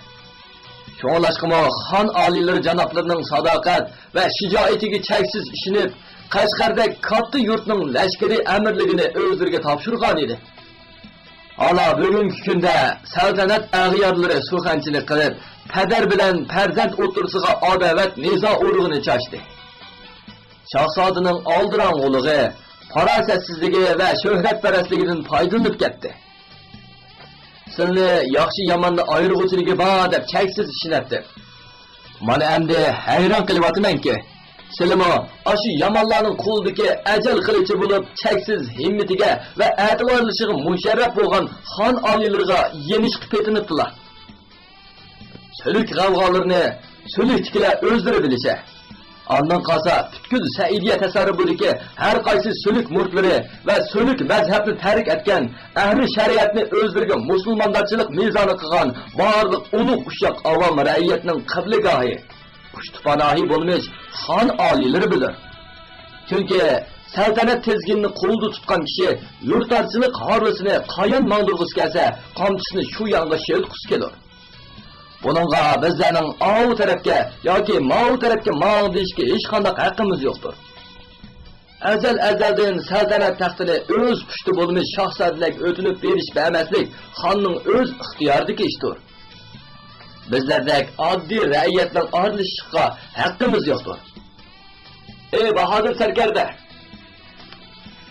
شۇڭلاشقىمۇ خان ئالىيلىرى جانابلىرىنىڭ ساداقەت ۋە شىجائىتىگە چەكسىز ئىشىنىپ، قەشقەردەك كاتتا يۇرتنىڭ لەشكىرىي ئەمىرلىكىنى ئۆزلىرىگە تاپشۇرغان ئىدى. ھالا بۈگۈنكى كۈندە سەلتەنەت ئەغيارلىرى سۇخەنچىلىك قىلىپ، پەدەر بىلەن پەرزەنت ئوتتۇرىسىغا ئاداۋەت، نىزا ئۇرۇقىنى چاچتى. شاھزادىنىڭ ئالدىراڭغۇلۇقى، پاراسەتسىزلىكى ۋە شۆھرەتپەرەسلىكىدىن پايدىلىنىپ كەتتى. سىلنى ياخشى-ياماننى ئايرىغۇچىلىكى بار دەپ چەكسىز ئىشىنەتتى. مانا ئەمدى ھەيران قېلىۋاتىمەنكى، سىلىمۇ ئاشۇ يامانلارنىڭ قولىدىكى ئەجەل قىلىچى بولۇپ، چەكسىز ھىممىتىگە ۋە ئەتىۋارلىشىغا مۇشەررەپ بولغان خان ئالىيلىرىغا يېنىشقا پېتىنىپتىلا. سۈلۈك غەۋغالىرىنى سۈلۈكتىكىلەر ئۆزلىرى بىلىشە. ئاندىن قالسا، پۈتكۈل سەئىدىيە تەسەررۇپىدىكى ھەر قايسى سۈلۈك مۇرىتلىرى ۋە سۈلۈك مەزھەپنى تەرك ئەتكەن، ئەھلى شەرىئەتنى ئۆزلىرىگە مۇسۇلماندارچىلىق مىزانى قىلغان بارلىق ئۇلۇغ ئۇششاق ئاۋام رەئىيەتنىڭ قىبلىگاھى، پۇشتىپاناھى بولمىش خان ئالىيلىرى بىلدۇر. چۈنكى سەلتەنەت تىزگىنىنى قولدا تۇتقان كىشى يۇرتارچىلىق ھارۋىسىنى قايان ماڭدۇرغۇسى كەلسە، قامچىسىنى شۇ يانغا شىلتقۇسى كېلۇر. بۇنىڭغا بىزلەرنىڭ ئاۋۇ تەرەپكە ياكى ماۋۇ تەرەپكە ماڭ دېيىشكە ھېچقانداق ھەققىمىز يوقتۇر. ئەزەل-ئەزەلدىن سەلتەنەت تەختىنى ئۆز پۇشتى بولمىش شاھزادىلەرگە ئۆتۈنۈپ بېرىش-بەرمەسلىك خاننىڭ ئۆز ئىختىيارىدىكى ئىشتۇر. بىزلەردەك ئاددىي رەئىيەتنىڭ ئارىلىشىشقا ھەققىمىز يوقتۇر. ئەي باھادىر سەركەردە!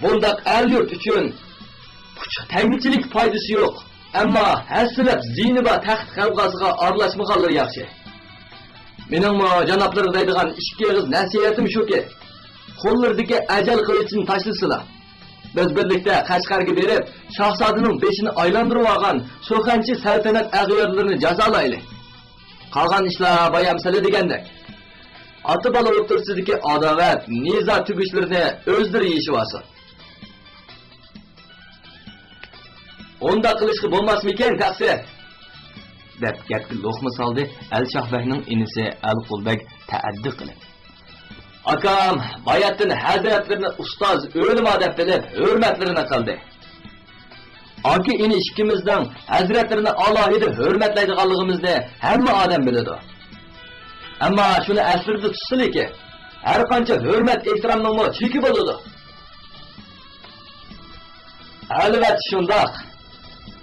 بۇنداق ئەل-يۇرت ئۈچۈن پۇچۇق تەگمىچىلىك پايدىسى يوق، ئەمما ھەسسىلەپ زىيىنى بار تەخت غەۋغاسىغا ئارىلاشمىغانلىرى ياخشى. مېنىڭمۇ جانابلىرىغا دەيدىغان ئىككى ئېغىز نەسىھەتىم شۇكى، قوللىرىدىكى ئەجەل قىلىچىنى تاشلىسىلا. بىز بىرلىكتە قەشقەرگە بېرىپ، شاھزادىنىڭ بېشىنى ئايلاندۇرۇۋالغان سۇخەنچى سەلتەنەت ئەغيارلىرىنى جازالايلى. قالغان ئىشلار بايام سىلە دېگەندەك. ئاتا-بالا ئوتتۇرىسىدىكى ئاداۋەت، نىزا تۈگۈشلىرىنى ئۆزلىرى يېشىۋالسۇن. ئۇنداق قىلىشقا بولماسمىكىن، تەقسىر؟ دەپ گەپكە لوقما سالدى ئەلشاھ بەگنىڭ ئىنىسى ئەلقۇل بەگ تەئەددى قىلىپ. ئاكام باياتىن ھەزرەتلىرىنى ئۇستاز، ئۆلىما دەپ بىلىپ، ھۆرمەتلىرىنى قىلدى. ئاكا-ئىنى ئىككىمىزنىڭ ھەزرەتلىرىنى ئالاھىدە ھۆرمەتلەيدىغانلىقىمىزنى ھەممە ئادەم بىلىدۇ. ئەمما شۇنى ئەسلىدە تۇتسىلىكى، ھەرقانچە ھۆرمەت-ئېھتىرامنىڭمۇ چېكى بولىدۇ. ئەلۋەتتە شۇنداق،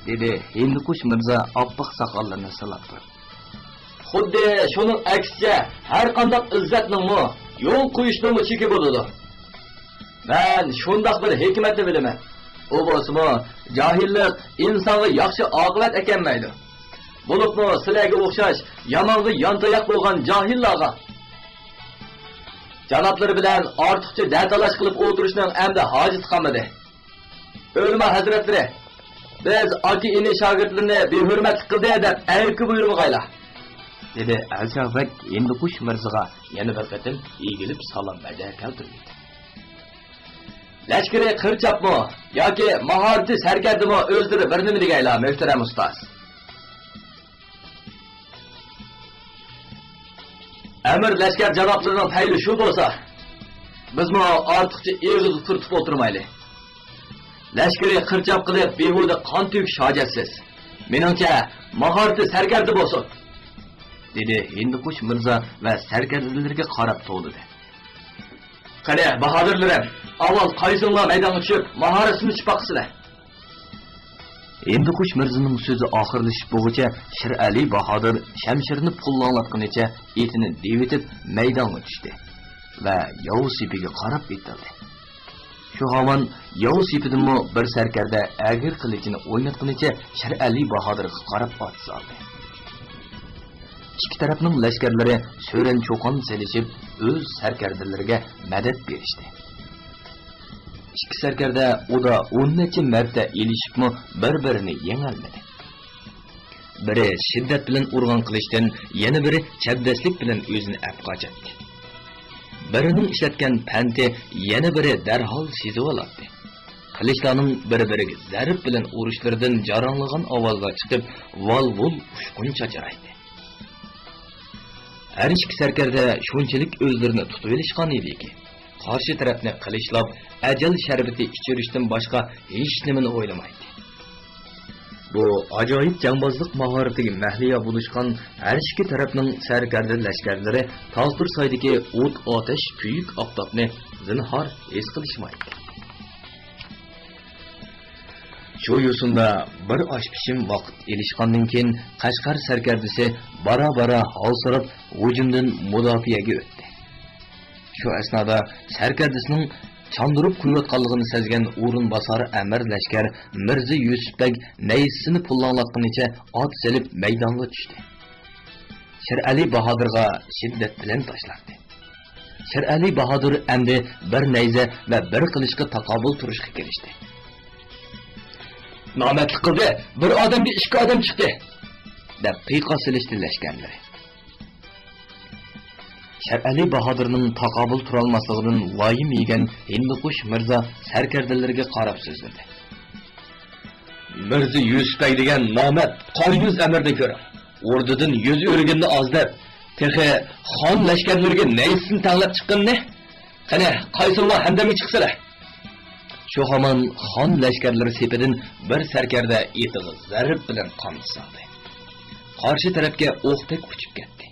دېدى ھىندىقۇش مىرزا ئاپئاق ساقاللىرىنى سىلاپ تۇرۇپ. خۇددى شۇنىڭ ئەكسىچە، ھەرقانداق ئىززەتنىڭمۇ، يول قويۇشنىڭمۇ چېكى بولىدۇ. مەن شۇنداق بىر ھېكمەتنى بىلىمەن. ئۇ بولسىمۇ، جاھىللىق ئىنسانغا ياخشى ئاقىۋەت ئەكەلمەيدۇ. بولۇپمۇ سىلەرگە ئوخشاش يامانغا يانتاياق بولغان جاھىللارغا. جانابلىرى بىلەن ئارتۇقچە دەتالاش قىلىپ ئولتۇرۇشنىڭ ئەمدى ھاجىتى قالمىدى. ئۆلىما ھەزرەتلىرى، بىز ئاكا-ئىنى شاگىرتلىرىنى بىھۆرمەتلىك قىلدى دەپ ئەركە بۇيرۇمىغايلا، دېدى ئەلشاھ بەگ ھىندىقۇش مىرزىغا يەنە بىر قېتىم ئېگىلىپ سالام بەجە كەلتۈرۈپ. لەشكىرى قىر چاپمۇ ياكى ماھارىتى سەركەردىمۇ ئۆزلىرى بىر نېمە دېگەيلا، مۆھتەرەم ئۇستاز. ئەمىر لەشكەر جانابلىرىنىڭ پەيلى شۇ بولسا، بىزمۇ ئارتۇقچە ئېغىز تۈرتۈپ ئولتۇرمايلى. لەشكىرى قىرچاپ قىلىپ، بىھۇدە قان تۆكۈش ھاجەتسىز. مېنىڭچە، ماھارىتى سەركەردە بولسۇن، دېدى ھىندىقۇش مىرزا ۋە سەركەردىلىرىگە قاراپ توۋلىدى. قېنى، باھادىرلىرىم، ئاۋۋال قايسىڭلار مەيدانغا چۈشۈپ، ماھارىتىنى چىپاقلىسىلە. ھىندىقۇش مىرزىنىڭ سۆزى ئاخىرلىشىپ بولغۇچە شىرئەلى باھادىر شەمشىرىنى پۇللاڭلاتقىنىچە ئېتىنى دېۋىتىپ مەيدانغا چۈشتى ۋە ياۋ سېپىگە قاراپ ئېتىلدى. شۇ ھامان ياۋ سېپىدىنمۇ بىر سەركەردە ئەگىر قىلىچىنى ئويناتقىنىچە شىرئەلى باھادىرغا قاراپ ئات سالدى. ئىككى تەرەپنىڭ لەشكەرلىرى سۆرەن چوقان سېلىشىپ، ئۆز سەركەردىلىرىگە مەدەت بېرىشتى. ئىككى سەركەردە ئۇدا ئون نەچچە مەرتە ئېلىشىپمۇ بىر-بىرىنى يېڭەلمىدى. بىرى شىددەت بىلەن ئۇرغان قىلىچتىن، يەنە بىرى چەبدەسلىك بىلەن ئۆزىنى ئەپ قاچاتتى. بىرىنىڭ ئىشلەتكەن پەنتى يەنە بىرى دەرھال سېزىۋالاتتى. قىلىچلارنىڭ بىر-بىرىگە زەرب بىلەن ئۇرۇشلىرىدىن جاراڭلىغان ئاۋازلار چىقىپ، ۋال-ۋۇل ئۇچقۇن چاچرايتتى. ھەر ئىككى سەركەردە شۇنچىلىك ئۆزلىرىنى تۇتۇۋېلىشقان ئىدىكى، قارشى تەرەپنى قىلىچلاپ، ئەجەل شەربىتى ئىچۈرۈشتىن باشقا ھېچنېمىنى ئويلىمايتتى. بۇ ئاجايىپ جەڭبازلىق ماھارىتىگە مەھلىيا بولۇشقان ھەر ئىككى تەرەپنىڭ سەركەردە لەشكەرلىرى تاغ تۈرسايدىكى ئوت-ئاتەش، كۆيۈك ئاپتاپنى زىنھار ھېس قىلىشمايتتى. شۇ يوسۇندا بىر ئاش پىشىم ۋاقىت ئېلىشقاندىن كېيىن، قەشقەر سەركەردىسى بارا-بارا ھالسىراپ، ھۇجۇمدىن مۇداپىئەگە ئۆتتى. شۇ ئەسنادا سەركەردىسىنىڭ چاندۇرۇپ قويۇۋاتقانلىقىنى سەزگەن ئورۇنباسار ئەمىر لەشكەر مىرزا يۈسۈپ بەگ نەيزىسىنى پۇللاڭلاتقىنىچە ئات سېلىپ مەيدانغا چۈشتى. شىرئەلى باھادىرغا شىددەت بىلەن تاشلاندى. شىرئەلى باھادىر ئەمدى بىر نەيزە ۋە بىر قىلىچقا تاقابىل تۇرۇشقا كىرىشتى. نامەردلىك قىلدى، بىر ئادەمگە ئىككى ئادەم چىقتى، دەپ قىيقاس سېلىشتى لەشكەرلىرى. شىرئەلى باھادىرنىڭ تاقابىل تۇرالماسلىقىدىن ۋايىم يېگەن ھىندىقۇش مىرزا سەركەردىلىرىگە قاراپ سۆزلىدى. مىرزا يۈسۈپ بەگ دېگەن نامەرد قارا يۈز ئەمىرنى كۆرۈڭ. ئوردىدىن يۈز ئۆرۈگىنىنى ئاز دەپ، تېخى خان لەشكەرلىرىگە نەيزىسىنى تەڭلەپ چىققىنىنى. قېنى، قايسىڭلار ھەمدەمگە چىقسىلە! شۇ ھامان خان لەشكەرلىرى سېپىدىن بىر سەركەردە ئېتىغا زەرب بىلەن قامچا سالدى. قارشى تەرەپكە ئوقتەك ئۇچۇپ كەتتى.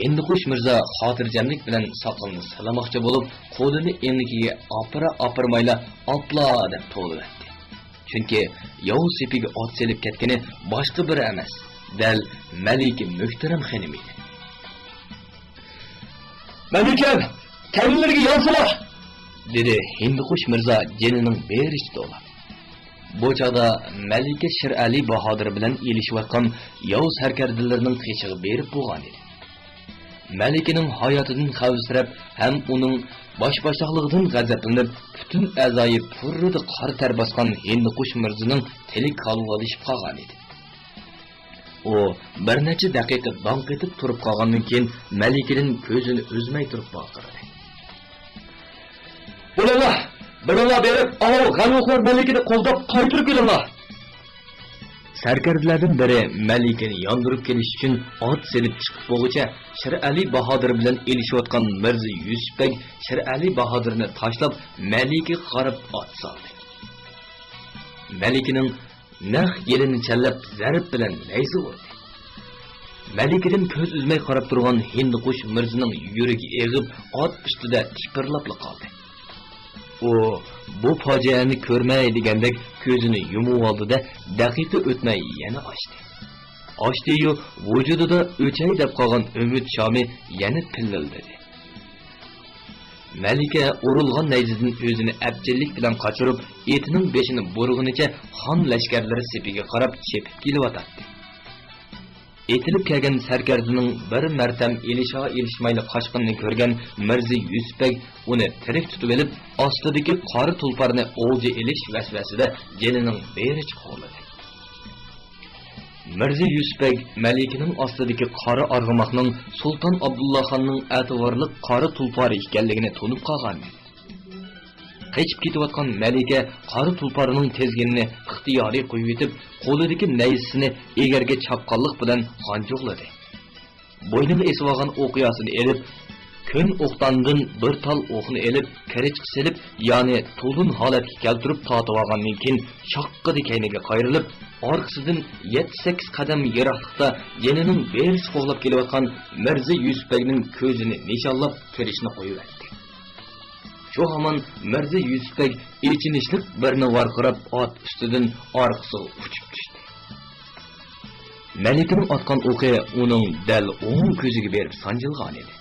ھىندىقۇش مىرزا خاتىرجەملىك بىلەن ساقىلىنى سىلىماقچى بولۇپ، قولىنى ئەينىكىگە ئاپىرا-ئاپىرمايلا، «ئاتلا!» دەپ توۋلىۋەتتى. چۈنكى ياۋ سېپىگە ئات سېلىپ كەتكىنى باشقا بىرى ئەمەس، دەل مەلىكە مۆھتەرەم خېنىم ئىدى. «مەلىكەم، كەينىلىرىگە يانسىلا!» دېدى ھىندىقۇش مىرزا جېنىنىڭ بېرىچە توۋلاپ. بۇ چاغدا مەلىكە شىرئەلى باھادىر بىلەن ئېلىشىۋاتقان ياۋ سەركەردىلىرىنىڭ قېشىغا بېرىپ بولغانىدى. مەلىكىنىڭ ھاياتىدىن خەۋپسىرەپ ھەم ئۇنىڭ باش-باشتاقلىقىدىن غەزەپلىنىپ، پۈتۈن ئەزايى پۇررىدە قارا تەر باسقان ھىندىقۇش مىرزىنىڭ تىلى كالۋالىشىپ قالغانىدى. ئۇ بىر نەچچە دەقىقە داڭ قېتىپ تۇرۇپ قالغاندىن كېيىن، مەلىكىدىن كۆزىنى ئۈزمەي تۇرۇپ ۋارقىرىدى: «بولۇڭلار، بىرىڭلار بېرىپ، ئاۋۇ غەلۋىخور مەلىكىنى قوغداپ قايتۇرۇپ كېلىڭلار!» سەركەردىلەردىن بىرى مەلىكىنى ياندۇرۇپ كېلىش ئۈچۈن ئات سېلىپ چىقىپ بولغۇچە، شىرئەلى باھادىر بىلەن ئېلىشىۋاتقان مىرزا يۈسۈپ بەگ شىرئەلى باھادىرنى تاشلاپ، مەلىكىگە قاراپ ئات سالدى. مەلىكىنىڭ نەق يېلىنى چەنلەپ، زەرب بىلەن نەيزە ئۇردى. مەلىكىدىن كۆز ئۈزمەي قاراپ تۇرغان ھىندىقۇش مىرزىنىڭ يۈرىكى ئېغىپ، ئات ئۈستىدە تىپىرلاپلا قالدى. ئۇ بۇ پاجىئەنى كۆرمەي دېگەندەك كۆزىنى يۇمۇۋالدى-دە، دەقىقە ئۆتمەي يەنە ئاچتى. ئاچتى-يۇ، ۋۇجۇدىدا ئۆچەي دەپ قالغان ئۈمىد شامى يەنە پىللىلدىدى. مەلىكە ئۇرۇلغان نەيزىدىن ئۆزىنى ئەپچىللىك بىلەن قاچۇرۇپ، ئېتىنىڭ بېشىنى بۇرىغىنىچە خان لەشكەرلىرى سېپىگە قاراپ چېپىپ كېلىۋاتاتتى. ئېتىلىپ كەلگەن سەركەردىنىڭ بىر مەرتەم ئېلىشا-ئېلىشمايلا قاچقىنىنى كۆرگەن مىرزا يۈسۈپ بەگ ئۇنى تىرىك تۇتۇۋېلىپ، ئاستىدىكى قارا تۇلپارنى ئولجا ئېلىش ۋەسۋەسىدە جېنىنىڭ بېرىچە قوغلىدى. مىرزا يۈسۈپ بەگ مەلىكىنىڭ ئاستىدىكى قارا ئارغىماقنىڭ سۇلتان ئابدۇللاخاننىڭ ئەتىۋارلىق قارا تۇلپارى ئىكەنلىكىنى تونۇپ قالغانىدى. قېچىپ كېتىۋاتقان مەلىكە قارا تۇلپارنىڭ تىزگىنىنى ئىختىيارىي قويۇۋېتىپ، قولىدىكى نەيزىسىنى ئېگەرگە چاپقانلىق بىلەن خانجۇقلىدى. بوينىغا ئېسىۋالغان ئوقياسىنى ئېلىپ، كۆن ئوقداندىن بىر تال ئوقنى ئېلىپ، كىرىچقا سېلىپ، يانى تولۇن ھالەتكە كەلتۈرۈپ تارتىۋالغاندىن كېيىن، شاققىدە كەينىگە قايرىلىپ، ئارقىسىدىن يەتتە-سەككىز قەدەم يىراقلىقتا جېنىنىڭ بېرىچە قوغلاپ كېلىۋاتقان مىرزا يۈسۈپ بەگنىڭ كۆزىنى نىشانلاپ تىرىشنى قويۇۋەتتى. شۇ ھامان مىرزا يۈسۈپ بەگ ئېچىنىشلىق بىرنى ۋارقىراپ، ئات ئۈستىدىن ئارقىسىغا ئۇچۇپ چۈشتى. مەلىكىنىڭ ئاتقان ئوقى ئۇنىڭ دەل ئوڭ كۆزىگە بېرىپ سانجىلغانىدى.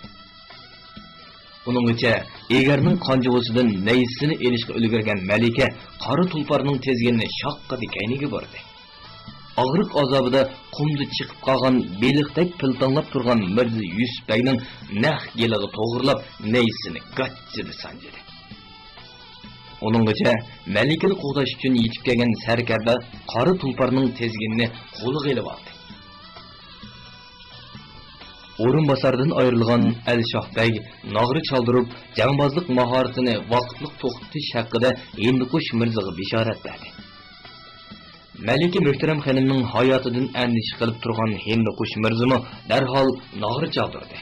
ئۇنىڭغىچە ئېگەرنىڭ قانجۇغىسىدىن نەيزىسىنى ئېلىشقا ئۈلگۈرگەن مەلىكە قارا تۇلپارنىڭ تىزگىنىنى شاققىدە كەينىگە بۇردى. ئاغرىق ئازابىدا قۇمدا چىقىپ قالغان بېلىقتەك پىلتاڭلاپ تۇرغان مىرزا يۈسۈپ بەگنىڭ نەق گېلىغا توغرىلاپ نەيزىسىنى گاچچىدە سانجىدى. ئۇنىڭغىچە مەلىكىنى قوغداش ئۈچۈن يېتىپ كەلگەن سەركەردە قارا تۇلپارنىڭ تىزگىنىنى قولىغا ئېلىۋالدى. ئورۇنباساردىن ئايرىلغان ئەلشاھ بەگ ناغرا چالدۇرۇپ، جەڭبازلىق ماھارىتىنى ۋاقىتلىق توختىتىش ھەققىدە ھىندىقۇش مىرزىغا بېشارەت بەردى. مەلىكە مۆھتەرەم خېنىمنىڭ ھاياتىدىن ئەندىشە قىلىپ تۇرغان ھىندىقۇش مىرزىمۇ دەرھال ناغرا چالدۇردى.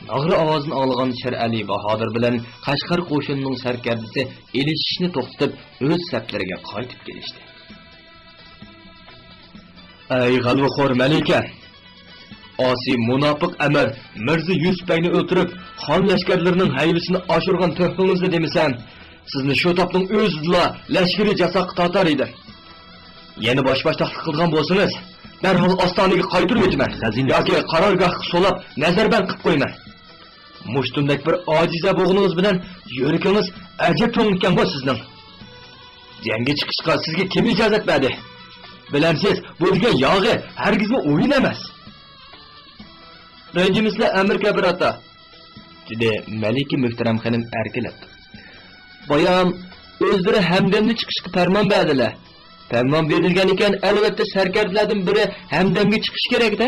ناغرا ئاۋازىنى ئاڭلىغان شىرئەلى باھادىر بىلەن قەشقەر قوشۇنىنىڭ سەركەردىسى ئېلىشىشنى توختىتىپ، ئۆز سەپلىرىگە قايتىپ كېلىشتى. ئەي غەلۋىخور مەلىكە! ئاسىي مۇناپىق ئەمىر مىرزا يۈسۈپ بەگنى ئۆلتۈرۈپ، خان لەشكەرلىرىنىڭ ھەيۋىسىنى ئاشۇرغان تۆھپىڭىزنى دېمىسەم، سىزنى شۇ تاپنىڭ ئۆزىدىلا لەشكىرىي جاساققا تارتار ئىدىم. يەنە باش-باشتاقلىق قىلىدىغان بولسىڭىز، دەرھال ئاستانىگە قايتۇرۇۋېتىمەن. خەزىنە. ياكى قارارگاھقا سولاپ نەزەربەند قىلىپ قويىمەن. مۇشتۇمدەك بىر ئاجىزە بولغىنىڭىز بىلەن يۈرىكىڭىز ئەجەب چوڭ ئىكەنغۇ سىزنىڭ. جەڭگە چىقىشقا سىزگە كىم ئىجازەت بەردى؟ بىلەمسىز، بۇ دېگەن ياغى ھەرگىزمۇ ئويۇن ئەمەس. رەنجىمىسىلەر ئەمىر كەبىر ئاتا، دېدى مەلىكە مۆھتەرەم خېنىم ئەركىلەپ. بايام ئۆزلىرى ھەمدەمنى چىقىشقا پەرمان بەردىلە. پەرمان بېرىلگەن ئىكەن، ئەلۋەتتە سەركەردىلەردىن بىرى ھەمدەمگە چىقىشى كېرەك-دە.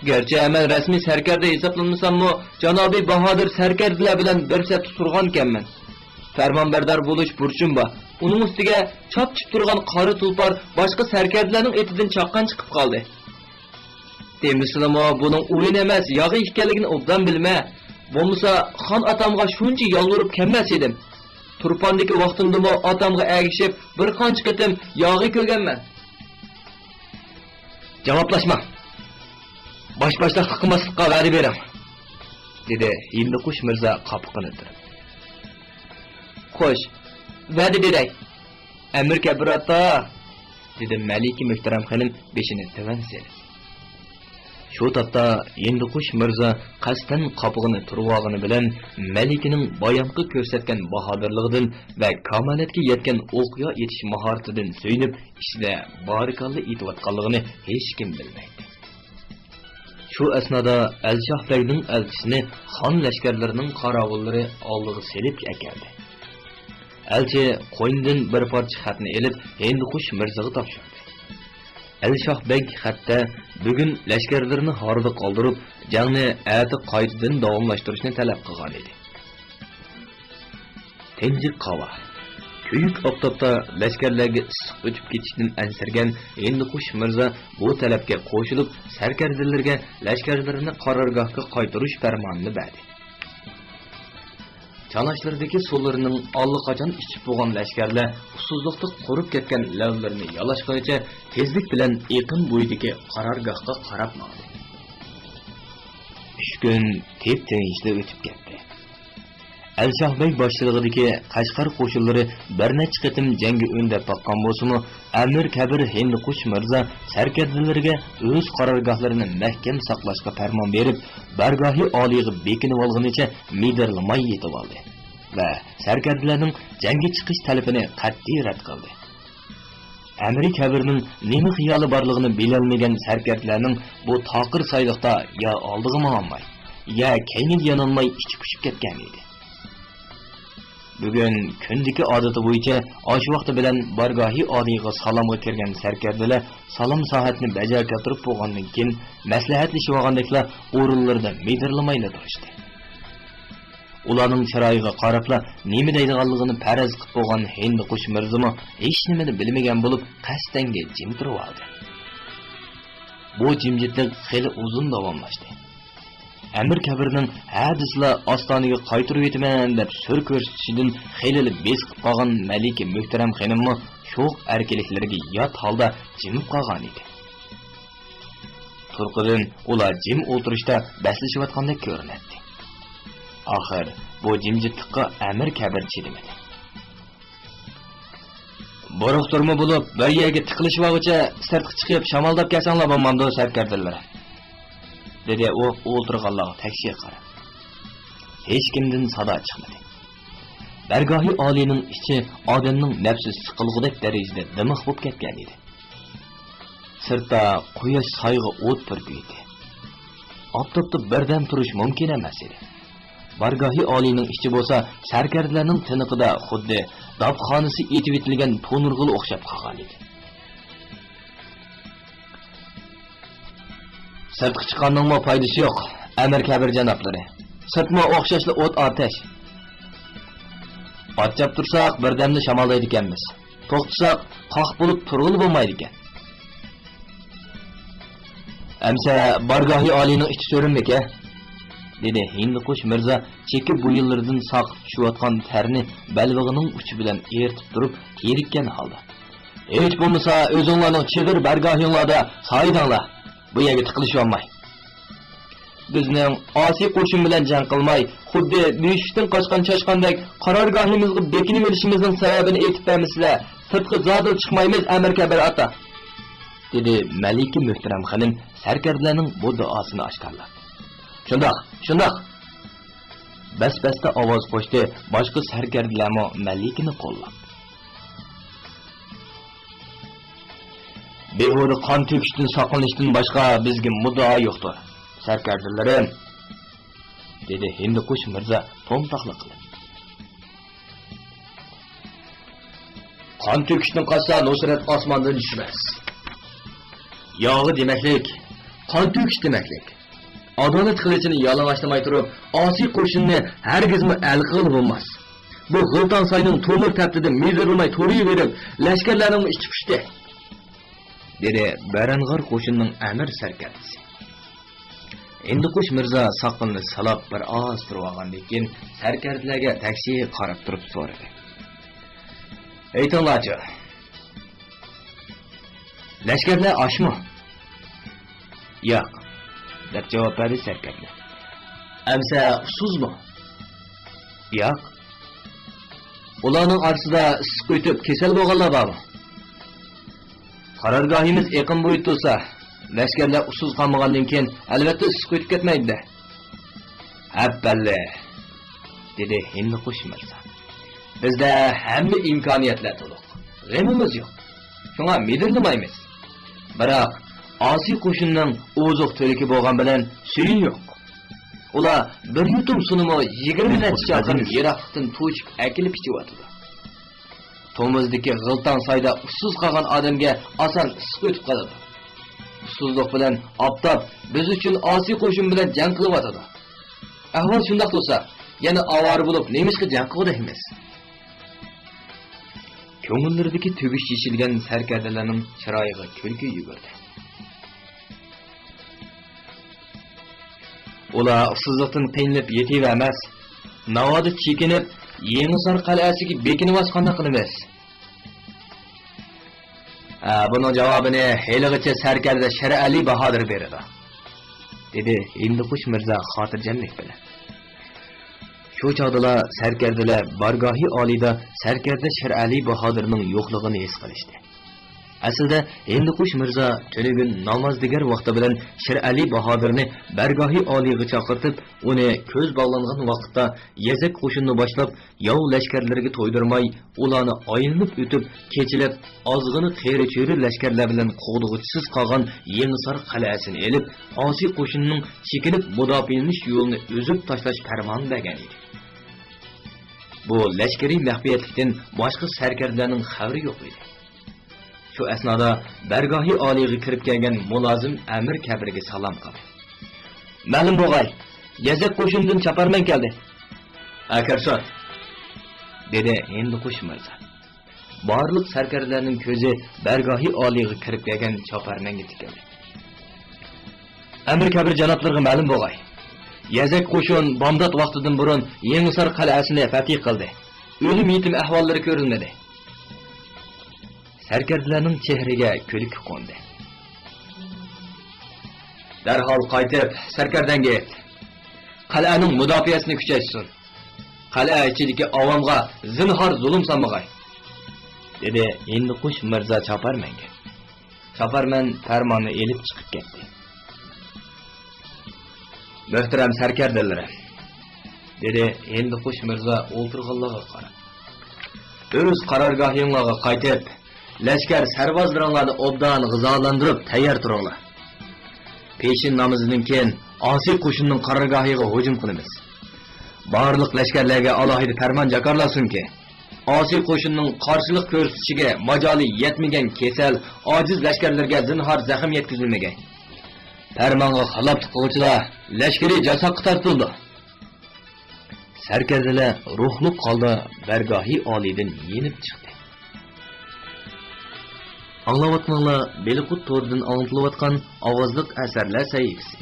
گەرچە مەن رەسمىي سەركەردە ھېسابلانمىساممۇ، جانابىي باھادىر سەركەردىلەر بىلەن بىر سەپتە تۇرغانىكەنمەن. پەرمانبەردار بولۇش بۇرچۇم بار. ئۇنىڭ ئۈستىگە چاپچىپ تۇرغان قارا تۇلپار باشقا سەركەردىلەرنىڭ ئېتىدىن چاققان چىقىپ قالدى. دېمىسىلىمۇ بۇنىڭ ئويۇن ئەمەس، ياغى ئىكەنلىكىنى ئوبدان بىلىمەن. بولمىسا خان ئاتامغا شۇنچە يالۋۇرۇپ كەلمەس ئىدىم. تۇرپاندىكى ۋاقتىمدىمۇ ئاتامغا ئەگىشىپ بىر قانچە قېتىم ياغى كۆرگەنمەن. جاۋابلاشماڭ. باش-باشتاقلىق قىلماسلىققا ۋەدە بېرىڭ، دېدى ھىندىقۇش مىرزا قاپىقىنى تۈرۈپ. خوش، ۋەدە بېرەي، ئەمىر كەبىر ئاتا، دېدى مەلىكە مۆھتەرەم خېنىم بېشىنى تۆۋەن سېلىپ. شۇ تاپتا ھىندىقۇش مىرزا قەستەن قاپىقىنى تۈرۈۋالغىنى بىلەن، مەلىكىنىڭ بايامقى كۆرسەتكەن باھادىرلىقىدىن ۋە كامالەتكە يەتكەن ئوقيا ئېتىش ماھارىتىدىن سۆيۈنۈپ، ئىچىدە بارىكاللا ئېيتىۋاتقانلىقىنى ھېچكىم بىلمەيتتى. شۇ ئەسنادا ئەلشاھ بەگنىڭ ئەلچىسىنى خان لەشكەرلىرىنىڭ قاراۋۇللىرى ئالدىغا سېلىپ ئەكەلدى. ئەلچى قوينىدىن بىر پارچە خەتنى ئېلىپ، ھىندىقۇش مىرزىغا تاپشۇردى. ئەلشاھ بەگ خەتتە بۈگۈن لەشكەرلىرىنى ھارۋىدا قالدۇرۇپ، جەڭنى ئەتە قايتىدىن داۋاملاشتۇرۇشنى تەلەپ قىلغان ئىدى. تىنجىق ھاۋا، كۆيۈك ئاپتاپتا لەشكەرلەرگە ئىسسىق ئۆتۈپ كېتىشتىن ئەنسىرىگەن ھىندىقۇش مىرزا بۇ تەلەپكە قوشۇلۇپ، سەركەردىلىرىگە لەشكەرلىرىنى قارارگاھقا قايتۇرۇش پەرمانىنى بەردى. چاناشلىرىدىكى سۇلىرىنىڭ ئاللىقاچان ئىچىپ بولغان لەشكەرلەر ئۇسسۇزلۇقتا قۇرۇپ كەتكەن لەۋلىرىنى يالاشقىنىچە تېزلىك بىلەن ئېقىن بويىدىكى قارارگاھقا قاراپ ماڭدى. ئۈچ كۈن تىپ-تىنچلا ئۆتۈپ كەتتى. ئەلشاھ بەگ باشچىلىقىدىكى قەشقەر قوشۇنلىرى بىر نەچچە قېتىم جەڭگە ئۈندەپ باققان بولسىمۇ، ئەمىر كەبىر ھىندىقۇش مىرزا سەركەردىلىرىگە ئۆز قارارگاھلىرىنى مەھكەم ساقلاشقا پەرمان بېرىپ، بارگاھى ئالىيغا بېكىنىۋالغىنىچە مىدىرلىماي يېتىۋالدى ۋە سەركەردىلەرنىڭ جەڭگە چىقىش تەلىپىنى قەتئىي رەت قىلدى. ئەمىرى كەبىرنىڭ نېمە خىيالى بارلىقىنى بىلەلمىگەن سەركەردىلەرنىڭ بۇ تاقىر سايلىقتا يا ئالدىغا ماڭالماي، يا كەينىگە يانالماي ئىچى پۇشۇپ كەتكەن ئىدى. بۈگۈن كۈندىكى ئادىتى بويىچە ئاشۇ ۋاقتى بىلەن بارگاھى ئالىيغا سالامغا كىرگەن سەركەردىلەر سالام سائەتنى بەجا كەلتۈرۈپ بولغاندىن كېيىن، مەسلىھەتلىشىۋالغاندەكلا ئورۇنلىرىدا مىدىرلىمايلا تۇرۇشتى. ئۇلارنىڭ چىرايىغا قاراپلا نېمە دەيدىغانلىقىنى پەرەز قىلىپ بولغان ھىندىقۇش مىرزىمۇ ھېچنېمىنى بىلمىگەن بولۇپ، قەستەنگە جىم تۇرۇۋالدى. بۇ جىمجىتلىق خېلى ئۇزۇن داۋاملاشتى. ئەمىر كەبىرنىڭ ھە دېسىلا ئاستانىگە قايتۇرۇۋېتىمەن دەپ سۈر كۆرسىتىشىدىن خېلىلا بېسىقىپ قالغان مەلىكە مۆھتەرەم خېنىممۇ شوخ ئەركىنلىكلىرىگە يات ھالدا جىمىپ قالغانىدى. تۇرقىدىن ئۇلار جىم ئولتۇرۇشتا بەسلىشىۋاتقاندەك كۆرۈنەتتى. ئاخىر بۇ جىمجىتلىققا ئەمىر كەبىر چىدىمىدى. بۇرۇقتۇرما بولۇپ، بىر يەرگە تىقىلىشىۋالغۇچە سىرتقا چىقىپ شامالداپ كەلسەڭلار بولمامدۇ، سەركەردىلىرى؟ دېدى ئۇ ئولتۇرغانلارغا تەكشى قاراپ. ھېچكىمدىن سادا چىقمىدى. بارگاھى ئالىينىڭ ئىچى ئادەمنىڭ نەپسى سىقىلغۇدەك دەرىجىدە دىمىق بولۇپ كەتكەن ئىدى. سىرتتا قۇياش سايغا ئوت پۈركۈيتتى. ئاپتاپتا بىردەم تۇرۇش مۇمكىن ئەمەس ئىدى. بارگاھى ئالىينىڭ ئىچى بولسا سەركەردىلەرنىڭ تىنىقىدا خۇددى داپخانىسى ئېتىۋېتىلگەن تونۇرغىلا ئوخشاپ قالغان ئىدى. سىرتقا چىققاننىڭمۇ پايدىسى يوق، ئەمىر كەبىر جانابلىرى. سىرتمۇ ئوخشاشلا ئوت ئاتەش. ئات چاپتۇرساق بىردەمدە شامالدايدىكەنمىز. توختىساق، قاق بولۇپ تۇرغىلى بولمايدىكەن. ئەمسە بارگاھى ئالىينىڭ ئىچى سۆرۈنمىكە؟ دېدى ھىندىقۇش مىرزا چېكە بويۇنلىرىدىن ساقىپ چۈشۈۋاتقان تەرنى بەلبېغىنىڭ ئۇچى بىلەن ئېرىتىپ تۇرۇپ، تېرىككەن ھالدا. ھېچ بولمىسا ئۆزۈڭلارنىڭ چېغىر بارگاھىڭلاردا سايىدىڭلار، بۇ يەرگە تىقىلىشىۋالماي. بىزنىڭ ئاسىي قوشۇن بىلەن جەڭ قىلماي، خۇددى مۈشۈكتىن قاچقان چاشقاندەك قارارگاھىمىزغا بېكىنىۋېلىشىمىزنىڭ سەۋەبىنى ئېيتىپ بەرمىسىلە، سىرتقا زادىلا چىقمايمىز، ئەمىر كەبىر ئاتا، دېدى مەلىكە مۆھتەرەم خېنىم سەركەردىلەرنىڭ بۇ دۇئاسىنى ئاشكارىلاپ. شۇنداق، شۇنداق! بەس-بەستە ئاۋاز قوشتى باشقا سەركەردىلەرمۇ مەلىكىنى قوللاپ. بىھۇدە قان تۆكۈشتىن ساقلىنىشتىن باشقا بىزگە مۇددىئا يوقتۇر، سەركەردىلىرىم، دېدى ھىندىقۇش مىرزا تومتاقلىق قىلىپ. قان تۆكۈشتىن قاچسا نۇسرەت ئاسماندىن چۈشمەس. ياغى دېمەكلىك، قان تۆكۈش دېمەكلىك. ئادالەت قىلىچىنى يالىڭاچلىماي تۇرۇپ، ئاسىي قوشۇننى ھەرگىزمۇ ئەل قىلغىلى بولماس. بۇ غىلتان ساينىڭ تومۇر تەپتىدە مىدىرلىماي تۇرۇۋېرىپ، لەشكەرلەرنىڭمۇ ئىچى پۇشتى، دېدى بەرەنغار قوشۇننىڭ ئەمىر سەركەردىسى. ھىندىقۇش مىرزا ساقىلىنى سىلاپ بىر ئاز تۇرۇۋالغاندىن كېيىن، سەركەردىلەرگە تەكشى قاراپ تۇرۇپ سورىدى. ئېيتىڭلارچۇ، لەشكەرلەر ئاشمۇ؟ ياق، دەپ جاۋاب بەردى سەركەردە. ئەمسە ئۇسسۇزمۇ؟ ياق. ئۇلارنىڭ ئارىسىدا ئىسسىق ئۆتۈپ كېسەل بولغانلار بارمۇ؟ قارارگاھىمىز ئېقىن بويىدا تۇرسا، لەشكەرلەر ئۇسسۇز قالمىغاندىن كېيىن، ئەلۋەتتە ئىسسىق ئۆتۈپ كەتمەيدۇ-دە. ھەپپەللە، دېدى ھىندىقۇش مىرزا. بىزدە ھەممە ئىمكانىيەتلەر تولۇق. غېمىمىز يوق. شۇڭا مىدىرلىمايمىز. بىراق، ئاسىي قوشۇننىڭ ئوزۇق تۈلۈكى بولغان بىلەن سۈيى يوق. ئۇلار بىر يۇتۇم سۇنىمۇ يىگىرمە نەچچە چاقىرىم يىراقلىقتىن توشۇپ ئەكېلىپ ئىچىۋاتىدۇ. تومۇزدىكى غىلتاڭ سايدا ئۇسسۇز قالغان ئادەمگە ئاسان ئىسسىق ئۆتۈپ قالىدۇ. ئۇسسۇزلۇق بىلەن ئاپتاپ بىز ئۈچۈن ئاسىي قوشۇن بىلەن جەڭ قىلىۋاتىدۇ. ئەھۋال شۇنداق تۇرسا، يەنە ئاۋارە بولۇپ نېمىشقا جەڭ قىلغۇدەكمىز؟ كۆڭۈللىرىدىكى تۈگۈش يېشىلگەن سەركەردىلەرنىڭ چىرايىغا كۈلكە يۈگۈردى. ئۇلار ئۇسسۇزلۇقتىن قىينىلىپ يېتىۋەرمەس. ناۋادا چېكىنىپ، يېڭىسار قەلئەسىگە بېكىنىۋالسا قانداق قىلىمىز؟ ھە، بۇنىڭ جاۋابىنى ھېلىغىچە سەركەردە شىرئەلى باھادىر بېرىدۇ، دېدى ھىندىقۇش مىرزا خاتىرجەملىك بىلەن. شۇ چاغدىلا سەركەردىلەر بارگاھى ئالىيدا سەركەردە شىرئەلى باھادىرنىڭ يوقلۇقىنى ھېس قىلىشتى. ئەسلىدە ھىندىقۇش مىرزا تۈنۈگۈن نامازدىگەر ۋاقتى بىلەن شىرئەلى باھادىرنى بارگاھى ئالىيغا چاقىرتىپ، ئۇنى كۆز باغلانغان ۋاقىتتا يەزەك قوشۇننى باشلاپ، ياۋ لەشكەرلىرىگە تويدۇرماي، ئۇلارنى ئايلىنىپ ئۆتۈپ، كېچىلەپ، ئازغىنە قېرى-چۆرە لەشكەرلەر بىلەن قوغدىغۇچىسىز قالغان يېڭىسار قەلئەسىنى ئېلىپ، ئاسىي قوشۇننىڭ چېكىنىپ مۇداپىئەلىنىش يولىنى ئۈزۈپ تاشلاش پەرمانى بەرگەن ئىدى. بۇ لەشكىرىي مەخپىيەتلىكتىن باشقا سەركەردىلەرنىڭ خەۋىرى يوق ئىدى. شۇ ئەسنادا بارگاھى ئالىيغا كىرىپ كەلگەن مۇلازىم ئەمىر كەبىرگە سالام قىلدى. مەلۇم بولغاي، يەزەك قوشۇنىدىن چاپارمەن كەلدى. ئەكىرسۇن، دېدى ھىندىقۇش مىرزا. بارلىق سەركەردىلەرنىڭ كۆزى بارگاھى ئالىيغا كىرىپ كەلگەن چاپارمەنگە تىكىلدى. ئەمىر كەبىر جانابلىرىغا مەلۇم بولغاي، يەزەك قوشۇن بامدات ۋاقتىدىن بۇرۇن يېڭىسار قەلئەسىنى فەتھى قىلدى. ئۆلۈم يېتىم ئەھۋاللىرى كۆرۈلمىدى. سەركەردىلەرنىڭ چېھرىگە كۈلكە قوندى. دەرھال قايتىپ، سەركەردەڭگە ئېيت، قەلئەنىڭ مۇداپىئەسىنى كۈچەيتسۇن. قەلئە ئىچىدىكى ئاۋامغا زىنھار زۇلۇم سالمىغاي، دېدى ھىندىقۇش مىرزا چاپارمەنگە. چاپارمەن پەرماننى ئېلىپ چىقىپ كەتتى. مۆھتەرەم سەركەردىلىرىم، دېدى ھىندىقۇش مىرزا ئولتۇرغانلارغا قاراپ. ئۆز قارارگاھىڭلارغا قايتىپ، لەشكەر سەربازلىرىڭلارنى ئوبدان غىزالاندۇرۇپ تەييار تۇرۇڭلار. پېشىن نامىزىدىن كېيىن ئاسىي قوشۇننىڭ قارارگاھىغا ھۇجۇم قىلىمىز. بارلىق لەشكەرلەرگە ئالاھىدە پەرمان جاكارلانسۇنكى، ئاسىي قوشۇننىڭ قارشىلىق كۆرسىتىشىگە ماجالى يەتمىگەن كېسەل، ئاجىز لەشكەرلەرگە زىنھار زەخىم يەتكۈزۈلمىگەي. پەرمانغا خىلاپلىق قىلغۇچىلار لەشكىرىي جاساققا تارتىلىدۇ. سەركەردىلەر روھلۇق ھالدا بارگاھى ئالىيدىن يېنىپ چىقتى. ئاڭلاۋاتقىنىڭلار بېلىققۇت تورىدىن ئاڭلىتىلىۋاتقان ئاۋازلىق ئەسەرلەر سەھىپىسى.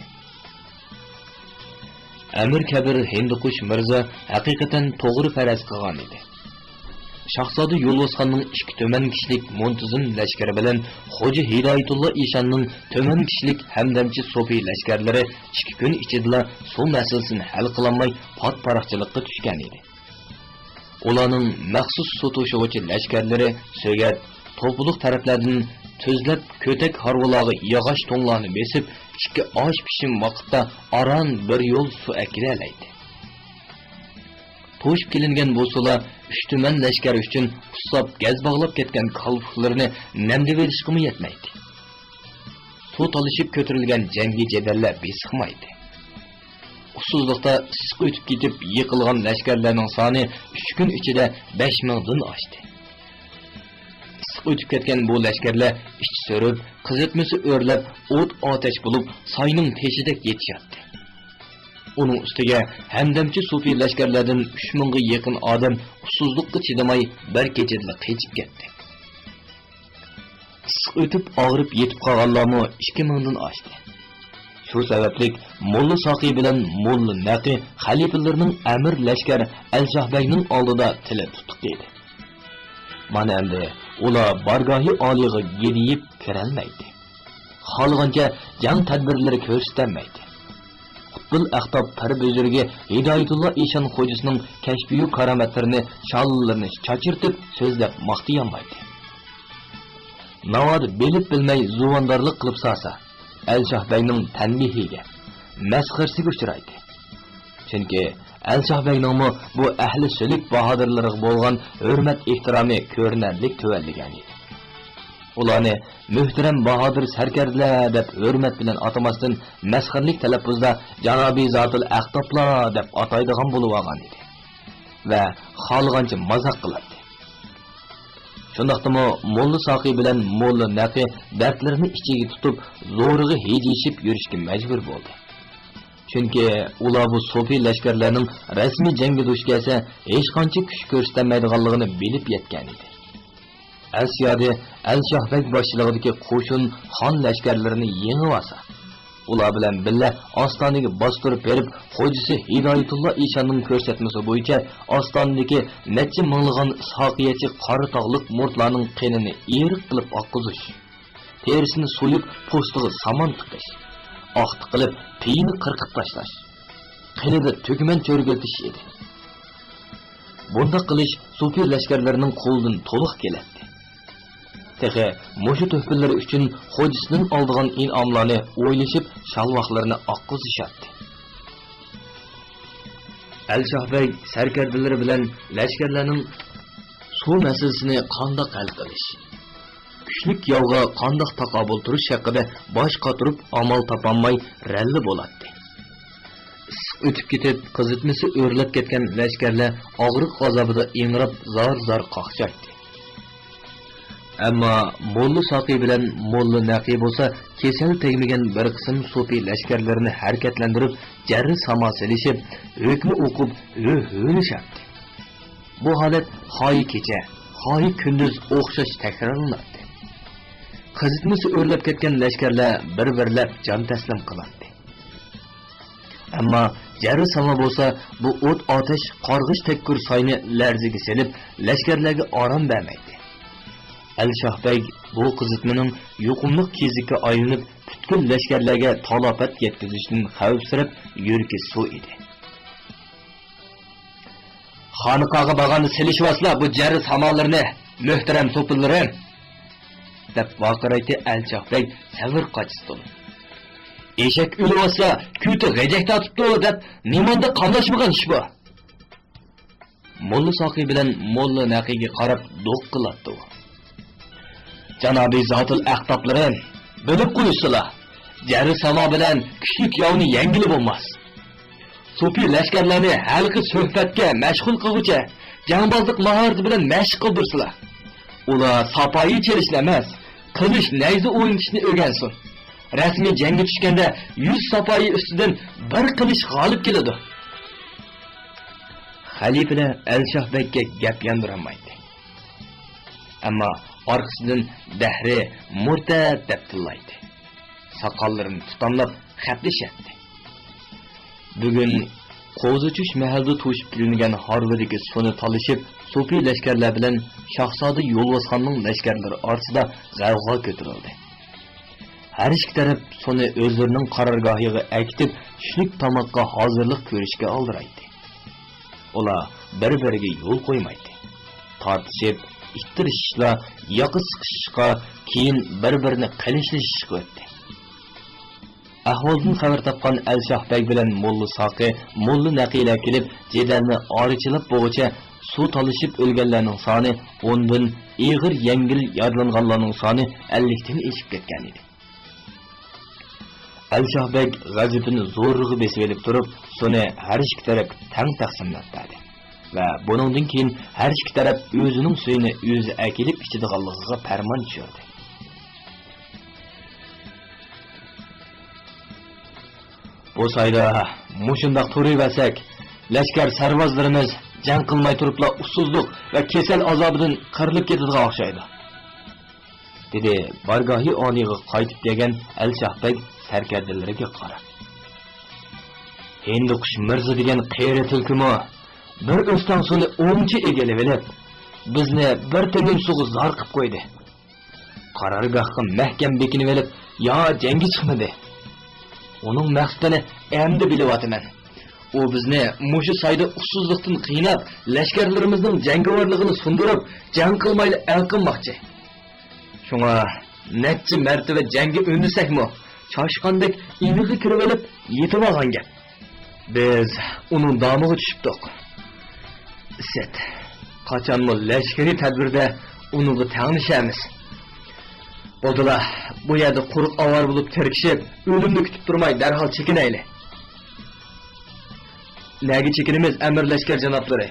ئەمىر كەبىر ھىندىقۇش مىرزا ھەقىقەتەن توغرا پەرەز قىلغان ئىدى. شاھزادە يولۋاسخاننىڭ ئىككى تۆمەن كىشىلىك مۇنتىزىم لەشكىرى بىلەن خوجا ھىدايەتۇللا ئىشاننىڭ تۆمەن كىشىلىك ھەمدەمچى سوپى لەشكەرلىرى ئىككى كۈن ئىچىدىلا سۇ مەسىلىسىنى ھەل قىلالماي پات-پاراقچىلىققا چۈشكەن ئىدى. ئۇلارنىڭ مەخسۇس سۇ توشۇغۇچى لەشكەرلىرى سۆگەت، توپىلىق تەرەپلەردىن تۈزلەپ كۆتەك ھارۋىلارغا ياغاچ تۇڭلارنى بېسىپ، ئىككى ئاش پىشىم ۋاقىتتا ئاران بىر يول سۇ ئەكىلەلەيتتى. توشۇپ كېلىنگەن بۇ سۇلار ئۈچ تۈمەن لەشكەر ئۈچۈن ئۇسساپ گەز باغلاپ كەتكەن كالپۇكلىرىنى نەمدىۋېلىشقىمۇ يەتمەيتتى. سۇ تالىشىپ كۆتۈرۈلگەن جەڭگى جېدەللەر بېسىقمايتتى. ئۇسسۇزلۇقتا ئىسسىق ئۆتۈپ كېتىپ يىقىلغان لەشكەرلەرنىڭ سانى ئۈچ كۈن ئىچىدە بەش مىڭدىن ئاشتى. ئىسسىق ئۆتۈپ كەتكەن بۇ لەشكەرلەر ئىچ سۈرۈپ، قىزىتمىسى ئۆرلەپ، ئوت-ئاتەش بولۇپ، ساينىڭ تېشىدەك يېتىشاتتى. ئۇنىڭ ئۈستىگە ھەمدەمچى سوپى لەشكەرلەردىن ئۈچ مىڭغا يېقىن ئادەم ئۇسسۇزلۇققا چىدىماي، بىر كېچىدىلا قېچىپ كەتتى. ئىسسىق ئۆتۈپ، ئاغرىپ يېتىپ قالغانلارمۇ ئىككى مىڭدىن ئاشتى. شۇ سەۋەبلىك موللا ساقى بىلەن موللا نەقى خەلىپىلىرىنىڭ ئەمىر لەشكەر ئەلشاھ بەگنىڭ ئالدىدا تىلى تۇتۇق ئىدى. مانا ئەمدى ئۇلار بارگاھى ئالىيغا گىدىيىپ كىرەلمەيتتى. خالىغانچە جەڭ تەدبىرلىرى كۆرسىتەلمەيتتى. قۇتبۇل ئەختاب پىر بۈزرۈكى ھىدايەتۇللا ئىشان خوجىسىنىڭ كەشپىيۇ كارامەتلىرىنى، شاللىرىنى چاچرىتىپ سۆزلەپ ماختىيالمايتتى. ناۋادا بىلىپ بىلمەي زۇۋاندارلىق قىلىپ سالسا، ئەلشاھ بەگنىڭ تەنبىھىگە، مەسخىرىسىگە ئۇچرايتتى. چۈنكى ئەلشاھ بەگنىڭمۇ بۇ ئەھلى سۈلۈك باھادىرلىرىغا بولغان ھۆرمەت ئېھتىرامى كۆرۈنەرلىك تۆۋەنلىگەنىدى. ئۇلارنى مۆھتەرەم باھادىر سەركەردىلەر دەپ ھۆرمەت بىلەن ئاتىماستىن، مەسخىرىلىك تەلەپپۇزدا جانابى زاتىل ئەقتابلار دەپ ئاتايدىغان بولۇۋالغانىدى ۋە خالىغانچە مازاق قىلاتتى. شۇنداقتىمۇ موللا ساقى بىلەن موللا نەقى دەردلىرىنى ئىچىگە تۇتۇپ، زورىغا ھىجىيىشىپ يۈرۈشكە مەجبۇر بولدى. چۈنكى ئۇلار بۇ سوپى لەشكەرلەرنىڭ رەسمىي جەڭگە دۇچ كەلسە، ھېچقانچە كۈچ كۆرسىتەلمەيدىغانلىقىنى بىلىپ يەتكەنىدى. ئەسيادى ئەلشاھ بەگ باشچىلىقىدىكى قوشۇن خان لەشكەرلىرىنى يېڭىۋالسا، ئۇلار بىلەن بىللە ئاستانىگە باستۇرۇپ بېرىپ، خوجىسى ھىدايەتۇللا ئىشاننىڭ كۆرسەتمىسى بويىچە ئاستانىدىكى نەچچە مىڭلىغان ساقىيەچى قارا تاغلىق مۇرتلارنىڭ قېنىنى ئېرىق قىلىپ ئاققۇزۇش، تېرىسىنى سويۇپ، پوستىغا سامان تىقىش، ئاقتىق قىلىپ پېيىنى قىرقىپ تاشلاش، قېنىدا تۈگمەن چۆرگۈلىتىش ئىدى. بۇنداق قىلىش سوپى لەشكەرلىرىنىڭ قولىدىن تولۇق كېلەتتى. تېخى مۇشۇ تۆھپىلىرى ئۈچۈن خوجىسىدىن ئالىدىغان ئىنئاملارنى ئويلىشىپ، شالۋاقلىرىنى ئاققۇزۇشاتتى. ئەلشاھ بەگ سەركەردىلىرى بىلەن لەشكەرلەرنىڭ سۇ مەسىلىسىنى قانداق ھەل قىلىش، كۈچلۈك ياۋغا قانداق تاقابىل تۇرۇش ھەققىدە باش قاتۇرۇپ، ئامال تاپالماي رەنلى بولاتتى. ئىسسىق ئۆتۈپ كېتىپ، قىزىتمىسى ئۆرلەپ كەتكەن لەشكەرلەر ئاغرىق ئازابىدا ئىڭراپ، زار-زار قاقشايتتى. ئەمما موللا ساقى بىلەن موللا نەقى بولسا كېسەل تەگمىگەن بىر قىسىم سوپى لەشكەرلىرىنى ھەرىكەتلەندۈرۈپ، جەررى ساما سېلىشىپ، ھۆكمە ئوقۇپ، ھۆ-ھۆلىشەتتى. بۇ ھالەت خاھى كېچە، خاھى كۈندۈز ئوخشاش تەكرارلىناتتى. قىزىتمىسى ئۆرلەپ كەتكەن لەشكەرلەر بىر-بىرلەپ جان تەسلىم قىلاتتى. ئەمما جەررى ساما بولسا بۇ ئوت-ئاتەش، قارغىش-تەككۈر ساينى لەرزىگە سېلىپ، لەشكەرلەرگە ئارام بەرمەيتتى. ئەلشاھ بەگ بۇ قىزىتمىنىڭ يۇقۇملۇق كېزىككە ئايلىنىپ، پۈتكۈل لەشكەرلەرگە تالاپەت يەتكۈزۈشتىن خەۋپسىرەپ، يۈرىكى سۇ ئىدى. خانىقاغا بارغاندا سېلىشىۋالسىلا بۇ جەررى سامانلىرىنى، مۆھتەرەم سوپىلىرىم! دەپ ۋارقىرايتتى ئەلشاھ بەگ سەۋر قاچىسى تولۇپ. ئېشەك ئۆلۈۋاتسا، كۆتى غېجەك تارتىپتۇ دەپ، نېمانداق قاملاشمىغان ئىش بۇ؟ موللا ساقى بىلەن موللا نەقىگە قاراپ دوق قىلاتتى ئۇ. جانابىي زاتىل ئەقتابلىرىم، بىلىپ قويۇشسىلا، جەررى ساما بىلەن كۈچلۈك ياۋنى يەڭگىلى بولماس. سوپى لەشكەرلەرنى ھەلقە سۆھبەتكە مەشغۇل قىلغۇچە، جەڭبازلىق ماھارىتى بىلەن مەشىق قىلدۇرسىلا. ئۇلار ساپايى چېلىشنى ئەمەس، قىلىچ، نەيزە ئوينىتىشنى ئۆگەنسۇن. رەسمىي جەڭگە چۈشكەندە يۈز ساپايى ئۈستىدىن بىر قىلىچ غالىب كېلىدۇ. خەلىپىلەر ئەلشاھ بەگكە گەپ ياندۇرالمايتتى. ئەمما ئارقىسىدىن دەھرى مۇرتەت دەپ تىللايتتى. ساقاللىرىنى تۇتاملاپ خەپلىشەتتى. بۈگۈن قوزا چۈش مەھەلدە توشۇپ كېلىنگەن ھارۋىدىكى سۇنى تالىشىپ، سوپى لەشكەرلەر بىلەن شاھزادە يولۋاسخاننىڭ لەشكەرلىرى ئارىسىدا غەۋغا كۆتۈرۈلدى. ھەر ئىككى تەرەپ سۇنى ئۆزلىرىنىڭ قارارگاھىغا ئەكېتىپ، چۈشلۈك تاماققا ھازىرلىق كۆرۈشكە ئالدىرايتتى. ئۇلار بىر-بىرىگە يول قويمايتتى. تارتىشىپ، ئىتتىرىشىشلا، ياقا سىقىشىشقا، كېيىن بىر-بىرىنى قىلىچلىشىشقا ئۆتتى. ئەھۋالدىن خەۋەر تاپقان ئەلشاھ بەگ بىلەن موللا ساقى، موللا نەقىلەر كېلىپ، جېدەلنى ئارىچىلاپ بولغۇچە، سۇ تالىشىپ ئۆلگەنلەرنىڭ سانى ئوندىن، ئېغىر يەڭگىل يارىلانغانلارنىڭ سانى ئەللىكتىن ئېشىپ كەتكەنىدى. ئەلشاھ بەگ غەزىپىنى زورىغا بېسىۋېلىپ تۇرۇپ، سۇنى ھەر ئىككى تەرەپكە تەڭ تەقسىملەپ بەردى ۋە بۇنىڭدىن كېيىن ھەر ئىككى تەرەپ ئۆزىنىڭ سۈيىنى ئۆزى ئەكېلىپ ئىچىدىغانلىقىغا پەرمان چۈشۈردى. بۇ سايدا مۇشۇنداق تۇرۇۋەرسەك، لەشكەر سەرۋازلىرىمىز جەڭ قىلماي تۇرۇپلا ئۇسسۇزلۇق ۋە كېسەل ئازابىدىن قىرىلىپ كېتىدىغان ئوخشايدۇ. دېدى بارگاھى ئالىيغا قايتىپ كەلگەن ئەلشاھ بەگ سەركەردىلىرىگە قاراپ. ھىندىقۇش مىرزا دېگەن قېرى تۈلكىمۇ بىر ئۆستەڭ سۇنى ئوڭچە ئىگىلىۋېلىپ، بىزنى بىر تېمىم سۇغا زار قىپ قويدى. قارارگاھقا مەھكەم بېكىنىۋېلىپ، يا جەڭگە چىقمىدى. ئۇنىڭ مەقسىتىنى ئەمدى بىلىۋاتىمەن. ئۇ بىزنى مۇشۇ سايدا ئۇسسۇزلۇقتىن قىيناپ، لەشكەرلىرىمىزنىڭ جەڭگىۋارلىقىنى سۇندۇرۇپ، جەڭ قىلمايلا ئەل قىلماقچى. شۇڭا نەچچە مەرتىۋە جەڭگە ئۈندىسەكمۇ، چاشقاندەك ئىنىغا كىرىۋېلىپ يېتىۋالغان گەپ. بىز ئۇنىڭ دامىغا چۈشۈپتۇق. ئىسەت، قاچانمۇ لەشكىرىي تەدبىردە ئۇنىڭغا تەڭلىشەرمىز. بولدىلا، بۇ يەردە قۇرۇق ئاۋارە بولۇپ تىركىشىپ، ئۆلۈمنى كۈتۈپ تۇرماي، دەرھال چېكىنەيلى. نەگە چېكىنىمىز، ئەمىر لەشكەر جانابلىرى؟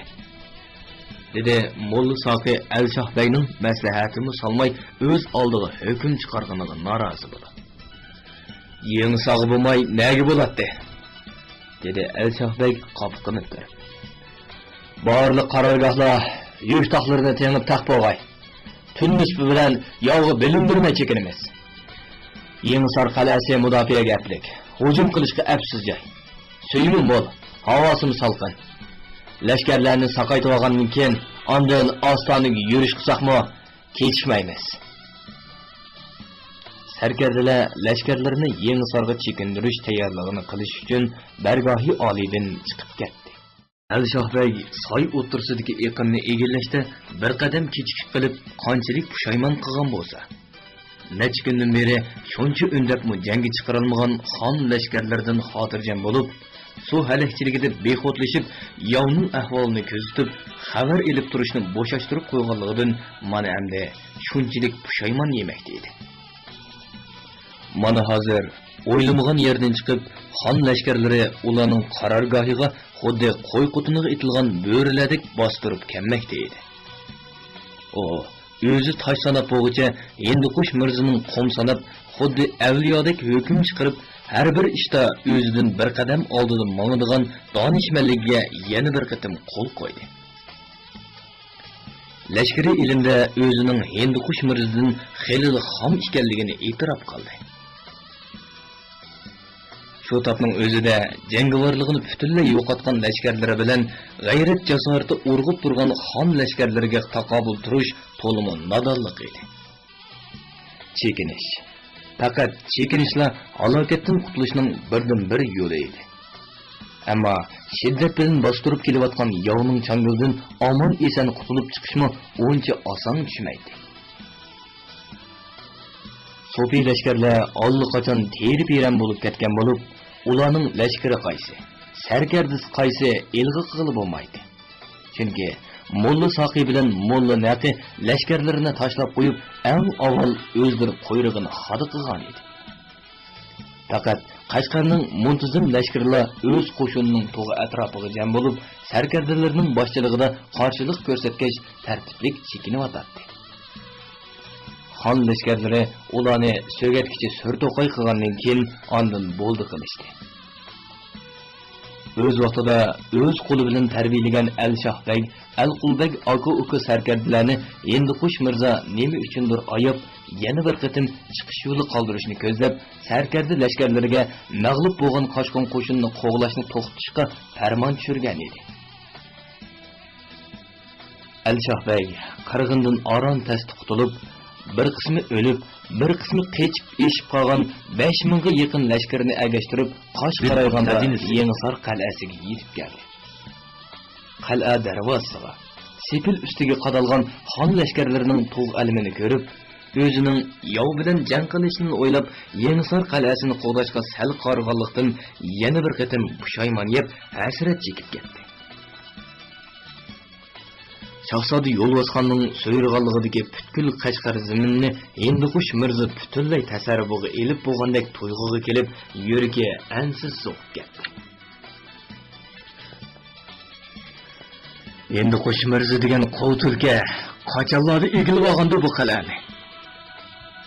دېدى موللا ساقى ئەلشاھ بەگنىڭ مەسلىھەتىمۇ سالماي ئۆز ئالدىغا ھۆكۈم چىقارغىنىغا نارازى بولۇپ. يېڭىسارغا بولماي نەگە بولاتتى؟ دېدى ئەلشاھ بەگ قاپىقىنى كۆرۈپ. بارلىق قارارگاھلار يۈك تاقلىرىنى تېڭىپ تەق بولغاي. تۈن نىسپى بىلەن ياۋغا بىلىندۈرمەي چېكىنىمىز. يېڭىسار قەلئەسى مۇداپىئەگە ئەپلىك، ھۇجۇم قىلىشقا ئەپسىز جاي. سۈيىمۇ مول، ھاۋاسىمۇ سالقىن. لەشكەرلەرنى ساقايتىۋالغاندىن كېيىن، ئاندىن ئاستانىگە يۈرۈش قىلساقمۇ، كېچىكمەيمىز. سەركەردىلەر لەشكەرلىرىنى يېڭىسارغا چېكىندۈرۈش تەييارلىقىنى قىلىش ئۈچۈن بەرگاھى ئالىيدىن چىقىپ كەتتى. ئەلشاھ بەگ ساي ئوتتۇرىسىدىكى ئېقىننى ئىگىلەشتە بىر قەدەم كېچىكىپ قېلىپ، قانچىلىك پۇشايمان قىلغان بولسا. نەچچە كۈندىن بېرى شۇنچە ئۈندەپمۇ جەڭگە چىقىرالمىغان خان لەشكەرلىرىدىن خاتىرجەم بولۇپ، سۇ ھەلەكچىلىكىدە بىخۇدلىشىپ، ياۋنىڭ ئەھۋالىنى كۆزىتىپ، خەۋەر ئېلىپ تۇرۇشنى بوشاشتۇرۇپ قويغانلىقىدىن مانا ئەمدى شۇنچىلىك پۇشايمان يېمەكتە ئىدى. مانا ھازىر ئويلىمىغان يەردىن چىقىپ، خان لەشكەرلىرى ئۇلارنىڭ قارارگاھىغا خۇددى قوي قوتىنىغا ئېتىلغان بۆرىلەردەك باستۇرۇپ كەلمەكتە ئىدى. ئۇ ئۆزى تاج ساناپ بولغۇچە ھىندىقۇش مىرزىنىڭ قۇم ساناپ، خۇددى ئەۋلىيادەك ھۆكۈم چىقىرىپ، ھەر بىر ئىشتا ئۆزىدىن بىر قەدەم ئالدىدا ماڭىدىغان دانىشمەنلىكىگە يەنە بىر قېتىم قول قويدى. لەشكىرىي ئىلىمدە ئۆزىنىڭ ھىندىقۇش مىرزىدىن خېلىلا خام ئىكەنلىكىنى ئېتىراپ قىلدى. شۇ تاپنىڭ ئۆزىدە جەڭگىۋارلىقىنى پۈتۈنلەي يوقاتقان لەشكەرلىرى بىلەن غەيرەت-جاسارىتى ئۇرغۇپ تۇرغان خان لەشكەرلىرىگە تاقابىل تۇرۇش تولىمۇ نادانلىق ئىدى. چېكىنىش. پەقەت چېكىنىشلا ھالاكەتتىن قۇتۇلۇشنىڭ بىردىنبىر يولى ئىدى. ئەمما شىددەت بىلەن باستۇرۇپ كېلىۋاتقان ياۋنىڭ چاڭگىلىدىن ئامان-ئېسەن قۇتۇلۇپ چىقىشمۇ ئۇنچە ئاسان چۈشمەيتتى. سوپى لەشكەرلەر ئاللىقاچان تېرە-پېرەن بولۇپ كەتكەن بولۇپ، ئۇلارنىڭ لەشكىرى قايسى، سەركەردىسى قايسى ئىلغا قىلغىلى بولمايتتى. چۈنكى موللا ساقى بىلەن موللا نەقى لەشكەرلىرىنى تاشلاپ قويۇپ، ئەڭ ئاۋۋال ئۆزلىرى قۇيرۇقىنى خادا قىلغان ئىدى. پەقەت قەشقەرنىڭ مۇنتىزىم لەشكىرىلا ئۆز قوشۇنىنىڭ تۇغى ئەتراپىغا جەم بولۇپ، سەركەردىلىرىنىڭ باشچىلىقىدا قارشىلىق كۆرسەتكەچ، تەرتىپلىك چېكىنىۋاتاتتى. خان لەشكەرلىرى ئۇلارنى سۆگەتكىچە سۈر توقاي قىلغاندىن كېيىن، ئاندىن بولدى قىلىشتى. ئۆز ۋاقتىدا ئۆز قولى بىلەن تەربىيەلىگەن ئەلشاھ بەگ، ئەلقۇل بەگ ئاكا-ئۇكا سەركەردىلەرنى ھىندىقۇش مىرزا نېمە ئۈچۈندۇر ئاياپ، يەنە بىر قېتىم چىقىش يولى قالدۇرۇشنى كۆزلەپ، سەركەردە لەشكەرلىرىگە مەغلۇپ بولغان قاچقۇن قوشۇننى قوغلاشنى توختىتىشقا پەرمان چۈشۈرگەن ئىدى. ئەلشاھ بەگ قىرغىندىن ئاران تەستە قۇتۇلۇپ، بىر قىسمى ئۆلۈپ، بىر قىسمى قېچىپ ئېشىپ قالغان بەش مىڭغا يېقىن لەشكىرىنى ئەگەشتۈرۈپ، قاش قارايغاندا يېڭىسار قەلئەسىگە يېتىپ كەلدى. قەلئە دەرۋازىسىغا، سېپىل ئۈستىگە قادالغان خان لەشكەرلىرىنىڭ تۇغ ئەلىمىنى كۆرۈپ، ئۆزىنىڭ ياۋ بىلەن جەڭ قىلىشىنى ئويلاپ، يېڭىسار قەلئەسىنى قوغداشقا سەل قارىغانلىقتىن يەنە بىر قېتىم پۇشايمان يەپ، ھەسرەت چېكىپ كەتتى. شاھزادە يولۋاسخاننىڭ سۇيرۇغانلىقىدىكى پۈتكۈل قەشقەر زېمىنىنى ھىندىقۇش مىرزا پۈتۈنلەي تەسەررۇپىغا ئېلىپ بولغاندەك تۇيغۇغا كېلىپ، يۈرىكى ئەنسىز سوقۇپ كەتتى. ھىندىقۇش مىرزا دېگەن قوۋ تۈلكە قاچانلاردا ئىگىلىۋالغاندۇ بۇ قەلئەنى؟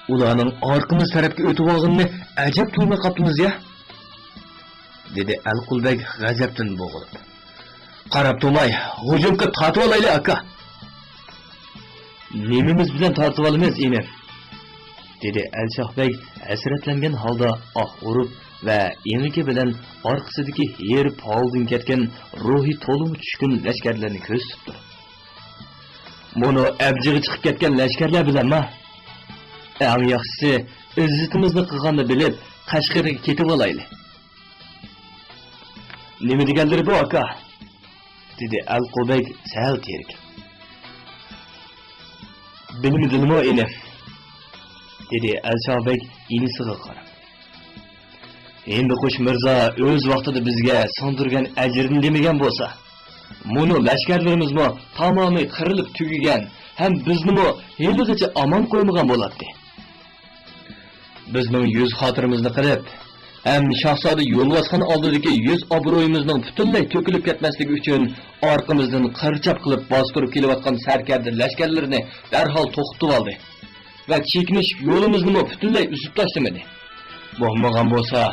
ئۇلارنىڭ ئارقىمىز تەرەپكە ئۆتۈۋالغىنىنى ئەجەب تۇيماي قاپتىمىز يا؟ دېدى ئەلقۇل بەگ غەزەپتىن بوغۇلۇپ. قاراپ تۇرماي، ھۇجۇمغا تارتىۋالايلى، ئاكا! نېمىمىز بىلەن تارتىۋالىمىز، ئىنىم؟ دېدى ئەلشاھ بەگ ھەسرەتلەنگەن ھالدا ئاھ ئۇرۇپ ۋە ئېڭىكى بىلەن ئارقىسىدىكى ھېرىپ ھالدىن كەتكەن روھى تولىمۇ چۈشكۈن لەشكەرلەرنى كۆزىتىپ تۇرۇپ. مۇنۇ ئەبجىغا چىقىپ كەتكەن لەشكەرلەر بىلەنما؟ ئەڭ ياخشىسى، ئىززىتىمىزنى قىلغاننى بىلىپ، قەشقەرگە كېتىۋالايلى. نېمە دېگەنلىرى بۇ، ئاكا؟ دېدى ئەلقۇ بەگ سەل تېرىكىپ. بىلمىدىلىمۇ، ئىنىم؟ دېدى ئەلشاھ بەگ ئىنىسىغا قاراپ. ھىندىقۇش مىرزا ئۆز ۋاقتىدا بىزگە سىڭدۈرگەن ئەجىرنى دېمىگەن بولسا، مۇنۇ لەشكەرلىرىمىزمۇ تامامى قىرىلىپ تۈگىگەن ھەم بىزنىمۇ ھېلىغىچە ئامان قويمىغان بولاتتى. بىزنىڭ يۈز خاتىرىمىزنى قىلىپ، ھەم شاھزادە يولۋاسخان ئالدىدىكى يۈز ئابرۇيىمىزنىڭ پۈتۈنلەي تۆكۈلۈپ كەتمەسلىكى ئۈچۈن، ئارقىمىزدىن قىرچاپ قىلىپ باستۇرۇپ كېلىۋاتقان سەركەردە لەشكەرلىرىنى دەرھال توختىتىۋالدى ۋە چېكىنىش يولىمىزنىمۇ پۈتۈنلەي ئۈزۈپ تاشلىمىدى. بولمىغان بولسا،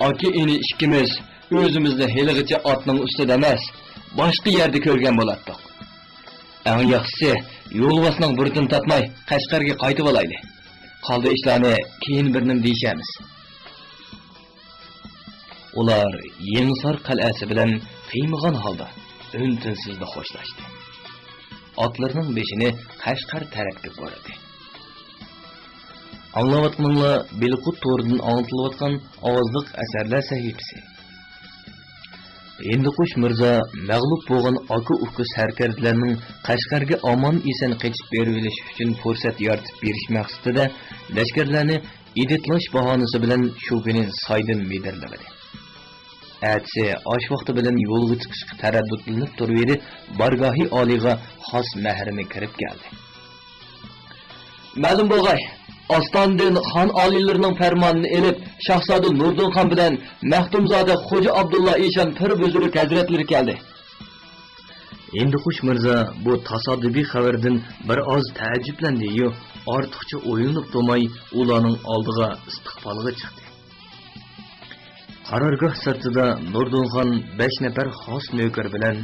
ئاكا-ئىنى ئىككىمىز ئۆزىمىزنى ھېلىغىچە ئاتنىڭ ئۈستىدە ئەمەس، باشقا يەردە كۆرگەن بولاتتۇق. ئەڭ ياخشىسى، يولۋاسنىڭ بۇرۇتىنى تارتماي، قەشقەرگە قايتىۋالايلى. قالدى ئىشلارنى كېيىن بىر نېمە دېيىشەرمىز. ئۇلار يېڭىسار قەلئەسى بىلەن قىيمىغان ھالدا ئۈن-تىنسىزلا خوشلاشتى. ئاتلىرىنىڭ بېشىنى قەشقەر تەرەپكە بۇرىدى. ئاڭلاۋاتقىنىڭلار بىلقۇت تورىدىن ئاڭلىتىلىۋاتقان ئاۋازلىق ئەسەرلەر سەھىپىسى. ھىندىقۇش مىرزا مەغلۇپ بولغان ئاكا-ئۇكا سەركەردىلەرنىڭ قەشقەرگە ئامان-ئېسەن قېچىپ بېرىۋېلىش ئۈچۈن پۇرسەت يارىتىپ بېرىش مەقسىتىدە، لەشكەرلەرنى ئىدىتلاش باھانىسى بىلەن شۇ كۈنى سايدىن مىدىرلىمىدى. ئەتىسى ئاش ۋاقتى بىلەن يولغا چىقىشقا تەرەددۇتلىنىپ تۇرۇۋىدى، بارگاھى ئالىيغا خاس مەھرىمى كىرىپ كەلدى. مەلۇم بولغاي، ئاستانىدىن خان ئالىيلىرىنىڭ پەرمانىنى ئېلىپ، شاھزادە نۇردىن خان بىلەن مەختۇمزادە خوجا ئابدۇللا ئىشان پىر بۈزرۈك ھەزرەتلىرى كەلدى. ھىندىقۇش مىرزا بۇ تاسادىپىي خەۋەردىن بىر ئاز تەئەججۈپلەندى-يۇ، ئارتۇقچە ئويلىنىپ تۇرماي ئۇلارنىڭ ئالدىغا ئىستىقبالغا چىقتى. قارارگاھ سىرتىدا نۇردىن خان بەش نەپەر خاس نۆكەر بىلەن،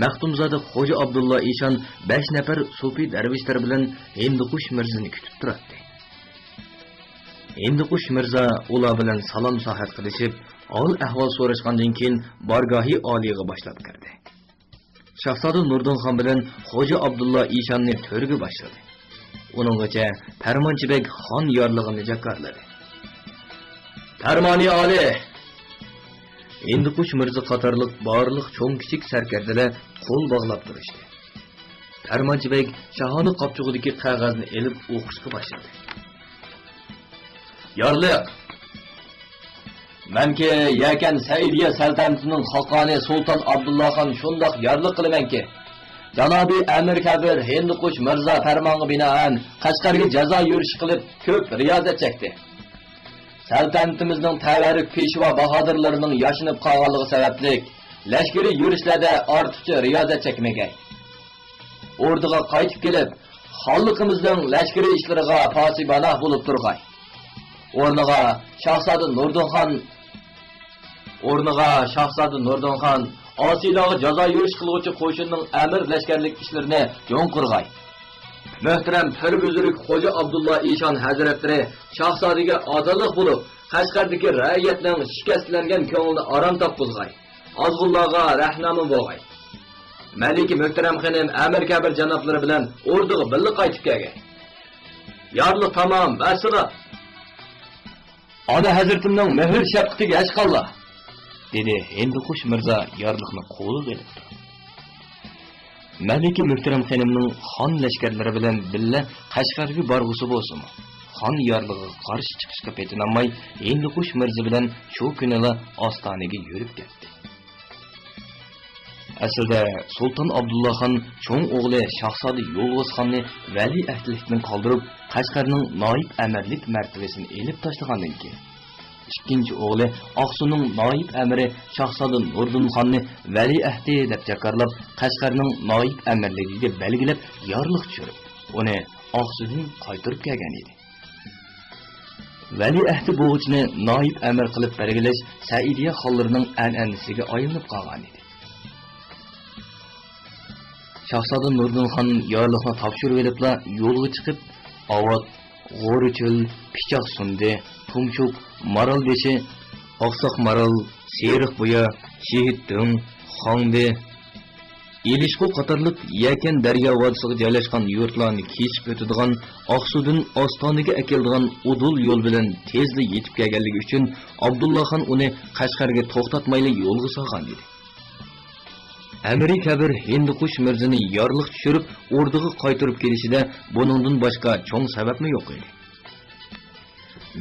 مەختۇمزادە خوجا ئابدۇللا ئىشان بەش نەپەر سوپى دەرۋىشلەر بىلەن ھىندىقۇش مىرزىنى كۈتۈپ تۇراتتى. ھىندىقۇش مىرزا ئۇلار بىلەن سالام-ساھەت قىلىشىپ، ھال-ئەھۋال سوراشقاندىن كېيىن، بارگاھى ئالىيغا باشلاپ كىردى. شاھزادە نۇردىن خان بىلەن خوجا ئابدۇللا ئىشاننى تۆرگە باشلىدى. ئۇنىڭغىچە پەرمانچى بەگ خان يارلىغىنى جاكارلىدى. پەرمانى ئالىي! ھىندىقۇش مىرزا قاتارلىق بارلىق چوڭ-كىچىك سەركەردىلەر قول باغلاپ تۇرۇشتى. پەرمانچى بەگ شاھانە قاپچۇقىدىكى قەغەزنى ئېلىپ ئوقۇشقا باشلىدى. يارلىق! مەنكى يەكەن سەئىدىيە سەلتەنىتىنىڭ خاقانى سۇلتان ئابدۇللاخان شۇنداق يارلىق قىلىمەنكى، جانابىي ئەمىر كەبىر ھىندىقۇش مىرزا پەرمانغا بىنائەن قەشقەرگە جازا يۈرۈشى قىلىپ كۆپ رىيازەت چەكتى. سەلتەنىتىمىزنىڭ تەۋەررۈك پېشۋا باھادىرلىرىنىڭ ياشىنىپ قالغانلىقى سەۋەبلىك، لەشكىرىي يۈرۈشلەردە ئارتۇقچە رىيازەت چەكمىگەي. ئوردىغا قايتىپ كېلىپ، خانلىقىمىزنىڭ لەشكىرىي ئىشلىرىغا پاسىبانە بولۇپ تۇرغاي. ئورنىغا شاھزادە نۇردىنخان، ئورنىغا شاھزادە نۇردىنخان ئاسىيلارغا جازا يۈرۈش قىلغۇچى قوشۇننىڭ ئەمىر لەشكەرلىك ئىشلىرىنى جۇڭقۇرغاي. مۆھتەرەم پىر بۈزرۈك خوجا ئابدۇللا ئىشان ھەزرەتلىرى شاھزادىگە ئاداللىق بولۇپ، قەشقەردىكى رەئىيەتنىڭ شىكەستلەنگەن كۆڭلىنى ئارام تاپقۇزغاي. ئازغۇنلارغا رەھنامە بولغاي. مەلىكە مۆھتەرەم خېنىم ئەمىر كەبىر جانابلىرى بىلەن ئوردىغا بىللە قايتىپ كەلگەي. يارلىق تامام، ۋەسسالام. ئانا ھەزرىتىمنىڭ مېھىر شەپقىتىگە ھەشقاللا، دېدى ھىندىقۇش مىرزا يارلىقنى قولىغا ئېلىپ تۇرۇپ. مەلىكە مۆھتەرەم خېنىمنىڭ خان لەشكەرلىرى بىلەن بىللە قەشقەرگە بارغۇسى بولسىمۇ، خان يارلىقىغا قارشى چىقىشقا پېتىنالماي، ھىندىقۇش مىرزا بىلەن شۇ كۈنىلا ئاستانىگە يۈرۈپ كەتتى. ئەسلىدە سۇلتان ئابدۇللاخان چوڭ ئوغلى شاھزادە يولۋاسخاننى ۋەلىئەھدلىكتىن قالدۇرۇپ، قەشقەرنىڭ نايىپ ئەمىرلىك مەرتىۋىسىنى ئېلىپ تاشلىغاندىن كېيىن، ئىككىنچى ئوغلى ئاقسۇنىڭ نايىپ ئەمىرى شاھزادە نۇردىنخاننى ۋەلىئەھدى دەپ جاكارلاپ، قەشقەرنىڭ نايىپ ئەمىرلىكىگە بەلگىلەپ، يارلىق چۈشۈرۈپ، ئۇنى ئاقسۇدىن قايتۇرۇپ كەلگەن ئىدى. ۋەلىئەھدى بوغۇچىنى نايىپ ئەمىر قىلىپ بەلگىلەش سەئىدىيە خانلىرىنىڭ ئەنئەنىسىگە ئايلىنىپ قالغانىدى. شاھزادە نۇردىنخان يارلىقنى تاپشۇرۇۋېلىپلا يولغا چىقىپ، ئاۋات، غورىچۆل، پىچاق سۇندى، تۇمشۇق، مارالبېشى، ئاقساق مارال، سېرىق بۇيا، شېھىت دۆڭ، خاڭدى، ئېلىشقۇ قاتارلىق يەكەن دەريا ۋادىسىغا جايلاشقان يۇرتلارنى كېسىپ ئۆتىدىغان، ئاقسۇدىن ئاستانىگە ئەكېلىدىغان ئۇدۇل يول بىلەن تېزلا يېتىپ كەلگەنلىكى ئۈچۈن، ئابدۇللا خان ئۇنى قەشقەرگە توختاتمايلا يولغا سالغان ئىدى. ئەمىرى كەبىر ھىندىقۇش مىرزىنى يارلىق چۈشۈرۈپ، ئوردىغا قايتۇرۇپ كېلىشىدە بۇنىڭدىن باشقا چوڭ سەۋەبمۇ يوق ئىدى.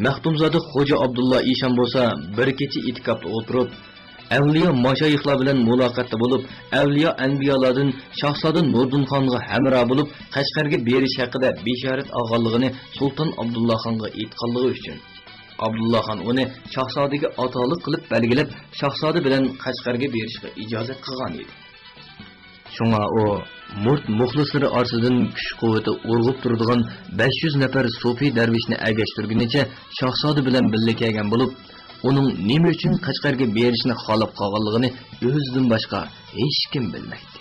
مەختۇمزادە خوجا ئابدۇللا ئىشان بولسا بىر كېچە ئېتىكاپتا ئولتۇرۇپ، ئەۋلىيا ماشايىخلار بىلەن مۇلاقاتتا بولۇپ، ئەۋلىيا ئەنبىيالاردىن شاھزادە نۇردىن خانغا ھەمراھ بولۇپ، قەشقەرگە بېرىش ھەققىدە بېشارەت ئالغانلىقىنى سۇلتان ئابدۇللا خانغا ئېيتقانلىقى ئۈچۈن، ئابدۇللا خان ئۇنى شاھزادىگە ئاتالىق قىلىپ بەلگىلەپ، شاھزادە بىلەن قەشقەرگە بېرىشقا ئىجازەت قىلغان ئىدى. شۇڭا ئۇ مۇرت مۇخلىسلىرى ئارىسىدىن كۈچ-قۇۋۋىتى ئۇرغۇپ تۇرىدىغان بەش يۈز نەپەر سوپى دەرۋىشنى ئەگەشتۈرگىنىچە شاھزادە بىلەن بىللە كەلگەن بولۇپ، ئۇنىڭ نېمە ئۈچۈن قەشقەرگە بېرىشنى خالاپ قالغانلىقىنى ئۆزىدىن باشقا ھېچكىم بىلمەيتتى.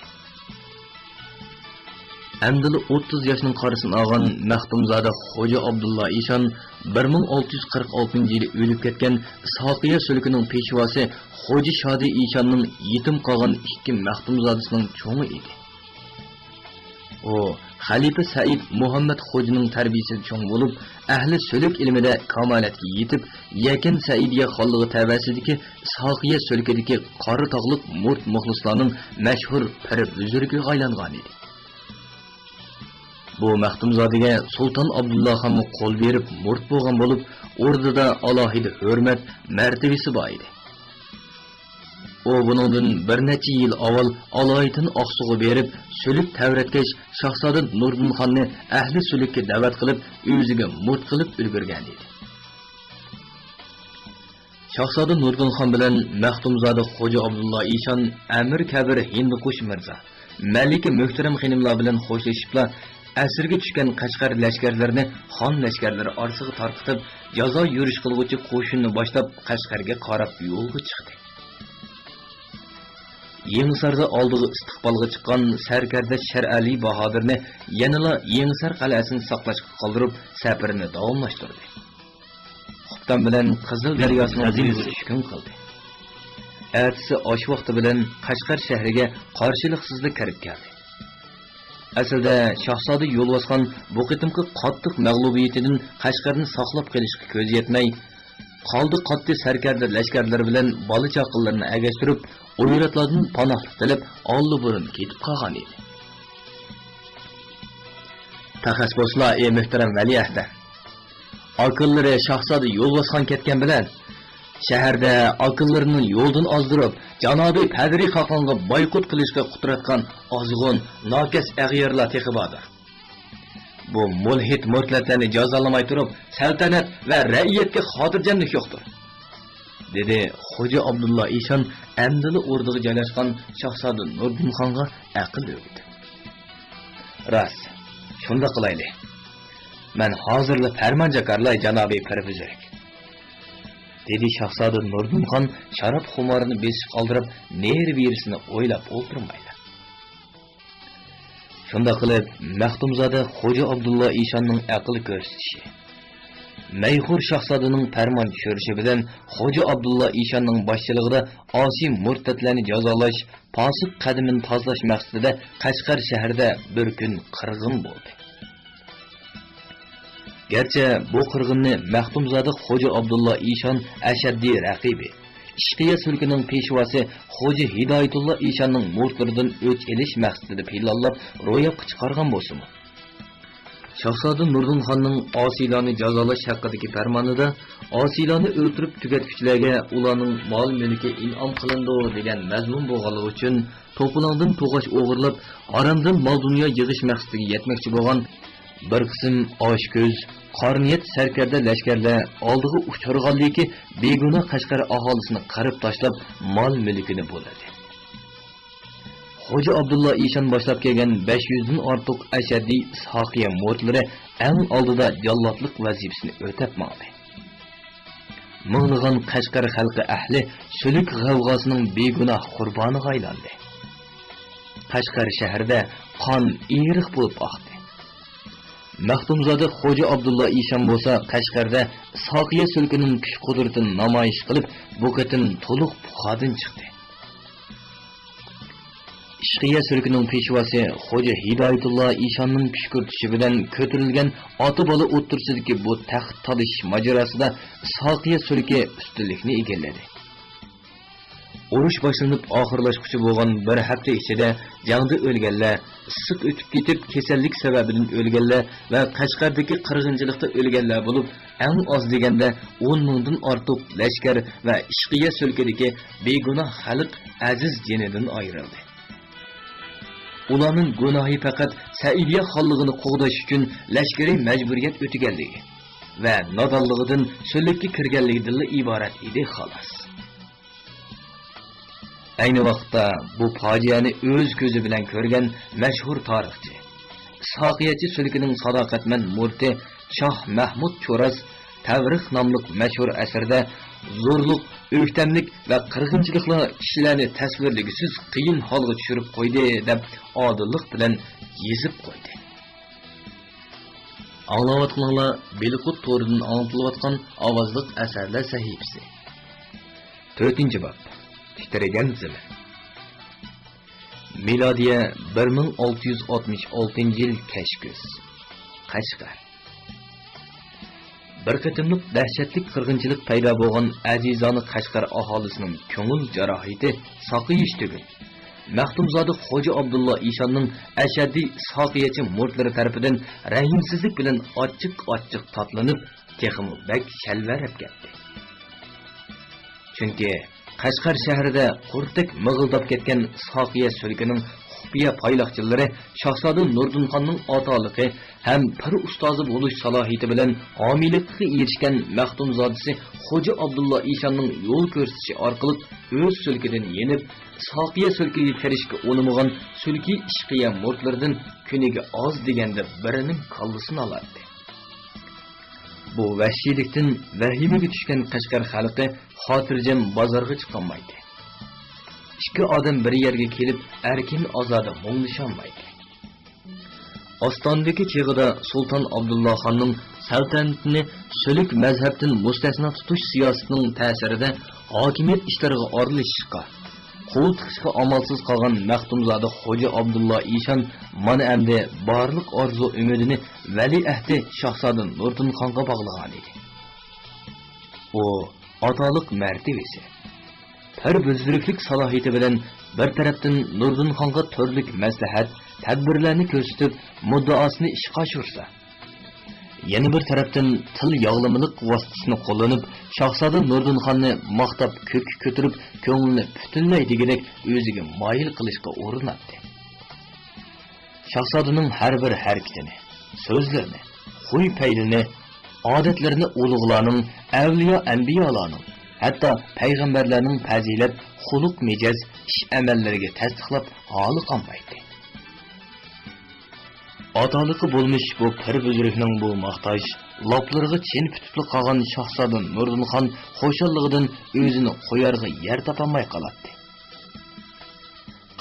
ئەمدىلا ئوتتۇز ياشنىڭ قارىسىنى ئالغان مەختۇمزادە خوجا ئابدۇللا ئىشان بىر مىڭ ئالتە يۈز قىرىق ئالتىنچى يىلى ئۆلۈپ كەتكەن ئىسھاقىيە سۈلكىنىڭ پېشۋاسى خوجا شادى ئىشاننىڭ يېتىم قالغان ئىككى مەختۇمزادىسىنىڭ چوڭى ئىدى. ئۇ خەلىپە سەئىد مۇھەممەد خوجىنىڭ تەربىيىسىدە چوڭ بولۇپ، ئەھلى سۈلۈك ئىلمىدە كامالەتكە يېتىپ، يەكەن سەئىدىيە خانلىقى تەۋەسىدىكى ئىسھاقىيە سۈلكىدىكى قارا تاغلىق مۇرت مۇخلىسلارنىڭ مەشھۇر پىرى بۈزرۈكىگە ئايلانغانىدى. بۇ مەختۇمزادىگە سۇلتان ئابدۇللا خانمۇ قول بېرىپ مۇرت بولغان بولۇپ، ئوردىدا ئالاھىدە ھۆرمەت، مەرتىۋىسى بار ئىدى. ئۇ بۇنىڭدىن بىر نەچچە يىل ئاۋۋال ئالايىتىن ئاقسۇغا بېرىپ، سۈلۈك تەۋرەتكەچ، شاھزادە نۇردىن خاننى ئەھلى سۈلۈككە دەۋەت قىلىپ، ئۆزىگە مۇرت قىلىپ ئۈلگۈرگەن ئىدى. شاھزادە نۇردىن خان بىلەن مەختۇمزادە خوجا ئابدۇللا ئىشان ئەمىر كەبىر ھىندىقۇش مىرزا، مەلىكە مۆھتەرەم خېنىملار بىلەن خوشلىشىپلا، ئەسىرگە چۈشكەن قەشقەر لەشكەرلىرىنى خان لەشكەرلىرى ئارىسىغا تارقىتىپ، جازا يۈرۈش قىلغۇچى قوشۇننى باشلاپ، قەشقەرگە قاراپ يولغا چىقتى. يېڭىساردا ئالدىغا ئىستىقبالغا چىققان سەركەردە شەرئەلى باھادىرنى يەنىلا يېڭىسار قەلئەسىنى ساقلاشقا قالدۇرۇپ، سەپىرىنى داۋاملاشتۇردى. قۇپتان بىلەن قىزىل دەرياسىنىڭ بويىغا چۈشكۈن قىلدى. ئەتىسى ئاش ۋاقتى بىلەن قەشقەر شەھىرىگە قارشىلىقسىزلا كىرىپ كەلدى. ئەسلىدە شاھزادە يولۋاسخان بۇ قېتىمقى قاتتىق مەغلۇبىيىتىدىن قەشقەرنى ساقلاپ قېلىشقا كۆزى يەتمەي، قالدى قاتتى سەركەردە لەشكەرلىرى بىلەن بالا-چاقىلىرىنى ئەگەشتۈرۈپ، ئويراتلاردىن پاناھلىق تىلەپ، ئاللىبۇرۇن كېتىپ قالغان ئىدى. تەخەس بولسىلا، ئى مۆھتەرەم ۋەلىئەھدە! ئاكىلىرى شاھزادە يولۋاسخان كەتكەن بىلەن، شەھەردە ئاكىلىرىنى يولدىن ئازدۇرۇپ، جانابىي پەدرى خاقانغا بايقۇت قىلىشقا قۇتراتقان ئازغۇن، ناكەس ئەغيارلار تېخى باردۇر. بۇ مۇلھىد مۇرتەتلەرنى جازالىماي تۇرۇپ، سەلتەنەت ۋە رەئىيەتكە خاتىرجەملىك يوقتۇر، دېدى خوجا ئابدۇللا ئىشان ئەمدىلا ئوردىغا جايلاشقان شاھزادە نۇردىنخانغا ئەقىل ئۆگىتىپ. راست، شۇنداق قىلايلى. مەن ھازىرلا پەرمان جاكارلاي، جانابىي پىرۋىزىرىك، دېدى شاھزادە نۇردىنخان شاراب خۇمارىنى بېسىشقا ئالدىراپ، نېرى-بېرىسىنى ئويلاپ ئولتۇرمايلا. شۇنداق قىلىپ، مەختۇمزادە خوجا ئابدۇللا ئىشاننىڭ ئەقىل كۆرسىتىشى، مەيخور شاھزادىنىڭ پەرمان چۈشۈرۈشى بىلەن خوجا ئابدۇللا ئىشاننىڭ باشچىلىقىدا ئاسىي مۇرتەتلەرنى جازالاش، پاسىق قەدىمىنى تازىلاش مەقسىتىدە قەشقەر شەھىرىدە بىر كۈن قىرغىن بولدى. گەرچە بۇ قىرغىننى مەختۇمزادە خوجا ئابدۇللا ئىشان ئەشەددىي رەقىبى، ئىشقىيە سۈلكىنىڭ پېشۋاسى خوجا ھىدايەتۇللا ئىشاننىڭ مۇرتلىرىدىن ئۆچ ئېلىش مەقسىتىدە پىلانلاپ روياپقا چىقارغان بولسىمۇ، شاھزادە نۇردىنخاننىڭ ئاسىيلارنى جازالاش ھەققىدىكى پەرمانىدا ئاسىيلارنى ئۆلتۈرۈپ تۈگەتكۈچىلەرگە ئۇلارنىڭ مال-مۈلكى ئىنئام قىلىنىدۇ دېگەن مەزمۇن بولغانلىقى ئۈچۈن، توپىلاڭدىن توقاچ ئوغرىلاپ، ھارامدىن مال-دۇنيا يىغىش مەقسىتىگە يەتمەكچى بولغان بىر قىسىم ئاچكۆز، قارا نىيەت سەركەردە لەشكەرلەر ئالدىغا ئۇچرىغانلىكى، بىگۇناھ قەشقەر ئاھالىسىنى قىرىپ تاشلاپ، مال-مۈلكىنى بۇلىدى. خوجا ئابدۇللا ئىشان باشلاپ كەلگەن بەش يۈزدىن ئارتۇق ئەشەددىي ئىسھاقىيە مۇرىتلىرى ئەڭ ئالدىدا جاللاتلىق ۋەزىپىسىنى ئۆتەپ ماڭدى. مىڭلىغان قەشقەر خەلقى ئەھلى سۈلۈك غەۋغاسىنىڭ بىگۇناھ قۇربانىغا ئايلاندى. قەشقەر شەھىرىدە قان ئېرىق بولۇپ ئاقتى. مەختۇمزادە خوجا ئابدۇللا ئىشان بولسا قەشقەردە ئىسھاقىيە سۈلكىنىڭ كۈچ-قۇدرىتىنى نامايىش قىلىپ، بۇ قېتىم تولۇق پۇخادىن چىقتى. ئىشقىيە سۈلكىنىڭ پېشۋاسى خوجا ھىدايەتۇللا ئىشاننىڭ كۈشكۈرتۈشى بىلەن كۆتۈرۈلگەن ئاتا-بالا ئوتتۇرىسىدىكى بۇ تەخت تالىشىش ماجىراسىدا ئىسھاقىيە سۈلكى ئۈستۈنلۈكنى ئىگىلىدى. ئۇرۇش باشلىنىپ ئاخىرلاشقۇچە بولغان بىر ھەپتە ئىچىدە جەڭدە ئۆلگەنلەر، ئىسسىق ئۆتۈپ كېتىپ كېسەللىك سەۋەبىدىن ئۆلگەنلەر ۋە قەشقەردىكى قىرغىنچىلىقتا ئۆلگەنلەر بولۇپ، ئەڭ ئاز دېگەندە ئون مىڭدىن ئارتۇق لەشكەر ۋە ئىشقىيە سۈلكىدىكى بىگۇناھ خەلق ئەزىز جېنىدىن ئايرىلدى. ئۇلارنىڭ گۇناھى پەقەت سەئىدىيە خانلىقىنى قوغداش ئۈچۈن لەشكىرىي مەجبۇرىيەت ئۆتىگەنلىكى ۋە نادانلىقىدىن سۈلۈككە كىرگەنلىكىدىنلا ئىبارەت ئىدى، خالاس. ئەينى ۋاقىتتا بۇ پاجىئەنى ئۆز كۆزى بىلەن كۆرگەن مەشھۇر تارىخچى، ئىسھاقىيەچى سۈلكىنىڭ ساداقەتمەن مۇرىتى شاھ مەھمۇد چوراس تەۋرىخ ناملىق مەشھۇر ئەسىرىدە زورلۇق، ئۆكتەملىك ۋە قىرغىنچىلىقلار كىشىلەرنى تەسۋىرلىگۈسىز قىيىن ھالغا چۈشۈرۈپ قويدى، دەپ ئادىللىق بىلەن يېزىپ قويدى. ئاڭلاۋاتقىنىڭلار بىلقۇت تورىدىن ئاڭلىتىلىۋاتقان ئاۋازلىق ئەسەرلەر سەھىپىسى. تۆتىنچى باب. تىترىگەن زېمىن. مىلادىيە بىر مىڭ ئالتە يۈز ئاتمىش ئالتىنچى يىل كەچكۈز. قەشقەر. بىر قېتىملىق دەھشەتلىك قىرغىنچىلىق پەيدا بولغان ئەزىزانە قەشقەر ئاھالىسىنىڭ كۆڭۈل جاراھىتى ساقىيىش تۈگۈل، مەختۇمزادە خوجا ئابدۇللا ئىشاننىڭ ئەشەددىي ئىسھاقىيەچى مۇرىتلىرى تەرىپىدىن رەھىمسىزلىك بىلەن ئاچچىق-ئاچچىق تاتلىنىپ، تېخىمۇ بەك شەلۋەرەپ كەتتى. چۈنكى قەشقەر شەھىرىدە قۇرتتەك مىغىلداپ كەتكەن ئىسھاقىيە سۈلكىنىڭ خۇپىيە پايلاقچىلىرى شاھزادە نۇردىنخاننىڭ ئاتالىقى ھەم پىر ئۇستازى بولۇش سالاھىيىتى بىلەن ھامىيلىققا ئېرىشكەن مەختۇمزادىسى خوجا ئابدۇللا ئىشاننىڭ يول كۆرسىتىشى ئارقىلىق ئۆز سۈلكىدىن يېنىپ، ئىسھاقىيە سۈلكىگە كىرىشكە ئۇنىمىغان سۈلكىي ئىشقىيە مۇرىتلىرىدىن كۈنىگە ئاز دېگەندە بىرىنىڭ كاللىسىنى ئالاتتى. بۇ ۋەھشىيلىكتىن ۋەھىمىگە چۈشكەن قەشقەر خەلقى خاتىرجەم بازارغا چىقالمايتتى. ئىككى ئادەم بىر يەرگە كېلىپ ئەركىن-ئازادە مۇڭدىشالمايتتى. ئاستانىدىكى چېغىدا سۇلتان ئابدۇللا خاننىڭ سەلتەنىتىنى سۈلۈك مەزھەپتىن مۇستەسنا تۇتۇش سىياسىتىنىڭ تەسىرىدە ھاكىمىيەت ئىشلىرىغا ئارىلىشىشقا، قول تىقىشقا ئامالسىز قالغان مەختۇمزادە خوجا ئابدۇللا ئىشان مانا ئەمدى بارلىق ئارزۇ-ئۈمىدىنى ۋەلىئەھدى شاھزادە نۇردىن خانغا باغلىغانىدى. ئۇ ئاتالىق مەرتىۋىسى، پىر بۈزرۈكلۈك سالاھىيىتى بىلەن بىر تەرەپتىن نۇردىن خانغا تۈرلۈك مەسلىھەت، تەدبىرلەرنى كۆرسىتىپ، مۇددىئاسىنى ئىشقا ئاشۇرسا، يەنە بىر تەرەپتىن تىل ياغلىمىلىق ۋاسىتىسىنى قوللىنىپ، شاھزادە نۇردىن خاننى ماختاپ كۆككە كۆتۈرۈپ، كۆڭلىنى پۈتۈنلەي دېگۈدەك ئۆزىگە مايىل قىلىشقا ئۇرۇناتتى. شاھزادىنىڭ ھەر بىر ھەرىكىتىنى، سۆزلىرىنى، خۇي-پەيلىنى، ئادەتلىرىنى ئۇلۇغلارنىڭ، ئەۋلىيا-ئەنبىيالارنىڭ، ھەتتا پەيغەمبەرلەرنىڭ پەزىلەت، خۇلق-مىجەز، ئىش-ئەمەللىرىگە تەستىقلاپ ھالى قالمايتتى. ئاتالىقى بولمىش بۇ پىر بۈزرۈكنىڭ بۇ ماختاش لاپلىرىغا چىنە پۈتۈپلا قالغان شاھزادە نۇردىن خان خۇشاللىقىدىن ئۆزىنى قويارغا يەر تاپالماي قالاتتى.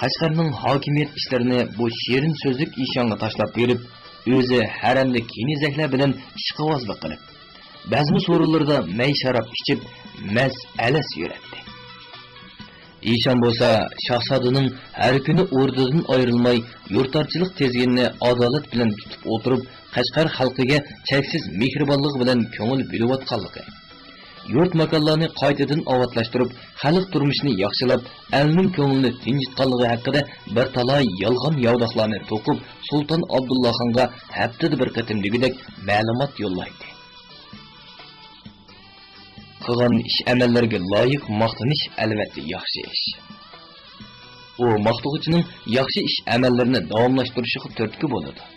قەشقەرنىڭ ھاكىمىيەت ئىشلىرىنى بۇ شېرىن سۆزلۈك ئىشانغا تاشلاپ بېرىپ، ئۆزى ھەرەمدە كېنىزەكلەر بىلەن ئىشقىۋازلىق قىلىپ، بەزمە سورۇنلىرىدا مەي-شاراب ئىچىپ، مەس-ئەلەس يۈرەتتى. ئىشان بولسا شاھزادىنىڭ ھەر كۈنى ئوردىدىن ئايرىلماي، يۇرتارچىلىق تىزگىنىنى ئادالەت بىلەن تۇتۇپ ئولتۇرۇپ، قەشقەر خەلقىگە چەكسىز مېھرىبانلىقى بىلەن كۆڭۈل بۆلۈۋاتقانلىقى، يۇرت-ماكانلارنى قايتىدىن ئاۋاتلاشتۇرۇپ، خەلق تۇرمۇشىنى ياخشىلاپ، ئەلنىڭ كۆڭلىنى تىنچىتقانلىقى ھەققىدە بىر تالاي يالغان-ياۋىداقلارنى توقۇپ، سۇلتان ئابدۇللاخانغا ھەپتىدە بىر قېتىم دېگۈدەك مەلۇمات يوللايتتى. قىلغان ئىش-ئەمەللىرىگە لايىق ماختىنىش ئەلۋەتتە ياخشى ئىش. ئۇ ماختىغۇچىنىڭ ياخشى ئىش-ئەمەللىرىنى داۋاملاشتۇرۇشىغا تۈرتكە بولىدۇ.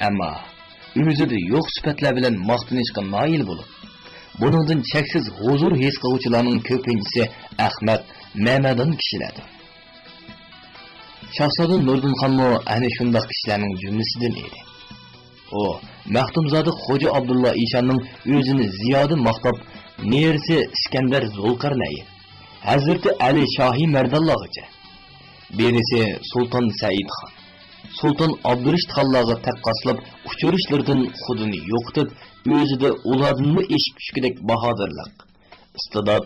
ئەمما ئۆزىدە يوق سۈپەتلەر بىلەن ماختىنىشقا نائىل بولۇپ، بۇنىڭدىن چەكسىز ھۇزۇر ھېس قىلغۇچىلارنىڭ كۆپىنچىسى ئەخمەق، مەمەدان كىشىلەردۇر. شاھزادە نۇردىن خانمۇ ئەنە شۇنداق كىشىلەرنىڭ جۈملىسىدىن ئىدى. ئۇ مەختۇمزادە خوجا ئابدۇللا ئىشاننىڭ ئۆزىنى زىيادە ماختاپ، نېرىسى ئىسكەندەر زۇلقەرنەين، ھەزرىتى ئەلى شاھى مەردانلارغىچە، بېرىسى سۇلتان سەئىد خان، سۇلتان ئابدۇرېشىت خانلارغا تەققاسلاپ ئۇچرىشىشلىرىدىن خۇدىنى يوقىتىپ، ئۆزىدە ئۇلاردىنمۇ ئېشىپ چۈشكۈدەك باھادىرلىق، ئىستىدات،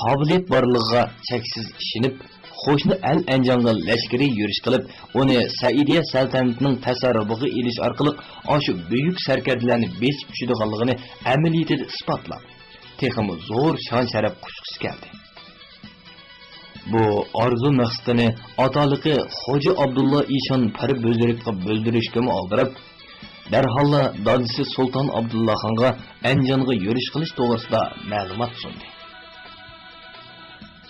قابىلىيەت بارلىقىغا چەكسىز ئىشىنىپ، قوشنا ئەل ئەنجانغا لەشكىرىي يۈرۈش قىلىپ، ئۇنى سەئىدىيە سەلتەنىتىنىڭ تەسەررۇپىغا ئېلىش ئارقىلىق ئاشۇ بۈيۈك سەركەردىلەرنى بېسىپ چۈشىدىغانلىقىنى ئەمەلىيىتىدە ئىسپاتلاپ، تېخىمۇ زور شان-شەرەپ قۇچقۇسى كەلدى. بۇ ئارزۇ مەقسىتىنى ئاتالىقى خوجا ئابدۇللا ئىشان پىر بۆزرۈكقا بىلدۈرۈشكىمۇ ئالدىراپ، دەرھاللا دادىسى سۇلتان ئابدۇللا خانغا ئەنجانغا يۈرۈش قىلىش توغرىسىدا مەلۇمات سۇندى.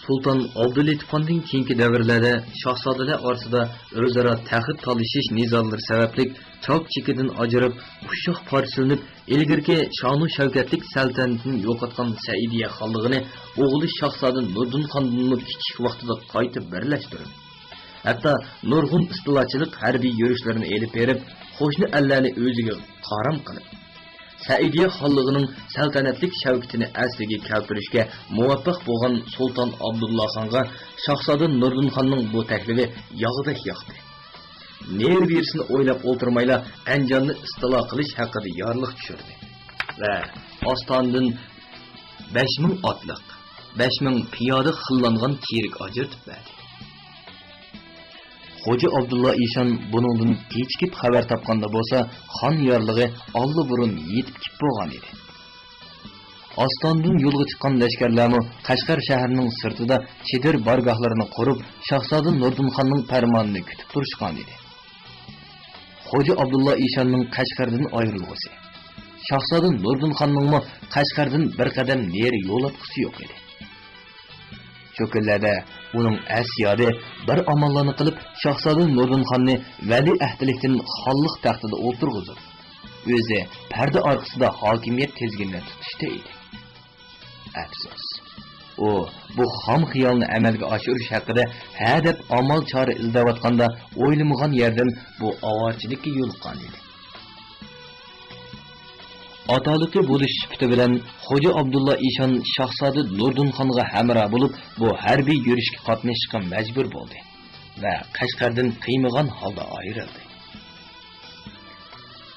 سۇلتان ئابدۇللېتىپخاندىن كېيىنكى دەۋرلەردە شاھزادىلەر ئارىسىدا ئۆزئارا تەخت تالىشىش نىزالىرى سەۋەبلىك چاك-چېكىدىن ئاجرىپ، ئۇششاق پارچىلىنىپ، ئىلگىرىكى شانۇ شەۋكەتلىك سەلتەنىتىنى يوقاتقان سەئىدىيە خانلىقىنى ئوغلى شاھزادە نۇردىن خاندىنمۇ كىچىك ۋاقتىدا قايتا بىرلەشتۈرۈپ، ھەتتا نۇرغۇن ئىستىلاچىلىق ھەربىي يۈرۈشلىرىنى ئېلىپ بېرىپ، قوشنا ئەللەرنى ئۆزىگە قارام قىلىپ، سەئىدىيە خانلىقىنىڭ سەلتەنەتلىك شەۋكىتىنى ئەسلىگە كەلتۈرۈشكە مۇۋەپپەق بولغان سۇلتان ئابدۇللا خانغا شاھزادە نۇردىن خاننىڭ بۇ تەكلىپى ياغدەك ياقتى. نېرى-بېرىسىنى ئويلاپ ئولتۇرمايلا ئەنجاننى ئىستىلا قىلىش ھەققىدە يارلىق چۈشۈردى ۋە ئاستانىدىن بەش مىڭ ئاتلىق، بەش مىڭ پىيادە خىللانغان چېرىك ئاجرىتىپ بەردى. خوجا ئابدۇللا ئىشان بۇنىڭدىن كېچىكىپ خەۋەر تاپقاندا بولسا، خان يارلىقى ئاللىبۇرۇن يېتىپ كېلىپ بولغان ئىدى. ئاستانىدىن يولغا چىققان لەشكەرلەرمۇ قەشقەر شەھىرىنىڭ سىرتىدا چېدىر بارگاھلىرىنى قۇرۇپ، شاھزادە نۇردىن خاننىڭ پەرمانىنى كۈتۈپ تۇرۇشقان ئىدى. خوجا ئابدۇللا ئىشاننىڭ قەشقەردىن ئايرىلغۇسى، شاھزادە نۇردىن خاننىڭمۇ قەشقەردىن بىر قەدەم نېرى يول ئاتقۇسى يوق ئىدى. شۇ كۈنلەردە ئۇنىڭ ئەس-يادى بىر ئاماللارنى قىلىپ، شاھزادە نۇردىن خاننى ۋەلىئەھدىلىكتىن خانلىق تەختىدە ئولتۇرغۇزۇپ، ئۆزى پەردە ئارقىسىدا ھاكىمىيەت تىزگىنىنى تۇتۇشتا ئىدى. ئەپسۇس، ئۇ بۇ خام خىيالنى ئەمەلگە ئاشۇرۇش ھەققىدە ھە دەپ ئامال-چارە ئىزدەۋاتقاندا، ئويلىمىغان يەردىن بۇ ئاۋارىچىلىككە يولۇققان ئىدى. ئاتالىقى بولۇش سۈپىتى بىلەن خوجا ئابدۇللا ئىشان شاھزادە نۇردىن خانغا ھەمراھ بولۇپ، بۇ ھەربىي يۈرۈشكە قاتنىشىشقا مەجبۇر بولدى ۋە قەشقەردىن قىيمىغان ھالدا ئايرىلدى.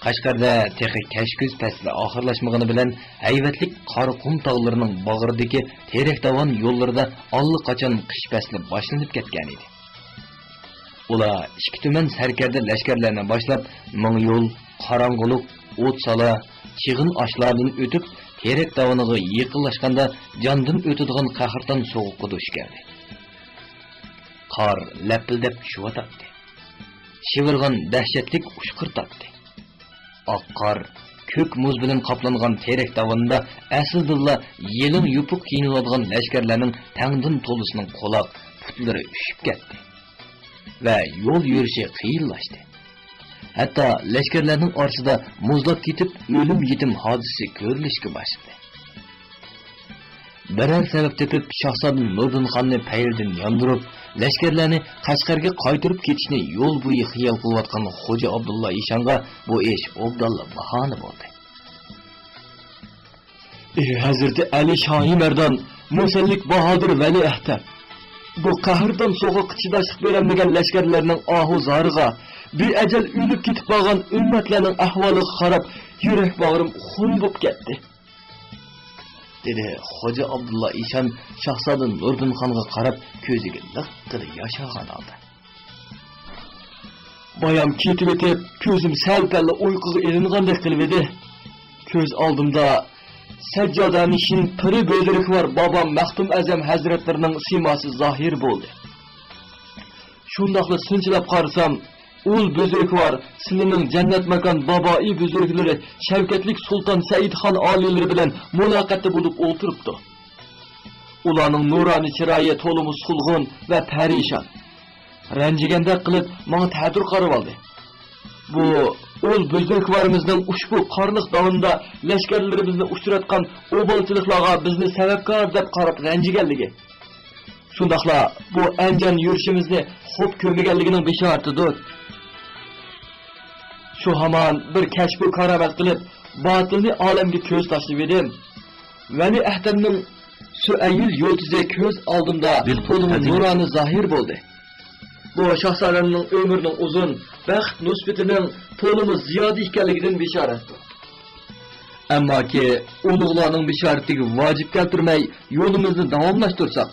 قەشقەردە تېخى كەچكۈز پەسلى ئاخىرلاشمىغىنى بىلەن، ھەيۋەتلىك قارا قۇم تاغلىرىنىڭ باغرىدىكى تېرەك داۋان يوللىرىدا ئاللىقاچان قىش پەسلى باشلىنىپ كەتكەن ئىدى. ئۇلار ئىككى تۈمەن سەركەردە لەشكەرلەرنى باشلاپ، مىڭيول، قاراڭغۇلۇق، ئوتسالا، چىغىن ئاشلاردىن ئۆتۈپ، تېرەك داۋىنىغا يېقىنلاشقاندا، جاندىن ئۆتىدىغان قەھرىتان سوغۇققا دۇچ كەلدى. قار لەپىلدەپ چۈشۈۋاتاتتى. شىۋىرغان دەھشەتلىك ئۇچقۇرتاتتى. ئاق قار، كۆك مۇز بىلەن قاپلانغان تېرەك داۋىنىدا ئەسلىدىنلا يېلىڭ يوپۇق كىيىنىۋالغان لەشكەرلەرنىڭ تەڭدىن تولىسىنىڭ قۇلاق، پۇتلىرى ئۈشۈپ كەتتى ۋە يول يۈرۈشى قىيىنلاشتى. ھەتتا لەشكەرلەرنىڭ ئارىسىدا مۇزلاپ كېتىپ، ئۆلۈم يېتىم ھادىسىسى كۆرۈلۈشكە باشلىدى. بىرەر سەۋەب تېپىپ، شاھزادە نۇردىن خاننى پەيلىدىن ياندۇرۇپ، لەشكەرلەرنى قەشقەرگە قايتۇرۇپ كېتىشنى يول بويى خىيال قىلىۋاتقان خوجا ئابدۇللا ئىشانغا بۇ ئىش ئوبدانلا باھانە بولدى. ئى ھەزرىتى ئەلى شاھى مەردان، مۇسەللىك باھادىر ۋەلىئەھدەم! بۇ قەھرىتان سوغۇققا چىداشلىق بېرەلمىگەن لەشكەرلەرنىڭ ئاھۇ-زارىغا، بىئەجەل ئۆلۈپ كېتىپ بارغان ئۈممەتلەرنىڭ ئەھۋالىغا قاراپ، يۈرەك باغرىم خۇن بولۇپ كەتتى. دېدى خوجا ئابدۇللا ئىشان شاھزادە نۇردىن خانغا قاراپ، كۆزىگە لىققىدە ياش ئالغان ھالدا. بايام كېتىۋېتىپ، كۆزۈم سەل-پەللا ئۇيقۇغا ئېلىنغاندەك قىلىۋىدى. كۆز ئالدىمدا سەججادەنىشىن پىرى بۆزرۈكۋار بابام مەختۇم ئەزەم ھەزرەتلىرىنىڭ سىيماسى زاھىر بولدى. شۇنداقلا سىنچىلاپ قارىسام، ئۇل بۈزرۈكۋار سىلىنىڭ جەننەت ماكان بابائىي بۈزرۈكلىرى شەۋكەتلىك سۇلتان سەئىدخان ئالىيلىرى بىلەن مۇلاقاتتا بولۇپ ئولتۇرۇپتۇ. ئۇلارنىڭ نۇرانە چىرايى تولىمۇ سولغۇن ۋە پەرىشان. رەنجىگەندەك قىلىپ ماڭا تەتۈر قارىۋالدى. بۇ ئۇل بۈزرۈكۋارىمىزنىڭ ئۇشبۇ قارلىق داۋىنىدا لەشكەرلىرىمىزنى ئۇچراتقان ئوبالچىلىقلارغا بىزنى سەۋەبكار دەپ قاراپ رەنجىگەنلىكى، شۇنداقلا بۇ ئەنجان يۈرۈشىمىزنى خوپ كۆرمىگەنلىكىنىڭ بېشارىتىدۇر. شۇ ھامان بىر كەشپۇ كارامەت قىلىپ، باتىلنى ئالەمگە كۆز تاشلىۋىدىم. ۋەلى ئەھدەمنىڭ سۈئەيۈل يۇلتۇزى كۆز ئالدىمدا تولىمۇ نۇرانە زاھىر بولدى. بۇ شاھزادەمنىڭ ئۆمرىنىڭ ئۇزۇن، بەخت نۇسبىتىنىڭ تولىمۇ زىيادە ئىكەنلىكىدىن بېشارەتتۇر. ئەمماكى، ئۇلۇغلارنىڭ بېشارىتىگە ۋاجىپ كەلتۈرمەي، يولىمىزنى داۋاملاشتۇرساق،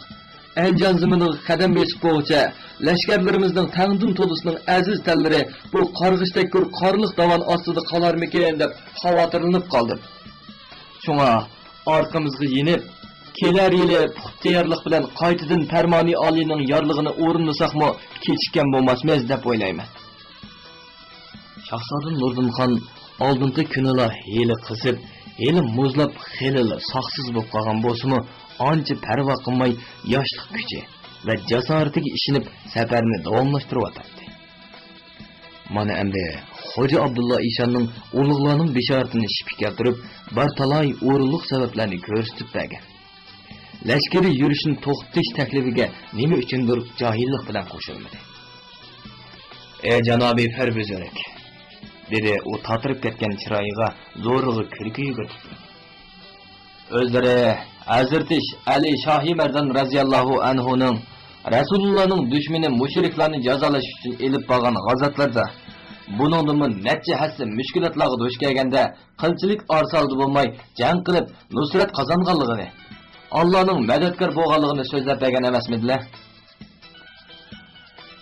ئەنجان زېمىنىغا قەدەم بېسىپ بولغۇچە، لەشكەرلىرىمىزنىڭ تەڭدىن تولىسىنىڭ ئەزىز تەنلىرى بۇ قارغىش تەككۈر قارلىق داۋان ئاستىدا قالارمىكىن دەپ خاۋاتىرلىنىپ قالدىم. شۇڭا ئارقىمىزغا يېنىپ، كېلەر يىلى پۇختا تەييارلىق بىلەن قايتىدىن پەرمانى ئالىينىڭ يارلىقىنى ئورۇنلىساقمۇ كېچىككەن بولماسمىز دەپ ئويلايمەن. شاھزادە نۇردىنخان ئالدىنقى كۈنىلا ھېلى قىزىپ، ھېلى مۇزلاپ، خېلىلا ساقسىز بولۇپ قالغان بولسىمۇ، ئانچە پەرۋا قىلماي ياشلىق كۈچى ۋە جاسارىتىگە ئىشىنىپ سەپەرنى داۋاملاشتۇرۇۋاتاتتى. مانا ئەمدى خوجا ئابدۇللا ئىشاننىڭ ئۇلۇغلارنىڭ بېشارىتىنى ئىشقا كەلتۈرۈپ، بىر تالاي ئورۇنلۇق سەۋەبلەرنى كۆرسىتىپ بەرگەن. لەشكىرىي يۈرۈشنى توختىتىش تەكلىپىگە نېمە ئۈچۈندۇر جاھىللىق بىلەن قوشۇلمىدى. ئى جانابىي پىر بۈزرۈك، دېدى ئۇ تاتىرىپ كەتكەن چىرايىغا زورىغا كۈلكە يۈگۈرتۈپ. ئۆزلىرى ھەزرىتى ئەلى شاھى مەردان رەزىياللاھۇ ئەنھۇنىڭ رەسۇلۇللانىڭ دۈشمىنى مۇشرىكلارنى جازالاش ئۈچۈن ئېلىپ بارغان غازاتلىرىدا، بۇنىڭدىنمۇ نەچچە ھەسسە مۈشكۈلاتلارغا دۇچ كەلگەندە، قىلچىلىك ئارىسالدى بولماي جەڭ قىلىپ نۇسرەت قازانغانلىقىنى، ئاللانىڭ مەدەتكار بولغانلىقىنى سۆزلەپ بەرگەن ئەمەسمىدىلە؟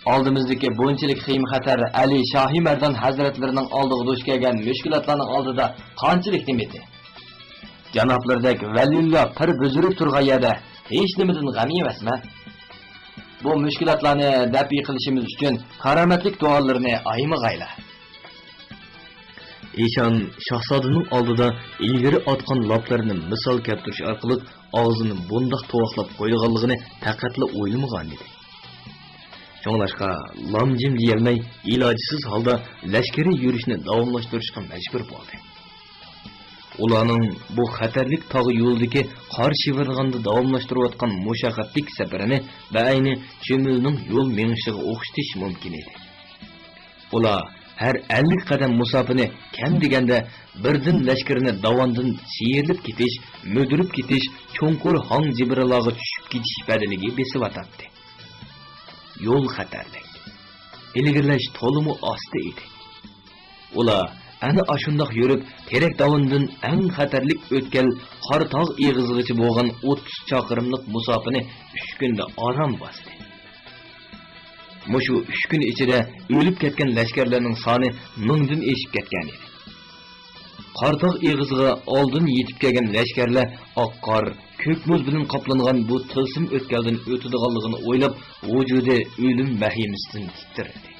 ئالدىمىزدىكى بۇنچىلىك خېيىم-خەتەر ئەلى شاھى مەردان ھەزرەتلىرىنىڭ ئالدىغا دۇچ كەلگەن مۈشكۈلاتلارنىڭ ئالدىدا قانچىلىك نېمىدى؟ جانابلىرىدەك ۋەلىللا پىر بۈزرۈك تۇرغان يەردە ھېچنېمىدىن غەم يېمەسمەن. بۇ مۈشكۈلاتلارنى دەپئى قىلىشىمىز ئۈچۈن كارامەتلىك دۇئالىرىنى ئايىمىغايلا. ئىشان شاھزادىنىڭ ئالدىدا ئىلگىرى ئاتقان لاپلىرىنى مىسال كەلتۈرۈش ئارقىلىق ئاغزىنى بۇنداق توۋاقلاپ قويىدىغانلىقىنى پەقەتلا ئويلىمىغانىدى. شۇڭلاشقا لام-جىم دېيەلمەي، ئىلاجسىز ھالدا لەشكىرىي يۈرۈشنى داۋاملاشتۇرۇشقا مەجبۇر بولدى. ئۇلارنىڭ بۇ خەتەرلىك تاغ يولىدىكى قار شىۋىرلىغاندا داۋاملاشتۇرۇۋاتقان مۇشەققەتلىك سەپىرىنى بەئەينى چۈمۈلىنىڭ يول مېڭىشىغا ئوخشىتىش مۇمكىن ئىدى. ئۇلار ھەر ئەللىك قەدەم مۇساپىنى كەم دېگەندە بىردىن لەشكىرىنى داۋاندىن سىيرىلىپ كېتىش، مۈدۈرۈپ كېتىش، چوڭقۇر ھاڭ-جىبىرىلارغا چۈشۈپ كېتىش بەدىلىگە بېسىۋاتاتتى. يول خەتەرلىك. ئىلگىرىلەش تولىمۇ ئاستا ئىدى. ئۇلار ئەنە ئاشۇنداق يۈرۈپ، تېرەك داۋىنىدىن ئەڭ خەتەرلىك ئۆتكەل قارا تاغ ئېغىزىغىچە بولغان ئوتتۇز چاقىرىملىق مۇساپىنى ئۈچ كۈندە ئاران باستى. مۇشۇ ئۈچ كۈن ئىچىدە ئۆلۈپ كەتكەن لەشكەرلەرنىڭ سانى مىڭدىن ئېشىپ كەتكەنىدى. قارا تاغ ئېغىزىغا ئالدىن يېتىپ كەلگەن لەشكەرلەر ئاق قار، كۆك مۇز بىلەن قاپلانغان بۇ تىلسىم ئۆتكەلدىن ئۆتىدىغانلىقىنى ئويلاپ، ۋۇجۇدى ئۆلۈم ۋەھىمىسىدىن تىترىدى.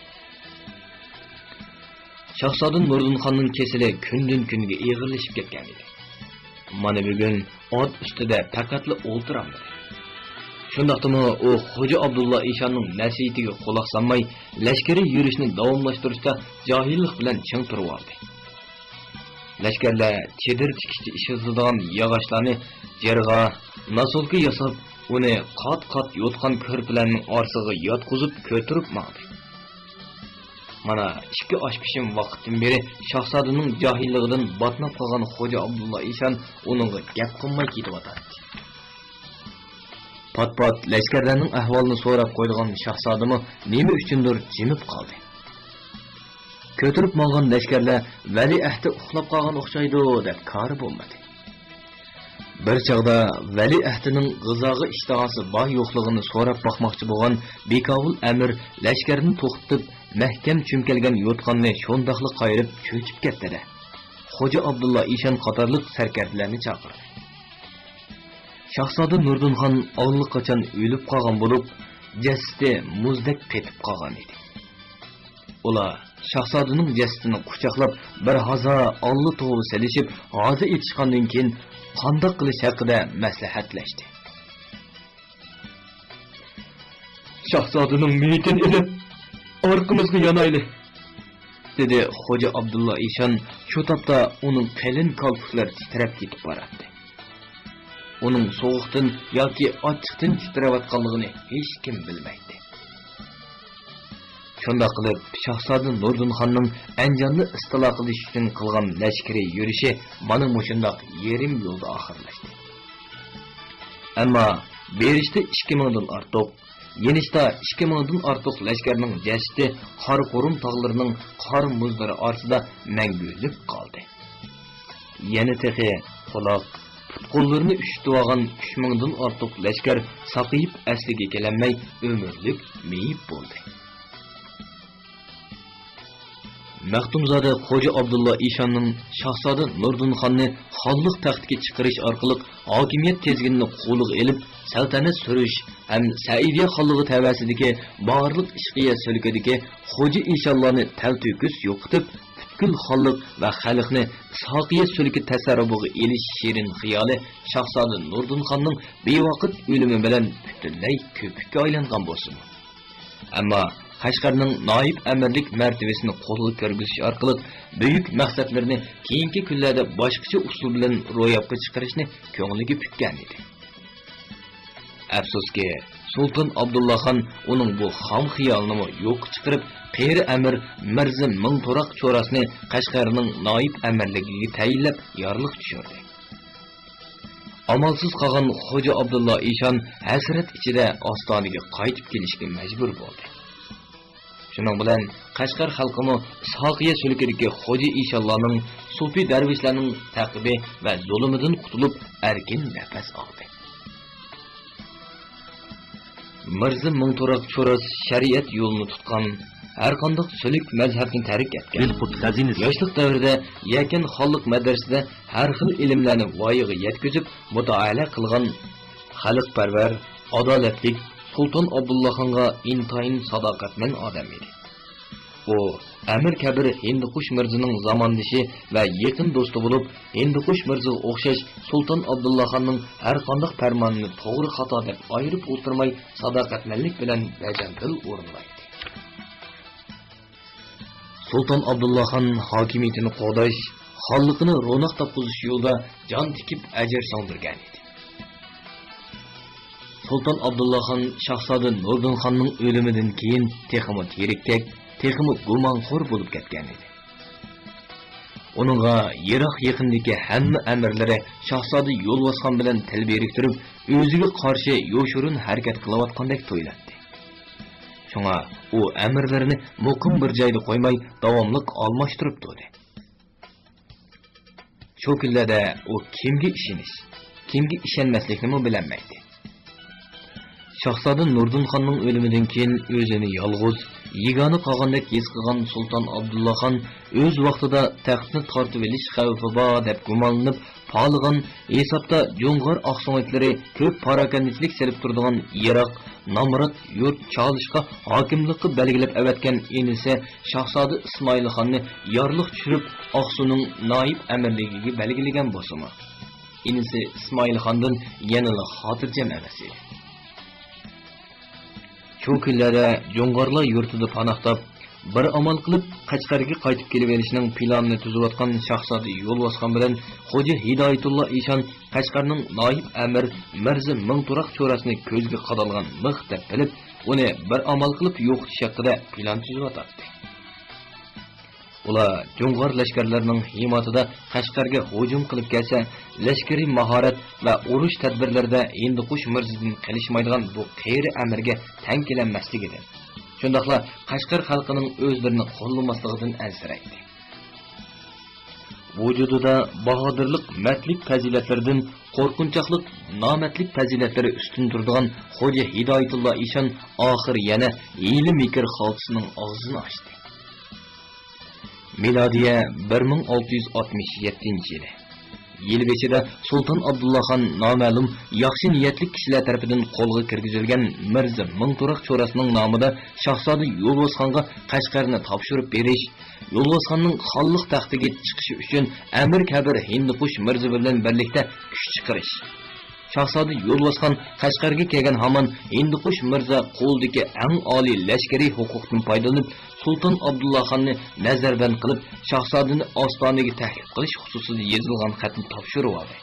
شاھزادە نۇردىنخاننىڭ كېسىلى كۈندىن-كۈنگە ئېغىرلىشىپ كەتكەنىدى. مانا بۈگۈن ئات ئۈستىدە پەقەتلا ئولتۇرالمىدى. شۇنداقتىمۇ ئۇ خوجا ئابدۇللا ئىشاننىڭ نەسىھىتىگە قۇلاق سالماي، لەشكىرىي يۈرۈشنى داۋاملاشتۇرۇشتا جاھىللىق بىلەن چىڭ تۇرۇۋالدى. لەشكەرلەر چېدىر تىكىشتە ئىشلىتىدىغان ياغاچلارنى جىرغا، ناسولكا ياساپ، ئۇنى قات-قات يوتقان كۆرپىلەرنىڭ ئارىسىغا ياتقۇزۇپ كۆتۈرۈپ ماڭدى. مانا ئىككى ئاش پېشىم ۋاقىتتىن بېرى شاھزادىنىڭ جاھىللىقىدىن باتناپ قالغان خوجا ئابدۇللا ئىشان ئۇنىڭغا گەپ قىلماي كېتىۋاتاتتى. پات-پات لەشكەرلەرنىڭ ئەھۋالىنى سوراپ قويىدىغان شاھزادىمۇ نېمە ئۈچۈندۇر جىمىپ قالدى. كۆتۈرۈپ ماڭغان لەشكەرلەر ۋەلىئەھدى ئۇخلاپ قالغان ئوخشايدۇ دەپ كارى بولمىدى. بىر چاغدا ۋەلىئەھدىنىڭ غىزاغا ئىشتىھاسى بار يوقلۇقىنى سوراپ باقماقچى بولغان بىكاۋۇل ئەمىر لەشكەرنى توختىتىپ، مەھكەم چۈمكەلگەن يوتقاننى شۇنداقلا قايرىپ چۆچۈپ كەتتى-دە، خوجا ئابدۇللا ئىشان قاتارلىق سەركەردىلەرنى چاقىردى. شاھزادە نۇردىنخان ئاللىقاچان ئۆلۈپ قالغان بولۇپ، جەسىتى مۇزدەك قېتىپ قالغان ئىدى. ئۇلار شاھزادىنىڭ جەسىتىنى قۇچاقلاپ، بىر ھازا ئاللا توۋا سېلىشىپ، ھازا ئېتىشقاندىن كېيىن قانداق قىلىش ھەققىدە مەسلىھەتلەشتى. شاھزادىنىڭ مېيىتىنى ئېلىپ، ئارقىمىزغا يانايلى، دېدى خوجا ئابدۇللا ئىشان. شۇ تاپتا ئۇنىڭ قېلىن كالپۇكلىرى تىترەپ كېتىپ باراتتى. ئۇنىڭ سوغۇقتىن ياكى ئاچچىقتىن تىترەۋاتقانلىقىنى ھېچكىم بىلمەيتتى. شۇنداق قىلىپ، شاھزادە نۇردىنخاننىڭ ئەنجاننى ئىستىلا قىلىش ئۈچۈن قىلغان لەشكىرىي يۈرۈشى مانا مۇشۇنداق يېرىم يولدا ئاخىرلاشتى. ئەمما بېرىشتە ئىككى مىڭدىن ئارتۇق، يېنىشتا ئىككى مىڭدىن ئارتۇق لەشكەرنىڭ جەسىتى قاراقۇرۇم تاغلىرىنىڭ قار مۇزلىرى ئارىسىدا مەڭگۈلۈك قالدى. يەنە تېخى قۇلاق، پۇت-قوللىرىنى ئۈششۈتۈۋالغان ئۈچ مىڭدىن ئارتۇق لەشكەر ساقىيىپ ئەسلىگە كېلەلمەي ئۆمۈرلۈك مېيىپ بولدى. مەختۇمزادە خوجا ئابدۇللا ئىشاننىڭ شاھزادە نۇردىن خاننى خانلىق تەختىگە چىقىرىش ئارقىلىق ھاكىمىيەت تىزگىنىنى قولىغا ئېلىپ، سەلتەنەت سۈرۈش ھەم سەئىدىيە خانلىقى تەۋەسىدىكى بارلىق ئىشقىيە سۈلكىدىكى خوجا ئىشانلارنى تەلتۆكۈس يوقىتىپ، پۈتكۈل خانلىق ۋە خەلقنى ئىسھاقىيە سۈلكى تەسەررۇپىغا ئېلىش شېرىن خىيالى شاھزادە نۇردىن خاننىڭ بىۋاقىت ئۆلۈمى بىلەن پۈتۈنلەي كۆپۈككە ئايلانغان بولسىمۇ، ئەمما قەشقەرنىڭ نايىب ئەمىرلىك مەرتىۋىسىنى قولغا كىرگۈزۈش ئارقىلىق بۈيۈك مەقسەتلىرىنى كېيىنكى كۈنلەردە باشقىچە ئۇسۇل بىلەن روياپقا چىقىرىشنى كۆڭلىگە پۈككەن ئىدى. ئەپسۇسكى، سۇلتان ئابدۇللا خان ئۇنىڭ بۇ خام خىيالىنىمۇ يوققا چىقىرىپ، قېرى ئەمىر مىرزا مىڭ تۇراق چوراسنى قەشقەرنىڭ نايىب ئەمىرلىكىگە تەيىنلەپ يارلىق چۈشۈردى. ئامالسىز قالغان خوجا ئابدۇللا ئىشان ھەسرەت ئىچىدە ئاستانىگە قايتىپ كېلىشكە مەجبۇر بولدى. شۇنىڭ بىلەن قەشقەر خەلقىمۇ ئىسھاقىيە سۈلكىدىكى خوجا ئىشانلارنىڭ، سوپى دەرۋىشلەرنىڭ تەقىبى ۋە زۇلۇمىدىن قۇتۇلۇپ، ئەركىن نەپەس ئالدى. مىرزا مىڭ تۇراق چوراس شەرىئەت يولىنى تۇتقان، ھەرقانداق سۈلۈك مەزھەپنى تەرك ئەتكەن. ئېلقۇت خەزىنىسى. ياشلىق دەۋرىدە يەكەن خانلىق مەدرىسىدە ھەر خىل ئىلىملەرنى ۋايىغا يەتكۈزۈپ مۇتالىئە قىلغان خەلقپەرۋەر، ئادالەتلىك سۇلتان ئابدۇللاخانغا ئىنتايىن ساداقەتمەن ئادەم ئىدى. ئۇ ئەمىر كەبىر ھىندىقۇش مىرزىنىڭ زاماندىشى ۋە يېقىن دوستى بولۇپ، ھىندىقۇش مىرزىغا ئوخشاش سۇلتان ئابدۇللاخاننىڭ ھەرقانداق پەرمانىنى توغرا خاتا دەپ ئايرىپ ئولتۇرماي، ساداقەتمەنلىك بىلەن بەجەمدىل ئورۇنلايتتى. سۇلتان ئابدۇللاخان ھاكىمىيىتىنى قوغداش، خانلىقىنى روناق تاپقۇزۇش يولىدا جان تىكىپ ئەجىر سىڭدۈرگەن ئىدى. سۇلتان ئابدۇللاخان شاھزادە نۇردىن خاننىڭ ئۆلۈمىدىن كېيىن تېخىمۇ تېرىكتەك، تېخىمۇ گۇمانخور بولۇپ كەتكەن ئىدى. ئۇنىڭغا يىراق-يېقىندىكى ھەممە ئەمىرلىرى شاھزادە يولۋاسخان بىلەن تىل بىرىكتۈرۈپ، ئۆزىگە قارشى يوشۇرۇن ھەرىكەت قىلىۋاتقاندەك تۇيۇلاتتى. شۇڭا ئۇ ئەمىرلىرىنى مۇقىم بىر جايدا قويماي، داۋاملىق ئالماشتۇرۇپ تۇردى. شۇ كۈنلەردە ئۇ كىمگە ئىشىنىش، كىمگە ئىشەنمەسلىكنىمۇ بىلەلمەيتتى. شاھزادە نۇردىن خاننىڭ ئۆلۈمىدىن كېيىن ئۆزىنى يالغۇز، يېگانە قالغاندەك ھېس قىلغان سۇلتان ئابدۇللا خان ئۆز ۋاقتىدا تەختنى تارتىۋېلىش خەۋپى بار دەپ گۇمانلىنىپ، پالىغان، ھېسابتا جۇڭغار ئاقسۆڭەكلىرى كۆپ پاراكەندىچىلىك سېلىپ تۇرىدىغان يىراق، نامرات يۇرت چالىشقا ھاكىملىققا بەلگىلەپ ئەۋەتكەن ئىنىسى شاھزادە ئىسمائىل خاننى يارلىق چۈشۈرۈپ، ئاقسۇنىڭ نايىپ ئەمىرلىكىگە بەلگىلىگەن بولسىمۇ، ئىنىسى ئىسمائىل خاندىن يەنىلا خاتىرجەم ئەمەس ئىدى. شۇ كۈنلەردە جۇڭغارلار يۇرتىدا پاناھ تاپ، بىر ئامال قىلىپ قەشقەرگە قايتىپ كېلىۋېلىشنىڭ پىلانىنى تۈزۈۋاتقان شاھزادە يولۋاسخان بىلەن خوجا ھىدايەتۇللا ئىشان قەشقەرنىڭ نايىپ ئەمىر مىرزا مىڭ تۇراق چوراسىنى كۆزگە قادالغان مىخ دەپ بىلىپ، ئۇنى بىر ئامال قىلىپ يوقىتىش ھەققىدە پىلان تۈزۈۋاتاتتى. ئۇلار جۇڭغار لەشكەرلىرىنىڭ ھىماتىدا قەشقەرگە ھۇجۇم قىلىپ كەلسە، لەشكىرىي ماھارەت ۋە ئۇرۇش تەدبىرلىرىدە ھىندىقۇش مىرزىدىن قېلىشمايدىغان بۇ قېرى ئەمىرگە تەڭ كېلەلمەسلىكىدىن، شۇنداقلا قەشقەر خەلقىنىڭ ئۆزلىرىنى قوللىماسلىقىدىن ئەنسىرەيتتى. ۋۇجۇدىدا باھادىرلىق، مەردلىك پەزىلەتلىرىدىن قورقۇنچاقلىق، نامەردلىك پەزىلەتلىرى ئۈستۈن تۇرىدىغان خوجا ھىدايەتۇللا ئىشان ئاخىر يەنە ھىيلە-مىكىر خالتىسىنىڭ ئاغزىنى ئاچتى. مىلادىيە بىر مىڭ ئالتە يۈز ئاتمىش يەتتىنچى يىلى. يىل بېشىدا سۇلتان ئابدۇللا خان نامەلۇم ياخشى نىيەتلىك كىشىلەر تەرىپىدىن قولغا كىرگۈزۈلگەن مىرزا مىڭ تۇراق چوراسنىڭ نامىدا شاھزادە يولۋاسخانغا قەشقەرنى تاپشۇرۇپ بېرىش، يولۋاسخاننىڭ خانلىق تەختىگە چىقىشى ئۈچۈن ئەمىر كەبىر ھىندىقۇش مىرزا بىلەن بىرلىكتە كۈچ چىقىرىش. شاھزادە يولۋاسخان قەشقەرگە كەلگەن ھامان ھىندىقۇش مىرزا قولىدىكى ئەڭ ئالىي لەشكىرىي ھوقۇقتىن پايدىلىنىپ، سۇلتان ئابدۇللا خاننى نەزەربەند قىلىپ، شاھزادىنى ئاستانىگە تەكلىپ قىلىش خۇسۇسىدا يېزىلغان خەتنى تاپشۇرۇۋالدى.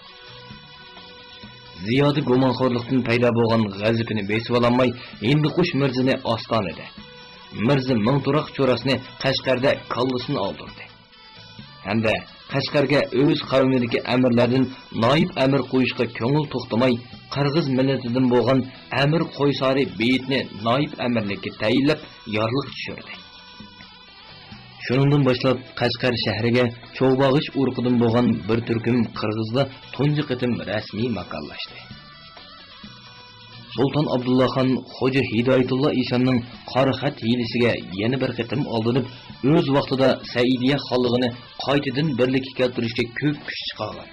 زىيادە گۇمانخورلۇقتىن پەيدا بولغان غەزىپىنى بېسىۋالالماي، ھىندىقۇش مىرزىنى ئاستانىدە، مىرزا مىڭ تۇراق چوراسنى قەشقەردە كاللىسىنى ئالدۇردى. ھەمدە قەشقەرگە ئۆز قەۋمىدىكى ئەمىرلەردىن نايىپ ئەمىر قويۇشقا كۆڭۈل توختىماي، قىرغىز مىللىتىدىن بولغان ئەمىر قويسارى بېيىتنى نايىپ ئەمىرلىككە تەيىنلەپ، يارلىق چۈشۈردى. شۇنىڭدىن باشلاپ قەشقەر شەھىرىگە چوغ باغىش ئۇرۇقىدىن بولغان بىر تۈركۈم قىرغىزلار تۇنجى قېتىم رەسمىي ماكانلاشتى. سۇلتان ئابدۇللاخان خوجا ھىدايەتۇللا ئىشاننىڭ قارا خەت ھىيلىسىگە يەنە بىر قېتىم ئالدىنىپ، ئۆز ۋاقتىدا سەئىدىيە خانلىقىنى قايتىدىن بىرلىككە كەلتۈرۈشكە كۆپ كۈچ چىقارغان.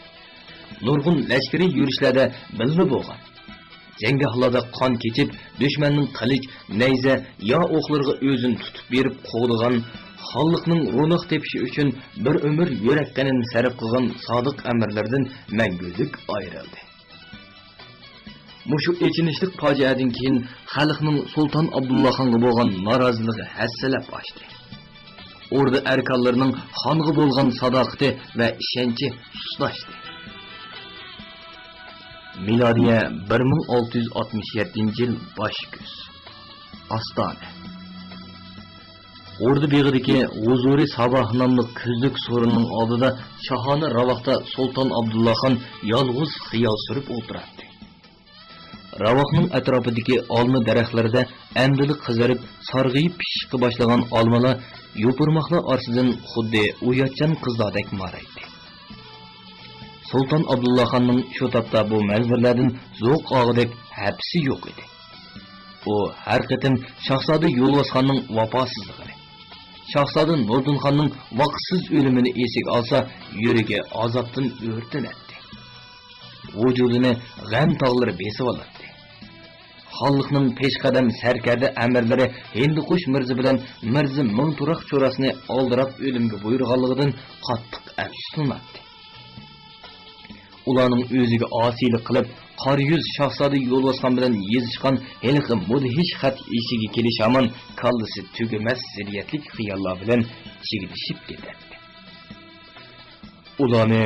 نۇرغۇن لەشكىرىي يۈرۈشلەردە بىللە بولغان. جەڭگاھلاردا قان كېچىپ، دۈشمەننىڭ قىلىچ، نەيزە، يا ئوقلىرىغا ئۆزىنى تۇتۇپ بېرىپ قوغدىغان، خانلىقنىڭ روناق تېپىشى ئۈچۈن بىر ئۆمۈر يۈرەك قېنىنى سەرپ قىلغان سادىق ئەمىرلىرىدىن مەڭگۈلۈك ئايرىلدى. مۇشۇ ئېچىنىشلىق پاجىئەدىن كېيىن خەلقنىڭ سۇلتان ئابدۇللاخانغا بولغان نارازىلىقى ھەسسىلەپ ئاشتى. ئوردا ئەركانلىرىنىڭ خانغا بولغان ساداقىتى ۋە ئىشەنچى سۇسلاشتى. مىلادىيە بىر مىڭ ئالتە يۈز ئاتمىش يەتتىنچى يىل باش كۈز. ئاستانە. ئوردا بېغىدىكى ھۇزۇرى ساباھ ناملىق كۈزلۈك سورۇننىڭ ئالدىدا شاھانە راۋاقتا سۇلتان ئابدۇللاخان يالغۇز خىيال سۈرۈپ ئولتۇراتتى. راۋاقنىڭ ئەتراپىدىكى ئالما دەرەخلىرىدە ئەمدىلا قىزىرىپ، سارغىيىپ پىشىشقا باشلىغان ئالمىلار يوپۇرماقلار ئارىسىدىن خۇددى ئۇياتچان قىزلاردەك مارايتتى. سۇلتان ئابدۇللاخاننىڭ شۇ تاپتا بۇ مەنزىرىلەردىن زوق ئالغۇدەك ھەپىسى يوق ئىدى. ئۇ ھەر قېتىم شاھزادە يولۋاسخاننىڭ ۋاپاسىزلىقىنى، شاھزادە نۇردىنخاننىڭ ۋاقىتسىز ئۆلۈمىنى ئېسىگە ئالسا، يۈرىكى ئازابتىن ئۆرتىنەتتى. ۋۇجۇدىنى غەم تاغلىرى بېسىۋالاتتى. خانلىقنىڭ پېشقەدەم سەركەردە ئەمىرلىرى ھىندىقۇش مىرزا بىلەن مىرزا مىڭتۇراق چوراسنى ئالدىراپ ئۆلۈمگە بۇيرۇغانلىقىدىن قاتتىق ئەپسۇسلىناتتى. ئۇلارنىڭ ئۆزىگە ئاسىيلىق قىلىپ، قارا يۈز شاھزادە يولۋاسخان بىلەن يېزىشقان ھېلىقى مۇدھىش خەت ئېسىگە كېلىش ھامان كاللىسى تۈگىمەس زىددىيەتلىك خىياللار بىلەن چىگىلىشىپ كېتەتتى. ئۇلارنى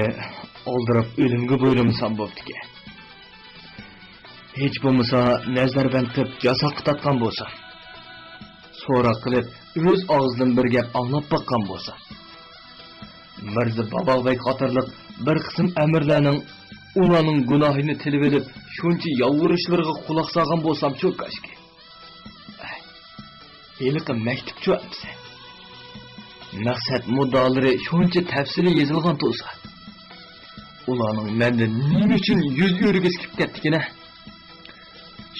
ئالدىراپ ئۆلۈمگە بۇيرۇمىسام بوپتىكەن. ھېچ بولمىسا نەزەربەند قىلىپ جاساققا تارتقان بولسا، سوراق قىلىپ ئۆز ئاغزىدىن بىر گەپ ئاڭلاپ باققان بولسا، مىرزا باباغبەگ قاتارلىق بىر قىسىم ئەمىرلەرنىڭ ئۇلارنىڭ گۇناھىنى تىلىۋېلىپ شۇنچە يالۋۇرۇشلىرىغا قۇلاق سالغان بولسامچۇ كاشكى. ھېلىقى مەكتۇپچۇ ئەمىسە؟ مەقسەت مۇددىئالىرى شۇنچە تەپسىلىي يېزىلغان تۇرسا، ئۇلارنىڭ مەندىن نېمە ئۈچۈن يۈز ئۆرۈگۈسى كېلىپ كەتتىكىنە؟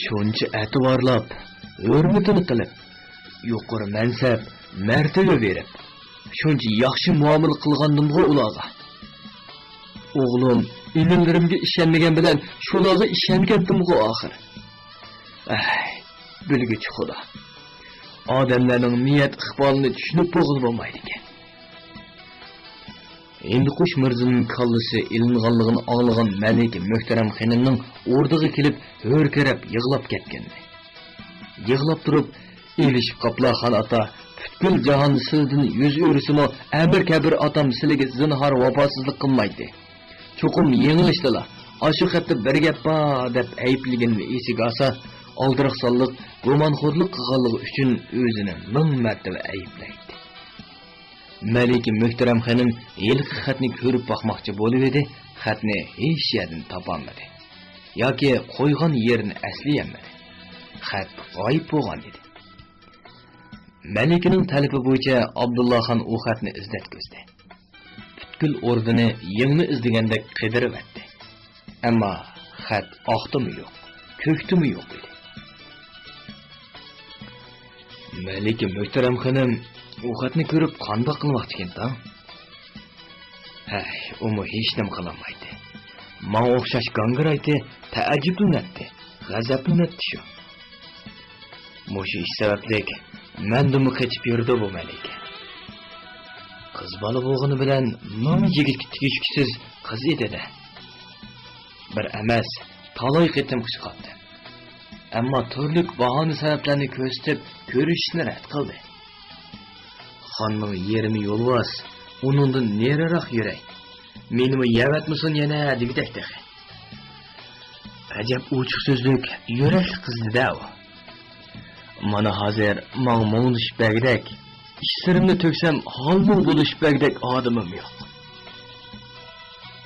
شۇنچە ئەتىۋارلاپ، ھۆرمىتىنى قىلىپ، يۇقىرى مەنسەپ، مەرتىۋە بېرىپ، شۇنچە ياخشى مۇئامىلە قىلغاندىمغۇ ئۇلارغا؟ ئوغلۇم، ئىنىلىرىمگە ئىشەنمىگەن بىلەن شۇلارغا ئىشەنگەنتىمغۇ ئاخىر؟ ئەي، بىلگۈچى خۇدا. ئادەملەرنىڭ نىيەت ئىقبالىنى چۈشىنىپ بولغىلى بولمايدىكەن. ھىندىقۇش مىرزىنىڭ كاللىسى ئېلىنغانلىقىنى ئاڭلىغان مەلىكە مۆھتەرەم خېنىمنىڭ ئوردىغا كېلىپ ھۆركىرەپ يىغلاپ كەتكىنىنى، يىغلاپ تۇرۇپ، ئېلىشىپ قاپلا خان ئاتا، پۈتكۈل جاھان سىلىدىن يۈز ئۆرۈسىمۇ، ئەمىر كەبىر ئاتام سىلىگە زىنھار ۋاپاسىزلىق قىلمايتتى. چوقۇم يېڭىلىشتىلا، ئاشۇ خەتتە بىر گەپ بار دەپ ئەيىبلىگىنىنى ئېسىگە ئالسا، ئالدىراقسانلىق، گۇمانخورلۇق قىلغانلىقى ئۈچۈن ئۆزىنى مىڭ مەرتىبە ئەيىبلەيتتى. مەلىكە مۆھتەرەم خېنىم ھېلىقى خەتنى كۆرۈپ باقماقچى بولۇۋىدى، خەتنى ھېچ يەردىن تاپالمىدى. ياكى قويغان يېرىنى ئەسلىيەلمىدى. خەت غايىب بولغان ئىدى. مەلىكىنىڭ تەلىپى بويىچە ئابدۇللا خان ئۇ خەتنى ئىزدەتكۈزدى. پۈتكۈل ئوردىنى يىڭنە ئىزدىگەندەك قىدىرىۋەتتى. ئەمما خەت ئاقتىمۇ يوق، كۆكتىمۇ يوق ئىدى. مەلىكە مۆھتەرەم خېنىم ئۇ خەتنى كۆرۈپ قانداق قىلماقچىكىن تاڭ؟ ھەي، ئۇمۇ ھېچنېمە قىلالمايتتى. ماڭا ئوخشاش گاڭگىرايتتى، تەئەججۈپلىنەتتى، غەزەپلىنەتتى شۇ. مۇشۇ ئىش سەۋەبلىك مەندىنمۇ قېچىپ يۈردى بۇ مەلىكە. قىز بالا بولغىنى بىلەن مىڭ يىگىتكە تېگىشكۈسىز قىز ئىدى-دە. بىر ئەمەس، تالاي قېتىم ئۇچراتتى. ئەمما تۈرلۈك باھانە سەۋەبلەرنى كۆرسىتىپ كۆرۈشۈشنى رەت قىلدى. خاننىڭ يېرىمى يولۋاس، ئۇنىڭدىن نېرىراق يۈرەي. مېنىمۇ يەۋەتمىسۇن يەنە دېگۈدەك تېخى. ئەجەب ئوچۇق سۆزلۈك، يۈرەكلىك قىزدى-دە ئۇ. مانا ھازىر ماڭا مۇڭدىشىپ بەرگۈدەك، ئىچلىرىمنى تۆكسەم ھالمۇڭ بولۇشۇپ بەرگۈدەك ئادىمىم يوق.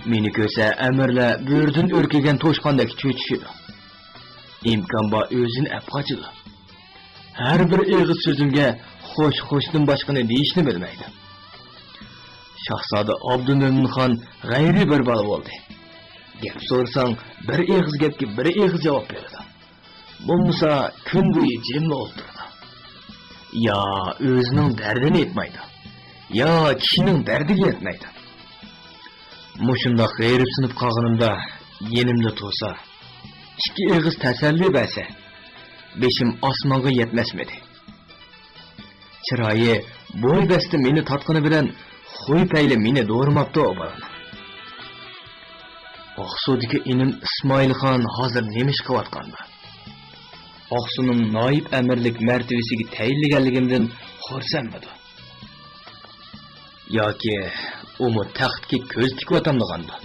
مېنى كۆرسە ئەمىرلەر بۆرىدىن ئۈركۈگەن توشقاندەك چۆچۈشىدۇ. ئىمكان بار ئۆزىنى ئەپ قاچىدۇ. ھەر بىر ئېغىز سۆزۈمگە خوش خوشتىن باشقىنى دېيىشنى بىلمەيدۇ. شاھزادە ئابدۇمۆمىن خان غەيرىي بىر بالا بولدى. گەپ سورىساڭ، بىر ئېغىز گەپكە بىر ئېغىز جاۋاب بېرىدۇ. بولمىسا، كۈن بويى جىملا ئولتۇرىدۇ. يا ئۆزىنىڭ دەردىنى ئېيتمايدۇ، يا كىشىنىڭ دەردىگە يەتمەيدۇ. مۇشۇنداق غېرىبسىنىپ قالغىنىمدا يېنىمدا تۇرسا، ئىككى ئېغىز تەسەللى بەرسە، بېشىم ئاسمانغا يەتمەسمىدى. چىرايى، بوي بەستى مېنى تارتقىنى بىلەن، خۇي پەيلى مېنى دورىماپتۇ ئۇ بالىنىڭ. ئاقسۇدىكى ئىنىم ئىسمائىلخان ھازىر نېمە ئىش قىلىۋاتقاندۇ؟ ئاقسۇنىڭ نايىپ ئەمىرلىك مەرتىۋىسىگە تەيىنلىگەنلىكىمدىن خۇرسەنمىدۇ؟ ياكى ئۇمۇ تەختكە كۆز تىكىۋاتامدىغاندۇ؟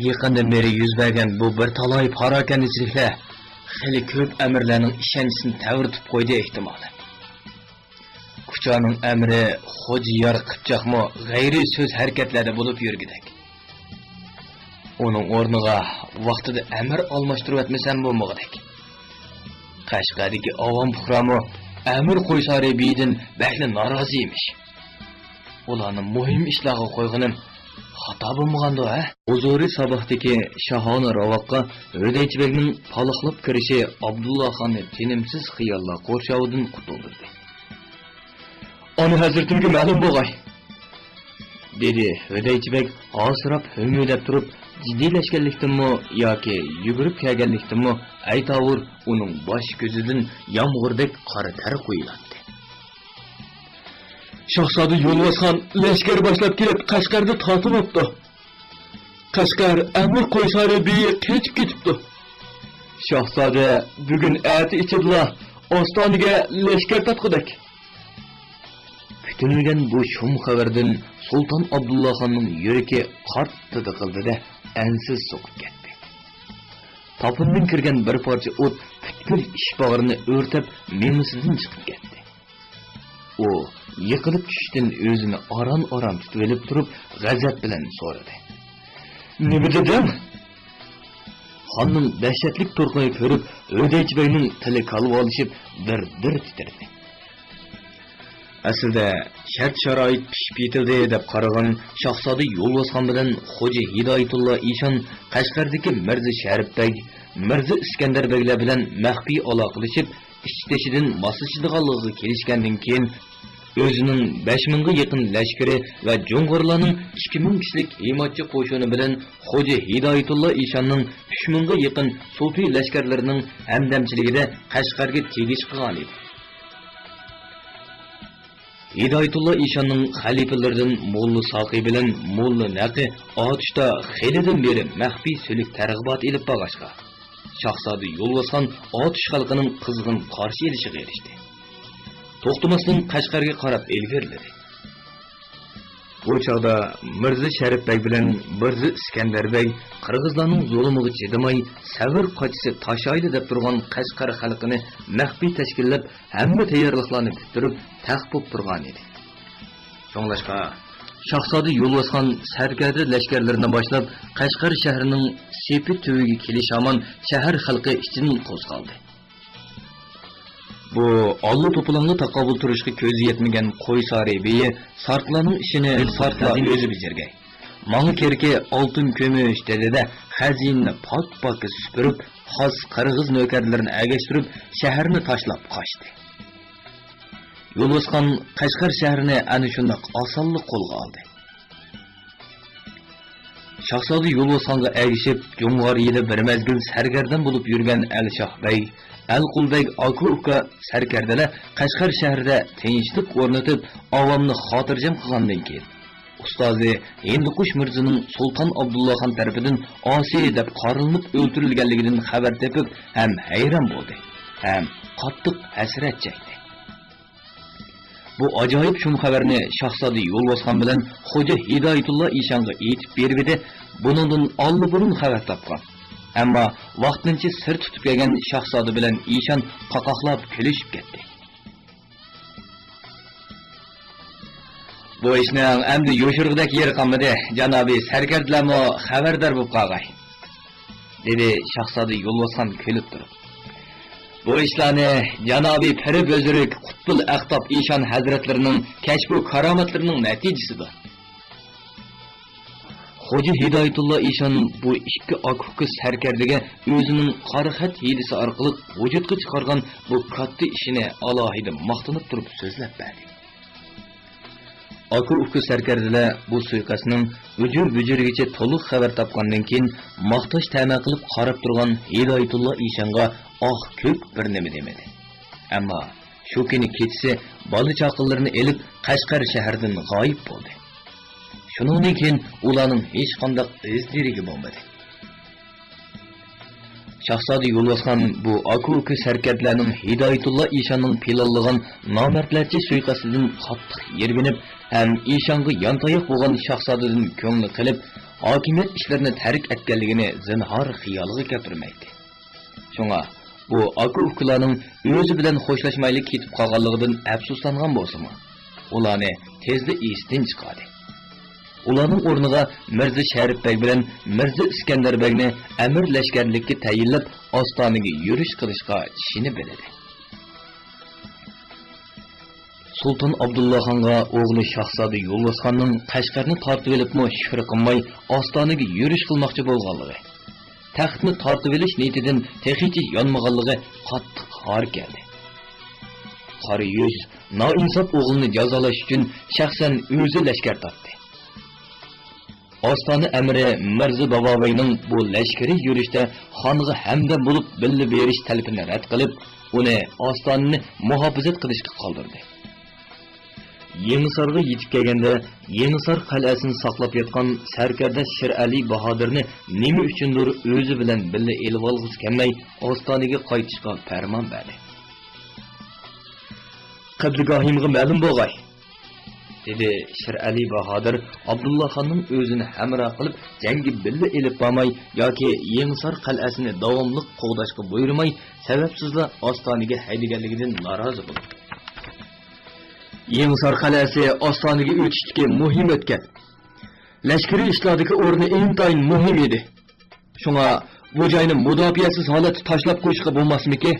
يېقىندىن بېرى يۈز بەرگەن بۇ بىر تالاي پاراكەندىچىلىكلەر خېلى كۆپ ئەمىرلەرنىڭ ئىشەنچىسىنى تەۋرىتىپ قويدى ئېھتىمالى. كۇچانىڭ ئەمىرى خوجا يار قىپچاقمۇ غەيرىي سۆز ھەرىكەتلەردە بولۇپ يۈرگۈدەك. ئۇنىڭ ئورنىغا ۋاقتىدا ئەمىر ئالماشتۇرۇۋەتمىسەم بولمىغۇدەك. قەشقەردىكى ئاۋام پۇقرامۇ ئەمىر قويسارى بېيىدىن بەكلا نارازى ئىمىش. ئۇلارنى مۇھىم ئىشلارغا قويغىنىم خاتا بولمىغاندۇ، ھە؟ ھۇزۇرى ساباھتىكى شاھانە راۋاققا ھۆدەيچى بەگنىڭ پالىقلاپ كىرىشى ئابدۇللا خاننى تىنىمسىز خىياللار قورشاۋىدىن قۇتۇلدۇردى. ئانا ھەزرىتىمگە مەلۇم بولغاي، دېدى ھۆدەيچى بەگ ھاسىراپ ھۆمۈدەپ تۇرۇپ، جىددىيلەشكەنلىكتىنمۇ ياكى يۈگۈرۈپ كەلگەنلىكتىنمۇ ئەيتاۋۇر ئۇنىڭ باش كۆزىدىن يامغۇردەك قارا تەر قۇيۇلاتتى. شاھزادە يولۋاسخان لەشكەر باشلاپ كېلىپ قەشقەردە تارتىۋاپتۇ. قەشقەر ئەمىر قويسارى بېيى قېچىپ كېتىپتۇ. شاھزادە بۈگۈن ئەتە ئىچىدىلا ئاستانىگە لەشكەر تارتقۇدەك. كۈتۈلمىگەن بۇ شۇم خەۋەردىن سۇلتان ئابدۇللاخاننىڭ يۈرىكى قاتتىق دىقىلدىدە، ئەنسىز سوقۇپ كەتتى. تاپىنىدىن كىرگەن بىر پارچە ئوت پۈتكۈل ئىچ باغرىنى ئۆرتەپ، مېڭىسىدىن چىقىپ كەتتى. ئۇ يىقىلىپ چۈشۈشتىن ئۆزىنى ئاران-ئاران تۇتۇۋېلىپ تۇرۇپ، غەزەپ بىلەن سورىدى: «نېمە دېدىڭ؟» خاننىڭ دەھشەتلىك تۇرقىنى كۆرۈپ، ھۆدەيچى بەگنىڭ تىلى كالۋالىشىپ، دىر-دىر تىترىدى. ئەسلىدە، شەرت-شارائىت پىشىپ يېتىلدى دەپ قارىغان شاھزادە يولۋاسخان بىلەن خوجا ھىدايەتۇللا ئىشان قەشقەردىكى مىرزا شەرىپ بەگ، مىرزا ئىسكەندەر بەگلەر بىلەن مەخپىي ئالاقىلىشىپ، ئىچ-تېشىدىن ماسلىشىدىغانلىقىغا كېلىشكەندىن كېيىن، ئۆزىنىڭ بەش مىڭغا يېقىن لەشكىرى ۋە جۇڭغارلارنىڭ ئىككى مىڭ كىشىلىك ھىمايەتچى قوشۇنى بىلەن خوجا ھىدايەتۇللا ئىشاننىڭ ئۈچ مىڭغا يېقىن سۇپى لەشكەرلىرىنىڭ ھەمدەمچىلىكىدە قەشقەرگە تېگىش قىلغانىدى. ھىدايەتۇللا ئىشاننىڭ خەلىپىلىرىدىن موللا ساقى بىلەن موللا نەقى ئاتۇشتا خېلىدىن بېرى مەخپىي سۈلۈك تەرغىباتى ئېلىپ بارغاچقا، شاھزادە يولۋاسخان ئاتۇش خەلقىنىڭ قىزغىن قارشى ئېلىشىغا ئېرىشتى. توختىماستىن قەشقەرگە قاراپ ئىلگىرىلىدى. بۇ چاغدا مىرزا شەرىپ بەگ بىلەن مىرزا ئىسكەندەر بەگ قىرغىزلارنىڭ زۇلۇمىغا چىدىماي، سەۋر قاچىسى تاشايلى دەپ تۇرغان قەشقەر خەلقىنى مەخپىي تەشكىللەپ، ھەممە تەييارلىقلارنى پۈتتۈرۈپ، تەخت بولۇپ تۇرغانىدى. شۇڭلاشقا، شاھزادە يولۋاسخان سەركەردە لەشكەرلىرىنى باشلاپ، قەشقەر شەھىرىنىڭ سېپى تۈۋىگە كېلىش ھامان شەھەر خەلقى ئىچىدىن قوزغالدى. بۇ ئاللا توپىلاڭغا تاقابىل تۇرۇشقا كۆزى يەتمىگەن قويسارى بېيى سارتلارنىڭ ئىشىنى سارتلار ئۆزى بېجىرگەي. ماڭا كېرىكى ئالتۇن كۈمۈش دېدى-دە، خەزىنىنى پاك-پاكىز سۈپۈرۈپ، خاس قىرغىز نۆكەرلىرىنى ئەگەشتۈرۈپ، شەھەرنى تاشلاپ قاچتى. يولۋاسخان قەشقەر شەھىرىنى ئەنە شۇنداق ئاسانلا قولغا ئالدى. شاھزادە يولۋاسخانغا ئەگىشىپ، جۇڭغار يېنى بىر مەزگىل سەرگەردان بولۇپ يۈرگەن ئەلشاھ بەگ، ئەلقۇل بەگ ئاكا-ئۇكا سەركەردىلەر قەشقەر شەھىرىدە تىنچلىق ئورنىتىپ، ئاۋامنى خاتىرجەم قىلغاندىن كېيىن، ئۇستازى ھىندىقۇش مىرزىنىڭ سۇلتان ئابدۇللا خان تەرىپىدىن ئاسىي دەپ قارىلىنىپ ئۆلتۈرۈلگەنلىكىدىن خەۋەر تېپىپ، ھەم ھەيران بولدى، ھەم قاتتىق ھەسرەت چەكتى. بۇ ئاجايىپ شۇم خەۋەرنى شاھزادە يولۋاسخان بىلەن خوجا ھىدايەتۇللا ئىشانغا ئېيتىپ بېرىۋىدى، بۇنىڭدىن ئاللىبۇرۇن خەۋەر تاپقان. ئەمما ۋاقتىنچە سىر تۇتۇپ كەلگەن شاھزادە بىلەن ئىشان قاقاقلاپ كۈلۈشۈپ كەتتى. بۇ ئىشنىڭ ئەمدى يوشۇرغۇدەك يېرى قالمىدى، جانابىي سەركەردىلەرمۇ خەۋەردار بولۇپ قالغاي. دېدى شاھزادە يولۋاسخان كۈلۈپ تۇرۇپ. بۇ ئىشلارنى جانابىي پىرى بۈزرۈك قۇتبۇل ئەقتاب ئىشان ھەزرەتلىرىنىڭ كەشپۇ كارامەتلىرىنىڭ نەتىجىسىدۇر. خوجا ھىدايەتۇللا ئىشان بۇ ئىككى ئاكا-ئۇكا سەركەردىگە ئۆزىنىڭ قارا خەت ھىيلىسى ئارقىلىق ۋۇجۇدقا چىقارغان بۇ كاتتا ئىشىنى ئالاھىدە ماختىنىپ تۇرۇپ سۆزلەپ بەردى. ئاكا-ئۇكا سەركەردىلەر بۇ سۇيىقەستنىڭ ئۈجۈر-بۈجۈرىگىچە تولۇق خەۋەر تاپقاندىن كېيىن، ماختاش تەمە قىلىپ قاراپ تۇرغان ھىدايەتۇللا ئىشانغا ئاھ-كۆك بىر نېمە دېمىدى. ئەمما شۇ كۈنى كېچىسى بالا-چاقىلىرىنى ئېلىپ، قەشقەر شەھىرىدىن غايىب بولدى. شۇنىڭدىن كېيىن ئۇلارنىڭ ھېچقانداق ئىز-دېرىكى بولمىدى. شاھزادە يولۋاسخان بۇ ئاكا-ئۇكا سەركەردىلەرنىڭ ھىدايەتۇللا ئىشاننىڭ پىلانلىغان نامەردلەرچە سۇيىقەستىدىن قاتتىق يىرگىنىپ ھەم ئىشانغا يانتاياق بولغان شاھزادىدىن كۆڭلى قېلىپ، ھاكىمىيەت ئىشلىرىنى تەرك ئەتكەنلىكىنى زىنھار خىيالىغا كەلتۈرمەيتتى. شۇڭا بۇ ئاكا-ئۇكىلارنىڭ ئۆزى بىلەن خوشلاشمايلا كېتىپ قالغانلىقىدىن ئەپسۇسلانغان بولسىمۇ، ئۇلارنى تېزلا ئېسىدىن چىقاردى. ئۇلارنىڭ ئورنىغا مىرزا شەرىپ بەگ بىلەن مىرزا ئىسكەندەر بەگنى ئەمىر لەشكەرلىككە تەيىنلەپ، ئاستانىگە يۈرۈش قىلىشقا چىشىنىپ بېرىدۇ. سۇلتان ئابدۇللاخانغا ئوغلى شاھزادە يولۋاسخاننىڭ قەشقەرنى تارتىۋېلىپمۇ شۈكرى قىلماي، ئاستانىگە يۈرۈش قىلماقچى بولغانلىقى، تەختنى تارتىۋېلىش نىيىتىدىن تېخىچە يانمىغانلىقى قاتتىق خار كەلدى. قارا يۈز، نائىنساپ ئوغلىنى جازالاش ئۈچۈن شەخسەن ئۆزى لەشكەر تارتتى. ئاستانە ئەمىرى مىرزا بابابەگنىڭ بۇ لەشكىرىي يۈرۈشتە خانغا ھەمدەم بولۇپ بىللە بېرىش تەلىپىنى رەت قىلىپ، ئۇنى ئاستانىنى مۇھاپىزەت قىلىشقا قالدۇردى. يېڭىسارغا يېتىپ كەلگەندە، يېڭىسار قەلئەسىنى ساقلاپ ياتقان سەركەردە شىرئەلى باھادىرنى نېمە ئۈچۈندۇر ئۆزى بىلەن بىللە ئېلىۋالغۇسى كەلمەي، ئاستانىگە قايتىشقا پەرمان بەردى. قىبلىگاھىمغا مەلۇم بولغاي، دېدى شىرئەلى باھادىر ئابدۇللا خاننىڭ ئۆزىنى ھەمراھ قىلىپ جەڭگە بىللە ئېلىپ بارماي ياكى يېڭىسار قەلئەسىنى داۋاملىق قوغداشقا بۇيرۇماي، سەۋەبسىزلا ئاستانىگە ھەيدىگەنلىكىدىن نارازى بولۇپ. يېڭىسار قەلئەسى ئاستانىگە ئۆتۈشتىكى مۇھىم ئۆتكەل. لەشكىرىي ئىشلاردىكى ئورنى ئىنتايىن مۇھىم ئىدى. شۇڭا بۇ جاينى مۇداپىئەسىز ھالەتتە تاشلاپ قويۇشقا بولماسمىكى؟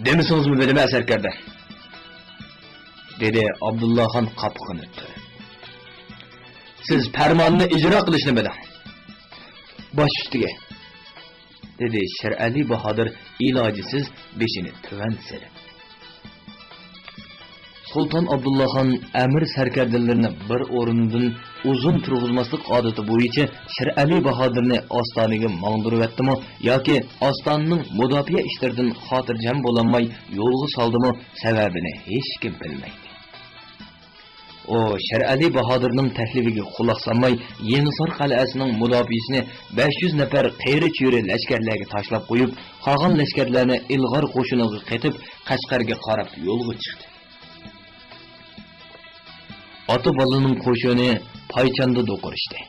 دېمىسىڭىزمۇ بىلىمەن، سەركەردە، دېدى ئابدۇللاخان قاپىقىنى تۈرۈپ. سىز پەرماننى ئىجرا قىلىشنى بىلىڭ. باش ئۈستىگە، دېدى شىرئەلى باھادىر ئىلاجىسىز بېشىنى تۆۋەن سېلىپ. سۇلتان ئابدۇللاخان ئەمىر سەركەردىلىرىنى بىر ئورۇندىن ئۇزۇن تۇرغۇزماسلىق ئادىتى بويىچە شىرئەلى باھادىرنى ئاستانىگە ماڭدۇرۇۋەتتىمۇ ياكى ئاستانىنىڭ مۇداپىئە ئىشلىرىدىن خاتىرجەم بولالماي يولغا سالدىمۇ، سەۋەبىنى ھېچكىم بىلمەيتتى. ئۇ شىرئەلى باھادىرنىڭ تەكلىپىگە قۇلاق سالماي، يېڭىسار قەلئەسىنىڭ مۇداپىئىسىنى بەش يۈز نەپەر قېرى-چۈرە لەشكەرلەرگە تاشلاپ قويۇپ، قالغان لەشكەرلەرنى ئىلغار قوشۇنىغا قېتىپ، قەشقەرگە قاراپ يولغا چىقتى. ئاتا-بالىنىڭ قوشۇنى پايچاندا دوقۇرۇشتى.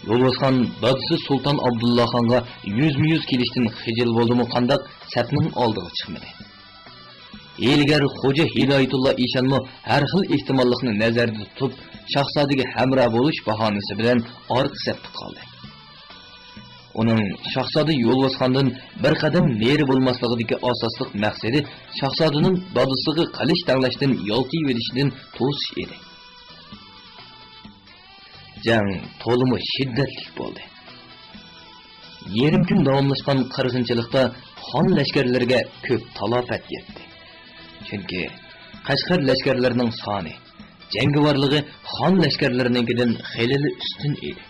يولۋاسخان دادىسى سۇلتان ئابدۇللاخانغا يۈزمۇ-يۈز كېلىشتىن خىجىل بولدىمۇ قانداق، سەپنىڭ ئالدىغا چىقمىدى. ھىيلىگەر خوجا ھىدايەتۇللا ئىشانمۇ ھەر خىل ئېھتىماللىقنى نەزەردە تۇتۇپ، شاھزادىگە ھەمراھ بولۇش باھانىسى بىلەن ئارقا سەپتە قالدى. ئۇنىڭ شاھزادە يولۋاسخاندىن بىر قەدەم نېرى بولماسلىقىدىكى ئاساسلىق مەقسىتى شاھزادىنىڭ دادىسىغا قىلىچ تەڭلەشتىن يالتىيىۋېلىشىدىن توسۇش ئىدى. جەڭ تولىمۇ شىددەتلىك بولدى. يېرىم كۈن داۋاملاشقان قىرغىنچىلىقتا خان لەشكەرلىرىگە كۆپ تالاپەت يەتتى. چۈنكى قەشقەر لەشكەرلىرىنىڭ سانى، جەڭگىۋارلىقى خان لەشكەرلىرىنىڭكىدىن خېلىلا ئۈستۈن ئىدى.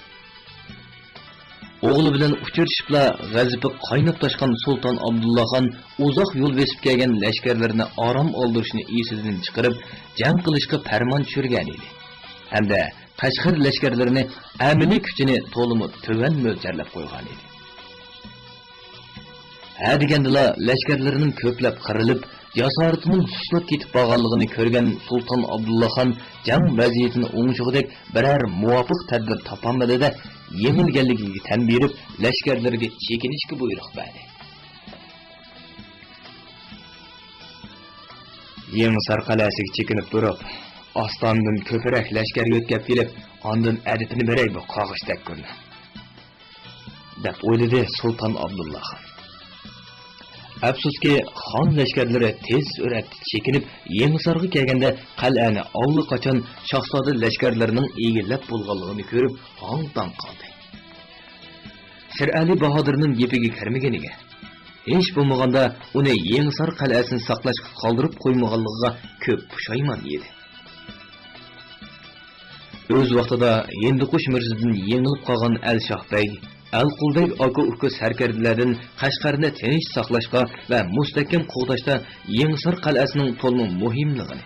ئوغلى بىلەن ئۇچرىشىپلا غەزىپى قايناپ تاشقان سۇلتان ئابدۇللاخان ئۇزاق يول بېسىپ كەلگەن لەشكەرلىرىنى ئارام ئالدۇرۇشنى ئېسىدىن چىقىرىپ، جەڭ قىلىشقا پەرمان چۈشۈرگەن ئىدى ھەمدە قەشقەر لەشكەرلىرىنى ئەمەلىي كۈچىنى تولىمۇ تۆۋەن مۆلچەرلەپ قويغان ئىدى. ھە دېگەندىلا لەشكەرلىرىنىڭ كۆپلەپ قىرىلىپ، جاسارىتىنىڭ سۇسلاپ كېتىپ بارغانلىقىنى كۆرگەن سۇلتان ئابدۇللاخان جەڭ ۋەزىيىتىنى ئوڭشىغۇدەك بىرەر مۇۋاپىق تەدبىر تاپالمىدى-دە، يېڭىلگەنلىكىگە تەن بېرىپ، لەشكەرلىرىگە چېكىنىشكە بۇيرۇق بەردى. يېڭىسار قەلئەسىگە چېكىنىپ تۇرۇپ، ئاستانىدىن كۆپرەك لەشكەر يۆتكەپ كېلىپ، ئاندىن ئەدىپىنى بېرەي بۇ قاغىش تەككۈرنىڭ، دەپ ئويلىدى سۇلتان ئابدۇللاخان. ئەپسۇسكى، خان لەشكەرلىرى تېز سۈرئەتتە چېكىنىپ، يېڭىسارغا كەلگەندە، قەلئەنى ئاللىقاچان شاھزادە لەشكەرلىرىنىڭ ئىگىلەپ بولغانلىقىنى كۆرۈپ، ھاڭ-تاڭ قالدى. شىرئەلى باھادىرنىڭ گېپىگە كىرمىگىنىگە، ھېچ بولمىغاندا ئۇنى يېڭىسار قەلئەسىنى ساقلاشقا قالدۇرۇپ قويمىغانلىقىغا كۆپ پۇشايمان يېدى. ئۆز ۋاقتىدا ھىندىقۇش مىرزىدىن يېڭىلىپ قالغان ئەلشاھ بەگ، ئەلقۇل بەگ ئاكا-ئۇكا سەركەردىلەردىن قەشقەرنى تىنچ ساقلاشقا ۋە مۇستەھكەم قوغداشتا يېڭىسار قەلئەسىنىڭ تولىمۇ مۇھىملىقىنى،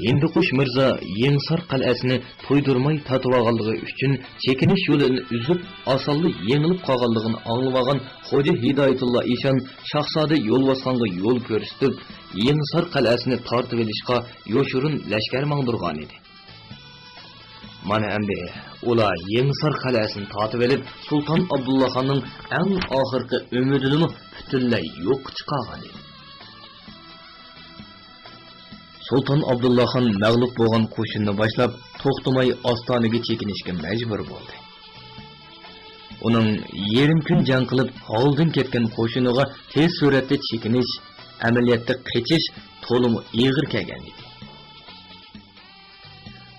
ھىندىقۇش مىرزا يېڭىسار قەلئەسىنى تويدۇرماي تارتىۋالغانلىقى ئۈچۈن چېكىنىش يولىنى ئۈزۈپ، ئاسانلا يېڭىلىپ قالغانلىقىنى ئاڭلىۋالغان خوجا ھىدايەتۇللا ئىشان شاھزادە يولۋاسخانغا يول كۆرسىتىپ، يېڭىسار قەلئەسىنى تارتىۋېلىشقا يوشۇرۇن لەشكەر ماڭدۇرغانىدى. مانا ئەمدى ئۇلار يېڭىسار قەلئەسىنى تارتىۋېلىپ، سۇلتان ئابدۇللاخاننىڭ ئەڭ ئاخىرقى ئۈمىدىنىمۇ پۈتۈنلەي يوققا چىقارغانىدى. سۇلتان ئابدۇللاخان مەغلۇپ بولغان قوشۇننى باشلاپ، توختىماي ئاستانىگە چېكىنىشكە مەجبۇر بولدى. ئۇنىڭ يېرىم كۈن جەڭ قىلىپ، ھالدىن كەتكەن قوشۇنىغا تېز سۈرئەتتە چېكىنىش، ئەمەلىيەتتە قېچىش تولىمۇ ئېغىر كەلگەن ئىدى.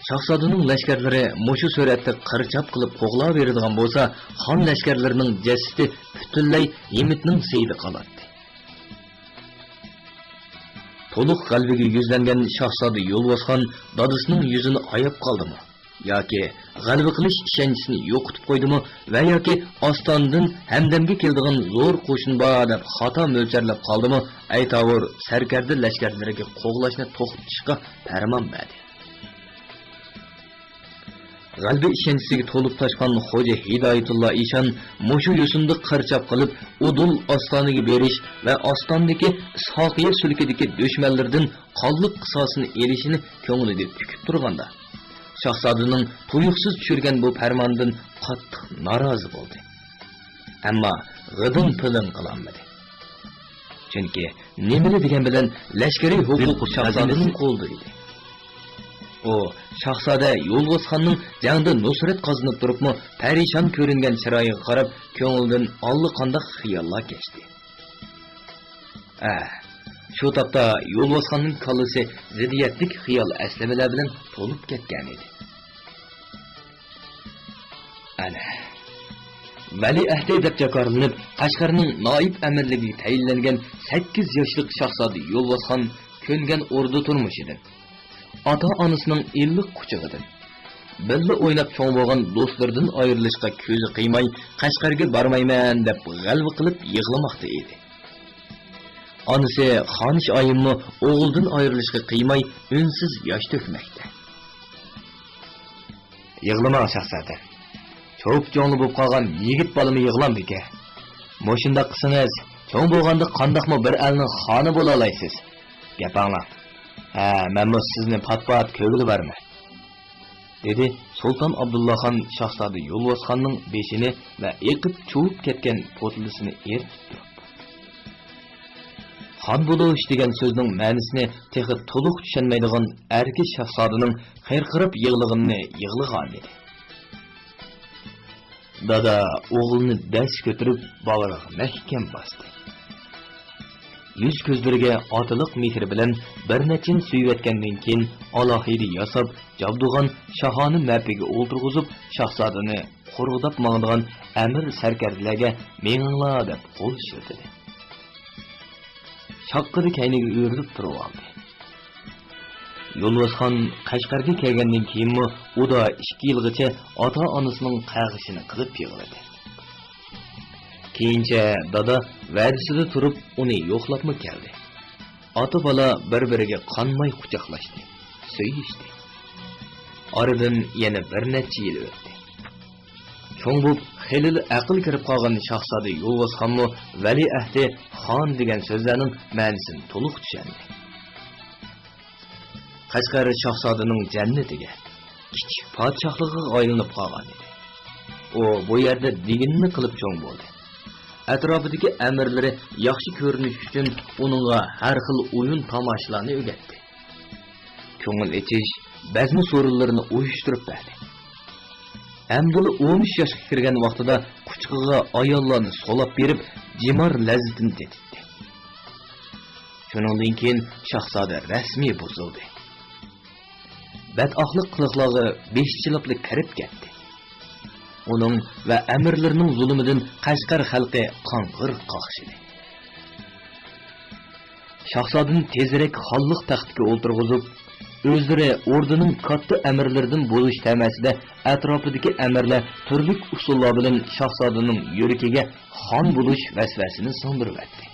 شاھزادىنىڭ لەشكەرلىرى مۇشۇ سۈرئەتتە قىرچاپ قىلىپ قوغلاۋېرىدىغان بولسا، خان لەشكەرلىرىنىڭ جەسىتى پۈتۈنلەي ھىمىتنىڭ سېيىدا قالاتتى. تولۇق غەلىبىگە يۈزلەنگەن شاھزادە يولۋاسخان دادىسىنىڭ يۈزىنى ئاياپ قالدىمۇ ياكى غەلىبە قىلىش ئىشەنچىسىنى يوقىتىپ قويدىمۇ ۋە ياكى ئاستاندىن ھەمدەمگە كېلىدىغان زور قوشۇن بار دەپ خاتا مۆلچەرلەپ قالدىمۇ، ئەيتاۋۇر سەركەردە لەشكەرلىرىگە قوغلاشنى توختىتىشقا پەرمان بەردى. غەلىبە ئىشەنچىسىگە تولۇپ تاشقان خوجا ھىدايەتۇللا ئىشان مۇشۇ يوسۇندا قىرچاپ قىلىپ، ئۇدۇل ئاستانىگە بېرىش ۋە ئاستاندىكى ئىسھاقىيە سۈلكىدىكى دۈشمەنلىرىدىن قانلىق قىساسىنى ئېلىشىنى كۆڭلىدە پۈكۈپ تۇرغاندا، شاھزادىنىڭ تۇيۇقسىز چۈشۈرگەن بۇ پەرماندىن قاتتىق نارازى بولدى. ئەمما غىدىڭ-پىدىڭ قىلالمىدى. چۈنكى نېمىلا دېگەن بىلەن لەشكىرىي ھوقۇق شاھزادىنىڭ قولىدا ئىدى. ئۇ شاھزادە يولۋاسخاننىڭ جەڭدە نۇسرەت قازىنىپ تۇرۇپمۇ پەرىشان كۆرۈنگەن چىرايىغا قاراپ، كۆڭلىدىن ئاللىقانداق خىياللار كەچتى. ئە، شۇ تاپتا يولۋاسخاننىڭ كاللىسى زىددىيەتلىك خىيال ئەسلىمىلەر بىلەن تولۇپ كەتكەنىدى. ئەنە، ۋەلىئەھدى دەپ جاكارلىنىپ، قەشقەرنىڭ نائىب ئەمىرلىكىگە تەيىنلەنگەن سەككىز ياشلىق شاھزادە يولۋاسخان كۆنگەن ئوردا تۇرمۇشىدىن، ئاتا-ئانىسىنىڭ ئىللىق قۇچىقىدىن، بىللە ئويناپ چوڭ بولغان دوستلىرىدىن ئايرىلىشقا كۆزى قىيماي، قەشقەرگە بارمايمەن دەپ غەلۋە قىلىپ يىغلىماقتا ئىدى. ئانىسى خانىش ئايىممۇ ئوغلىدىن ئايرىلىشقا قىيماي، ئۈنسىز ياش تۆكمەكتە. يىغلىماڭ، شاھزادەم. چوپچوڭلا بولۇپ قالغان يىگىت بالىمۇ يىغلامدىكەن. مۇشۇنداق قىلسىڭىز، چوڭ بولغاندا قانداقمۇ بىر ئەلنىڭ خانى بولالايسىز. گەپ ئاڭلاڭ. ھە، مەنمۇ سىزنى پات-پات كۆرگىلى بارىمەن، دېدى سۇلتان ئابدۇللاخان شاھزادە يولۋاسخاننىڭ بېشىنى ۋە ئېقىپ چۇۋۇپ كەتكەن پوتىلىسىنى ئېرىتىپ تۇرۇپ. خان بولۇش دېگەن سۆزنىڭ مەنىسىنى تېخى تولۇق چۈشەنمەيدىغان ئەركە شاھزادىنىڭ قىرقىراپ يىغلىغىنىنى يىغلىغانىدى. دادا ئوغلىنى دەس كۆتۈرۈپ باغرىغا مەھكەم باستى. يۈز-كۆزلىرىگە ئاتىلىق مېھرى بىلەن بىر نەچچىنى سۆيۈۋەتكەندىن كېيىن، ئالاھىدە ياساپ، جابدۇغان شاھانە مەپىگە ئولتۇرغۇزۇپ، شاھزادىنى قورغىداپ ماڭىدىغان ئەمىر سەركەردىلەرگە مېڭىڭلار دەپ قول شىلتىدى. شاققىدە كەينىگە ئۆرۈلۈپ تۇرۇۋالدى. يولۋاسخان قەشقەرگە كەلگەندىن كېيىنمۇ ئۇدا ئىككى يىلغىچە ئاتا-ئانىسىنىڭ قەغىشىنى قىلىپ يىغلىدى. كېيىنچە دادا ۋەدىسىدە تۇرۇپ ئۇنى يوقلاپمۇ كەلدى. ئاتا-بالا بىر-بىرىگە قانماي قۇچاقلاشتى، سۆيۈشتى. ئارىدىن يەنە بىر نەچچە يىل ئۆتتى. چوڭ بولۇپ، خېلىلا ئەقلى كىرىپ قالغان شاھزادە يولۋاسخانمۇ ۋەلىئەھدى خان دېگەن سۆزلەرنىڭ مەنىسىنى تولۇق چۈشەندى. قەشقەر شاھزادىنىڭ جەننىتىگە، كىچىك پادىشاھلىقىغا ئايلىنىپ قالغان ئىدى. ئۇ بۇ يەردە دېگىنىنى قىلىپ چوڭ بولدى. ئەتراپىدىكى ئەمىرلىرى ياخشى كۆرۈنۈش ئۈچۈن ئۇنىڭغا ھەر خىل ئويۇن-تاماشىلارنى ئۆگەتتى. كۆڭۈل ئېچىش، بەزمە سورۇنلىرىنى ئۇيۇشتۇرۇپ بەردى. ئەمدىلا ئون ئۈچ ياشقا كىرگەن ۋاقتىدا قۇچىقىغا ئاياللارنى سولاپ بېرىپ، جىمار لەززىتىنى تېتىتتى. شۇنىڭدىن كېيىن شاھزادە رەسمىي بۇزۇلدى. بەتئاخلىق قىلىقلارغا بېشى چىلىپلا كىرىپ كەتتى. ئۇنىڭ ۋە ئەمىرلىرىنىڭ زۇلۇمىدىن قەشقەر خەلقى قاڭغىر قاقشىدى. شاھزادىنى تېزرەك خانلىق تەختىگە ئولتۇرغۇزۇپ، ئۆزلىرى ئوردىنىڭ كاتتا ئەمىرلىرىدىن بولۇش تەمەسىدە، ئەتراپىدىكى ئەمىرلەر تۈرلۈك ئۇسۇللار بىلەن شاھزادىنىڭ يۈرىكىگە خان بولۇش ۋەسۋەسىنى سىڭدۈرۈۋەتتى.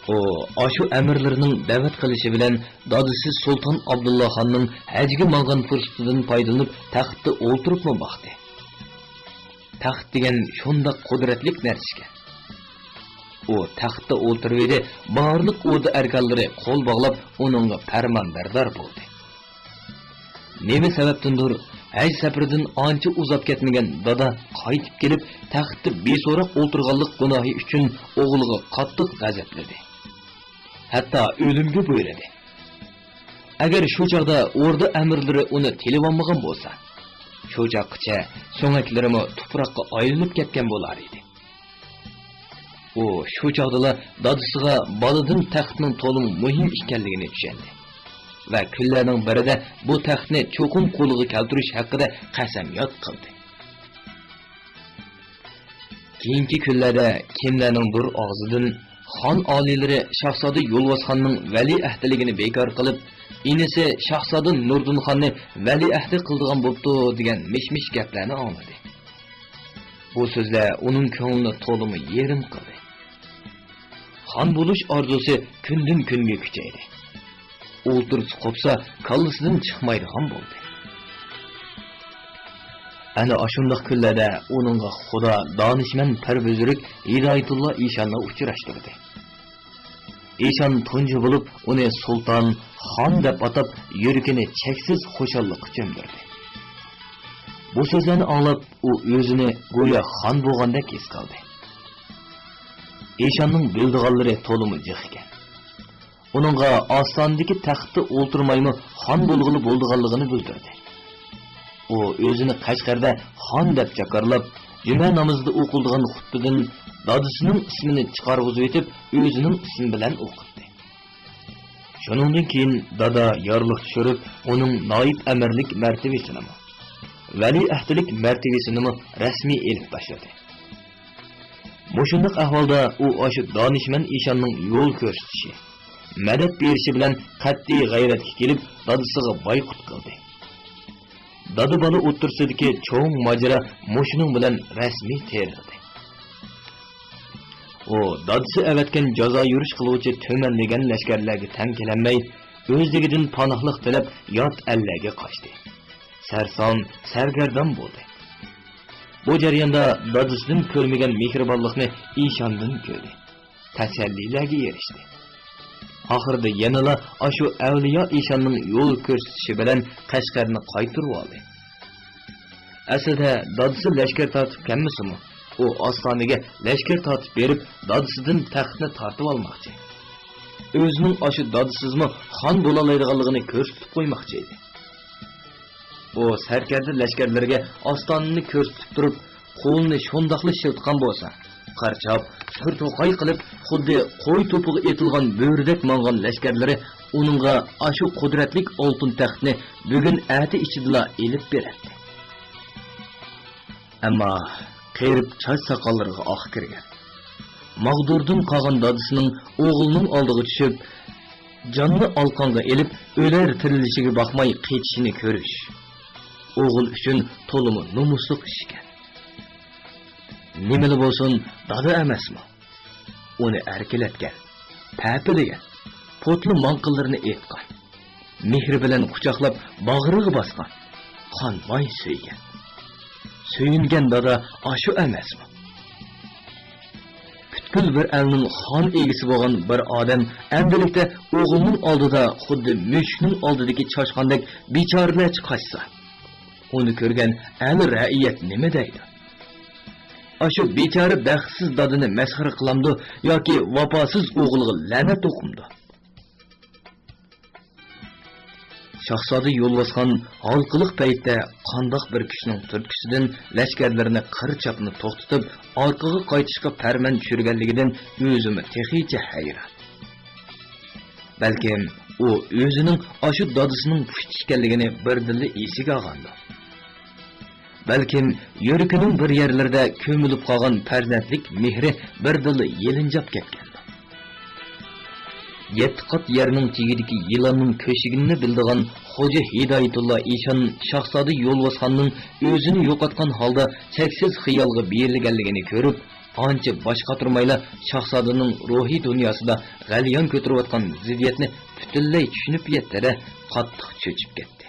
ئۇ ئاشۇ ئەمىرلىرىنىڭ دەۋەت قىلىشى بىلەن دادىسى سۇلتان ئابدۇللا خاننىڭ ھەجگە ماڭغان پۇرسىتىدىن پايدىلىنىپ، تەختتە ئولتۇرۇپمۇ باقتى. تەخت دېگەن شۇنداق قۇدرەتلىك نەرسە ئىكەن. ئۇ تەختتە ئولتۇرۇۋىدى، بارلىق ئوردا ئەركانلىرى قول باغلاپ، ئۇنىڭغا پەرمانبەردار بولدى. نېمە سەۋەبتىندۇر، ھەج سەپىرىدىن ئانچە ئۇزاپ كەتمىگەن دادا قايتىپ كېلىپ، تەختتە بىسوراق ئولتۇرغانلىق گۇناھى ئۈچۈن ئوغلىغا قاتتىق غەزەپلىدى. ھەتتا ئۆلۈمگە بۇيرۇدى. ئەگەر شۇ چاغدا ئوردا ئەمىرلىرى ئۇنى تىلىۋالمىغان بولسا، شۇ چاغقىچە سۆڭەكلىرىمۇ تۇپراققا ئايلىنىپ كەتكەن بولار ئىدى. ئۇ شۇ چاغدىلا دادىسىغا بالىدىن تەختنىڭ تولىمۇ مۇھىم ئىكەنلىكىنى چۈشەندى ۋە كۈنلەرنىڭ بىرىدە بۇ تەختنى چوقۇم قولىغا كەلتۈرۈش ھەققىدە قەسەمياد قىلدى. كېيىنكى كۈنلەردە كىملەرنىڭدۇر ئاغزىدىن خان ئالىيلىرى شاھزادە يولۋاسخاننىڭ ۋەلىئەھدىلىكىنى بىكار قىلىپ، ئىنىسى شاھزادە نۇردىنخاننى ۋەلىئەھدى قىلىدىغان بوپتۇ دېگەن مىش-مىش گەپلەرنى ئاڭلىدى. بۇ سۆزلەر ئۇنىڭ كۆڭلىنى تولىمۇ يېرىم قىلدى. خان بولۇش ئارزۇسى كۈندىن-كۈنگە كۈچەيدى. ئولتۇرسا قوپسا، كاللىسىدىن چىقمايدىغان بولدى. ئەنە ئاشۇنداق كۈنلەردە ئۇنىڭغا خۇدا دانىشمەن پەرۋىزىرىك ھىدايەتۇللا ئىشاننى ئۇچراشتۇردى. ئىشان تۇنجى بولۇپ ئۇنى سۇلتان، خان دەپ ئاتاپ، يۈرىكىنى چەكسىز خۇشاللىققا چۆمدۈردى. بۇ سۆزلەرنى ئاڭلاپ، ئۇ ئۆزىنى گويا خان بولغاندەك ھېس قىلدى. ئىشاننىڭ بىلىدىغانلىرى تولىمۇ جىق ئىكەن. ئۇنىڭغا ئاستانىدىكى تەختتە ئولتۇرمايمۇ خان بولغىلى بولىدىغانلىقىنى بىلدۈردى. ئۇ ئۆزىنى قەشقەردە خان دەپ جاكارلاپ، جۈمە نامىزىدا ئوقۇلىدىغان خۇتبىدىن دادىسىنىڭ ئىسمىنى چىقارغۇزۇۋېتىپ، ئۆزىنىڭ ئىسمى بىلەن ئوقۇتتى. شۇنىڭدىن كېيىن دادا يارلىق چۈشۈرۈپ، ئۇنىڭ نائىب ئەمىرلىك مەرتىۋىسىنىمۇ، ۋەلىئەھدىلىك مەرتىۋىسىنىمۇ رەسمىي ئېلىپ تاشلىدى. مۇشۇنداق ئەھۋالدا ئۇ ئاشۇ دانىشمەن ئىشاننىڭ يول كۆرسىتىشى، مەدەت بېرىشى بىلەن قەتئىي غەيرەتكە كېلىپ، دادىسىغا بايقۇت قىلدى. دادا-بالا ئوتتۇرىسىدىكى چوڭ ماجىرا مۇشۇنىڭ بىلەن رەسمىي تېرىلدى. ئۇ دادىسى ئەۋەتكەن جازا يۈرۈش قىلغۇچى تۈمەن دېگەن لەشكەرلەرگە تەڭ كېلەلمەي، ئۆزلۈكىدىن پاناھلىق تىلەپ، يات ئەللەرگە قاچتى. سەرسان، سەرگەردان بولدى. بۇ جەرياندا دادىسىدىن كۆرمىگەن مېھرىبانلىقنى ئىشاندىن كۆردى. تەسەللىلەرگە ئېرىشتى. ئاخىرىدا يەنىلا ئاشۇ ئەۋلىيا ئىشاننىڭ يول كۆرسىتىشى بىلەن قەشقەرنى قايتۇرۇۋالدى. ئەسلىدە دادىسى لەشكەر تارتىپ كەلمىسىمۇ، ئۇ ئاستانىگە لەشكەر تارتىپ بېرىپ، دادىسىدىن تەختنى تارتىۋالماقچى. ئۆزىنىڭ ئاشۇ دادىسىزمۇ خان بولالايدىغانلىقىنى كۆرسىتىپ قويماقچى ئىدى. ئۇ سەركەردە لەشكەرلىرىگە ئاستانىنى كۆرسىتىپ تۇرۇپ، قولىنى شۇنداقلا شىلتىقان بولسا، قارچاپ، سۈر توقاي قىلىپ، خۇددى قوي توپىغا ئېتىلغان بۆرىدەك ماڭغان لەشكەرلىرى ئۇنىڭغا ئاشۇ قۇدرەتلىك ئالتۇن تەختنى بۈگۈن ئەتە ئىچىدىلا ئېلىپ بېرەتتى. ئەمما قېرىپ چاچ ساقاللىرىغا ئاق كىرگەن، ماغدۇردىن قالغان دادىسىنىڭ ئوغلىنىڭ ئالدىغا چۈشۈپ، جاننى ئالقانغا ئېلىپ، ئۆلەر تىرىلىشىگە باقماي قېچىشىنى كۆرۈش ئوغۇل ئۈچۈن تولىمۇ نومۇسلۇق ئىش ئىكەن. نېمىلا بولسۇن، دادا ئەمەسمۇ؟ ئۇنى ئەركىلەتكەن، پەپىلىگەن، پوتلا ماڭقىلىرىنى ئېيتقان، مېھرى بىلەن قۇچاقلاپ باغرىغا باسقان، قانماي سۆيگەن، سۆيۈنگەن دادا ئاشۇ ئەمەسمۇ؟ پۈتكۈل بىر ئەلنىڭ خان ئىگىسى بولغان بىر ئادەم ئەمدىلىكتە ئوغلىنىڭ ئالدىدا خۇددى مۈشۈكنىڭ ئالدىدىكى چاشقاندەك بىچارىلەرچە قاچسا، ئۇنى كۆرگەن ئەل رەئىيەت نېمە دەيدۇ؟ ئاشۇ بىچارە بەختسىز دادىنى مەسخىرە قىلامدۇ ياكى ۋاپاسىز ئوغلىغا لەنەت ئوقۇمدۇ؟ شاھزادە يولۋاسخان ھالقىلىق پەيتتە قانداق بىر كۈچنىڭ تۈرتكىسىدىن لەشكەرلىرىنى قىر چاپنى توختىتىپ، ئارقىغا قايتىشقا پەرمان چۈشۈرگەنلىكىدىن ئۆزىمۇ تېخىچە ھەيران. بەلكىم ئۇ ئۆزىنىڭ ئاشۇ دادىسىنىڭ پۇشتى ئىكەنلىكىنى بىردىنلا ئېسىگە ئالغاندۇ. بەلكىم يۈرىكىنىڭ بىر يەرلىرىدە كۆمۈلۈپ قالغان پەرزەنتلىك مېھرى بىردىنلا يېلىنجاپ كەتكەندۇ. يەتتە قات يەرنىڭ تېگىدىكى يىلاننىڭ كۆشىگىنىنى بىلىدىغان خوجا ھىدايەتۇللا ئىشان شاھزادە يولۋاسخاننىڭ ئۆزىنى يوقاتقان ھالدا چەكسىز خىيالغا بېرىلگەنلىكىنى كۆرۈپ، ئانچە باش قاتۇرمايلا شاھزادىنىڭ روھىي دۇنياسىدا غەليان كۆتۈرۈۋاتقان زىددىيەتنى پۈتۈنلەي چۈشىنىپ يەتتى-دە، قاتتىق چۆچۈپ كەتتى.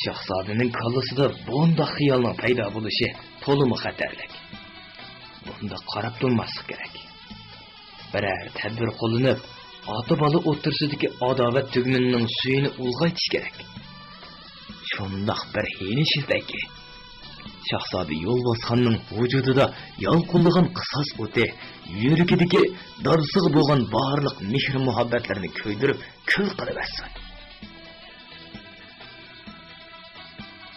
شاھزادىنىڭ كاللىسىدا بۇنداق خىيالنىڭ پەيدا بولۇشى تولىمۇ خەتەرلىك. بۇنداق قاراپ تۇرماسلىق كېرەك. بىرەر تەدبىر قوللىنىپ، ئاتا-بالا ئوتتۇرىسىدىكى ئاداۋەت تۈگمىنىنىڭ سۈيىنى ئۇلغايتىش كېرەك. شۇنداق بىر ھىيلە ئىشلىتەيكى، شاھزادە يولۋاسخاننىڭ ۋۇجۇدىدا يالقۇنلىغان قىساس ئوتى يۈرىكىدىكى دادىسىغا بولغان بارلىق مېھىر-مۇھەببەتلىرىنى كۆيدۈرۈپ، كۈل قىلىۋەتسۇن.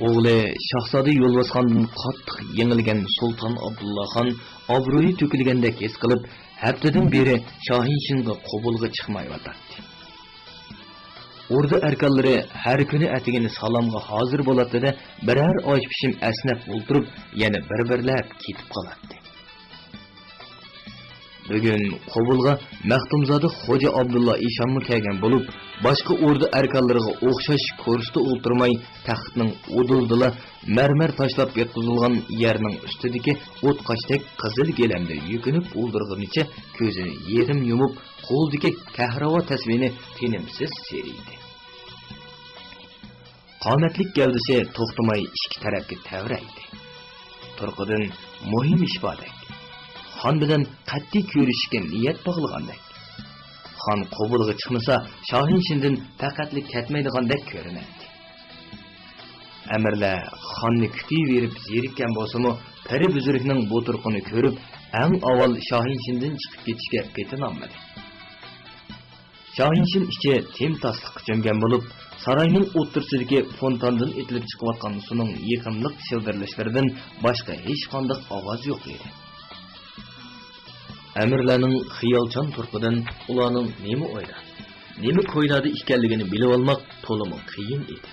ئوغلى شاھزادە يولۋاسخاندىن قاتتىق يېڭىلگەن سۇلتان ئابدۇللا خان ئابرۇيى تۆكۈلگەندەك ھېس قىلىپ، ھەپتىدىن بېرى شاھىنشىنغا قوبۇلغا چىقمايۋاتاتتى. ئوردا ئەركانلىرى ھەر كۈنى ئەتىگىنى سالامغا ھازىر بولاتتى-دە، بىرەر ئاش پىشىم ئەسنەپ ئولتۇرۇپ، يەنە بىر-بىرلەپ كېتىپ قالاتتى. بۈگۈن قوبۇلغا مەختۇمزادە خوجا ئابدۇللا ئىشانمۇ كەلگەن بولۇپ، باشقا ئوردا ئەركانلىرىغا ئوخشاش كۇرسىدا ئولتۇرماي، تەختنىڭ ئۇدۇلىدىلا مەرمەر تاشلاپ ياتقۇزۇلغان يەرنىڭ ئۈستىدىكى ئوتقاشتەك قىزىل گىلەمدە يۈكۈنۈپ ئولتۇرغىنىچە كۆزىنى يېرىم يۇمۇپ، قولىدىكى كەھرىۋا تەسۋىنى تىنىمسىز سىيرىيدى. قامەتلىك گەۋدىسى توختىماي ئىككى تەرەپكە تەۋرەيدى. تۇرقىدىن مۇھىم ئىش باردەك، خان بىلەن قەتئىي كۆرۈشۈشكە نىيەت باغلىغاندەك. خان قوبۇلغا چىقمىسا، شاھىنشىندىن پەقەتلا كەتمەيدىغاندەك كۆرۈنەتتى. ئەمىرلەر خاننى كۈتۈۋېرىپ زېرىككەن بولسىمۇ، پىرى بۈزرۈكنىڭ بۇ تۇرقىنى كۆرۈپ، ئەڭ ئاۋۋال شاھىنشىندىن چىقىپ كېتىشكە پېتىنالمىدى. شاھىنشىن ئىچى تىمتاسلىققا چۆمگەن بولۇپ، ساراينىڭ ئوتتۇرىسىدىكى فونتاندىن ئېتىلىپ چىقىۋاتقان سۇنىڭ يېقىملىق شىلدىرلىشلىرىدىن باشقا ھېچقانداق ئاۋاز يوق ئىدى. ئەمىرلەرنىڭ خىيالچان تۇرقىدىن ئۇلارنىڭ نېمە ئويدا، نېمە كويلاردا ئىكەنلىكىنى بىلىۋالماق تولىمۇ قىيىن ئىدى.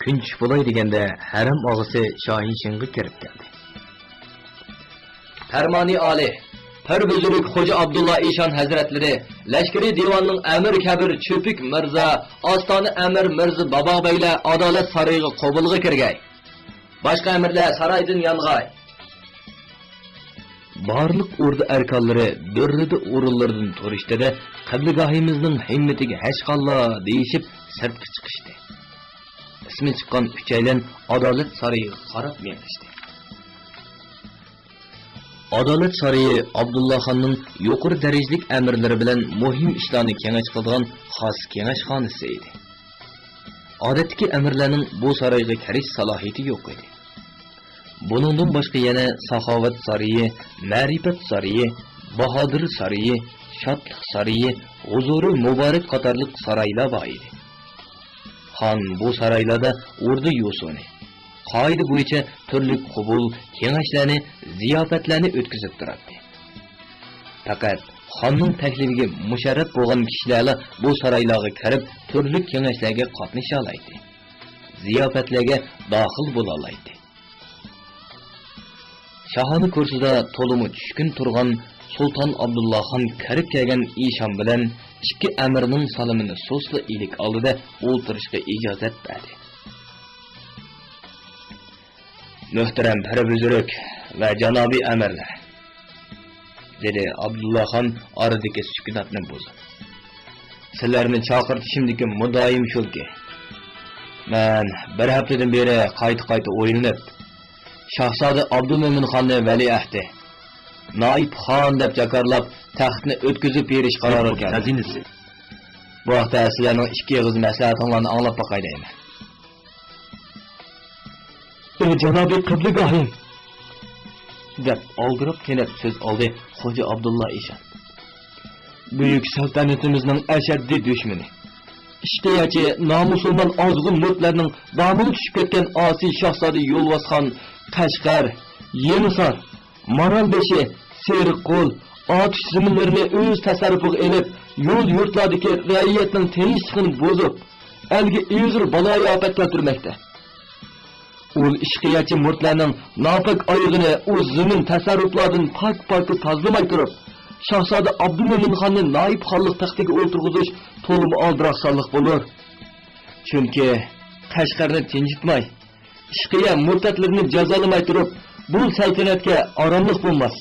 كۈن چۈش بولاي دېگەندە، ھەرەم ئاغىسى شاھىنشىنغا كىرىپ كەلدى. پەرمانى ئالىي، پىر بۈزرۈك خوجا ئابدۇللا ئىشان ھەزرەتلىرى، لەشكىرىي دىۋاننىڭ ئەمىر كەبىر چۆپۈك مىرزا، ئاستانە ئەمىر مىرزا باباغ بەگلەر ئادالەت سارىيىغا قوبۇلغا كىرگەي. باشقا ئەمىرلەر سارايدىن يانغاي. بارلىق ئوردا ئەركانلىرى دۈررىدە ئورۇنلىرىدىن تۇرۇشتىدە، قىبلىگاھىمىزنىڭ ھىممىتىگە ھەشقاللا دېيىشىپ سىرتقا چىقىشتى. ئىسمى چىققان ئۈچەيلەن ئادالەت سارىيىغا قاراپ مېڭىشتى. ئادالەت سارىيى ئابدۇللا خاننىڭ يۇقىرى دەرىجىلىك ئەمىرلىرى بىلەن مۇھىم ئىشلارنى كېڭەش قىلىدىغان خاس كېڭەشخانىسى ئىدى. ئادەتتىكى ئەمىرلەرنىڭ بۇ سارايغا كىرىش سالاھىيىتى يوق ئىدى. بۇنىڭدىن باشقا يەنە ساخاۋەت سارىيى، مەرىپەت سارىيى، باھادىر سارىيى، شادلىق سارىيى، ھۇزۇرى مۇبارەك قاتارلىق سارايلار بار ئىدى. خان بۇ سارايلاردا ئوردا يوسۇنى، قائىدە بويىچە تۈرلۈك قوبۇل، كېڭەشلەرنى، زىياپەتلەرنى ئۆتكۈزۈپ تۇراتتى. پەقەت خاننىڭ تەكلىپىگە مۇشەررەپ بولغان كىشىلەرلا بۇ سارايلارغا كىرىپ، تۈرلۈك كېڭەشلەرگە قاتنىشالايتتى، زىياپەتلەرگە داخىل بولالايتتى. شاھانە كۇرسىدا تولىمۇ چۈشكۈن تۇرغان سۇلتان ئابدۇللا خان كىرىپ كەلگەن ئىشان بىلەن ئىككى ئەمىرنىڭ سالىمىنى سۇسلا ئىلىك ئالدىدا ئولتۇرۇشقا ئىجازەت بەردى. مۆھتەرەم پىر بۈزرۈك ۋە جانابىي ئەمىرلەر، دېدى ئابدۇللا خان ئارىدىكى سۈكۈناتنى بۇزۇپ. سىلەرنى چاقىرتىشىمدىكى مۇددىئايىم شۇكى، مەن بىر ھەپتىدىن بېرى قايتا-قايتا ئويلىنىپ، شاھزادە ئابدۇمۆمىن خاننى ۋەلىئەھدى، نائىب خان دەپ جاكارلاپ، تەختنى ئۆتكۈزۈپ بېرىش قارارىغا كەلدىم. خەزىنىسى. بۇ ھەقتە سىلەرنىڭ ئىككى ئېغىز مەسلىھەتىڭلارنى ئاڭلاپ باقاي دەيمەن. ئى جانابىي قىبلىگاھىم! دەپ ئالدىراپ-تېنەپ سۆز ئالدى خوجا ئابدۇللا ئىشان. بۈيۈك سەلتەنىتىمىزنىڭ ئەشەددىي دۈشمىنى، ئىشقىيەچى، نامۇسۇلمان ئازغۇن مۇرىتلارنىڭ دامىغا چۈشۈپ كەتكەن ئاسىي شاھزادە يولۋاسخان قەشقەر، يېڭىسار، مارالبېشى، سېرىققول، ئاتۇش زېمىنلىرىنى ئۆز تەسەررۇپىغا ئېلىپ، يول-يۇرتلاردىكى رەئىيەتنىڭ تىنچلىقىنى بۇزۇپ، ئەلگە ئېغىر بالايىئاپەت كەلتۈرمەكتە. ئۇ ئىشقىيەچى مۇرىتلارنىڭ ناپاك ئايىغىنى ئۇ زېمىن تەسەررۇپلاردىن پاك-پاكىز تازىلىماي تۇرۇپ، شاھزادە ئابدۇمۆمىن خاننى نائىب خانلىق تەختىگە ئولتۇرغۇزۇش تولىمۇ ئالدىراقسانلىق بولۇر. چۈنكى قەشقەرنى تىنچىتماي، ئىشقىيە مۇرتەتلىرىنى جازالىماي تۇرۇپ، بۇ سەلتەنەتكە ئاراملىق بولماس.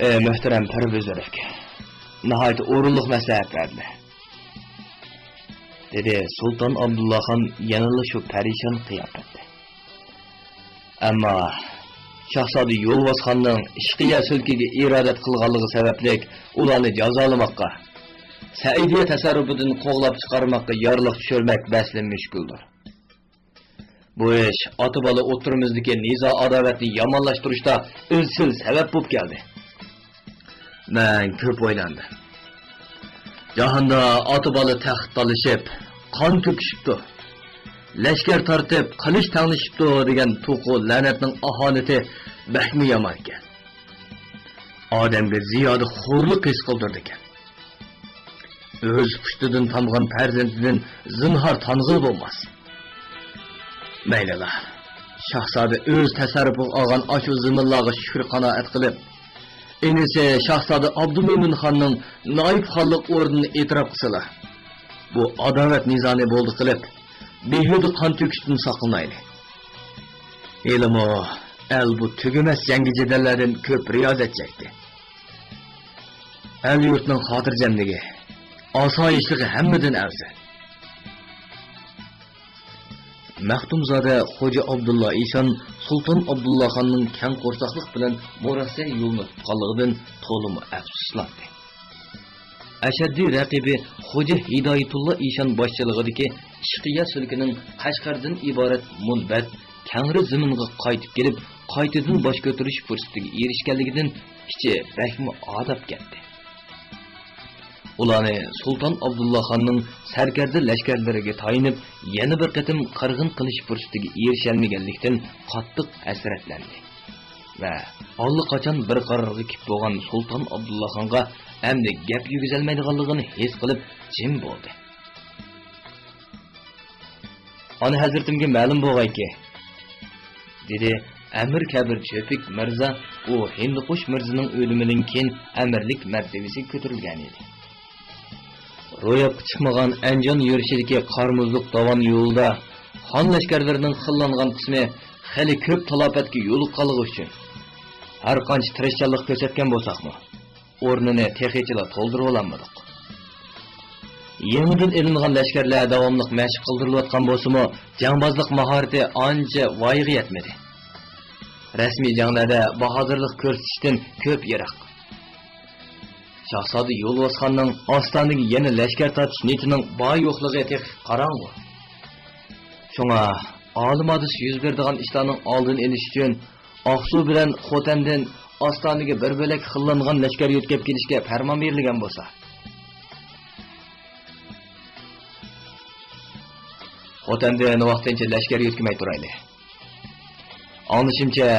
ئى، مۆھتەرەم پىر بۈزرۈك، ناھايىتى ئورۇنلۇق مەسلىھەت بەردىلەر، دېدى سۇلتان ئابدۇللاخان يەنىلا شۇ پەرىشان قىياپەتتە. ئەمما شاھزادە يولۋاسخاننىڭ ئىشقىيە سۈلكىگە ئىرادەت قىلغانلىقى سەۋەبلىك ئۇلارنى جازالىماققا، سەئىدىيە تەسەررۇپىدىن قوغلاپ چىقارماققا يارلىق چۈشۈرمەك بەسلا مۈشكۈلدۇر. بۇ ئىش ئاتا-بالا ئوتتۇرىمىزدىكى نىزا-ئاداۋەتنى يامانلاشتۇرۇشتا ئىزچىل سەۋەب بولۇپ كەلدى. مەن كۆپ ئويلاندىم. جاھاندا ئاتا-بالا تەخت تالىشىپ، قان تۆكۈشۈپتۇ، لەشكەر تارتىپ، قىلىچ تەڭلىشىپتۇ دېگەن توقۇ لەنەتنىڭ ئاھانىتى بەكمۇ يامان ئىكەن. ئادەمگە زىيادە خورلۇق ھېس قىلدۇرىدىكەن. ئۆز پۇشتىدىن تامغان پەرزەنتىدىن زىنھار تانغىلى بولماس. مەيلىلا، شاھزادە ئۆز تەسەررۇپىغا ئالغان ئاشۇ زېمىنلارغا شۈكرى قانائەت قىلىپ، ئىنىسى شاھزادە ئابدۇمۆمىن خاننىڭ نائىب خانلىق ئورنىنى ئېتىراپ قىلسىلا، بۇ ئاداۋەت نىزانى بولدى قىلىپ، بىھۇدە قان تۆكۈشتىن ساقلىنايلى. ھېلىمۇ ئەل بۇ تۈگىمەس جەڭگى-جېدەللەردىن كۆپ رىيازەت چەكتى. ئەل-يۇرتنىڭ خاتىرجەملىكى، ئاسايىشلىقى ھەممىدىن ئەۋزەل. مەختۇمزادە خوجا ئابدۇللا ئىشان سۇلتان ئابدۇللاخاننىڭ كەڭ قورساقلىق بىلەن مۇرەسسە يولىنى تۇتقانلىقىدىن تولىمۇ ئەپسۇسلاندى. ئەشەددىي رەقىبى خوجا ھىدايىتۇللا ئىشان باشچىلىقىدىكى ئىشقىيە سۈلكىنىڭ قەشقەردىن ئىبارەت مۇنبەت، تەڭرى زېمىنغا قايتىپ كېلىپ، قايتىدىن باش كۆتۈرۈش پۇرسىتىگە ئېرىشكەنلىكىدىن ئىچى بەكمۇ ئاداپ كەتتى. ئۇلارنى سۇلتان ئابدۇللا خاننىڭ سەركەردە لەشكەرلىرىگە تايىنىپ، يەنە بىر قېتىم قىرغىن قىلىش پۇرسىتىگە ئېرىشەلمىگەنلىكتىن قاتتىق ھەسرەتلەندى ۋە ئاللىقاچان بىر قارارغا كېلىپ بولغان سۇلتان ئابدۇللا خانغا ئەمدى گەپ يۈرگۈزەلمەيدىغانلىقىنى ھېس قىلىپ جىم بولدى. ئانا ھەزرىتىمگە مەلۇم بولغايكى، دېدى ئەمىر كەبىر چۆپۈك مىرزا، ئۇ ھىندىقۇش مىرزىنىڭ ئۆلۈمىدىن كېيىن ئەمىرلىك مەرتىۋىسىگە كۆتۈرۈلگەنىدى. روياپقا چىقمىغان ئەنجان يۈرۈشىدىكى قار-مۇزلۇق داۋان يولىدا خان لەشكەرلىرىنىڭ خىللانغان قىسمى خېلى كۆپ تالاپەتكە يولۇققانلىقى ئۈچۈن، ھەرقانچە تىرىشچانلىق كۆرسەتكەن بولساقمۇ، ئورنىنى تېخىچىلا تولدۇرۇۋالالمىدۇق. يېڭىدىن ئېلىنغان لەشكەرلەر داۋاملىق مەشىق قىلدۇرۇلۇۋاتقان بولسىمۇ، جەڭبازلىق ماھارىتى ئانچە ۋايىغا يەتمىدى. رەسمىي جەڭلەردە باھادىرلىق كۆرسىتىشتىن كۆپ يىراق. شاھزادە يولۋاسخاننىڭ ئاستانىگە يەنە لەشكەر تارتىش نىيىتىنىڭ بار-يوقلۇقى تېخى قاراڭغۇ. شۇڭا ئالىم ھادىسە يۈز بېرىدىغان ئىشلارنىڭ ئالدىنى ئېلىش ئۈچۈن، ئاقسۇ بىلەن خوتەندىن ئاستانىگە بىر بۆلەك خىللانغان لەشكەر يۆتكەپ كېلىشكە پەرمان بېرىلگەن بولسا. خوتەندىن ۋاقتىنچە لەشكەر يۆتكىمەي تۇرايلى. ئاڭلىشىمچە،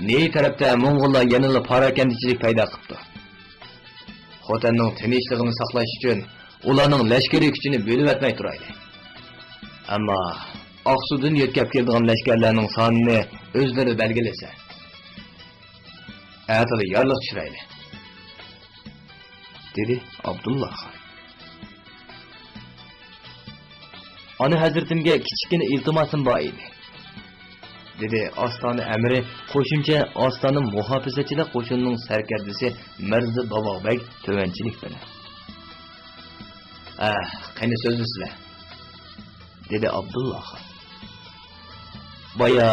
نىيە تەرەپتە موڭغۇللار يەنىلا پاراكەندىچىلىك پەيدا قىپتۇ. خوتەننىڭ تىنچلىقىنى ساقلاش ئۈچۈن ئۇلارنىڭ لەشكىرىي كۈچىنى بۆلۈۋەتمەي تۇرايلى. ئەمما ئاقسۇدىن يۆتكەپ كېلىدىغان لەشكەرلەرنىڭ سانىنى ئۆزلىرى بەلگىلىسە، ئەتىلا يارلىق چۈشۈرەيلى، دېدى ئابدۇللا خان. ئانا ھەزرىتىمگە كىچىككىنە ئىلتىماسىم بار ئىدى، دېدى ئاستانە ئەمىرى قوشۇمچە ئاستانە مۇھاپىزەتچىلەر قوشۇنىنىڭ سەركەردىسى مىرزا باباغبەگ تۆۋەنچىلىك بىلەن. ھە، قېنى سۆزلىسىلە، دېدى ئابدۇللا خان. بايا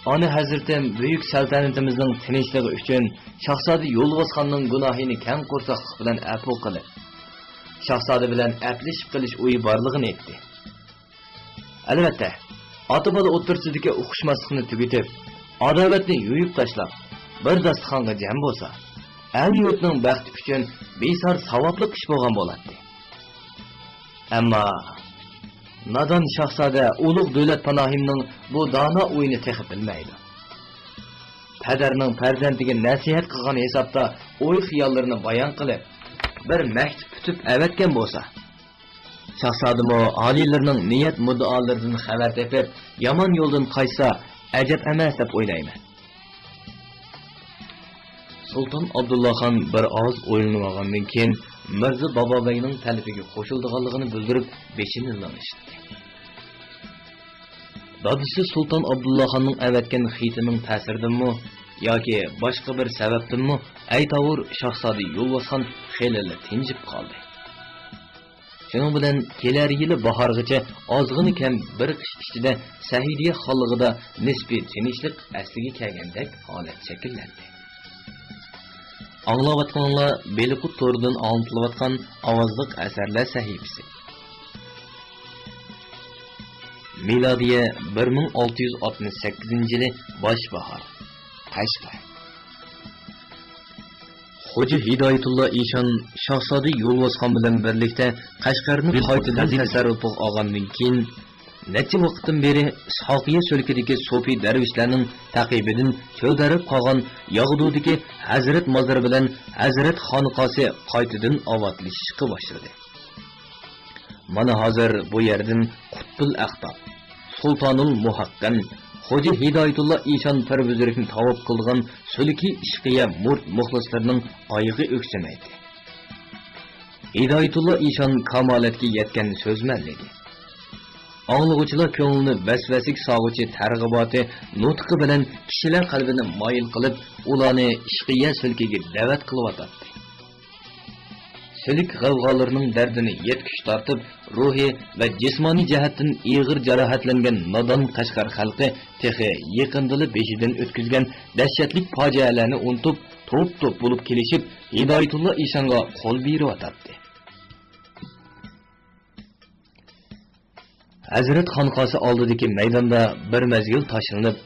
ئانا ھەزرىتىم بۈيۈك سەلتەنىتىمىزنىڭ تىنچلىقى ئۈچۈن شاھزادە يولۋاسخاننىڭ گۇناھىنى كەڭ قورساقلىق بىلەن ئەپۇ قىلىپ، شاھزادە بىلەن ئەپلىشىپ قېلىش ئويى بارلىقىنى ئېيتتى. ئەلۋەتتە، ئاتا-بالا ئوتتۇرىسىدىكى ئۇقۇشماسلىقنى تۈگىتىپ، ئاداۋەتنى يۇيۇپ تاشلاپ، بىر داستىخانغا جەم بولسا، ئەل-يۇرتنىڭ بەختى ئۈچۈن بىسار ساۋابلىق ئىش بولغان بولاتتى. ئەمما نادان شاھزادە ئۇلۇغ دۆلەت پاناھىمنىڭ بۇ دانا ئويىنى تېخى بىلمەيدۇ. پەدەرنىڭ پەرزەنتىگە نەسىھەت قىلغان ھېسابتا ئوي-خىياللىرىنى بايان قىلىپ، بىر مەكتۇپ پۈتۈپ ئەۋەتكەن بولسا، شاھزادىمۇ ئالىيلىرىنىڭ نىيەت مۇددىئالىرىدىن خەۋەر تېپىپ، يامان يولدىن قاچسا ئەجەب ئەمەس دەپ ئويلايمەن. سۇلتان ئابدۇللاخان بىر ئاز ئويلىنىۋالغاندىن كېيىن، مىرزا بابابەگنىڭ تەلىپىگە قوشۇلىدىغانلىقىنى بىلدۈرۈپ، بېشىنى لىڭشىتتى. دادىسى سۇلتان ئابدۇللاخاننىڭ ئەۋەتكەن خېتىنىڭ تەسىرىدىنمۇ ياكى باشقا بىر سەۋەبتىنمۇ ئەيتاۋۇر شاھزادە يولۋاسخان خېلىلا تىنجىپ قالدى. شۇنىڭ بىلەن كېلەر يىلى باھارغىچە ئازغىنە كەم بىر قىش ئىچىدە سەئىدىيە خانلىقىدا نىسپىي تىنچلىق ئەسلىگە كەلگەندەك ھالەت شەكىللەندى. ئاڭلاۋاتقىنىڭلار بېلىقۇت تورىدىن ئاڭلىتىلىۋاتقان ئاۋازلىق ئەسەرلەر سەھىپىسى. مىلادىيە بىر مىڭ ئالتە يۈز ئاتمىش سەككىزىنچى يىلى باش باھار. قەشقەر. خوجا ھىدايەتۇللا ئىشان شاھزادە يولۋاسخان بىلەن بىرلىكتە قەشقەرنى قايتىدىن تەسەررۇپىغا ئالغاندىن كېيىن، نەچچە ۋاقىتتىن بېرى ساقىيە سۆلكىدىكى سوپى دەرۋىشلەرنىڭ تەقىبىدىن چۆلدەرەپ قالغان ياغدۇدىكى ھەزرەت مازىرى بىلەن ھەزرەت خانىقاسى قايتىدىن ئاۋاتلىشىشقا باشلىدى. مانا ھازىر بۇ يەردىن قۇتبۇل ئەقتاب، سۇلتانۇل مۇھەققەن، خوجا ھىدايەتۇللا ئىشان پىر بۈزرۈكنى تاۋاپ قىلىدىغان سۈلكى ئىشقىيە مۇرت مۇخلىسلىرىنىڭ ئايىغى ئۆكسۈمەيتتى. ھىدايەتۇللا ئىشان كامالەتكە يەتكەن سۆزمەنلىكى، ئاڭلىغۇچىلار كۆڭلىنى ۋەسۋەسىگە سالغۇچى تەرغىباتى، نۇتقى بىلەن كىشىلەر قەلبىنى مايىل قىلىپ، ئۇلارنى ئىشقىيە سۈلكىگە دەۋەت قىلىۋاتاتتى. سۈلۈك غەۋغالىرىنىڭ دەردىنى يەتكۈچە تارتىپ، روھىي ۋە جىسمانىي جەھەتتىن ئېغىر جاراھەتلەنگەن نادان قەشقەر خەلقى تېخى يېقىندىلا بېشىدىن ئۆتكۈزگەن دەھشەتلىك پاجىئەلەرنى ئۇنتۇپ، توپ-توپ بولۇپ كېلىشىپ، ھىدايەتۇللا ئىشانغا قول بېرىۋاتاتتى. ھەزرەت خانقاسى ئالدىدىكى مەيداندا بىر مەزگىل تاشلىنىپ،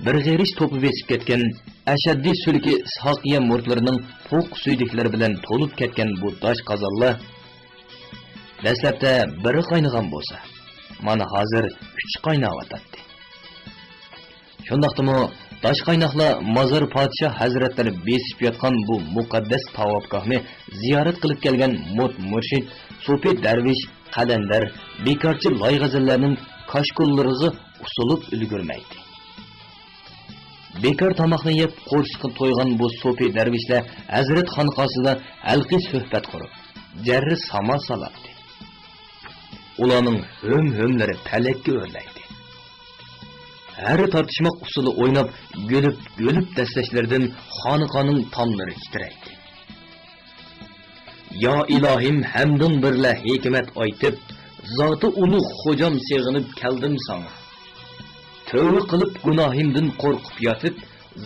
بىر غېرىش توپا بېسىپ كەتكەن ئەشەددىي سۈلكى ساقىيە مۇرتلىرىنىڭ پوق سۈيدۈكلىرى بىلەن تولۇپ كەتكەن بۇ داش قازانلار دەسلەپتە بىرى قاينىغان بولسا، مانا ھازىر ئۈچى قايناۋاتاتتى. شۇنداقتىمۇ داش قايناقلار مازار پادىشاھ ھەزرەتلىرى بېسىپ ياتقان بۇ مۇقەددەس تاۋاپگاھنى زىيارەت قىلىپ كەلگەن مۇرت مۇرشىد، سوپى دەرۋىش، قەلەندەر، بىكارچى لايغەزەللەرنىڭ كاشكۇللىرىغا ئۇسۇلۇپ ئۈلگۈرمەيتتى. بىكار تاماقنى يەپ، قورسىقى تويغان بۇ سوپى دەرۋىشلەر ھەزرەت خانقاسىدا ھەلقى سۆھبەت قۇرۇپ، جەررى ساما سالاتتى. ئۇلارنىڭ ھۆم-ھۆملىرى پەلەككە ئۆرلەيتتى. ھەر تارتىشماق ئۇسسۇلى ئويناپ، گۈلۈپ-گۈلۈپ دەسسەشلىرىدىن خانىقانىڭ تاملىرى تىترەيتتى. يا ئىلاھىم، ھەمدىڭ بىرلە ھېكمەت ئېيتىپ، زاتى ئۇلۇغ خوجام سېغىنىپ كەلدىم ساڭا. تۆۋە قىلىپ گۇناھىمدىن قورقۇپ ياتىپ،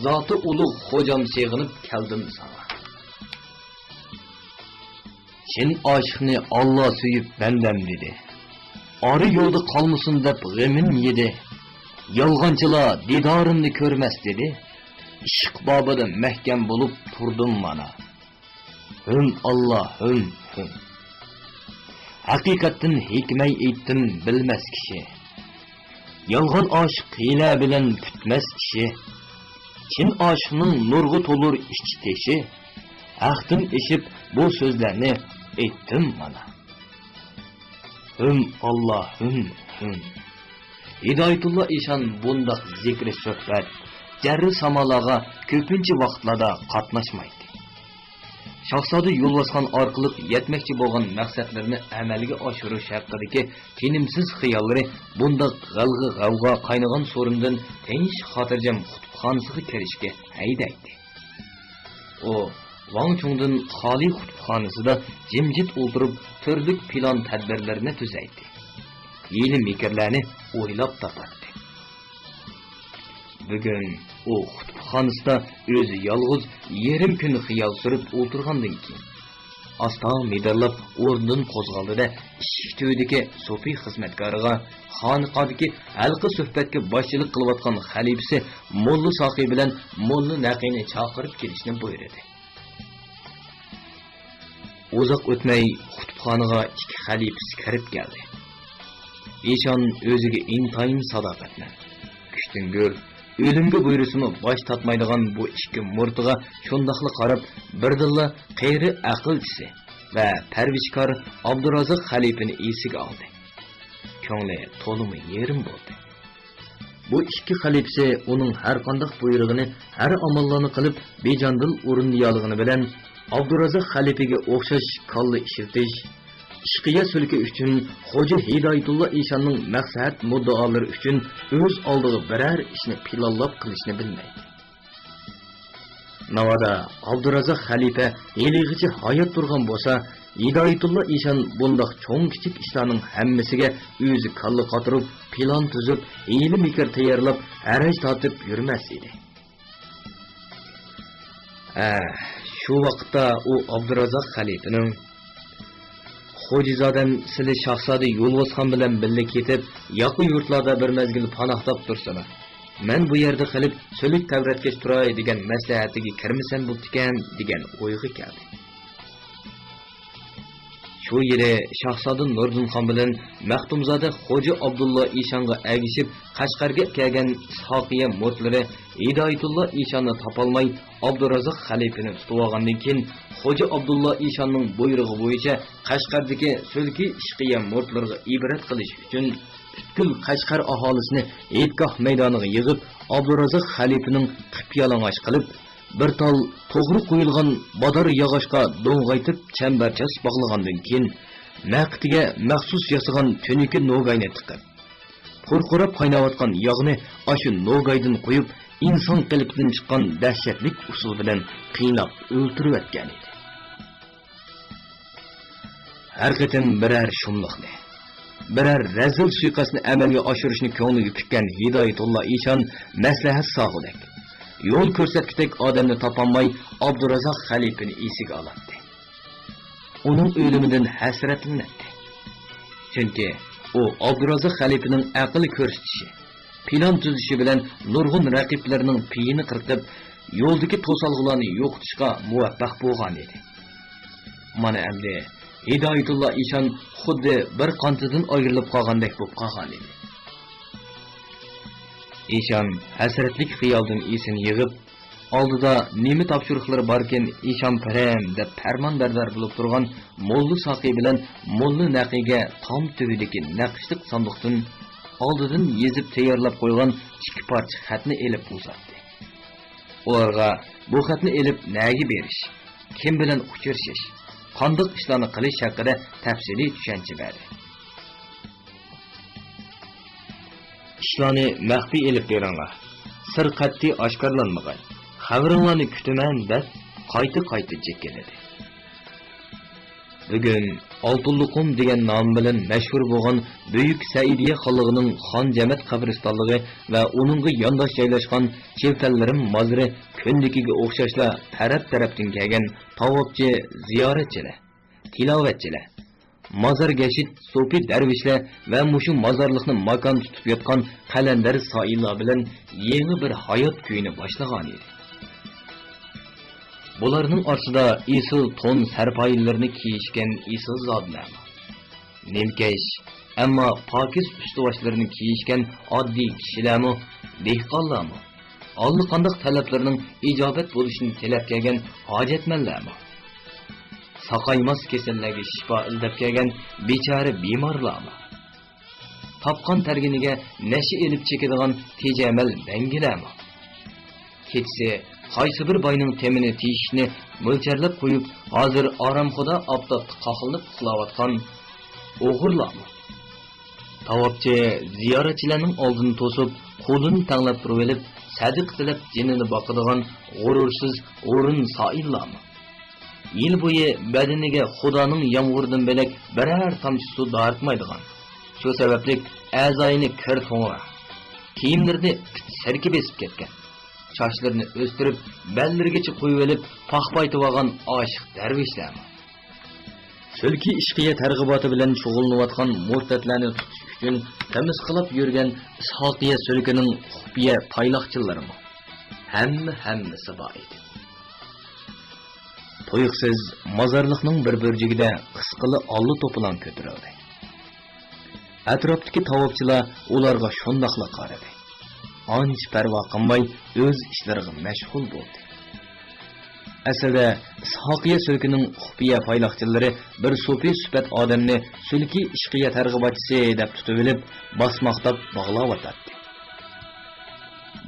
زاتى ئۇلۇغ خوجام سېغىنىپ كەلدىم ساڭا. چىن ئاشىقنى ئاللا سۆيۈپ بەندەم دېدى. ئارا يولدا قالمىسۇن دەپ غېمىم يېدى. يالغانچىلار دىدارىمنى كۆرمەس دېدى. ئىشق بابىدا مەھكەم بولۇپ تۇردۇم مانا. ھىم، ئاللا، ھىم، ھىم. ھەقىقەتتىن ھېكمەي ئېيتتىم بىلمەس كىشى. يالغان ئاشىق ھىيلە بىلەن پۈتمەس ئىشى. چىن ئاشىقنىڭ نۇرغا تولۇر ئىچ تېشى. ھەقتىن ئېشىپ بۇ سۆزلەرنى ئېيتتىم مانا. ھىم، ئاللا، ھىم، ھىم. ھىدايەتۇللا ئىشان بۇنداق زىكرى سۆھبەت، جەررى سامالارغا كۆپىنچە ۋاقىتلاردا قاتناشمايتتى. شاھزادە يولۋاسخان ئارقىلىق يەتمەكچى بولغان مەقسەتلىرىنى ئەمەلگە ئاشۇرۇش ھەققىدىكى تىنىمسىز خىياللىرى بۇنداق غەلغە-غەۋغا قاينىغان سورۇندىن تىنچ-خاتىرجەم قۇتۇپخانىسىغا كىرىشكە ھەيدەيتتى. ئۇ ۋاڭ چۇڭدىن خالىي قۇتۇپخانىسىدا جىمجىت ئولتۇرۇپ، تۈرلۈك پىلان-تەدبىرلىرىنى تۈزەيتتى. ھىيلە-مىكىرلەرنى ئويلاپ تاپاتتى. بۈگۈن ئۇ قۇتۇپخانىسىدا ئۆزى يالغۇز يېرىم كۈن خىيال سۈرۈپ ئولتۇرغاندىن كېيىن، ئاستا مىدىرلاپ ئورنىدىن قوزغالدى-دە، ئىشىك تۈۋىدىكى سوپى خىزمەتكارىغا خانىقادىكى ھەلقە سۆھبەتكە باشچىلىق قىلىۋاتقان خەلىپىسى موللا ساقى بىلەن موللا نەقىنى چاقىرىپ كېلىشنى بۇيرۇدى. ئۇزاق ئۆتمەي كۇتۇپخانىغا ئىككى خەلىپىسى كىرىپ كەلدى. ئىشان ئۆزىگە ئىنتايىن ساداقەتمەن، كۈچتىن گۈر، ئۆلۈمگە بۇيرۇسىمۇ باش تارتمايدىغان بۇ ئىككى مۇرتىغا شۇنداقلا قاراپ، بىردىنلا قېرى ئەقىلچىسى ۋە پەرۋىشكار ئابدۇرازاق خەلىپىنى ئېسىگە ئالدى. كۆڭلى تولىمۇ يېرىم بولدى. بۇ ئىككى خەلىپىسى ئۇنىڭ ھەرقانداق بۇيرۇقىنى، ھەر ئاماللارنى قىلىپ بىجاندىل ئورۇندىيالىغىنى بىلەن، ئابدۇرازاق خەلىپىگە ئوخشاش كاللا ئىشلىتىش، ئىشقىيە سۈلكە ئۈچۈن خوجا ھىدايەتۇللا ئىشاننىڭ مەقسەت مۇددىئالىرى ئۈچۈن ئۆز ئالدىغا بىرەر ئىشنى پىلانلاپ قىلىشنى بىلمەيدۇ. ناۋادا ئابدۇرازاق خەلىپە ھېلىغىچە ھايات تۇرغان بولسا، ھىدايەتۇللا ئىشان بۇنداق چوڭ-كىچىك ئىشلارنىڭ ھەممىسىگە ئۆزى كاللا قاتۇرۇپ، پىلان تۈزۈپ، ھىيلە-مىكىر تەييارلاپ، ھەرەج تارتىپ يۈرمەس ئىدى. ھە، شۇ ۋاقىتتا ئۇ ئابدۇرازاق خەلىپىنىڭ، «خوجىزادەم سىلى شاھزادە يولۋاسخان بىلەن بىللە كېتىپ، ياقا يۇرتلاردا بىر مەزگىل پاناھلاپ تۇرسىلا، مەن بۇ يەردە قېلىپ سۈلۈك تەۋرەتكەچ تۇراي دېگەن مەسلىھەتىگە كىرمىسەم بوپتىكەن» دېگەن ئويغا كەلدى. شۇ يىلى شاھزادە نۇردىنخان بىلەن مەختۇمزادە خوجا ئابدۇللا ئىشانغا ئەگىشىپ قەشقەرگە كەلگەن ساقىيە مۇرتلىرى ھىدايەتۇللا ئىشاننى تاپالماي، ئابدۇرازاق خەلىپىنى تۇتۇۋالغاندىن كېيىن، خوجا ئابدۇللا ئىشاننىڭ بۇيرۇقى بويىچە قەشقەردىكى سۈلكى ئىشقىيە مۇرتلىرىغا ئىبرەت قىلىش ئۈچۈن پۈتكۈل قەشقەر ئاھالىسىنى ھېيتگاھ مەيدانىغا يىغىپ، ئابدۇرازاق خەلىپىنىڭ قىپيالىڭاچ قىلىپ، بىر تال توغرا قويۇلغان بادار ياغاچقا دوڭغايتىپ چەمبەرچاس باغلىغاندىن كېيىن، مەقىتىگە مەخسۇس ياسىغان تۈنۈكى نوگاينى تىقىپ، پۇرقۇراپ قايناۋاتقان ياغنى ئاشۇ نوگايدىن قۇيۇپ، ئىنسان قېلىپىدىن چىققان دەھشەتلىك ئۇسۇل بىلەن قىيناپ ئۆلتۈرۈۋەتكەن ئىدى. ھەر قېتىم بىرەر شۇملۇقنى، بىرەر رەزىل سۇيىقەستنى ئەمەلگە ئاشۇرۇشنى كۆڭلىگە پۈككەن ھىدايەتۇللا ئىشان مەسلىھەت ساغۇدەك، يول كۆرسەتكۈدەك ئادەمنى تاپالماي، ئابدۇرازاق خەلىپىنى ئېسىگە ئالاتتى. ئۇنىڭ ئۆلۈمىدىن ھەسرەتلىنەتتى. چۈنكى ئۇ ئابدۇرازاق خەلىپىنىڭ ئەقىل كۆرسىتىشى، پىلان تۈزۈشى بىلەن نۇرغۇن رەقىبلىرىنىڭ پېيىنى قىرقىپ، يولدىكى توسالغۇلارنى يوقىتىشقا مۇۋەپپەق بولغان ئىدى. مانا ئەمدى ھىدايەتۇللا ئىشان خۇددى بىر قانىتىدىن ئايرىلىپ قالغاندەك بولۇپ قالغان ئىدى. ئىشان ھەسرەتلىك خىيالدىن ئېسىنى يىغىپ، ئالدىدا نېمە تاپشۇرۇقلىرى باركىن، ئىشان پىرەم دەپ پەرمانبەردار بولۇپ تۇرغان موللا ساقى بىلەن موللا نەقىگە تام تۈۋىدىكى نەقىشلىق ساندۇقتىن ئالدىدىن يېزىپ تەييارلاپ قويغان ئىككى پارچە خەتنى ئېلىپ ئۇزاتتى. ئۇلارغا بۇ خەتنى ئېلىپ نەگە بېرىش، كىم بىلەن ئۇچرىشىش، قانداق ئىشلارنى قىلىش ھەققىدە تەپسىلىي چۈشەنچە بەردى. «ئىشلارنى مەخپىي ئېلىپ بېرىڭلار، سىر قەتئىي ئاشكارىلانمىغاي، خەۋىرىڭلارنى كۈتىمەن» دەپ قايتا-قايتا جىكىلىدى. بۈگۈن ئالتۇنلۇقۇم دېگەن نامى بىلەن مەشھۇر بولغان بۈيۈك سەئىدىيە خانلىقىنىڭ خان جەمەت قەبرىستانلىقى ۋە ئۇنىڭغا يانداش جايلاشقان چىلتەنلىرىم مازىرى كۈندىكىگە ئوخشاشلا تەرەپ-تەرەپتىن كەلگەن تاۋاپچى، زىيارەتچىلەر، تىلاۋەتچىلەر، مازار گەشت سوپى دەرۋىشلەر ۋە مۇشۇ مازارلىقنى ماكان تۇتۇپ ياتقان قەلەندەر سائىللار بىلەن يېڭى بىر ھايات كۈيىنى باشلىغانىدى. بۇلارنىڭ ئارىسىدا ئېسىل تون سەرپايىلىرىنى كىيىشكەن ئېسىل زادىلەرمۇ، نىمكەش، ئەمما پاكىز ئۈستىۋاشلىرىنى كىيىشكەن ئاددىي كىشىلەرمۇ، دېھقانلارمۇ، ئاللىقانداق تەلەپلىرىنىڭ ئىجابەت بولۇشىنى تىلەپ كەلگەن ھاجەتمەنلەرمۇ، ساقايماس كېسەللەرگە شىپا ئىزدەپ كەلگەن بىچارە بىمارلارمۇ، تاپقان تەرگىنىگە نەشە ئېلىپ چېكىدىغان تېجەمەل بەڭگىلەرمۇ، كېچىسى قايسى بىر باينىڭ تېمىنى تېشىشنى مۆلچەرلەپ قويۇپ، ھازىر ئارامخۇدا ئاپتاپتا قاقلىنىپ ئۇخلاۋاتقان ئوغرىلارمۇ، تاۋاپچى زىيارەتچىلەرنىڭ ئالدىنى توسۇپ، قولىنى تەڭلەپ تۇرۇۋېلىپ، سەدىقە تىلەپ جېنىنى باقىدىغان غۇرۇرسىز ھۇرۇن سائىللارمۇ، يىل بويى بەدىنىگە خۇدانىڭ يامغۇرىدىن بۆلەك بىرەر تامچە سۇ دارىتمايدىغان، شۇ سەۋەبلىك ئەزايىنى كىر توڭراق، كىيىملىرىنى پىت سىركە بېسىپ كەتكەن، چاچلىرىنى ئۆستۈرۈپ، بەللىرىگىچە قويۇۋېلىپ، پاخپا ئېيتىۋالغان ئاشىق دەرۋىشلەرمۇ، سۈلكى ئىشقىيە تەرغىباتى بىلەن شۇغۇللىنىۋاتقان مۇرتەتلەرنى تۇتۇش ئۈچۈن قىمىسقىلاپ يۈرگەن ئىسھاقىيە سۈلكىنىڭ خۇپىيە پايلاقچىلىرىمۇ ھەممە ھەممىسى بار ئىدى. تۇيۇقسىز مازارلىقنىڭ بىر بۇرجىكىدە قىسقىلا ئاللا توپىلاڭ كۆتۈرۈلدى. ئەتراپتىكى تاۋاپچىلار ئۇلارغا شۇنداقلا قارىدى. ئانچە پەرۋا قىلماي ئۆز ئىشلىرىغا مەشغۇل بولدى. ئەسلىدە ئىسھاقىيە سۈلكىنىڭ خۇپىيە پايلاقچىلىرى بىر سوپى سۈپەت ئادەمنى سۈلكى ئىشقىيە تەرغىباتچىسى دەپ تۇتۇۋېلىپ، باسماقلاپ باغلاۋاتاتتى.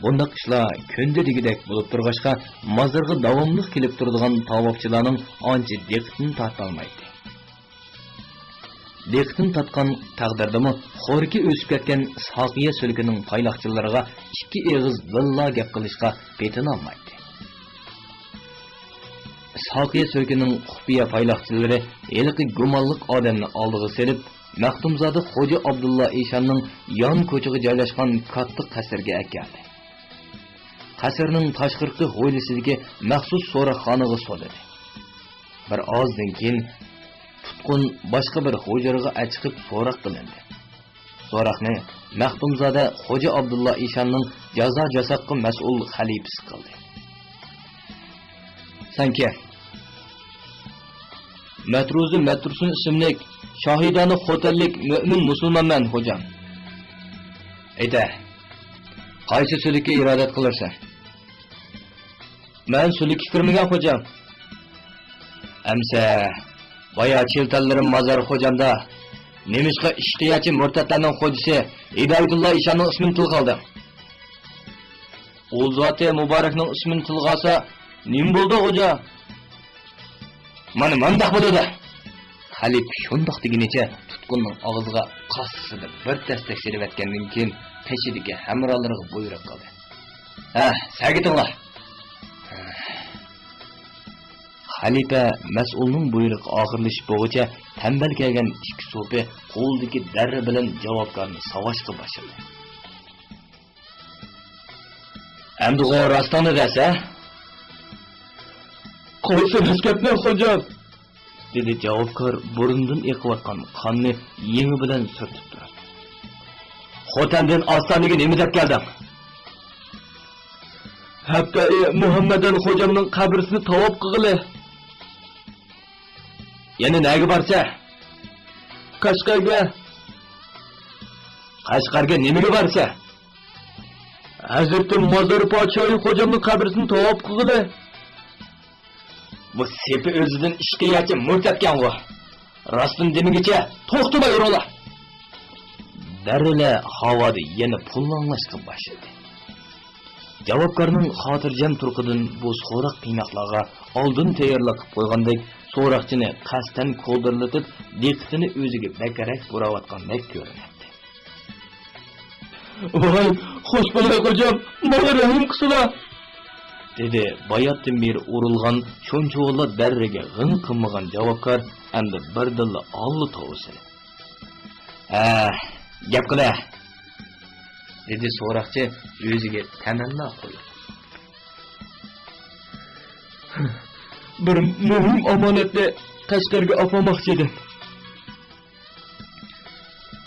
بۇنداق ئىشلار كۈندە دېگۈدەك بولۇپ تۇرغاچقا، مازارغا داۋاملىق كېلىپ تۇرىدىغان تاۋاپچىلارنىڭ ئانچە دىققىتىنى تارتالمايتتى. دىققىتىنى تارتقان تەقدىردىمۇ، خورىكى ئۆسۈپ كەتكەن ئىسھاقىيە سۈلكىنىڭ پايلاقچىلىرىغا ئىككى ئېغىز بىللا گەپ قىلىشقا پېتىنالمايتتى. ئىسھاقىيە سۈلكىنىڭ خۇپىيە پايلاقچىلىرى ھېلىقى گۇمانلىق ئادەمنى ئالدىغا سېلىپ، مەختۇمزادە خوجا ئابدۇللا ئىشاننىڭ يان كوچىغا جايلاشقان كاتتا قەسىرگە ئەكەلدى. قەسىرنىڭ تاشقىرىقى ھويلىسىدىكى مەخسۇس سوراقخانىغا سولىدى. بىر ئازدىن كېيىن تۇتقۇن باشقا بىر ھۇجرىغا ئەچىقىپ سوراق قىلىندى. سوراقنى مەختۇمزادە خوجا ئابدۇللا ئىشاننىڭ جازا جاساققا مەسئۇل خەلىپىسى قىلدى. سەن كىم؟ مەترۇزى مەترۇسۇن ئىسىملىك شاھىدانە خوتەنلىك مۆمىن مۇسۇلمانمەن، خوجام. ئېيتە، قايسى سۈلۈككە ئىرادەت قىلىرسەن؟ مەن سۈلۈككە كىرمىگەن، خوجام. ئەمسە، بايا چىلتانلىرىم مازار خوجامدا. نېمىشقا ئىشقىيەچى مۇرتەتلەرنىڭ خوجىسى ھىدايەتۇللا ئىشاننىڭ ئىسمىنى تىلغا ئالدىڭ؟ ئۇ زاتى مۇبارەكنىڭ ئىسمىنى تىلغا ئالسا، نېمە بولدى، خوجا؟ مانا مانداق بولىدۇ. خەلىپە شۇنداق دېگىنىچە تۇتقۇننىڭ ئاغزىغا قاسسىدە بىر تەستەك سېلىۋەتكەندىن كېيىن، قېشىدىكى ھەمراھلىرىغا بۇيرۇق قىلدى. ھە، سەگىتىڭلار! خەلىپە مەسئۇلنىڭ بۇيرۇقى ئاخىرلىشىپ بولغۇچە، تەمبەل كەلگەن ئىككى سوپى قولىدىكى دەررە بىلەن جاۋابكارنى ساۋاشقا باشلىدى. ئەمدىغۇ راستىڭنى دەسە. قايسى راست گەپنى، خوجام؟ دېدى جاۋابكار بۇرنىدىن ئېقىۋاتقان قاننى يېڭى بىلەن سۈرتۈپ تۇرۇپ. خوتەندىن ئاستانىگە نېمە دەپ كەلدىڭ؟ ھەپتەئى مۇھەممەدەن خوجامنىڭ قەبرىسىنى تاۋاپ قىلغىلى. يەنە نەگە بارسە؟ قەشقەرگە. قەشقەرگە نېمىگە بارسە؟ ھەزرىتى مازار پادىشاھى خوجامنىڭ قەبرىسىنى تاۋاپ قىلغىلى. بۇ سېپى ئۆزىدىن ئىشقىيەچى مۇرتەتكەنغۇ. راستىنى دېمىگۈچە توختىماي ئۇرۇڭلار. دەررىلەر ھاۋادا يەنە پۇللاڭلاشقا باشلىدى. جاۋابكارنىڭ خاتىرجەم تۇرقىدىن بۇ سوراق قىيناقلارغا ئالدىن تەييارلىق قىلىپ قويغاندەك، سوراقچىنى قەستەن كولدۇرلىتىپ، دىققىتىنى ئۆزىگە بەكرەك بۇراۋاتقاندەك كۆرۈنەتتى. ۋاي، خوش بولاي خوجام، ماڭا رەھىم قىلسىلا! دېدى باياتتىن بېرى ئۇرۇلغان شۇنچىۋالا دەررىگە غىڭ قىلمىغان جاۋابكار ئەمدى بىردىنلا ئاللا توۋا سېلىپ. ھە، گەپ قىلە! دېدى سوراقچى ئۆزىگە تەمەننا قويۇپ. بىر مۇھىم ئامانەتنى قەشقەرگە ئاپارماقچى ئىدىم.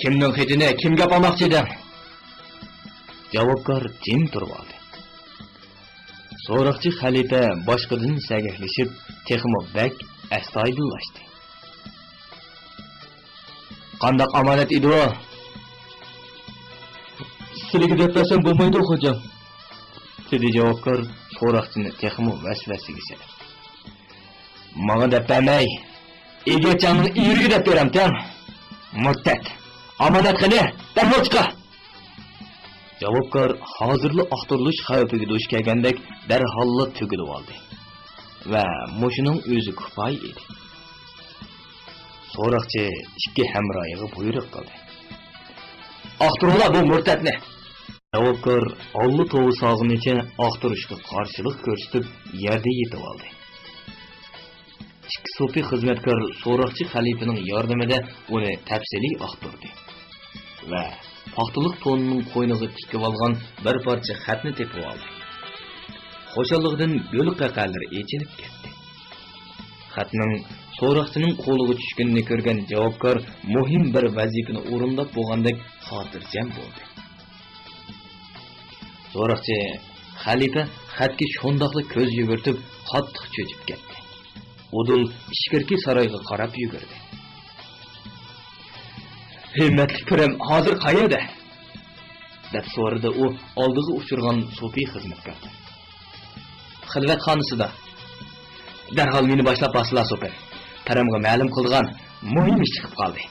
كىمنىڭ خېتىنى كىمگە ئاپارماقچى ئىدىڭ؟ جاۋابكار جىم تۇرۇۋالدى. سوراقچى خەلىپە باشقىدىن سەگەكلىشىپ، تېخىمۇ بەك ئەستايىدىللاشتى. قانداق ئامانەت ئىدى ئۇ؟ سىلىگە دەپ بەرسەم بولمايدۇ، خوجام، دېدى جاۋابكار سوراقچىنى تېخىمۇ ۋەسۋەسىگە سېلىپ. ماڭا دەپ بەرمەي، ئىگىچىڭنىڭ ئېرىگە دەپ بېرەمتىڭ؟ مۇرتەت! ئامانەت قېنى؟ دەرھال چىقار! جاۋابكار ھازىرلا ئاختۇرۇلۇش خەۋپىگە دۇچ كەلگەندەك دەرھاللا تۈگۈلۈۋالدى ۋە مۇشۇنىڭ ئۆزى كۇپايە ئىدى. سوراقچى ئىككى ھەمراھىغا بۇيرۇق قىلدى. ئاختۇرۇڭلار بۇ مۇرتەتنى! جاۋابكار ئاللا توۋا سالغىنىچە ئاختۇرۇشقا قارشىلىق كۆرسىتىپ يەردە يېتىۋالدى. ئىككى سوپى خىزمەتكار سوراقچى خەلىپىنىڭ ياردىمىدە ئۇنى تەپسىلىي ئاختۇردى ۋە پاختىلىق تونىنىڭ قوينىغا تىكىۋالغان بىر پارچە خەتنى تېپىۋالدى. خۇشاللىقىدىن گۈل قەقەلىرى ئېچىلىپ كەتتى. خەتنىڭ سوراقچىنىڭ قولىغا چۈشكىنىنى كۆرگەن جاۋابكار مۇھىم بىر ۋەزىپىنى ئورۇنداپ بولغاندەك خاتىرجەم بولدى. سوراقچى خەلىپە خەتكە شۇنداقلا كۆز يۈگۈرتۈپ، قاتتىق چۆچۈپ كەتتى. ئۇدۇل ئىچكىرىكى سارايغا قاراپ يۈگۈردى. «ھىممەتلىك پىرىم ھازىر قەيەردە؟» دەپ سورىدى ئۇ ئالدىغا ئۇچرىغان سوپى خىزمەتكاردىن. «خىلۋەتخانىسىدا.» «دەرھال مېنى باشلاپ بارسىلا، سوپى. پىرىمغا مەلۇم قىلىدىغان مۇھىم ئىش چىقىپ قالدى.»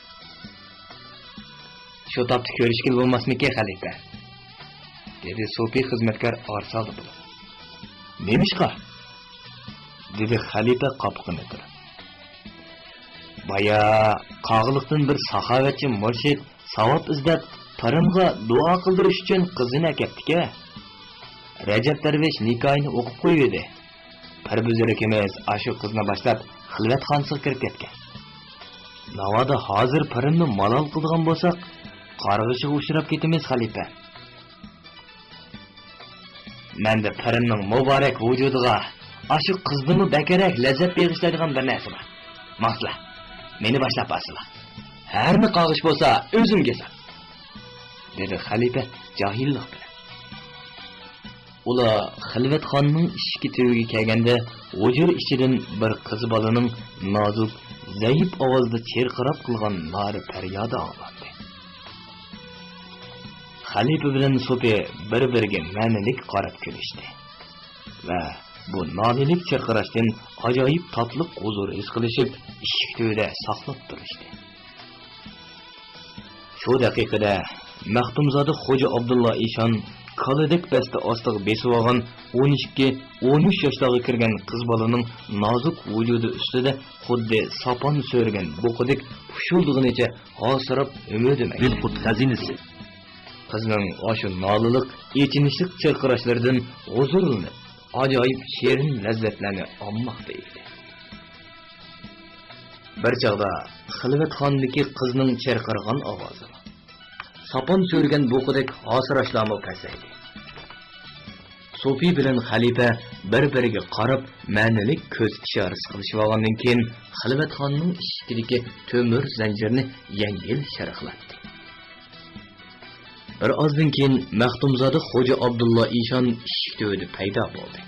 «شۇ تاپتا كۆرۈشكىلى بولماسمىكىن، خەلىپە؟» دېدى سوپى خىزمەتكار ئارىسالا بولۇپ. «نېمىشقا؟» دېدى خەلىپە قاپىقىنى تۈرۈپ. «بايا قاغىلىقتىن بىر ساخاۋەتچى مۇرشىد ساۋاب ئىزدەپ، پىرىمغا دۇئا قىلدۇرۇش ئۈچۈن قىزىنى ئەكەپتىكەن. رەجەپ دەرۋىش نىكاھىنى ئوقۇپ قويۇۋىدى. پىر بۈزرۈكىمىز ئاشۇ قىزنى باشلاپ خىلۋەتخانىسىغا كىرىپ كەتكەن. ناۋادا ھازىر پىرىمنى مالال قىلىدىغان بولساق، قارغىشىغا ئۇچراپ كېتىمىز، خەلىپە.» «مەندە پىرىمنىڭ مۇبارەك ۋۇجۇدىغا ئاشۇ قىزدىنمۇ بەكرەك لەززەت بېغىشلايدىغان بىر نەرسە بار. ماڭسىلا، مېنى باشلاپ بارسىلا. ھەرمۇ قاغىش بولسا ئۆزۈمگە ھېساب.» دېدى خەلىپە جاھىللىق بىلەن. ئۇلار خىلۋەتخانىنىڭ ئىشىكى تۈۋىگە كەلگەندە، ھۇجرا ئىچىدىن بىر قىز بالىنىڭ نازۇك، زەئىپ ئاۋازدا چىرقىراپ قىلغان نارە پەريادى ئاڭلاندى. خەلىپە بىلەن سوپى بىر-بىرىگە مەنىلىك قاراپ كۈلۈشتى ۋە بۇ نالىلىك چىرقىراشتىن ئاجايىپ تاتلىق ھۇزۇر ھېس قىلىشىپ، ئىشىك تۈۋىدە ساقلاپ تۇرۇشتى. شۇ دەقىقىدە مەختۇمزادە خوجا ئابدۇللا ئىشان كالىدەك بەستە ئاستىغا بېسىۋالغان ئون ئىككى، ئون ئۈچ ياشلارغا كىرگەن قىز بالىنىڭ نازۇك ۋۇجۇدى ئۈستىدە خۇددى ساپان سۆرىگەن بۇقىدەك پۇشۇلدىغىنىچە ھاسىراپ ھۆمۈدىمەكتە. بىلقۇت خەزىنىسى. قىزنىڭ ئاشۇ نالىلىق، ئېچىنىشلىق چىرقىراشلىرىدىن ھۇزۇرلىنىپ، ئاجايىپ شېرىن لەززەتلەرنى ئالماقتا ئىدى. بىر چاغدا خىلۋەتخانىدىكى قىزنىڭ چىرقىرىغان ئاۋازى ساپان سۆرىگەن بۇقىدەك ھاسىراشلارمۇ پەسەيدى. سوپى بىلەن خەلىپە بىر-بىرىگە قاراپ، مەنىلىك كۆز ئىشارىسى قىلىشىۋالغاندىن كېيىن، خىلۋەتخانىنىڭ ئىشىكىدىكى تۆمۈر زەنجىرنى يەڭگىل شارقىراتتى. بىر ئازدىن كېيىن مەختۇمزادە خوجا ئابدۇللا ئىشان ئىشىك تۈۋىدە پەيدا بولدى.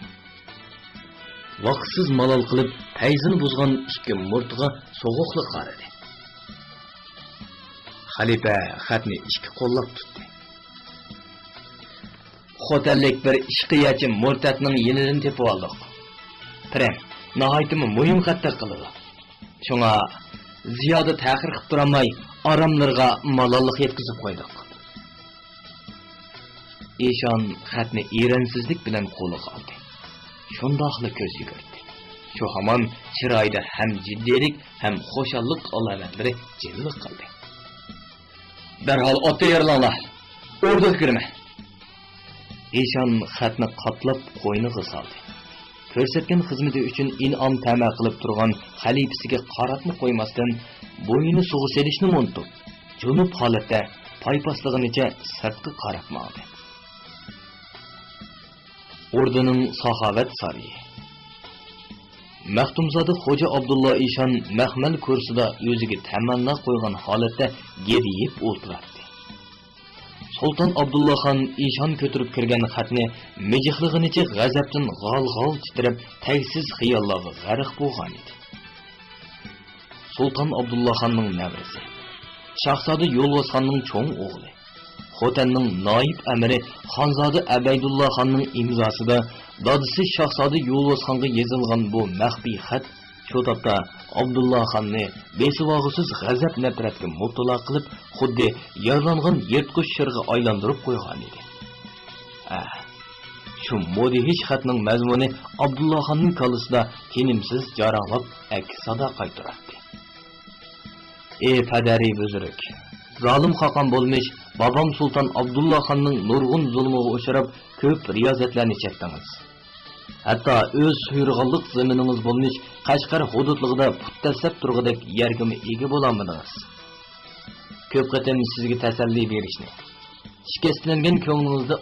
ۋاقىتسىز مالال قىلىپ، پەيزىنى بۇزغان ئىككى مۇرتىغا سوغۇقلا قارىدى. خەلىپە خەتنى ئىككى قوللاپ تۇتتى. «خوتەنلىك بىر ئىشقىيەچى مۇرتەتنىڭ يېنىدىن تېپىۋالدۇق. پىرىم، ناھايىتىمۇ مۇھىم خەتتەك قىلىدۇ. شۇڭا زىيادە تەخىر قىلىپ تۇرالماي، ئاراملىرىغا مالاللىق يەتكۈزۈپ قويدۇق.» ئىشان خەتنى ئېرەنسىزلىك بىلەن قولىغا ئالدى. شۇنداقلا كۆز يۈگۈرتتى. شۇ ھامان چىرايىدا ھەم جىددىيلىك، ھەم خۇشاللىق ئالامەتلىرى جىلۋە قىلدى. «دەرھال ئات تەييارلاڭلار، ئوردىغا كىرىمەن.» ئىشان خەتنى قاتلاپ قوينىغا سالدى. كۆرسەتكەن خىزمىتى ئۈچۈن ئىنئام تەمە قىلىپ تۇرغان خەلىپىسىگە قاراتمۇ قويماستىن، بوينىنى سۇغا سېلىشنىمۇ ئۇنتۇپ، جۇنۇپ ھالەتتە پايپاسلىغىنىچە سىرتقا قاراپ ماڭدى. ئوردىنىڭ ساخاۋەت سارىيى. مەختۇمزادە خوجا ئابدۇللا ئىشان مەخمەل كۇرسىدا ئۆزىگە تەمەننا قويغان ھالەتتە گىدىيىپ ئولتۇراتتى. سۇلتان ئابدۇللا خان ئىشان كۆتۈرۈپ كىرگەن خەتنى مىجىقلىغىنىچە غەزەپتىن غال-غال تىترەپ، تەگسىز خىياللارغا غەرق بولغانىدى. سۇلتان ئابدۇللا خاننىڭ نەۋرىسى، شاھزادە يولۋاس خاننىڭ چوڭ ئوغلى، خوتەننىڭ نايىب ئەمىرى خانزادە ئەبەيدۇللا خاننىڭ ئىمزاسىدا دادىسى شاھزادە يولۋاس خانغا يېزىلغان بۇ مەخپىي خەت شۇ تاپتا ئابدۇللا خاننى بېسىۋالغۇسىز غەزەپ-نەپرەتكە مۇپتىلا قىلىپ، خۇددى يارىلانغان يىرتقۇچ شىرغا ئايلاندۇرۇپ قويغانىدى. ھە، شۇ مۇدھىش خەتنىڭ مەزمۇنى ئابدۇللا خاننىڭ كاللىسىدا تىنىمسىز جاراڭلاپ، ئەكس سادا قايتۇراتتى. ئى پەدەرى بۈزرۈك! زالىم خاقان بولمىش بابام سۇلتان ئابدۇللا خاننىڭ نۇرغۇن زۇلمىغا ئۇچراپ، كۆپ رىيازەتلەرنى چەكتىڭىز. ھەتتا ئۆز سۇيرۇغانلىق زېمىنىڭىز بولمىش قەشقەر ھۇدۇدلۇقىدا پۇت دەسسەپ تۇرغۇدەك يەرگىمۇ ئىگە بولالمىدىڭىز. كۆپ قېتىم سىزگە تەسەللى بېرىشنى، شىكەستلەنگەن كۆڭلىڭىزنى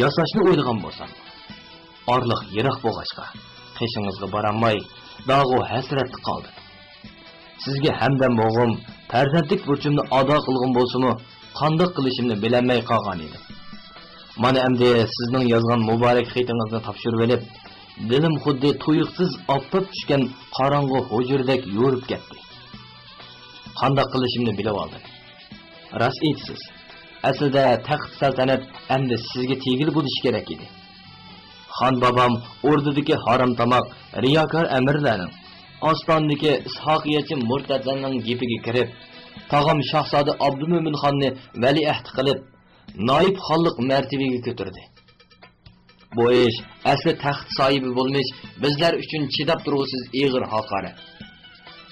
ياساشنى ئويلىغان بولسام، ئارىلىق يىراق بولغاچقا، قېشىڭىزغا بارالماي، داغۇ ھەسرەتتە قالدىم. سىزگە ھەمدەم بولغۇم، پەرزەنتلىك بۇرچۇمنى ئادا قىلغۇم بولسىمۇ، قانداق قىلىشىمنى بىلەلمەي قالغان ئىدىم. مانا ئەمدى سىزنىڭ يازغان مۇبارەك خېتىڭىزنى تاپشۇرۇۋېلىپ، دىلىم خۇددى تۇيۇقسىز ئاپتاپ چۈشكەن قاراڭغۇ ھۇجرىدەك يورۇپ كەتتى. قانداق قىلىشىمنى بىلىۋالدىم. راست ئېيتىسىز. ئەسلىدە تەخت سەلتەنەت ئەمدى سىزگە تېگىلى بولۇشى كېرەك ئىدى. خان بابام ئوردىدىكى ھارامتاماق، رىياكار ئەمىرلەرنىڭ، ئاستانىدىكى ئىسھاقىيەتچى مۇرتەتلەرنىڭ گېپىگە كىرىپ، تاغام شاھزادە ئابدۇمۆمىن خاننى ۋەلىئەھدى قىلىپ، نايىپ خانلىق مەرتىۋىگە كۆتۈردى. بۇ ئىش ئەسلى تەخت ساھىبى بولمىش بىزلەر ئۈچۈن چىداپ تۇرغۇسىز ئېغىر ھاقارەت.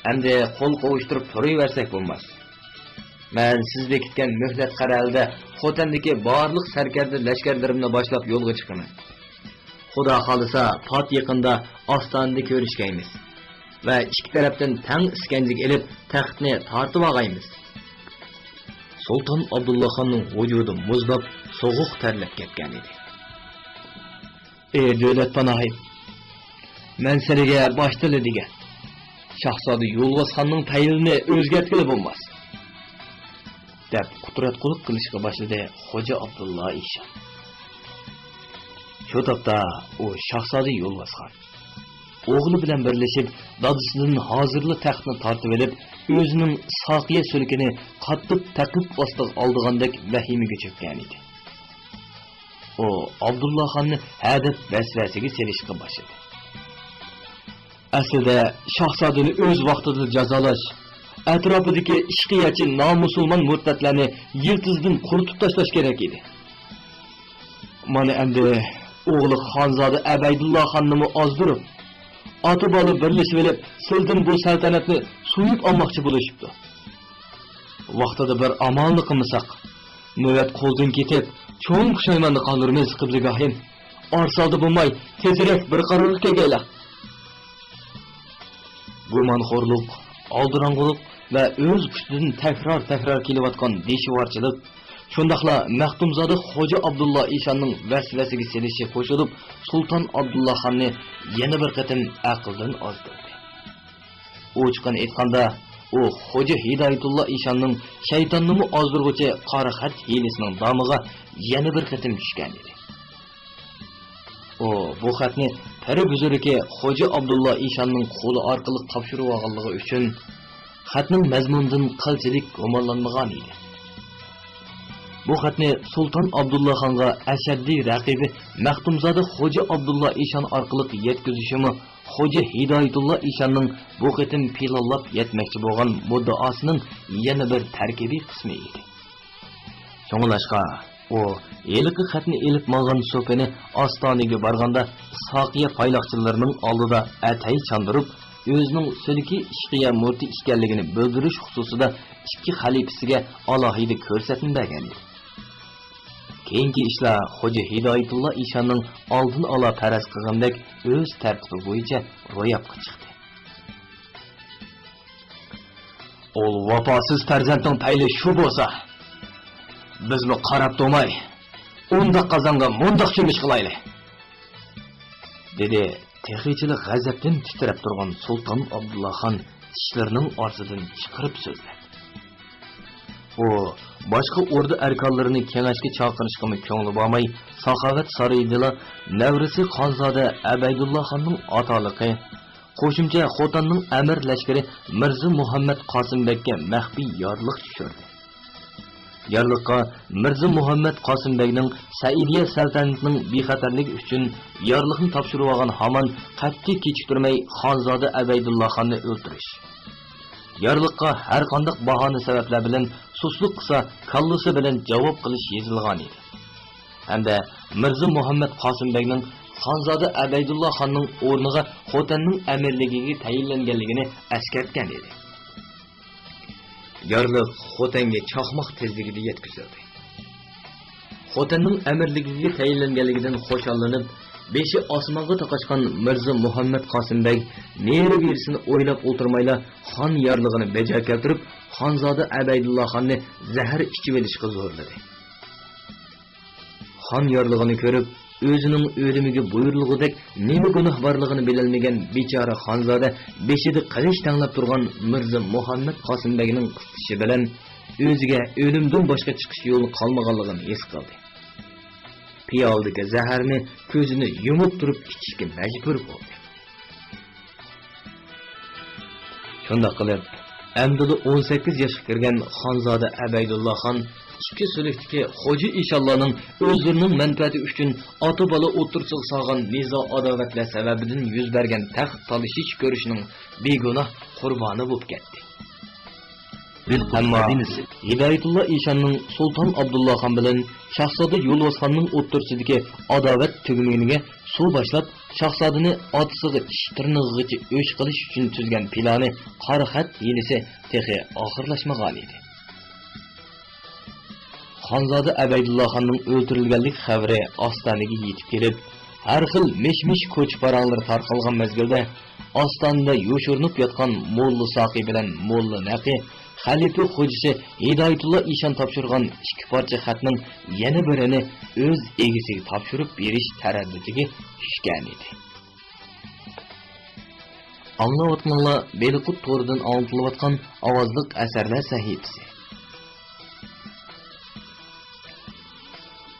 ئەمدى قول قوۋۇشتۇرۇپ تۇرۇۋەرسەك بولماس. مەن سىز بېكىتكەن مۆھلەت قەرەلىدە خوتەندىكى بارلىق سەركەردە لەشكەرلىرىمنى باشلاپ يولغا چىقىمەن. خۇدا خالىسا، پات يېقىندا ئاستانىدا كۆرۈشكەيمىز ۋە ئىككى تەرەپتىن تەڭ ئىسكەنجىگە ئېلىپ، تەختنى تارتىۋاغايمىز. سۇلتان ئابدۇللا خاننىڭ ۋۇجۇدى مۇزلاپ، سوغۇق تەرلەپ كەتكەنىدى. ئى دۆلەت پاناھىم، مەن سىلىگە باشتىلا دېگەن، شاھزادە يولۋاس خاننىڭ پەيلىنى ئۆزگەرتكىلى بولماس، دەپ قۇتراتقۇلۇق قىلىشقا باشلىدى خوجا ئابدۇللا ئىشان. شۇ تاپتا ئۇ شاھزادە يولۋاس خان ئوغلى بىلەن بىرلىشىپ، دادىسىدىن ھازىرلا تەختنى تارتىۋېلىپ، ئۆزىنىڭ ساقىيە سۈلكىنى قاتتىق تەقىب ئاستىغا ئالىدىغاندەك ۋەھىمىگە چۆككەنىدى. ئۇ ئابدۇللا خاننى ھەدەپ ۋەسۋەسىگە سېلىشقا باشلىدى. ئەسلىدە شاھزادىنى ئۆز ۋاقتىدا جازالاش، ئەتراپىدىكى ئىشقىيەتچى نامۇسۇلمان مۇرتەتلەرنى يىلتىزىدىن قۇرۇتۇپ تاشلاش كېرەك ئىدى. مانا ئەمدى ئوغلى خانزادە ئەبەيدۇللا خاننىمۇ ئازدۇرۇپ، ئاتا-بالا بىرلىشىۋېلىپ، سىلىدىن بۇ سەلتەنەتنى سويۇپ ئالماقچى بولۇشۇپتۇ. ۋاقتىدا بىر ئامالنى قىلمىساق، نۆۋەت قولدىن كېتىپ، چوڭ پۇشايماندا قالۇرمىز، قىبلىگاھىم. ئارىسالدى بولماي، تېزرەك بىر قارارغا كەلگەيلا. گۇمانخورلۇق، ئالدىراڭغۇلۇق ۋە ئۆز پۇشتىدىن تەكرار-تەكرار كېلىۋاتقان دىشۋارچىلىق، شۇنداقلا مەختۇمزادە خوجا ئابدۇللا ئىشاننىڭ ۋەسۋەسىگە سېلىشى قوشۇلۇپ، سۇلتان ئابدۇللا خاننى يەنە بىر قېتىم ئەقىلدىن ئازدۇردى. ئوچۇقىنى ئېيتقاندا، ئۇ خوجا ھىدايەتۇللا ئىشاننىڭ شەيتاننىمۇ ئازدۇرغۇچى قارا خەت ھىيلىسىنىڭ دامىغا يەنە بىر قېتىم چۈشكەن ئىدى. ئۇ بۇ خەتنى پىرى بۈزرىكى خوجا ئابدۇللا ئىشاننىڭ قولى ئارقىلىق تاپشۇرۇۋالغانلىقى ئۈچۈن، خەتنىڭ مەزمۇنىدىن قىلچىلىك گۇمانلانمىغان ئىدى. بۇ خەتنى سۇلتان ئابدۇللا خانغا ئەشەددىي رەقىبى مەختۇمزادە خوجا ئابدۇللا ئىشان ئارقىلىق يەتكۈزۈشىمۇ خوجا ھىدايەتۇللا ئىشاننىڭ بۇ قېتىم پىلانلاپ يەتمەكچى بولغان مۇددىئاسىنىڭ يەنە بىر تەركىبىي قىسمى ئىدى. شۇڭلاشقا، ئۇ ھېلىقى خەتنى ئېلىپ ماڭغان سوپىنى ئاستانىگە بارغاندا ساقىيە پايلاقچىلىرىنىڭ ئالدىدا ئەتەي چاندۇرۇپ، ئۆزىنىڭ سۈلكى ئىشقىيە مۇرتى ئىكەنلىكىنى بىلدۈرۈش خۇسۇسىدا ئىككى خەلىپىسىگە ئالاھىدە كۆرسەتمە بەرگەن ئىدى. كېيىنكى ئىشلار خوجا ھىدايەتۇللا ئىشاننىڭ ئالدىن ئالا پەرەز قىلغىنىدەك ئۆز تەرتىپى بويىچە روياپقا چىقتى. ئۇ ۋاپاسىز پەرزەنتنىڭ پەيلى شۇ بولسا، بىزمۇ قاراپ تۇرماي، ئۇنداق قازانغا مۇنداق چۆمۈچ قىلايلى، دېدى تېخىچىلا غەزەپتىن تىترەپ تۇرغان سۇلتان ئابدۇللا خان چىشلىرىنىڭ ئارىسىدىن چىقىرىپ سۆزلەپ. ئۇ باشقا ئوردا ئەركانلىرىنى كېڭەشكە چاقىرىشقىمۇ كۆڭلى بارماي، ساخاۋەت سارىيىدىلا نەۋرىسى خانزادە ئەبەيدۇللا خاننىڭ ئاتالىقى، قوشۇمچە خوتەننىڭ ئەمىر لەشكىرى مىرزا مۇھەممەد قاسىمبەگكە مەخپىي يارلىق چۈشۈردى. يارلىققا مىرزا مۇھەممەد قاسىمبەگنىڭ سەئىدىيە سەلتەنىتىنىڭ بىخەتەرلىكى ئۈچۈن يارلىقنى تاپشۇرۇۋالغان ھامان قەتئىي كېچىكتۈرمەي خانزادە ئەبەيدۇللا خاننى ئۆلتۈرۈش، يارلىققا ھەرقانداق باھانە سەۋەبلەر بىلەن سۇسلۇق قىلسا كاللىسى بىلەن جاۋاب قىلىش يېزىلغانىدى. ھەمدە مىرزا مۇھەممەد قاسىمبەگنىڭ خانزادە ئەبەيدۇللا خاننىڭ ئورنىغا خوتەننىڭ ئەمىرلىكىگە تەيىنلەنگەنلىكىنى ئەسكەرتكەن ئىدى. يارلىق خوتەنگە چاقماق تېزلىكىدە يەتكۈزۈلدى. خوتەننىڭ ئەمىرلىكىگە تەيىنلەنگەنلىكىدىن خۇشاللىنىپ، بېشى ئاسمانغا تاقاشقان مىرزا مۇھەممەد قاسىمبەگ نېرى-بېرىسىنى ئويلاپ ئولتۇرمايلا خان يارلىقىنى بەجا كەلتۈرۈپ، خانزادە ئەبەيدۇللا خاننى زەھەر ئىچىۋېلىشقا زورلىدى. خان يارلىقىنى كۆرۈپ، ئۆزىنىڭ ئۆلۈمىگە بۇيرۇلغۇدەك نېمە گۇناھ بارلىقىنى بىلەلمىگەن بىچارە خانزادە بېشىدا قىلىچ تەڭلەپ تۇرغان مىرزا مۇھەممەد قاسىم بەگنىڭ قىستىشى بىلەن ئۆزىگە ئۆلۈمدىن باشقا چىقىش يولى قالمىغانلىقىنى ھېس قىلدى. پىيالىدىكى زەھەرنى كۆزىنى يۇمۇپ تۇرۇپ ئىچىشكە مەجبۇر بولدى. شۇنداق قىلىپ، ئەمدىلا ئون سەككىز ياشقا كىرگەن خانزادە ئەبەيدۇللا خان ئىككى سۈلۈكتىكى خوجا ئىشانلارنىڭ ئۆزلىرىنىڭ مەنپەئەتى ئۈچۈن ئاتا-بالا ئوتتۇرىسىغا سالغان نىزا-ئاداۋەتلەر سەۋەبىدىن يۈز بەرگەن تەخت تالىشىش كۈرىشىنىڭ بىگۇناھ قۇربانى بولۇپ كەتتى. ئەمما ھىدايەتۇللا ئىشاننىڭ سۇلتان ئابدۇللا خان بىلەن شاھزادە يولۋاس خاننىڭ ئوتتۇرىسىدىكى ئاداۋەت تۈگىمىگىنىگە سۇ باشلاپ، شاھزادىنى ئاتىسىغا چىش تىرنىقىغىچە ئۆچ قىلىش ئۈچۈن تۈزگەن پىلانى قارا خەت ھىيلىسى تېخى ئاخىرلاشمىغانىدى. خانزادە ئەبەيدۇللا خاننىڭ ئۆلتۈرۈلگەنلىك خەۋىرى ئاستانىگە يېتىپ كېلىپ، ھەر خىل مىش-مىش كوچا پاراڭلىرى تارقالغان مەزگىلدە، ئاستانىدا يوشۇرۇنۇپ ياتقان موللا ساقى بىلەن موللا نەقى، خەلىپە خوجىسى ھىدايەتۇللا ئىشان تاپشۇرغان ئىككى پارچە خەتنىڭ يەنە بىرىنى ئۆز ئىگىسىگە تاپشۇرۇپ بېرىش تەرەددۇتىگە چۈشكەنىدى. ئاڭلاۋاتقىنىڭلار بېلىققۇت تورىدىن ئاڭلىتىلىۋاتقان ئاۋازلىق ئەسەرلەر سەھىپىسى.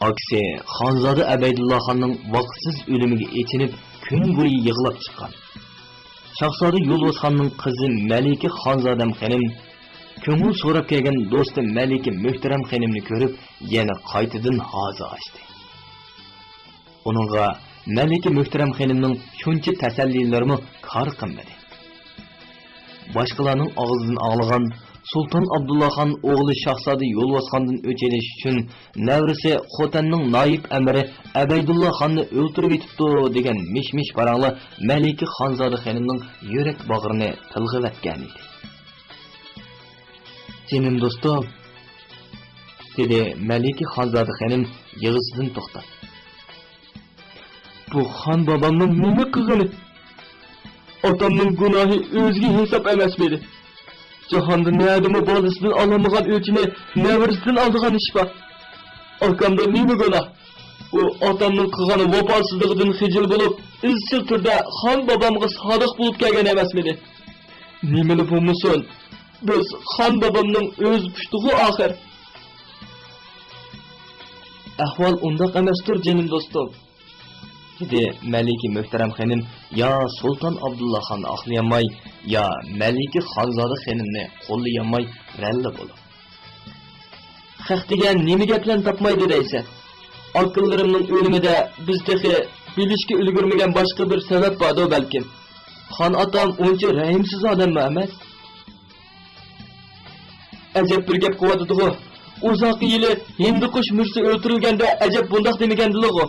ئاكىسى خانزادە ئەبەيدۇللا خاننىڭ ۋاقىتسىز ئۆلۈمىگە ئېچىنىپ، كۈن بويى يىغلاپ چىققان. شاھزادە يولۋاس خاننىڭ قىزى مەلىكە خانزادەم خېنىم، كۆڭۈل سوراپ كەلگەن دوستى مەلىكە مۆھتەرەم خېنىمنى كۆرۈپ، يەنە قايتىدىن ھازا ئاچتى. ئۇنىڭغا مەلىكە مۆھتەرەم خېنىمنىڭ شۇنچە تەسەللىلىرىمۇ كار قىلمىدى. باشقىلارنىڭ ئاغزىدىن ئاڭلىغان سۇلتان ئابدۇللا خان ئوغلى شاھزادە يولۋاس خاندىن ئۆچ ئېلىش ئۈچۈن نەۋرىسى خوتەننىڭ نايىپ ئەمىرى ئەبەيدۇللا خاننى ئۆلتۈرۈۋېتىپتۇ دېگەن مىش-مىش پاراڭلار مەلىكە خانزادە خېنىمنىڭ يۈرەك باغرىنى تىلغىۋەتكەنىدى. جېنىم دوستۇم، دېدى مەلىكە خانزادە خېنىم يىغىسىدىن توختاپ. بۇ خان بابامنىڭ نېمە قىلغىنى؟ ئاتامنىڭ گۇناھى ئۆزىگە ھېساب ئەمەسمىدى؟ جاھاندا نەدىمۇ بالىسىدىن ئالالمىغان ئۆچىنى نەۋرىسىدىن ئالىدىغان ئىش بار؟ ئاكامدا نېمە گۇناھ؟ ئۇ ئاتامنىڭ قىلغان ۋاپاسىزلىقىدىن خىجىل بولۇپ، ئىزچىل تۈردە خان بابامغا سادىق بولۇپ كەلگەن ئەمەسمىدى؟ نېمىلا بولمىسۇن، بىز خان بابامنىڭ ئۆز پۇشتىغۇ ئاخىر. ئەھۋال ئۇنداق ئەمەستۇر، جېنىم دوستۇم، دېدى مەلىكە مۆھتەرەم خېنىم يا سۇلتان ئابدۇللا خاننى ئاقلىيالماي، يا مەلىكە خانزادە خېنىمنى قوللىيالماي رەنلى بولۇپ. خەق دېگەن نېمە گەپلەرنى تاپمايدۇ دەيسەن؟ ئاكىلىرىمنىڭ ئۆلۈمىدە بىز تېخى بىلىشكە ئۈلگۈرمىگەن باشقا بىر سەۋەب باردۇ بەلكىم. خان ئاتام ئۇنچە رەھىمسىز ئادەممۇ ئەمەس. ئەجەب بىر گەپ قىلىۋاتىدىغۇ. ئۇزاققا يېلىن ھىندىقۇش مۈرىسى ئۆلتۈرۈلگەندە ئەجەب بۇنداق دېمىگەندىلىغۇ،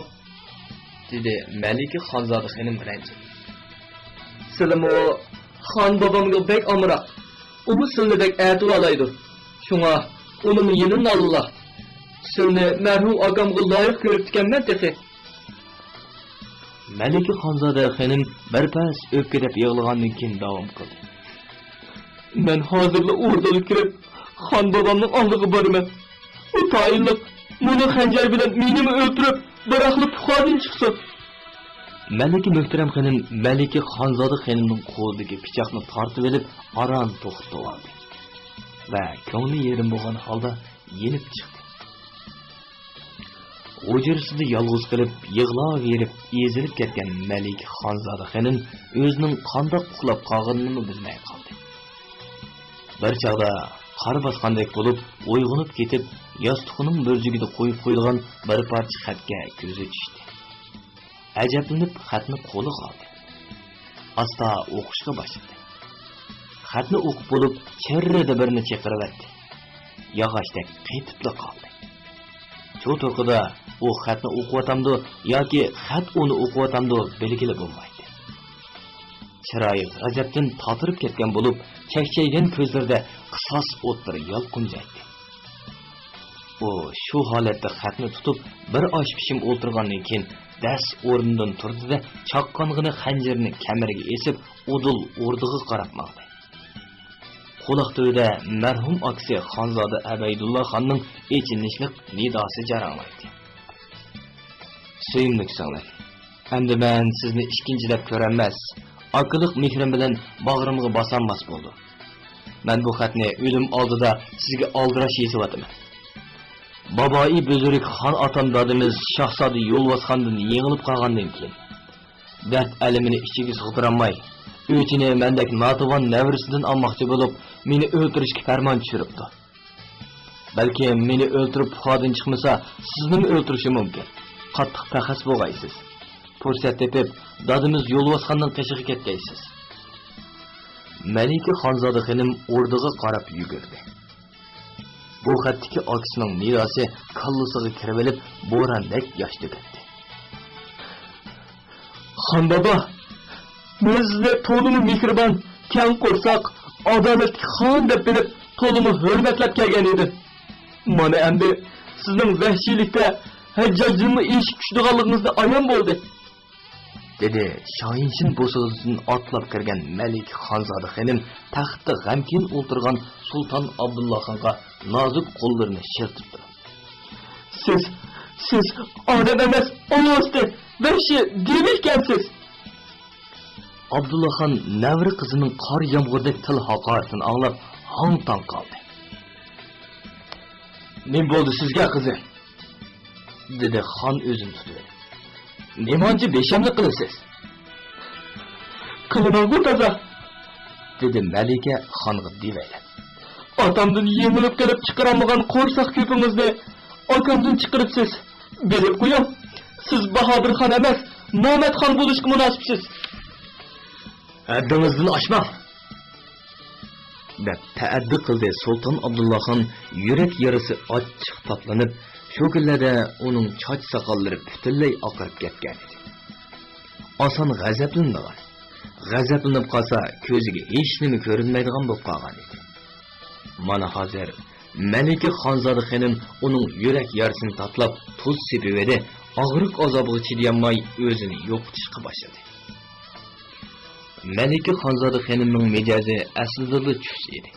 دېدى مەلىكە خانزادە خېنىم رەنجىپ. سىلىمۇ خان بابامغا بەك ئامراق. ئۇمۇ سىلنى بەك ئەتىۋالايدۇ. شۇڭا ئۇنىمۇ يېلىناللا. سىلنى مەرھۇم ئاكامغا لايىق كۆرۈپتىكەنمەن تېخى. مەلىكە خانزادە خېنىم بىر پەس ئۆپكىدەپ يىغلىغاندىن كېيىن داۋام قىلدى. مەن ھازىرلا ئوردىغا كىرىپ، خان بابامنىڭ ئالدىغا بارىمەن. ئۇ تايىنلىق مۇنۇ خەنجەر بىلەن مېنىمۇ ئۆلتۈرۈپ، بىراقلا پۇخادىن چىقسۇن. مەلىكە مۆھتەرەم خېنىم مەلىكە خانزادە خېنىمنىڭ قولىدىكى پىچاقنى تارتىۋېلىپ، ئاران توختىتىۋالدى ۋە كۆڭلى يېرىم بولغان ھالدا يېنىپ چىقتى. ھۇجرىسىدا يالغۇز قېلىپ، يىغلاۋېرىپ، ئېزىلىپ كەتكەن مەلىكە خانزادە خېنىم ئۆزىنىڭ قانداق ئۇخلاپ قالغىنىنىمۇ بىلمەي قالدى. بىر چاغدا قار باسقاندەك بولۇپ ئويغىنىپ كېتىپ، ياستۇقىنىڭ بۆرجۈكىدە قويۇپ قويۇلغان بىر پارچە خەتكە كۆزى چۈشتى. ئەجەبلىنىپ خەتنى قولىغا ئالدى. ئاستا ئوقۇشقا باشلىدى. خەتنى ئوقۇپ بولۇپ، چىررىدە بىرنى چېقىرىۋەتتى. ياغاچتەك قېتىپلا قالدى. چۇ تۇرقىدا ئۇ خەتنى ئوقۇۋاتامدۇ ياكى خەت ئۇنى ئوقۇۋاتامدۇ بىلگىلى بولمايتتى. چىرايى غەزەپتىن تاتىرىپ كەتكەن بولۇپ، چەكچەيگەن كۆزلىرىدە قىساس ئوتلىرى يالقۇنجايتتى. ئۇ شۇ ھالەتتە خەتنى تۇتۇپ، بىر ئاش پېشىم ئولتۇرغاندىن كېيىن، دەس ئورنىدىن تۇردى-دە، چاققانغىنە خەنجىرىنى كەمىرىگە ئېسىپ، ئۇدۇل ئوردىغا قاراپ ماڭدى. قۇلاق تۈۋىدە مەرھۇم ئاكىسى خانزادە ئەبەيدۇللا خاننىڭ ئېچىنىشلىق نىداسى جاراڭلايتتى. سۆيۈملۈك سىڭلىم، ئەمدى مەن سىزنى ئىككىنچىلەپ كۆرەلمەس، ئاكىلىق مېھرىم بىلەن باغرىمغا باسالماس بولدۇم. مەن بۇ خەتنى ئۆلۈم ئالدىدا سىزگە ئالدىراش يېزىۋاتىمەن. بابايى بۈزرۈك خان ئاتام دادىمىز شاھزادە يولۋاسخاندىن يېڭىلىپ قالغاندىن كېيىن، دەرد ئەلىمىنى ئىچىگە سىغدۇرالماي، ئۆچىنى مەندەك ناتىۋان نەۋرىسىدىن ئالماقچى بولۇپ، مېنى ئۆلتۈرۈشكە پەرمان چۈشۈرۈپتۇ. بەلكىم مېنى ئۆلتۈرۈپ پۇخادىن چىقمىسا، سىزنىمۇ ئۆلتۈرۈشى مۇمكىن. قاتتىق پەخەس بولغايسىز. پۇرسەت تېپىپ، دادىمىز يولۋاسخاننىڭ قېشىغا كەتكەيسىز. مەلىكە خانزادە خېنىم ئوردىغا قاراپ يۈگۈردى. بۇ خەتتىكى ئاكىسىنىڭ نىداسى كاللىسىغا كىرىۋېلىپ، بوراندەك ياش تۆكەتتى. خان بابا، مەن سىزنى تولىمۇ مېھرىبان، كەڭ قورساق، ئادالەتلىك خان دەپ بىلىپ، تولىمۇ ھۆرمەتلەپ كەلگەن ئىدىم. مانا ئەمدى سىزنىڭ ۋەھشىيلىكتە ھەججاجدىنمۇ ئېشىپ چۈشىدىغانلىقىڭىزنى ئايان بولدى، دېدى شاھىنشىن بوسۇغىسىدىن ئاتلاپ كىرگەن مەلىكە خانزادە خېنىم تەختتە غەمكىن ئولتۇرغان سۇلتان ئابدۇللاخانغا نازۇك قوللىرىنى شىلتىپ تۇرۇپ. سىز، سىز ئادەم ئەمەس، ئاۋۇ ئاستى، ۋەھشىي دېۋى ئىكەنسىز! ئابدۇللاخان نەۋرە قىزىنىڭ قار يامغۇردەك تىل ھاقارىتىنى ئاڭلاپ ھاڭ-تاڭ قالدى. نېمە بولدى سىزگە، قىزىم؟ دېدى خان ئۆزىنى تۇتۇۋېلىپ. نېمانچە بىشەملىك قىلىسىز؟ قىلىمەنغۇ تازا، دېدى مەلىكە خانغا دېۋەيلەپ. ئاتامدىن يېڭىلىپ قېلىپ چىقىرالمىغان قورساق كۆپىڭىزنى ئاكامدىن چىقىرىپسىز. بىلىپ قويۇڭ، سىز باھادىر خان ئەمەس، نامەرد خان بولۇشقا مۇناسىپسىز. ھەددىڭىزدىن ئاشماڭ! دەپ تەئەددى قىلدى سۇلتان ئابدۇللاخان يۈرەك يارىسى ئاچچىق تاتلىنىپ، شۇ كۈنلەردە ئۇنىڭ چاچ-ساقاللىرى پۈتۈنلەي ئاقىرىپ كەتكەنىدى. ئاسان غەزەپلىنىدىغان، غەزەپلىنىپ قالسا كۆزىگە ھېچنېمە كۆرۈنمەيدىغان بولۇپ قالغانىدى. مانا ھازىر مەلىكە خانزادە خېنىم ئۇنىڭ يۈرەك يارىسىنى تاتلاپ تۇز سېپىۋىدى، ئاغرىق-ئازابىغا چىدىيالماي ئۆزىنى يوقىتىشقا باشلىدى. مەلىكە خانزادە خېنىمنىڭ مىجەزى ئەسلىدىلا چۈس ئىدى.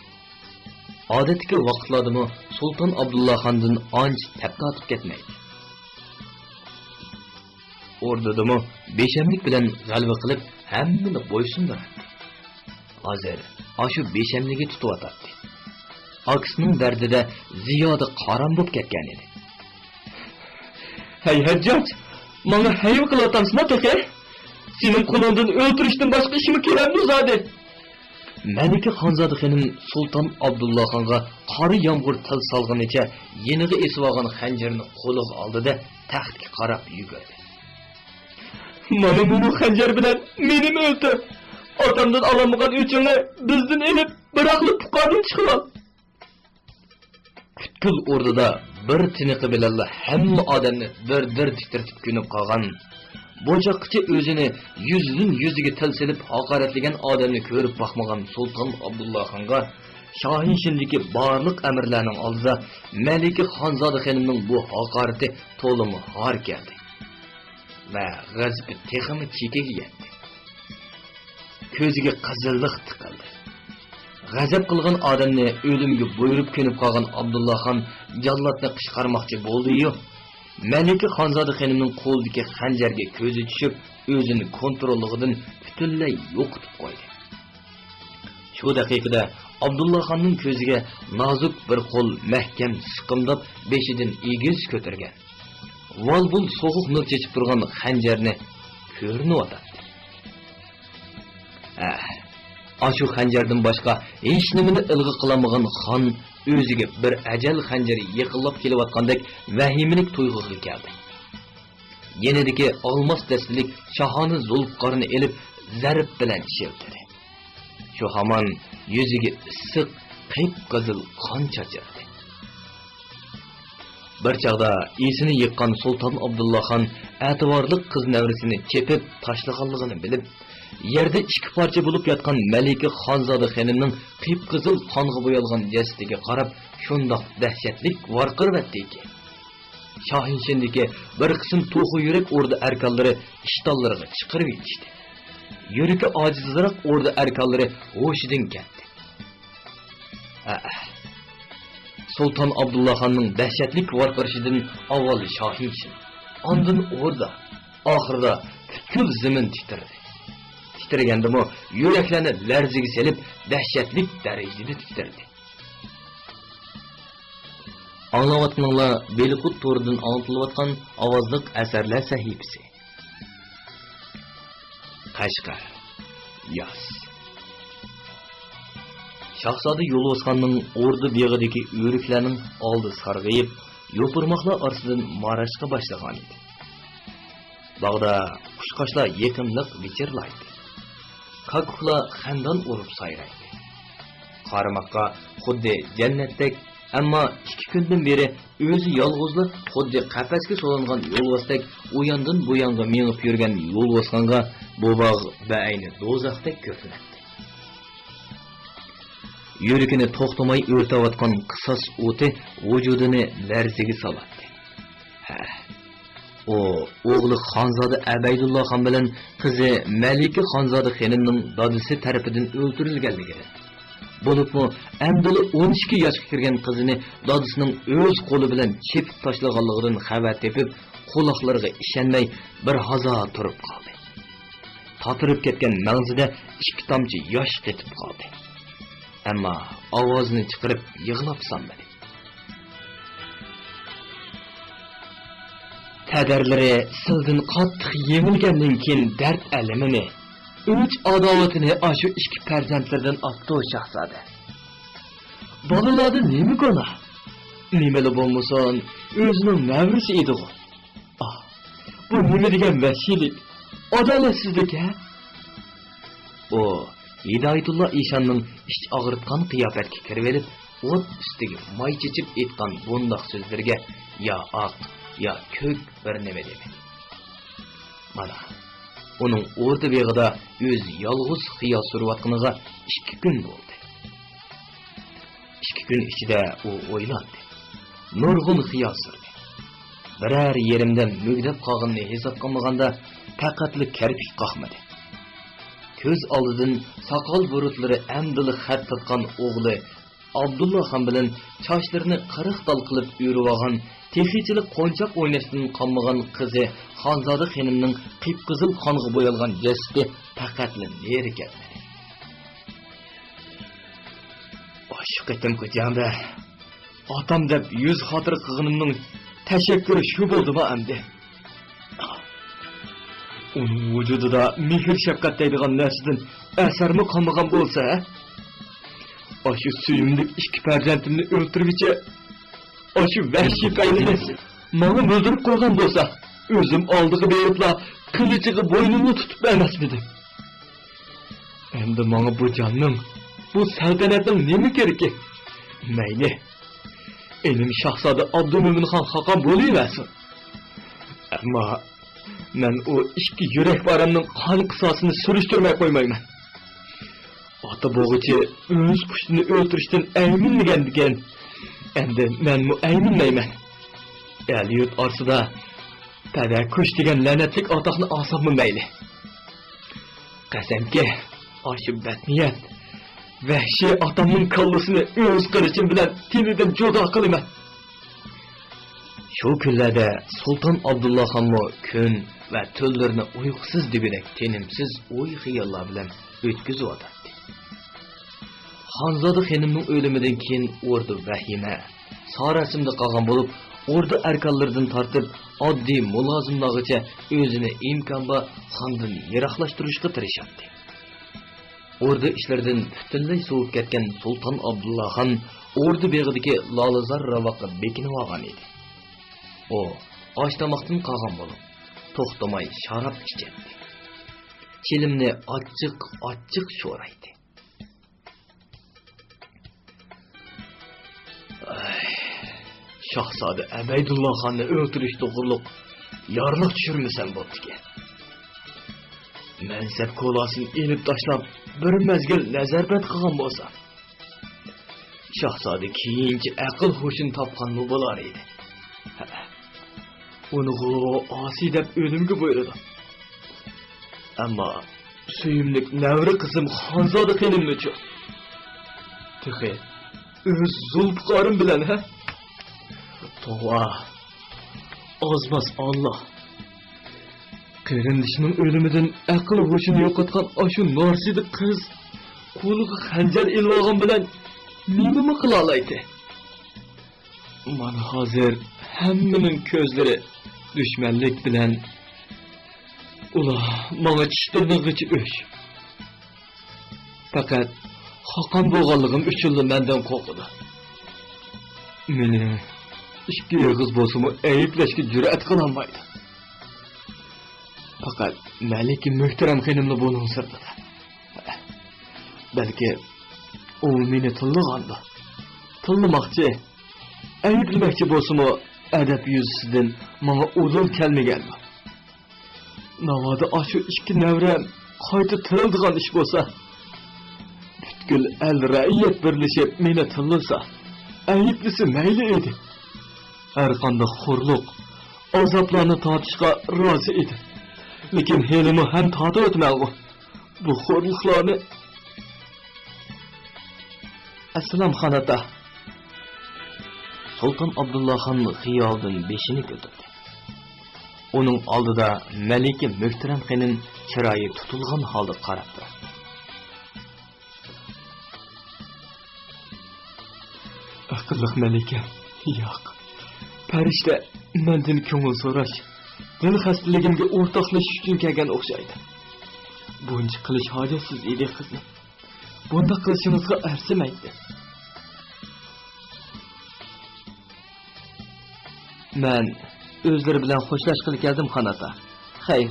ئادەتتىكى ۋاقىتلاردىمۇ سۇلتان ئابدۇللاخاندىن ئانچە تەپ تارتىپ كەتمەيدۇ. ئوردىدىمۇ بىشەملىك بىلەن غەلىبە قىلىپ، ھەممىنى بويسۇندۇراتتى. ھازىر ئاشۇ بىشەملىكى تۇتۇۋاتاتتى. ئاكىسىنىڭ دەردىدە زىيادە قارام بولۇپ كەتكەنىدى. ھەي ھەججاج، ماڭا ھەيۋە قىلىۋاتامسىنا تېخى؟ سېنىڭ قولۇڭدىن ئۆلتۈرۈشتىن باشقا ئىشمۇ كېلەمدۇ زادى؟ مەلىكە خانزادە خېنىم سۇلتان ئابدۇللاخانغا قارا يامغۇر تىل سالغىنىچە يېنىغا ئېسىۋالغان خەنجىرىنى قولىغا ئالدى-دە، تەختكە قاراپ يۈگۈردى. مانا مۇنۇ خەنجەر بىلەن مېنىمۇ ئۆلتۈر! ئاتامدىن ئالالمىغان ئۆچۈڭنى بىزدىن ئېلىپ، بىراقلا پۇقادىن چىقىرىۋال! پۈتكۈل ئوردىدا بىر تىنىقى بىلەنلا ھەممە ئادەمنى دىر-دىر تىترىتىپ كۆنۈپ قالغان، بۇ چاغقىچە ئۆزىنى يۈزدىن يۈزىگە تىل سېلىپ ھاقارەتلىگەن ئادەمنى كۆرۈپ باقمىغان سۇلتان ئابدۇللاخانغا شاھىنشىندىكى بارلىق ئەمىرلەرنىڭ ئالدىدا مەلىكە خانزادە خېنىمنىڭ بۇ ھاقارىتى تولىمۇ ھار كەلدى ۋە غەزىپى تېخىمۇ چېكىگە يەتتى. كۆزىگە قىزىللىق تىقىلدى. غەزەپ قىلغان ئادەمنى ئۆلۈمگە بۇيرۇپ كۆنۈپ قالغان ئابدۇللاخان جاللاتنى قىچقارماقچى بولدى-يۇ، مەلىكە خانزادە خېنىمنىڭ قولىدىكى خەنجەرگە كۆزى چۈشۈپ، ئۆزىنى كونتروللۇقىدىن پۈتۈنلەي يوقىتىپ قويدى. شۇ دەقىقىدە ئابدۇللاخاننىڭ كۆزىگە نازۇك بىر قول مەھكەم سىقىمداپ بېشىدىن ئېگىز كۆتۈرگەن، ۋال-بۇل سوغۇق نۇر چېچىپ تۇرغان خەنجەرنى كۆرۈنۈۋاتاتتى. ھە، ئاشۇ خەنجەردىن باشقا ھېچنېمىنى ئىلغا قىلالمىغان خان ئۆزىگە بىر ئەجەل خەنجىرى يېقىنلاپ كېلىۋاتقاندەك ۋەھىمىلىك تۇيغۇغا كەلدى. يېنىدىكى ئالماس دەستىلىك شاھانە زۇلپىقارنى ئېلىپ، زەرب بىلەن شىلتىدى. شۇ ھامان يۈزىگە ئىسسىق، قىپقىزىل قان چاچرىدى. بىر چاغدا ئېسىنى يىغقان سۇلتان ئابدۇللاخان ئەتىۋارلىق قىز نەۋرىسىنى چېپىپ تاشلىغانلىقىنى بىلىپ، يەردە ئىككى پارچە بولۇپ ياتقان مەلىكە خانزادە خېنىمنىڭ قىپقىزىل قانغا بويالغان جەسىتىگە قاراپ، شۇنداق دەھشەتلىك ۋارقىرىۋەتتىكى، شاھىنشىندىكى بىر قىسىم توخۇ يۈرەك ئوردا ئەركانلىرى ئىشتانلىرىغا چىقىرىۋېتىشتى. يۈرىكى ئاجىزراق ئوردا ئەركانلىرى ھوشىدىن كەتتى. ھەئە. سۇلتان ئابدۇللاخاننىڭ دەھشەتلىك ۋارقىرىشىدىن ئاۋۋال شاھىنشىن، ئاندىن ئوردا، ئاخىرىدا پۈتكۈل زېمىن تىترىدى. تىترىگەندىمۇ يۈرەكلەرنى لەرزىگە سېلىپ، دەھشەتلىك دەرىجىدە تىترىدى. ئاڭلاۋاتقىنىڭلار بېلىقۇت تورىدىن ئاڭلىتىلىۋاتقان ئاۋازلىق ئەسەرلەر سەھىپىسى. قەشقەر. ياز. شاھزادە يولۋاسخاننىڭ ئوردا بېغىدىكى ئۆرۈكلەرنىڭ ئالدى سارغىيىپ، يوپۇرماقلار ئارىسىدىن ماراشقا باشلىغانىدى. باغدا قۇشقاچلار يېقىملىق ۋىچىرلايتتى. كاككۇكلار خەندان ئۇرۇپ سايرايتتى. قارىماققا خۇددى جەننەتتەك، ئەمما ئىككى كۈندىن بېرى ئۆزى يالغۇزلا خۇددى قەپەسكە سولانغان يولۋاستەك ئۇياندىن بۇيانغا مېڭىپ يۈرگەن يولۋاسخانغا بۇ باغ بەئەينى دوزاختەك كۆرۈنەتتى. يۈرىكىنى توختىماي ئۆرتەۋاتقان قىساس ئوتى ۋۇجۇدىنى لەرزىگە سالاتتى. ھە، ئۇ ئوغلى خانزادە ئەبەيدۇللا خان بىلەن قىزى مەلىكە خانزادە خېنىمنىڭ دادىسى تەرىپىدىن ئۆلتۈرۈلگەنلىكىدىن، بولۇپمۇ ئەمدىلا ئون ئىككى ياشقا كىرگەن قىزىنى دادىسىنىڭ ئۆز قولى بىلەن چېپىپ تاشلىغانلىقىدىن خەۋەر تېپىپ، قۇلاقلىرىغا ئىشەنمەي بىر ھازا تۇرۇپ قالدى. تاتىرىپ كەتكەن مەڭزىدە ئىككى تامچە ياش قېتىپ قالدى. ئەمما ئاۋازىنى چىقىرىپ يىغلاپ سالمىدى. تەدەرلىرى سىلدىن قاتتىق يېڭىلگەندىن كېيىن دەرد ئەلىمىنى، ئۆچ ئاداۋىتىنى ئاشۇ ئىككى پەرزەنتلىرىدىن ئاپتۇ شاھزادە. بالىلاردا نېمە گۇناھ؟ نېمىلا بولمىسۇن، ئۆزىنىڭ نەۋرىسى ئىدىغۇ. ئاھ، بۇ نېمە دېگەن ۋەھشىيلىك، ئادالەتسىزلىك ھە؟ ئۇ ھىدايىتۇللا ئىشاننىڭ ئىچ ئاغرىتقان قىياپەتكە كىرىۋېلىپ، ئوت ئۈستىگە ماي چېچىپ ئېيتقان بۇنداق سۆزلىرىگە يا ئاق، يا كۆك بىر نېمە دېمىدى. مانا، ئۇنىڭ ئوردا بېغىدا ئۆزى يالغۇز خىيال سۈرۈۋاتقىنىغا ئىككى كۈن بولدى. ئىككى كۈن ئىچىدە ئۇ ئويلاندى. نۇرغۇن خىيال سۈردى. بىرەر يېرىمدە مۈگدەپ قالغىنىنى ھېس قىلمىغاندا، پەقەتلا كەرپىك قاقمىدى. كۆز ئالدىدىن ساقال بۇرۇتلىرى ئەمدىلا خەت تارتقان ئوغلى ئابدۇللا خان بىلەن چاچلىرىنى قىرىق تال قىلىپ ئۆرۈۋالغان، تېخىچىلا قونچاق ئويناشتىن قالمىغان قىزى خانزادە خېنىمنىڭ قىپقىزىل قانغا بويالغان جەسىتى پەقەتلا نېرى كەتمىدى. ئاشۇ قېتىمقى جەڭدە ئاتام دەپ يۈز خاتىرە قىلغىنىمنىڭ تەشەككۈرى شۇ بولدىما ئەمدى؟ ئۇنىڭ ۋۇجۇدىدا مېھىر-شەپقەت دەيدىغان نەرسىدىن ئەسەرمۇ قالمىغان بولسا، ھە؟ ئاشۇ سۆيۈملۈك ئىككى پەرزەنتىمنى ئۆلتۈرگۈچە، ئاشۇ ۋەھشىي پەيلىنى ماڭا مۆلدۈرۈپ قويغان بولسا، ئۆزۈم ئالدىغا بېرىپلا قىلىچىغا بوينۇمنى تۇتۇپ بەرمەسمىدىم؟ ئەمدى ماڭا بۇ جاننىڭ، بۇ سەلتەنەتنىڭ نېمە كېرىكى؟ مەيلى، ئىنىم شاھزادە ئابدۇمۆمىنخان خاقان بولۇۋەرسۇن. ئەمما مەن ئۇ ئىككى يۈرەك پارەمنىڭ قان قىساسىنى سۈرۈشتۈرمەي قويمايمەن. ئاتا بوغۇچى ئۆز پۇشتىنى ئۆلتۈرۈشتىن ئەيمىنمىگەندىكىن، ئەمدى مەنمۇ ئەيمىنمەيمەن. ئەل-يۇرت ئارىسىدا پەدە كۈچ دېگەن لەنەتلىك ئاتاقنى ئالساممۇ مەيلى. قەسەمكى، ئاشۇ بەتنىيەت، ۋەھشىي ئاتامنىڭ كاللىسىنى ئۆز قىلىچىم بىلەن تېنىدىن جۇدا قىلىمەن. شۇ كۈنلەردە سۇلتان ئابدۇللاخانمۇ كۈن ۋە تۈنلىرىنى ئۇيقۇسىز دېگۈدەك تىنىمسىز ئوي-خىياللار بىلەن ئۆتكۈزۈۋاتاتتى. خانزادە خېنىمنىڭ ئۆلۈمىدىن كېيىن ئوردا ۋەھىمە، ساراسىمىدە قالغان بولۇپ، ئوردا ئەركانلىرىدىن تارتىپ ئاددىي مۇلازىملارغىچە ئۆزىنى ئىمكان بار خاندىن يىراقلاشتۇرۇشقا تىرىشاتتى. ئوردا ئىشلىرىدىن پۈتۈنلەي سوۋۇپ كەتكەن سۇلتان ئابدۇللا خان ئوردا بېغىدىكى لالىزار راۋاققا بېكىنىۋالغان ئىدى. ئۇ ئاش-تاماقتىن قالغان بولۇپ، توختىماي شاراب ئىچەتتى. چىلىمنى ئاچچىق-ئاچچىق شورايتتى. ئاي، شاھزادە ئەبەيدۇللا خاننى ئۆلتۈرۈش توغرۇلۇق يارلىق چۈشۈرمىسەم بوپتىكەن. مەنسەپ كولاسىنى ئېلىپ تاشلاپ، بىر مەزگىل نەزەربەند قىلغان بولسام، شاھزادە كېيىنچە ئەقىل-ھوشىنى تاپقانمۇ بولار ئىدى. ھە، ئۇنىغۇ ئاسىي دەپ ئۆلۈمگە بۇيرۇدۇم. ئەمما سۆيۈملۈك نەۋرە قىزىم خانزادە خېنىمنىچۇ؟ تېخى ئۆز زۇلپىقارىم بىلەن، ھە؟ توۋا، ئازماس ئاللا. قېرىندىشىنىڭ ئۆلۈمىدىن ئەقىل ھوشىنى يوقاتقان ئاشۇ نارسىدىق قىز قولىغا خەنجەر ئېلىۋالغان بىلەن نېمىمۇ قىلالايتتى؟ مانا ھازىر ھەممىنىڭ كۆزلىرى دۈشمەنلىك بىلەن، ئۇلار ماڭا چىش تىرنىغىچە ئۆچ. پەقەت خاقان بولغانلىقىم ئۈچۈنلا مەندىن قورقىدۇ. مېنى ئىككى ئېغىز بولسىمۇ ئەيىبلەشكە جۈرئەت قىلالمايدۇ. پەقەت مەلىكە مۆھتەرەم خېنىملا بۇنىڭ سىرتىدا. بەلكى ئۇ مېنى تىللىغاندۇ. تىللىماقچى، ئەيىبلىمەكچى بولسىمۇ، ئەدەپ يۈزىسىدىن ماڭا ئۇدۇل كەلمىگەندۇ. ناۋادا ئاشۇ ئىككى نەۋرەم قايتا تىرىلىدىغان ئىش بولسا، پۈتكۈل ئەل رەئىيەت بىرلىشىپ مېنى تىللىسا، ئەيىبلىسە مەيلى ئىدى. ھەرقانداق خورلۇق، ئازابلارنى تارتىشقا رازى ئىدىم. لېكىن ھېلىمۇ ھەم تارتىۋاتىمەنغۇ بۇ خورلۇقلارنى. ئەسسالام، خان ئاتا. سۇلتان ئابدۇللا خان خىيالدىن بېشىنى كۆتۈردى. ئۇنىڭ ئالدىدا مەلىكە مۆھتەرەم خېنىم چىرايى تۇتۇلغان ھالدا قاراپ تۇراتتى. ئەقىللىق مەلىكە، ياق. پەرىشتە مەندىن كۆڭۈل سوراش، دىل خەستىلىكىمگە ئورتاقلىشىش ئۈچۈن كەلگەن ئوخشايدۇ. بۇنچە قىلىش ھاجەتسىز ئىدى، قىزىم. بۇنداق قىلىشىڭىزغا ئەرزىمەيتتى. مەن ئۆزلىرى بىلەن خوشلاشقىلى كەلدىم، خان ئاتا. خەير،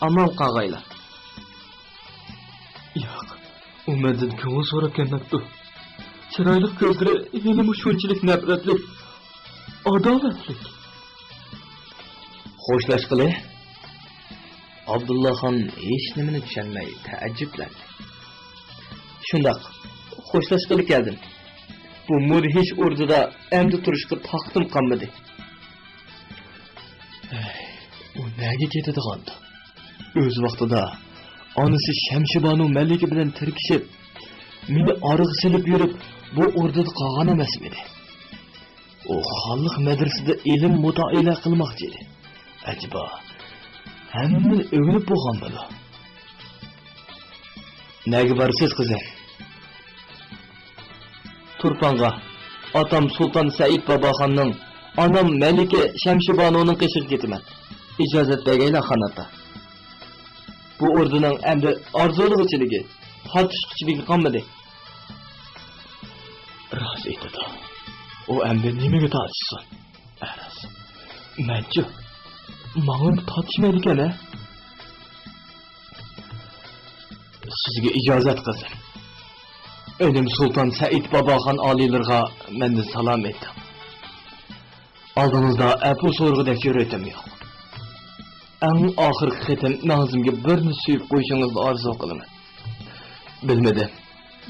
ئامان قالغايلا. ياق، ئۇ مەندىن كۆڭۈل سوراپ كەلمەپتۇ. چىرايلىق كۆزلىرى ھېلىمۇ شۇنچىلىك نەپرەتلىك، ئاداۋەتلىك. خوشلاشقىلى؟ ئابدۇللا خان ھېچنېمىنى چۈشەنمەي تەئەججۈپلەندى. شۇنداق، خوشلاشقىلى كەلدىم. بۇ مۇدھىش ئوردىدا ئەمدى تۇرۇشقا تاقىتىم قالمىدى. ھەي، ئۇ نەگە كېتىدىغاندۇ؟ ئۆز ۋاقتىدا ئانىسى شەمشىبانۇ مەلىكە بىلەن تىركىشىپ، مېنى ئارىغا سېلىپ يۈرۈپ، بۇ ئوردىدا قالغان ئەمەسمىدى؟ ئۇ خانلىق مەدرىسىدە ئىلىم مۇتائىلە قىلماقچى ئىدى. ئەجەبا، ھەممىنى ئۆگىنىپ بولغانمىدۇ؟ نەگە بارىسىز، قىزىم؟ تۇرپانغا. ئاتام سۇلتان سەئىد باباخاننىڭ، ئانام مەلىكە شەمشىبانۇنىڭ قېشىغا كېتىمەن. ئىجازەت بەرگەيلا، خان ئاتا. بۇ ئوردىنىڭ ئەمدى ئارزۇلىغۇچىلىكى، تارتىشقۇچىلىكى قالمىدى. راست ئېيتىدۇ. ئۇ ئەمدى نېمىگە تارتىشسۇن؟ ئەرز. مەنچۇ؟ ماڭىمۇ تارتىشمايدىكەن، ھە؟ سىزگە ئىجازەت، قىزىم. ئىنىم سۇلتان سەئىد باباخان ئالىيلىرىغا مەندىن سالام ئېيتىڭ. ئالدىڭىزدا ئەپۇ سورىغۇدەك جۈرئىتىم يوق. ئەڭ ئاخىرقى قېتىم مەڭزىمگە بىرنى سۆيۈپ قويۇشىڭىزنى ئارزۇ قىلىمەن. بىلمىدىم،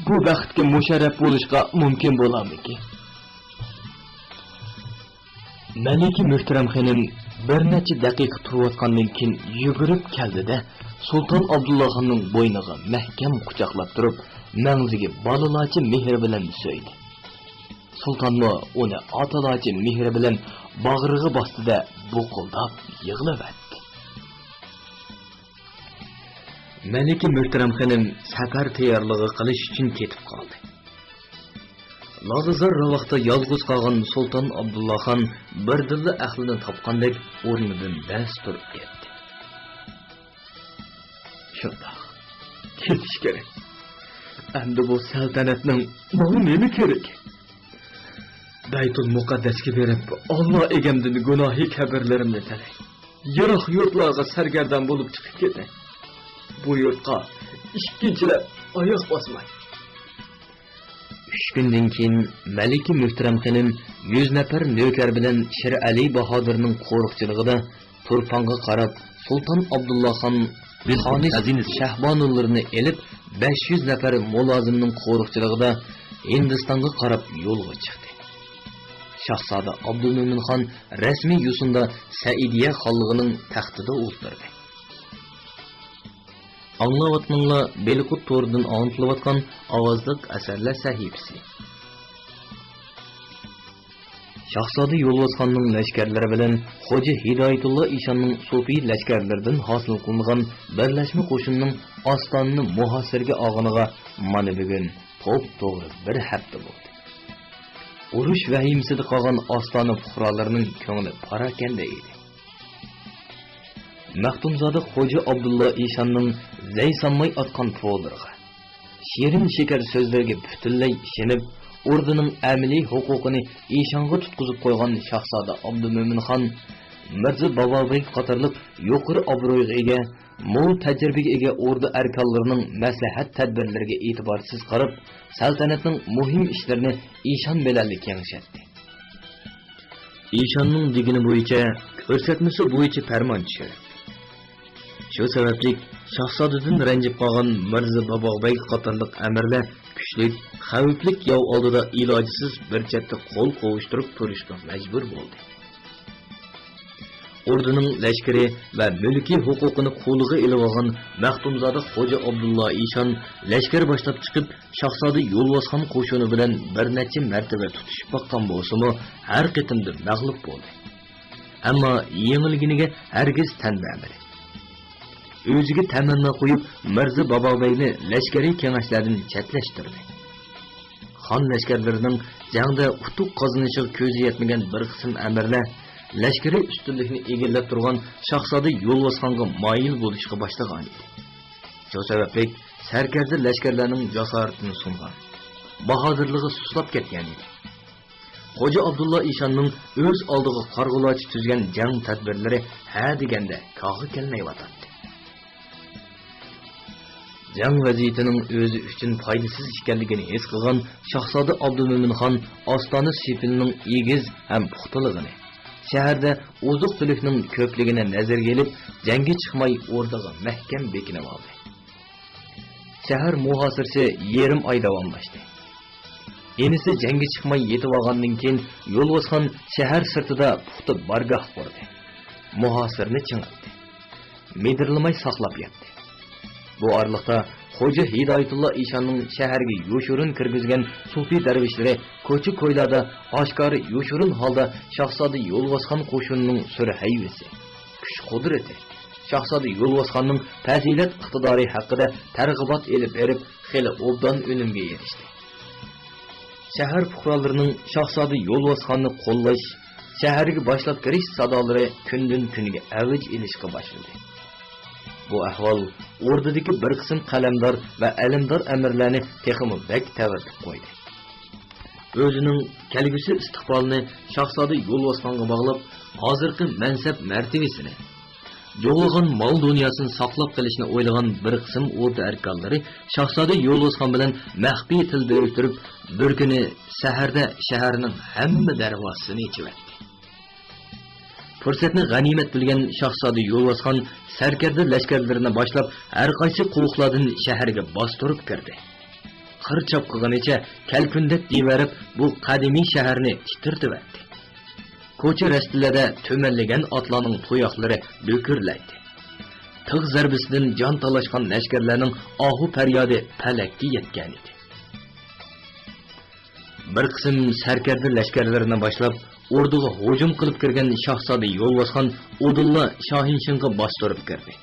بۇ بەختكە مۇشەررەپ بولۇشقا مۇمكىن بولارمىكىن؟ مەلىكە مۆھتەرەم خېنىم بىر نەچچە دەقىقە تۇرۇۋاتقاندىن كېيىن يۈگۈرۈپ كەلدى-دە، سۇلتان ئابدۇللاخاننىڭ بوينىغا مەھكەم قۇچاقلاپ تۇرۇپ، مەڭزىگە بالىلارچە مېھرى بىلەن سۆيدى. سۇلتانمۇ ئۇنى ئاتىلارچە مېھرى بىلەن باغرىغا باستى-دە، بۇقۇلداپ يىغلىۋەتتى. مەلىكە مۆھتەرەم خېنىم سەپەر تەييارلىقى قىلىش ئۈچۈن كېتىپ قالدى. لازا-زار راۋاقتا يالغۇز قالغان سۇلتان ئابدۇللاخان بىردىنلا ئەقلىنى تاپقاندەك ئورنىدىن دەس تۇرۇپ كەتتى. شۇنداق. كېتىش كېرەك. ئەمدى بۇ سەلتەنەتنىڭ ماڭا نېمە كېرىكى؟ بەيتۇل مۇقەددەسكە بېرىپ، ئاللا ئىگەمدىن گۇناھى كەبىرلىرىمنى تىلەي. يىراق يۇرتلارغا سەرگەردان بولۇپ چىقىپ كېتەي. بۇ يۇرتقا ئىككىنچىلەپ ئاياق باسماي. ئۈچ كۈندىن كېيىن مەلىكە مۆھتەرەم خېنىم يۈز نەپەر نۆكەر بىلەن شىر ئەلى باھادىرنىڭ قورۇقچىلىقىدا تۇرپانغا قاراپ، سۇلتان ئابدۇللا خان خانىش شەھبانۇللىرىنى ئېلىپ، بەش يۈز نەپەر مۇلازىمنىڭ قورۇقچىلىقىدا ھىندىستانغا قاراپ يولغا چىقتى. شاھزادە ئابدۇلمۆمىن خان رەسمىي يوسۇندا سەئىدىيە خانلىقىنىڭ تەختىدە ئولتۇردى. ئاڭلاۋاتقىنىڭلار بېلىقۇت تورىدىن ئاڭلىتىلىۋاتقان ئاۋازلىق ئەسەرلەر سەھىپىسى. شاھزادە يولۋاسخاننىڭ لەشكەرلىرى بىلەن خوجا ھىدايەتۇللا ئىشاننىڭ سوپى لەشكەرلىرىدىن ھاسىل قىلىنغان بىرلەشمە قوشۇننىڭ ئاستانىنى مۇھاسىرىگە ئالغىنىغا مانا بۈگۈن توپتوغرا بىر ھەپتە بولدى. ئۇرۇش ۋەھىمىسىدە قالغان ئاستانە پۇقرالىرىنىڭ كۆڭلى پاراكەندە ئىدى. مەختۇمزادە خوجا ئابدۇللا ئىشاننىڭ زەي سانماي ئاتقان پولىرىغا، شېرىن شېكەر سۆزلىرىگە پۈتۈنلەي ئىشىنىپ، ئوردىنىڭ ئەمەلىي ھوقۇقىنى ئىشانغا تۇتقۇزۇپ قويغان شاھزادە ئابدۇمۆمىن خان، مىرزا بابابەگ قاتارلىق يۇقىرى ئابرۇيغا ئىگە، مول تەجرىبىگە ئىگە ئوردا ئەركانلىرىنىڭ مەسلىھەت تەدبىرلىرىگە ئېتىبارسىز قاراپ، سەلتەنەتنىڭ مۇھىم ئىشلىرىنى ئىشان بىلەنلا كېڭىشەتتى. ئىشاننىڭ دېگىنى بويىچە، كۆرسەتمىسى بويىچە پەرمان چۈشۈرەتتى. شۇ سەۋەبلىك شاھزادىدىن رەنجىپ قالغان مىرزا بابابەگ قاتارلىق ئەمىرلەر كۈچلۈك، خەۋپلىك ياۋ ئالدىدا ئىلاجسىز بىر چەتتە قول قوۋۇشتۇرۇپ تۇرۇشقا مەجبۇر بولدى. ئوردىنىڭ لەشكىرى ۋە مۈلكىي ھوقۇقىنى قولىغا ئېلىۋالغان مەختۇمزادە خوجا ئابدۇللا ئىشان لەشكەر باشلاپ چىقىپ، شاھزادە يولۋاسخان قوشۇنى بىلەن بىر نەچچە مەرتىۋە تۇتۇشۇپ باققان بولسىمۇ، ھەر قېتىمدا مەغلۇپ بولدى. ئەمما يېڭىلگىنىگە ھەرگىز تەن بەرمىدى. ئۆزىگە تەمەننا قويۇپ، مىرزا بابابەگنى لەشكىرىي كېڭەشلەردىن چەتلەشتۈردى. خان لەشكەرلىرىنىڭ جەڭدە ئۇتۇق قازىنىشىغا كۆزى يەتمىگەن بىر قىسىم ئەمىرلەر لەشكىرىي ئۈستۈنلۈكنى ئىگىلەپ تۇرغان شاھزادە يولۋاسخانغا مايىل بولۇشقا باشلىغانىدى. شۇ سەۋەبلىك سەركەردە لەشكەرلەرنىڭ جاسارىتىنى سۇنغان، باھادىرلىقى سۇسلاپ كەتكەنىدى. خوجا ئابدۇللا ئىشاننىڭ ئۆز ئالدىغا قارىغۇلارچە تۈزگەن جەڭ تەدبىرلىرى ھە دېگەندە كاغا كەلمەيۋاتاتتى. جەڭ ۋەزىيىتىنىڭ ئۆزى ئۈچۈن پايدىسىز ئىكەنلىكىنى ھېس قىلغان شاھزادە ئابدۇمۆمىن خان ئاستانە سېپىلىنىڭ ئېگىز ھەم پۇختىلىقىنى، شەھەردە ئوزۇق-تۈلۈكنىڭ كۆپلۈكىنى نەزەرگە ئېلىپ، جەڭگە چىقماي ئوردىغا مەھكەم بېكىنىۋالدى. شەھەر مۇھاسىرىسى يېرىم ئاي داۋاملاشتى. ئىنىسى جەڭگە چىقماي يېتىۋالغاندىن كېيىن، يولۋاسخان شەھەر سىرتىدا پۇختا بارگاھ قۇردى. مۇھاسىرىنى چىڭىتتى. مىدىرلىماي ساقلاپ ياتتى. بۇ ئارىلىقتا خوجا ھىدايەتۇللا ئىشاننىڭ شەھەرگە يوشۇرۇن كىرگۈزگەن سوپى دەرۋىشلىرى كوچا-كويلاردا ئاشكارا يوشۇرۇن ھالدا شاھزادە يولۋاسخان قوشۇنىنىڭ سۈر-ھەيۋىسى، كۈچ-قۇدرىتى، شاھزادە يولۋاسخاننىڭ پەزىلەت-ئىقتىدارى ھەققىدە تەرغىبات ئېلىپ بېرىپ، خېلى ئوبدان ئۈنۈمگە ئېرىشتى. شەھەر پۇقرالىرىنىڭ شاھزادە يولۋاسخاننى قوللاش، شەھەرگە باشلاپ كىرىش سادالىرى كۈندىن-كۈنگە ئەۋج ئېلىشقا باشلىدى. بۇ ئەھۋال ئوردىدىكى بىر قىسىم قەلەمدار ۋە ئەلەمدار ئەمىرلەرنى تېخىمۇ بەك تەۋرىتىپ قويدى. ئۆزىنىڭ كەلگۈسى ئىستىقبالىنى شاھزادە يولۋاسخانغا باغلاپ، ھازىرقى مەنسەپ مەرتىۋىسىنى، جۇغلىغان مال-دۇنياسىنى ساقلاپ قېلىشنى ئويلىغان بىر قىسىم ئوردا ئەركانلىرى شاھزادە يولۋاسخان بىلەن مەخپىي تىل بىرىكتۈرۈپ، بىر كۈنى سەھەردە شەھەرنىڭ ھەممە دەرۋازىسىنى ئېچىۋەتتى. پۇرسەتنى غەنىيمەت بىلگەن شاھزادە يولۋاسخان سەركەردە لەشكەرلىرىنى باشلاپ، ھەرقايسى قوۋۇقلاردىن شەھەرگە باستۇرۇپ كىردى. قىر چاپقىغىنىچە كەلكۈندەك دېۋىرەپ، بۇ قەدىمىي شەھەرنى تىترىتىۋەتتى. كوچا-رەستىلەردە تۈمەنلىگەن ئاتلارنىڭ تۇياقلىرى لۆكۈرلەيتتى. تىغ زەربىسىدىن جان تالاشقان لەشكەرلەرنىڭ ئاھۇ-پەريادى پەلەككە يەتكەنىدى. بىر قىسىم سەركەردە لەشكەرلىرىنى باشلاپ، ئوردىغا ھۇجۇم قىلىپ كىرگەن شاھزادە يولۋاسخان ئۇدۇللا شاھىنشىڭغا باستۇرۇپ كىردى.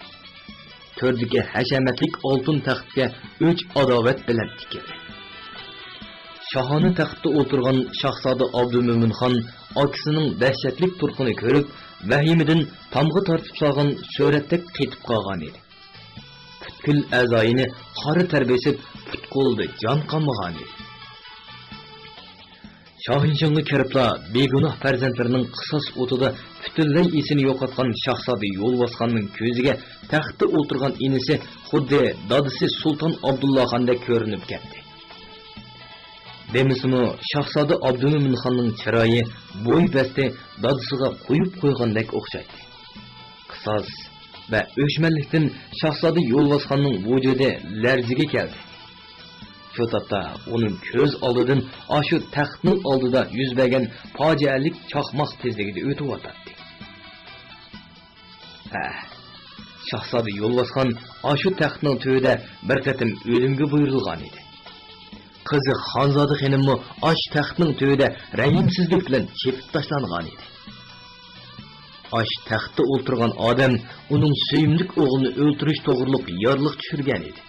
تۆردىكى ھەشەمەتلىك ئالتۇن تەختكە ئۆچ-ئاداۋەت بىلەن تىكىلدى. شاھانە تەختتە ئولتۇرغان شاھزادە ئابدۇمۆمىن خان ئاكىسىنىڭ دەھشەتلىك تۇرقىنى كۆرۈپ، ۋەھىمىدىن تامغا تارتىپ سالغان سۆرەتتەك قېتىپ قالغانىدى. پۈتكۈل ئەزايىنى قارا تەر بېسىپ، پۇت-قولىدا جان قالمىغانىدى. شاھىنشىڭغا كىرىپلا بىگۇناھ پەرزەنتلىرىنىڭ قىساس ئوتىدا پۈتۈنلەي ئېسىنى يوقاتقان شاھزادە يولۋاسخاننىڭ كۆزىگە تەختتە ئولتۇرغان ئىنىسى خۇددى دادىسى سۇلتان ئابدۇللاخاندەك كۆرۈنۈپ كەتتى. دېمىسىمۇ، شاھزادە ئابدۇمۆمىن خاننىڭ چىرايى، بوي-بەستى دادىسىغا قويۇپ قويغاندەك ئوخشايتتى. قىساس ۋە ئۆچمەنلىكتىن شاھزادە يولۋاسخاننىڭ ۋۇجۇدى لەرزىگە كەلدى. شۇ تاپتا ئۇنىڭ كۆز ئالدىدىن ئاشۇ تەختنىڭ ئالدىدا يۈز بەرگەن پاجىئەلىك چاقماق تېزلىكىدە ئۆتۈۋاتاتتى. ھە، شاھزادە يولۋاسخان ئاشۇ تەختنىڭ تۈۋىدە بىر قېتىم ئۆلۈمگە بۇيرۇلغان ئىدى. قىزى خانزادە خېنىممۇ ئاشۇ تەختنىڭ تۈۋىدە رەھىمسىزلىك بىلەن چېپىپ تاشلانغانىدى. ئاشۇ تەختتە ئولتۇرغان ئادەم ئۇنىڭ سۆيۈملۈك ئوغلىنى ئۆلتۈرۈش توغرۇلۇق يارلىق چۈشۈرگەنىدى.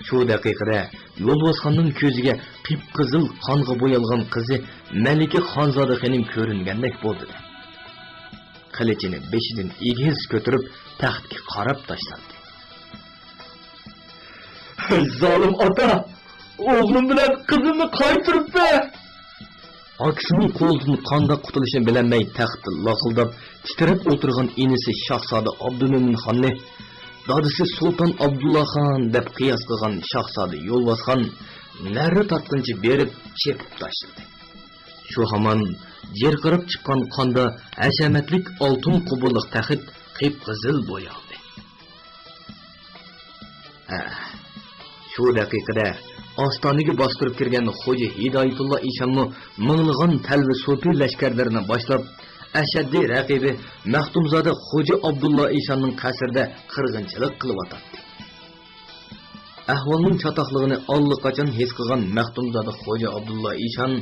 شۇ دەقىقىدە يولۋاسخاننىڭ كۆزىگە قىپقىزىل قانغا بويالغان قىزى مەلىكە خانزادە خېنىم كۆرۈنگەندەك بولدى. قىلىچىنى بېشىدىن ئېگىز كۆتۈرۈپ، تەختكە قاراپ تاشلاندى. ھەي، زالىم ئاتا! ئوغلۇم بىلەن قىزىمنى قايتۇرۇپ بەر! ئاكىسىنىڭ قولىدىن قانداق قۇتۇلۇشنى بىلەلمەي، تەختتە لاقىلداپ تىترەپ ئولتۇرغان ئىنىسى شاھزادە ئابدۇمۆمىن خاننى دادىسى سۇلتان ئابدۇللا خان دەپ قىياس قىلغان شاھزادە يولۋاسخان نەرە تارتقىنىچە بېرىپ چېپىپ تاشلىدى. شۇ ھامان جىرقىراپ چىققان قاندا ھەشەمەتلىك ئالتۇن قوبۇرلۇق تەخت قىپقىزىل بويالدى. ھە، شۇ دەقىقىدە ئاستانىگە باستۇرۇپ كىرگەن خوجا ھىدايەتۇللا ئىشانمۇ مىڭلىغان تەلۋە سوپى لەشكەرلىرىنى باشلاپ، ئەشەددىي رەقىبى مەختۇمزادە خوجا ئابدۇللا ئىشاننىڭ قەسرىدە قىرغىنچىلىق قىلىۋاتاتتى. ئەھۋالنىڭ چاتاقلىقىنى ئاللىقاچان ھېس قىلغان مەختۇمزادە خوجا ئابدۇللا ئىشان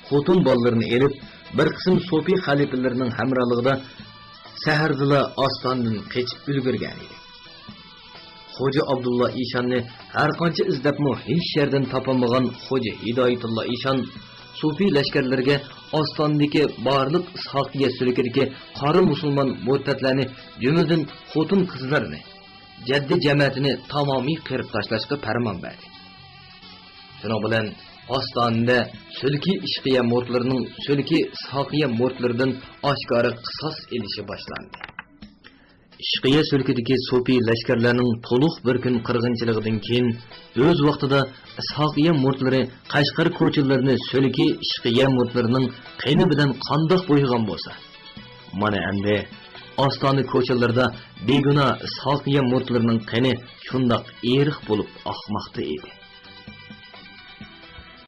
خوتۇن بالىلىرىنى ئېلىپ، بىر قىسىم سوپى خەلىپىلىرىنىڭ ھەمراھلىقىدا سەھەردىلا ئاستانىدىن قېچىپ ئۈلگۈرگەنىدى. خوجا ئابدۇللا ئىشاننى ھەرقانچە ئىزدەپمۇ ھېچ يەردىن تاپالمىغان خوجا ھىدايەتۇللا ئىشان سوپى لەشكەرلىرىگە ئاستانىدىكى بارلىق ئىسھاقىيە سۈلكىدىكى قارا مۇسۇلمان مۇرتەتلەرنى، جۈملىدىن خوتۇن-قىزلىرىنى، جەددى جەمەتىنى تامامىي قىرىپ تاشلاشقا پەرمان بەردى. شۇنىڭ بىلەن ئاستانىدە سۈلكى ئىشقىيە مۇرتلىرىنىڭ سۈلكى ئىسھاقىيە مۇرتلىرىدىن ئاشكارا قىساس ئېلىشى باشلاندى. ئىشقىيە سۈلكىدىكى سوپى لەشكەرلەرنىڭ تولۇق بىر كۈن قىرغىنچىلىقىدىن كېيىن، ئۆز ۋاقتىدا ئىسھاقىيە مۇرتلىرى قەشقەر كوچىلىرىنى سۈلكى ئىشقىيە مۇرتلىرىنىڭ قېنى بىلەن قانداق بويىغان بولسا، مانا ئەمدى ئاستانە كوچىلىرىدا بىگۇناھ ئىسھاقىيە مۇرتلىرىنىڭ قېنى شۇنداق ئېرىق بولۇپ ئاقماقتا ئىدى.